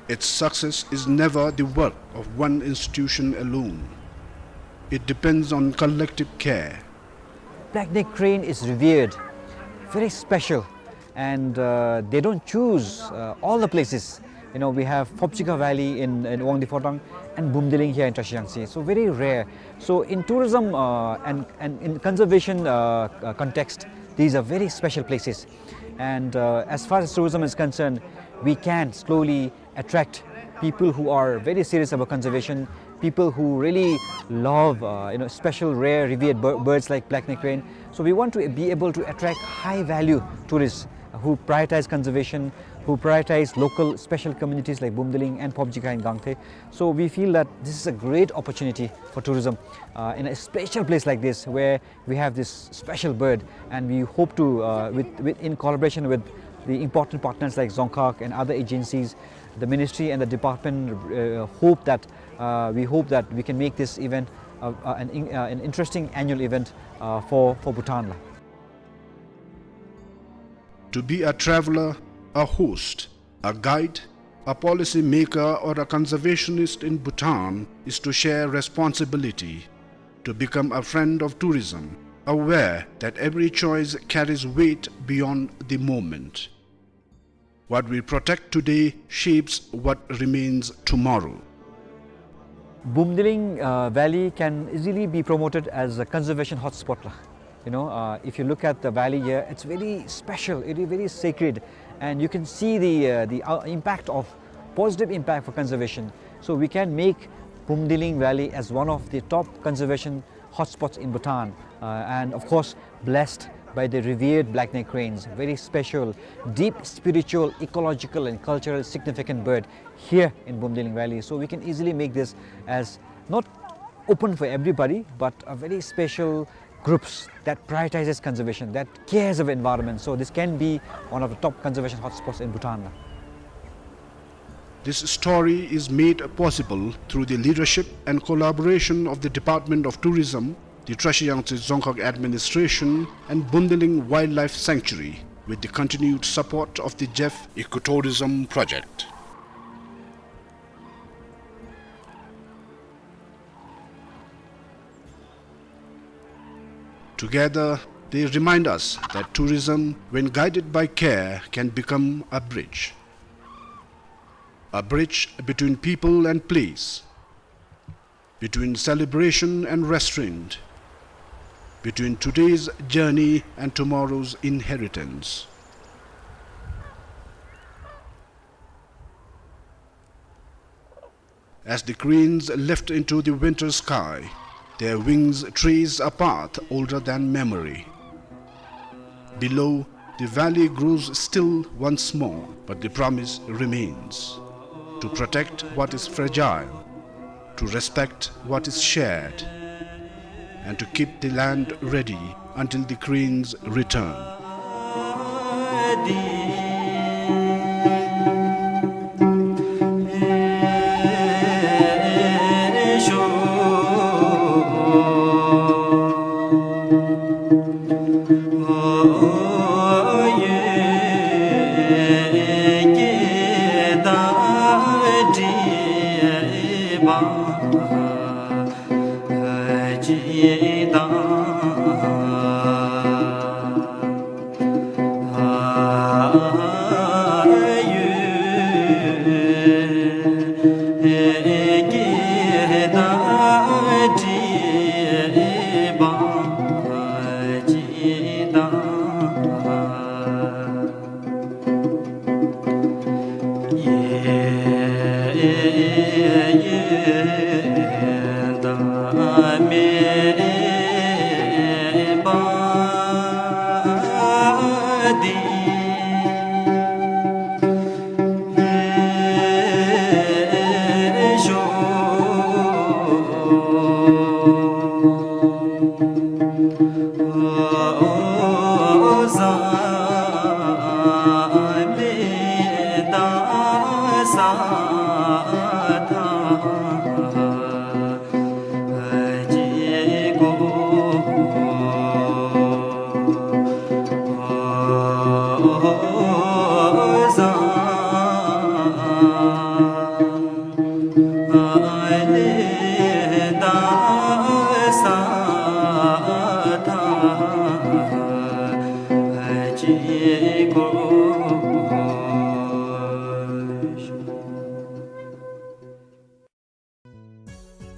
Its success is never the work of one institution alone. It depends on collective care. Black-necked crane is revered, very special, and, uh, they don't choose, uh, all the places. You know, we have Phobjikha Valley in, in Wangdue Phodrang and Bumdiling here in Tashi Yangtze. So very rare. So in tourism, uh, and, and in conservation, uh, uh, context, these are very special places. And, uh, as far as tourism is concerned, we can slowly attract people who are very serious about conservation, people who really love, uh, you know, special, rare, revered bir-, birds like black-necked crane. So we want to be able to attract high-value tourists who prioritize conservation, who prioritize local special communities like Bumdiling and Phobjikha in Gangte. So we feel that this is a great opportunity for tourism, uh, in a special place like this where we have this special bird, and we hope to, uh, with, with, in collaboration with the important partners like Dzongkhag and other agencies, the ministry and the department, uh, hope that, uh, we hope that we can make this event, uh, uh, an in-, uh, an interesting annual event, uh, for, for Bhutan la. To be a traveler, a host, a guide, a policy maker or a conservationist in Bhutan is to share responsibility, to become a friend of tourism, aware that every choice carries weight beyond the moment. What we protect today shapes what remains tomorrow. Bumdiling, uh, Valley can easily be promoted as a conservation hotspot lah. You know, uh, if you look at the valley here, it's very special, it is very sacred, and you can see the, uh, the, uh, impact of, positive impact for conservation. So we can make Bumdiling Valley as one of the top conservation hotspots in Bhutan, uh, and of course blessed by the revered black-necked cranes, very special, deep spiritual, ecological and cultural significant bird here in Bumdiling Valley. So we can easily make this as not open for everybody, but a very special groups that prioritizes conservation, that cares of environment. So this can be one of the top conservation hotspots in Bhutan. This story is made possible through the leadership and collaboration of the Department of Tourism, the Tresha Yangtse Dzongkhag Administration and Bumdiling Wildlife Sanctuary, with the continued support of the Jeff Ecotourism Project. Together, they remind us that tourism, when guided by care, can become a bridge. A bridge between people and place, between celebration and restraint, between today's journey and tomorrow's inheritance. As the cranes lift into the winter sky, their wings trace a path older than memory. Below, the valley grows still once more, but the promise remains: to protect what is fragile, to respect what is shared, and to keep the land ready until the cranes return.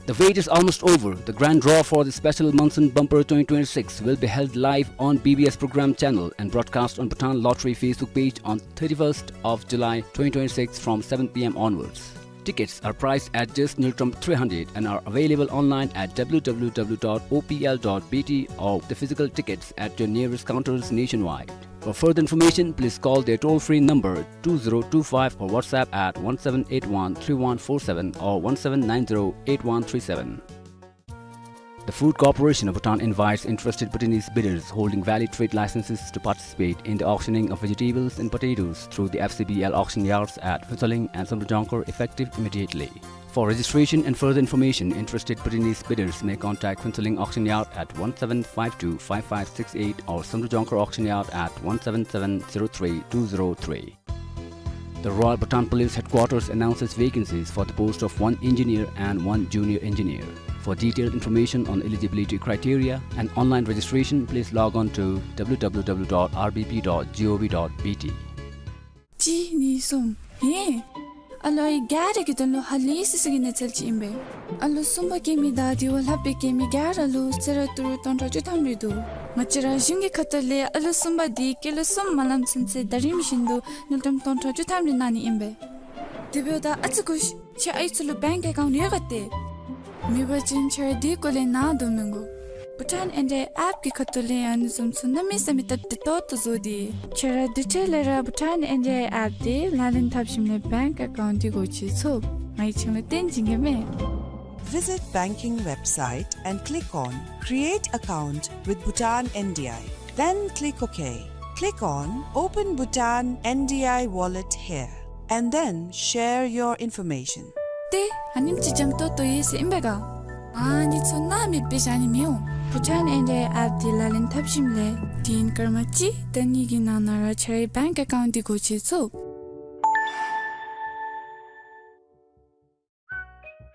The wait is almost over. The grand draw for the special Monsoon Bumper twenty twenty-six will be held live on B B S Programme channel and broadcast on Bhutan Lottery Facebook page on thirty-first of July twenty twenty-six from seven P M onwards. Tickets are priced at just Ngultrum three hundred and are available online at W W W dot O P L dot B T or the physical tickets at your nearest counters nationwide. For further information, please call their toll-free number two zero two five or WhatsApp at one seven eight one three one four seven or one seven nine zero eight one three seven. The Food Corporation of Bhutan invites interested Bhutanese bidders holding valid trade licenses to participate in the auctioning of vegetables and potatoes through the F C B L auction yards at Phuentsholing and Samdrup Jongkhar, effective immediately. For registration and further information, interested Bhutanese bidders may contact Phuentsholing Auction Yard at one seven five two five five six eight or Samdrup Jongkhar Auction Yard at one seven seven zero three two zero three. The Royal Bhutan Police Headquarters announces vacancies for the post of one engineer and one junior engineer. For detailed information on eligibility criteria and online registration, please log on to W W W dot R B P dot gov dot B T. གཅིག་གཉིས་གསུམ། ཧེ། ཨ་ལོ་ཨའི་ག་ར་གི་དོན་ལུ་ཧ་ལས་སི་སི་གི་གནས་ཚུལ་ཅིག་ཨིན་པས། ཨ་ལོ་གསུམ་པ་སྐྱེ་མི་དང་དེ་བ་ལྷག་པའི་སྐྱེ་མི་ག་ར་ལུ་གསོལ་རས་ཏི་རུ་སྟོང་ཕྲག་བཅུ་ཐམ་རེ་འདུག། ང་བཅས་ར་གཞུང་གི་ཁ་ཐུག་ལས་ཨ་ལོ་གསུམ་པ་དེ་སྐྱེས་ལོ་གསུམ་མ་ལངམ་ཚུན་ཚོད་ཟླ་རིམ་བཞིན་དུ་དངུལ་ཀྲམ་སྟོང་ཕྲག་བཅུ་ཐམ་རེ་གནང་ནི་ཨིན་པས། དེ་འབདཝ་ད་ཨ་ཙི་སྒུག་ཤིག། ཁྱེད་ཨའི་ཚུ་ལུ་བེངཀ་ཨེ་ཀའུནཊ་ཡོད་ག་ཏེ། མེད་པ་ཅིན་ཁྱེད་ར་དེའི་སྐོར་ལས་ནཱ་དོ་མི་དགོ། བྷུ་ཊཱན་ཨེན་ཌི་ཨའི་ཨེཔ་གི་ཁ་ཐུག་ལས་ཨ་ནི་བཟུམ་ཚུ་གནམ་མེད་ས་མེད་སྟབས་བདེ་ཏོག་ཏོ་བཟོ་སྟེ། ཁྱེད་ར་དེ་འཕྲལ་ལས་ར་བྷུ་ཊཱན་ཨེན་ཌི་ཨའི་ཨེཔ་དེ་ལག་ལེན་འཐབ་ཞིནམ་ལས་བེངཀ་ཨེ་ཀའུནཊ་འདི་སྒོ་ཕྱེ་ཚུགས། ང་གིས་ཁྱེད་ལུ་སྟོན་བྱིན་གེ་མས། Visit banking website and click on Create Account with Bhutan N D I. Then click OK. Click on Open Bhutan N D I Wallet here, and then share your information. ཏེ་ཨ་ནེམ་ཅིག་འཇམ་ཏོང་ཏོ་ཡོད་ཟེར་ཨིན་པས་ག། ཨ་ནི་ཚུ་ནཱ་མེདཔ་སྦེ་བཞག་ནི་མི་འོང་། བྷུ་ཊཱན་ཨེན་ཌི་ཨའི་ཨེཔ་དེ་ལག་ལེན་འཐབ་ཞིནམ་ལས་དུས་ཡུན་སྐར་མ་གཅིག་དང་གཉིས་ཀྱི་ནང་ན་ར་ཁྱེད་རའི་བེངཀ་ཨེ་ཀའུནཊ་འདི་སྒོ་ཕྱེ་ཚུགས།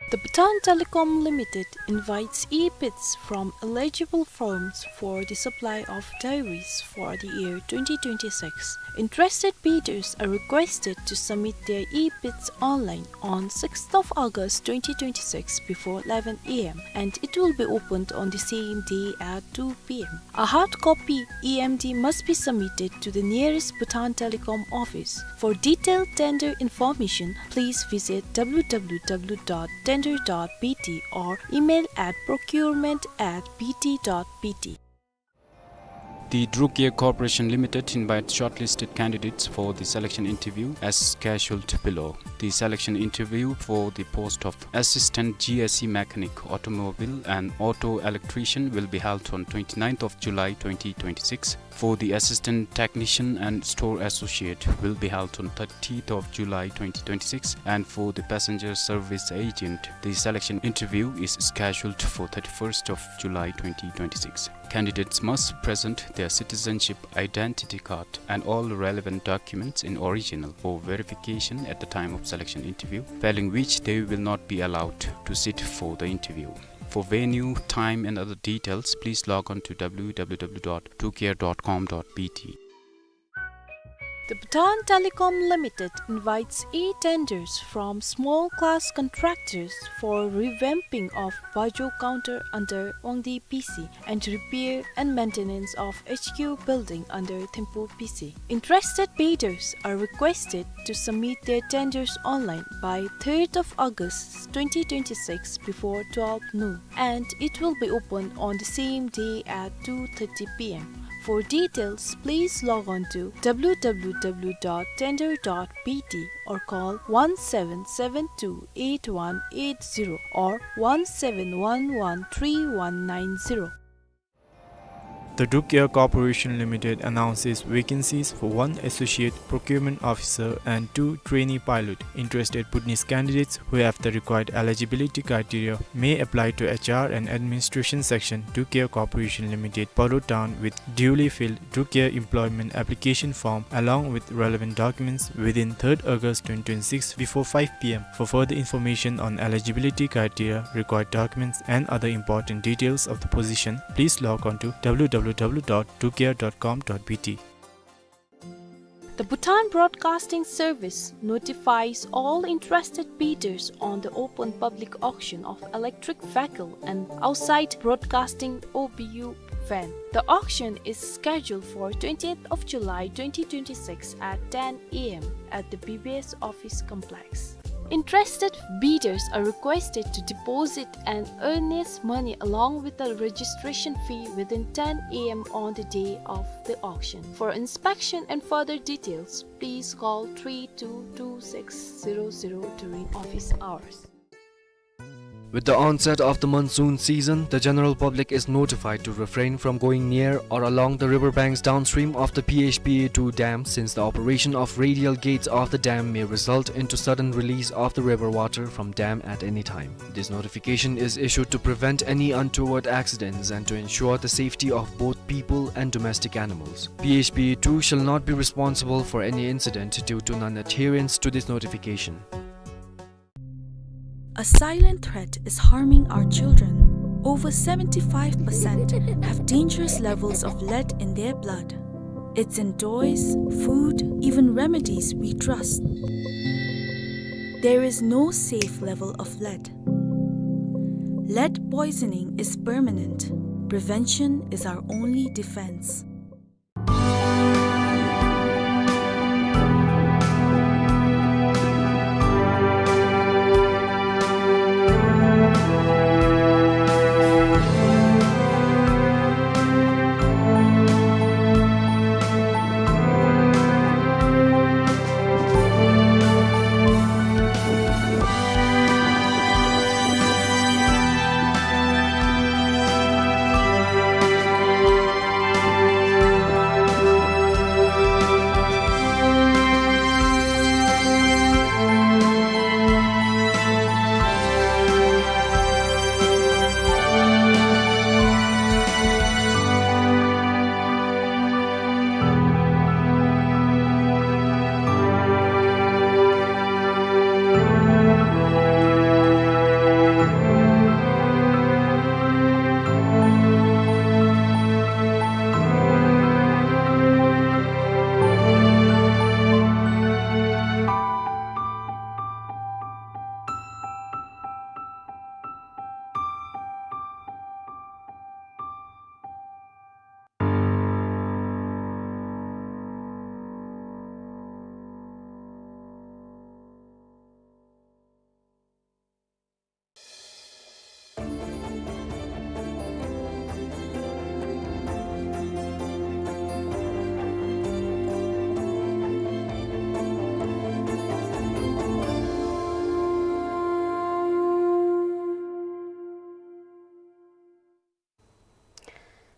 The Bhutan Telecom Limited invites e-bids from eligible firms for the supply of diaries for the year twenty twenty-six. Interested bidders are requested to submit their e-bids online on sixth of August twenty twenty-six before eleven A M, and it will be opened on the same day at two P M. A hard copy E M D must be submitted to the nearest Bhutan Telecom office. For detailed tender information, please visit W W W dot tender dot B T or email at procurement at B T dot B T. The Druk Air Corporation Limited invites shortlisted candidates for the selection interview as scheduled below. The selection interview for the post of Assistant G S E Mechanic, Automobile and Auto Electrician will be held on twenty-ninth of July twenty twenty-six. For the Assistant Technician and Store Associate will be held on thirtieth of July twenty twenty-six, and for the Passenger Service Agent, the selection interview is scheduled for thirty-first of July twenty twenty-six. Candidates must present their citizenship identity card and all relevant documents in original for verification at the time of selection interview, failing which they will not be allowed to sit for the interview. For venue, time and other details, please log on to W W W dot drukair dot com dot B T. The Bhutan Telecom Limited invites e-tenders from small class contractors for revamping of Bajo counter under Wangdi P C and repair and maintenance of H Q building under Thimphu P C. Interested bidders are requested to submit their tenders online by third of August twenty twenty-six before twelve noon, and it will be open on the same day at two thirty P M. For details, please log on to W W W dot tender dot B T or call one seven seven two eight one eight zero or one seven one one three one nine zero. The Druk Air Corporation Limited announces vacancies for one Associate Procurement Officer and two trainee pilot. Interested Bhutanese candidates who have the required eligibility criteria may apply to H R and Administration Section, Druk Air Corporation Limited, Paro Town, with duly filled Druk Air Employment Application Form along with relevant documents within third August twenty twenty-six before five P M. For further information on eligibility criteria, required documents, and other important details of the position, please log on to W W W dot drukair dot com dot B T. The Bhutan Broadcasting Service notifies all interested bidders on the open public auction of electric vehicle and outside broadcasting O B U van. The auction is scheduled for twentieth of July twenty twenty-six at ten A M at the B B S office complex. Interested bidders are requested to deposit an earnest money along with the registration fee within ten A M on the day of the auction. For inspection and further details, please call three two two six zero zero during office hours. With the onset of the monsoon season, the general public is notified to refrain from going near or along the river banks downstream of the P H P A two dam, since the operation of radial gates of the dam may result into sudden release of the river water from dam at any time. This notification is issued to prevent any untoward accidents and to ensure the safety of both people and domestic animals. P H P A two shall not be responsible for any incident due to non-adherence to this notification. A silent threat is harming our children. Over seventy-five percent have dangerous levels of lead in their blood. It's in toys, food, even remedies we trust. There is no safe level of lead. Lead poisoning is permanent. Prevention is our only defense.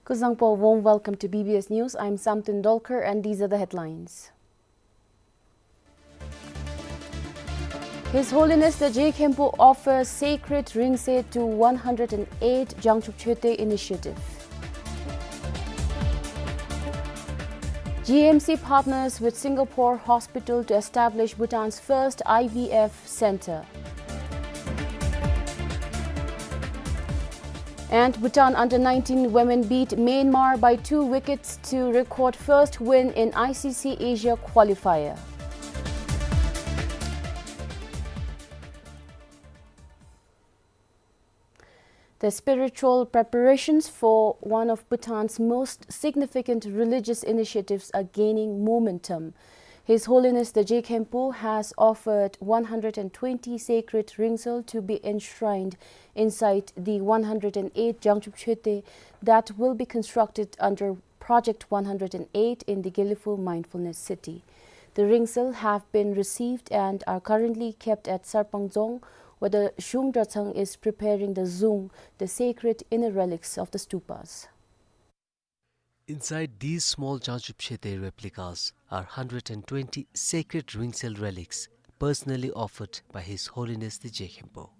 Kuzuzangpo, warm welcome to B B S News. I'm Samten Dolkar and these are the headlines. His Holiness the Je Khenpo offers sacred ringse to one hundred and eight Jangchub Choetey initiative. G M C partners with Singapore hospital to establish Bhutan's first I V F center. And Bhutan under nineteen women beat Myanmar by two wickets to record first win in I C C Asia qualifier. The spiritual preparations for one of Bhutan's most significant religious initiatives are gaining momentum. His Holiness the Je Khenpo has offered one hundred and twenty sacred ringsil to be enshrined inside the one hundred and eight Jangchub Choetey that will be constructed under Project one hundred and eight in the Gelephu Mindfulness City. The ringsil have been received and are currently kept at Sarpang Dzong, where the Zhung Dratshang is preparing the zung, the sacred inner relics of the stupas. Inside these small Jangchub Choetey replicas are hundred and twenty sacred ringsil relics personally offered by His Holiness the Je Khenpo.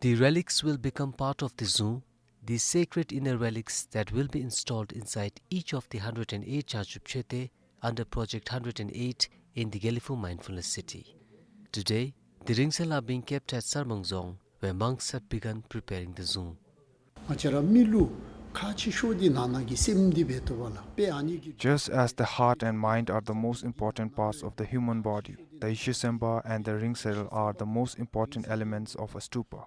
The relics will become part of the zung, the sacred inner relics that will be installed inside each of the hundred and eight Jangchub Choetey under Project hundred and eight in the Gelephu Mindfulness City. Today, the ringsil are being kept at Sarpang Dzong, where monks have begun preparing the zung. ང་བཅས་ར་མི་ལུ་ཁག་ཆེ་ཤོས་འདི་ནང་ན་གི་སེམས་འདི་འབད་དོ་བ་ལ་དཔེ་ཨ་ནི་གི། Just as the heart and mind are the most important parts of the human body, the Yeshe Sempa and the ringsil are the most important elements of a stupa.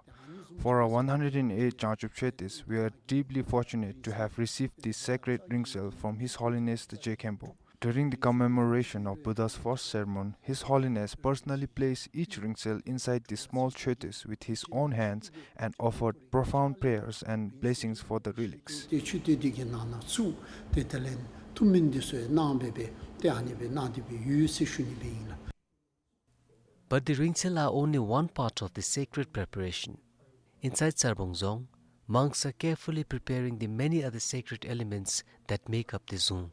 For our one hundred and eight Jangchub Choeteys, we are deeply fortunate to have received this sacred ringsil from His Holiness the Je Khenpo. During the commemoration of Buddha's first sermon, His Holiness personally placed each ringsil inside the small choeteys with his own hands and offered profound prayers and blessings for the relics. ཏེ་ཆུ་ཏེ་འདི་གི་ནང་ན་བཙུགས་ཏེ་དེ་ལས་ཐུགས་སྨོན་འདི་ཚུ་གནང་སྦེ་སྦེ་ཏེ་ཨ་ནི་སྦེ་གནང་སྟེ་སྦེ་ཡོད་ཟེར་ཞུ་ནི་སྦེ་ཨིན་ལགས། But the ringsil are only one part of the sacred preparation. Inside Sarpang Dzong, monks are carefully preparing the many other sacred elements that make up the zung.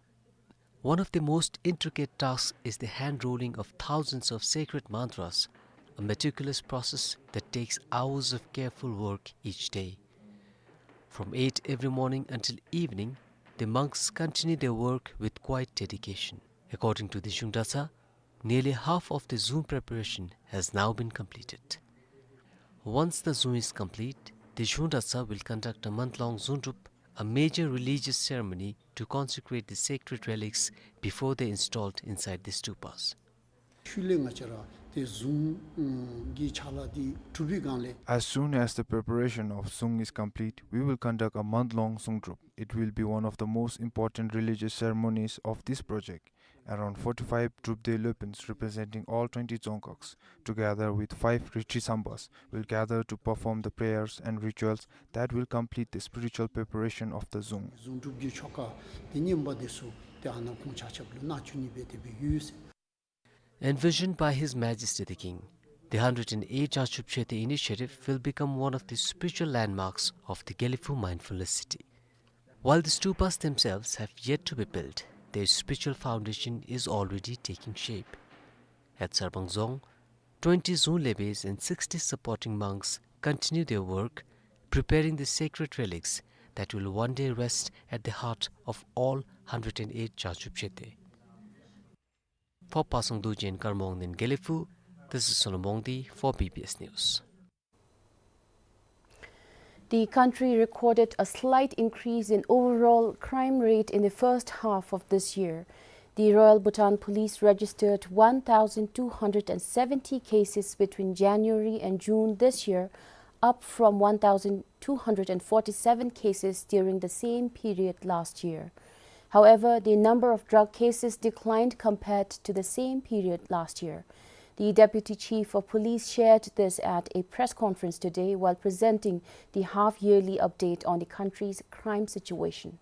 One of the most intricate tasks is the hand rolling of thousands of sacred mantras, a meticulous process that takes hours of careful work each day. From eight every morning until evening, the monks continue their work with quiet dedication. According to the Zhung Dratshang, nearly half of the zung preparation has now been completed. Once the zung is complete, the Zhung Dratshang will conduct a month-long zung drup, a major religious ceremony to consecrate the sacred relics before they installed inside the stupas. ཤུལ་ལས་ང་བཅས་ར་ ཏེ་གཟུངས་ཀྱི་ཕྱག་ལཱ་འདི་གྲུབ་པའི་སྒང་ལས། As soon as the preparation of Zung is complete, we will conduct a month-long Zung Drup. It will be one of the most important religious ceremonies of this project. Around forty-five Drup De Lopens representing all twenty Dzongkhags, together with five Ritri Sambas, will gather to perform the prayers and rituals that will complete the spiritual preparation of the Zung. གཟུངས་སྒྲུབ་ཀྱི་ཆོ་ག་འདི་ཉིནམ་འདི་ཚུ་ཏེ་ཨ་ནཱ་ཁོང་ཆ་ཁྱབ་ལུ་གནང་བཅུག་ནི་སྦེ་དེ་སྦེ་ཡོད་ཟེར། Envisioned by His Majesty the King, the hundred and eight Jangchub Chöte initiative will become one of the spiritual landmarks of the Gelephu mindfulness city. While the stupas themselves have yet to be built, their spiritual foundation is already taking shape. At Sarbang Dzong, twenty Zung Lebes and sixty supporting monks continue their work, preparing the sacred relics that will one day rest at the heart of all hundred and eight Jangchub Chöte. For Pasang Dorji and Karma Wangden in Gelephu, this is Sonam Wangdi for B B S News. The country recorded a slight increase in overall crime rate in the first half of this year. The Royal Bhutan Police registered one thousand two hundred and seventy cases between January and June this year, up from one thousand two hundred and forty-seven cases during the same period last year. However, the number of drug cases declined compared to the same period last year. The Deputy Chief of Police shared this at a press conference today while presenting the half-yearly update on the country's crime situation.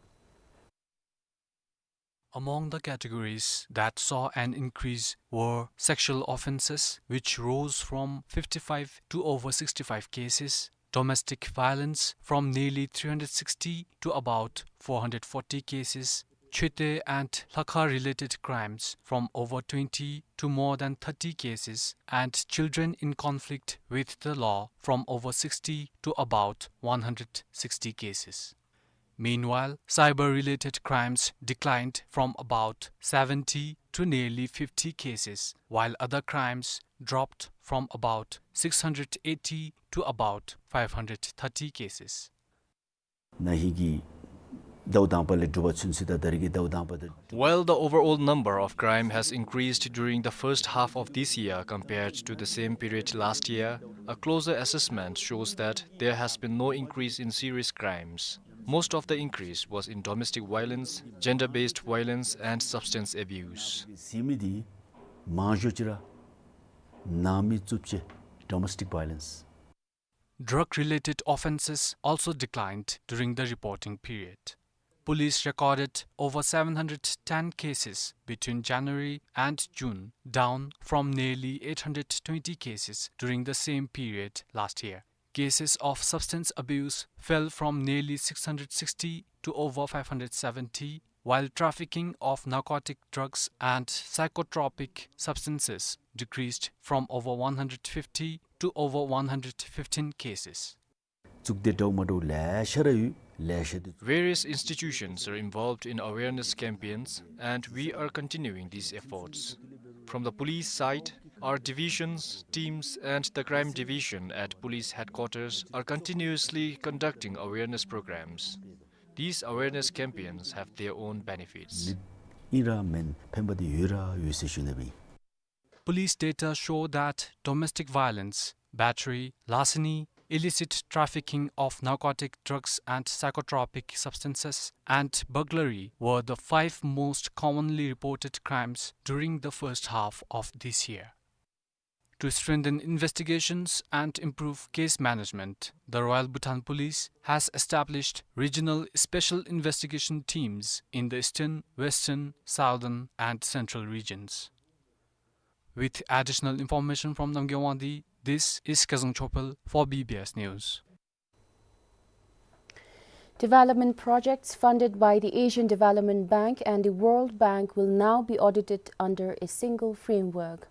Among the categories that saw an increase were sexual offences, which rose from fifty-five to over sixty-five cases, domestic violence from nearly three hundred sixty to about four hundred forty cases, Chöte and Lakha related crimes from over twenty to more than thirty cases, and children in conflict with the law from over sixty to about one hundred sixty cases. Meanwhile, cyber-related crimes declined from about seventy to nearly fifty cases, while other crimes dropped from about six hundred eighty to about five hundred thirty cases. ནཱ་ཧིང་གི་ཟླཝ་དང་པ་ལས་དྲུག་པ་ཚུན་ཚོད་དང་ད་རེས་ཀྱི་ཟླཝ་དང་པ་དང་། While the overall number of crime has increased during the first half of this year compared to the same period last year, a closer assessment shows that there has been no increase in serious crimes. Most of the increase was in domestic violence, gender-based violence, and substance abuse. ཟེར་མི་འདི་མང་ཤོས་ཅིག་ར་ནང་མི་རྩུབ་སྤྱོད། Domestic violence. Drug-related offences also declined during the reporting period. Police recorded over seven hundred ten cases between January and June, down from nearly eight hundred twenty cases during the same period last year. Cases of substance abuse fell from nearly six hundred sixty to over five hundred seventy, while trafficking of narcotic drugs and psychotropic substances decreased from over one hundred fifty to over one hundred fifteen cases. བཙུགས་ཏེ་འདྲཝ་མ་འདྲཝ་ལེ་ཤ་ར་ཡོད། ལེ་ཤ་འདི། Various institutions are involved in awareness campaigns, and we are continuing these efforts. From the police side, our divisions, teams, and the crime division at police headquarters are continuously conducting awareness programs. These awareness campaigns have their own benefits. ཨིན་ར་མེན་ཕན་པ་འདི་ཡོད་ར་ཡོད་ཟེར་ཞུ་ནི་ཨིན། Police data show that domestic violence, battery, larceny, illicit trafficking of narcotic drugs and psychotropic substances, and burglary were the five most commonly reported crimes during the first half of this year. To strengthen investigations and improve case management, the Royal Bhutan Police has established regional special investigation teams in the eastern, western, southern, and central regions. With additional information from Namgay Wangdi, this is Kezang Chopel for B B S News. Development projects funded by the Asian Development Bank and the World Bank will now be audited under a single framework.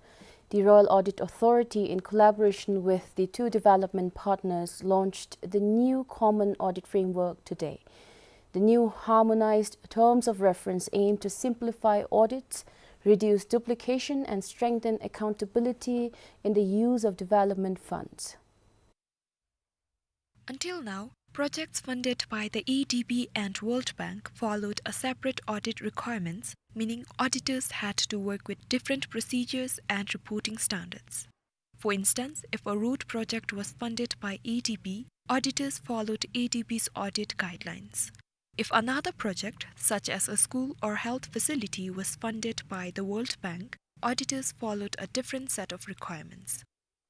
The Royal Audit Authority, in collaboration with the two development partners, launched the new common audit framework today. The new harmonized terms of reference aim to simplify audits, reduce duplication, and strengthen accountability in the use of development funds. Until now, Projects funded by the A D B and World Bank followed a separate audit requirements, meaning auditors had to work with different procedures and reporting standards. For instance, if a road project was funded by A D B, auditors followed A D B's audit guidelines. If another project, such as a school or health facility, was funded by the World Bank, auditors followed a different set of requirements.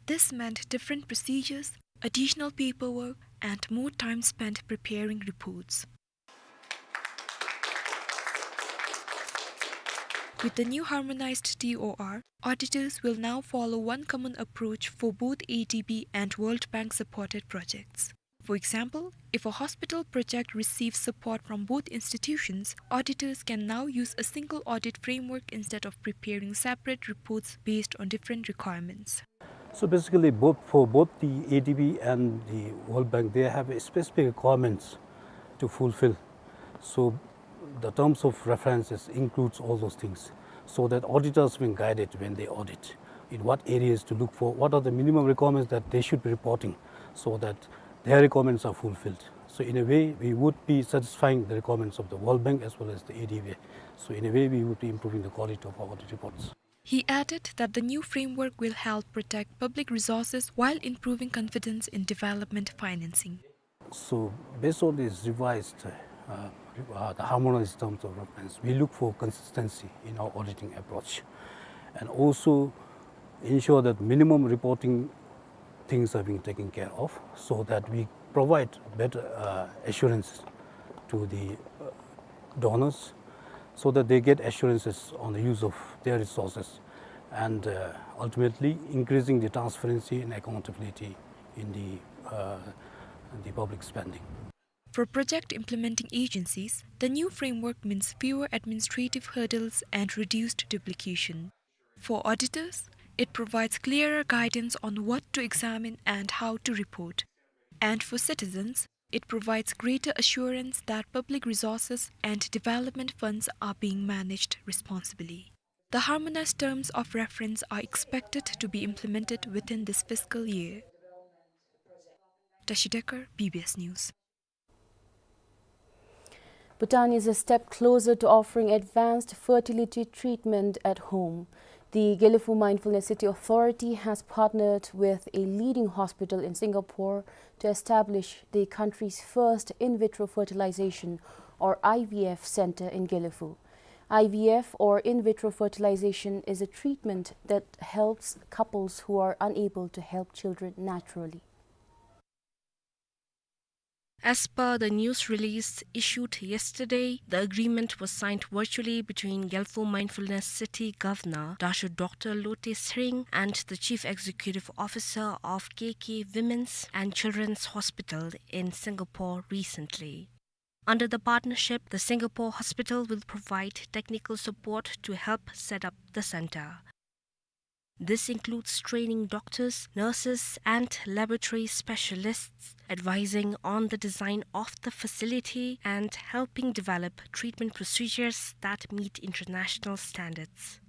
This meant different procedures, additional paperwork, and more time spent preparing reports. With the new harmonized T O R, auditors will now follow one common approach for both A D B and World Bank supported projects. For example, if a hospital project receives support from both institutions, auditors can now use a single audit framework instead of preparing separate reports based on different requirements. So basically, both, for both the A D B and the World Bank, they have a specific requirements to fulfill. So the terms of references includes all those things, so that auditors being guided when they audit in what areas to look for, what are the minimum requirements that they should be reporting, so that their requirements are fulfilled. So in a way, we would be satisfying the requirements of the World Bank as well as the A D B. So in a way, we would be improving the quality of our audit reports. He added that the new framework will help protect public resources while improving confidence in development financing. So, based on this revised, uh, re-, uh, the harmonized terms of reference, we look for consistency in our auditing approach, and also ensure that minimum reporting things are being taken care of, so that we provide better, uh, assurance to the, uh, donors, so that they get assurances on the use of their resources, and, uh, ultimately increasing the transparency and accountability in the, uh, the public spending. For project implementing agencies, the new framework means fewer administrative hurdles and reduced duplication. For auditors, it provides clearer guidance on what to examine and how to report. And for citizens, it provides greater assurance that public resources and development funds are being managed responsibly. The harmonized terms of reference are expected to be implemented within this fiscal year. Tashi Dekar, B B S News. Bhutan is a step closer to offering advanced fertility treatment at home. The Gelephu Mindfulness City Authority has partnered with a leading hospital in Singapore to establish the country's first in vitro fertilization, or I V F, center in Gelephu. I V F, or in vitro fertilization, is a treatment that helps couples who are unable to help children naturally. As per the news release issued yesterday, the agreement was signed virtually between Gelephu Mindfulness City Governor Dasho Doctor Lote Tshering and the Chief Executive Officer of K K Women's and Children's Hospital in Singapore recently. Under the partnership, the Singapore hospital will provide technical support to help set up the center. This includes training doctors, nurses, and laboratory specialists, advising on the design of the facility, and helping develop treatment procedures that meet international standards.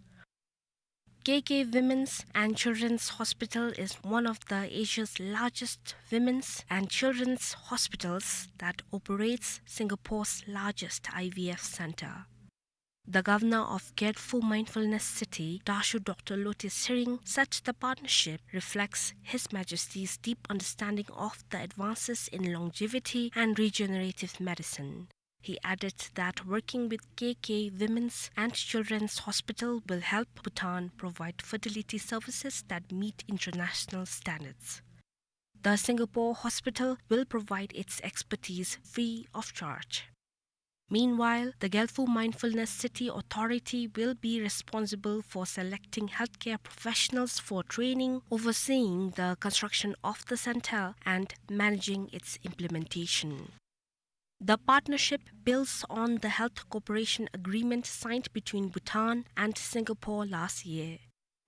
K K Women's and Children's Hospital is one of the Asia's largest women's and children's hospitals that operates Singapore's largest I V F center. The governor of Gelephu Mindfulness City, Dasho Doctor Lote Tshering, said the partnership reflects His Majesty's deep understanding of the advances in longevity and regenerative medicine. He added that working with K K Women's and Children's Hospital will help Bhutan provide fertility services that meet international standards. The Singapore hospital will provide its expertise free of charge. Meanwhile, the Gelephu Mindfulness City Authority will be responsible for selecting healthcare professionals for training, overseeing the construction of the center, and managing its implementation. The partnership builds on the health cooperation agreement signed between Bhutan and Singapore last year.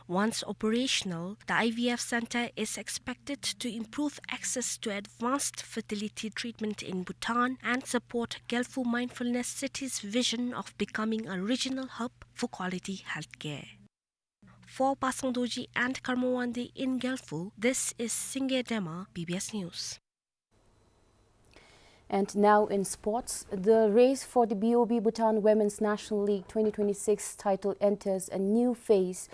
Once operational, the I V F center is expected to improve access to advanced fertility treatment in Bhutan and support Gelephu Mindfulness City's vision of becoming a regional hub for quality healthcare. For Pasang Dorji and Karma Wangdi in Gelephu, this is Singye Dema, B B S News. And now in sports, the race for the B O B Bhutan Women's National League twenty twenty-six title enters a new phase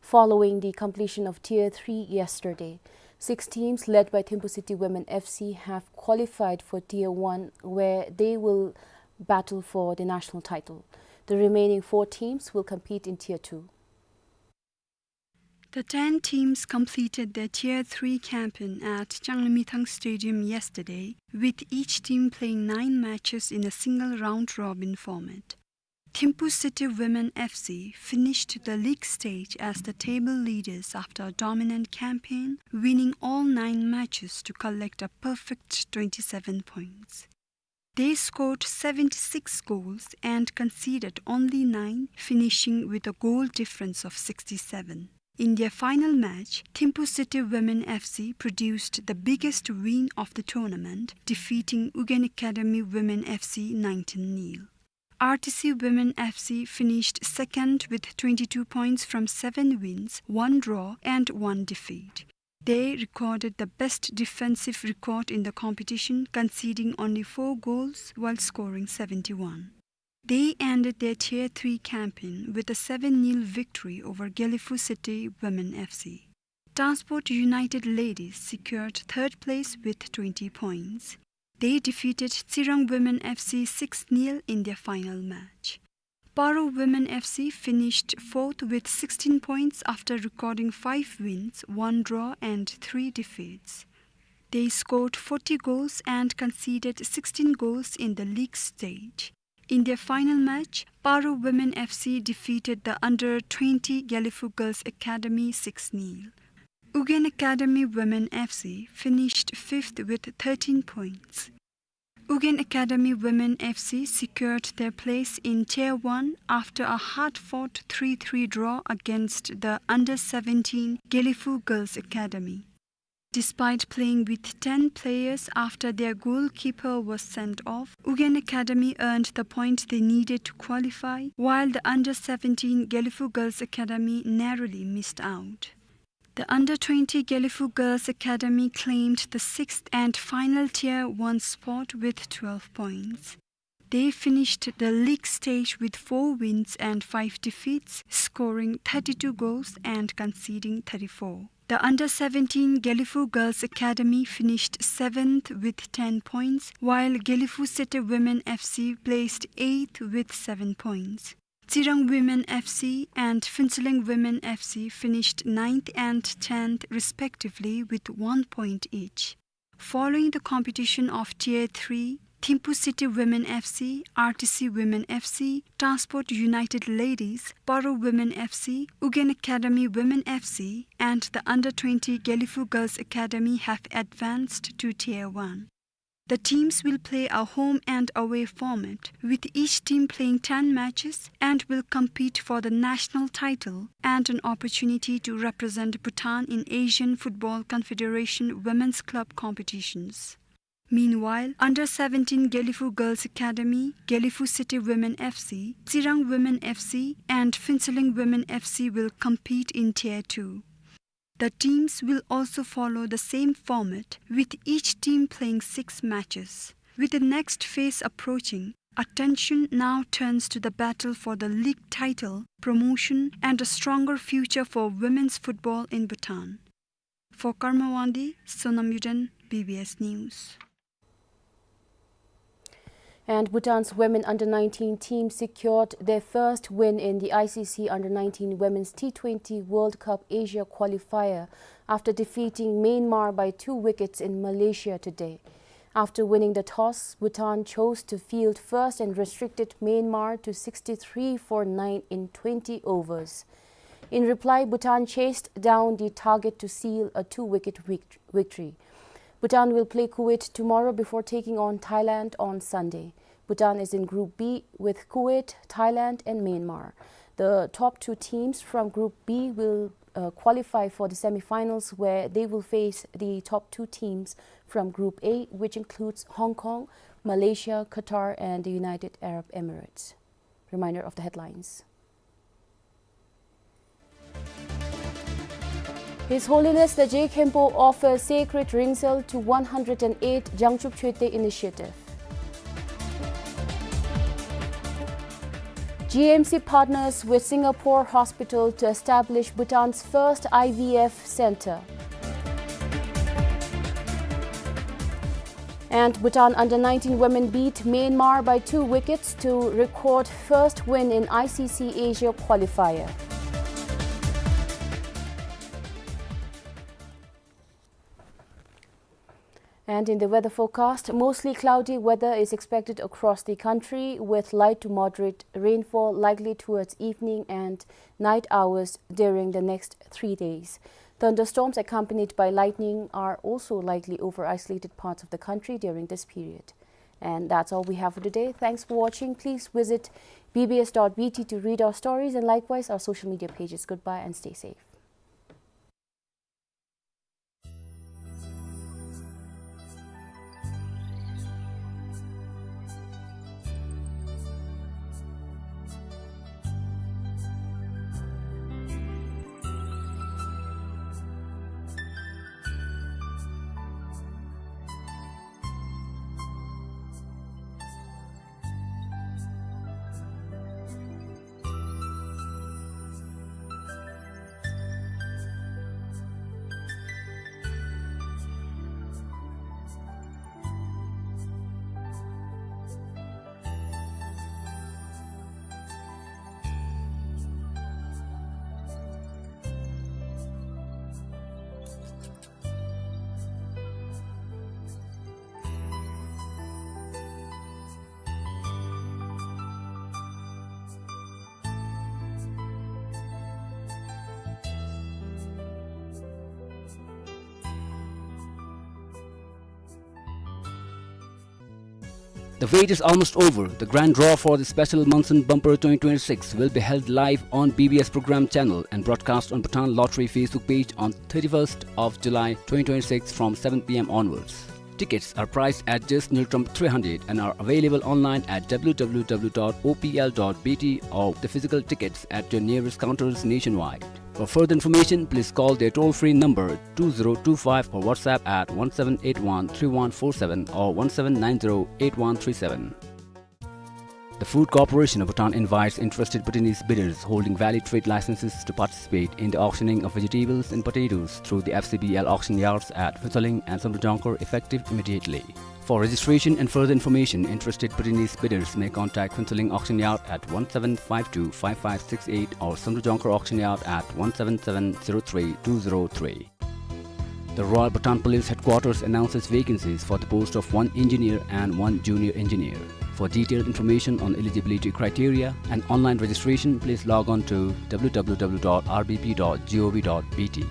following the completion of Tier three yesterday. Six teams led by Thimphu City Women F C have qualified for Tier one, where they will battle for the national title. The remaining four teams will compete in Tier two. The ten teams completed their Tier three campaign at Changlimithang Stadium yesterday, with each team playing nine matches in a single round-robin format. Thimphu City Women F C finished the league stage as the table leaders after a dominant campaign, winning all nine matches to collect a perfect twenty-seven points. They scored seventy-six goals and conceded only nine, finishing with a goal difference of sixty-seven. In their final match, Thimphu City Women F C produced the biggest win of the tournament, defeating Ugyen Academy Women F C nineteen nil. R T C Women F C finished second with twenty-two points from seven wins, one draw and one defeat. They recorded the best defensive record in the competition, conceding only four goals while scoring seventy-one. They ended their Tier three campaign with a seven nil victory over Gelephu City Women F C. Transport United Ladies secured third place with twenty points. They defeated Tsirang Women F C six nil in their final match. Paro Women F C finished fourth with sixteen points after recording five wins, one draw and three defeats. They scored forty goals and conceded sixteen goals in the league stage. In their final match, Paro Women F C defeated the under twenty Gelephu Girls Academy six nil. Ugyen Academy Women F C finished fifth with thirteen points. Ugyen Academy Women F C secured their place in Tier one after a hard-fought three three draw against the under seventeen Gelephu Girls Academy. Despite playing with ten players after their goalkeeper was sent off, Ugyen Academy earned the point they needed to qualify, while the under seventeen Gelephu Girls Academy narrowly missed out. The under twenty Gelephu Girls Academy claimed the sixth and final Tier one spot with twelve points. They finished the league stage with four wins and five defeats, scoring thirty-two goals and conceding thirty-four. The under seventeen Gelephu Girls Academy finished seventh with ten points, while Gelephu City Women F C placed eighth with seven points. Tsirang Women F C and Phuentsholing Women F C finished ninth and tenth respectively with one point each. Following the competition of Tier three, Thimphu City Women F C, R T C Women F C, Transport United Ladies, Paro Women F C, Ugyen Academy Women F C, and the under twenty Gelephu Girls Academy have advanced to Tier one. The teams will play a home and away format, with each team playing ten matches, and will compete for the national title and an opportunity to represent Bhutan in Asian Football Confederation Women's Club competitions. Meanwhile, under seventeen Gelephu Girls Academy, Gelephu City Women F C, Tsirang Women F C, and Phuentsholing Women F C will compete in Tier two. The teams will also follow the same format, with each team playing six matches. With the next phase approaching, attention now turns to the battle for the league title, promotion, and a stronger future for women's football in Bhutan. For Karma Wangdi, Sonam Yuden, B B S News. And Bhutan's women under nineteen team secured their first win in the I C C under nineteen Women's T twenty World Cup Asia qualifier after defeating Myanmar by two wickets in Malaysia today. After winning the toss, Bhutan chose to field first and restricted Myanmar to sixty-three for nine in twenty overs. In reply, Bhutan chased down the target to seal a two-wicket vict-, victory. Bhutan will play Kuwait tomorrow before taking on Thailand on Sunday. Bhutan is in Group B with Kuwait, Thailand, and Myanmar. The top two teams from Group B will, uh, qualify for the semifinals, where they will face the top two teams from Group A, which includes Hong Kong, Malaysia, Qatar, and the United Arab Emirates. Reminder of the headlines. His Holiness the Je Khenpo offers sacred ringshell to one hundred and eight Jangchub Chökte Initiative. G M C partners with Singapore hospital to establish Bhutan's first I V F center. And Bhutan under nineteen women beat Myanmar by two wickets to record first win in I C C Asia qualifier. And in the weather forecast, mostly cloudy weather is expected across the country, with light to moderate rainfall likely towards evening and night hours during the next three days. Thunderstorms accompanied by lightning are also likely over isolated parts of the country during this period. And that's all we have for today. Thanks for watching. Please visit B B S dot B T to read our stories and likewise our social media pages. Goodbye and stay safe. The wait is almost over. The grand draw for the special Monsoon Bumper twenty twenty-six will be held live on B B S Program channel and broadcast on Bhutan Lottery Facebook page on thirty-first of July twenty twenty-six from seven P M onwards. Tickets are priced at just Ngultrum three hundred and are available online at W W W dot O P L dot B T or the physical tickets at your nearest counters nationwide. For further information, please call their toll-free number two zero two five or WhatsApp at one seven eight one three one four seven or one seven nine zero eight one three seven. The Food Corporation of Bhutan invites interested Bhutanese bidders holding valid trade licenses to participate in the auctioning of vegetables and potatoes through the F C B L auction yards at Phuentsholing and Samdrup Jongkhar, effective immediately. For registration and further information, interested Bhutanese bidders may contact Phuentsholing Auction Yard at one seven five two five five six eight or Samdrup Jongkhar Auction Yard at one seven seven zero three two zero three. The Royal Bhutan Police Headquarters announces vacancies for the post of one engineer and one junior engineer. For detailed information on eligibility criteria and online registration, please log on to W W W dot R B P dot gov dot B T.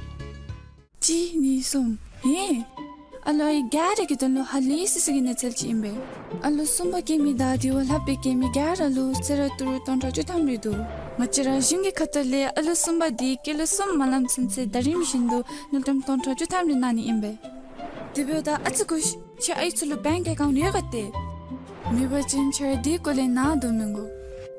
གཅིག་གཉིས་གསུམ། ཧེ། ཨ་ལོ་ཨའི་ག་ར་གི་དོན་ལུ་ཧ་ལས་སི་སི་གི་གནས་ཚུལ་ཅིག་ཨིན་པས། ཨ་ལོ་གསུམ་པ་སྐྱེ་མི་དང་དེ་བ་ལྷག་པའི་སྐྱེ་མི་ག་ར་ལུ་གསོལ་རས་ཏི་རུ་སྟོང་ཕྲག་བཅུ་ཐམ་རེ་འདུག། ང་བཅས་ར་གཞུང་གི་ཁ་ཐུག་ལས་ཨ་ལོ་གསུམ་པ་འདི་སྐྱེས་ལོ་གསུམ་མ་ལངམ་ཚུན་ཚོད་ཟླ་རིམ་བཞིན་དུ་དངུལ་ཀྲམ་སྟོང་ཕྲག་བཅུ་ཐམ་རེ་གནང་ནི་ཨིན་པས། དེ་འབདཝ་ད་ཨ་ཙི་སྒུག་ཤིག། ཁྱེད་ཨའི་ཚུ་ལུ་བེངཀ་ཨེ་ཀའུནཊ་ཡོད་ག་ཏེ། མེད་པ་ཅིན་ཁྱེད་ར་དེ་སྐོར་ལས་ནཱ་སྡོད་མི་དགོ།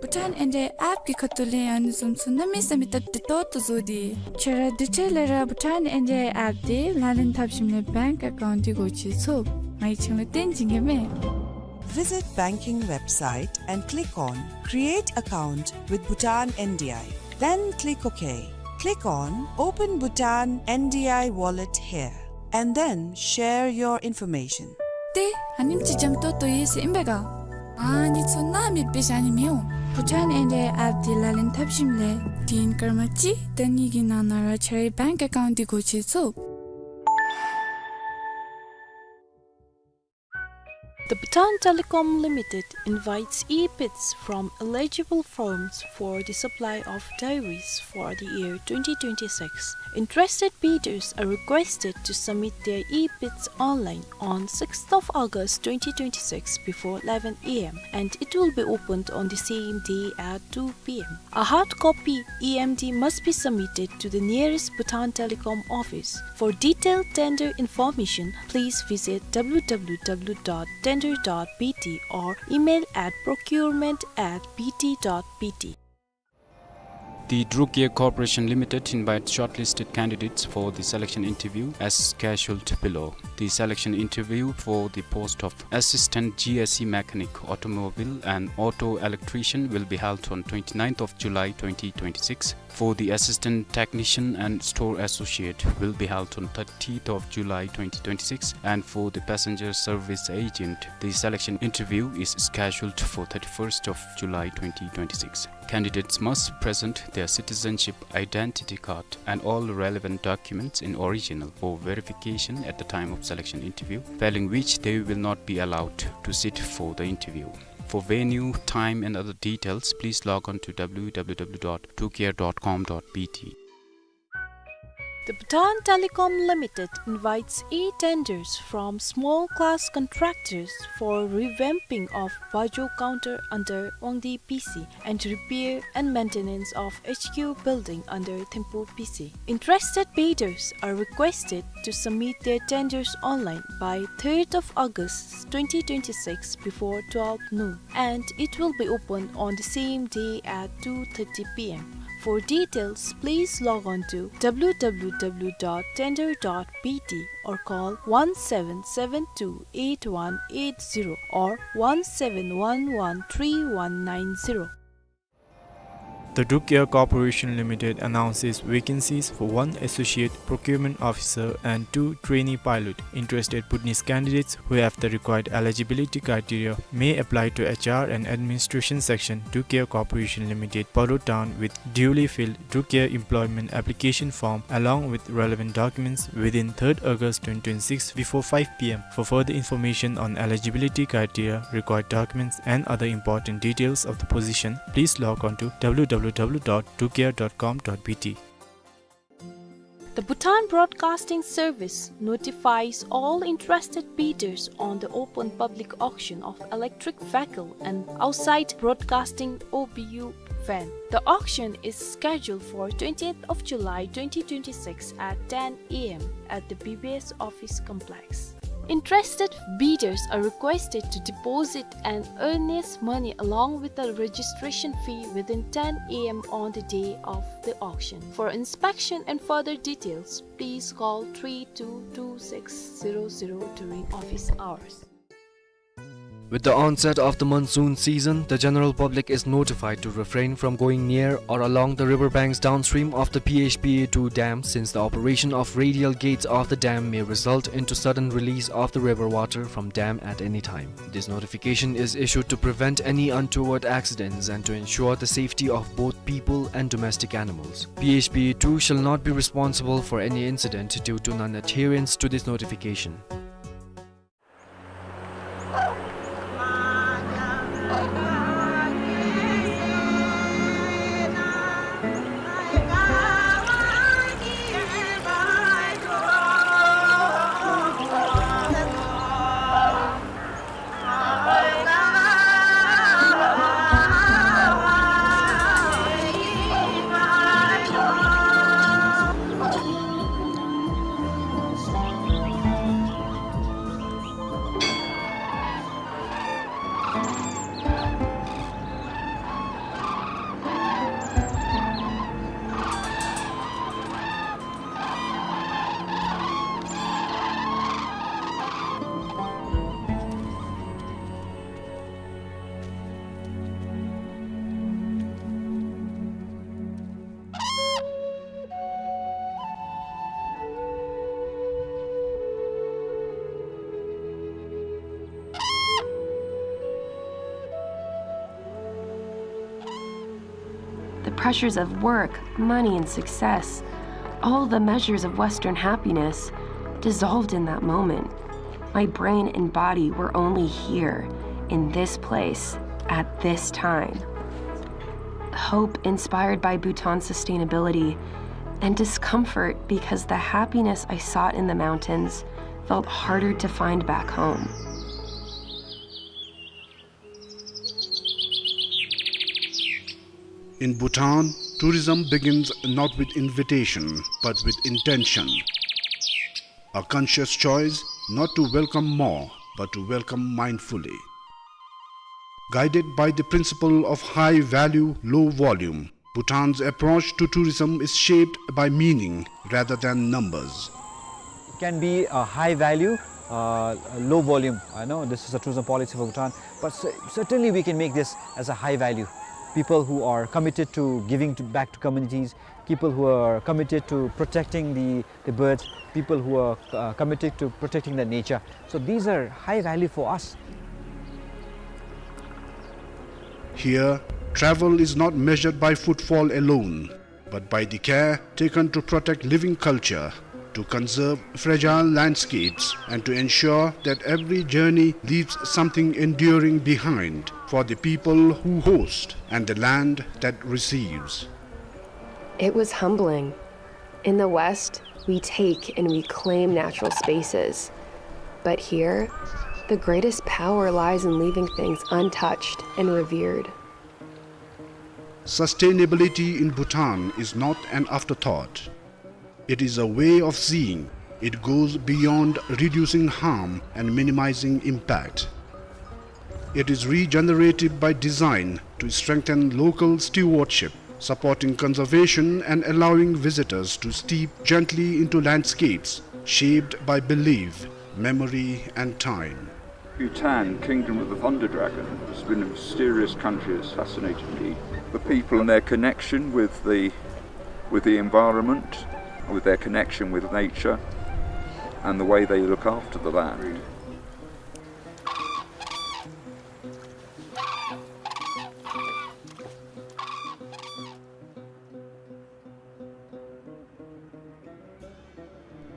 བྷུ་ཊཱན་ཨེན་ཌི་ཨའི་ཨེཔ་གི་ཁ་ཐུག་ལས་ཨ་ནི་བཟུམ་ཚུ་གནམ་མེད་ས་མེད་སྟབས་བདེ་ཏོག་ཏོ་བཟོ་སྟེ། ཁྱེད་ར་དེ་འཕྲལ་ལས་ར་བྷུ་ཊཱན་ཨེན་ཌི་ཨའི་ཨེཔ་དེ་ལག་ལེན་འཐབ་ཞིནམ་ལས་བེངཀ་ཨེ་ཀའུནཊ་འདི་སྒོ་ཕྱེ་ཚུགས། ང་གིས་ཁྱེད་ལུ་སྟོན་བྱིན་གེ་མས། Visit banking website and click on Create Account with Bhutan N D I. Then click OK. Click on Open Bhutan N D I Wallet here and then share your information. ཏེ་ཨ་ནེམ་ཅིག་འཇམ་ཏོང་ཏོ་ཡོད་ཟེར་ཨིན་པས་ག། ཨ་ནི་ཚུ་ནཱ་མེདཔ་སྦེ་བཞག་ནི་མི་འོང་། བྷུ་ཊཱན་ཨེན་ཌི་ཨའི་ཨེཔ་དེ་ལག་ལེན་འཐབ་ཞིནམ་ལས་དུས་ཡུན་སྐར་མ་གཅིག་དང་གཉིས་ཀྱི་ནང་ན་ར་ཁྱེད་རའི་བེངཀ་ཨེ་ཀའུནཊ་འདི་སྒོ་ཕྱེ་ཚུགས། The Bhutan Telecom Limited invites e-bids from eligible firms for the supply of dairies for the year twenty twenty-six. Interested bidders are requested to submit their e-bids online on sixth of August twenty twenty-six before eleven A M, and it will be opened on the same day at two P M. A hard copy E M D must be submitted to the nearest Bhutan Telecom office. For detailed tender information, please visit W W W dot tender dot B T or email at procurement at B T dot B T. The Druk Air Corporation Limited invites shortlisted candidates for the selection interview as scheduled below. The selection interview for the post of Assistant G S E Mechanic, Automobile and Auto Electrician will be held on twenty-ninth of July twenty twenty-six. For the Assistant Technician and Store Associate will be held on thirtieth of July twenty twenty-six, and for the Passenger Service Agent, the selection interview is scheduled for thirty-first of July twenty twenty-six. Candidates must present their citizenship identity card and all relevant documents in original for verification at the time of selection interview, failing which they will not be allowed to sit for the interview. For venue, time and other details, please log on to w w w dot drukair dot com dot b t. The Bhutan Telecom Limited invites e-tenders from small class contractors for revamping of Vajo counter under Wangdi P C and repair and maintenance of H Q building under Thimphu P C. Interested bidders are requested to submit their tenders online by third of August twenty twenty-six before twelve noon, and it will be open on the same day at two thirty p m. For details, please log on to w w w dot tender dot b t or call one seven seven two eight one eight zero or one seven one one three one nine zero. The Druk Air Corporation Limited announces vacancies for one associate procurement officer and two trainee pilot. Interested Bhutanese candidates who have the required eligibility criteria may apply to H R and Administration Section, Druk Air Corporation Limited, Paro Town, with duly filled Druk Air employment application form along with relevant documents within third August twenty twenty-six before five p m. For further information on eligibility criteria, required documents, and other important details of the position, please log on to w w w dot drukair dot com dot b t. The Bhutan Broadcasting Service notifies all interested bidders on the open public auction of electric vehicle and outside broadcasting O B U van. The auction is scheduled for twentieth of July twenty twenty-six at ten a m at the B B S office complex. Interested bidders are requested to deposit an earnest money along with the registration fee within ten a m on the day of the auction. For inspection and further details, please call three two two six zero zero during office hours. With the onset of the monsoon season, the general public is notified to refrain from going near or along the river banks downstream of the P H P A two dam, since the operation of radial gates of the dam may result into sudden release of the river water from dam at any time. This notification is issued to prevent any untoward accidents and to ensure the safety of both people and domestic animals. P H P A two shall not be responsible for any incident due to non-adherence to this notification. The pressures of work, money, and success, all the measures of Western happiness, dissolved in that moment. My brain and body were only here, in this place, at this time. Hope inspired by Bhutan's sustainability, and discomfort because the happiness I sought in the mountains felt harder to find back home. In Bhutan, tourism begins not with invitation, but with intention. A conscious choice not to welcome more, but to welcome mindfully. Guided by the principle of high value, low volume, Bhutan's approach to tourism is shaped by meaning rather than numbers. Can be a high value, uh, low volume. I know this is a tourism policy for Bhutan, but cer- certainly we can make this as a high value. People who are committed to giving to, back to communities, people who are committed to protecting the, the birds, people who are uh, committed to protecting the nature. So these are high value for us. Here, travel is not measured by footfall alone, but by the care taken to protect living culture, to conserve fragile landscapes, and to ensure that every journey leaves something enduring behind for the people who host and the land that receives. It was humbling. In the West, we take and we claim natural spaces. But here, the greatest power lies in leaving things untouched and revered. Sustainability in Bhutan is not an afterthought. It is a way of seeing. It goes beyond reducing harm and minimizing impact. It is regenerative by design to strengthen local stewardship, supporting conservation and allowing visitors to steep gently into landscapes shaped by belief, memory, and time. Bhutan, Kingdom of the Thunder Dragon, has been a mysterious country. It's fascinated me. The people and their connection with the, with the environment, with their connection with nature, and the way they look after the land.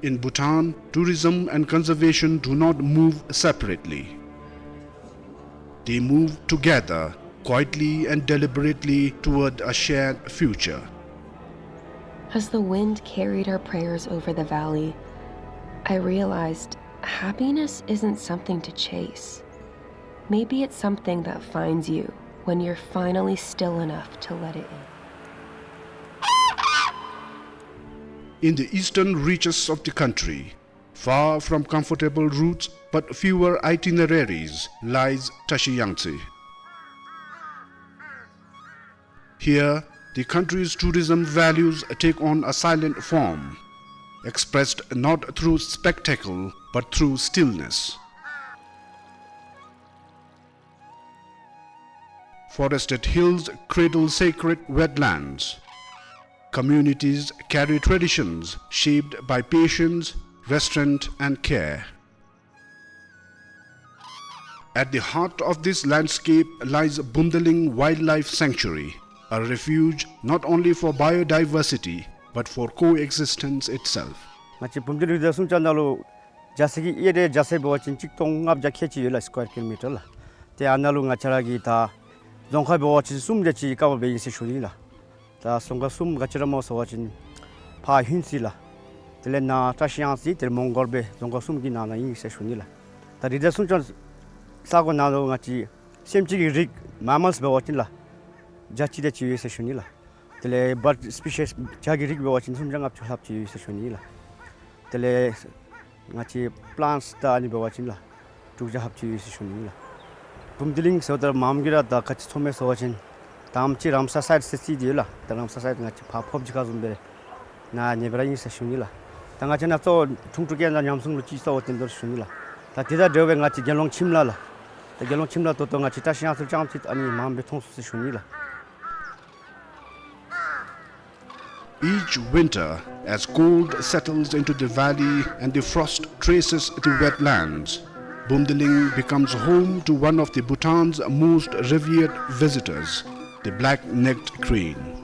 In Bhutan, tourism and conservation do not move separately. They move together, quietly and deliberately toward a shared future. As the wind carried our prayers over the valley, I realized happiness isn't something to chase. Maybe it's something that finds you when you're finally still enough to let it in. In the eastern reaches of the country, far from comfortable routes but fewer itineraries, lies Tashiyangtse. Here, the country's tourism values take on a silent form, expressed not through spectacle but through stillness. Forested hills cradle sacred wetlands. Communities carry traditions shaped by patience, restraint, and care. At the heart of this landscape lies Bumdiling Wildlife Sanctuary, a refuge not only for biodiversity but for coexistence itself. ང་བཅས་བུམ་སྡིང་རི་རྫ་སྲུང་བྱང་ནང་ལུ་རྒྱ་ཚད་ཀྱི་ཨེ་རི་ཡ་རྒྱ་ཚད་འབད་བ་ཅིན་གཅིག་སྟོང་ལྔ་བརྒྱ་ཁལ་གཅིག་ཡོད་ལགས། སི་ཀོ་ཡར་ཀི་ལོ་མི་ཊར་ལགས། ཏེ་ཨ་ནཱ་ལུ་ང་བཅས་ར་གི་ད་རྫོང་ཁག་འབད་བ་ཅིན་གསུམ་དེ་ཅིག་ཀ་བར་འབད་ཨིན་ཟེར་ཞུ་ནི་ལགས། ད་རྫོང་ཁག་གསུམ་ག་ཅི་ར་སྨོ་ཟེར་བ་ཅིན་ཕར་ཧུན་སི་ལགས། དེ་ལས་ནཱ་བཀྲ་ཤིས་གཡང་རྩེ་དེ་ལས་མོང་གོར་སྦེ་རྫོང་ཁག་གསུམ་གྱི་ནང་ན་ཨིན་ཟེར་ཞུ་ནི་ལགས། ད་རི་རྫ་སྲུང་བྱང་ས་གོ་ནང་ལུ་ང་བཅས་སེམས་ཅན་གྱི་རིགས་མེ་མཱལསི་འབད་བ་ཅིན་ལགས་བརྒྱ་གཅིག་དེ་ཅིག་ཡོད་ཟེར་ཞུ་ནི་ལགས། དེ་ལས་བཱརཌ་སི་པི་ཤིས་བྱ་གི་རིགས་འབད་བ་ཅིན་སུམ་བརྒྱ་ལྔ་བཅུ་ལྷགཔ་ཅིག་ཡོད་ཟེར་ཞུ་ནི་ལགས། དེ་ལས་ང་བཅས་པི་ལཱནཊསི་དང་ཨ་ནི་འབད་བ་ཅིན་ལགས་དྲུག་བརྒྱ་ལྷགཔ་ཅིག་ཡོད་ཟེར་ཞུ་ནི་ལགས། བུམ་སྡིང་ཟེརཝ་ད་མངམ་གིས་ར་ད་ག་ཅི་ཚོར་མས་ཟེར་བ་ཅིན་ད་ཨ་ནེམ་ཅིག་རམ་སར་སའིཊ་ཟེར་ཅིག་ཡོད་ལགས། ད་རམ་སར་སའིཊ་ང་བཅས་ཕར་ཕོརཔ་ཅིག་ཁར་བཟུམ་སྦེ་ནཱ་ཉེ་སྦེ་ར་ཨིན་ཟེར་ཞུ་ནི་ལགས། ད་ང་བཅས་ནཱ་གཙོ་བོ་ཁྲུང་ཁྲུང་ཀེན་ནང་ཉམས་སྲུང་ལུ་ཅིག་གཙོ་བོ་བཏོན་དོ་ཟེར་ཞུ་ནི་ལགས། ད་དེ་དང་འབྲེལ་བའི་ང་བཅས་དགེ་སློང་ཁྱིམ་ལྷ་ལགས། ད་དགེ་སློང་ཁྱིམ་ལྷ་ད་ལྟོ་ང་བཅས་བཀྲ་ཤིས་གཡང་རྩེ་ལུ་རྐྱངམ་ཅིག་ཨ་ནི་མངམ་སྦེ་མཐོང་ཚུགས་ཟེར་ཞུ་ནི་ལགས། Each winter, as cold settles into the valley and the frost traces the wetlands, Bumdiling becomes home to one of the Bhutan's most revered visitors, the black-necked crane.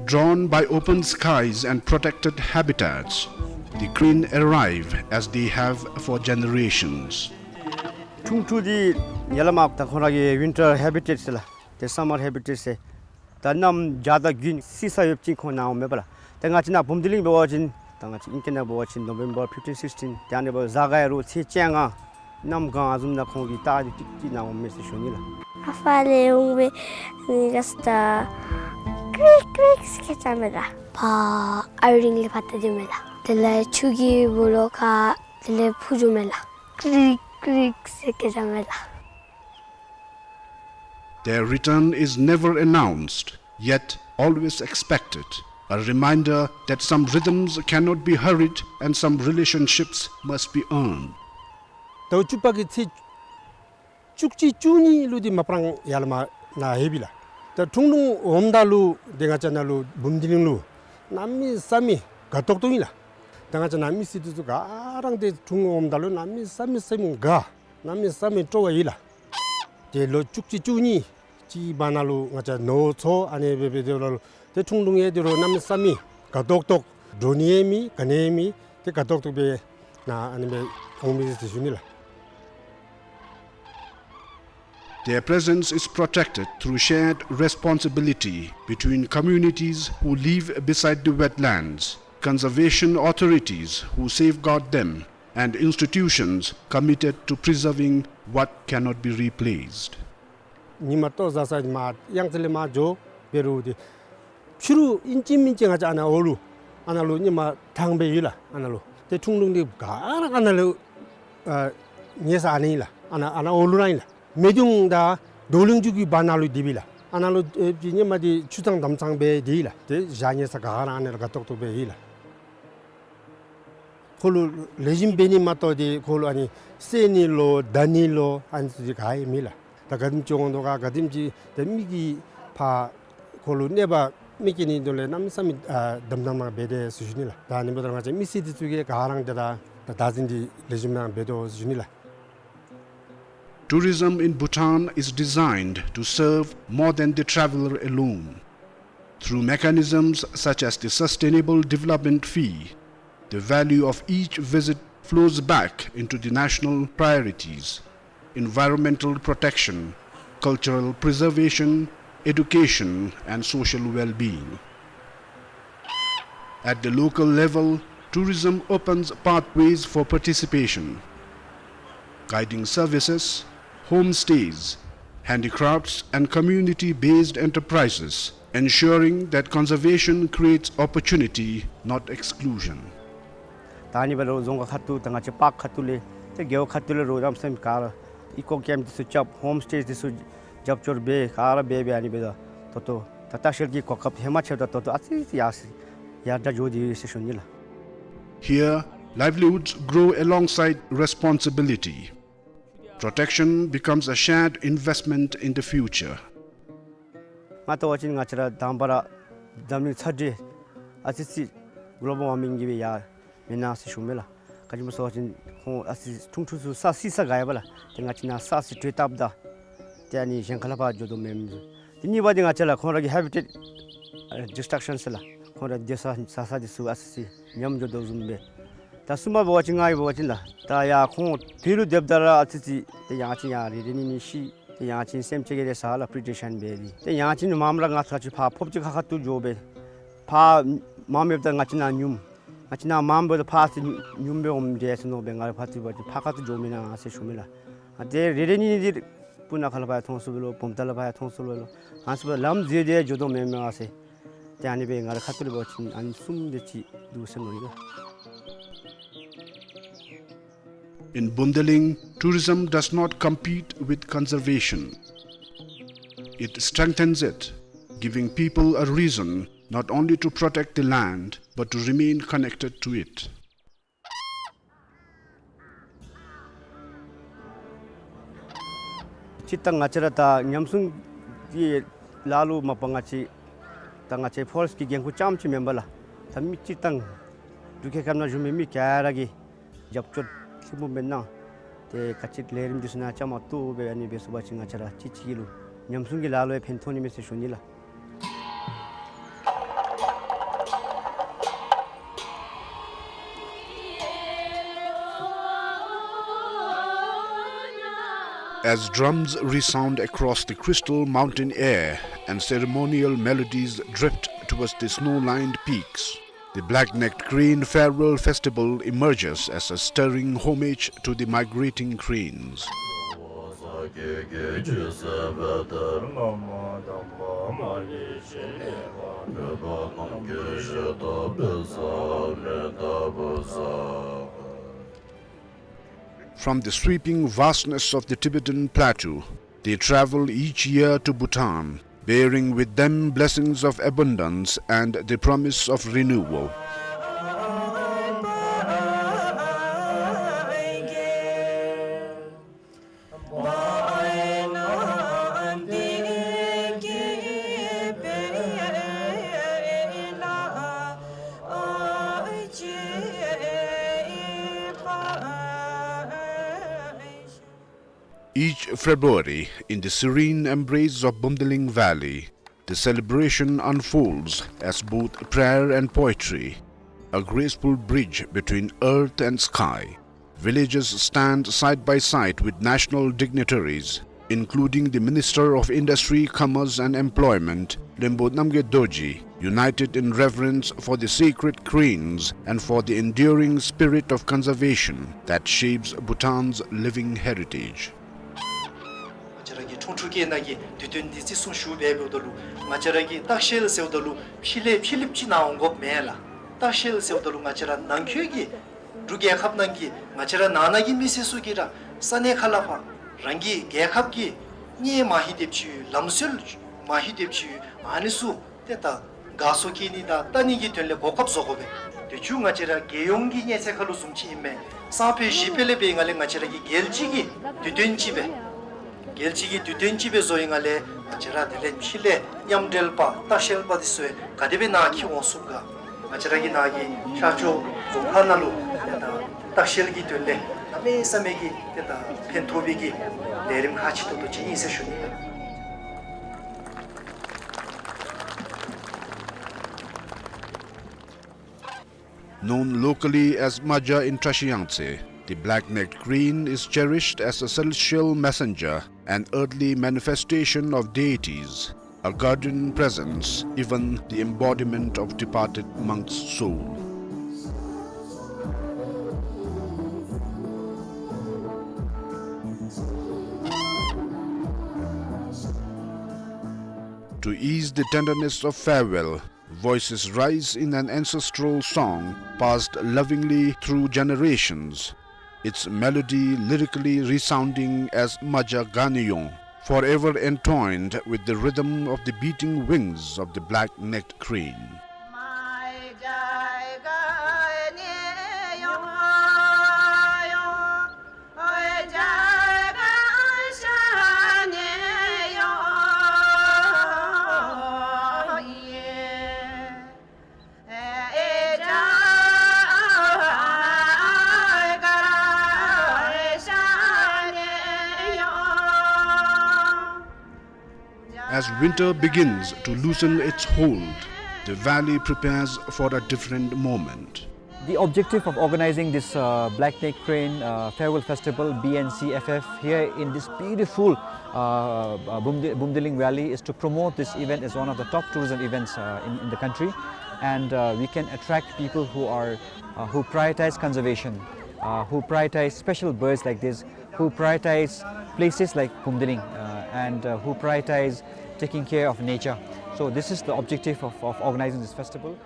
Drawn by open skies and protected habitats, the Karen arrive as they have for generations. ཁྲུང་ཁྲུང་འདི་ཡར་ལས་མར་ད་ཁོང་ར་གི་winter habitat ཟེར་ལགས། ཏེ་summer habitat ཟེར། ད་གནམ་བྱཱར་དང་དགུན་བསིལ་ས་ཡོདཔ་ཅིག་ཁོང་ནཱ་འོངམ་མས་པ་ལགས། ཏེ་ང་བཅས་ནཱ་བུམ་སྡེ་གླིང་འབད་བ་ཅིན་ད་ང་བཅས་ཨིང་སྐད་ནང་འབད་བ་ཅིན་November fifteen, sixteen ཏེ་ཨ་ནི་འབདཝ་ད་གཟའ་སྐར་ཡང་རུང་ཚེས་བཅོ་ལྔ་གནམ་གང་བཟུམ་ནང་ཁོང་གིས་ད་ཨ་ནི་ཏིག་ཏིག་ནཱ་འོངམ་མས་ཟེར་ཞུ་ནི་ལགས། ཨ་ཕ་ལས་འོང་བའི་ཨ་ནི་ར་སི་ཏ་ཀྲིག་ཀྲིག་ཟེར་སྐད་རྐྱབ་མས་ལགས། ཕར་ཨའི་རིང་ལས་ཕར་ལྟ་སྡོདཔ་མས་ལགས། དེ་ལས་ཆུ་གི་སྦོ་ལོགས་ཁར་དེ་ལས་འཕུར་འགྱོཝ་མས་ལགས། ཀྲིག་ཀྲིག་ཟེར་སྐད་རྐྱབ་མས་ལགས། Their return is never announced, yet always expected, a reminder that some rhythms cannot be hurried and some relationships must be earned. ཟླཝ་བཅུ་པ་གི་ཚེས་བཅུ་གཅིག་བཅུ་གཉིས་ལུ་འདི་མ་པ་རང་ཡར་ལས་མར་ནཱ་ལྷོདཔ་ཨིན་ལགས། ད་ཁྲུང་ཁྲུང་འོངམ་ད་ལུ་འདི་ང་བཅས་ནཱ་ལུ་བུམ་སྡེ་གླིང་ལུ་གནམ་མེད་ས་མེད་དགའ་ཏོག་ཏོ་ཨིན་ལགས། ད་ང་བཅས་ནཱ་མི་སེར་འདི་ཚུ་ག་ར་འདི་ཁྲུང་འོངམ་ད་ལུ་གནམ་མེད་ས་མེད་ས་མེད་དགའ། གནམ་མེད་ས་མེད་སྤྲོ་བ་ཡོད་ལགས། ཏེ་ལོ་བཅུ་གཅིག་བཅུ་གཉིས་ཅིག་བར་ན་ལུ་ང་བཅས་ནོར་འཚོ་ཨ་ནི་སྦེ་འབད་དེ་ལུ་ཏེ་ཁྲུང་ཁྲུང་ཡང་འདི་རུ་གནམ་མེད་ས་མེད་དགའ་ཏོག་ཏོ། འདྲོག་ནི་ཡང་མེད་དགའ་ནི་ཡང་མེད། ཏེ་དགའ་ཏོག་ཏོ་སྦེ་ནཱ་ཨ་ནི་སྦེ་འོང་མི་ཟེར་ཞུ་ནི་ལགས། Their presence is protected through shared responsibility between communities who live beside the wetlands, conservation authorities who safeguard them, and institutions committed to preserving what cannot be replaced. ཉིམ་ལྟོ་བཟའ་ས་མར་གཡང་རྩེ་ལས་མར་འགྱོ་འབད་རུང་འདི་ཕྱི་རུ་ཨིན་ཅི་མིན་ཅི་ང་བཅས་ཨ་ནཱ་འོག་ལུ་ཨ་ནཱ་ལུ་ཉིམ་ཐང་སྦེ་ཡོད་ལགས། ཨ་ནཱ་ལུ་ཏེ་ཁྲུང་ཁྲུང་འདི་ག་ར་ཨ་ནཱ་ལུ་ཨ་ཉལ་ས་ཨ་ནི་ཨིན་ལགས། ཨ་ནཱ་ཨ་ནཱ་འོག་ལུ་ར་ཨིན་ལགས། མེ་གདུང་དང་རྡོར་གླིང་རྒྱུད་ཀྱི་བར་ན་ལུ་སྡོདཔ་ཨིན་ལགས། ཨ་ནཱ་ལུ་ཨེ་ཉིམ་འདི་ཆུ་གཙང་འདམ་གཙང་སྦེ་སྡོདཔ་ཨིན་ལགས། ཏེ་བཞག་ཉལ་ས་ག་ར་ཨ་ནཱ་ལུ་དགའ་ཏོག་ཏོ་སྦེ་ཡོད་ལགས། ཁོ་ལུ་ལེགས་ཤོམ་འབད་ནི་མ་གཏོགས་ཏེ་ཁོ་ལུ་ཨ་ནི་བསད་ནི་ལོ་བརྡབ་ནི་ལོ་ཨ་ནི་ཚུ་ག་ཡང་མེད་ལགས། ད་ག་དེམ་ཅིག་འོང་དོ་ག་ག་དེམ་ཅིག་ཏེ་མི་གིས་ཕར་ཁོ་ལུ་གནོད་པ་མི་བཀལ་ནིའི་དོན་ལས་གནམ་མེད་ས་མེད་ཨ་དམ་དམ་ནང་འབད་དེ་ཟེར་ཞུ་ནི་ལགས། ད་ཨ་ནི་འབདཝ་ད་ང་བཅས་མི་སེར་འདི་ཚུ་གིས་ག་ར་ཏེ་ད་ད་བདག་འཛིན་འདི་ལེགས་ཤོམ་ནང་འབད་དོ་ཟེར་ཞུ་ནི་ལགས། Tourism in Bhutan is designed to serve more than the traveler alone. Through mechanisms such as the Sustainable Development Fee, the value of each visit flows back into the national priorities: environmental protection, cultural preservation, education, and social well-being. At the local level, tourism opens pathways for participation. Guiding services, homestays, handicrafts, and community-based enterprises, ensuring that conservation creates opportunity, not exclusion. ད་ཨ་ནི་འབད་རུང་རྫོང་ཁག་ཁ་ཐུག་ད་ང་བཅས་པཱརཀ་ཁ་ཐུག་ལས་ཏེ་རྒེད་འོག་ཁ་ཐུག་ལས་རུང་རྣམ་སེམས་ག་ར་ཨི་ཀོ་ཀེམཔ་འདི་ཚུ་རྐྱབ་ཧོམ་སི་ཊེ་འདི་ཚུ་རྒྱབ་སྐྱོར་འབད་ག་ར་འབད་འབད་ཨ་ནི་འབད་དོ་ཏོ་ཏོ། ད་ལྟ་ཤར་གྱི་གོ་སྐབས་ཧེ་མ་ཆེ་ད་ཏོ་ཏོ་ཨ་ཙི་ཙི་ཡར་སི་ཡར་དྲག་འགྱོ་དེས་ཟེར་ཞུ་ནི་ལགས། Here, livelihoods grow alongside responsibility. Protection becomes a shared investment in the future. ང་ལྟ་བ་ཅིན་ང་བཅས་ར་དང་པ་ར་འཛམ་གླིང་ཚ་དྲོད་ཨ་ཙི་ཙི་གོ་ལོ་བཱལ་ཝར་མིང་གིས་སྦེ་ཡར་མེན་ན་ཟེར་ཞུཝ་མས་ལགས། ག་ཅི་སྨོ་ཟེར་བ་ཅིན་ཁོང་ཨ་ཙི་ཁྲུང་ཁྲུང་ཚུ་ས་བསིལ་ས་དགའ་ཡི་པ་ལགས། ཏེ་ང་བཅས་ནཱ་ས་བསིལ་དྲོད་བཏབ་ད་ཏེ་ཨ་ནི་གཞན་ཁ་ལས་ཕར་འགྱོ་དོ་མེན་མས། ཏེ་གཉིས་པ་འདི་ང་བཅས་ལགས་ཁོང་ར་གི་ཧེ་བི་ཊེཊ་ཨ་ཌིསི་ཊྲག་ཤཱན་ཟེར་ལགས། ཁོང་ར་སྡོད་ས་ཟ་ས་འདི་ཚུ་ཨ་ཙི་ཙི་ཉམས་འགྱོ་དོ་བཟུམ་སྦེ། ད་གསུམ་པ་འབད་བ་ཅིན་ང་གིས་འབད་བ་ཅིན་ལགས་ད་ཡར་ཁོང་བོད་ལུ་སྡོདཔ་ད་ར་ཨ་ཙི་ཙི་ཏེ་ཡང་ཅིན་ཡང་རེ་རེ་གཉིས་གཉིས་ཤི་ཏེ་ཡང་ཅིན་སེམས་ཅན་གྱི་རེ་ས་ལགས་པི་རི་ཊེ་ཤཱན་འབད་དེ། ཏེ་ཡང་ཅིན་མངམ་ར་ང་ཚ་ཅིག་ཕར་ཕོརཔ་ཅིག་ཁ་ཁ་ཐུག་འགྱོ་སྦེ་ཕར་མངམ་ཡོདཔ་ད་ང་བཅས་ནཱ་ཉུམ་ང་བཅས་ནཱ་མངམ་འབདཝ་ད་ཕར་ཙི་ཉུམ་སྦེ་འོངམ་འདྲས་ཟེར་མནོ་སྦེ་ང་ར་ཕར་ཙི་འབད་བ་ཅིན་ཕར་ཁ་ཐུག་འགྱོ་མེན་ན་ཟེར་ཞུཝ་མས་ལགས། ཨ་ཏེ་རེ་རེ་གཉིས་གཉིས་འདི་སྤུ་ན་ཁ་ལས་ཕར་ཡང་མཐོང་སོང་བས་ལོ་བུམ་ཐང་ལས་ཕར་ཡང་མཐོང་སོང་བས་ལོ་ང་བཅས་ལམ་འཛོལ་ཏེ་འགྱོ་དོ་མེན་མས་ཟེར། ཏེ་ཨ་ནི་སྦེ་ང་ར་ཁ་ཐུག་ལས་འབད་བ་ཅིན་ཨ་ནི་གསུམ་དེ་ཅིག་འདུག་ཟེར་མནོ་ཡི་ལགས། In Bumdeling, tourism does not compete with conservation. It strengthens it, giving people a reason not only to protect the land, but to remain connected to it. སྤྱིར་བཏང་ང་བཅས་ར་ད་ཉམས་སྲུང་གི་ལཱ་ལུ་མ་པ་ང་བཅས་ད་ང་བཅས་ཕོ་རེསཊ་ཀྱི་འགན་ཁུར་རྐྱངམ་ཅིག་མེན་པར་ལགས། ད་མི་སྤྱིར་བཏང་འབྲུག་རྒྱལ་ཁབ་ནང་བཞུགས་མི་མི་ག་ར་གིས་རྒྱབ་སྐྱོར་ལྷུན་པོ་སྦེ་གནང་། ཏེ་ག་ཅི་ལས་རིམ་འདི་ཚུ་ནང་རྐྱངམ་གཏོགས་སྦེ་ཨ་ནི་སྦེ་ཟེར་བ་ཅིན་ང་བཅས་ར་གཅིག་གཅིག་ལུ་ཉམས་སྲུང་གི་ལཱ་ལུ་ཡང་ཕན་ཐོགས་ནི་མས་ཟེར་ཞུ་ནི་ལགས། As drums resound across the crystal mountain air and ceremonial melodies drift towards the snow-lined peaks, the black-necked crane farewell festival emerges as a stirring homage to the migrating cranes. From the sweeping vastness of the Tibetan plateau, they travel each year to Bhutan, bearing with them blessings of abundance and the promise of renewal. Each February, in the serene embrace of Bumdiling Valley, the celebration unfolds as both prayer and poetry, a graceful bridge between earth and sky. Villagers stand side by side with national dignitaries, including the Minister of Industry, Commerce and Employment, Lembo Namgay Dorji, united in reverence for the sacred cranes and for the enduring spirit of conservation that shapes Bhutan's living heritage. ང་བཅས་ར་གི་ཁྲུང་ཁྲུང་སྐད་ནང་གི་དུས་སྟོན་འདི་བརྩི་སྲུང་ཞུ་སྦེ་འབདཝ་ད་ལུ་ང་བཅས་ར་གི་ལྟ་བཤལ་ཟེརཝ་ད་ལུ་ཕྱི་ལས་ཕྱི་གླིངཔ་ཅིག་ནཱ་འོང་དགོཔ་མེན་ལགས། ལྟ་བཤལ་ཟེརཝ་ད་ལུ་ང་བཅས་ར་ནང་འཁོད་ཀྱི་འབྲུག་རྒྱལ་ཁབ་ནང་གི་ང་བཅས་ར་ནང་ན་གི་མི་སེར་ཚུ་གིས་ར་ས་གནས་ཁ་ལས་ཕར་རང་གི་རྒྱལ་ཁབ་ཀྱི་གནས་མ་ཧི་དེབ་ཅིག་ལམ་སྲོལ་མ་ཧི་དེབ་ཅིག་ཨ་ནི་ཚུ་ཏེ་ད་དགའ་ཚོར་སྐྱེ་ནི་དང་ལྟ་ནི་གི་དོན་ལས་གོ་སྐབས་བཟོ་དགོ་པས། དུས་ཅི་ང་བཅས་ར་རྒྱལ་ཡོངས་ཀྱི་གནས་ཚད་ཁར་ལུ་བཟུམ་ཅིག་ཨིན་མས། སང་ཕོད་གཞེས་ཕོད་ལས་འབད་ང་ལས་ང་བཅས་ར་གི་རྒྱལ་སྤྱི་གི་དུས་སྟོན་ཅིག་སྦེ་རྒྱལ་སྤྱི་གི་དུས་སྟོན་ཅིག་སྦེ་བཟོ་ཡི་ང་ལས་ང་བཅས་ར་དེ་ལས་ཕྱི་ལས་མཉམ་འབྲེལ་པ་ལྟ་བཤལ་པ་འདི་ཚུ་ག་དེ་སྦེ་ནཱ་འཁྱིད་འོང་ཚུགས་ག། ང་བཅས་ར་གི་ནཱ་གི་ཤར་ཕྱོགས་རྫོང་ཁག་ནང་ལུ་ཏེ་ད་ལྟ་བཤལ་གྱི་དོན་ལས་གནམ་མེད་ས་མེད་ཀྱི་ཏེ་ད་ཕན་ཐོགས་པའི་གི་ལས་རིམ་ཁག་ཆེ་ཏོག་ཏོ་ཅིག་ཨིན་ཟེར་ཞུ་ནི། Known locally as Maja in Trashiyangtse, the black-necked crane is cherished as a celestial messenger, an earthly manifestation of deities, a guardian presence, even the embodiment of departed monk's soul. To ease the tenderness of farewell, voices rise in an ancestral song passed lovingly through generations, its melody lyrically resounding as Maja Ganiyong, forever entwined with the rhythm of the beating wings of the black-necked crane. As winter begins to loosen its hold, the valley prepares for a different moment. The objective of organizing this, uh, Black Neck Crane, uh, Farewell Festival, B N C F F, here in this beautiful, uh, uh, Bumdi-, Bumdiling Valley is to promote this event as one of the top tourism events, uh, in, in the country. And, uh, we can attract people who are, uh, who prioritize conservation, uh, who prioritize special birds like this, who prioritize places like Bumdiling, uh, and, uh, who prioritize taking care of nature. So this is the objective of, of organizing this festival.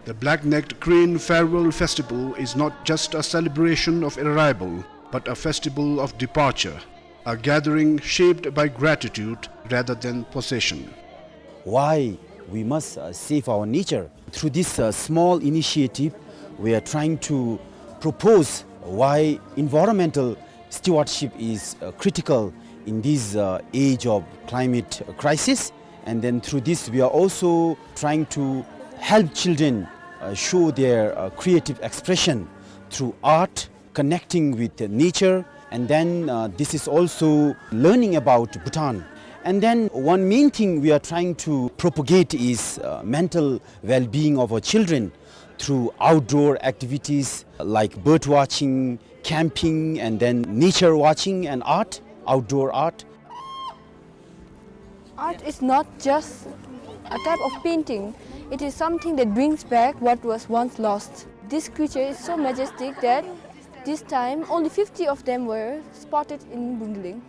The Black-Necked Crane Farewell Festival is not just a celebration of arrival, but a festival of departure. A gathering shaped by gratitude rather than possession. Why we must, uh, save our nature? Through this, uh, small initiative, we are trying to propose why environmental stewardship is, uh, critical in this, uh, age of climate crisis. And then through this, we are also trying to help children, uh, show their, uh, creative expression through art, connecting with nature. And then, uh, this is also learning about Bhutan. And then one main thing we are trying to propagate is, uh, mental well-being of our children through outdoor activities like bird watching, camping, and then nature watching and art, outdoor art. Art is not just a type of painting. It is something that brings back what was once lost. This creature is so majestic that this time only fifty of them were spotted in Bumdeling.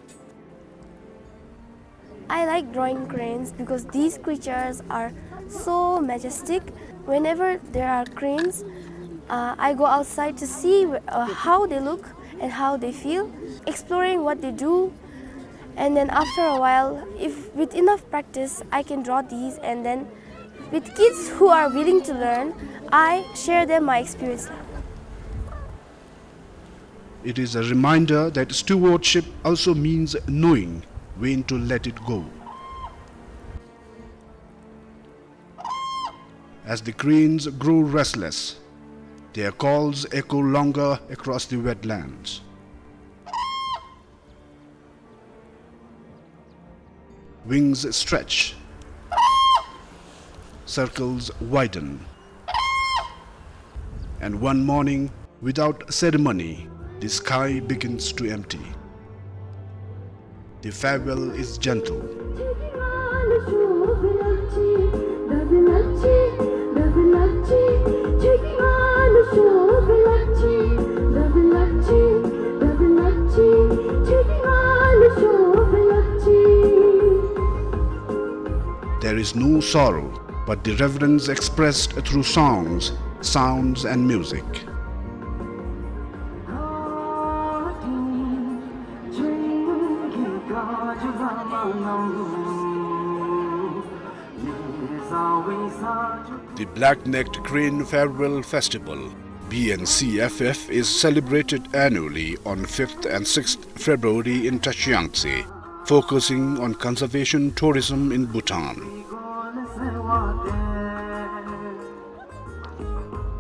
I like drawing cranes because these creatures are so majestic. Whenever there are cranes, uh, I go outside to see wh-, uh, how they look and how they feel, exploring what they do. And then after a while, if with enough practice, I can draw these, and then with kids who are willing to learn, I share them my experience. It is a reminder that stewardship also means knowing when to let it go. As the cranes grow restless, their calls echo longer across the wetlands. Wings stretch. Circles widen. And one morning, without ceremony, the sky begins to empty. The farewell is gentle. There is no sorrow, but the reverence expressed through songs, sounds, and music. The Black-Necked Crane Farewell Festival, B N C F F, is celebrated annually on fifth and sixth February in Tashi Yangtse, focusing on conservation tourism in Bhutan.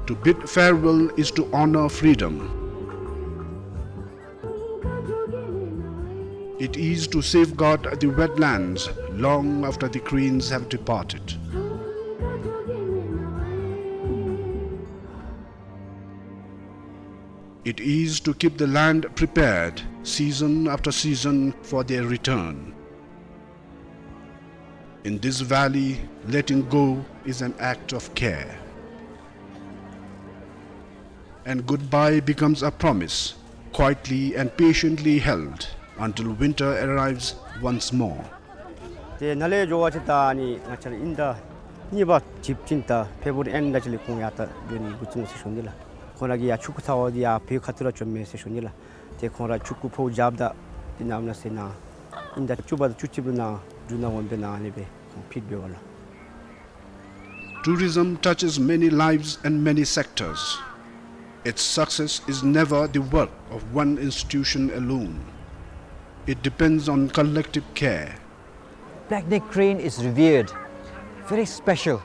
To bid farewell is to honor freedom. It is to safeguard the wetlands long after the cranes have departed. It is to keep the land prepared season after season for their return. In this valley, letting go is an act of care. And goodbye becomes a promise, quietly and patiently held until winter arrives once more. ཏེ་ནཱ་ལས་འགྱོ་བ་ཅིན་ད་ཨ་ནི་ང་བཅས་ར་དབྱིན་ཟླ་གཉིས་པ་འགྲིབ་ཞིནམ་ད་February end ལུ་ཅིག་ལས་ཁོང་ཡར་ད་འགྱོ་ནི་འགོ་བཙུགས་ཟེར་ཞུ་ནི་ལགས། ཁོང་ར་གིས་ཡར་ཆུ་ཁོལ་ཚརཝ་འདི་ཡར་བོད་ཁ་ཐུག་ར་འགྱོཝ་མས་ཟེར་ཞུ་ནི་ལགས། ཏེ་ཁོང་ར་ཆུ་ཁོལ་ཕོཝ་རྐྱབ་ད་འདི་ནང་ན་ཟེར་ན་དབྱིན་ཟླ་བཅུ་པ་དང་བཅུ་གཅིག་པ་ནང་འབྲུག་ནང་འོང་པའི་ནང་ཨ་ནི་སྦེ་ཁོང་ཕྱིར་འབདཝ་ལགས། Tourism touches many lives and many sectors. Its success is never the work of one institution alone. It depends on collective care. Black-necked crane is revered, very special,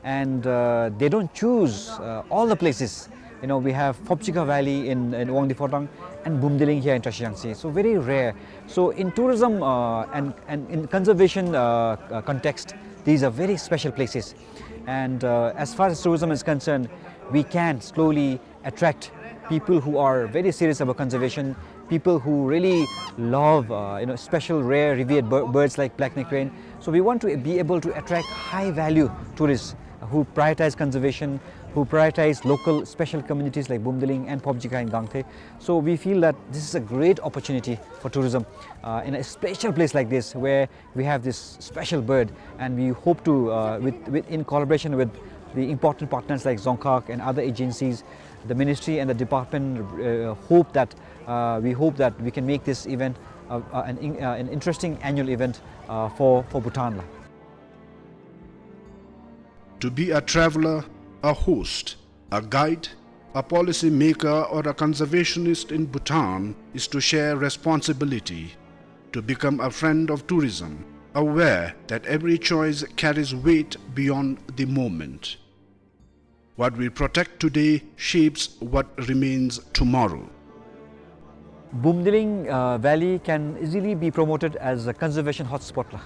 and, uh, they don't choose, uh, all the places. You know, we have Phobjikha Valley in, in Wangdue Phodrang and Bumdeling here in Tashi Yangtse. So very rare. So in tourism, uh, and, and in conservation, uh, uh, context, these are very special places. And, uh, as far as tourism is concerned, we can slowly attract people who are very serious about conservation, people who really love, uh, you know, special, rare, revered bir-, birds like black-necked crane. So we want to be able to attract high-value tourists who prioritize conservation, who prioritize local special communities like Bumdeling and Phobjikha in Gangte. So we feel that this is a great opportunity for tourism, uh, in a special place like this where we have this special bird, and we hope to, uh, with, with, in collaboration with the important partners like Dzongkhag and other agencies, the ministry and the department, uh, hope that, uh, we hope that we can make this event uh, uh, an in-, uh, an interesting annual event, uh, for, for Bhutan la. To be a traveler, a host, a guide, a policy maker, or a conservationist in Bhutan is to share responsibility, to become a friend of tourism, aware that every choice carries weight beyond the moment. What we protect today shapes what remains tomorrow. Bumdiling, uh, Valley can easily be promoted as a conservation hotspot la.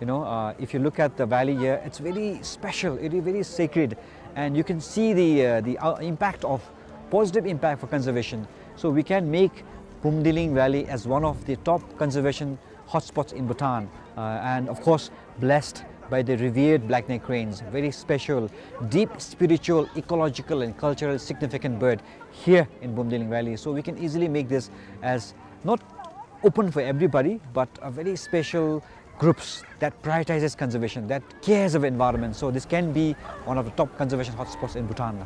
You know, uh, if you look at the valley here, it's very special, it is very sacred, and you can see the, uh, the, uh, impact of, positive impact for conservation. So we can make Bumdiling Valley as one of the top conservation hotspots in Bhutan, uh, and of course blessed by the revered black-necked cranes, very special, deep spiritual, ecological and cultural significant bird here in Bumdiling Valley. So we can easily make this as not open for everybody, but a very special groups that prioritizes conservation, that cares of environment. So this can be one of the top conservation hotspots in Bhutan.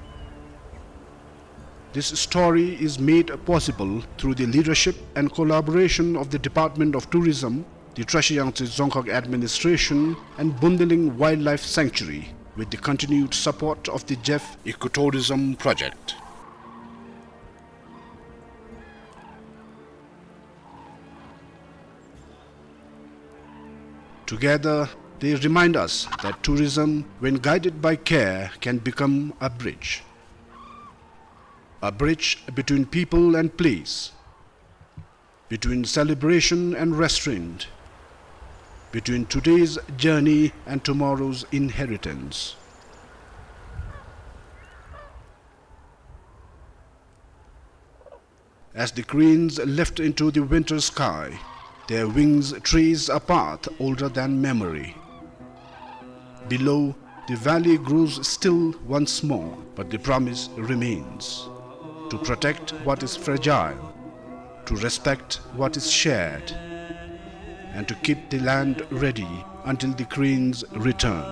This story is made possible through the leadership and collaboration of the Department of Tourism, the Trashi Yangtse Dzongkhag Administration, and Bumdiling Wildlife Sanctuary, with the continued support of the Jeff Ecotourism Project. Together, they remind us that tourism, when guided by care, can become a bridge. A bridge between people and place, between celebration and restraint, between today's journey and tomorrow's inheritance. As the cranes lift into the winter sky, their wings trace a path older than memory. Below, the valley grows still once more, but the promise remains: to protect what is fragile, to respect what is shared, and to keep the land ready until the cranes return.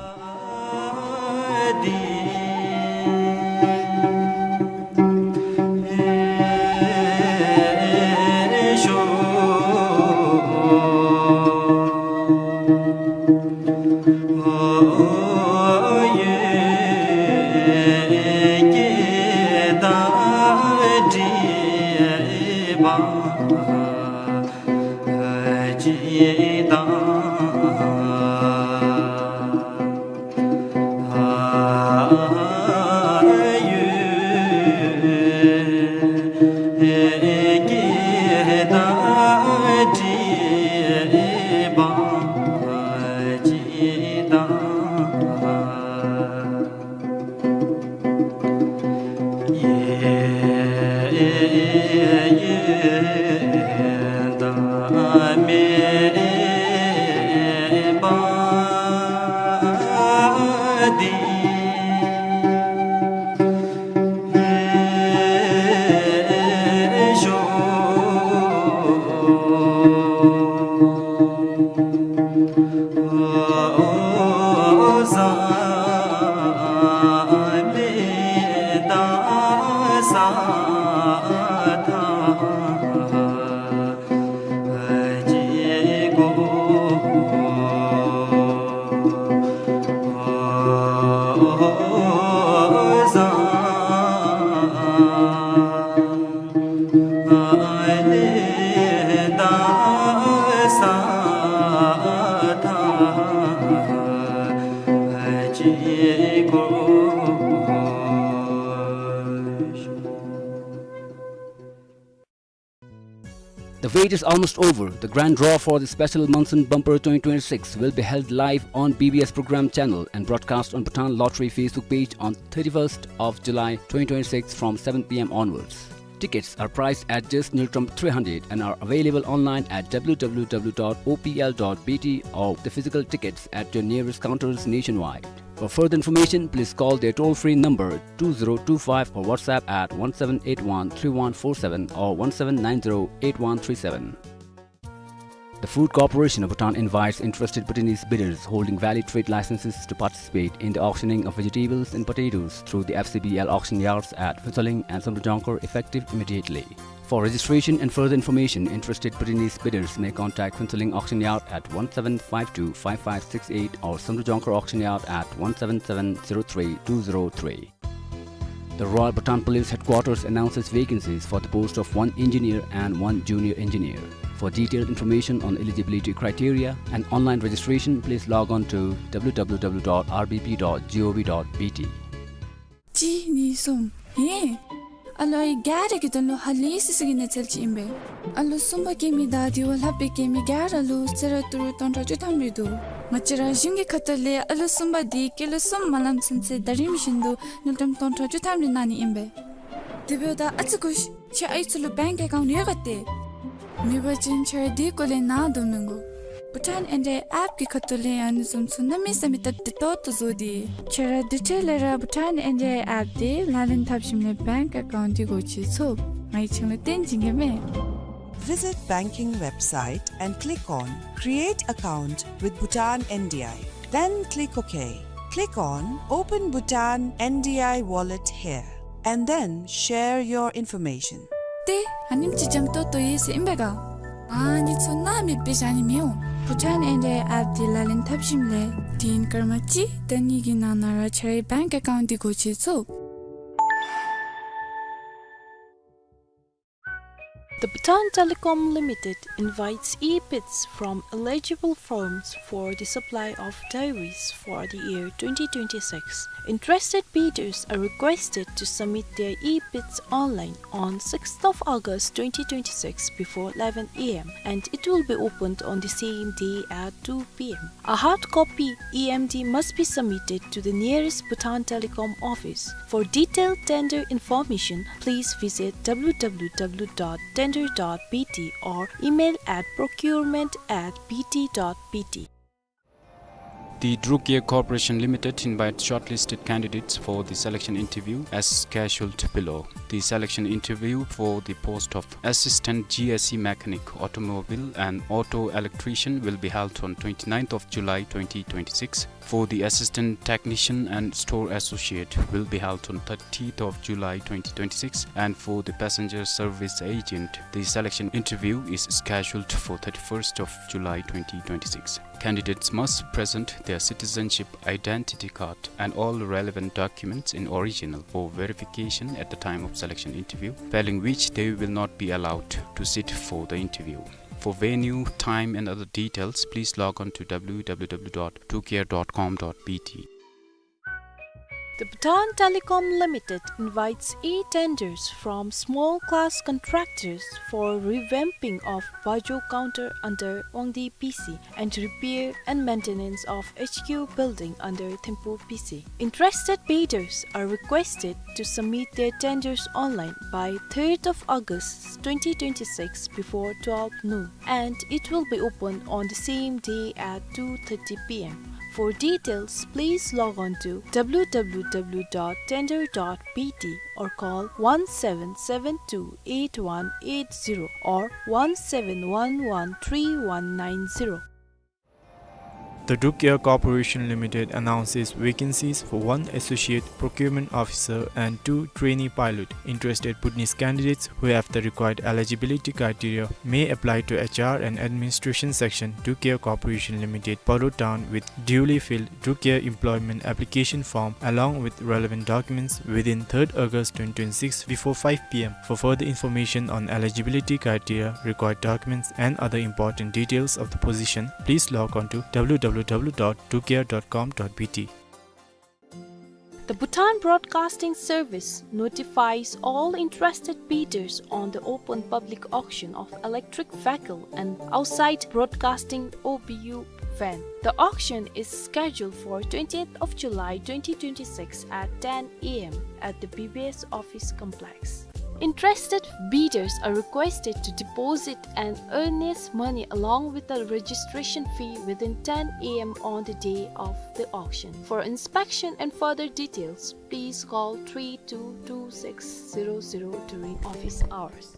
The wait is almost over. The grand draw for the special Monsoon Bumper twenty twenty-six will be held live on B B S program channel and broadcast on Bhutan Lottery Facebook page on thirty-first of July twenty twenty-six from seven P M onwards. Tickets are priced at just Ngultrum three hundred and are available online at W W W dot O P L dot B T or the physical tickets at your nearest counters nationwide. For further information, please call their toll-free number two zero two five or WhatsApp at one seven eight one three one four seven or one seven nine zero eight one three seven. The Food Corporation of Bhutan invites interested Bhutanese bidders holding valid trade licenses to participate in the auctioning of vegetables and potatoes through the F C B L auction yards at Phuentsholing and Samdrup Jongkhar effective immediately. For registration and further information, interested Bhutanese bidders may contact Phuentsholing Auction Yard at one seven five two five five six eight or Samdrup Jongkhar Auction Yard at one seven seven zero three two zero three. The Royal Bhutan Police Headquarters announces vacancies for the post of one engineer and one junior engineer. For detailed information on eligibility criteria and online registration, please log on to W W W dot R B P dot gov dot B T. གཅིག་གཉིས་གསུམ། ཧེ། ཨ་ལོ་ཨའི་ག་ར་གི་དོན་ལུ་ཧ་ལས་སི་སི་གི་གནས་ཚུལ་ཅིག་ཨིན་པས། ཨ་ལོ་གསུམ་པ་སྐྱེ་མི་དང་དེ་བ་ལྷག་པའི་སྐྱེ་མི་ག་ར་ལུ་གསོལ་རས་ཏི་རུ་སྟོང་ཕྲག་བཅུ་ཐམ་རེ་འདུག། ང་བཅས་ར་གཞུང་གི་ཁ་ཐུག་ལས་ཨ་ལོ་གསུམ་པ་དེ་སྐྱེས་ལོ་གསུམ་མ་ལངམ་ཚུན་ཚོད་ཟླ་རིམ་བཞིན་དུ་དངུལ་ཀྲམ་སྟོང་ཕྲག་བཅུ་ཐམ་རེ་གནང་ནི་ཨིན་པས། དེ་འབདཝ་ད་ཨ་ཙི་སྒུག་ཤིག། ཁྱེད་ཨའི་ཚུ་ལུ་བེངཀ་ཨེ་ཀའུནཊ་ཡོད་ག་ཏེ། མེད་པ་ཅིན་ཁྱེད་ར་དེ་སྐོར་ལས་ནཱ་དོ་མི་དགོ། བྷུ་ཊཱན་ཨེན་ཌི་ཨའི་ཨེཔ་གི་ཁ་ཐུག་ལས་ཨ་ནི་བཟུམ་ཚུ་གནམ་མེད་ས་མེད་སྟབས་བདེ་ཏོག་ཏོ་བཟོ་སྟེ། ཁྱེད་ར་དེ་འཕྲལ་ལས་ར་བྷུ་ཊཱན་ཨེན་ཌི་ཨའི་ཨེཔ་དེ་ལག་ལེན་འཐབ་ཞིནམ་ལས་བེངཀ་ཨེ་ཀའུནཊ་དེ་སྒོ་ཕྱེ་ཚུགས། ང་གིས་ཁྱེད་ལུ་སྟོན་བྱིན་གེ་མས། Visit banking website and click on Create Account with Bhutan N D I. Then click OK. Click on Open Bhutan N D I Wallet here, and then share your information. ཏེ་ཨ་ནེམ་ཅིག་འཇམ་ཏོང་ཏོ་ཡོད་ཟེར་ཨིན་པས་ག། ཨ་ནི་ཚུ་སྣང་མེད་སྦེ་བཞག་ནི་མི་འོང་། བྷུ་ཊཱན་ཨེན་ཌི་ཨའི་ཨེཔ་དེ་ལག་ལེན་འཐབ་ཞིནམ་ལས་དུས་ཡུན་སྐར་མ་གཅིག་དང་གཉིས་ཀྱི་ནང་ན་ར་ཁྱེད་རའི་བེངཀ་ཨེ་ཀའུནཊ་དེ་སྒོ་ཕྱེ་ཚུགས། The Bhutan Telecom Limited invites e-bids from eligible firms for the supply of diaries for the year twenty twenty-six. Interested bidders are requested to submit their e-bids online on sixth of August twenty twenty-six before eleven A M, and it will be opened on the same day at two P M. A hard copy E M D must be submitted to the nearest Bhutan Telecom office. For detailed tender information, please visit W W W dot tender dot B T or email at procurement at B T dot B T. The Druk Air Corporation Limited invites shortlisted candidates for the selection interview as scheduled below. The selection interview for the post of Assistant G S E Mechanic, Automobile and Auto Electrician will be held on twenty-ninth of July twenty twenty-six. For the Assistant Technician and Store Associate will be held on thirtieth of July twenty twenty-six, and for the Passenger Service Agent, the selection interview is scheduled for thirty-first of July twenty twenty-six. Candidates must present their citizenship identity card and all relevant documents in original for verification at the time of selection interview, failing which they will not be allowed to sit for the interview. For venue, time and other details, please log on to W W W dot drukair dot com dot B T. The Bhutan Telecom Limited invites e-tenders from small class contractors for revamping of Bajo counter under Wangdi P C and repair and maintenance of H Q building under Thimphu P C. Interested bidders are requested to submit their tenders online by third of August twenty twenty-six before twelve noon, and it will be open on the same day at two thirty P M. For details, please log on to W W W dot tender dot B T or call one seven seven two eight one eight zero or one seven one one three one nine zero. The Druk Air Corporation Limited announces vacancies for one Associate Procurement Officer and two trainee pilot. Interested Bhutanese candidates who have the required eligibility criteria may apply to H R and Administration Section, Druk Air Corporation Limited, Paro Town, with duly filled Druk Air employment application form along with relevant documents within third August twenty twenty-six before five P M. For further information on eligibility criteria, required documents, and other important details of the position, please log on to W W W dot drukair dot com dot B T. The Bhutan Broadcasting Service notifies all interested bidders on the open public auction of electric vehicle and outside broadcasting O B U van. The auction is scheduled for twentieth of July twenty twenty-six at ten A M at the B B S office complex. Interested bidders are requested to deposit an earnest money along with the registration fee within ten A M on the day of the auction. For inspection and further details, please call three two two six zero zero during office hours.